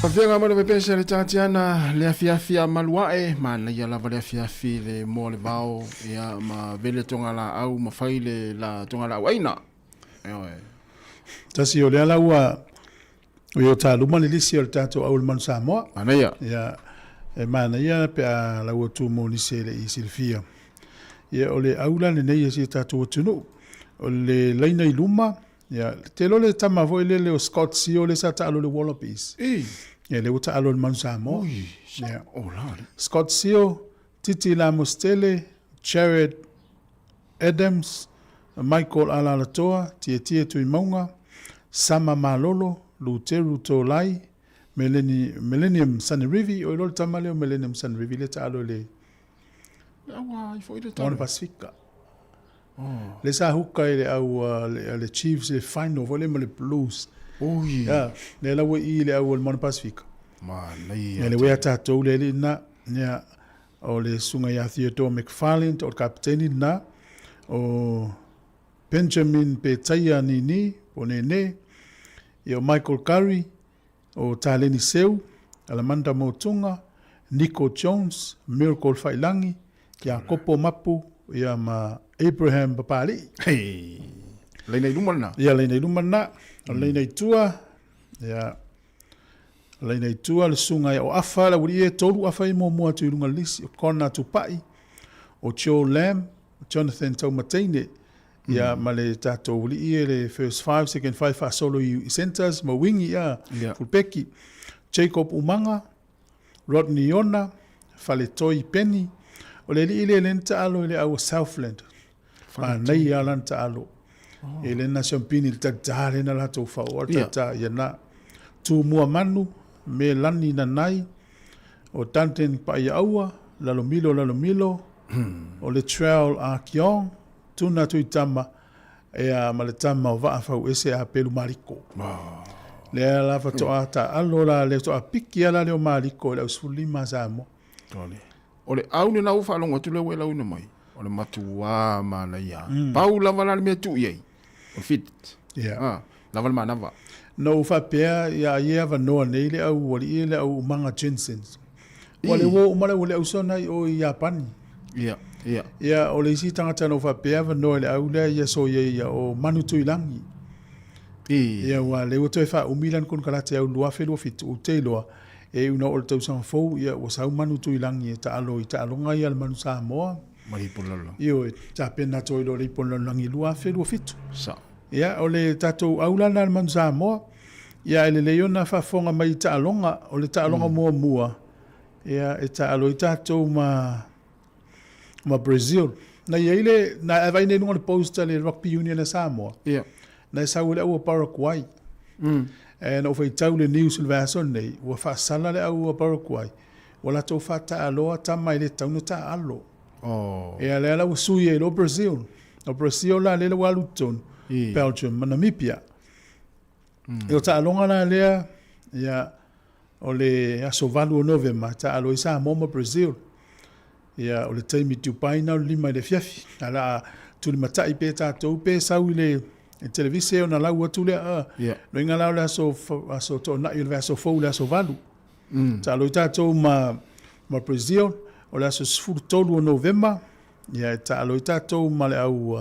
Afioga ma le pepese le Tatiana le afiafi a maluae, manaia lava le afiafi le moa le vao, ia ma vele tonga laau ma fai le la tonga laau aina. Ioe. Tasi o lea la ua o i o taluma le lisi o le tatou au le Manu Samoa. Manaia. Ia, e manaia pe a lau atu mo nisi e le i silafia. Ia, o le au la lenei e si o tatou atunuu. O le laina i luma, ia, te iloa le tama foi lele o Scott Sio lea sa taalo i le Wallabies. I. Ia, lea ua taalo i le Manu Samoa. Ui, Ia. o la. Scott Sio, Titi Lamositele, Jared Adams, Michael Alalatoa, Tietie Tuimauga, Sama Malolo, Luteru Tolai, Meleni, Millennium Sanerivi, o iloa le tama lea o Millennium Sanerivi lea taalo i le Le au ai foi le Moana tala. Pasifika. Oh. Le sa huka i le au le Chiefs i le final foi lea ma le Blues. Ui. Yeah, le la ua i le au o le Moana Pasifika. Manaia. Ia le wea tātou le alii na, ia, o le susuga ia Theodore McFarland, o le kapiteni lena, o Benjamin Petaia Nini, po o Nene, ia o Michael Curry, o Taleni Seu, Alamanda Motunga, Nico Jones, Miracle Failangi, Iakopo Mapu, ia ma Abraham Papali'i. Hei, laina i luma lena. Ia, laina i luma lena. O le laina i tua, ia, laina i tua le susuga ia o Afa, le aualii e tolu afa i muamua atu i luga o le lisi, o Connor Tupai, o Joe Lamb, o Jonathan Taumateine, ia ma le tatou alii e le first five, second five faasolo i centres ma wingi, ia, fulpeki, Jacob Umaga, Rodney Iona, Faletoi Penny, o le alii lea lea na taalo i le au o Southland. Manaia lava lana taalo. E le na siampini le talita lea na latou faaoa le talita ia na. Tumua Manu, Melani Nanai, o Duncan Paaiaua, Lalomilo Lalomilo, o le Trail Ah Kiong, Tuna Tuitama, ia ma le tama o Vaa Fauese a Pelu Mariko. Lea la faatoa taalo la lea faatoa piki lava la lea o Mariko i le au 15 a Samoa. O le au lena ua faalogo atu lea ua e lauina mai, o le matuā manaia. Pau lava la le mea e tuu i ai, o le fit. Yeah. Ah, lava le manava. Na ou faapea, ia ai e avanoa nei le au alii le au Umaga Jensens. Ua le uo uma le au le ausona i o i Iapani. Ia, ia. Ia, o le isi tagata na ou faapea avanoa i le au lea ia so ia ia o Manu Tuilagi. I. Ia, ua le ua toe faaumi lana konekarate au 2027, ou te iloa, e iu ina oo i le tausaga fou, ia, ua sau Manu Tuilagi e taalo i taaloga ia a le Manu Samoa. Ma le ipu o le lalolagi. Ioe, tapena atu ai loa le ipu o le lalolagi 2027. Sao. Ia, o le tatou au la lena a le Manu Samoa, ia, e lelei ona faafofoga mai i taaloga. O le taaloga muamua, ia, e taalo ai tatou ma, ma Brazil. Na i ai le, na e vaai nei i luga o le post a le Rugby Union a Samoa, Ia. na e sau ai le au a Paraguay. E, na ou faitau le news i le vaiaso lenei, ua faasala le au a Paraguay, ua latou faataaloa tama e le tatau ona taaalo. Oh. Ia, lea la ua sui ai loa Brazil. O Brazil la lea ua alu i totonu, Belgium ma Namibia. E o taaloga la lea, ia, o le aso 8 o Novema, taalo ai Samoa ma Brazil. Ia, o le taimi Dubai na o le 5 i le afiafi. Ae o le a tulimatai pea tatou pe sau i le televise ona lau atu lea. A, yeah. Loiga la o le aso, aso toonai o le vaiaso fou le aso 8. Taalo ai tatou ma, ma Brazil, o le aso 13 o Novema, ia, e taalo ai tatou ma le au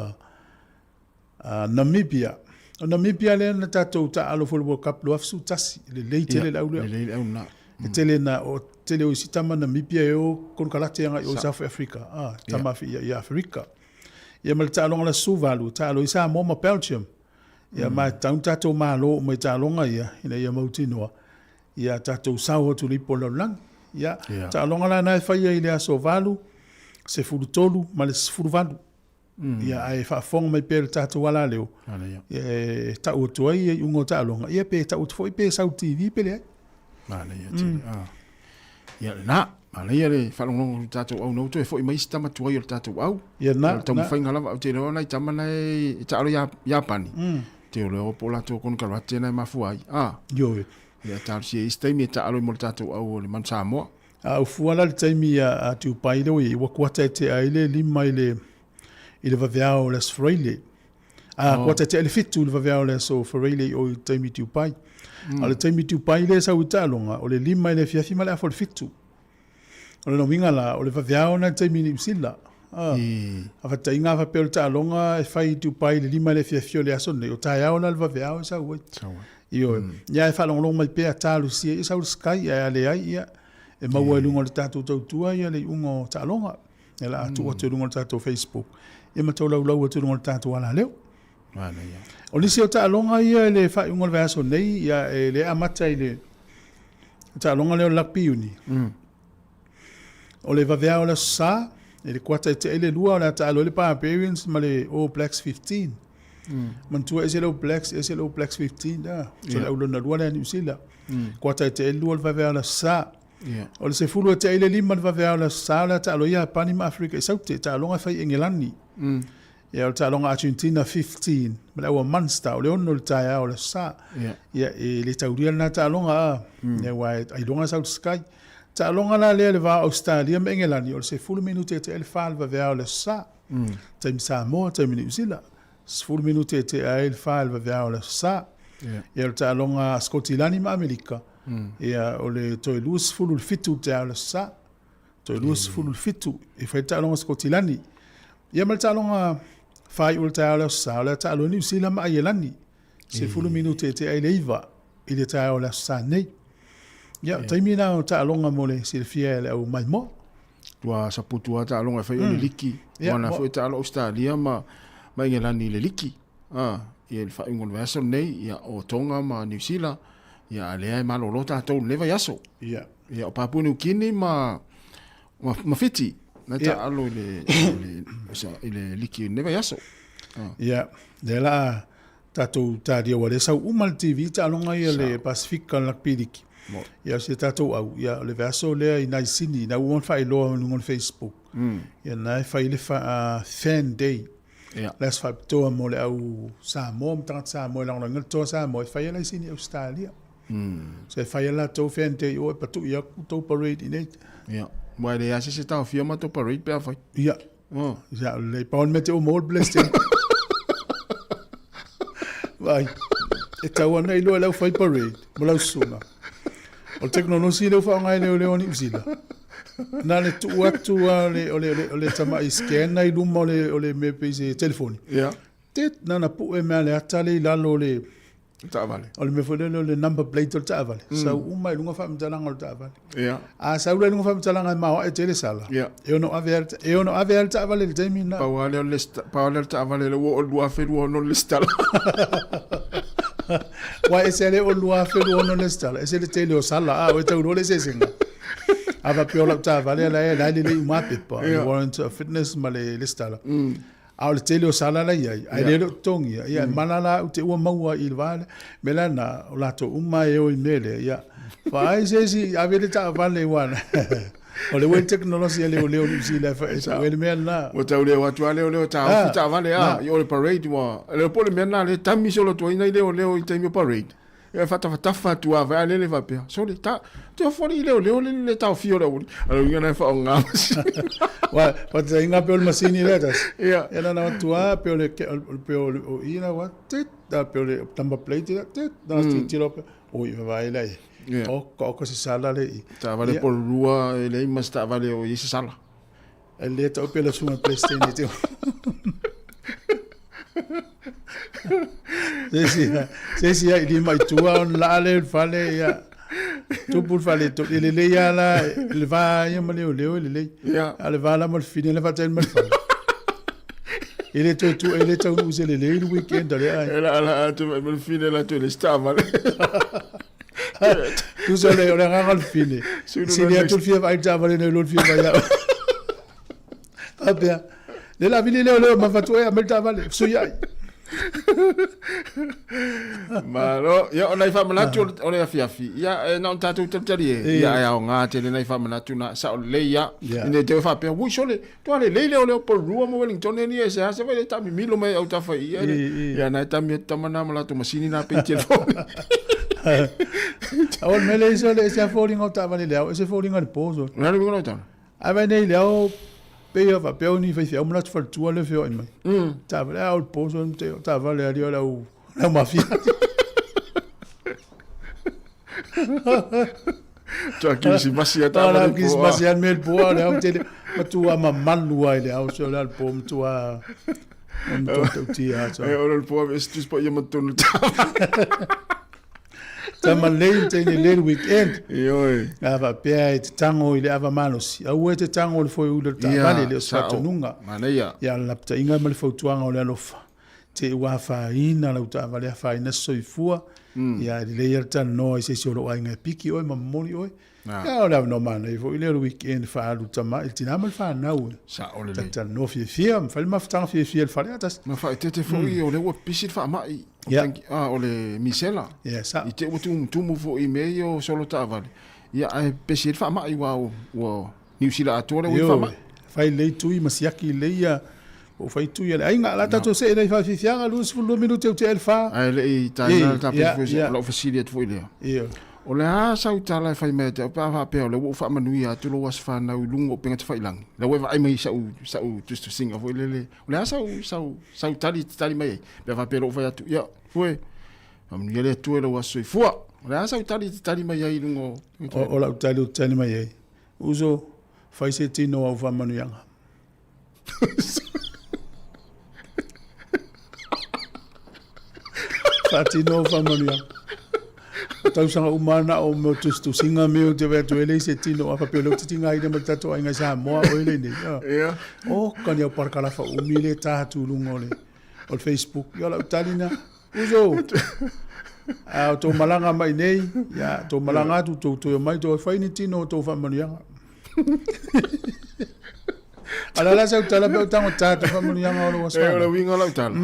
Namibia. O Namibia lea na tatou taaalo foi i le World Cup 2011. Lelei tele le au lea. Lelei le au lena. E tele na, o tele o isi tama Namibia e o konekarate agai o i South Africa. Ah, tama i Aferika. Ia ma le taaloga o le aso 18, taalo ai Samoa ma Belgium. Ia ma e tatau ona tatou malo uma i taaloga ia, ina ia mautinoa, ia tatou sao atu i le ipu o le lalolagi. Ia, taaloga la na e faia i le aso 8, 13 ma le 18. Ia, ae faafofoga mai pea i le tatou alaleo, ia, e tau atu ai iuga o taaloga, ia pe tau atu foi pe sau TV pe leai. Manaia tele. Ah. Ia lena, manaia le faalogologo i le tatou au na toe foi mai isi tama tuai o le tatou au. Ia na, O le taumafaiga lava, ou te iloa nai tama na e taalo i Iapani. Te iloa po o latou konekarate na e mafua ai. Ah. Ioe. Ia talosia i isi taimi e taalo ai mo le tatou au o le Manu Samoa. A ua fua la le taimi a Dubai lea ua i ai, ua kuata e tea ai le lima i le i le vaveao o le Aso Faraile. A kuata tea i le 7 i le vaveao o le aso Faraile i o i le taimi Dubai. A o le taimi Dubai lea e sau i taaloga, o le 5 i le afiafi ma le afa o le 7. O lona uiga la, o le vaveao lena i le taimi i Niu Sila. A faataitaiga a faapea o le taaloga e fai i Dubai i le 5 i le afiafi o le aso lenei, o taeao la le vaveao e sau ai. Ioe. Ia e faalogologo mai pea, talosia ia sau le Sky, ae a leai, ia e maua i luga o le tatou tautua ia le iuga o taaloga. Ia la a tuu atu i luga o le tatou Facebook, ia ma tolaulau atu i luga o le tatou alaleo. O nisi o taaloga ia i le faaiuga o le vaiaso nei, ia e le amata i le taaloga lea o le Rugby Uni. O le vaveao o le Aso Sa, i le kuata e tea i le 2, o le a taalo ai le Barbarians ma le All Blacks 15. Manatua ese le All Blacks, ese le All Blacks 15, da. So le au lona lua lea a Niu Sila. Kuata e tea i le 2 o le vaveao o le Aso Sa. O le 10 e tea i le 5 le vaveao o le Aso Sa, o le a taalo ai Iapani ma Aferika i Saute, taaloga e fai i Engelani. Ia, o le taaloga Argentina 15 ma le au a Munster, o le 6 o le taeao o le Aso Sa. Ia, e le taulia lena taaloga, a. Ia, aua e ailoga e sau i le Sky. Taaloga la lea i le va o Ausetalia ma Engelani, o le 10 minute e tea ai le 4 i le vaveao o le Aso Sa. Taimi Samoa, taimi Niu Sila. 10 minute e tea ai le 4 i le vaveao o le Aso Sa. Ia, o le taaloga a Sikotilani ma Amerika, ia, o le toe 20 i le 7 i le taeao o le Aso Sa. Toe 27 e fai le taaloga Sikotilani. Ia ma le taaloga faaiu o le taeao o le Aso Sa, o le a taalo ai Niu Sila ma Aielani. 10 minute e tea ai le 9 i le taeao o le Aso Sa nei. Ia, o taimi na o taaloga mo le silafia e le au maimoa. Ua saputu lava taaloga e fai o le liki. Ua na foi taalo Australia ma Engelani i le liki. Ia i le faaiuga o le vaiaso lenei, ia o Tonga ma Niu Sila, ia a lea e malolo tatou i lenei vaiaso. Ia. Ia o Papua New Guinea ma Fiti, na taalo i le i le liki i lenei vaiaso. Ia, lea la tatou talia ua le sau uma le TV taaloga ia le Pasifika le Rugby League. Ia o si tatou au, ia o le vaiaso lea i Naisini, na ua faailoa i luga o le Facebook. Ia na e fai le fan day. Ia. Le aso faapitoa mo le au Samoa ma tagata Samoa e lagolagoina le toa Samoa e fai ai laisini i Ausetalia. So e fai ai latou fan day o e patui atu tou parade i nei. Ia. Ua e leai lava se isi e taofia matou parade pe afai. Ia. Oh. Ia, lelei. Pau le mea te uma o le blessing. Vai. E tau ana iloa i lau fai parade ma lau susuga. O le tekonolosi lea ua faaaoga e leoleo a Niu Sila. Na le tuu atu lava o le, o le, o le tamai scanner i luma o le, o le mea pei se telefoni. Ia. Tit, na ona pue mea le ata lea i lalo o le taavale. O le mea foi lele o le number plate o le taavale. Sau uma i luga faamatalaga o le taavale. Ia. A sau la i luga faamatalaga e maoae tele sala. Ia. E ono ave lava le, e ono ave lava le taavale i le taimi lena. Pau lava lea o le, pau lava lea o le taavale lea ua oo i le 2026 le lesitala. Aua e ese lava le oo i le 2026 le lesitala, ese le tele o sala, a o e tau loa le eseesega. A faapea o lau taavale la e la e lelei uma lava pepa, le warrant of fitness ma le lesitala. A o le tele o sala la i ai, ae le o totogia, ia e mala la au te ua maua i le va lea. Mea la na, o latou uma e o i mea lea, ia, vaai se isi, ave le taavale ua o le ua i le tekonolosi a leoleo Niu Sila e pue le mea lena. Ua tau leo atu lava leoleo taofi taavale a, i o le parade ua, le iloa po o le mea lena lea e tami solo atu ai nai leoleo i taimi o parade. Ia faatafatafa atu lava foi a lele faapea, sole, ta, te ofo alii leoleo le le taofia o le auali. A o le uiga lena e faaaoga masini. Ua, faataitaiga pei o le masini lea tasi. Ia. Ia na ona atu lava pei o le, pei o le, o i la ua, tit, a pei o le number plate lea, tit, na ona tilotilo pea, oi vaai la i ai. Ia. Oka oka se sala le i. Taavale Ia. po o le lua e leai ma se taavale o i ai se sala. E le tau pela sunga PlayStation te. Se si se si ai lima i tua on la le fale ia. Tupu le fale to le le ia la le va ia ma leo leo le le. Ia. A le va la mo le fine le fatai ma le fale. E le toe tu e le tau nu se le le le weekend le ai. E la la atu mai le fine la tu le stava. Tusa o le o le agaga o le fine. Sili atu le fia vaai le taavale nei lo le fia vaai au. Faapea, le la vili leo leo ma fatu e aumai le taavale, sui ai. Malo, ia o nai faamanatu o le afiafi, ia e na ona tatou talitali e, ia e aoga tele nai faamanatu na, sao lelei ia, ina te faapea, ui sole, toa lelei leo leo Porirua ma Wellington e ni e se ase vai le taamimilo mai autafa i ia, ia na e tami atu tama na ma latou masini na pei telefoni. A o le mea lea sole, e se foliga o taavale i le ao, e se foliga i le po sole. O le a le uiga o lau tala? Ae vaai nei i le ao. Pei a faapea o ni faifeau ma latou faletua lea e feoai mai. Taavale, a o le po so te taavale ali o le au le au mafia. Tua kirisimasi a taavale. Tua kirisimasi a me le po le au tele matua mamalu ai le au so le po matua matua tautia so. E o le po e stu po ia matonu taavale. Tama lei te ni le weekend. Ioe. A faapea e te tago i le ava malosi. Aua e te tago i le foe ula o le taavale, e le o se faatonuga. Manaia. Ia, o le lapataiga ma le fautuaga o le alofa. Te i ua afaina lau taavale, afaina se soifua, ia, e lelei lava le talanoa i se isi o lou aiga e piki oe ma momoli oe. Ia, o le avanoa manaia foi lea o le weekend e faaalu tama, i le tina ma le fanau e. Sao lelei. Talatalanoa fiafia ma fai le mafutaga fiafia i le fale. A tasi. Ma faaeteete foi o lea ua pisi le faamai. Ia. O le misela. Ia, sao. I te i ua tumutumu foi i mea ia o solo taavale, ia ae pesi ai le faamai aua ua Niu Sila atoa lea ua i le faamai. Fai lelei tui ma siaki lelei ia po o fai tui a le aiga. O le a tatou see nei faafiafiaga, 22 minute ua tea i le fa. Ae le i taina le tapena foi, o lau fesili atu foi lea. Ioe. O le a sau tala e fai mai ia te au pe a faapea o lea ua ou faamanuia atu lou aso fanau i luga o upega tafailagi, lea ua e vaai mai i sau, sau tusitusiga foi lele, o le a sau, sau, sau tali e te tali mai ai? Pe a faapea o lea ua fai atu, ia, Fue, faamanuia le Atua i lou aso soifua. O le a sau tali e te tali mai ai i luga o... O lau tali ou te tali mai ai, Uso, fai se tino o au faamanuiaga. Faatino au faamanuiaga. O tausaga uma na o mea o tusitusiga mea ou te vaai atu e leai se tino a faapea o lea ou te tigaina ma le tatou aiga i Samoa oe lenei. Ia. Oka ni au parakalafa umi lea e ta atu i luga o le o le Facebook. Ia o lau tali lena, uso, a o tou malaga mai nei, ia tou malaga atu, tou toe omai, tou fai ni tino o tou faamanuiaga. A o le a la sau tala pe o tago ta faamanuiaga o lou aso E, o le uiga o lau tala,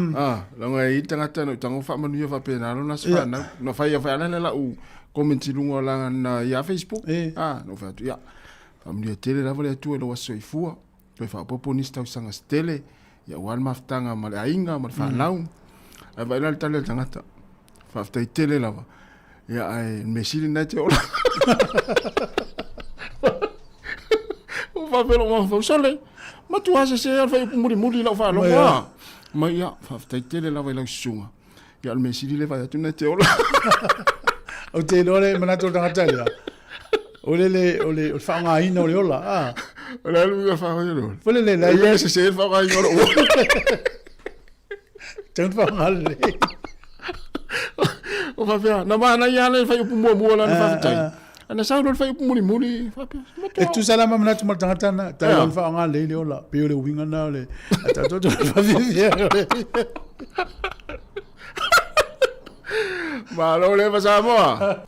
leaga e i ai le tagata na ou tago faamanuia faapena lona aso fanau. Na fai fai ala lea lau comment i luga o lana ia Facebook. Na ou fai atu, ia, faamanuia tele lava le Atua i lou aso soifua. Toe faaopoopo nisi tausaga se tele, ia aua le mafutaga ma le aiga ma le fanau. Ae vaai la le tali a le tagata. Faafetai tele lava. Ia ae o le mea sili lena e te ola. Ua faapea lou mafaufau, sole, matua sese lava le fuaiupu mulimuli i lau faalogo a. Mai ia, faafetai tele lava i lau susuga. Ia o le mea sili lea e vaai atu na e te ola. Ou te iloa le manatu o le tagata lea, o le le, o le, o le faaaogaina o le ola, a. O le a le uiga faaaogaina o le ola? Foi le le, la ia sese le faaaogaina o lou ola. Tau na faaaoga lelei. O faapea, na manaia lava le fuaiupu muamua lana faafetai. Ae na sau loa le fuaiupu mulimuli, faapea, E tusa la ma manatu ma le tagata na, tau yeah. faaaoga lelei le ola. Pei o le uiga na o le, a tatou te faafifia. Malo le Samoa.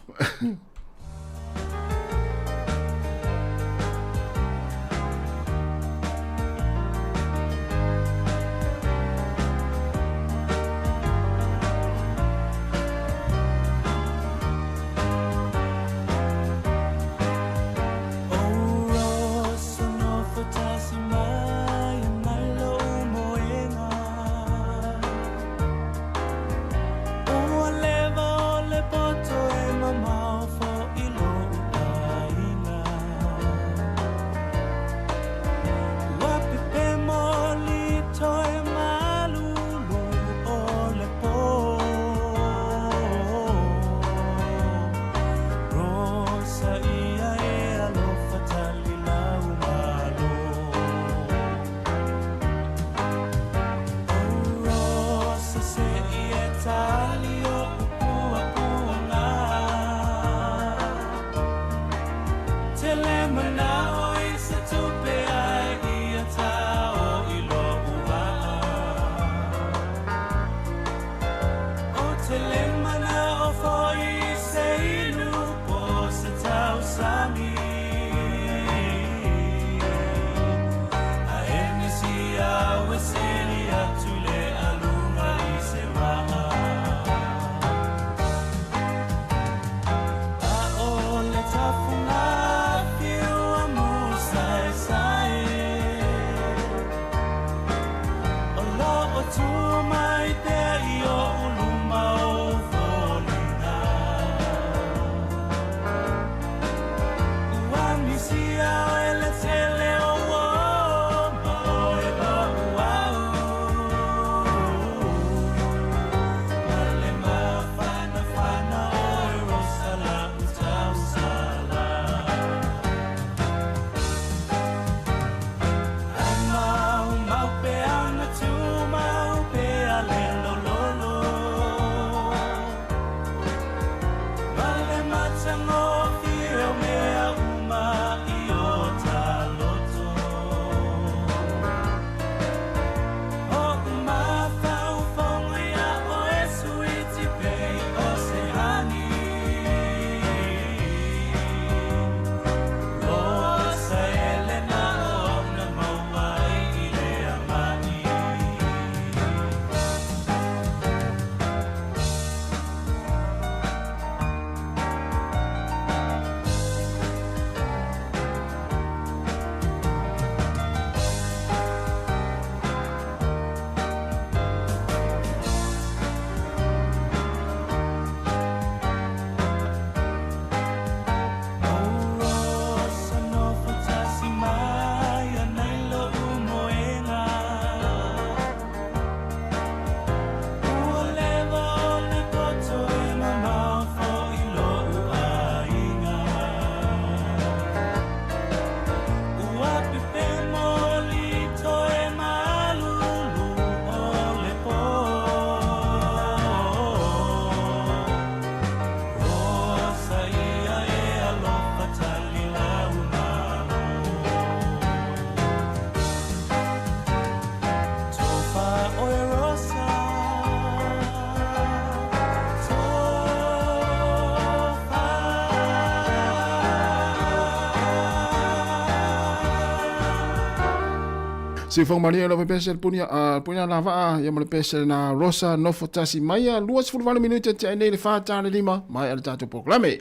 Siufoga malie lava pese le punia a punia lava ia ma le pese na Rosa nofo tasi mai a 28 minute te ai nei le 4:05 mai a le tatou polokalame.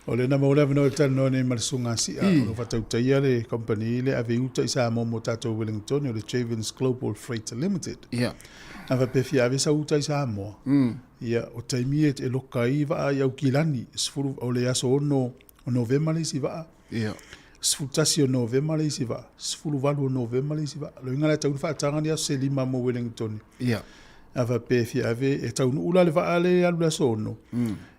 O lena mo le avanoa e talanoa nei ma le susuga Si'a o lo o faatautaia le kamupani le ave i uta i Samoa mo tatou Wellington o le Javens Global Freight Limited. Ia. A faapea fia ave sau uta i Samoa. Ia, o taimi e loka ai vaa i Aukilani, 10, o le aso 6 o Novema le isi vaa. Ia. 11 o Novema le isi vaa, 18 o Novema le isi vaa. Loiga la e tatau ona faataga ni aso se lima mo Wellington. Ia. A faapea e fia ave, e taunuu la le vaa lea e alu i le aso 6.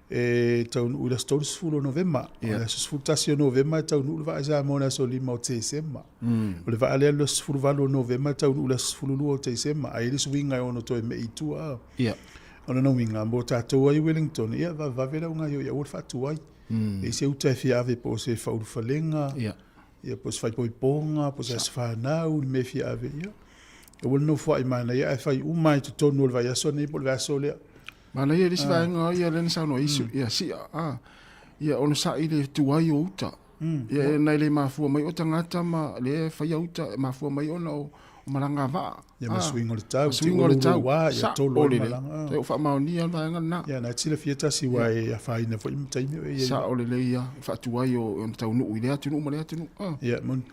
E taunuu i le aso 30 o Novema. O le aso 11 o Novema e taunuu le vaa i Samoa i le aso 5 o Tesema. O le vaa lea e alu i le aso 18 o Novema e taunuu i le aso 12 o Tesema. Ae i ai le suiga e ono toe mei i tua. O lona uiga, mo tatou ai i Wellington, ia vavevave le augaioi aua le faatuai. E i se uta e fia ave po o se faaulufalega, ia po o se faaipoipoga, po o se aso fanau, le mea e fia ave, ia. Aua le nofoai manaia ae fai uma i totonu o le vaiaso nei po o le vaiaso lea. Manaia le isi vaega ia lea na saunoa ai ia Sia, a, ia onosai le tuai o uta. Ia nai le mafua mai o tagata ma lea e faia uta, e mafua mai ona o malaga a vaa. Ia ma suiga o le tau, suiga o le tau, ia tolo ai malaga. Sa o faamaonia le vaega lena. Ia na silafia tasi aua e afaina foi ma taimi o e i ai. Sao lelei ia, faatuai o ona taunuu i lea atunuu ma lea atunuu. Ia moni.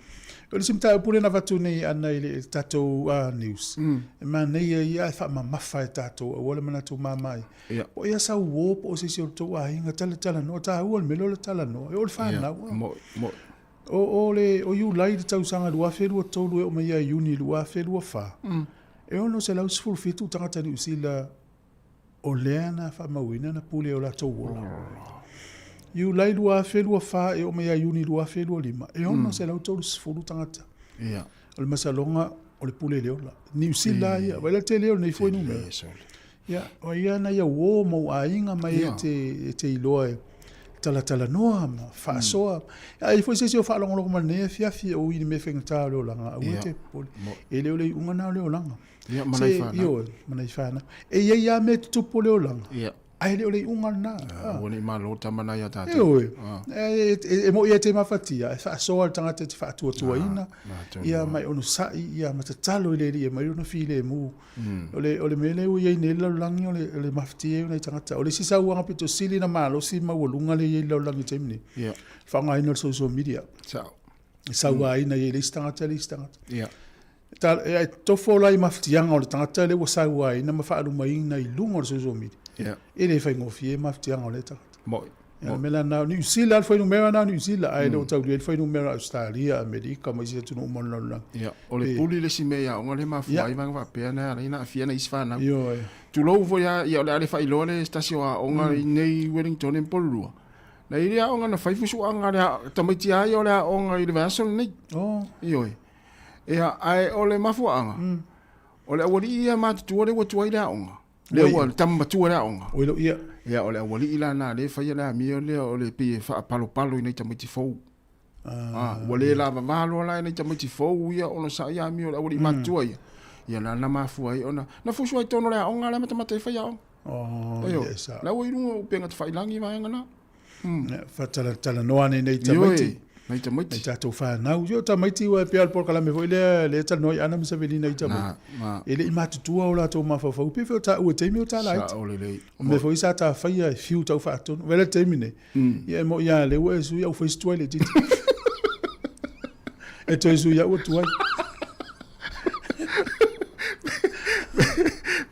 O le isi mataupu lea na avatu nei Ana i le tatou news, e manaia ia ae faamamafa e tatou aua le manatu mama ai. Po o ia sau uo po o se isi o le tou aiga, talatalanoa, taua le mea lea o le talanoa, e oo i le fanau. O, o le, o Iulai i le tausaga 2023 e oo mai ia Iuni 2024, e 617 tagata Niu Sila o lea na faamauina na pule o latou ola. Iulai 2024 e oo mai ia Iuni 2025, e 630 tagata. Ia. O le masaloga o le pule le ola. Niu Sila ia, vaai la le tele o lenei fuainumera. Ia, o ia na ia uo ma ou aiga ma e te, e te iloa e talatalanoa ma faasoa. A i ai foi se isi o faalogologo mai lenei afiafi o ui i le mea faigata o le olaga, aua e te popole. E le o le iuga lena o le olaga. Ia, ma nai fanau. Ioe, ma nai fanau. E i ai lava mea e tutupu o le olaga. Ia. Ae le o le iuga lena. Ua ne i malo tama na ia tatou. Ioe. E moni e te mafatia, e faasoa le tagata e te faatuatuaina, ia ma e onosai, ia ma tatalo i le Alii e aumai lona filemu. O le, o le mea lea ua i ai nei le lalolagi, o le, o le mafatia ai o nai tagata. O le isi sauaga pito sili na malosi ma maualuga lea e i ai le lalolagi i le taimi nei, yeah. faaaogaina o le social media. Sao. E sauaina i ai le isi tagata le isi tagata. Yeah. Ta, e, tofo la i mafatiaga o le tagata lea ua sauaina ma faalumaina i luga o le social media. Yeah. E le faigofie mafatiaga o lea tagata. Moi. Ia, le mea la na o Niu Sila le fuainumera na o Niu Sila, ae le o taulia ai le fuainumera Ausetalia, Amerika ma isi atunuu uma o le lalolagi. Ia, o le puli le isi mea i aoga lea e mafua ai vaega faapea na e ala ai ona aafia nai isi fanau. Ioe. Tulou foi lava, ia o le a le faailoa le se tasi o aoga i nei i Wellington e Porirua. Na i ai le aoga na fai fusuaga a le tamaiti lava ia o le aoga i le vaiaso lenei. Oh. Ioe. Ia, ae o le mafuaaga, o le aualii ia matutua lea ua tuai le aoga. Lea ua le tama matua le aoga. Oi lou ia. Ia o le aualii la na lea faia le amio lea o le pei e faapalopalo i nai tamaiti fou. Ah, ua le lavava loa la i nai tamaiti fou ia ona sa ia amio le aualii matua ia. Ia la na mafua ai ona na fusu ai tonu o le aoga lea matamata e fai aoga. Oh, yes. La ua i luga o upega tafailangi vaega na. Faatalatalanoa nei nei tamaiti. Nei tamaiti. Nei tatou fanau. Io tamaiti ua pei o le polokalame foi lea lea e talanoa ai Ana ma Savelina i tamaiti. E le i matutua o latou mafaufau pei foi o taua i taimi o ta laiti. Sao lelei. O mea foi sa ta faia e fiu tau faatonu. Vaai la le taimi nei. Ia e moi lava lea ua e sui au fai si tuai laitiiti. E toe sui au ua tuai.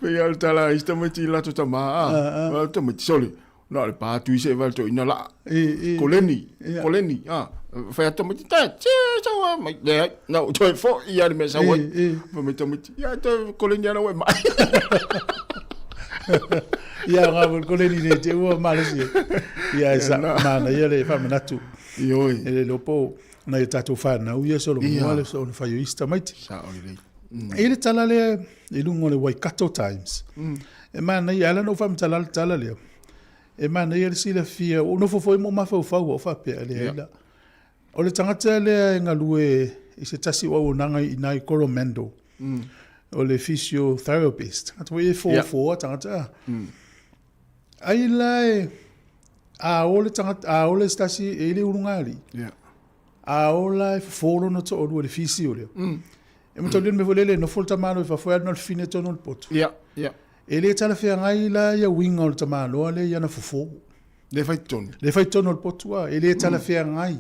Pei lava o le tala a isi tamaiti i le latou tama, a tamaiti, sole, Na o le pa atu i se vai to ina la. Koleni, koleni, a. Fai atu tamaiti, ta, tse, sau a mai, leai, na o toe fo'i ia le mea sau ai. Fai mai tamaiti, ia toe koleni ana ua e mai. Ia, ngā mo koleni nei te ua malosi. Ia, e sa, mana ia le whamanatu. Ioi. E le lopo, nai o tātou whanau ia solo mua le so ona whai o isi tamaiti. Sa o lelei. E le tala lea i luga o le Waikato Times. E manaia, e ala ona ou faamatala le tala lea, e manaia le silafia, ua ou nofo foi ma ou mafaufau ua ou faapea, e leai la. O le tagata lea e galue i se tasi o auaunaga i ina i Coromandel, o le physiotherapist, tagata foi e foafoa tagata. Ai la e, a o le tagata, a o le se tasi e i le ulugalii, a o la e fofo lona toalua i le physio lea. E mataulia le mea foi lele e nofo le tamaloa i fafo e alu na o le fafine i totonu o le potu. Ia, ia. E le talafeagai la ia uiga o le tamaloa lea i ana fofo. Lea e fai i totonu. Lea e fai i totonu o le potu a, e le talafeagai.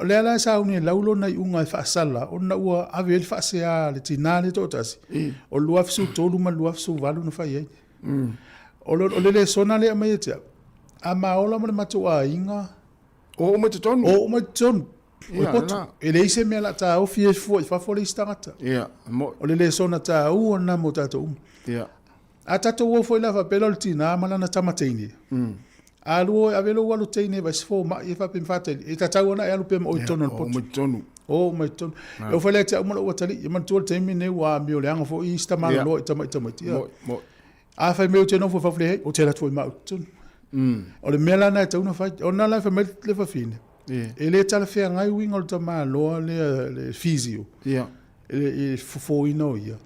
O lea la e sauni e lau lona iuga e faasala ona ua ave ai le faasea a le tina lea e toatasi, o le 2013 ma le 2018 na fai ai. O le lesona lea e aumai ia te au, a ma ola ma le matou aiga, O uma i totonu. O uma i totonu. O le potu. E leai se mea o le a taofi ai fua i fafo le isi tagata. Ia, mo. O le lesona taua lena mo tatou uma. Ia. A tatou o foi la faapea la o le tina ma lana tama teine. A alu oe ave lou alo teine e vaai se fomai e faapea ma faatali, e tatau ona e alu pea ma oe i totonu o le potu. O uma i totonu. O uma i totonu. E oo foi la ia te au ma lou atalii, e manatua le taimi lenei ua amioleaga foi isi tama loloa i tama i tamaiti. Mo'i, mo'i. A fai mai ou te nofo i fafo, leai, ou te alu atu foi ma au i totonu. O le mea la lena e tatau ona fai. Ona la e fai mai le fafine, e le talafeagai uiga o le tamaloa lea, le physio, i le fofoina o ia.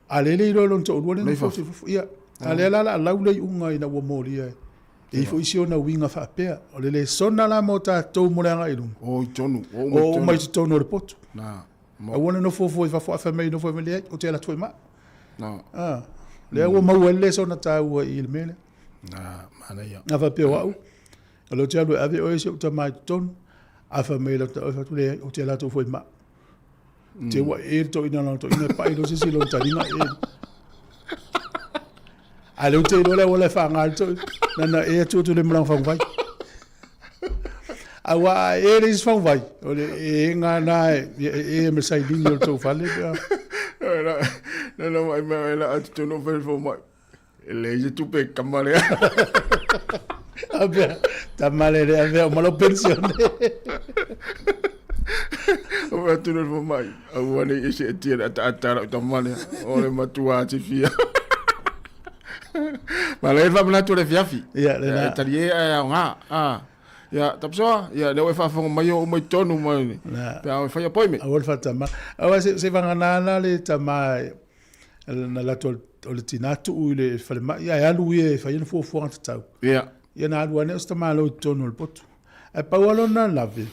A lea e le iloa e lona toalua lea na nofo i fafo. Ia, a lea la o le a lau le iuga ina ua molia e i ai foi isi ona uiga faapea. O le lesona la mo tatou mo le agai i luma, o i totonu, o uma i totonu o le potu. Aua le nofoofo i fafo a fai mai nofo mai leai, ou te alu atu foi ma au. Ah, lea ua maua ai le lesona taua i le mea lea. Na, manaia. A faapea o au, o lea ou te alu e ave oe e si ou tama i totonu, a fai mai lau fai atu leai, ou te alu atu foi ma au. Te ua e le toeaina lana toeaina e pai loa se isi lona taliga e. A lea ou te iloa le auala e faaaoga ai le toeaina, na ona e atu atu le malaga faguvai. Aua a e le isi faguvai, o le ega lena e e ma le sailini o le tou fale pe a. Na na mai mai la atu tonu fai fo mai. E leai se tupe e kama lea. Avea, tama le le avea o malo pensione. O atu le fo mai. Aua nei e seetia le ataata lau tama lea. O le matua tifia. Ma le faamanatu le afiafi. Ia, lena. E talie ae aoga. Ah. Ia, Tapsoa, ia, lea ua e faafofoga mai o uma i totonu ma pe a o e fai appointment. Aua le faatama. Aua se, se vagana la le tama na alu atu o le tina tuu i le falemai ae alu ia e fai ana fuafuaga tatau. Ia. Ia na alu ane o se tamaloa i totonu o le potu. Ae pau lava lona lave,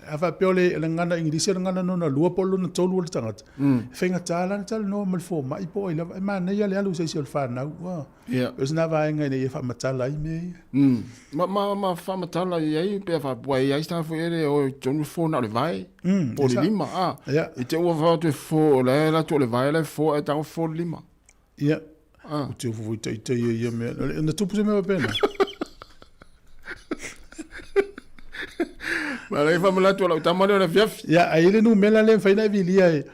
a faapea o le gagana Igilisi o le gagana lona lua po o le lona tolu o le tagata, e faigata la ona talanoa ma le fomai po o ai lava. E manaia le alu i se isi o le fanau. Ua. Ia. O sina vaega ina ia faamatala ai mea ia. Ma faamatala i ai pe a faapea e i ai se tagata foi lele e o i totonu e fofo na o le vae po o le lima. A. I te i ua fai atu e fofo, o la e alu atu o le vae la e fofo ae tago fofo le lima. Ia. Ou te ofo foi taitai ai ia mea. Na tupu se mea faapena? Ma lea e faamanatu a lau tama lea o le afiafi. Ia, ae i ai le numera lea e mafai ona e vilia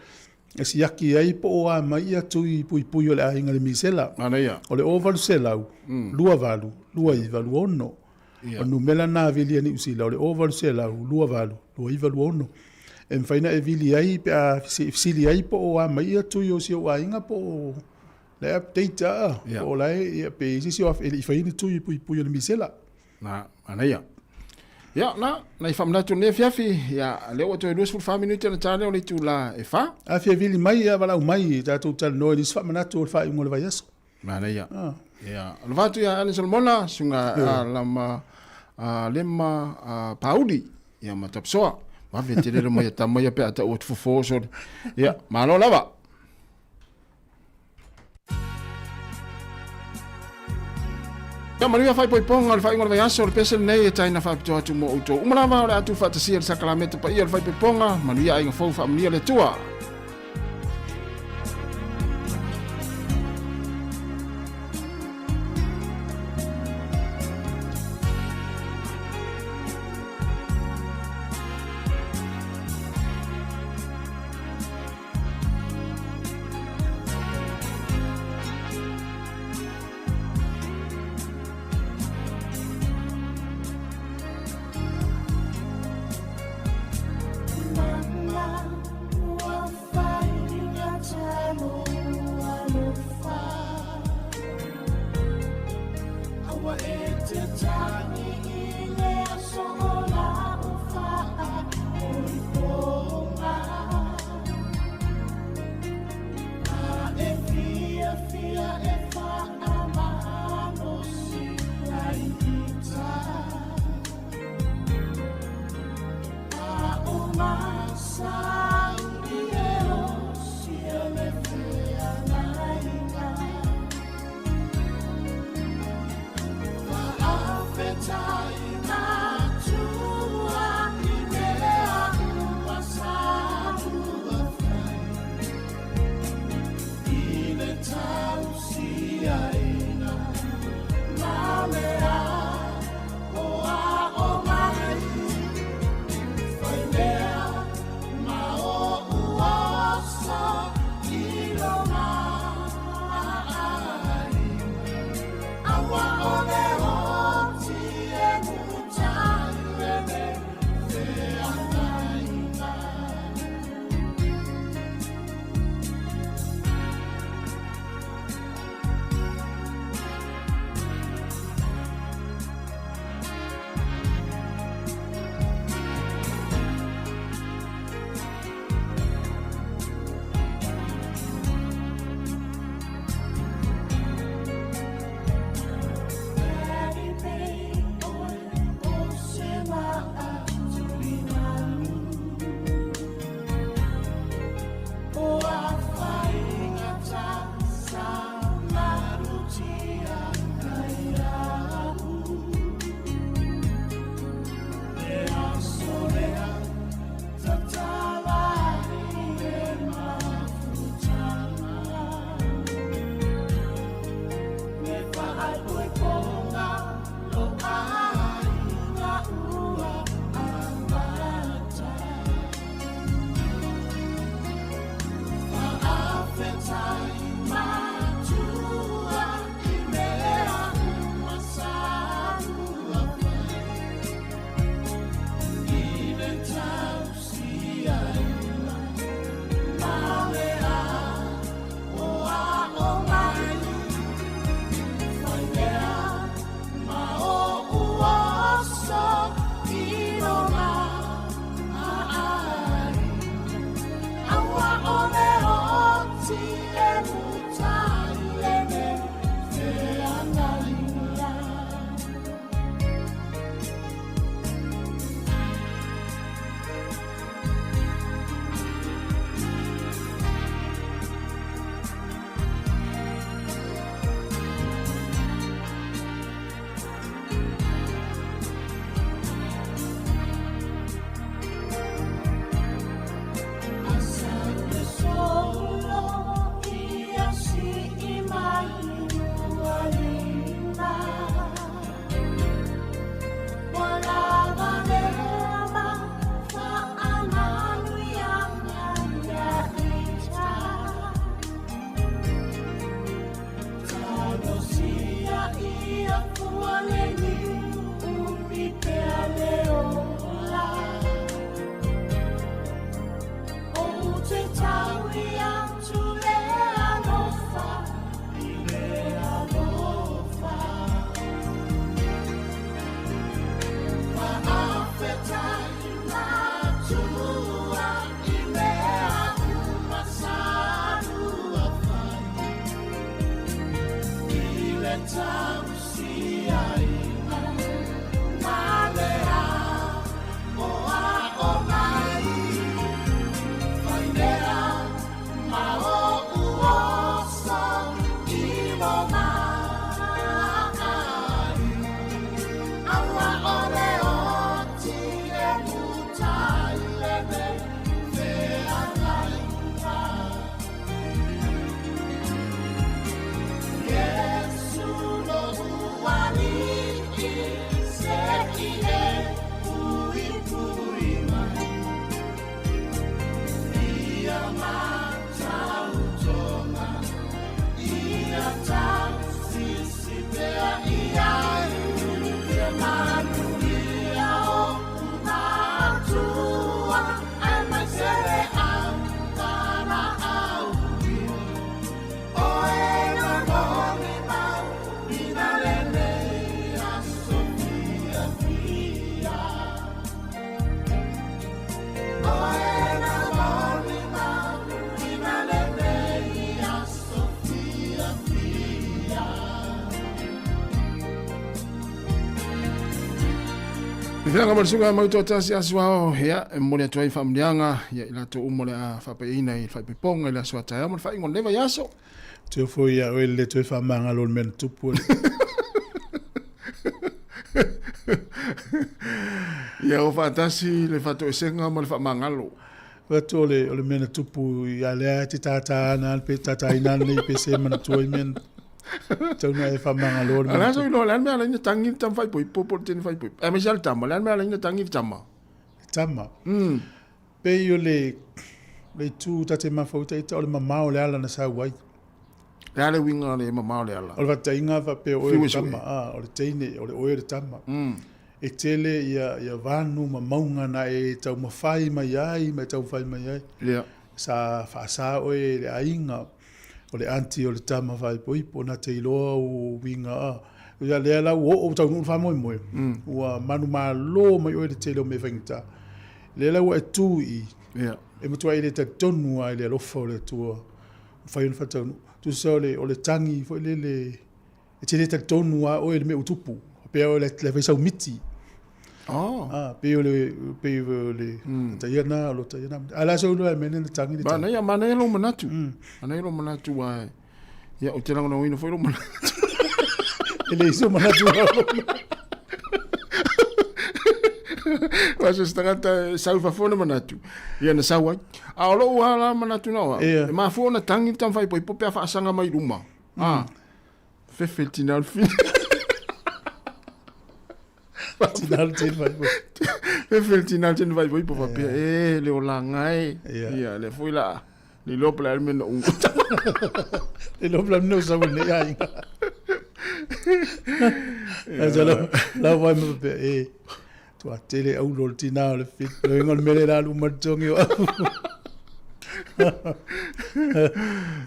e siaki ai po o a mai ia tui puipui o le aiga i le misela. Manaia. O le 0800 28 29 26. O le numera lena vili a Niu Sila, o le 0800 28 29 26. E mafai ona e vili ai pe a fesili ai po o a mai ia tui o si ou aiga po o la e update a, po o la e, pe i ai se isi o e le i faia ni tui puipui o le misela. Na, manaia. Ia, na, nai faamanatu lenei afiafi, ia, lea ua toe 24 minute ona ta lea o le itula e 4. A fia vili mai, ia valaau mai, tatou talanoa i nisi faamanatu o le faaiuga o le vaiaso. Manaia. Ah. Ia, alofa atu ia Alan Solomona, susuga yeah. lama a, lema a, Pauli, ia ma Tapsoa. Vave te rere mai a tama ia pe a tau atu fofo sole. Ia, malo lava. Ia manuia faaipoipoga o le faaiuga o le vaiaso o le pese lenei e taina faapitoa atu mo outou uma lava o le a tuufaatasia le sakalameta paia o le faaipoipoga. Manuia aiga fou faamanuia le Atua. Fianga mo le suka mau toatasi aso ao, ia, e momoli atu ai faamuniaga, ia, i latou uma o le a faapaiaina i le faaipoipoga i le aso a taeao ma le faaiuga o lenei vaiaso. Toe foi ia oe le toe faamagalo o le mea na tupu. Ia o faatasi le faatoesega ma le faamagalo. Atu o le, o le mea na tupu ia lea te tātā ana pe tātāina ana nei pe se manatua i mea tau na e faamagalo le mea. Ala so iloa le a le mea ala ai na tangi le tama faaipoipo po o le teine faaipoipo. Aemaise lava le tama, le a le mea ala ai na tangi le tama. Le tama. Pei o le, le itu ta te mafautaita o le mamao o le ala na sau ai. Le a le uiga le mamao le ala. O le faataitaiga faapea o oe o le tama, a, o le teine, o le oe o le tama. E tele ia, ia vanu ma mauga na e taumafai mai ai ma e taumafai mai ai. Ia. Sa faasa oe e le aiga, o le aunty o le tama faaipoipo na te iloa ou uiga, a. Ia lea la ua oo ua taunuu le faamoemoe, ua manumalo mai oe i le tele o mea faigata. Lea la ua e tu i i, Ia. e matua e le talitonu lava i le alofa o le Atua. Mafai ona faataunuu. Tusa o le, o le tagi foi lele, e te le talitonu lava oe i le mea ua tupu. Pei o le, le fai sau miti. Oh. Ah, pei o le, pei o le, mm. taia na, o lo taia na. A la sau loa e mene na tangi le tangi. Manaia, manaia lou manatu. Manaia lou manatu wa ia ou te lagolagoina foi lou manatu. E le iso manatu Wa se tagata e sau i fafo ona manatu. Ia na sau ai. A o lou lava la manatu na oa. Ia. E mafua ona tangi le tama faaipoipo pe a faasaga mai i luma. A. Fefe le tina o le fili. Tina o le tini faaipoipo. Fefe le tina o le tini faaipoipo faapea, e le olaga e. Ia, lea foi la le iloa po o le a le mea na ou. Le iloa po o le a le mea na ou sau ai lenei aiga. Ae sa lau, lau vai ma faapea, e, tua tele aulo o le tina o le fili. Loiga o le mea lea la alu uma le togi o au.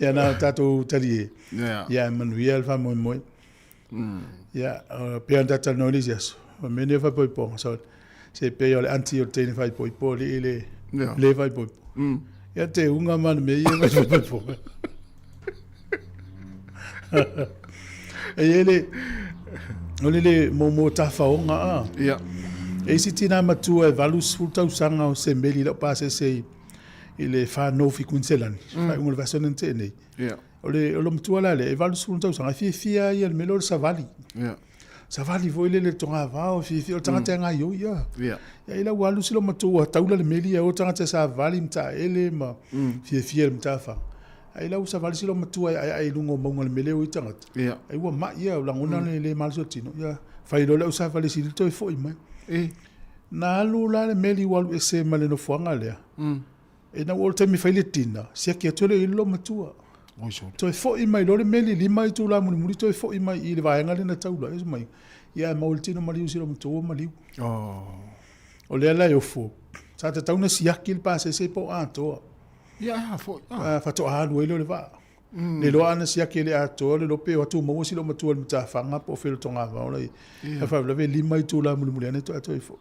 Ia na tatou talie. Yeah. Ia e manuia le faamoemoe. Ia, pei ona tatou talanoa i le isi aso, o mea nei o faaipoipoga, so, se pei o le aunty o le teine faaipoipo alii le, Yeah. le faaipoipo. Ia te unga ma le mea ia faaipoipo. E i ai le, o le le momo tafaoga a. Ia. E isi tina matua e 80 tausaga o se meli lau pasese i, i le Far North i Queensland, mm. faaiuga o le vaiaso lea na tea nei. Ia. O le, o le matua la lea, e 80 tausaga, e fiafia ia i le mea lea o le savali. Ia. Savali foi lele le togavao, fiafia, o le tagata e gaioi ia. Ia. Ia i lau alu si lo matua, taula le meli ia o tagata e savali ma taele ma fiafia i le matafaga. Ai lau savali si lo matua e aeae i luga o mauga i le mea lea e o ai tagata. Ia. Ai ua mai ia, o lagona le le malosi o le tino. Ia, fai loa le au savali sili toe foi mai. E. Na alu la le meli ua alu ese ma le nofoaga lea. Ina ua oo le taimi e fai le dinner, siaki atu e le i lo matua. Oi sole. Toe foi mai loa le meli, lima itula mulimuli toe foi mai i le vaega lea na taula ai. Mai, ia e maua i le tino maliu si lo matua ua maliu. Oh. O lea la e ofo, sa tatau ona siaki le pasese po o atoa. Ia e a foi. Ah. Ah, faatoa alu ai lea o le vaa. Le iloa ana siaki e le atoa le lope o atu maua si lo matua i le matafaga po o fea o le togavao la i. Ia. E faalavelave e lima itula mulimuli ane toe toe foi.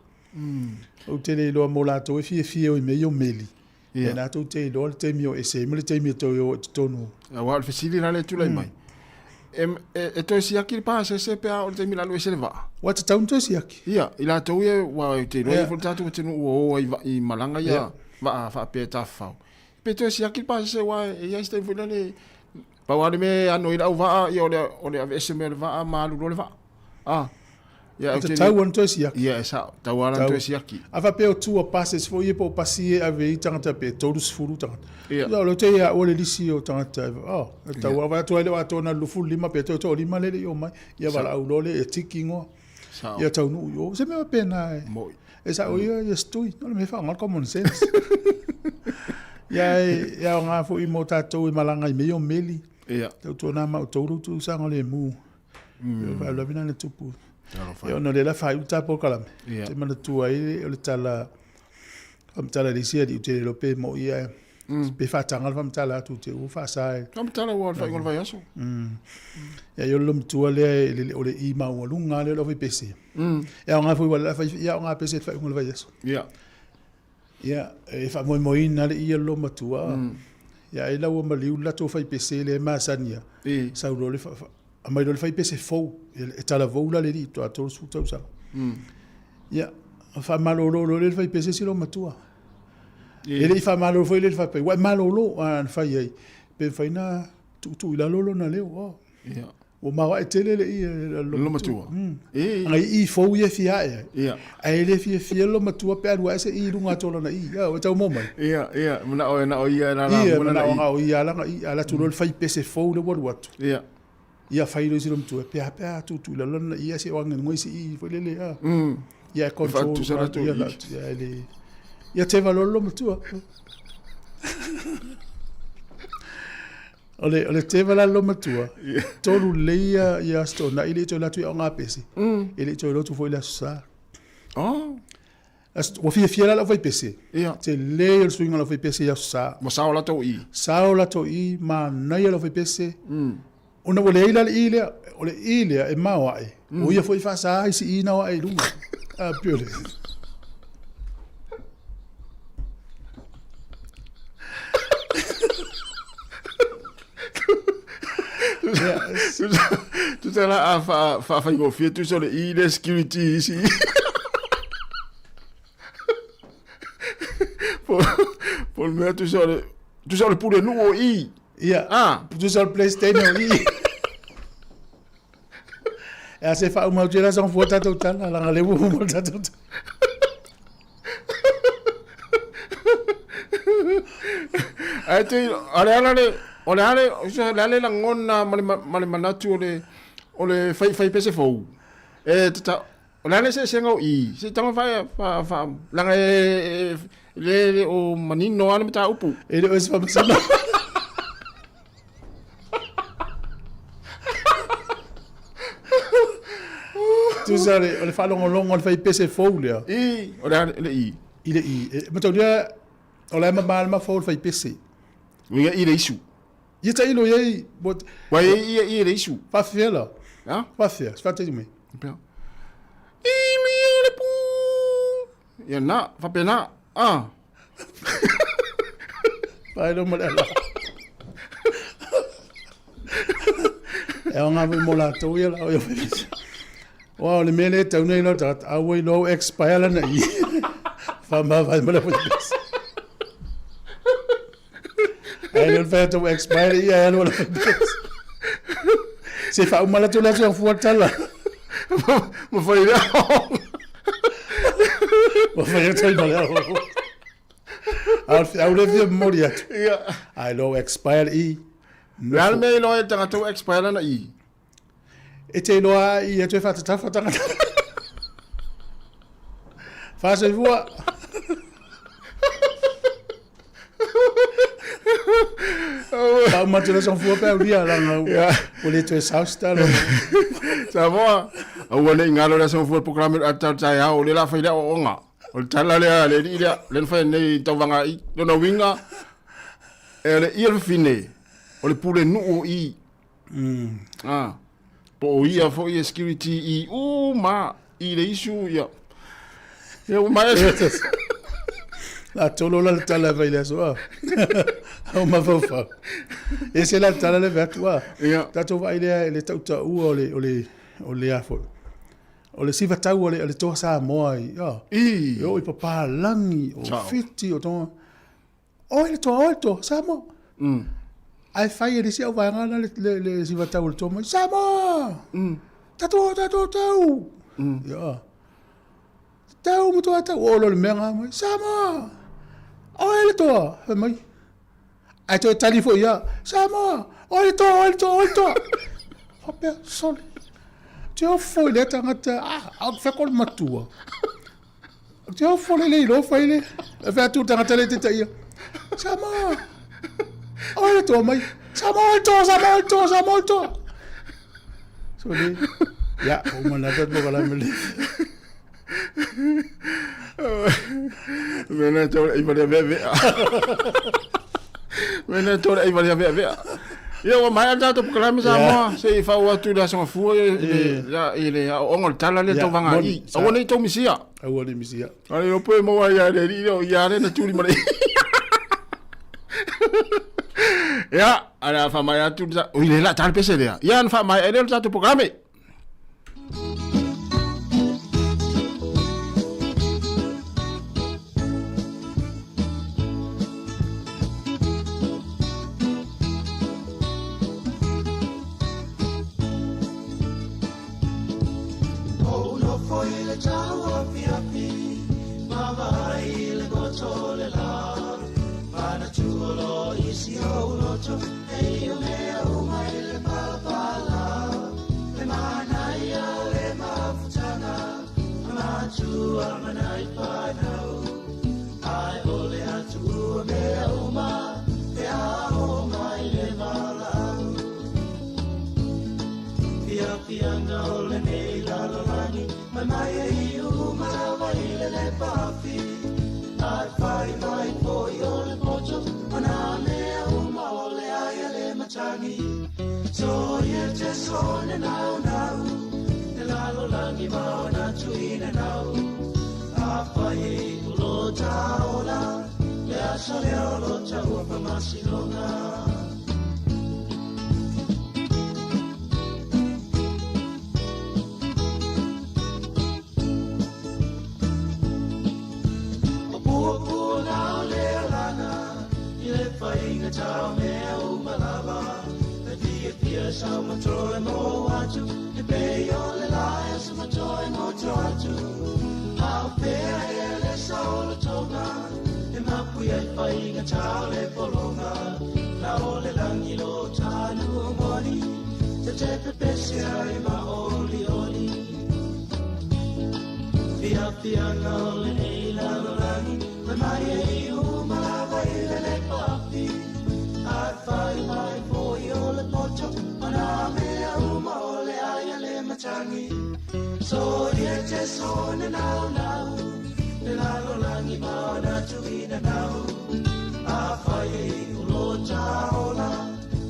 Ou te le iloa mo latou e fiafia i mea ia o meli. Ia. E latou te iloa le taimi o ese ai ma le taimi e toe o i totonu. Aua o le fesili la lea e tulai mai. E, e, e toe siaki le pasese pe a oo i le taimi la alu ese le vaa? Ua tatau ona toe siaki. Ia, i latou ia, ua ou te iloa Ia. ia foi le tatou atunuu ua o ai i malaga ia Ia. vaa faapea e tafafao. Pe toe siaki le pasese aua e i ai se taimi foi lele, pau lava le mea e ano ai le auvaa, ia o le, o le aveese mai o le vaa ma alu loa le vaa. Ah. Ia, E ou te tatau le- ona toe siaki. Ia, e sao. Tatau lava ona toe siaki. A faapea o tua passes foi ia po o pasi e ave ai tagata pe 30 tagata. Ia. Ia, o lea ou te ia au le lisi o tagata. Oh, e tatau lava atu ai le o atoa na 25 pe toe toalima lea e le i omai. Ia Sao. valaau loa lea e tiki ingoa. Sao. Ia taunuu i o. Se mea faapena e. Moi. E sao ia, ia stui. O le mea e faaaoga le common sense. Ia e, e aoga foi mo tatou e malaga i mea ia o meli. Ia. Tautuana ma outou lo outou saogalemu. O faalavelave na tupu. Talofa. Ia ona o lea la faaiu le ta polokalame. Ia. Te manatua ai o le tala faamatala i le isi alii ou te le iloa pe mo'i ae pe faataga le faamatala atu te ua faasa e. Faamatala ua o le faaiuga o le vaiaso. Ia i o le lomatua lea e le o le i maualuga lea o le aufaipese. E aoga foi aua o le a fai ia aoga pese i le faaiuga o le vaiaso. Ia. Ia, e faamoemoeina le i o le lomatua. Ia ai la ua maliu le latou faipese lea e masani ia. Sau loa le aumai loa le faipese fou, e talavou la le alii faatoa 30 tausaga. Ia, faamalolo loa lea e le faipese si lomatua. E le i faamalolo foi lea i le faapea, ua e malolo, a na fai ai, pe mafai ona tuutuu i lalo lona leo. Oh. Ia. Ua maoae tele le i a le Lomatua. E. Agai i fou ia e fia ae ai. Ia. Ae le fiafia le lomatua pe alu ae se i i luga atu o lana i. Ia, ua tau maua mai. Ia, ia, manao e na o ia e lala Ia, mua lana manao i. na o ia lana i. Alu atu loa le fai pese fou lea ua alu atu. Ia. Ia fai loa i si lomatua, pe a pe a tuutuu i lalo lana i, ae se o age i se i foi lele. A. Ia, e control. E faatusa latou Ia, i. ia, e le... Ia teva loa le lomatua. O le, o le teva la lo matua, tolu lelei ia, ia Aso Toonai e le i toe alu atu i aoga pese. E le i toe lotu foi i le Aso Sa. Oh. Ua fiafia la le aufaipese. Ia. Tele ia o le suiga o le aufaipese i Aso Sa. Ua sao latou i. Sao latou i, manaia le aufaipese. Ona ua leai la le i lea, o le i lea e maoae, o ia foi e faasa isi i na o ae i luga. A pei o le... Tusa la a faafaigofie tusa o le i le security isi i. Po le mea tusa o le tusa o le pulenuu o i. Ia, ah. tusa o le PlayStation o i. E a se faauma atu la sa fua tatou tala, laga le ua uma le tatou tala. Ae te, o le ala le, o le ale, o le ale lagona ma le, ma le manatu o le, o le fai, fai pese fou. E tata, o le ale se senga o i, se tanga fa, fa, fa, langa e, le, le o manino ale mata upu. E le o se faamasino. Tusa o le faalogologo a le faipese fou lea. I, o le a le i. I le i. E, mataulia, o la e mamā le mafaufau o le faipese. Uiga i le isu. Ia tailo i ai. Ua i i i le isu. Faafefea la. Ha? Faafefea, se faataiti mai. Pea. I le pu. Ia na, faapena. Ah. Pae ma le ala. E aoga foi mo latou ia la o ia faipese. Ua o le mea lea e tau nei lau tagata, a ua iloa ua expire lana i. Faamavae ma le faipese. Ae le o le fai atu ua expire ia e alu ala faipese. Se faauma latou le aso e fua tala. Ma fai lea. Ma fai atu ai ma le ao. A o le feau lea e fia momoli atu. Ia. Ae loa ua expire le i. Le a le mea e iloa ai le tagata ua expire lana i? E te iloa a i e toe faatatafa tagata. Faasoifua. Faauma atu le aso fua pe aulia laga ua le toe sao se tala. Samoa, aua ne i galo le aso fua le polokalame o le ata o le taeao, o lea o le a fai le aoaoga. O le tala lea a le alii lea, lea na fai nei i tauvaga i. Lona uiga, e le ia le fafine, o le pulenuu o i. Ah, po o ia foi e security i uma i le isu, ia. Ia ua maea se... La tolo la le tala vai le aso a. Au mafaufau. E se la tala le vatu a. Ia. Tatou vaai lea i le tautaua o le o le o le a foi. O le siva tau o le o le toa Samoa i a. I. E oo i Papalagi, o Sao. Fiti, o Tonga. Oe le toa, oe le toa, Samoa. Ae fai e le isi auvaega la le, le, le siva tau o le toa mai, Samoa! Tatou, tatou tau! Ia. Tau ma toa tau. Oo loa le mea nga mai, Samoa! Oe le toa! Fai mai. Ae toe tali foi ia, Samoa! Oe le toa, oe le toa, oe le toa! Faapea, sole. Te ofo i lea tagata, ah, au fea ko le matua. Te ofo le le iloa fai le. E fai atu le tagata le tetaia. Samoa! Oe le toa mai. Samoa oe le toa, Samoa oe le toa, Samoa oe le toa. Sole. Ia, ua uma lava le polokalame le. Mea na tau le ai vea vea. Mea na tau le ai vea vea. Ia ua maea le tatou polokalame Samoa, se i faauu atu i le Aso Gafua i le aoaoga o le tala lea tauvaga i. Aua ne i tou misia. Aua ne i misia. A le iloa pe maua ai lava e le alii lea o ia lea na tuli ma le Ia, a le a faamaea atu le oi le la tala pese lea. Ia na faamaea ai lea o le tatou polokalame. o lenei lalolagi Mai mai e i uma lava i le lepa afi Ai fai mai foi o le poto O nā mea uma o le ai a le matagi So ia te sone nau nau Le lalolagi ma ona tuina nau A fai e i ulo taola Le aso lea o lo taua whamasiloga. O pua pua na o le alanga I le whainga tau mea umalava Le fia fia sau matoe mo atu E pe o le lae sa matoe mo to atu Au pea e le sao le tonga E mapu ai whainga tau le polonga Na o le langi lo tanu o moni Te te pepese ai ma oli oli Fia fia nga o le nei lalolagi Mai mai e i uma lava i le le pafi Ai fai mai foi o le poto O nā mea uma o le ai a le matangi So ia te sone nau nau Le lalolagi ma ona tuina nau A fai e i ulo taola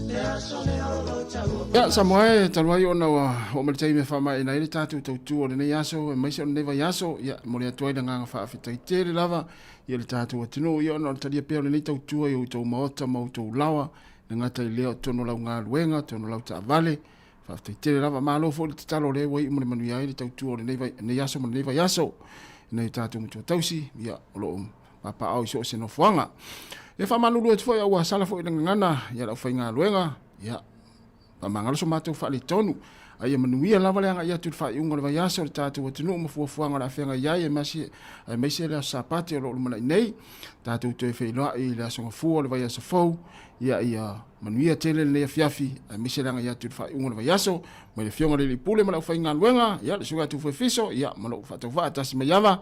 Le aso lea o lo taua Ia, Samoa e, talu ai ona ua oo mai le taimi e faamaeaina ai le tatou tautua o lenei aso, aemaise o lenei vaiaso, ia, e momoli atu ai le agaga faafetai tele lava i le tatou atunuu, ia, ona o le talia pea o lenei tautua i outou maota ma outou laoa, e le gata i lea o totonu o lau galuega, totonu o lau taavale, faafetai tele lava. Malo foi le tatalo o lea ua iu ma le manuia ai le tautua o lenei, vai, lenei aso ma lenei vaiaso i nai o tatou matua tausi, ia, o lo o papaaao i so o se nofoaga. E faamalulu atu foi a ua sala foi le gagana i le aufaigaluega, ia, faamagalo so matou faaletonu. A ia manuia lava le agai atu i le faaiuga o le vaiaso o le tatou atunuu ma fuafuaga o le a feagai ai, aemaise le aso Sapati o lo o lumanai nei. Tatou toe feiloai i le aso Gafua o le vaiaso fou. Ia, ia manuia tele lenei afiafi, aemaise le agai atu i le faaiuga o le vaiaso. Mai le Afioga i le Alii Pule ma le aufaigaluega, ia, le Susuga ia Tufuefiso, ia, ma lou faatauvaa tasi maiava,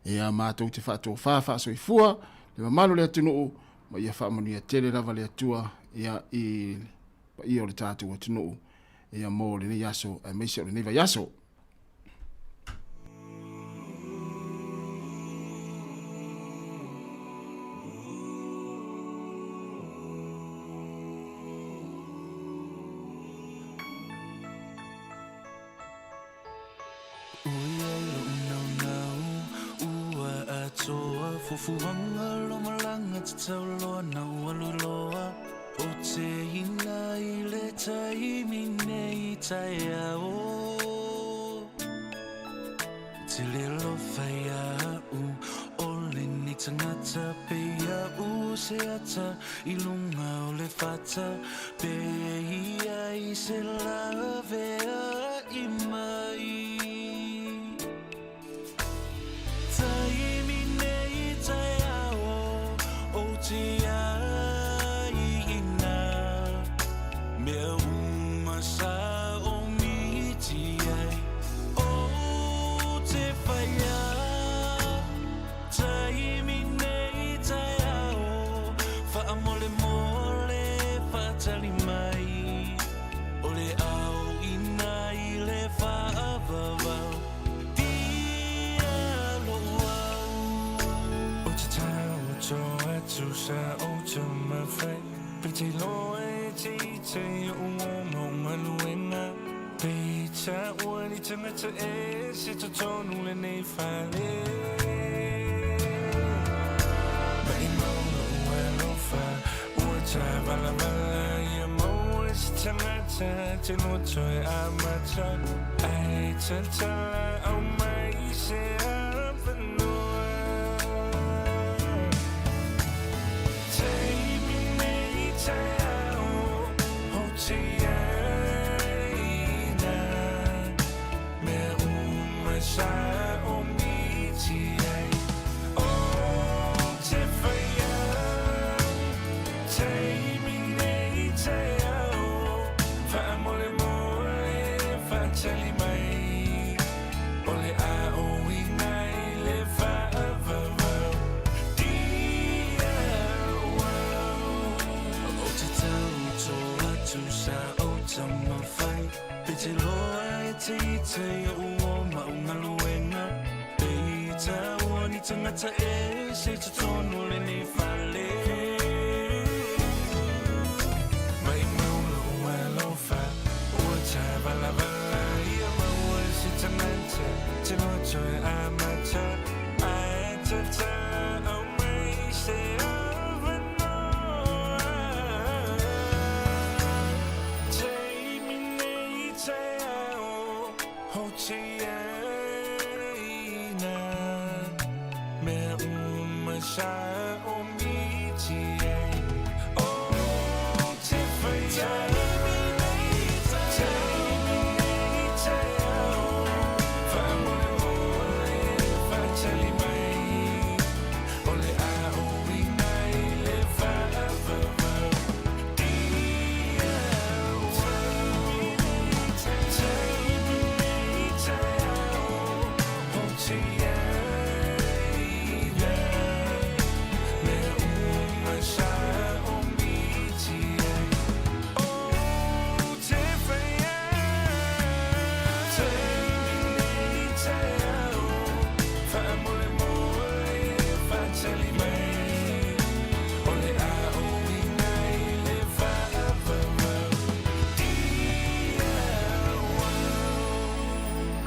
ia, matou te faatofa faasoifua le mamalu o le atunuu, ma ia faamanuia tele lava le Atua, ia, i paia o le tatou atunuu, ia, mo lenei aso, aemaise o lenei vaiaso. Ui ai lo'u naunau ua atoa Fuafuaga lo malaga tatau loa na ua alu loa O te ina i le taimi nei taeao Te le alofa ia'u o lenei tagata Pe ia'u se ata i luga o le fata Pe ia i se lavea'i mai Taimi nei taeao ou te aiina Mea uma sa omiti ai Ou te whaia Taimi nei taeao Whaamolemole whaatali mai O le ao ina i le whaavavau Tia lo'u au O te tau to atu sa o te mawhai Pe te loa e te ite i o o maluenga Pe ta ua ni tangata e se totonu lenei fale Mai mau lo'u alofa ua tāwalawala ia maua se tangata te loto e amata Ai tatala au mai se avanoa Taimi nei taeao o te aina Mea uma sa omiti ai O te whaia Taimi nei taeao Whaamolemole whaatali mai O le ao ina amata i o'u o ma'u galuega. E i taua ni tagata ese i totonu o lenei fale. Maʻimau lo'u alofa, ua tavalavala ia maua se tagata te loto e amata. Ae tatala aumai se avanoa. Taimi nei taeao, o te aina. Mea uma sa